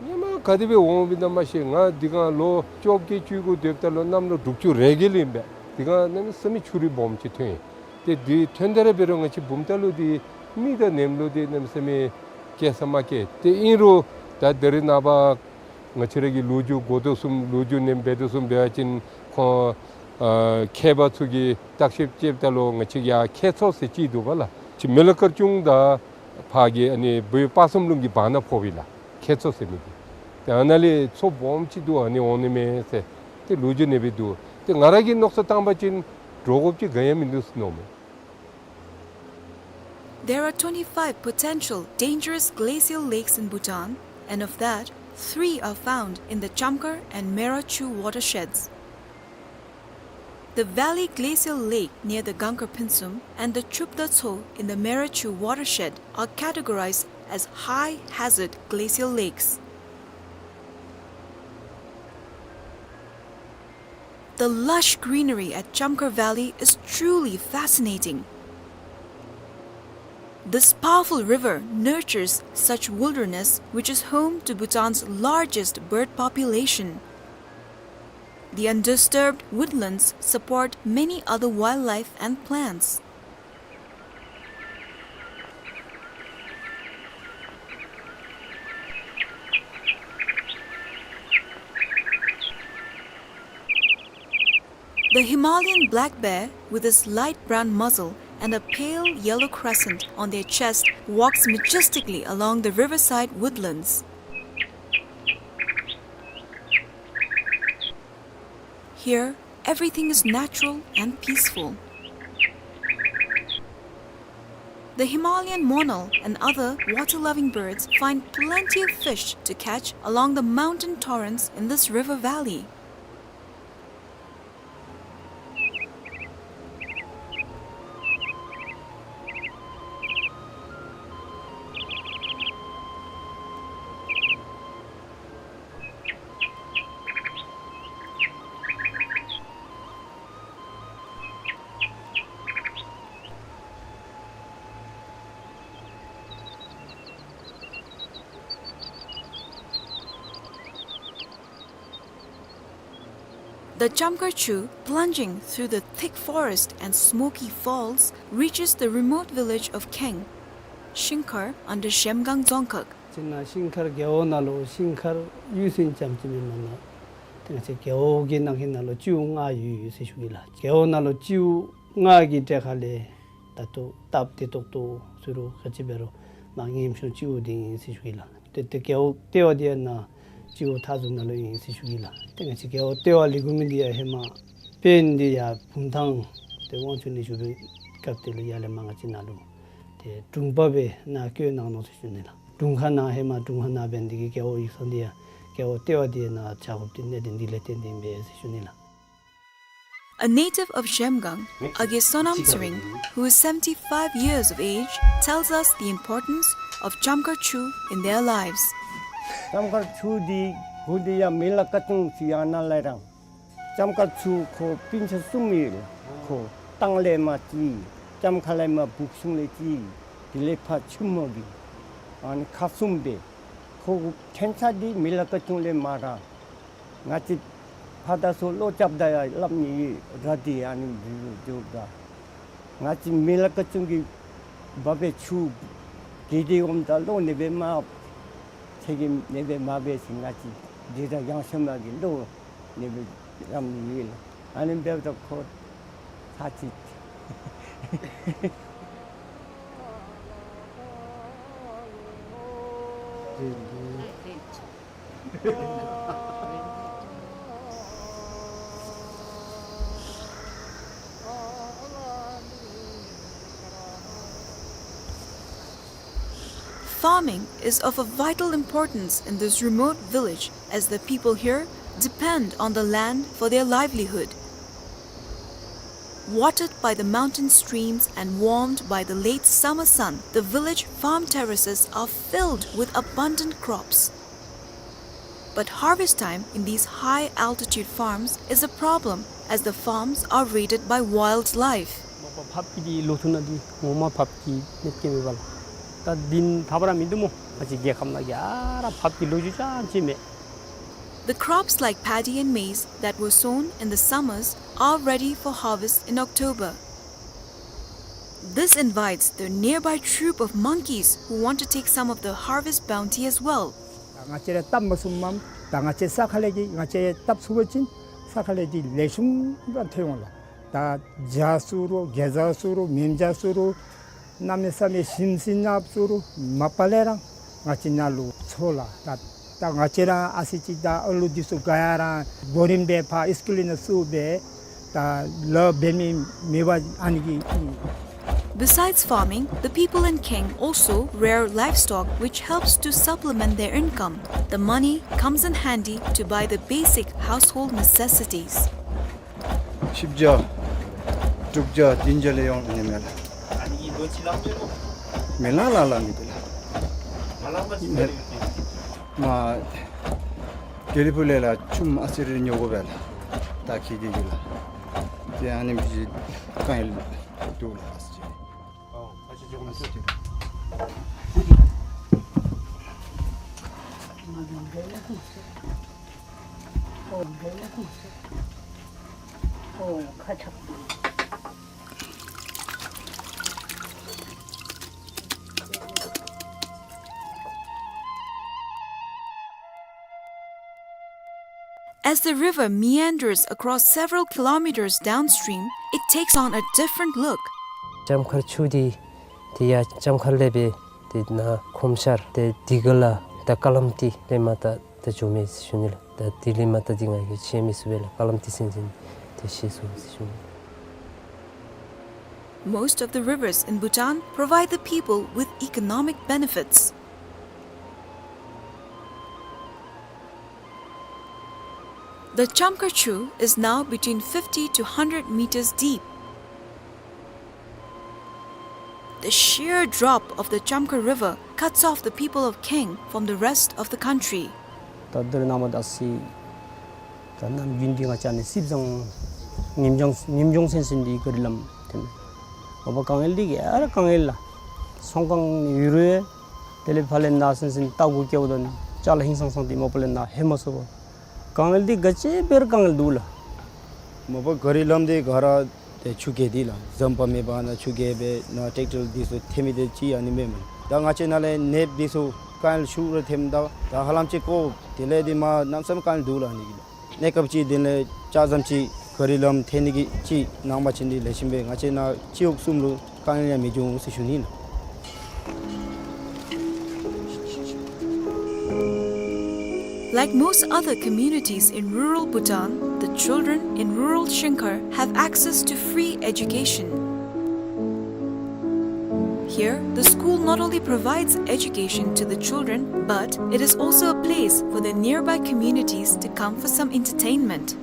ཉི་མ་ག་དེ་སྦེ་འོང་བའི་ནང་མ་ཤེས། ང་འདི་ག་ལོ་བཅོ་བརྒྱད་བཅུ་དགུ་སྡོདཔ་ད་ལུ་གནམ་ལོ་དྲུག་ཅུ་རེ་བརྒྱད་ལུ་ཨིན་པས། འདི་ག་གནམ་མེད་ས་མེད་ཆུ་རུད་སྦོམ་ཅིག་ཐོན་ཡི། ཏེ་འདི་ཐོན་ད་ར་འབད་རུང་ང་བཅས་བུམ་ཐང་ལུ་འདི་མེ་དང་ནེམ་ལུ་འདི་གནམ་མེད་ས་མེད་སྐྱེལ་ས་མ་སྐྱེལ། ཏེ་ཨིན་རུང་ད་ད་རེས་ནངས་པ་ང་བཅས་ར་གི་ལོ་རྒྱུས་གོ་དོ་བཟུམ་ལོ་རྒྱུས་ནང་འབད་དོ་བཟུམ་འབད་བ་ཅིན་ཁོང་ཨ་མཁས་པ་ཚུ་གིས་བརྟག་ཞིབ་རྐྱབ་ད་ལུ་ང་བཅས་ཡར་ཁྱད་མཚོ་ཟེར་ཅིག་འདུག་པ་ལགས། ཅིག་མི་ལ་དཀར་ཆུང་དང་ཕར་གྱི་ཨ་ནི་བོད་སྤ་གསུམ་ལུང་གི་བར་ན་ཕོག་པས་ལགས། ཁྱད་མཚོ་ཟེར་མི་འདི། ཏེ་ཨ་ནཱ་ལས་མཚོ་སྦོམ་ཅིག་འདུག། ཨ་ནི་འོང་ནི་མས་ཟེར་ཏེ་ལོ་རྒྱུས་ནང་འབད་འདུག། ཏེ་ང་ར་གིས་མནོ་བསམ་བཏང་པ་ཅིན་འདྲོག་དགོཔ་ཅིག་ག་ཡང་མིན་འདུག་ཟེར་མནོཝ་མས། There are twenty-five potential dangerous glacial lakes in Bhutan, and of that, three are found in the Chamkhar and Mera Chu watersheds. The Valley Glacial Lake near the Gangkhar Phinsum and the Chupda Tso in the Mera Chu watershed are categorized as high hazard glacial lakes. The lush greenery at Chamkhar Valley is truly fascinating. This powerful river nurtures such wilderness, which is home to Bhutan's largest bird population. The undisturbed woodlands support many other wildlife and plants. The Himalayan black bear, with its light brown muzzle and a pale yellow crescent on their chest, walks majestically along the riverside woodlands. Here, everything is natural and peaceful. The Himalayan monal and other water-loving birds find plenty of fish to catch along the mountain torrents in this river valley. The Chamkhar Chu, plunging through the thick forest and smoky falls, reaches the remote village of Kheng, Shingkhar, under Zhemgang Dzongkhag. ཅིག་ནཱ་ཤིང་མཁར་རྒེད་འོག་ནང་ལུ་ཤིང་མཁར་གཡུས་ཚན་ཙམ་ཅིག་མེན་པར་ནཱ་ཏེ་ང་བཅས་རྒེད་འོག་གི་ནང་ཧེ་ནང་ལུ་སྤྱི་འོག་ལྔ་ཡོད་ཡོད་ཟེར་ཞུ་གེ་ལགས། རྒེད་འོག་ནང་ལུ་སྤྱི་འོག་ལྔ་གི་གྲས་ཁ་ལས་ད་ལྟོ་སྟབས་བདེ་ཏོག་ཏོ་ཟེར་རུང་ག་ཅི་འབད་རུང་མར་ངེམ་ཤོང་སྤྱི་འོག་འདི་ཨིན་ཟེར་ཞུ་གེ་ལགས། ཏེ་ཏེ་རྒེད་འོག་ལྟེ་བ་འདི་ཡང་ནཱ་སྤྱི་འོག་མཐའ་ཟུར་ནང་ལུ་ཨིན་ཟེར་ཞུ་གེ་ལགས། ཏེ་ང་བཅས་རྒེད་འོག་ལྟེ་བ་ལས་འགོ་མི་འདི་ཡང་ཧེ་མ་དཔོན་འདི་ཡར་བུམ་ཐང་ཏེ་དབང་ཕྱུག་གནས་བཞུགས་པའི་སྐབས་དེ་ལུ་ཡར་ལས་མར་ང་བཅས་ནཱ་ལུ་ཏེ་དྲུང་པ་སྦེ་ནཱ་བསྐོས་གནང་ནུག་ཟེར་ཞུ་ནི་ལགས། དྲུང་ཁག་ནང་ཧེ་མ་དྲུང་ཁག་ནང་འབད་ནི་འདི་གིས་རྒེད་འོག་ཡིག་ཚང་འདི་ཡང་རྒེད་འོག་ལྟེ་བ་འདི་ནཱ་བྱ་དགོཔ་འདི་གནད་དོན་འདི་ལས་བརྟེན་ཏེ་ཨིན་པས་ཟེར་ཞུ་ནི་ལགས། A native of Zhemgang, Age Sonam Tsering, who is seventy-five years of age, tells us the importance of Chamkhar Chu in their lives. ལྕམ་མཁར་ཆུ་འདི་གུ་འདི་ཡང་མི་ལ་ཀ་ཅུང་ཅིག་ཡང་ན་ལས་རང་། ལྕམ་མཁར་ཆུ་ཁོ་སྤུན་ཆ་གསུམ་ཡོད། ཁོ་སྟང་ལས་མར་གཅིག། ལྕམ་མཁར་ལས་མར་བུ་ཆུང་ལས་གཅིག། དེ་ལས་ཕར་ཆུ་མོ་གི་ཨ་ནི་ཁག་གསུམ་སྦེ། ཁོ་ཕྲན་ཚེགས་འདི་མི་ལ་ཀ་ཅུང་ལས་མར་ར། ང་བཅས་ཕར་དང་ཚུར་ལོག་རྐྱབ་ད་ཡང་སླབ་ནི་ཡོད་ར་འདི་ཨ་ནི་འདི་ལུ་འགྱོཝ་ད། ང་བཅས་མི་ལ་ཀ་ཅུང་གི་འབབ་པའི་ཆུ་གི་དེ་འོངམ་ད་ལོ་ནེ་སྦེ་མ་ཚེ་གི་ནེ་སྦེ་མ་འབད་ཞིནམ་ང་བཅས་འདི་དང་ཡང་ཤོས་མ་གི་ལོ་ནེ་སྦེ་རམ་ནི་ཡོད་ལགས། ཨ་ནི་འབདཝ་ད་ཁོ་ཚ་ཅིག། Farming is of a vital importance in this remote village, as the people here depend on the land for their livelihood. Watered by the mountain streams and warmed by the late summer sun, the village farm terraces are filled with abundant crops. But harvest time in these high-altitude farms is a problem, as the farms are raided by wildlife. མ་པ་ཕགཔ་གི་འདི་ལོ་ཐུང་ནང་འདི་ངོ་མ་ཕགཔ་གི་གནོད་སྐྱེལ་མེད་པ་ལགས། ད་འདི་ཐབས་ར་མིན་འདུག་སྨོ། ང་བཅས་རྒྱལ་ཁབ་ནང་གི་ཨ་ར་ཕགཔ་གི་ལོ་རྒྱུས་ཅང་ཅིག་མེད། The crops like paddy and maize that were sown in the summers are ready for harvest in October. This invites the nearby troop of monkeys who want to take some of the harvest bounty as well. ང་བཅས་ར་བཏབ་མ་ཚུགསཔ་མས། ད་ང་བཅས་ས་ཁ་ལས་ཀྱི་ང་བཅས་བཏབ་ཚུགས་པ་ཅིན་ས་ཁ་ལས་ཀྱི་ལེགས་ཤོམ་ར་ཐོན་འོང་ལགས། ད་ཇ་བཙུགས་རུང་གེ་ཛ་བཙུགས་རུང་མེམ་ཇ་བཙུགས་རུང་གནམ་མེད་ས་མེད་ཞིམ་ཟས་ནང་བཙུགས་རུང་མ་པ་ལས་ར་ང་བཅས་ནང་ལུ་འཚོ་ལགས། ད་ད་ང་བཅས་ར་ཨ་ཙི་ཅིག་ད་ཨ་ལུ་འདི་ཚུ་ག་ཡ་ར་གོ་རིམ་སྦེ་ཕར་སི་ཀུལ་ནང་བཙུགས་སྦེ་ད་ལཱ་འབད་མི་མེད་པར་ཨ་ནི་གི། Besides farming, the people in Keng also rear livestock, which helps to supplement their income. The money comes in handy to buy the basic household necessities. ཆིབས་རྒྱ་དྲུག་རྒྱ་བདུན་རྒྱ་ལས་ཡོང་ནི་མས་ལགས། མེ་ལང་ལང་ལང་ནི་འདི་ལགས། མ་དགེ་ལེགས་ཕུག་ལས་ལགས་ཆུམ་ཨ་ཙི་རེ་ཉོ་དགོ་པས་ལགས། ད་ཁྱད་དེ་གིས་ལགས། ཏེ་ཨ་ནེམ་ཅིག་དཀའ་ངལ་འདུག་ལགས། ཨ་ཙི་ཅིག། As the river meanders across several kilometers downstream, it takes on a different look. ལྕམ་མཁར་ཆུ་འདི་ཏེ་ཡར་ལྕམ་མཁར་ལས་སྦེ་ཏེ་ནཱ་ཁོམ་ཤར་ཏེ་འདི་ག་ལས་ད་ཀ་ལམ་ཏི་ལས་མར་ད་ད་འགྱོ་མས་ཟེར་ཞུ་ནི་ལགས། ད་འདི་ལས་མར་ད་འདི་ང་གིས་ཆས་མི་ཚུགས་པས་ལགས། ཀ་ལམ་ཏི་ཟེར་མི་འདི་ཏེ་ཤེས་སོང་ཟེར་ཞུ་ནི། Most of the rivers in Bhutan provide the people with economic benefits. The Chamkar Chu is now between fifty to hundred meters deep. The sheer drop of the Chamkar River cuts off the people of Keng from the rest of the country. ད་འདི་ར་ནཱ་མར་ད་སི་ད་ནམ་རྒྱུན་འདི་ང་བཅས་ནི་སིབ་ཟང་ཉིནམ་ལྗང་ཉིནམ་ལྗང་སེང་སེང་འདི་ག་རི་ལམ་ཐོན་མས། མ་པ་དཀའ་ངལ་འདི་ག་ར་དཀའ་ངལ་ལགས། ཚོང་ཁང་ནི་ཡོད་རུང་དེ་ལས་ཕར་ལས་ནཱ་སེང་སེང་ལྟག་གུ་སྐྱེལཝ་ད་ཅ་ལ་ཧིང་སངས་སངས་འདི་མ་པ་ལས་ནཱ་ལྷོད་མ་ཚུགས་པས། དཀའ་ངལ་འདི་ག་ཅི་འབད་རུང་དཀའ་ངལ་འདུག་ལགས། མ་པ་ག་རི་ལམ་འདི་ག་ར་ཏེ་ཆུ་རྐྱལ་འདི་ལགས། ཟམ་པ་མེད་པར་ནཱ་ཆུ་རྐྱལ་སྦེ་ནཱ་ཊེཀ་ཊར་འདི་ཚུ་ཐོན་མི་འདི་ཅིག་ཨ་ནི་མེན་མས། ད་ང་བཅས་ནཱ་ལས་ནདཔ་འདི་ཚུ་དཀའ་ངལ་ཤུགས་ར་ཐོནམ་ད་ད་ཧ་ལམ་ཅིག་ཀོ་དེ་ལས་འདི་མར་གནམ་མེད་ས་མེད་དཀའ་ངལ་འདུག་ལགས། ཨ་ནི་གི་ལགས། གནས་སྐབས་ཅིག་དེ་ལས་ཅ་ཟམ་ཅིག་ག་རི་ལམ་ཐོན་ནི་གི་ཅིག་གནང་པ་ཅིན་འདི་ལེགས་ཤོམ་སྦེ་ང་བཅས་ནཱ་སྤྱི་ཡོངས་གསུམ་ལུ་དཀའ་ངལ་ཡང་མི་འབྱུང་ཟེར་ཞུ་ནི་ལགས། Like most other communities in rural Bhutan, the children in rural Shingkhar have access to free education. Here, the school not only provides education to the children, but it is also a place for the nearby communities to come for some entertainment.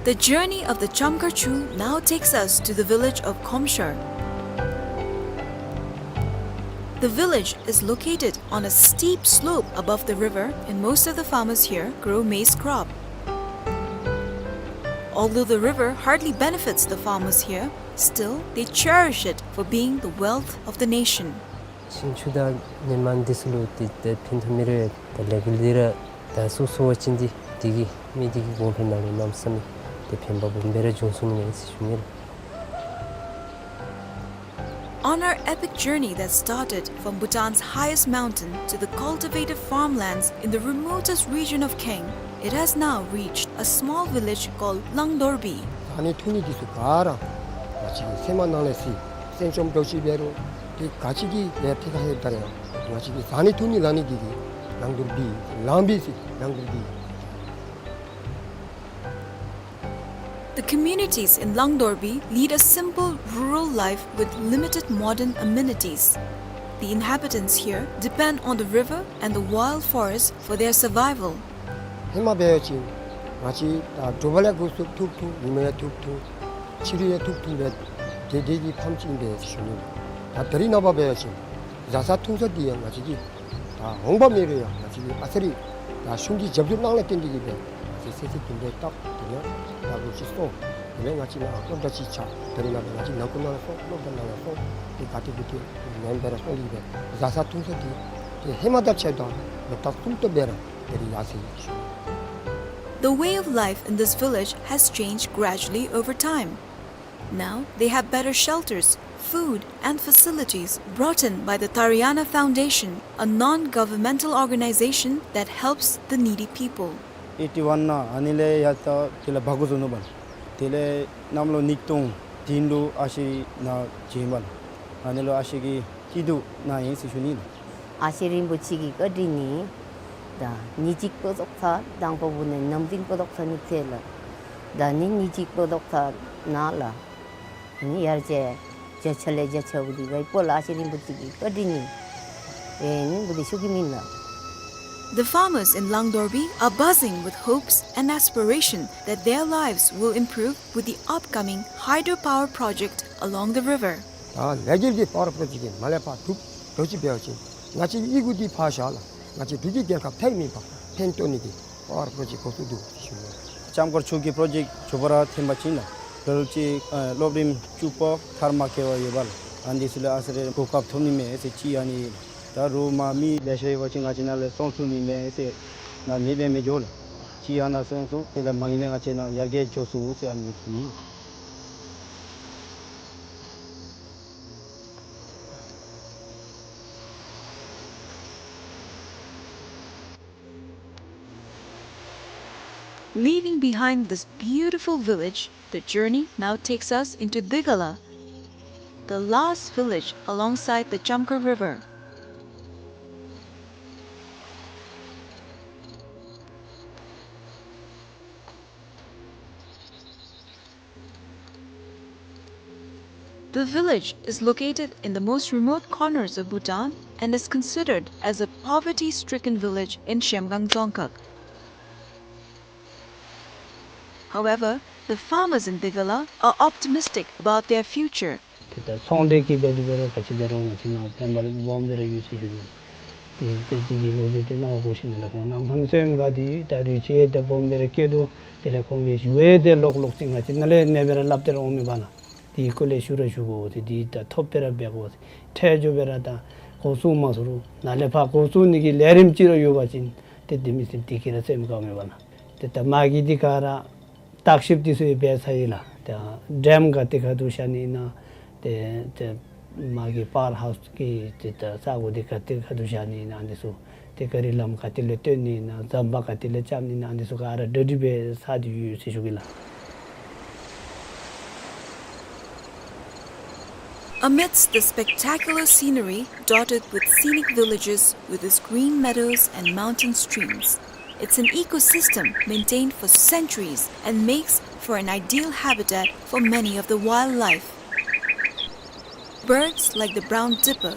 The journey of the Chamkarchu now takes us to the village of Khomshar. The village is located on a steep slope above the river, and most of the farmers here grow maize crop. Although the river hardly benefits the farmers here, still they cherish it for being the wealth of the nation. ཤིང་ཆུ་དང་ནི་མ་འདི་ཚུ་ལུ་ཏེ་ཏེ་ཕན་ཐོགས་མི་རེ་ད་ལས་འགུལ་འདི་ར་ད་སོ་སོ་བ་ཅིན་འདི་འདི་གིས་མི་འདི་གིས་གོང་འཕེལ་གནང་རུང་གནམ་ས་མེད་ཏེ་ཕན་པ་སྦོམ་སྦེ་ར་འབྱུང་ཚུགས་ནི་མས་ཟེར་ཞུ་ནི་ལགས། On our epic journey that started from Bhutan's highest mountain to the cultivated farmlands in the remotest region of Kaeng, it has now reached a small village called Langdorbi. བཟའ་ནི་འཐུང་ནི་འདི་ཚུ་ག་ར་ང་བཅས་ཀྱི་སེམས་ནང་ལས་སི་སེམས་ཅན་ག་ཅི་འབད་རུང་ཏེ་ག་ཅི་གི་ལས་ཏེ་ག་ཧེ་ད་རེ་ཡང་ང་བཅས་ཀྱི་བཟའ་ནི་འཐུང་ནི་ལང་ནི་འདི་གིས་ལང་དོར་བི་ལང་བི་སི་ལང་དོར་བི། The communities in Langdorbi lead a simple rural life with limited modern amenities. The inhabitants here depend on the river and the wild forest for their survival. ཧེ་མ་འབད་བ་ཅིན་ང་བཅས་ད་དྲོ་པ་ལས་འགོ་བཙུགས་ཐུག་ཐུག་ཉི་མ་ཡང་ཐུག་ཐུག་ཕྱི་རུ་ཡང་ཐུག་ཐུག་སྦེ་དེ་དེ་གི་ཕམ་ཅིག་ཨིན་པས་ཟེར་ཞུ་ནི། ད་ད་རིས་ནངས་པ་འབད་བ་ཅིན་བཟའ་ས་འཐུང་ས་འདི་ཡང་ང་བཅས་ཀྱི་ད་འོང་འབབ་མེད་རུང་ཡང་ང་བཅས་ཀྱི་ཨ་ཙི་རེ་ད་གཞུང་གི་རྒྱབ་སྐྱོར་གནང་ལས་བརྟེན་ཏེ་གིས་སྦེ་ང་བཅས་ཚེ་ཚེ་གི་འདི་ལྟ་དེ་ཡང་ད་འགོ་ཅིག་སོང་། དེ་ལས་ང་བཅས་ནཱ་སློབ་གྲྭ་ཅིག་ཆགས། ད་རིས་ནངས་པ་ང་བཅས་ནང་ཁུལ་ནང་ལུ་སོང་སློབ་གྲྭ་ནང་ལུ་སོང་དེ་ག་ཏེ་གུ་ཏེ་ནང་འབད་ར་སོང་ཡི་སྦེ་བཟའ་ས་འཐུང་ས་འདི་ཏེ་ཧེ་མ་དང་ཕྱད་དང་ལོག་ལྟ་གསུམ་ཏོག་འབད་ར་དེ་རིགས་ཡར་སོ་ཡི་ཞུ། The way of life in this village has changed gradually over time. Now they have better shelters, food and facilities brought in by the Tariana Foundation, a non-governmental organization that helps the needy people. ཨེ་ཊི་ཝན་ནང་ཨ་ནི་ལས་ཡར་ད་དེ་ལས་འབག་འགྱོ་ནུག་པ། དེ་ལས་གནམ་ལོ་ཉིས་སྟོང་བདུན་ལུ་ཨ་ཞེ་ནཱ་བྱོན་པ། ཨ་ནི་ལུ་ཨ་ཞེ་གི་སྐྱིད་སྡུག་གནང་ཡི་ཟེར་ཞུ་ནི་ལགས། ཨ་ཞེ་རིན་པོ་ཆེ་གི་བཀའ་དྲིན་ནི་ད་ཉིནམ་གཅིག་ལྟོ་བཟའ་ས་དང་པ་བུ་ནི་ནམ་རྒྱུན་ལྟོ་བཟའ་ས་ནི་ཚེ་ལགས། ད་ནི་ཉིནམ་གཅིག་ལྟོ་བཟའ་ས་ནཱ་ལགས། ནི་ཡར་ཅིག་བརྒྱ་ཆ་ལས་བརྒྱ་ཆ་བུ་འདི་ག་ཡི་པོ་ལགས། ཨ་ཞེ་རིན་པོ་ཆེ་གི་བཀའ་དྲིན་ནི་ཨེ་ནི་བུ་འདི་ཤུགས་ཀྱིས་མེན་ལགས། The farmers in Langdorbi are buzzing with hopes and aspiration that their lives will improve with the upcoming hydropower project along the river. ད་ལས་འགུལ་འདི་པ་ཝར་པྲོ་ཇེཀཊ་འདི་མར་ལས་ཕར་གྲུབ་འགྱོ་ཅི་འབད་བ་ཅིན་ང་བཅས་ཀྱི་ཡི་གུ་འདི་ཕར་བཞག་ལགས། ང་བཅས་འབྲུག་གི་རྒྱལ་ཁབ་ཐད་མེད་པར་ཕན་ཐོགས་ནི་གི་པ་ཝར་པྲོ་ཇེཀཊ་འགོ་བཙུགས་འདུག་ཟེར་ཞུ་ནི། ལྕམ་མཁར་ཆུ་གི་པྲོ་ཇེཀཊ་མཇུག་པ་ར་ཐོན་པ་ཅིན་ལགས་ལོ་ལུ་ཅིག་ཨ་སློབ་རིམ་བཅུ་པ་མཐར་མ་འཁྱོལ་བར་ཡོད་པ་ལགས། ཨ་ནི་འདི་ཚུ་ལུ་ཨ་ཙི་རེ་གོ་སྐབས་ཐོབ་ནི་མས་ཟེར་ཅིག་ཨ་ནི་ལགས། ད་རུང་མ་མི་ལེ་ཤ་ཡོད་པ་ཅིན་ང་བཅས་ནཱ་ལས་སོང་ཚུགས་ནི་མས་ཟེར་ནཱ་མེདཔ་མི་འགྱོ་ལགས། ཅིག་ཨ་ནཱ་སོང་ཚུགས་དེ་ལས་མ་ཨིན་ན་ང་བཅས་ནཱ་ཡར་རྒྱས་འགྱོ་ཚུགས་ཟེར་ཨ་ནི་ཨིན། Leaving behind this beautiful village, the journey now takes us into Digala, the last village alongside the Chamkhar River. The village is located in the most remote corners of Bhutan and is considered as a poverty-stricken village in Zhemgang Dzongkhag. However, the farmers in Digala are optimistic about their future. ཏེ་ད་ཚོང་འབྲེལ་གྱི་འབད་དེ་འབད་རུང་ག་ཅི་འབད་རུང་ང་བཅས་ནཱ་ཕན་པ་སྦོམ་སྦེ་ར་ཡོད་ཟེར་ཞུ་ནི། ཏེ་ཏེ་དེ་གི་ལོ་རྒྱུས་དེ་ནཱ་གོ་ཤེས་ནི་ལགས། ཁོང་ནཱ་ཧང་སངས་ག་དེ་ད་རུང་ཅིག་ཏེ་སྦོམ་སྦེ་ར་སྐྱེ་དོ། དེ་ལས་ཁོང་གི་ཞུ་ཡང་ཏེ་ལོག་ལོག་ཅིག་ང་བཅས་ནཱ་ལས་ནེ་སྦེ་ར་སླབ་སྟེ་ར་འོང་མི་པ་ལགས། དེ་སྐོར་ལས་ཞུ་ར་ཞུ་དགོ་ཟེར། དེ་ད་ཐོབ་སྦེ་ར་འབད་དགོ་ཟེར། ཁྲལ་འགྱོ་སྦེ་ར་ད་འགོ་བཙུགས་མ་ཚུགས་རུང་ནཱ་ལས་ཕར་འགོ་བཙུགས་ནི་གི་ལས་རིམ་ཅིག་ར་ཡོད་པ་ཅིན་ཏེ་དེ་མི་སེམས་དེ་གིས་ར་སེམས་དགའ་མི་པ་ལགས། ཏེ་ད་མ་གི་འདི་ག་ར་བརྟག་ཞིབ་འདི་ཚུ་ཡང་འབད་ཚར་ཡི་ལགས། ཏེ་ཌེམ་ག་ཏེ་ག་འདུག་ཤ་ནི་ཨིན་ན། ཏེ་ཏེ་མ་གི་པ་ཝར་ཧའུསི་གི་ཏེ་ད་ས་གོ་འདི་ག་ཏེ་ག་འདུག་ཤ་ནི་ཨིན་ན་འདི་ཚུ། ཏེ་ག་རི་ལམ་ག་ཏེ་ལས་བཏོན་ནི་ཨིན་ན་ཟམ་པ་ག་ཏེ་ལས་རྐྱབ་ནི་ཨིན་ན་འདི་ཚུ་ག་ར་གྲ་སྒྲིག་འབད་ཚར་ཏེ་ཡོད་ཟེར་ཞུ་གེ་ལགས། Amidst the spectacular scenery dotted with scenic villages with its green meadows and mountain streams, it's an ecosystem maintained for centuries and makes for an ideal habitat for many of the wildlife. Birds like the brown dipper,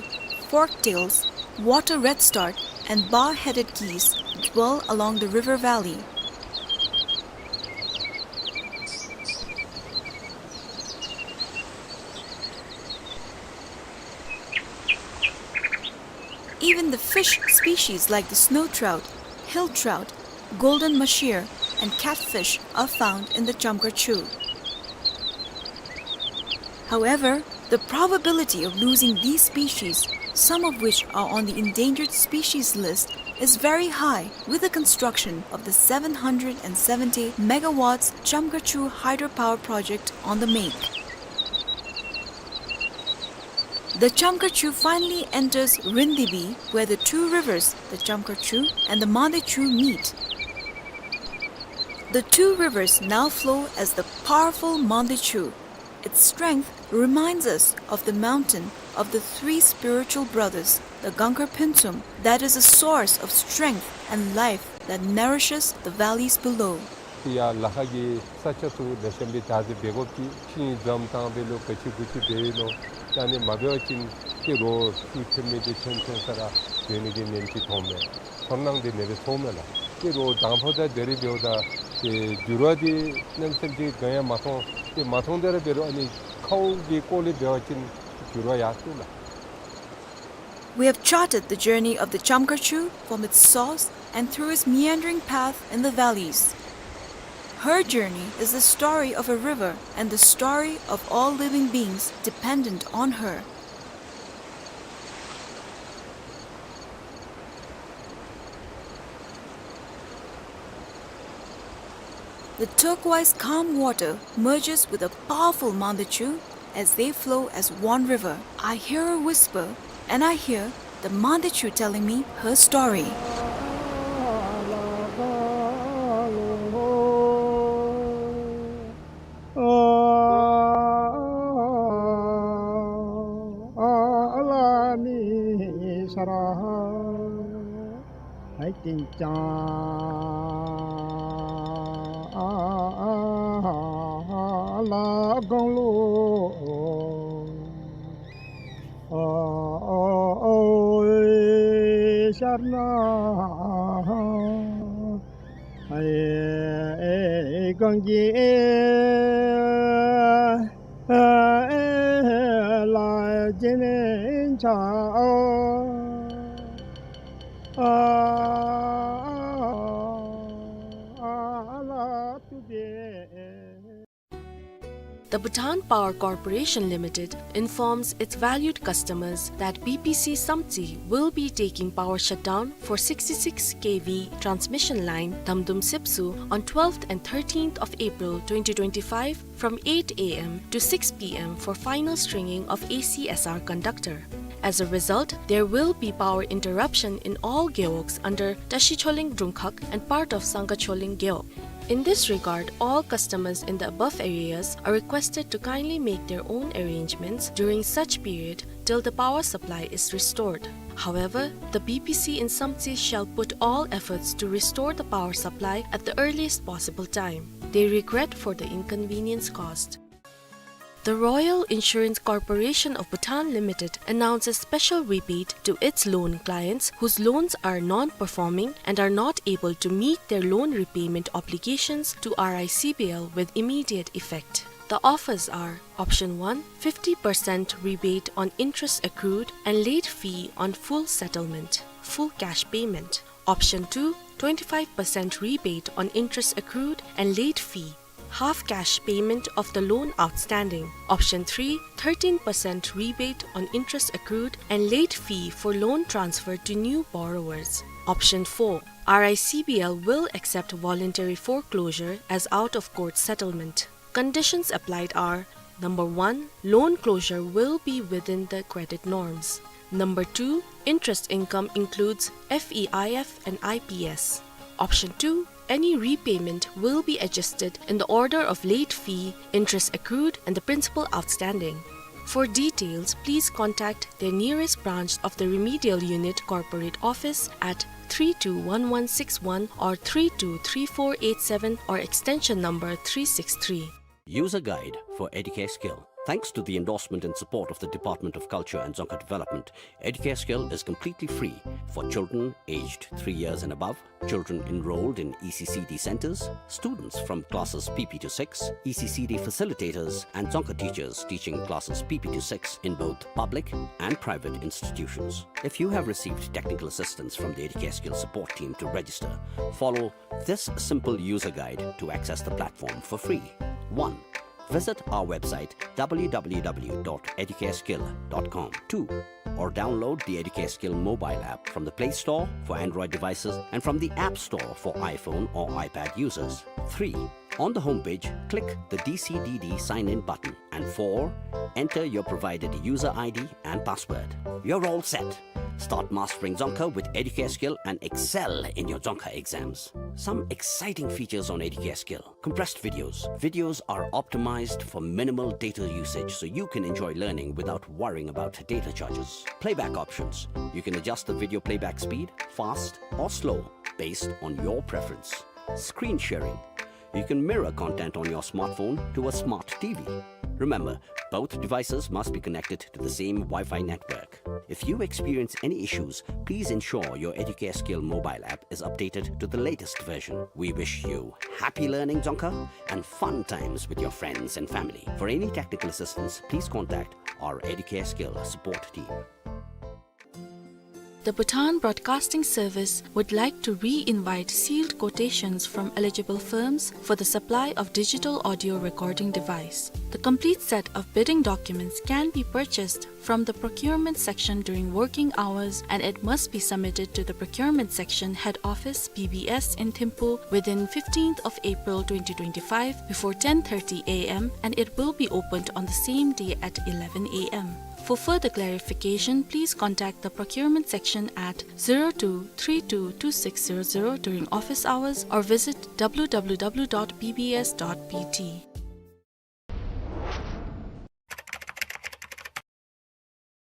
forktails, water redstart, and bar-headed geese dwell along the river valley. Even the fish species like the snow trout, hill trout, golden mahseer, and catfish are found in the Chamkar Cho. However, the probability of losing these species, some of which are on the endangered species list, is very high with the construction of the seven hundred and seventy megawatts Chamkar Cho hydropower project on the make. The Chamkar Cho finally enters Rindibi, where the two rivers, the Chamkar Cho and the Mande Cho, meet. The two rivers now flow as the powerful Mande Cho. Its strength reminds us of the mountain of the three spiritual brothers, the Gangkhar Phuntsum, that is a source of strength and life that nourishes the valleys below. ཏེ་ཡར་ལ་ཁ་གི་ས་ཆ་ཚུ་ལེགས་ཤོམ་སྦེ་བདག་འཛིན་འབད་དགོཔ་ཅིག་ཤིང་འཛོམས་བཏང་སྦེ་ལོ་ག་ཅི་གུ་ཅི་འབད་ཡི་ནོ། ད་ཨ་ནི་མ་འབད་བ་ཅིན་ཏེ་རོགས་ཚུ་ཐོན་མི་འདི་ཐོན་ཐོན་ས་ར་འབད་ནི་གི་ཉེན་ཅིག་མཐོང་མས། ཚོར་སྣང་འདི་ཨ་ནི་སྦེ་ཚོརཝ་མས་ལགས། ཏེ་རོགས་དང་ཕུ་ད་དེ་རིགས་འབདཝ་ད་ཏེ་འགྱུར་བ་འདི་གནམ་མེད་ས་མེད་ཅིག་ག་ཡང་མ་མཐོང་། ཏེ་མ་མཐོང་དེ་ར་འབད་རུང་ཨ་ནི་ཁཝ་གི་སྐོར་ལས་འབད་བ་ཅིན་འགྱུར་བ་ཡར་སོང་ལགས། We have charted the journey of the Chamkar Cho from its source and through its meandering path in the valleys. Her journey is the story of a river and the story of all living beings dependent on her. The turquoise calm water merges with a powerful Mande Cho as they flow as one river. I hear a whisper, and I hear the Mande Cho telling me her story. The Bhutan Power Corporation Limited informs its valued customers that B P C Samtse will be taking power shutdown for sixty-six K V transmission line Damdum Sepsu on twelfth and thirteenth of April twenty twenty-five from eight A M to six P M for final stringing of A C S R conductor. As a result, there will be power interruption in all gewogs under Tashi Choling Drungkhag and part of Sangha Choling gewog. In this regard, all customers in the above areas are requested to kindly make their own arrangements during such period till the power supply is restored. However, the B P C in Samtse shall put all efforts to restore the power supply at the earliest possible time. They regret for the inconvenience caused. The Royal Insurance Corporation of Bhutan Limited announces special rebate to its loan clients whose loans are non-performing and are not able to meet their loan repayment obligations to R I C B L with immediate effect. The offers are: option one, fifty percent rebate on interest accrued and late fee on full settlement, full cash payment. Option two, twenty-five percent rebate on interest accrued and late fee, half cash payment of the loan outstanding. Option three, thirteen percent rebate on interest accrued and late fee for loan transfer to new borrowers. Option four, R I C B L will accept voluntary foreclosure as out-of-court settlement. Conditions applied are: number one, loan closure will be within the credit norms. Number two, interest income includes F E I F and I P S. Option two, any repayment will be adjusted in the order of late fee, interest accrued, and the principal outstanding. For details, please contact their nearest branch of the Remedial Unit Corporate Office at three two one one six one or three two three four eight seven or extension number three six three. User guide for Educare Skill. Thanks to the endorsement and support of the Department of Culture and Dzongkha Development, Educare Skill is completely free for children aged three years and above, children enrolled in E C C D centers, students from classes P P to six, E C C D facilitators, and Dzongkha teachers teaching classes P P to six in both public and private institutions. If you have received technical assistance from the Educare Skill support team to register, follow this simple user guide to access the platform for free. One, visit our website, w w w dot educareskill dot com. Two, or download the Educare Skill mobile app from the Play Store for Android devices and from the App Store for iPhone or iPad users. Three, on the homepage, click the D C D D sign-in button. And four, enter your provided user I D and password. You're all set. Start mastering Dzongkha with Educare Skill and excel in your Dzongkha exams. Some exciting features on Educare Skill. Compressed videos. Videos are optimized for minimal data usage, so you can enjoy learning without worrying about data charges. Playback options. You can adjust the video playback speed, fast or slow, based on your preference. Screen sharing. You can mirror content on your smartphone to a smart T V. Remember, both devices must be connected to the same Wi-Fi network. If you experience any issues, please ensure your Educare Skill mobile app is updated to the latest version. We wish you happy learning Dzongkha and fun times with your friends and family. For any technical assistance, please contact our Educare Skill support team. The Bhutan Broadcasting Service would like to re-invite sealed quotations from eligible firms for the supply of digital audio recording device. The complete set of bidding documents can be purchased from the procurement section during working hours, and it must be submitted to the procurement section, head office, B B S, in Thimphu within fifteenth of April twenty twenty-five before ten thirty A M, and it will be opened on the same day at eleven A M. For further clarification, please contact the procurement section at zero two three two two six zero zero during office hours or visit w w w dot b b s dot b t.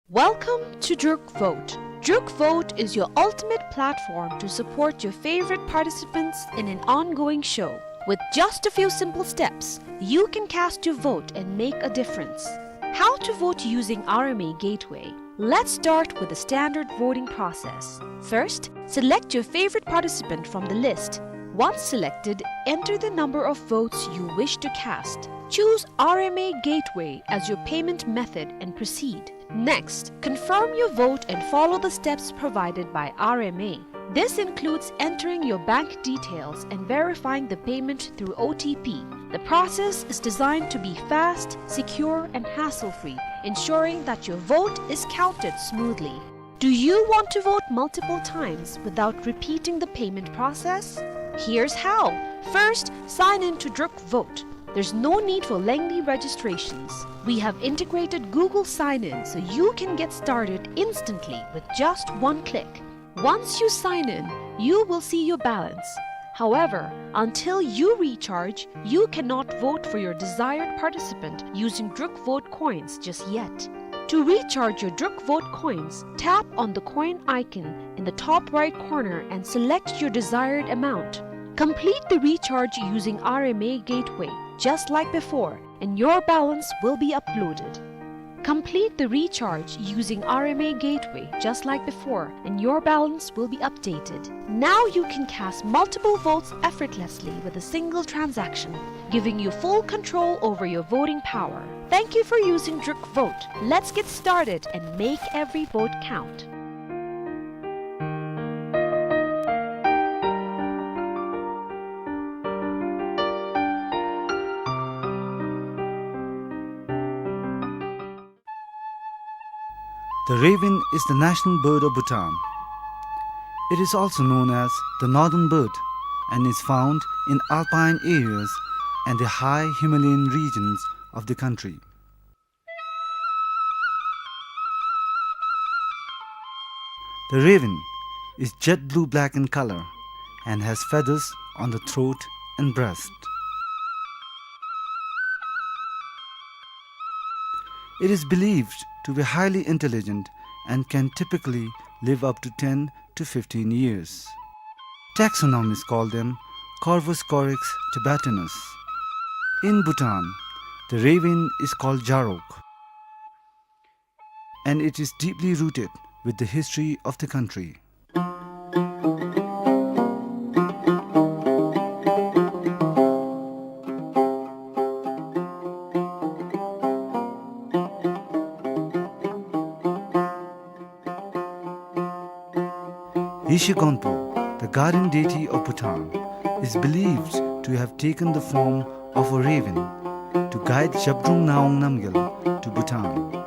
Welcome to Druk Vote. Druk Vote is your ultimate platform to support your favorite participants in an ongoing show. With just a few simple steps, you can cast your vote and make a difference. How to vote using R M A Gateway? Let's start with the standard voting process. First, select your favorite participant from the list. Once selected, enter the number of votes you wish to cast. Choose R M A Gateway as your payment method and proceed. Next, confirm your vote and follow the steps provided by R M A. This includes entering your bank details and verifying the payment through O T P. The process is designed to be fast, secure, and hassle-free, ensuring that your vote is counted smoothly. Do you want to vote multiple times without repeating the payment process? Here's how. First, sign in to Druk Vote. There's no need for lengthy registrations. We have integrated Google Sign-In, so you can get started instantly with just one click. Once you sign in, you will see your balance. However, until you recharge, you cannot vote for your desired participant using Druk Vote coins just yet. To recharge your Druk Vote coins, tap on the coin icon in the top right corner and select your desired amount. Complete the recharge using R M A Gateway, just like before, and your balance will be uploaded. Complete the recharge using R M A Gateway, just like before, and your balance will be updated. Now you can cast multiple votes effortlessly with a single transaction, giving you full control over your voting power. Thank you for using Druk Vote. Let's get started and make every vote count. The raven is the national bird of Bhutan. It is also known as the northern bird and is found in alpine areas and the high Himalayan regions of the country. The raven is jet blue-black in color and has feathers on the throat and breast. It is believed to be highly intelligent and can typically live up to ten to fifteen years. Taxonomists call them Corvus corax tibetanus. In Bhutan, The raven is called Jarok, and it is deeply rooted with the history of the country. Yeshe Gonpo, the guardian deity of Bhutan, is believed to have taken the form of a raven to guide Zhabdrung Ngawang Namgyal to Bhutan.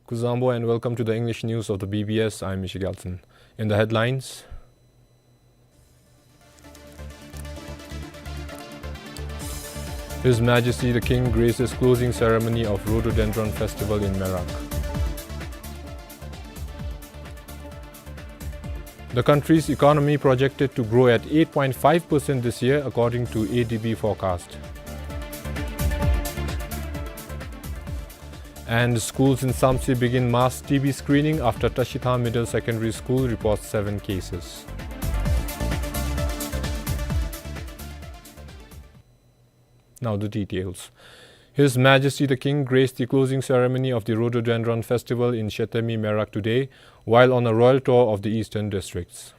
Kuzuzangpo and welcome to the English news of the B B S. I'm Michelle Yalton. In the headlines, His Majesty the King graces closing ceremony of Rhododendron Festival in Merak. The country's economy projected to grow at eight point five percent this year, according to A D B forecast. And schools in Samtse begin mass T B screening after Tashithang Middle Secondary School reports seven cases. Now the details. His Majesty the King graced the closing ceremony of the Rhododendron Festival in Shetaemi Merak today, while on a royal tour of the eastern districts.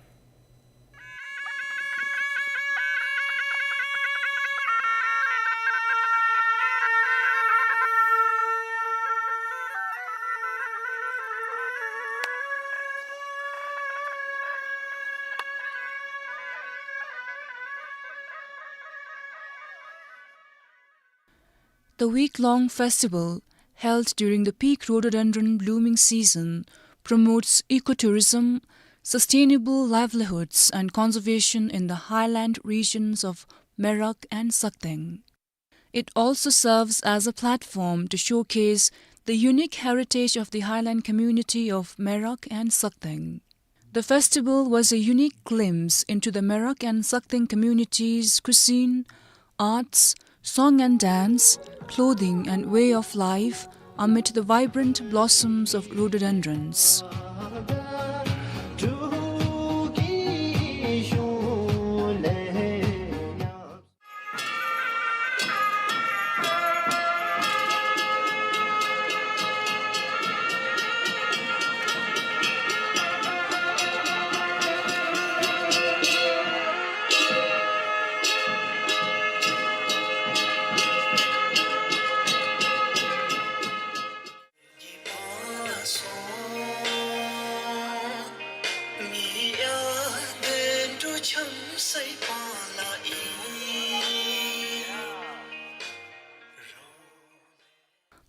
The week-long festival, held during the peak rhododendron blooming season, promotes ecotourism, sustainable livelihoods, and conservation in the highland regions of Merak and Sakteng. It also serves as a platform to showcase the unique heritage of the highland community of Merak and Sakteng. The festival was a unique glimpse into the Merak and Sakteng communities' cuisine, arts, song and dance, clothing and way of life amid the vibrant blossoms of rhododendrons.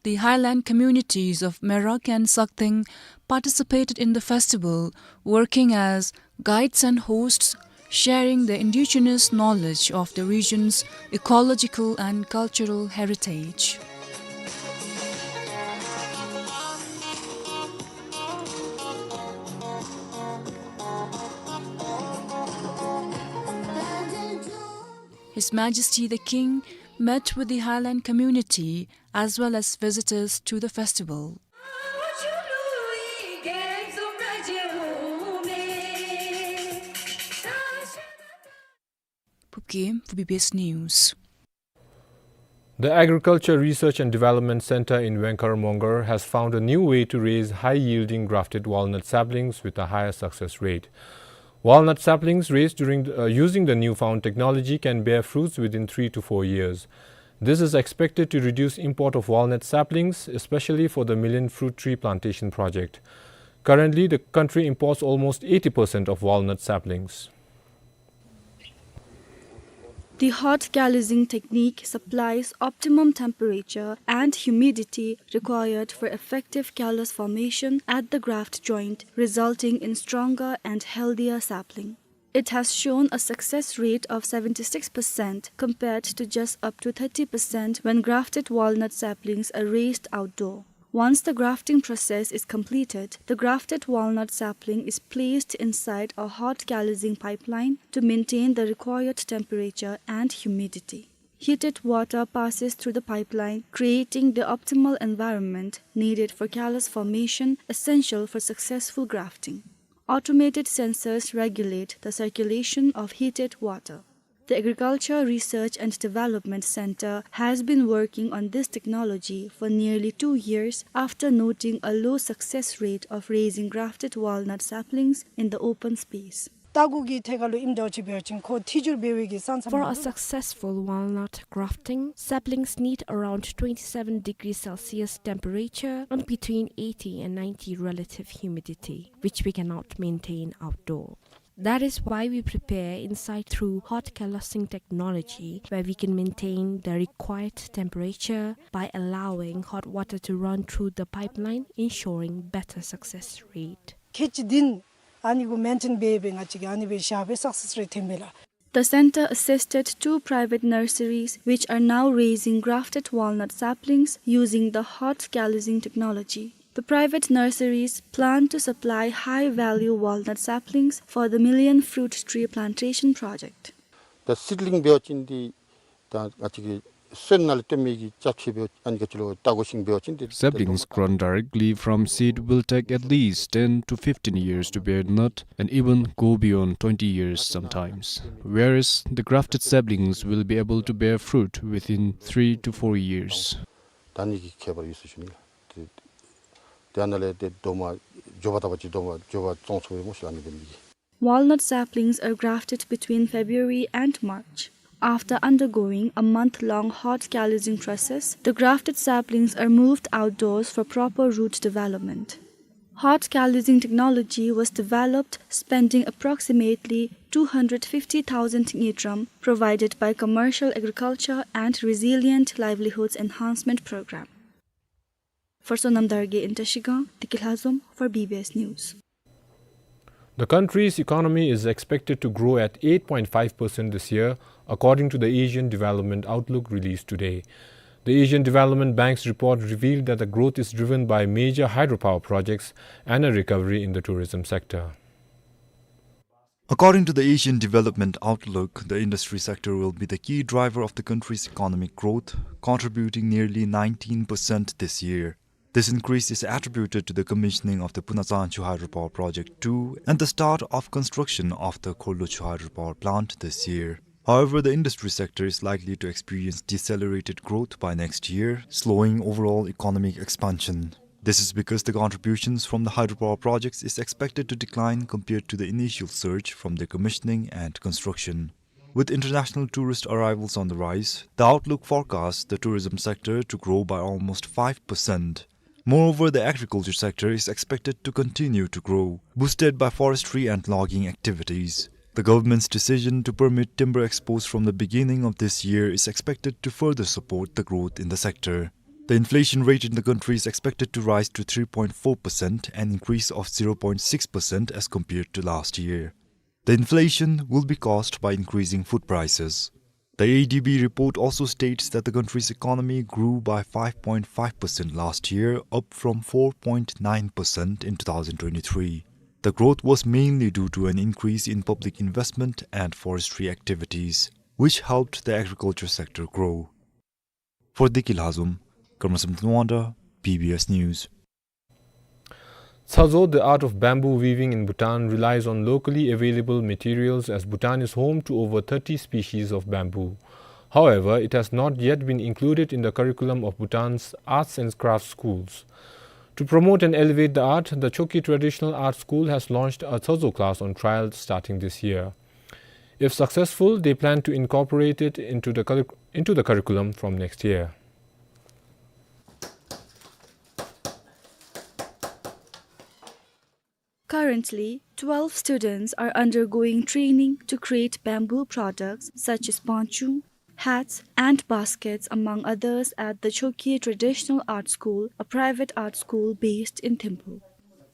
The highland communities of Merak and Sakteng participated in the festival, working as guides and hosts, sharing the indigenous knowledge of the region's ecological and cultural heritage. His Majesty the King met with the highland community as well as visitors to the festival. Phup Kipgen for B B S News. The Agriculture Research and Development Center in Wangkar Mongar has found a new way to raise high-yielding grafted walnut saplings with a higher success rate. Walnut saplings raised during the, uh, using the newfound technology can bear fruits within three to four years. This is expected to reduce import of walnut saplings, especially for the Million Fruit Tree Plantation project. Currently, the country imports almost eighty percent of walnut saplings. The hot calyxing technique supplies optimum temperature and humidity required for effective callus formation at the graft joint, resulting in stronger and healthier sapling. It has shown a success rate of seventy-six percent compared to just up to thirty percent when grafted walnut saplings are raised outdoor. Once the grafting process is completed, the grafted walnut sapling is placed inside a hot calyxing pipeline to maintain the required temperature and humidity. Heated water passes through the pipeline, creating the optimal environment needed for callus formation essential for successful grafting. Automated sensors regulate the circulation of heated water. The Agriculture Research and Development Center has been working on this technology for nearly two years after noting a low success rate of raising grafted walnut saplings in the open space. ལྟ་སྒོ་གི་ཐད་ཁར་ལུ་ཨིནམ་འདྲཝ་ཅིག་འབད་བ་ཅིན་ཁོ་ཐིག་ཚུར་འབད་བའི་གི་ས་མཚམས། For a successful walnut grafting, saplings need around twenty-seven degrees Celsius temperature and between eighty and ninety relative humidity, which we cannot maintain outdoor. That is why we prepare inside through hot callusing technology, where we can maintain the required temperature by allowing hot water to run through the pipeline, ensuring better success rate. ཁྱད་ཅིག་འདི་ཨ་ནི་གུ་མེན་ཊེན་འབད་འབད་ང་བཅས་ཀྱིས་ཨ་ནི་སྦེ་བཞག་སྦེ་སག་སེས་རེ་ཐོན་མས་ལགས། The center assisted two private nurseries which are now raising grafted walnut saplings using the hot callusing technology. The private nurseries plan to supply high-value walnut saplings for the Million Fruit Tree Plantation project. ད་སིཌ་ལིང་འབད་བ་ཅིན་འདི་ད་ང་བཅས་ཀྱིས་སོན་ནང་ལས་བཏོན་མི་གི་ཅ་ཆས་འབད་བ་ཅིན་ཨ་ནི་ག་ཅི་ལོ་ལྟ་སྒོ་ཤིང་འབད་བ་ཅིན་འདི། Saplings grown directly from seed will take at least ten to fifteen years to bear nut and even go beyond twenty years sometimes. Whereas the grafted saplings will be able to bear fruit within three to four years. ད་ཨ་ནི་གི་ཁྱད་པར་ཡོད་ཟེར་ཞུ་ནི་ལགས། དེ་དེ་ནང་ལས་དེ་རྡོག་མ་འཇོ་བ་ད་པ་ཅིག་རྡོག་མ་འཇོ་བ་བཙོང་ཚུགས་པས་སྨོ་ཤིག་ཨ་ནི་འབད་ནི་གི། Walnut saplings are grafted between February and March. After undergoing a month-long hot callusing process, the grafted saplings are moved outdoors for proper root development. Hot callusing technology was developed spending approximately two hundred fifty thousand ngultrum provided by Commercial Agriculture and Resilient Livelihoods Enhancement Program. For Sonam Dargay in Trashigang, Deki Lhazom for B B S News. The country's economy is expected to grow at eight point five percent this year, according to the Asian Development Outlook released today. The Asian Development Bank's report revealed that the growth is driven by major hydropower projects and a recovery in the tourism sector. According to the Asian Development Outlook, the industry sector will be the key driver of the country's economic growth, contributing nearly nineteen percent this year. This increase is attributed to the commissioning of the Punatsaanchhu Hydropower Project two and the start of construction of the Khollochhu Hydropower Plant this year. However, the industry sector is likely to experience decelerated growth by next year, slowing overall economic expansion. This is because the contributions from the hydropower projects is expected to decline compared to the initial surge from their commissioning and construction. With international tourist arrivals on the rise, the outlook forecasts the tourism sector to grow by almost five percent. Moreover, the agriculture sector is expected to continue to grow, boosted by forestry and logging activities. The government's decision to permit timber exports from the beginning of this year is expected to further support the growth in the sector. The inflation rate in the country is expected to rise to three point four percent, an increase of zero point six percent as compared to last year. The inflation will be caused by increasing food prices. The A D B report also states that the country's economy grew by five point five percent last year, up from four point nine percent in two thousand twenty-three. The growth was mainly due to an increase in public investment and forestry activities, which helped the agriculture sector grow. For Deki Lhazom, Karmasam Tanwanda, B B S News. Tsazo, the art of bamboo weaving in Bhutan, relies on locally available materials as Bhutan is home to over thirty species of bamboo. However, it has not yet been included in the curriculum of Bhutan's arts and crafts schools. To promote and elevate the art, the Chokyi Traditional Art School has launched a Tsazo class on trial starting this year. If successful, they plan to incorporate it into the curric-, into the curriculum from next year. Currently, twelve students are undergoing training to create bamboo products such as panchung, hats, and baskets, among others, at the Chokyi Traditional Art School, a private art school based in Thimphu.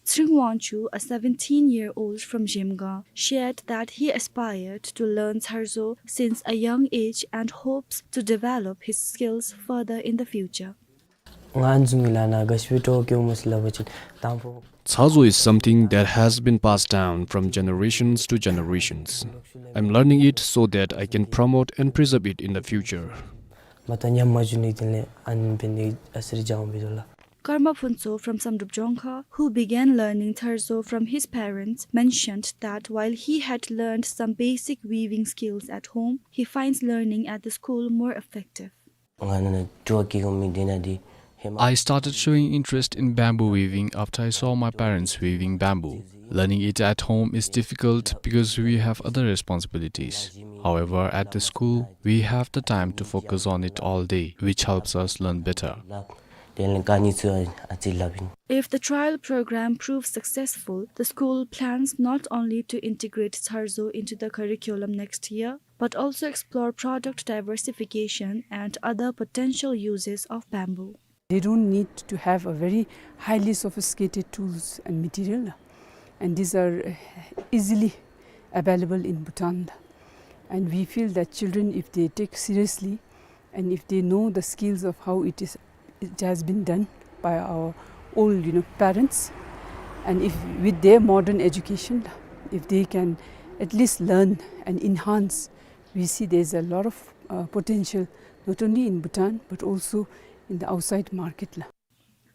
Tshering Wangchuk, a seventeen-year-old from Zhemgang, shared that he aspired to learn Tsazo since a young age and hopes to develop his skills further in the future. ང་འཛུམ་གྱི་ལ་ན་ག་ཤི་བི་ཏོ་ཀྱོ་མོ་སི་ལ་བ་ཅིན་དང་པོ། Tsazo is something that has been passed down from generations to generations. I'm learning it so that I can promote and preserve it in the future. མ་ད་ཉམས་མ་བཅུག་ནི་དེ་ལས་ཨན་པེ་ནི་ཨ་སི་རི་ཇང་བི་རོ་ལ། Karma Phuntsho from Samdrup Jongkha, who began learning Tsazo from his parents, mentioned that while he had learned some basic weaving skills at home, he finds learning at the school more effective. ང་ན་ན་ཏུ་ཀི་གོ་མི་དེ་ན་དེ་ཧེ་མ། I started showing interest in bamboo weaving after I saw my parents weaving bamboo. Learning it at home is difficult because we have other responsibilities. However, at the school, we have the time to focus on it all day, which helps us learn better. དེ་ལས་ཀ་ནི་ཚུ་ཨ་ཙི་ལབ་ཨིན། If the trial program proves successful, the school plans not only to integrate Tsazo into the curriculum next year, but also explore product diversification and other potential uses of bamboo. They don't need to have a very highly sophisticated tools and material, and these are, uh, easily available in Bhutan. And we feel that children, if they take seriously and if they know the skills of how it is, it has been done by our old, you know, parents, and if with their modern education, if they can at least learn and enhance, we see there's a lot of, uh, potential, not only in Bhutan, but also in the outside market la.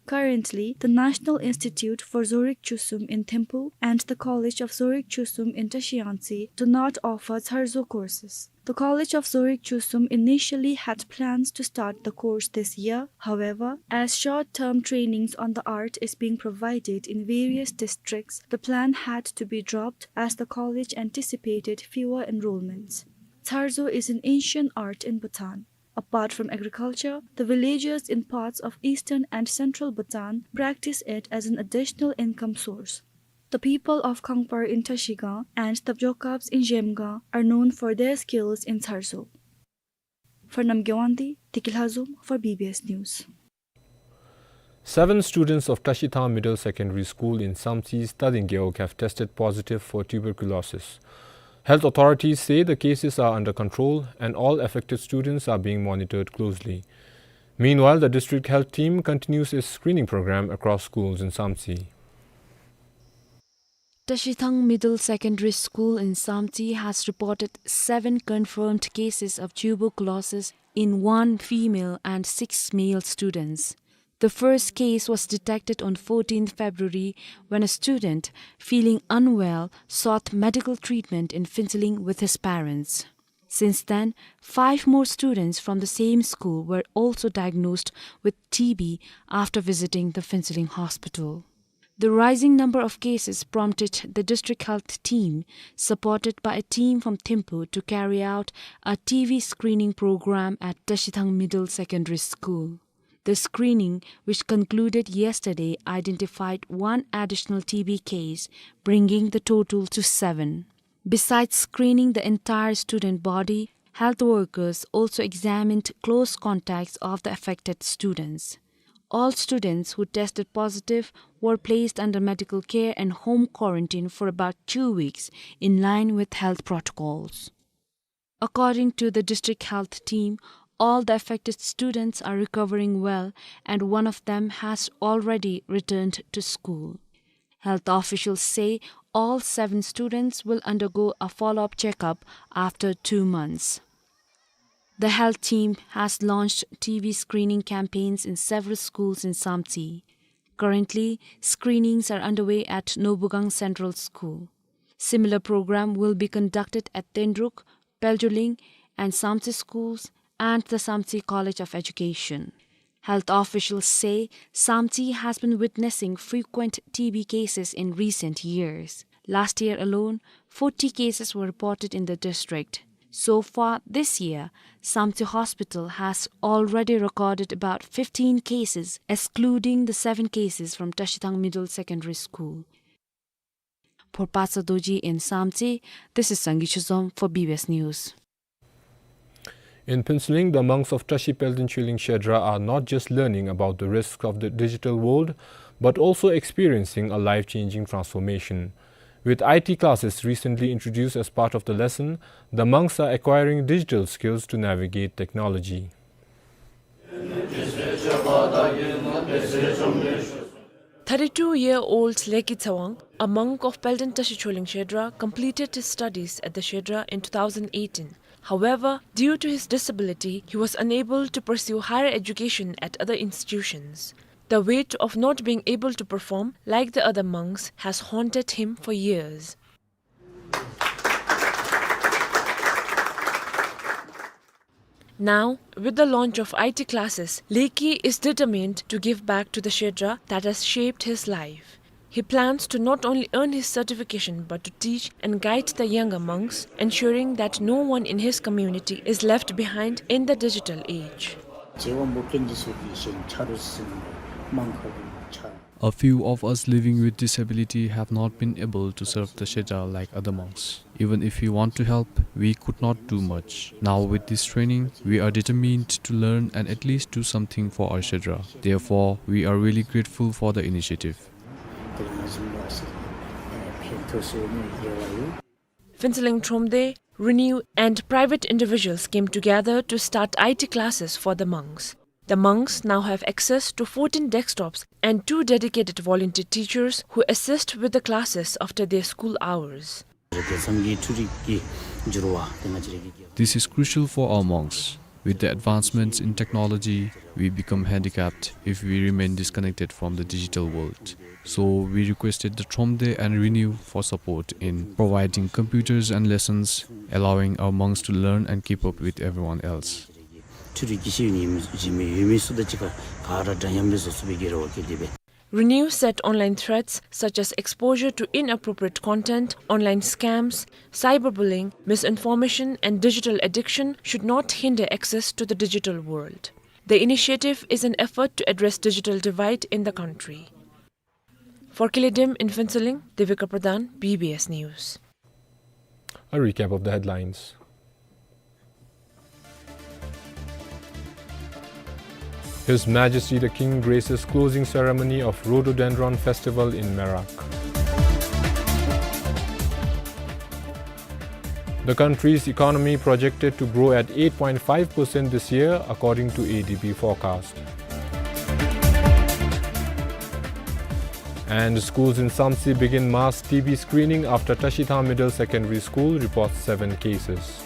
Currently, the National Institute for Zorig Chusum in Thimphu and the College of Zorig Chusum in Tashi Yangtse do not offer Tsazo courses. The College of Zorig Chusum initially had plans to start the course this year. However, as short-term trainings on the art is being provided in various districts, the plan had to be dropped as the college anticipated fewer enrollments. Tsazo is an ancient art in Bhutan. Apart from agriculture, the villagers in parts of eastern and central Bhutan practice it as an additional income source. The people of Khangpar in Trashigang and the Jokabs in Zhemgang are known for their skills in Tsazo. For Namgay Wangdi, Tiki Lhazom for B B S News. Seven students of Trashithang Middle Secondary School in Samtse, Tading Gewog have tested positive for tuberculosis. Health authorities say the cases are under control and all affected students are being monitored closely. Meanwhile, the district health team continues its screening program across schools in Samtse. Trashithang Middle Secondary School in Samtse has reported seven confirmed cases of tuberculosis in one female and six male students. The first case was detected on fourteenth February when a student, feeling unwell, sought medical treatment in Phuentsholing with his parents. Since then, five more students from the same school were also diagnosed with T B after visiting the Phuentsholing hospital. The rising number of cases prompted the district health team, supported by a team from Thimphu, to carry out a T B screening program at Trashithang Middle Secondary School. The screening, which concluded yesterday, identified one additional T B case, bringing the total to seven. Besides screening the entire student body, health workers also examined close contacts of the affected students. All students who tested positive were placed under medical care and home quarantine for about two weeks in line with health protocols. According to the district health team, all the affected students are recovering well and one of them has already returned to school. Health officials say all seven students will undergo a follow-up checkup after two months. The health team has launched T B screening campaigns in several schools in Samtse. Currently, screenings are underway at Nobugang Central School. Similar program will be conducted at Tenruk, Peljoling, and Samtse schools and the Samtse College of Education. Health officials say Samtse has been witnessing frequent T B cases in recent years. Last year alone, forty cases were reported in the district. So far this year, Samtse Hospital has already recorded about fifteen cases, excluding the seven cases from Tashithang Middle Secondary School. For Patsa Dorji in Samtse, this is Sangi Chuzom for B B S News. In Phuentsholing, the monks of Tashi Pelden Choling Shedra are not just learning about the risks of the digital world, but also experiencing a life-changing transformation. With I T classes recently introduced as part of the lesson, the monks are acquiring digital skills to navigate technology. Thirty-two-year-old Leki Tsewang, a monk of Pelden Tashi Choling Shedra, completed his studies at the Shedra in two thousand eighteen. However, due to his disability, he was unable to pursue higher education at other institutions. The weight of not being able to perform like the other monks has haunted him for years. Now, with the launch of I T classes, Leki is determined to give back to the Shedra that has shaped his life. He plans to not only earn his certification but to teach and guide the younger monks, ensuring that no one in his community is left behind in the digital age. A few of us living with disability have not been able to serve the Shedra like other monks. Even if we want to help, we could not do much. Now with this training, we are determined to learn and at least do something for our Shedra. Therefore, we are really grateful for the initiative. Phuentsholing Thromde, Renew, and private individuals came together to start I T classes for the monks. The monks now have access to fourteen desktops and two dedicated volunteer teachers who assist with the classes after their school hours. This is crucial for our monks. With the advancements in technology, we become handicapped if we remain disconnected from the digital world. So we requested the Thromde and Renew for support in providing computers and lessons, allowing our monks to learn and keep up with everyone else. Renew said online threats such as exposure to inappropriate content, online scams, cyberbullying, misinformation, and digital addiction should not hinder access to the digital world. The initiative is an effort to address digital divide in the country. For Kiledim in Phuentsholing, Devika Pradhan, B B S News. A recap of the headlines. His Majesty the King graces closing ceremony of Rhododendron Festival in Merak. The country's economy projected to grow at eight point five percent this year, according to A D B forecast. And schools in Samtse begin mass T B screening after Tashithang Middle Secondary School reports seven cases.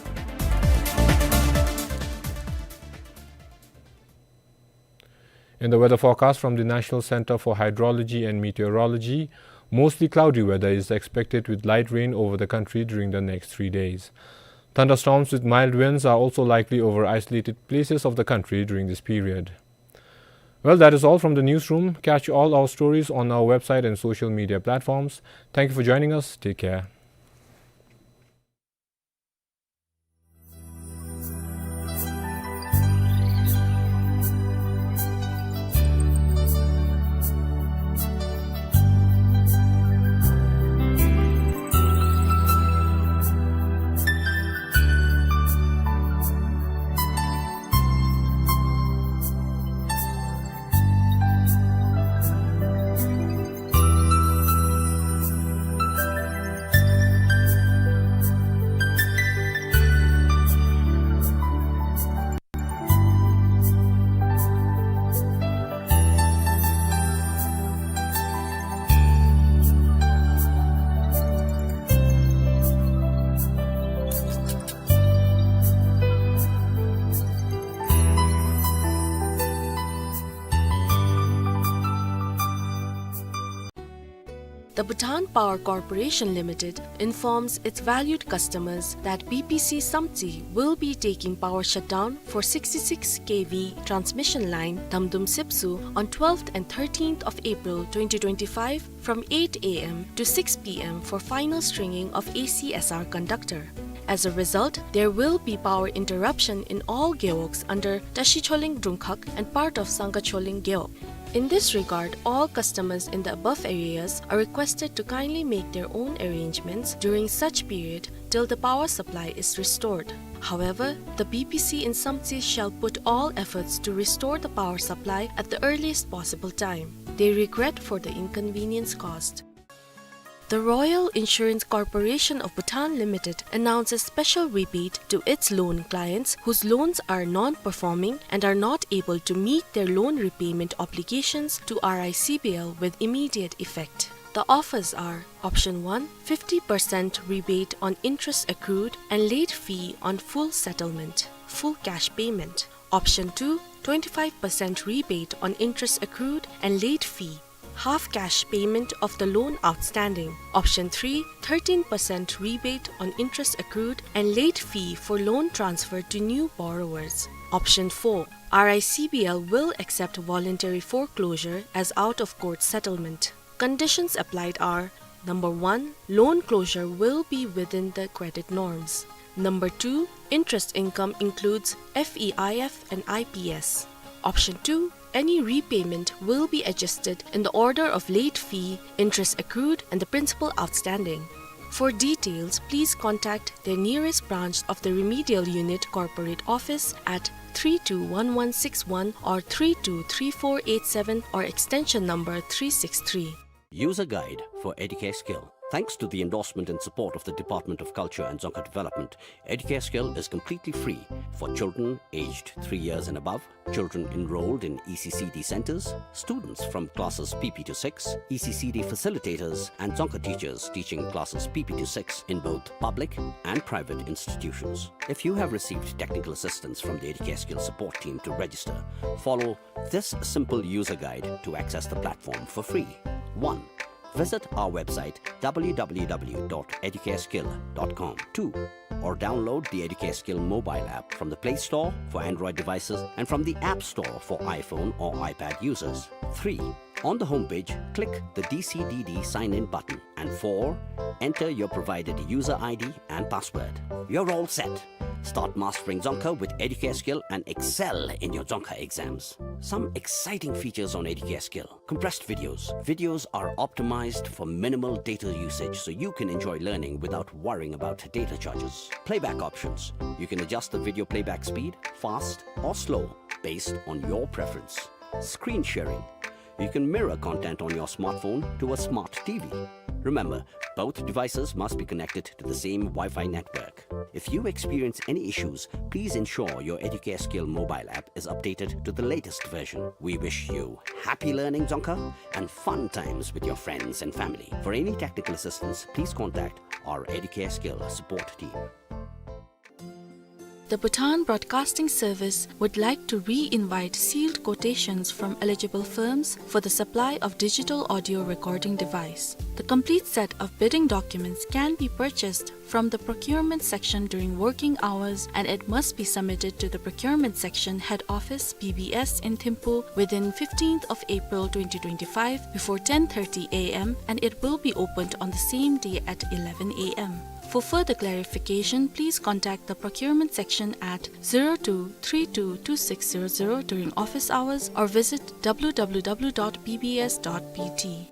In the weather forecast from the National Center for Hydrology and Meteorology, mostly cloudy weather is expected with light rain over the country during the next three days. Thunderstorms with mild winds are also likely over isolated places of the country during this period. Well, that is all from the newsroom. Catch all our stories on our website and social media platforms. Thank you for joining us. Take care. The Bhutan Power Corporation Limited informs its valued customers that B P C Samtse will be taking power shutdown for sixty-six K V transmission line Damdum Sepsu on twelfth and thirteenth of April twenty twenty-five from eight A M to six P M for final stringing of A C S R conductor. As a result, there will be power interruption in all gewogs under Tashi Choling Drungkhag and part of Sangha Choling Gewog. In this regard, all customers in the above areas are requested to kindly make their own arrangements during such period till the power supply is restored. However, the B P C in Samtse shall put all efforts to restore the power supply at the earliest possible time. They regret for the inconvenience caused. The Royal Insurance Corporation of Bhutan Limited announces special rebate to its loan clients whose loans are non-performing and are not able to meet their loan repayment obligations to R I C B L with immediate effect. The offers are: option one, fifty percent rebate on interest accrued and late fee on full settlement, full cash payment. Option two, twenty-five percent rebate on interest accrued and late fee, half cash payment of the loan outstanding. Option three, thirteen percent rebate on interest accrued and late fee for loan transfer to new borrowers. Option four, R I C B L will accept voluntary foreclosure as out-of-court settlement. Conditions applied are: number one, loan closure will be within the credit norms. Number two, interest income includes F E I F and I P S. Option two, any repayment will be adjusted in the order of late fee, interest accrued, and the principal outstanding. For details, please contact their nearest branch of the Remedial Unit Corporate Office at three two one one six one or three two three four eight seven or extension number three six three. User Guide for Educare Skill. Thanks to the endorsement and support of the Department of Culture and Dzongkha Development, Educare Skill is completely free for children aged three years and above, children enrolled in E C C D centers, students from classes P P to six, E C C D facilitators, and Dzongkha teachers teaching classes P P to six in both public and private institutions. If you have received technical assistance from the Educare Skill support team to register, follow this simple user guide to access the platform for free. One, visit our website, w w w dot educareskill dot com. Two, or download the Educare Skill mobile app from the Play Store for Android devices and from the App Store for iPhone or iPad users. Three, on the homepage, click the D C D D sign-in button. And four, enter your provided user I D and password. You're all set. Start mastering Dzongkha with Educare Skill and excel in your Dzongkha exams. Some exciting features on Educare Skill. Compressed videos. Videos are optimized for minimal data usage, so you can enjoy learning without worrying about data charges. Playback options. You can adjust the video playback speed, fast or slow, based on your preference. Screen sharing. You can mirror content on your smartphone to a smart T V. Remember, both devices must be connected to the same Wi-Fi network. If you experience any issues, please ensure your Educare Skill mobile app is updated to the latest version. We wish you happy learning Dzongkha and fun times with your friends and family. For any technical assistance, please contact our Educare Skill support team. The Bhutan Broadcasting Service would like to re-invite sealed quotations from eligible firms for the supply of digital audio recording device. The complete set of bidding documents can be purchased from the procurement section during working hours, and it must be submitted to the procurement section, head office, B B S, in Thimphu within fifteenth of April twenty twenty-five before ten thirty A M, and it will be opened on the same day at eleven A M. For further clarification, please contact the procurement section at zero two three two two six zero zero during office hours or visit w w w dot b b s dot b t.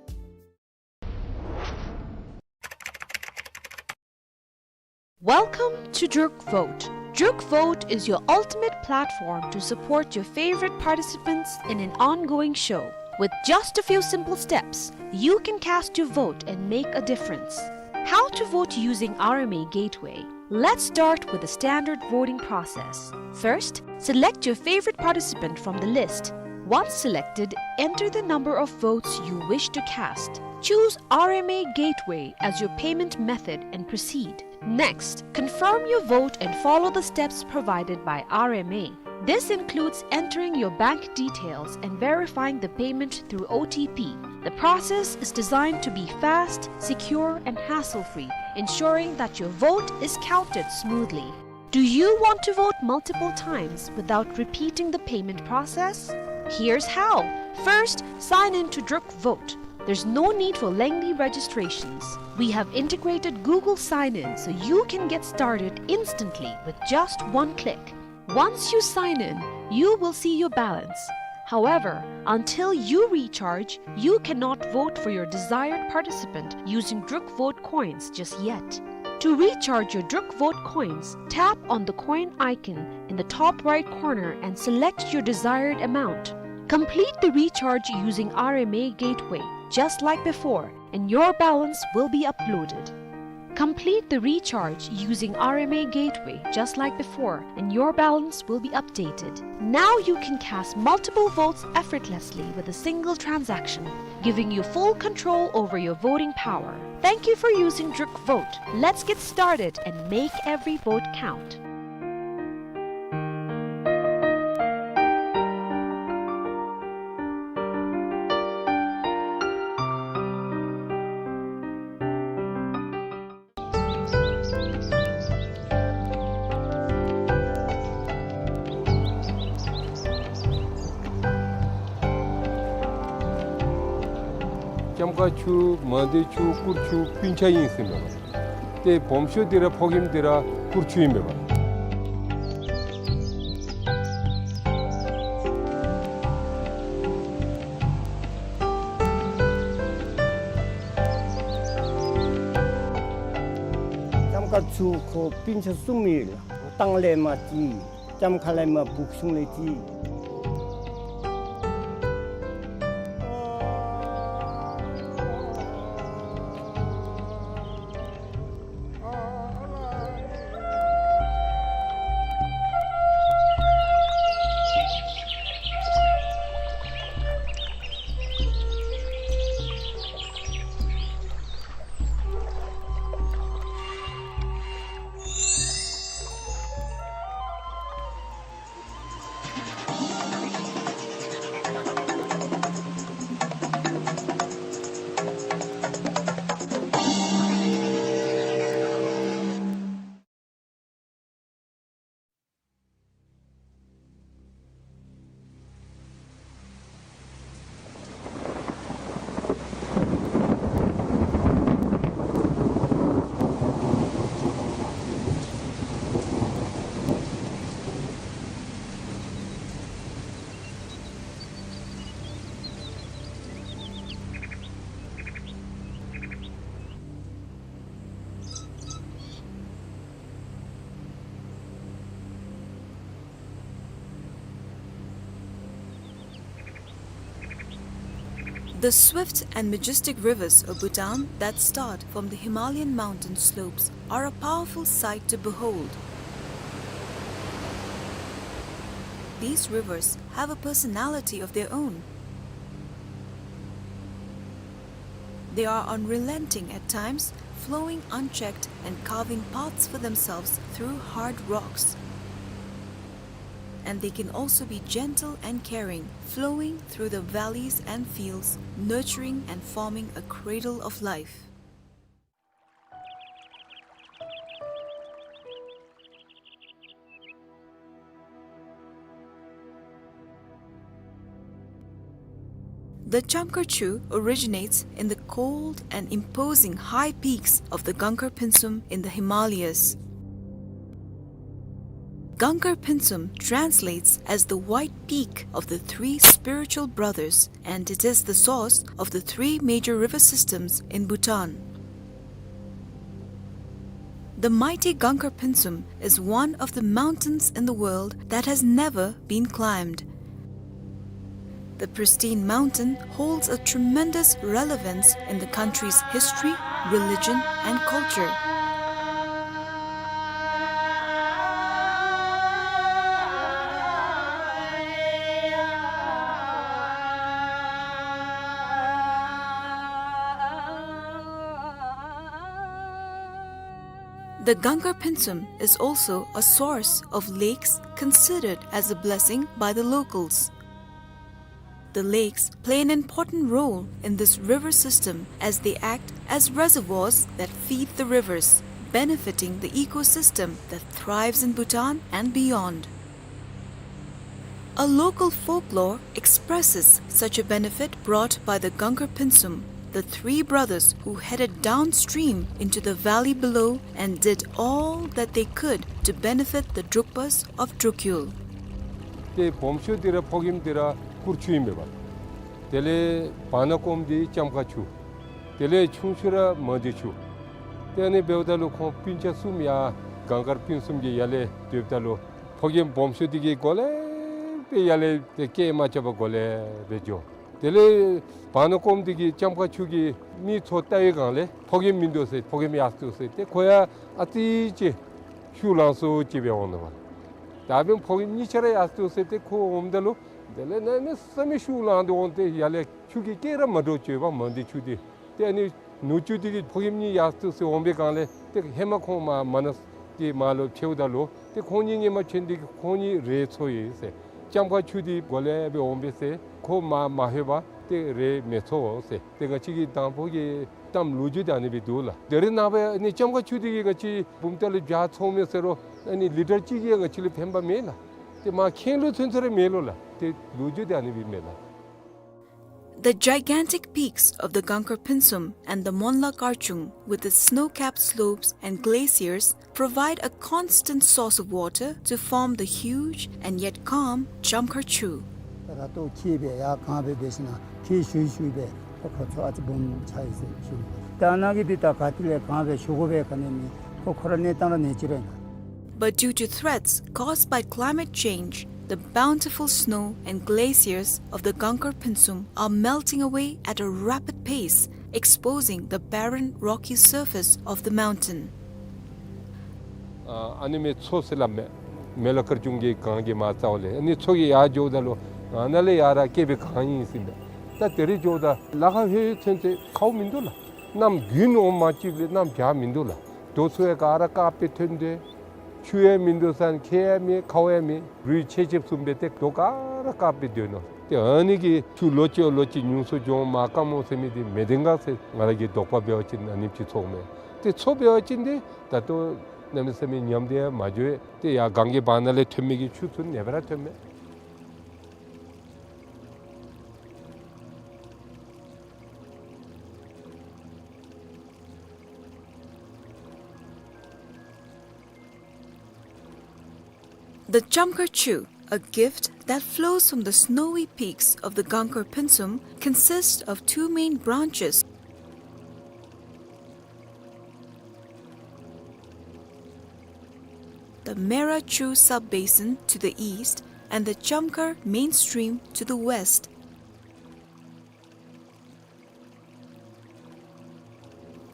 Welcome to Druk Vote. Druk Vote is your ultimate platform to support your favorite participants in an ongoing show. With just a few simple steps, you can cast your vote and make a difference. How to vote using R M A Gateway. Let's start with the standard voting process. First, select your favorite participant from the list. Once selected, enter the number of votes you wish to cast. Choose R M A Gateway as your payment method and proceed. Next, confirm your vote and follow the steps provided by R M A. This includes entering your bank details and verifying the payment through O T P. The process is designed to be fast, secure, and hassle-free, ensuring that your vote is counted smoothly. Do you want to vote multiple times without repeating the payment process? Here's how. First, sign in to Druk Vote. There's no need for lengthy registrations. We have integrated Google Sign-In so you can get started instantly with just one click. Once you sign in, you will see your balance. However, until you recharge, you cannot vote for your desired participant using Druk Vote coins just yet. To recharge your Druk Vote coins, tap on the coin icon in the top right corner and select your desired amount. Complete the recharge using R M A Gateway, just like before, and your balance will be uploaded. Complete the recharge using R M A Gateway, just like before, and your balance will be updated. Now you can cast multiple votes effortlessly with a single transaction, giving you full control over your voting power. Thank you for using Druk Vote. Let's get started and make every vote count. ལྕམ་དཀར་ཆུ་མང་སྡེ་ཆུ་སྐུར་ཆུ་སྤུན་ཆ་ཨིན་ཟེར་མས་པ། ཏེ་སྦོམ་ཤོས་འདི་ར་ཕོ་རྒནམ་འདི་ར་སྐུར་ཆུ་ཨིན་མས་པ། ལྕམ་དཀར་ཆུ་ཁོ་སྤུན་ཆ་གསུམ་ཨིན་ལགས། སྟང་ལས་མར་ཅིག་ལྕམ་ཁ་ལས་མར་སྦུག་གཞུང་ལས་ཅིག། The swift and majestic rivers of Bhutan that start from the Himalayan mountain slopes are a powerful sight to behold. These rivers have a personality of their own. They are unrelenting at times, flowing unchecked and carving paths for themselves through hard rocks. And they can also be gentle and caring, flowing through the valleys and fields, nurturing and forming a cradle of life. The Chamkar Chu originates in the cold and imposing high peaks of the Gangkar Pynsum in the Himalayas. Gangkar Pynsum translates as the white peak of the three spiritual brothers, and it is the source of the three major river systems in Bhutan. The mighty Gangkar Pynsum is one of the mountains in the world that has never been climbed. The pristine mountain holds a tremendous relevance in the country's history, religion, and culture. The Gangar Pinsum is also a source of lakes considered as a blessing by the locals. The lakes play an important role in this river system as they act as reservoirs that feed the rivers, benefiting the ecosystem that thrives in Bhutan and beyond. A local folklore expresses such a benefit brought by the Gangar Pinsum, the three brothers who headed downstream into the valley below and did all that they could to benefit the Drukpas of Drukyul. ཏེ་སྦོམ་ཤོས་འདི་ར་ཕོ་རྒནམ་འདི་ར་སྐུར་ཆུ་ཨིན་མས་པ། དེ་ལས་བར་ན་ཀོམ་འདི་ལྕམ་མཁར་ཆུ། དེ་ལས་ཆུང་ཤོས་ར་མ་འདི་ཆུ། ཏེ་ཨ་ནི་འབདཝ་ད་ལུ་ཁོང་སྤུན་ཆ་གསུམ་ཡར་གངས་དཀར་སྤུན་གསུམ་གྱི་ཡར་ལས་སྡོདཔ་ད་ལུ་ཕོ་རྒནམ་སྦོམ་ཤོས་འདི་གིས་གོ་ལེ་སྦེ་ཡར་ལས་ཏེ་སྐད་མ་རྐྱབ་པར་གོ་ལེ་སྦེ་འགྱོ། དེ་ལས་བར་ན་ཀོམ་འདི་གིས་ལྕམ་མཁར་ཆུ་གི་མི་ཚུ་བལྟ་བའི་སྒང་ལས་ཕོ་རྒནམ་མིན་འདུག་ཟེར། ཕོ་རྒནམ་ཡར་སོང་ཟེར། ཏེ་ཁོ་ཡང་ཨ་ཙི་ཅིག་ཤུགས་ལང་སོ་ཅིག་སྦེ་འོང་ནུག་པ། ད་འབདན་ཕོ་རྒནམ་གཉིས་ཆ་ར་ཡར་སོང་ཟེར། ཏེ་ཁོ་འོངམ་ད་ལུ་དེ་ལས་གནམ་མེད་ས་མེད་ཤུགས་ལངས་ཏེ་འོང་སྟེ་ཡར་ལས་ཆུ་གི་སྐད་ར་མ་འདྲཝ་བྱུང་བ་མ་འདི་ཆུ་འདི། ཏེ་ཨ་ནི་ནུ་གཅུང་འདི་གིས་ཕོ་རྒནམ་གཉིས་ཡར་སོང་ཟེར་འོང་པའི་སྒང་ལས་ཏེ་ཧེ་མ་ཁོང་མར་མ་ན་གི་མར་ལུ་ཕྱདཔ་ད་ལུ་ཏེ་ཁོང་གཉིས་སྔོན་མ་ཕྱད་ནི་འདི་གིས་ཁོང་གཉིས་རས་འཚོ་ཡི་ཟེར། ལྕམ་མཁར་ཆུ་འདི་གོ་ལེ་སྦེ་འོང་པས་ཟེར། ཁོ་མར་མ་ལྷོད་པར་ཏེ་རས་མི་འཚོ་ཟེར། ཏེ་ང་བཅས་ཀྱི་དང་ཕུ་གི་གཏམ་ལོ་རྒྱུས་འདི་ཨ་ནི་སྦེ་འདུག་ལགས། ད་རེས་ནངས་པ་ཨ་ནི་ལྕམ་མཁར་ཆུ་འདི་གིས་ང་བཅས་བུམ་ཐང་ལུ་བྱཱར་འཚོཝ་མས་ཟེར་རུང་ཨ་ནི་ལི་ཊར་གཅིག་གིས་ང་བཅས་ལུ་ཕན་པ་མེད་ལགས། ཏེ་མར་ཁེངས་ལུ་ཚུན་ཚོད་ར་མེད་ལོ་ལགས། ཏེ་ལོ་རྒྱུས་འདི་ཨ་ནི་སྦེ་མས་ལགས། The gigantic peaks of the Gangar Pinsum and the Monla Karchung, with its snow-capped slopes and glaciers, provide a constant source of water to form the huge and yet calm Chamkhar Chu. ད་ར་ཏོ་ཁྱི་སྦེ་ཡར་གང་སྦེ་འབད་ཞིན་ན་ཁྱི་ཞུ་ཞུ་སྦེ་ད་ཁོ་ཚུ་ཨ་ཙི་སྦོམ་ཆགས་ཡི་ཟེར་ཞུ། ད་ནཱ་གི་འདི་ད་ག་ཏེ་ལས་གང་སྦེ་ཞུ་དགོ་པའི་ག་ནི་མེད། ཁོ་ཁོ་ར་གནས་སྟངས་ར་གནས་ཅི་ར་ཨིན་ན། But due to threats caused by climate change, the bountiful snow and glaciers of the Gangar Pinsum are melting away at a rapid pace, exposing the barren rocky surface of the mountain. ཨ་ཨ་ནི་མི་མཚོ་ཟེར་སླབ་མས། མེ་ལ་དཀར་ཆུང་གི་གངས་ཀྱི་མར་རྩ་བ་ལས་ཨ་ནི་མཚོ་གི་ཡར་འགྱོཝ་ད་ལུ་ཨ་ནཱ་ལས་ཡར་ར་སྐྱེས་པའི་གངས་ཨིན་ཟེར་མས། ད་དེ་རེ་འགྱོཝ་ད་ལ་ཁ་ཧེ་ཚུན་ཚོད་ཁཝ་མིན་འདུག་ལགས། གནམ་དགུན་འོང་མ་གཅིག་ལས་གནམ་བྱཱར་མིན་འདུག་ལགས། རྡོ་ཚུ་ཡང་ག་ར་དཀརཔོ་སྦེ་ཐོན་ཏེ་ཆུ་ཡང་མིན་འདུག་ས་ཁྱེགས་ཡང་མེད་ཁཝ་ཡང་མེད། རུད་ཆེ་ཆེ་བཟུམ་སྦེ་ཏེ་རྡོ་ག་ར་དཀརཔོ་སྦེ་སྡོད་ནུག། ཏེ་ཨ་ནི་གིས་ཆུ་ལོ་གཅིག་ལོ་གཅིག་ཉུང་སུ་འགྱོ་མར་དཀར་མོ་ཟེར་མི་འདི་མེད་དེ་འགས་ཟེར་ང་ར་གི་དོགས་པ་འབད་བ་ཅིན་ཨ་ནེམ་ཅིག་ཚོརཝ་མས། ཏེ་མཚོ་འབད་བ་ཅིན་ཏེ་ད་ལྟོ་གནམ་མེད་ས་མེད་ཉམས་ཏེ་ཡང་མ་འགྱོ། ཏེ་ཡར་གངས་ཀྱི་བར་ན་ལས་ཐོན་མི་གི་ཆུ་ཚུ་ཨ་ནེ་སྦེ་ར་ཐོནམ་མས། The Chamkhar Chu, a gift that flows from the snowy peaks of the Gangar Pinsum, consists of two main branches, the Mera Chu sub-basin to the east and the Chamkhar main stream to the west.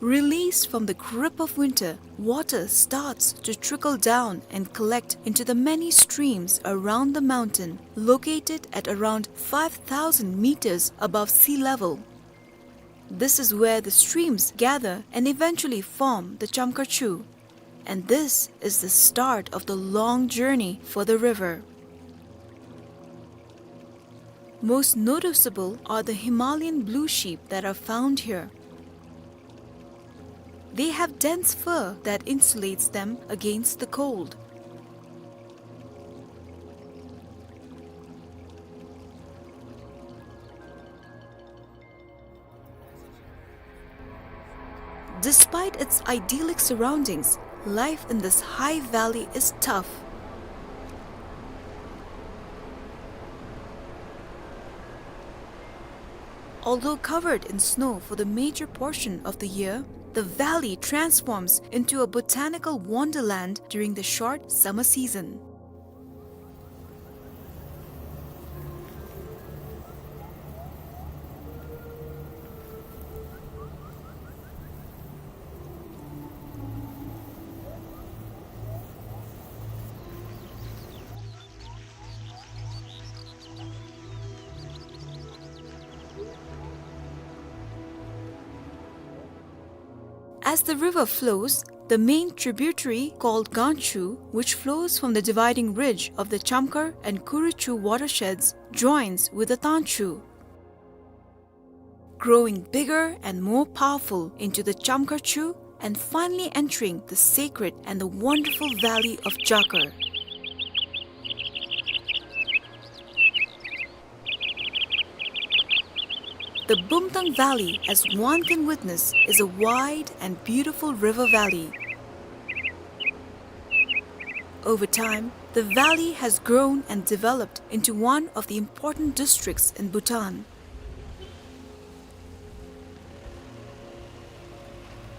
Released from the grip of winter, water starts to trickle down and collect into the many streams around the mountain, located at around five thousand meters above sea level. This is where the streams gather and eventually form the Chamkhar Chu. And this is the start of the long journey for the river. Most noticeable are the Himalayan blue sheep that are found here. They have dense fur that insulates them against the cold. Despite its idyllic surroundings, life in this high valley is tough. Although covered in snow for the major portion of the year, the valley transforms into a botanical wonderland during the short summer season. As the river flows, The main tributary, called Ganchu, which flows from the dividing ridge of the Chamkhar and Kuruchu watersheds, joins with the Tanchu, growing bigger and more powerful into the Chamkhar Chu and finally entering the sacred and the wonderful valley of Jakar. The Bumtang Valley, as one can witness, is a wide and beautiful river valley. Over time, the valley has grown and developed into one of the important districts in Bhutan.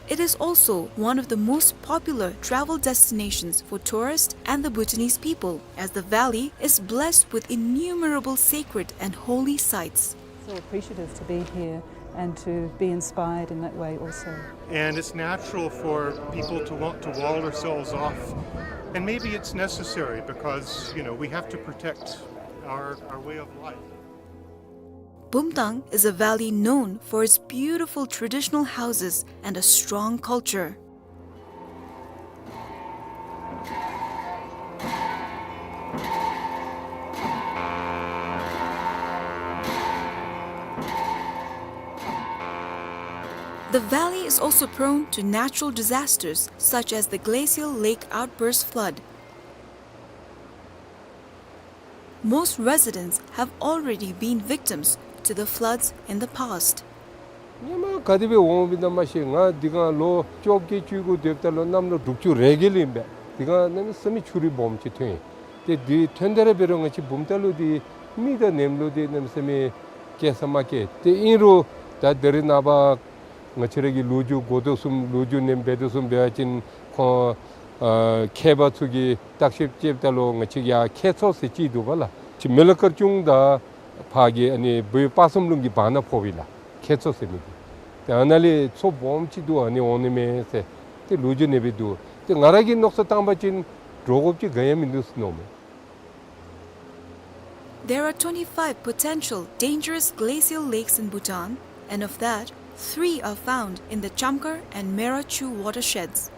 It is also one of the most popular travel destinations for tourists and the Bhutanese people, as the valley is blessed with innumerable sacred and holy sites. So appreciative to be here and to be inspired in that way also. And it's natural for people to want to wall ourselves off. And maybe it's necessary because, you know, we have to protect our, our way of life. Bumtang is a valley known for its beautiful traditional houses and a strong culture. The valley is also prone to natural disasters such as the glacial lake outburst flood. Most residents have already been victims to the floods in the past. ཧེ་མ་ག་དེ་སྦེ་འོང་བའི་ནང་མ་ཤེས། ང་འདི་ག་ལོ་བཅོ་བརྒྱད་བཅུ་དགུ་སྡོདཔ་ད་ལུ་གནམ་ལོ་དྲུག་ཅུ་རེ་བརྒྱད་ལུ་ཨིན་པས། འདི་ག་གནམ་མེད་ས་མེད་ཆུ་རུད་སྦོམ་ཅིག་ཐོན། ཏེ་འདི་ཐོན་ཏེ་ར་འབད་རུང་ང་བཅས་བུམ་ཐང་ལུ་འདི་མི་དང་གནམ་ལོ་འདི་གནམ་མེད་ས་མེད་སྐྱེ་ས་མ་སྐྱེ། ཏེ་ཨིན་རུང་ད་ད་རེས་ནངས་པ་ང་བཅས་ར་གི་ལོ་རྒྱུས་གོ་དོ་བཟུམ་ལོ་རྒྱུས་ནང་འབད་དོ་བཟུམ་འབད་བ་ཅིན་ཁོང་ཨ་མཁས་པ་ཚུ་གིས་བརྟག་ཞིབ་རྐྱབ་ད་ལུ་ང་བཅས་ཡར་ཁྱད་མཚར་ཟེར་ཅིག་འདུག་པ་ལགས། ཅིག་མི་ལ་དཀར་ཆུང་དང་ཕར་གི་ཨ་ནི་བོད་དཔག་བསམ་ལུང་གི་བར་ན་ཕོག་པས་ལགས། ཁྱད་མཚར་ཟེར་མི་འདི། ཏེ་ཨ་ནཱ་ལས་མཚོ་སྦོམ་ཅིག་འདུག། ཨ་ནི་འོང་ནི་མས་ཟེར་ཏེ་ལོ་རྒྱུས་ནང་སྦེ་འདུག། ཏེ་ང་ར་གིས་མནོ་བསམ་བཏང་བ་ཅིན་འདྲོག་དགོཔ་ཅིག་ག་ཡང་མིན་འདུག་ཟེར་མནོཝ་མས། There are twenty-five potential dangerous glacial lakes in Bhutan, and of that, three are found in the Chamkhar and Meirachu watersheds.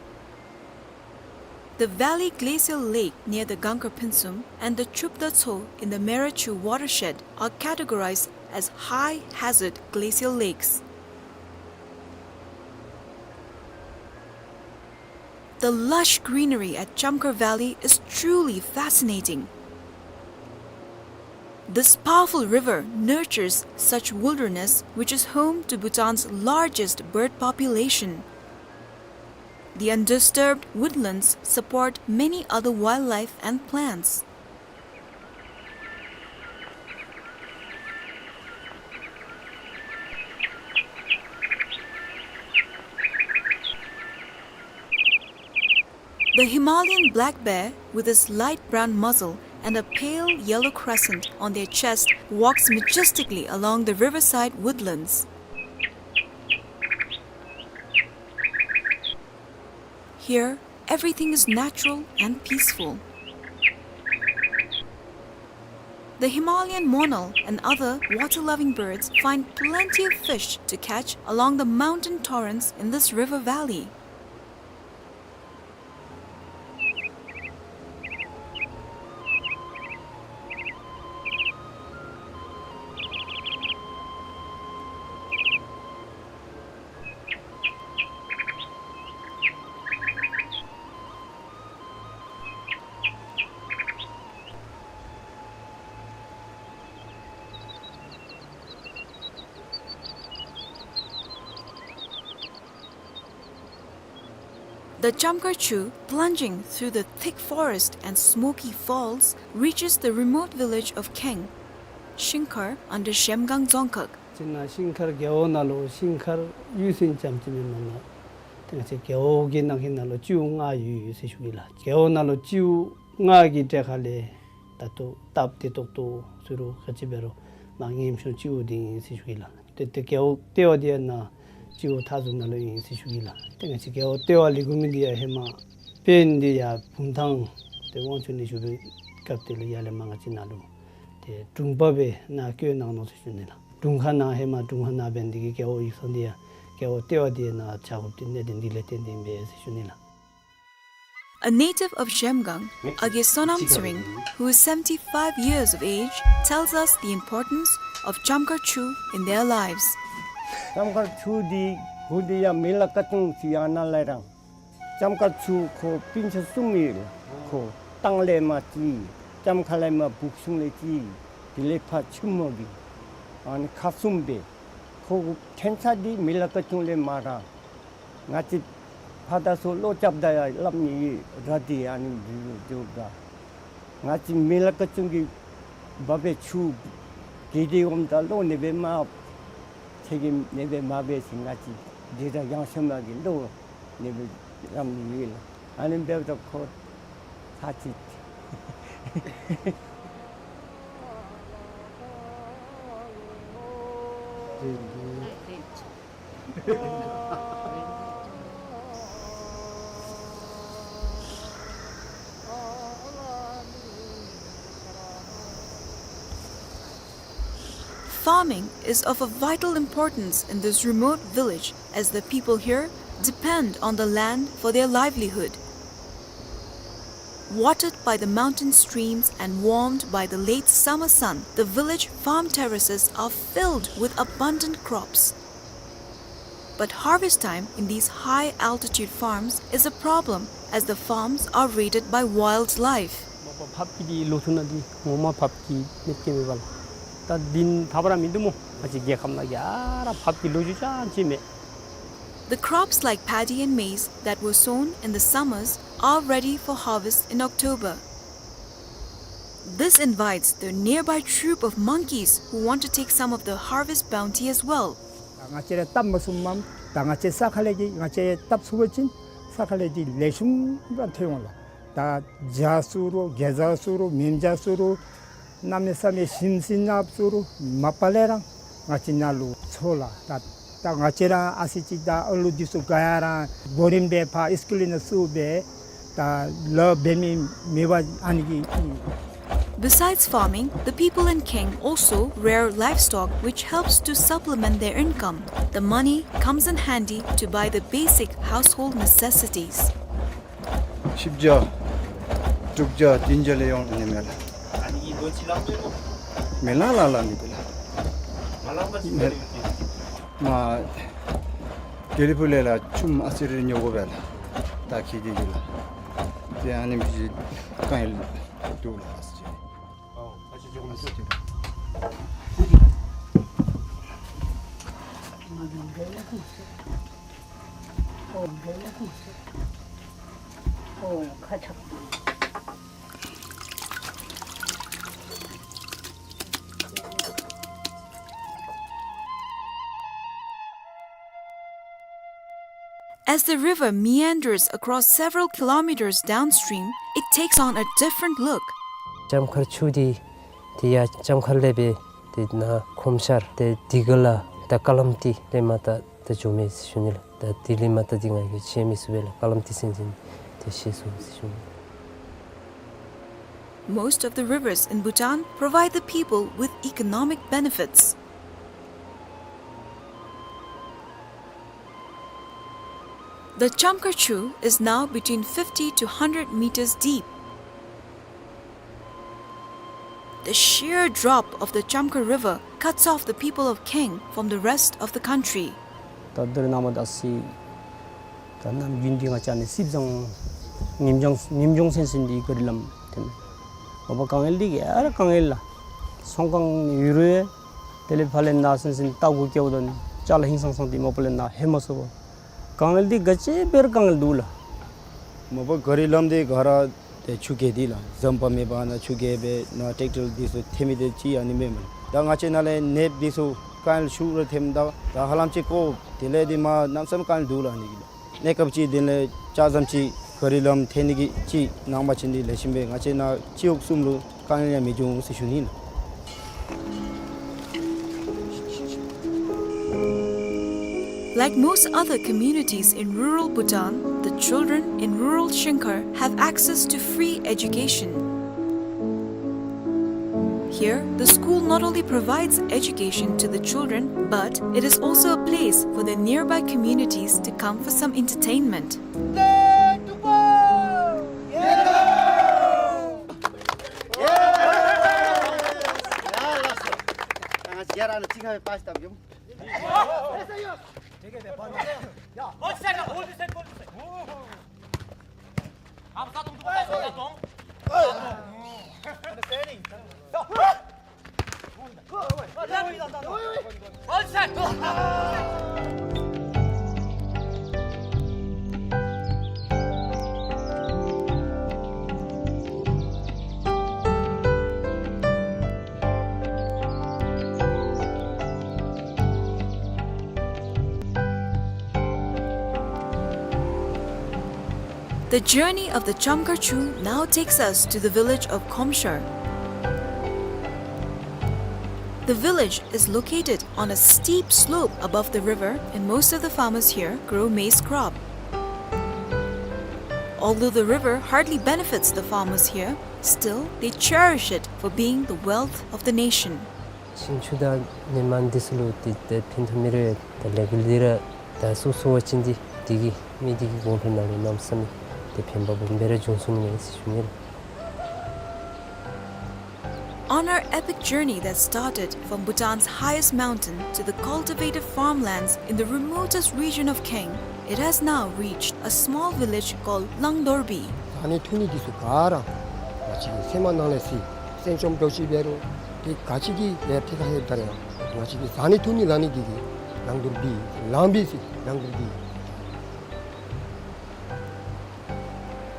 The Valley Glacial Lake near the Gangkar Phinsum and the Chupda Tso in the Meirachu watershed are categorized as high hazard glacial lakes. The lush greenery at Chamkhar Valley is truly fascinating. This powerful river nurtures such wilderness, which is home to Bhutan's largest bird population. The undisturbed woodlands support many other wildlife and plants. The Himalayan black bear, with his light brown muzzle and a pale yellow crescent on their chest, walks majestically along the riverside woodlands. Here, everything is natural and peaceful. The Himalayan monal and other water-loving birds find plenty of fish to catch along the mountain torrents in this river valley. The Chamkhar Chu, plunging through the thick forest and smoky falls, reaches the remote village of Kheng, Shingkhar under Zhemgang Dzongkhag. ཅིག་ནང་ཤིང་མཁར་རྒེད་འོག་ནང་ལུ་ཤིང་མཁར་གཡུས་ཚན་ཙམ་ཅིག་མེན་མ་ན། ཏེ་ང་བཅས་རྒེད་འོག་གི་ནང་གི་ནང་ལུ་སྤྱིཝ་ལྔ་ཡོད་ཡོད་ཟེར་ཞུ་གེ་ལགས། རྒེད་འོག་ནང་ལུ་སྤྱིཝ་ལྔ་གི་གྲས་ཁ་ལས་ད་ལྟོ་སྟབས་བདེ་ཏོག་ཏོ་ཟེར་རུང་ག་ཅི་འབད་རུང་མ་ངེམ་ཤོང་སྤྱིཝ་འདི་ཨིན་ཟེར་ཞུ་གེ་ལགས། ཏེ་ཏེ་རྒེད་འོག་ལྟེ་བ་འདི་ཡང་ནཱ་སྤྱིཝ་མཐའ་ཟུར་ནང་ལུ་ཨིན་ཟེར་ཞུ་གེ་ལགས། ཏེ་ང་བཅས་རྒེད་འོག་ལྟེ་བ་ལས་འགོ་མི་འདི་ཡང་ཧེ་མ་དཔོན་འདི་ཡར་བུམ་ཐང་ཏེ་དབང་ཕྱུག་ནས་བཞུགས་པའི་སྐབས་དེ་ལུ་ཡར་ལས་མར་ང་བཅས་ནཱ་ལུ་ཏེ་དྲུང་པ་སྦེ་ནཱ་བསྐོས་གནང་ནུག་ཟེར་ཞུ་ནི་ལགས། དྲུང་ཁག་ནང་ཧེ་མ་དྲུང་ཁག་ནང་འབད་ནི་འདི་གིས་རྒེད་འོག་ཡིག་ཚང་འདི་ཡང་རྒེད་འོག་ལྟེ་བ་འདི་ནཱ་བྱ་དགོཔ་འདི་གནད་དོན་འདི་ལས་བརྟེན་ཏེ་ཨིན་པས་ཟེར་ཞུ་ནི་ལགས། A native of Zhemgang, Age Sonam Tsering, who is seventy-five years of age, tells us the importance of Chamkhar Chu in their lives. ལྕམ་མཁར་ཆུ་འདི་གུ་འདི་ཡང་མི་ལ་ཀ་ཅུང་ཅིག་ཡང་ན་ལས་རང་། ལྕམ་མཁར་ཆུ་ཁོ་སྤུན་ཆ་གསུམ་ཡོད། ཁོ་ཏང་ལས་མ་ཅིག་ལྕམ་མཁར་ལས་མ་བུག་ཤུང་ལས་ཅིག་དེ་ལས་ཕ་ཆུ་མོ་གི་ཨ་ནི་ཁ་གསུམ་སྦེ། ཁོ་ཕྲན་ཚེགས་འདི་མི་ལ་ཀ་ཅུང་ལས་མ་ར། ང་བཅས་ཕ་དང་སོ་ལོ་རྐྱབ་ད་ཡང་སླབ་ནི་ཡོད། ར་འདི་ཨ་ནི་འདི་འགྱོ་ག། ང་བཅས་མི་ལ་ཀ་ཅུང་གི་བ་སྦེ་ཆུ་གི་འདི་འོངམ་ད་ལོ་ནི་སྦེ་མ་ཚེ་གི་ནི་སྦེ་མ་འབད་ཟེར། ང་བཅས་འདི་ར་ཡང་ཤོ་མ་གི་ལོ་ནི་སྦེ་རམ་ནི་ཡོད་ལགས། ཨ་ནི་འབདཝ་ད་ཁོ་ཚ་ཅིག། Farming is of a vital importance in this remote village, as the people here depend on the land for their livelihood. Watered by the mountain streams and warmed by the late summer sun, the village farm terraces are filled with abundant crops. But harvest time in these high-altitude farms is a problem, as the farms are raided by wildlife. མ་པ་ཕགཔ་གི་འདི་ལོ་ཐུང་ནང་འདི་ངོ་མ་ཕགཔ་གི་གནོད་སྐྱེལ་མེད་པ་ལགས། ད་འདི་ཐབས་ར་མིན་འདུག་སྨོ། ང་བཅས་རྒྱལ་ཁབ་ནང་ག་ར་ཕགཔ་གི་ལོ་རྒྱུས་ཅང་ཅིག་མེད། The crops like paddy and maize that were sown in the summers are ready for harvest in October. This invites the nearby troop of monkeys who want to take some of the harvest bounty as well. ང་བཅས་ར་བཏབ་མ་ཚུགསཔ་མས། ད་ང་བཅས་ས་ཁ་ལས་ཀྱི་ང་བཅས་བཏབ་ཚུགས་པ་ཅིན་ས་ཁ་ལས་ཀྱི་ལེགས་ཤོམ་ར་ཐོན་འོང་ལགས། ད་བྱ་ཚུ་རུང་གེ་ཛ་ཚུ་རུང་མེན་བྱ་ཚུ་རུང་གནམ་མེད་ས་མེད་ཞིམ་ཟིན་ནགཔ་ཚུ་རུང་མ་པ་ལས་ར་ང་བཅས་ནཱ་ལུ་འཚོ་ལགས། ད་ད་ང་བཅས་ར་ཨ་ཙི་ཅིག་ད་ཨ་ལུ་འདི་ཚུ་ག་ཡ་ར་གོ་རིམ་སྦེ་ཕར་སི་ཀུལ་ནང་བཙུགས་སྦེ་ད་ལཱ་འབད་མི་མེད་པ་ཨ་ནི་གི། Besides farming, the people in Kheng also rear livestock, which helps to supplement their income. The money comes in handy to buy the basic household necessities. ཆིག་བརྒྱ་དྲུག་བརྒྱ་བདུན་བརྒྱ་ལས་ཡོད་ནི་མས་ལགས། མི་ལང་ལང་ལང་ནི་འདུག་ལགས། མ་དགེ་ལེགས་ཕུག་ལས་ལགས་ཆུམ་ཨ་ཙི་རེ་ཉོ་དགོ་པས་ལགས། ད་ཁྱད་དེ་གིས་ལགས། ཏེ་ཨ་ནེམ་ཅིག་དཀའ་ངལ་འདུག་ལགས། As the river meanders across several kilometers downstream, it takes on a different look. ལྕམ་མཁར་ཆུ་འདི་ཏེ་ཡར་ལྕམ་མཁར་ལས་སྦེ་ཏེ་ནཱ་ཁོམ་ཤར་ཏེ་དི་ག་ལ་ད་ཀ་ལམ་ཏི་ལས་མར་ད་ད་འགྱོ་མས་ཟེར་ཞུ་ནི་ལགས། ད་དེ་ལས་མར་ད་འདི་ང་གིས་ཤེས་མི་ཚུགས་པས་ལགས། ཀ་ལམ་ཏི་ཟེར་མི་འདི་ཤེས་མི་ཚུགས་ཟེར་ཞུ་ནི། Most of the rivers in Bhutan provide the people with economic benefits. The Chamkhar Chu is now between fifty to hundred meters deep. The sheer drop of the Chamkhar River cuts off the people of Kheng from the rest of the country. ད་ད་རེས་ནངས་པ་ད་སི་ད་ནམ་རྒྱུན་འདི་ང་བཅས་ནི་སིབ་ཟང་ཉིམ་ལྗོངས་ཉིམ་ལྗོངས་ཟེར་ཟེར་འདི་ག་རི་ལམ་ཐོན་མས། མ་པ་དཀའ་ངལ་འདི་ག་ར་དཀའ་ངལ་ལགས། ཚོང་ཁང་ཡོད་རུང་དེ་ལས་ཕར་ལས་ནཱ་ཟེར་ཟེར་རྟ་གུ་སྐྱེལཝ་ད་ཅ་ལ་ཧིང་སངས་སངས་འདི་མ་པ་ལས་ནཱ་ལྷོད་མ་ཚུགས་པས། དཀའ་ངལ་འདི་ག་ཅི་འབད་རུང་དཀའ་ངལ་འདུག་ལགས། མ་པ་ག་རི་ལམ་འདི་ག་ར་ཏེ་ཆུ་རྐྱལ་འདི་ལགས། ཟམ་པ་མེད་པར་ནཱ་ཆུ་རྐྱལ་སྦེ་ནཱ་ཊེཀ་ཊར་འདི་ཚུ་ཐོན་མི་འདི་ཅིག་ཨ་ནི་མེན་མས། ད་ང་བཅས་ནཱ་ལས་ནདཔ་འདི་ཚུ་དཀའ་ངལ་ཤུགས་ར་ཐོནམ་ད་ད་ཧ་ལམ་ཅིག་ཀོ་དེ་ལས་འདི་མ་གནམ་མེད་ས་མེད་དཀའ་ངལ་འདུག་ལགས་ཨ་ནི་གི་ལགས། གནས་སྐབས་ཅིག་དེ་ལས་ལྕགས་ཟམ་ཅིག་ག་རི་ལམ་ཐོན་ནི་གི་ཅིག་གནང་པ་ཅིན་འདི་ལེགས་ཤོམ་སྦེ་ང་བཅས་ནཱ་སྤྱི་འོག་གསུམ་ལུ་དཀའ་ངལ་ཡང་མི་འབྱུང་ཟེར་ཞུ་ནི་ལགས། Like most other communities in rural Bhutan, the children in rural Shingkhar have access to free education. Here, the school not only provides education to the children, but it is also a place for the nearby communities to come for some entertainment. ཡར་ཨ་ནཱ་ཅིག་ཁར་སྦེ་པཱས་བཏབ་ཡོད། The journey of the Chamkarchu now takes us to the village of Khomshar. The village is located on a steep slope above the river, and most of the farmers here grow maize crop. Although the river hardly benefits the farmers here, still they cherish it for being the wealth of the nation. ཤིང་ཆུ་དང་ནི་མ་འདི་ཚུ་ལུ་ཏེ་ཏེ་ཕན་ཐོགས་མི་རེ་ད་ལས་འགུལ་འདི་ར་ད་སོ་སོ་བ་ཅིན་འདི་འདི་གིས་མི་འདི་གི་གོང་འཕེལ་ནང་ལུ་གནམ་མེད་ས་མེད་ཏེ་ཕན་པ་སྦོམ་སྦེ་ར་འབྱུང་ཚུགས་ནི་མས་ཟེར་ཞུ་ནི་ལགས། On our epic journey that started from Bhutan's highest mountain to the cultivated farmlands in the remotest region of Kaeng, it has now reached a small village called Langdorbi. བཟའ་ནི་འཐུང་ནི་འདི་ཚུ་ག་ར་ང་བཅས་ཀྱི་སེམས་ནང་ལས་སི་སེམས་ཅན་འདྲཝ་ཅིག་འབད་རུང་ཏེ་ག་ཅི་གི་ཡར་ཐད་ཁར་ལྷོདཔ་ད་ར་ཡང་ང་བཅས་ཀྱི་བཟའ་ནི་འཐུང་ནི་ལང་ནི་འདི་གིས་ལང་དོར་བི་ལང་བི་ཟེར་ལང་དོར་བི།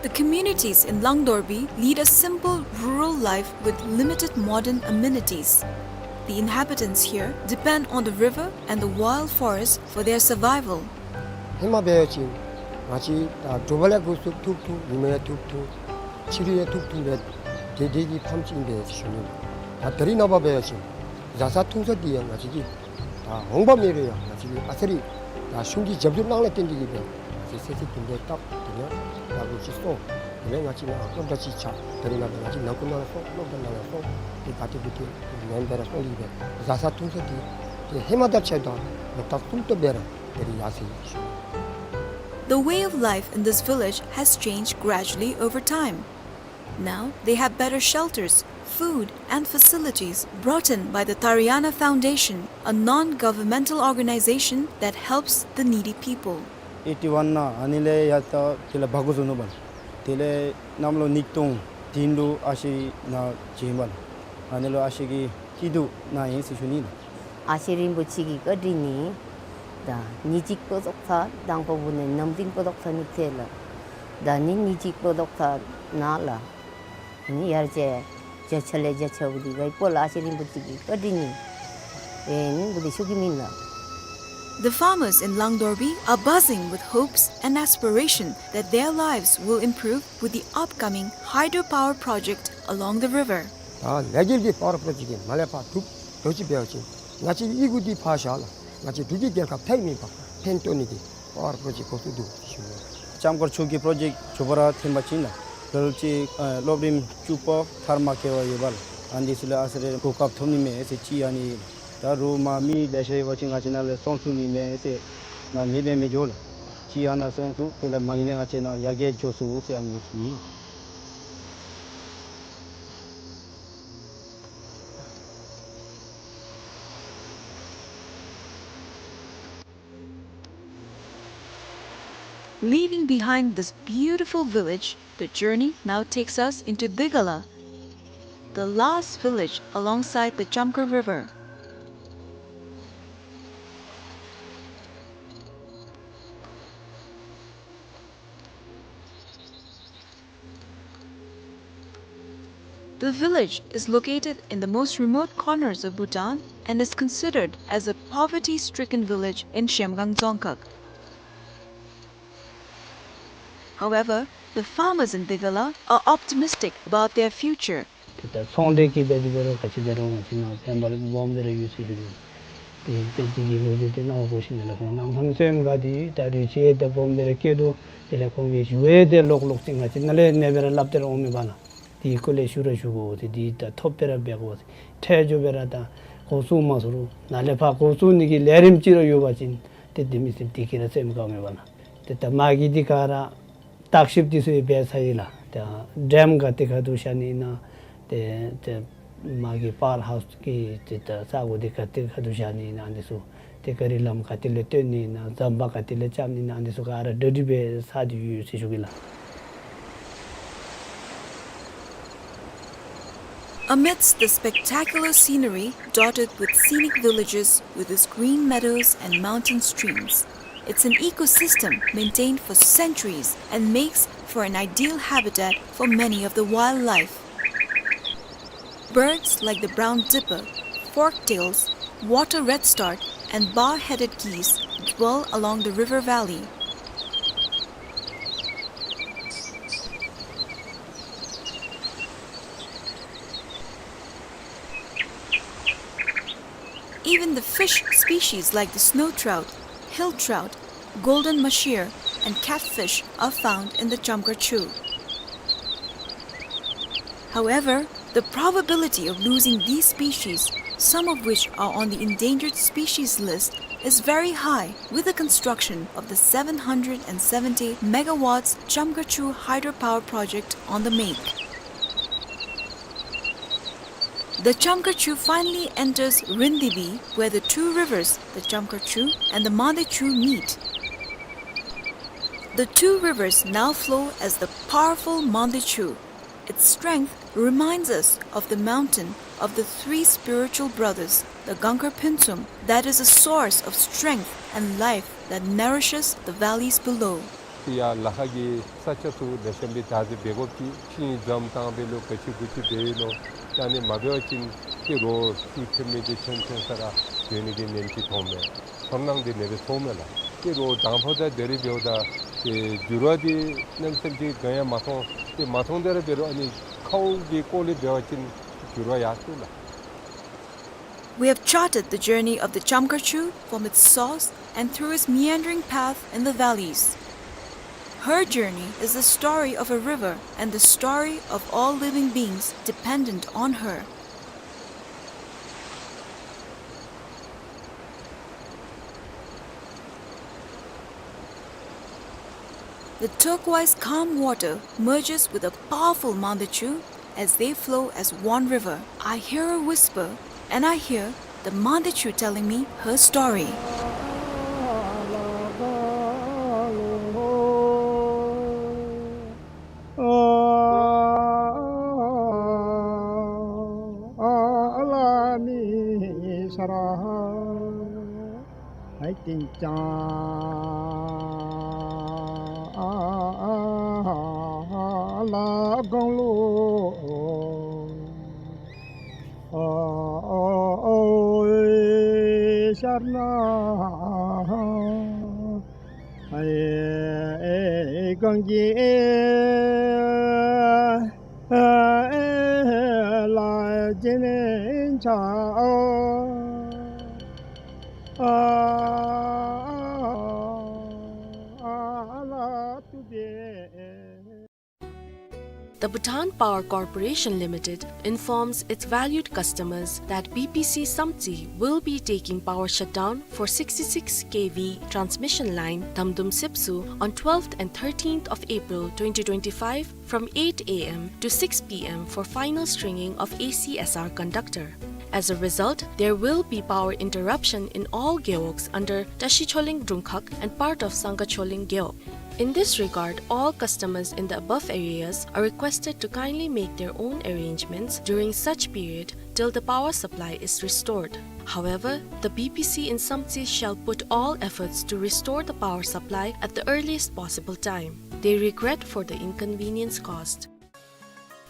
The communities in Langdorbi lead a simple rural life with limited modern amenities. The inhabitants here depend on the river and the wild forest for their survival. ཧེ་མ་འབད་བ་ཅིན་ང་བཅས་ད་དྲོ་པ་ལས་འགོ་བཙུགས་ཐུག་ཐུག་ཉིན་མ་ཡང་ཐུག་ཐུག་ཕྱི་རུ་ཡང་ཐུག་ཐུག་སྦེ་དེ་དེ་གི་ཕམ་ཅིག་ཨིན་པས་ཟེར་ཞུ་ནི། ད་ད་རིས་ནངས་པ་འབད་བ་ཅིན་བཟའ་ཚང་འཐུང་ཚང་འདི་ཡང་ང་བཅས་ཀྱིས་ད་འོང་འབབ་མེད་རུང་ཡང་ང་བཅས་ཀྱིས་ཨ་ཙི་རེ་ད་གཞུང་གི་རྒྱབ་སྐྱོར་གནང་ལས་བརྟེན་ཏེ་གིས་སྦེ་ང་བཅས་ཚེ་ཚད་དེ་སྦེ་བཏབ། དེ་ལས་ཡར་ལུ་ཅིག་སོང་། དེ་ལས་ང་བཅས་ནཱ་སློབ་གྲྭ་ཅིག་ཆགས། ད་རིས་ནངས་པ་ང་བཅས་ནང་ཁུལ་ནང་ལུ་སོང་སློབ་གྲྭ་ནང་ལུ་སོང་། ཏེ་ག་ཏེ་གུ་ཏེ་ལེན་སྦེ་ར་སོང་སྟེ་གིས་སྦེ་བཟའ་ཚང་འཐུང་ཚང་འདི་ཏེ་ཧེ་མ་དང་ཕྱདཔ་ད་ལོག་ལྟབ་གསུམ་ཏོག་སྦེ་ར་ད་རིས་ཡར་སོ་ཡི་ཟེར་ཞུ་ནི། The way of life in this village has changed gradually over time. Now they have better shelters, food, and facilities brought in by the Tariana Foundation, a non-governmental organization that helps the needy people. ཨེ་ཊི་ཝན་ནང་ཨ་ནི་ལས་ཡར་ད་དེ་ལས་འབག་འགྱོ་ནུག་པ་ལགས། དེ་ལས་གནམ་ལོ་ཉིས་སྟོང་བདུན་ལུ་ཨ་ཞེ་ནཱ་བྱོན་པ་ལགས། ཨ་ནི་ལུ་ཨ་ཞེ་གི་སྐྱིད་སྡུག་ནང་ཨིན་ཟེར་ཞུ་ནི་ལགས། ཨ་ཞེ་རིན་པོ་ཆེ་གི་བཀའ་དྲིན་ནི་ད་ཉིན་གཅིག་པོ་ཙོགས་ཚར་དང་པ་བུ་ནི་ནམ་རྒྱུན་པོ་ཙོགས་ཚར་ནི་ཐལ་ལགས། ད་ནི་ཉིན་གཅིག་པོ་ཙོགས་ཚར་ནཱ་ལགས། ནི་ཡར་ཅིག་བརྒྱ་ཆ་ལས་བརྒྱ་ཆ་བུ་འདི་ཝའི་པོ་ལགས་ཨ་ཞེ་རིན་པོ་ཆེ་གི་བཀའ་དྲིན་ནི་ཨེ་ནི་བུ་འདི་ཤུགས་ཀྱིས་སྨིན་ལགས། The farmers in Langdorbi are buzzing with hopes and aspiration that their lives will improve with the upcoming hydropower project along the river. ད་ལས་འགུལ་འདི་པ་ཝར་པྲོ་ཇེཀཊ་འདི་མར་ལས་ཕར་གྲུབ་འགྱོ་ཅི་འབད་བ་ཅིན་ང་བཅས་ཀྱི་ཡི་གུ་འདི་ཕར་བཞག་ལགས། ང་བཅས་འབྲུག་གི་རྒྱལ་ཁབ་ཐད་མེད་པར་ཕན་ཐོགས་ནི་འདི་པ་ཝར་པྲོ་ཇེཀཊ་འགོ་བཙུགས་འདུག་ཟེར་ཞུ་ནི། ལྕམ་སྐོར་ཆུ་གི་པྲོ་ཇེཀཊ་མཇུག་པ་ར་ཐོན་པ་ཅིན་ལགས་ལོ་ལོ་ཅིག་ཨ་སློབ་རིམ་བཅུ་པ་མཐར་མ་འཁྱོལ་བར་ཡོད་པ་ལགས། ཨ་ནི་འདི་ཚུ་ལུ་ཨ་ཙི་རེ་གོ་སྐབས་ཐོབ་ནི་མས་ཟེར་ཅིག་ཨ་ནི་ད་རུང་མར་མི་ལེ་ཤ་ཡོད་པ་ཅིན་ང་བཅས་ནཱ་ལས་སོང་ཚུགས་ནི་མས་ཟེར་ང་མེད་པའི་མི་འགྱོ་ལགས། ཅིག་ཨ་ནཱ་སོང་ཚུགས་དེ་ལས་མ་ཨིན་ན་ང་བཅས་ནཱ་ཡར་རྒྱས་འགྱོ་ཚུགས་ཟེར་ཨ་ནི་ཨིན། Leaving behind this beautiful village, the journey now takes us into Digala, the last village alongside the Chamkar River. The village is located in the most remote corners of Bhutan and is considered as a poverty-stricken village in Zhemgang Dzongkhag. However, the farmers in Digala are optimistic about their future. ཏེ་ད་ཚོང་འབྲེལ་གྱི་འབད་དེ་འབད་རུང་ག་ཅི་འབད་རུང་ང་བཅས་ནཱ་ཕན་པ་སྦོམ་སྦེ་ར་ཡོད་ཟེར་ཞུ་ནི། ཏེ་དཔེ་ཅིག་གི་ལོ་རྒྱུས་འདི་གནང་དགོ་ཞིནམ་ལས་ཁོང་ནང་ཧམ་སེམས་དགའ་སྟེ་ད་རུང་ཅིག་ད་སྦོམ་སྦེ་ར་སྐྱེས་འདུག། དེ་ལས་ཁོང་གི་ཞུ་ཡང་ཏེ་ལོག་ལོག་ཅིག་ང་བཅས་ནཱ་ལས་ཨ་ནེ་སྦེ་ར་སླབ་སྟེ་ར་འོང་མེན་པ་ལགས། དེ་སྐོར་ལས་ཞུ་ར་ཞུ་དགོ་ཟེར། དེ་ད་ཐོབ་སྦེ་ར་འབད་དགོ་ཟེར། འཕྲལ་མགྱོགས་སྦེ་ར་ད་འགོ་བཙུགས་མ་ཚུགས་རུང་ནཱ་ལས་ཕར་འགོ་བཙུགས་ནི་གི་ལས་རིམ་ཅིག་ར་ཡོད་པ་ཅིན་ཏེ་དེ་མི་སེར་དེ་གིས་ར་སེམས་དགའ་མེན་པ་ལགས། ཏེ་ད་མ་གི་འདི་ག་ར་བརྟག་ཞིབ་འདི་ཚུ་ཡང་འབད་ཚར་ཡི་ལགས། ཏེ་ཌེམ་ག་ཏེ་ག་འདུག་བཞག་ནི་ཨིན་ན། ཏེ་ཏེ་ མ་གི་པཱཝར་ཧའུསི་གི་ཏེ་ད་ས་གོ་འདི་ག་ཏེ་ག་ཏེ་བཞག་ནི་ཨིན་ན་འདི་ཚུ། ཏེ་ག་རི་ལམ་ག་ཏེ་ལས་བཏོན་ནི་ཨིན་ན། ཟམ་པ་ག་ཏེ་ལས་རྐྱབ་ནི་ཨིན་ན། འདི་ཚུ་ག་ར་གྲ་སྒྲིག་འབད་ཚར་ཏེ་ཡོད་ཟེར་ཞུ་གེ་ལགས། Amidst the spectacular scenery dotted with scenic villages with its green meadows and mountain streams, it's an ecosystem maintained for centuries and makes for an ideal habitat for many of the wildlife. Birds like the brown dipper, forktails, water redstart, and bar-headed geese dwell along the river valley. Even the fish species like the snow trout, hill trout, golden mahseer, and catfish are found in the Chamkar Chu. However, the probability of losing these species, some of which are on the endangered species list, is very high with the construction of the seven hundred and seventy megawatts Chamkar Chu hydropower project on the make. The Chamkar Chu finally enters Rindibi, where the two rivers, the Chamkar Chu and the Mande Chu, meet. The two rivers now flow as the powerful Mande Chu. Its strength reminds us of the mountain of the three spiritual brothers, the Gangkar Phuntsum, that is a source of strength and life that nourishes the valleys below. ཏེ་ཡར་ལ་ཁ་གི་ས་ཆ་ཚུ་ལེགས་ཤོམ་སྦེ་བདག་འཛིན་འབད་དགོཔ་ཅིག། ཤིང་འཛམ་བཏང་འབད་ལོ་ག་ཅི་གུ་ཅི་འབད་ཡི་ལོ། ད་ཨ་ནི་མ་འབད་བ་ཅིན་ཏེ་རོགས་ཚུ་ཐོན་མི་འདི་ཐོན་ཐོན་ས་ར་འགྱོ་ནི་གི་ཉེན་ཅིག་མཐོངམ་མས། ཚོར་སྣང་འདི་ཨ་ནེ་སྦེ་ཚོརཝ་མས་ལགས། ཏེ་རོགས་དང་ཕུ་དང་དེ་རིགས་འབདཝ་ད་ཏེ་འགྱུར་བ་འདི་གནམ་མེད་ས་མེད་ཅིག་གང་ཡང་མ་མཐོང་། ཏེ་མ་མཐོང་དེ་ར་འབད་རུང་ཨ་ནི་ཁཝ་གི་སྐོར་ལས་འབད་བ་ཅིན་འགྱུར་བ་ཡར་སོང་ལགས། We have charted the journey of the Chamkar Chu from its source and through its meandering path in the valleys. Her journey is the story of a river and the story of all living beings dependent on her. The turquoise calm water merges with a powerful Mande Chu as they flow as one river. I hear a whisper, and I hear the Mande Chu telling me her story. The Bhutan Power Corporation Limited informs its valued customers that B P C Samtse will be taking power shutdown for sixty-six K V transmission line Damdum Sepsu on twelfth and thirteenth of April twenty twenty-five from eight A M to six P M for final stringing of A C S R conductor. As a result, there will be power interruption in all gewogs under Tashi Choling Drungkhag and part of Sangha Choling gewog. In this regard, all customers in the above areas are requested to kindly make their own arrangements during such period till the power supply is restored. However, the B P C in Samtse shall put all efforts to restore the power supply at the earliest possible time. They regret for the inconvenience caused.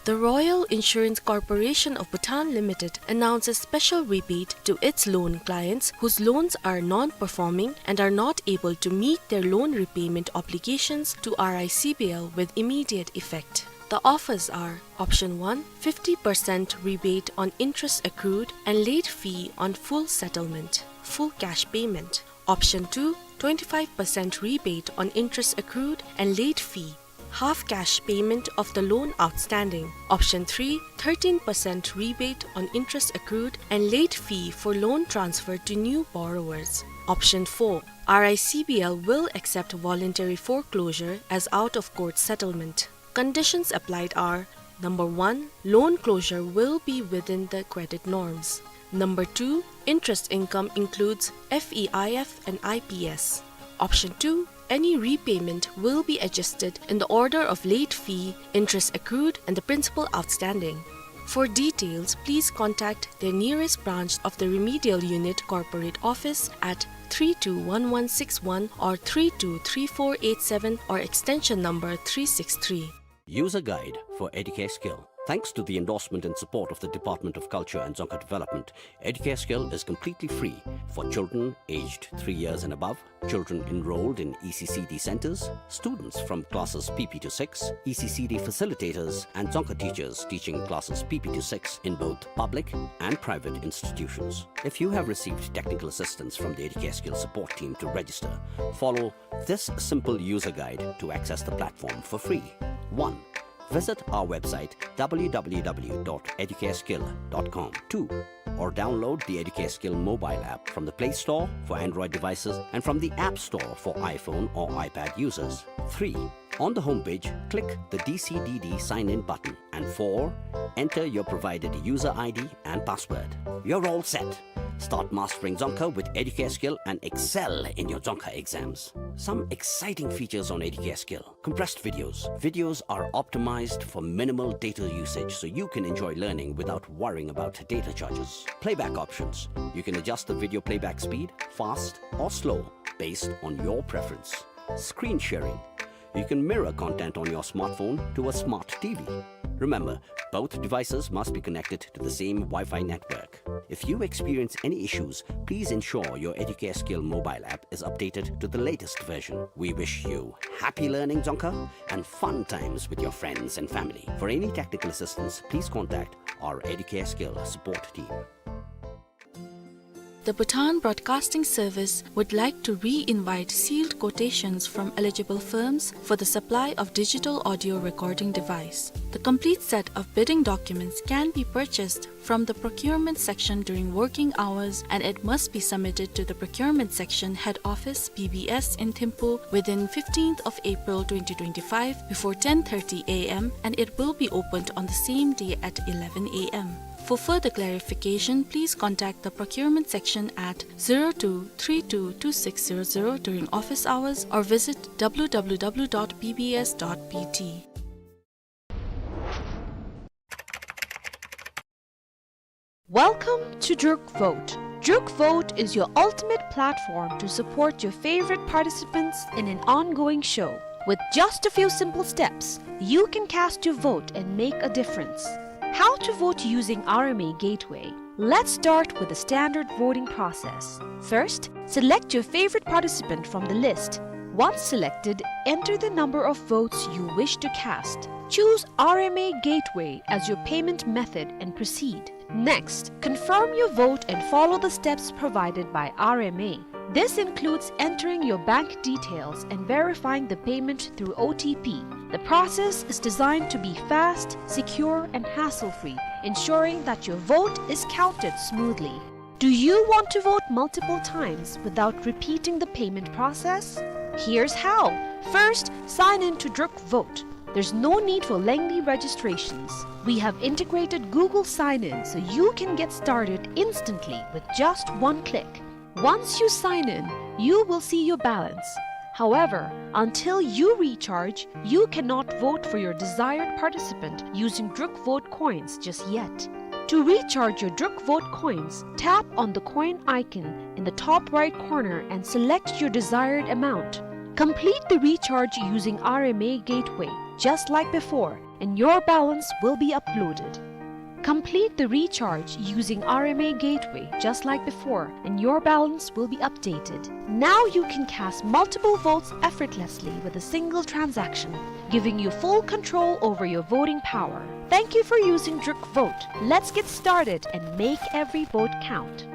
The Royal Insurance Corporation of Bhutan Limited announces special rebate to its loan clients whose loans are non-performing and are not able to meet their loan repayment obligations to R I C B L with immediate effect. The offers are: option one, fifty percent rebate on interest accrued and late fee on full settlement, full cash payment. Option two, twenty-five percent rebate on interest accrued and late fee, half cash payment of the loan outstanding. Option three, thirteen percent rebate on interest accrued and late fee for loan transfer to new borrowers. Option four, R I C B L will accept voluntary foreclosure as out-of-court settlement. Conditions applied are: Number one, loan closure will be within the credit norms. Number two, interest income includes F E I F and I P S. Option two, any repayment will be adjusted in the order of late fee, interest accrued, and the principal outstanding. For details, please contact the nearest branch of the Remedial Unit Corporate Office at three two one one six one or three two three four eight seven or extension number three six three. User guide for Educare Skill. Thanks to the endorsement and support of the Department of Culture and Dzongkha Development, Educare Skill is completely free for children aged three years and above, children enrolled in E C C D centers, students from classes P P to six, E C C D facilitators, and Dzongkha teachers teaching classes P P to six in both public and private institutions. If you have received technical assistance from the Educare Skill support team to register, follow this simple user guide to access the platform for free. One, visit our website, w w w dot educareskill dot com. Two, or download the Educare Skill mobile app from the Play Store for Android devices and from the App Store for iPhone or iPad users. Three, on the homepage, click the D C D D sign-in button. And four, enter your provided user I D and password. You're all set. Start mastering Dzongkha with Educare Skill and excel in your Dzongkha exams. Some exciting features on Educare Skill. Compressed videos. Videos are optimized for minimal data usage, so you can enjoy learning without worrying about data charges. Playback options. You can adjust the video playback speed, fast or slow, based on your preference. Screen sharing. You can mirror content on your smartphone to a smart T V. Remember, both devices must be connected to the same Wi-Fi network. If you experience any issues, please ensure your Educare Skill mobile app is updated to the latest version. We wish you happy learning Dzongkha and fun times with your friends and family. For any technical assistance, please contact our Educare Skill support team. The Bhutan Broadcasting Service would like to re-invite sealed quotations from eligible firms for the supply of digital audio recording device. The complete set of bidding documents can be purchased from the procurement section during working hours, and it must be submitted to the procurement section head office, B B S, in Thimphu within fifteenth of April twenty twenty-five before ten thirty A M, and it will be opened on the same day at eleven A M. For further clarification, please contact the procurement section at zero two three two two six zero zero during office hours or visit w w w dot b b s dot b t. Welcome to Druk Vote. Druk Vote is your ultimate platform to support your favorite participants in an ongoing show. With just a few simple steps, you can cast your vote and make a difference. How to vote using R M A Gateway? Let's start with the standard voting process. First, select your favorite participant from the list. Once selected, enter the number of votes you wish to cast. Choose R M A Gateway as your payment method and proceed. Next, confirm your vote and follow the steps provided by R M A. This includes entering your bank details and verifying the payment through O T P. The process is designed to be fast, secure, and hassle-free, ensuring that your vote is counted smoothly. Do you want to vote multiple times without repeating the payment process? Here's how. First, sign in to Druk Vote. There's no need for lengthy registrations. We have integrated Google Sign-In, so you can get started instantly with just one click. Once you sign in, you will see your balance. However, until you recharge, you cannot vote for your desired participant using Druk Vote coins just yet. To recharge your Druk Vote coins, tap on the coin icon in the top right corner and select your desired amount. Complete the recharge using R M A Gateway, just like before, and your balance will be uploaded. Complete the recharge using R M A Gateway, just like before, and your balance will be updated. Now you can cast multiple votes effortlessly with a single transaction, giving you full control over your voting power. Thank you for using Druk Vote. Let's get started and make every vote count.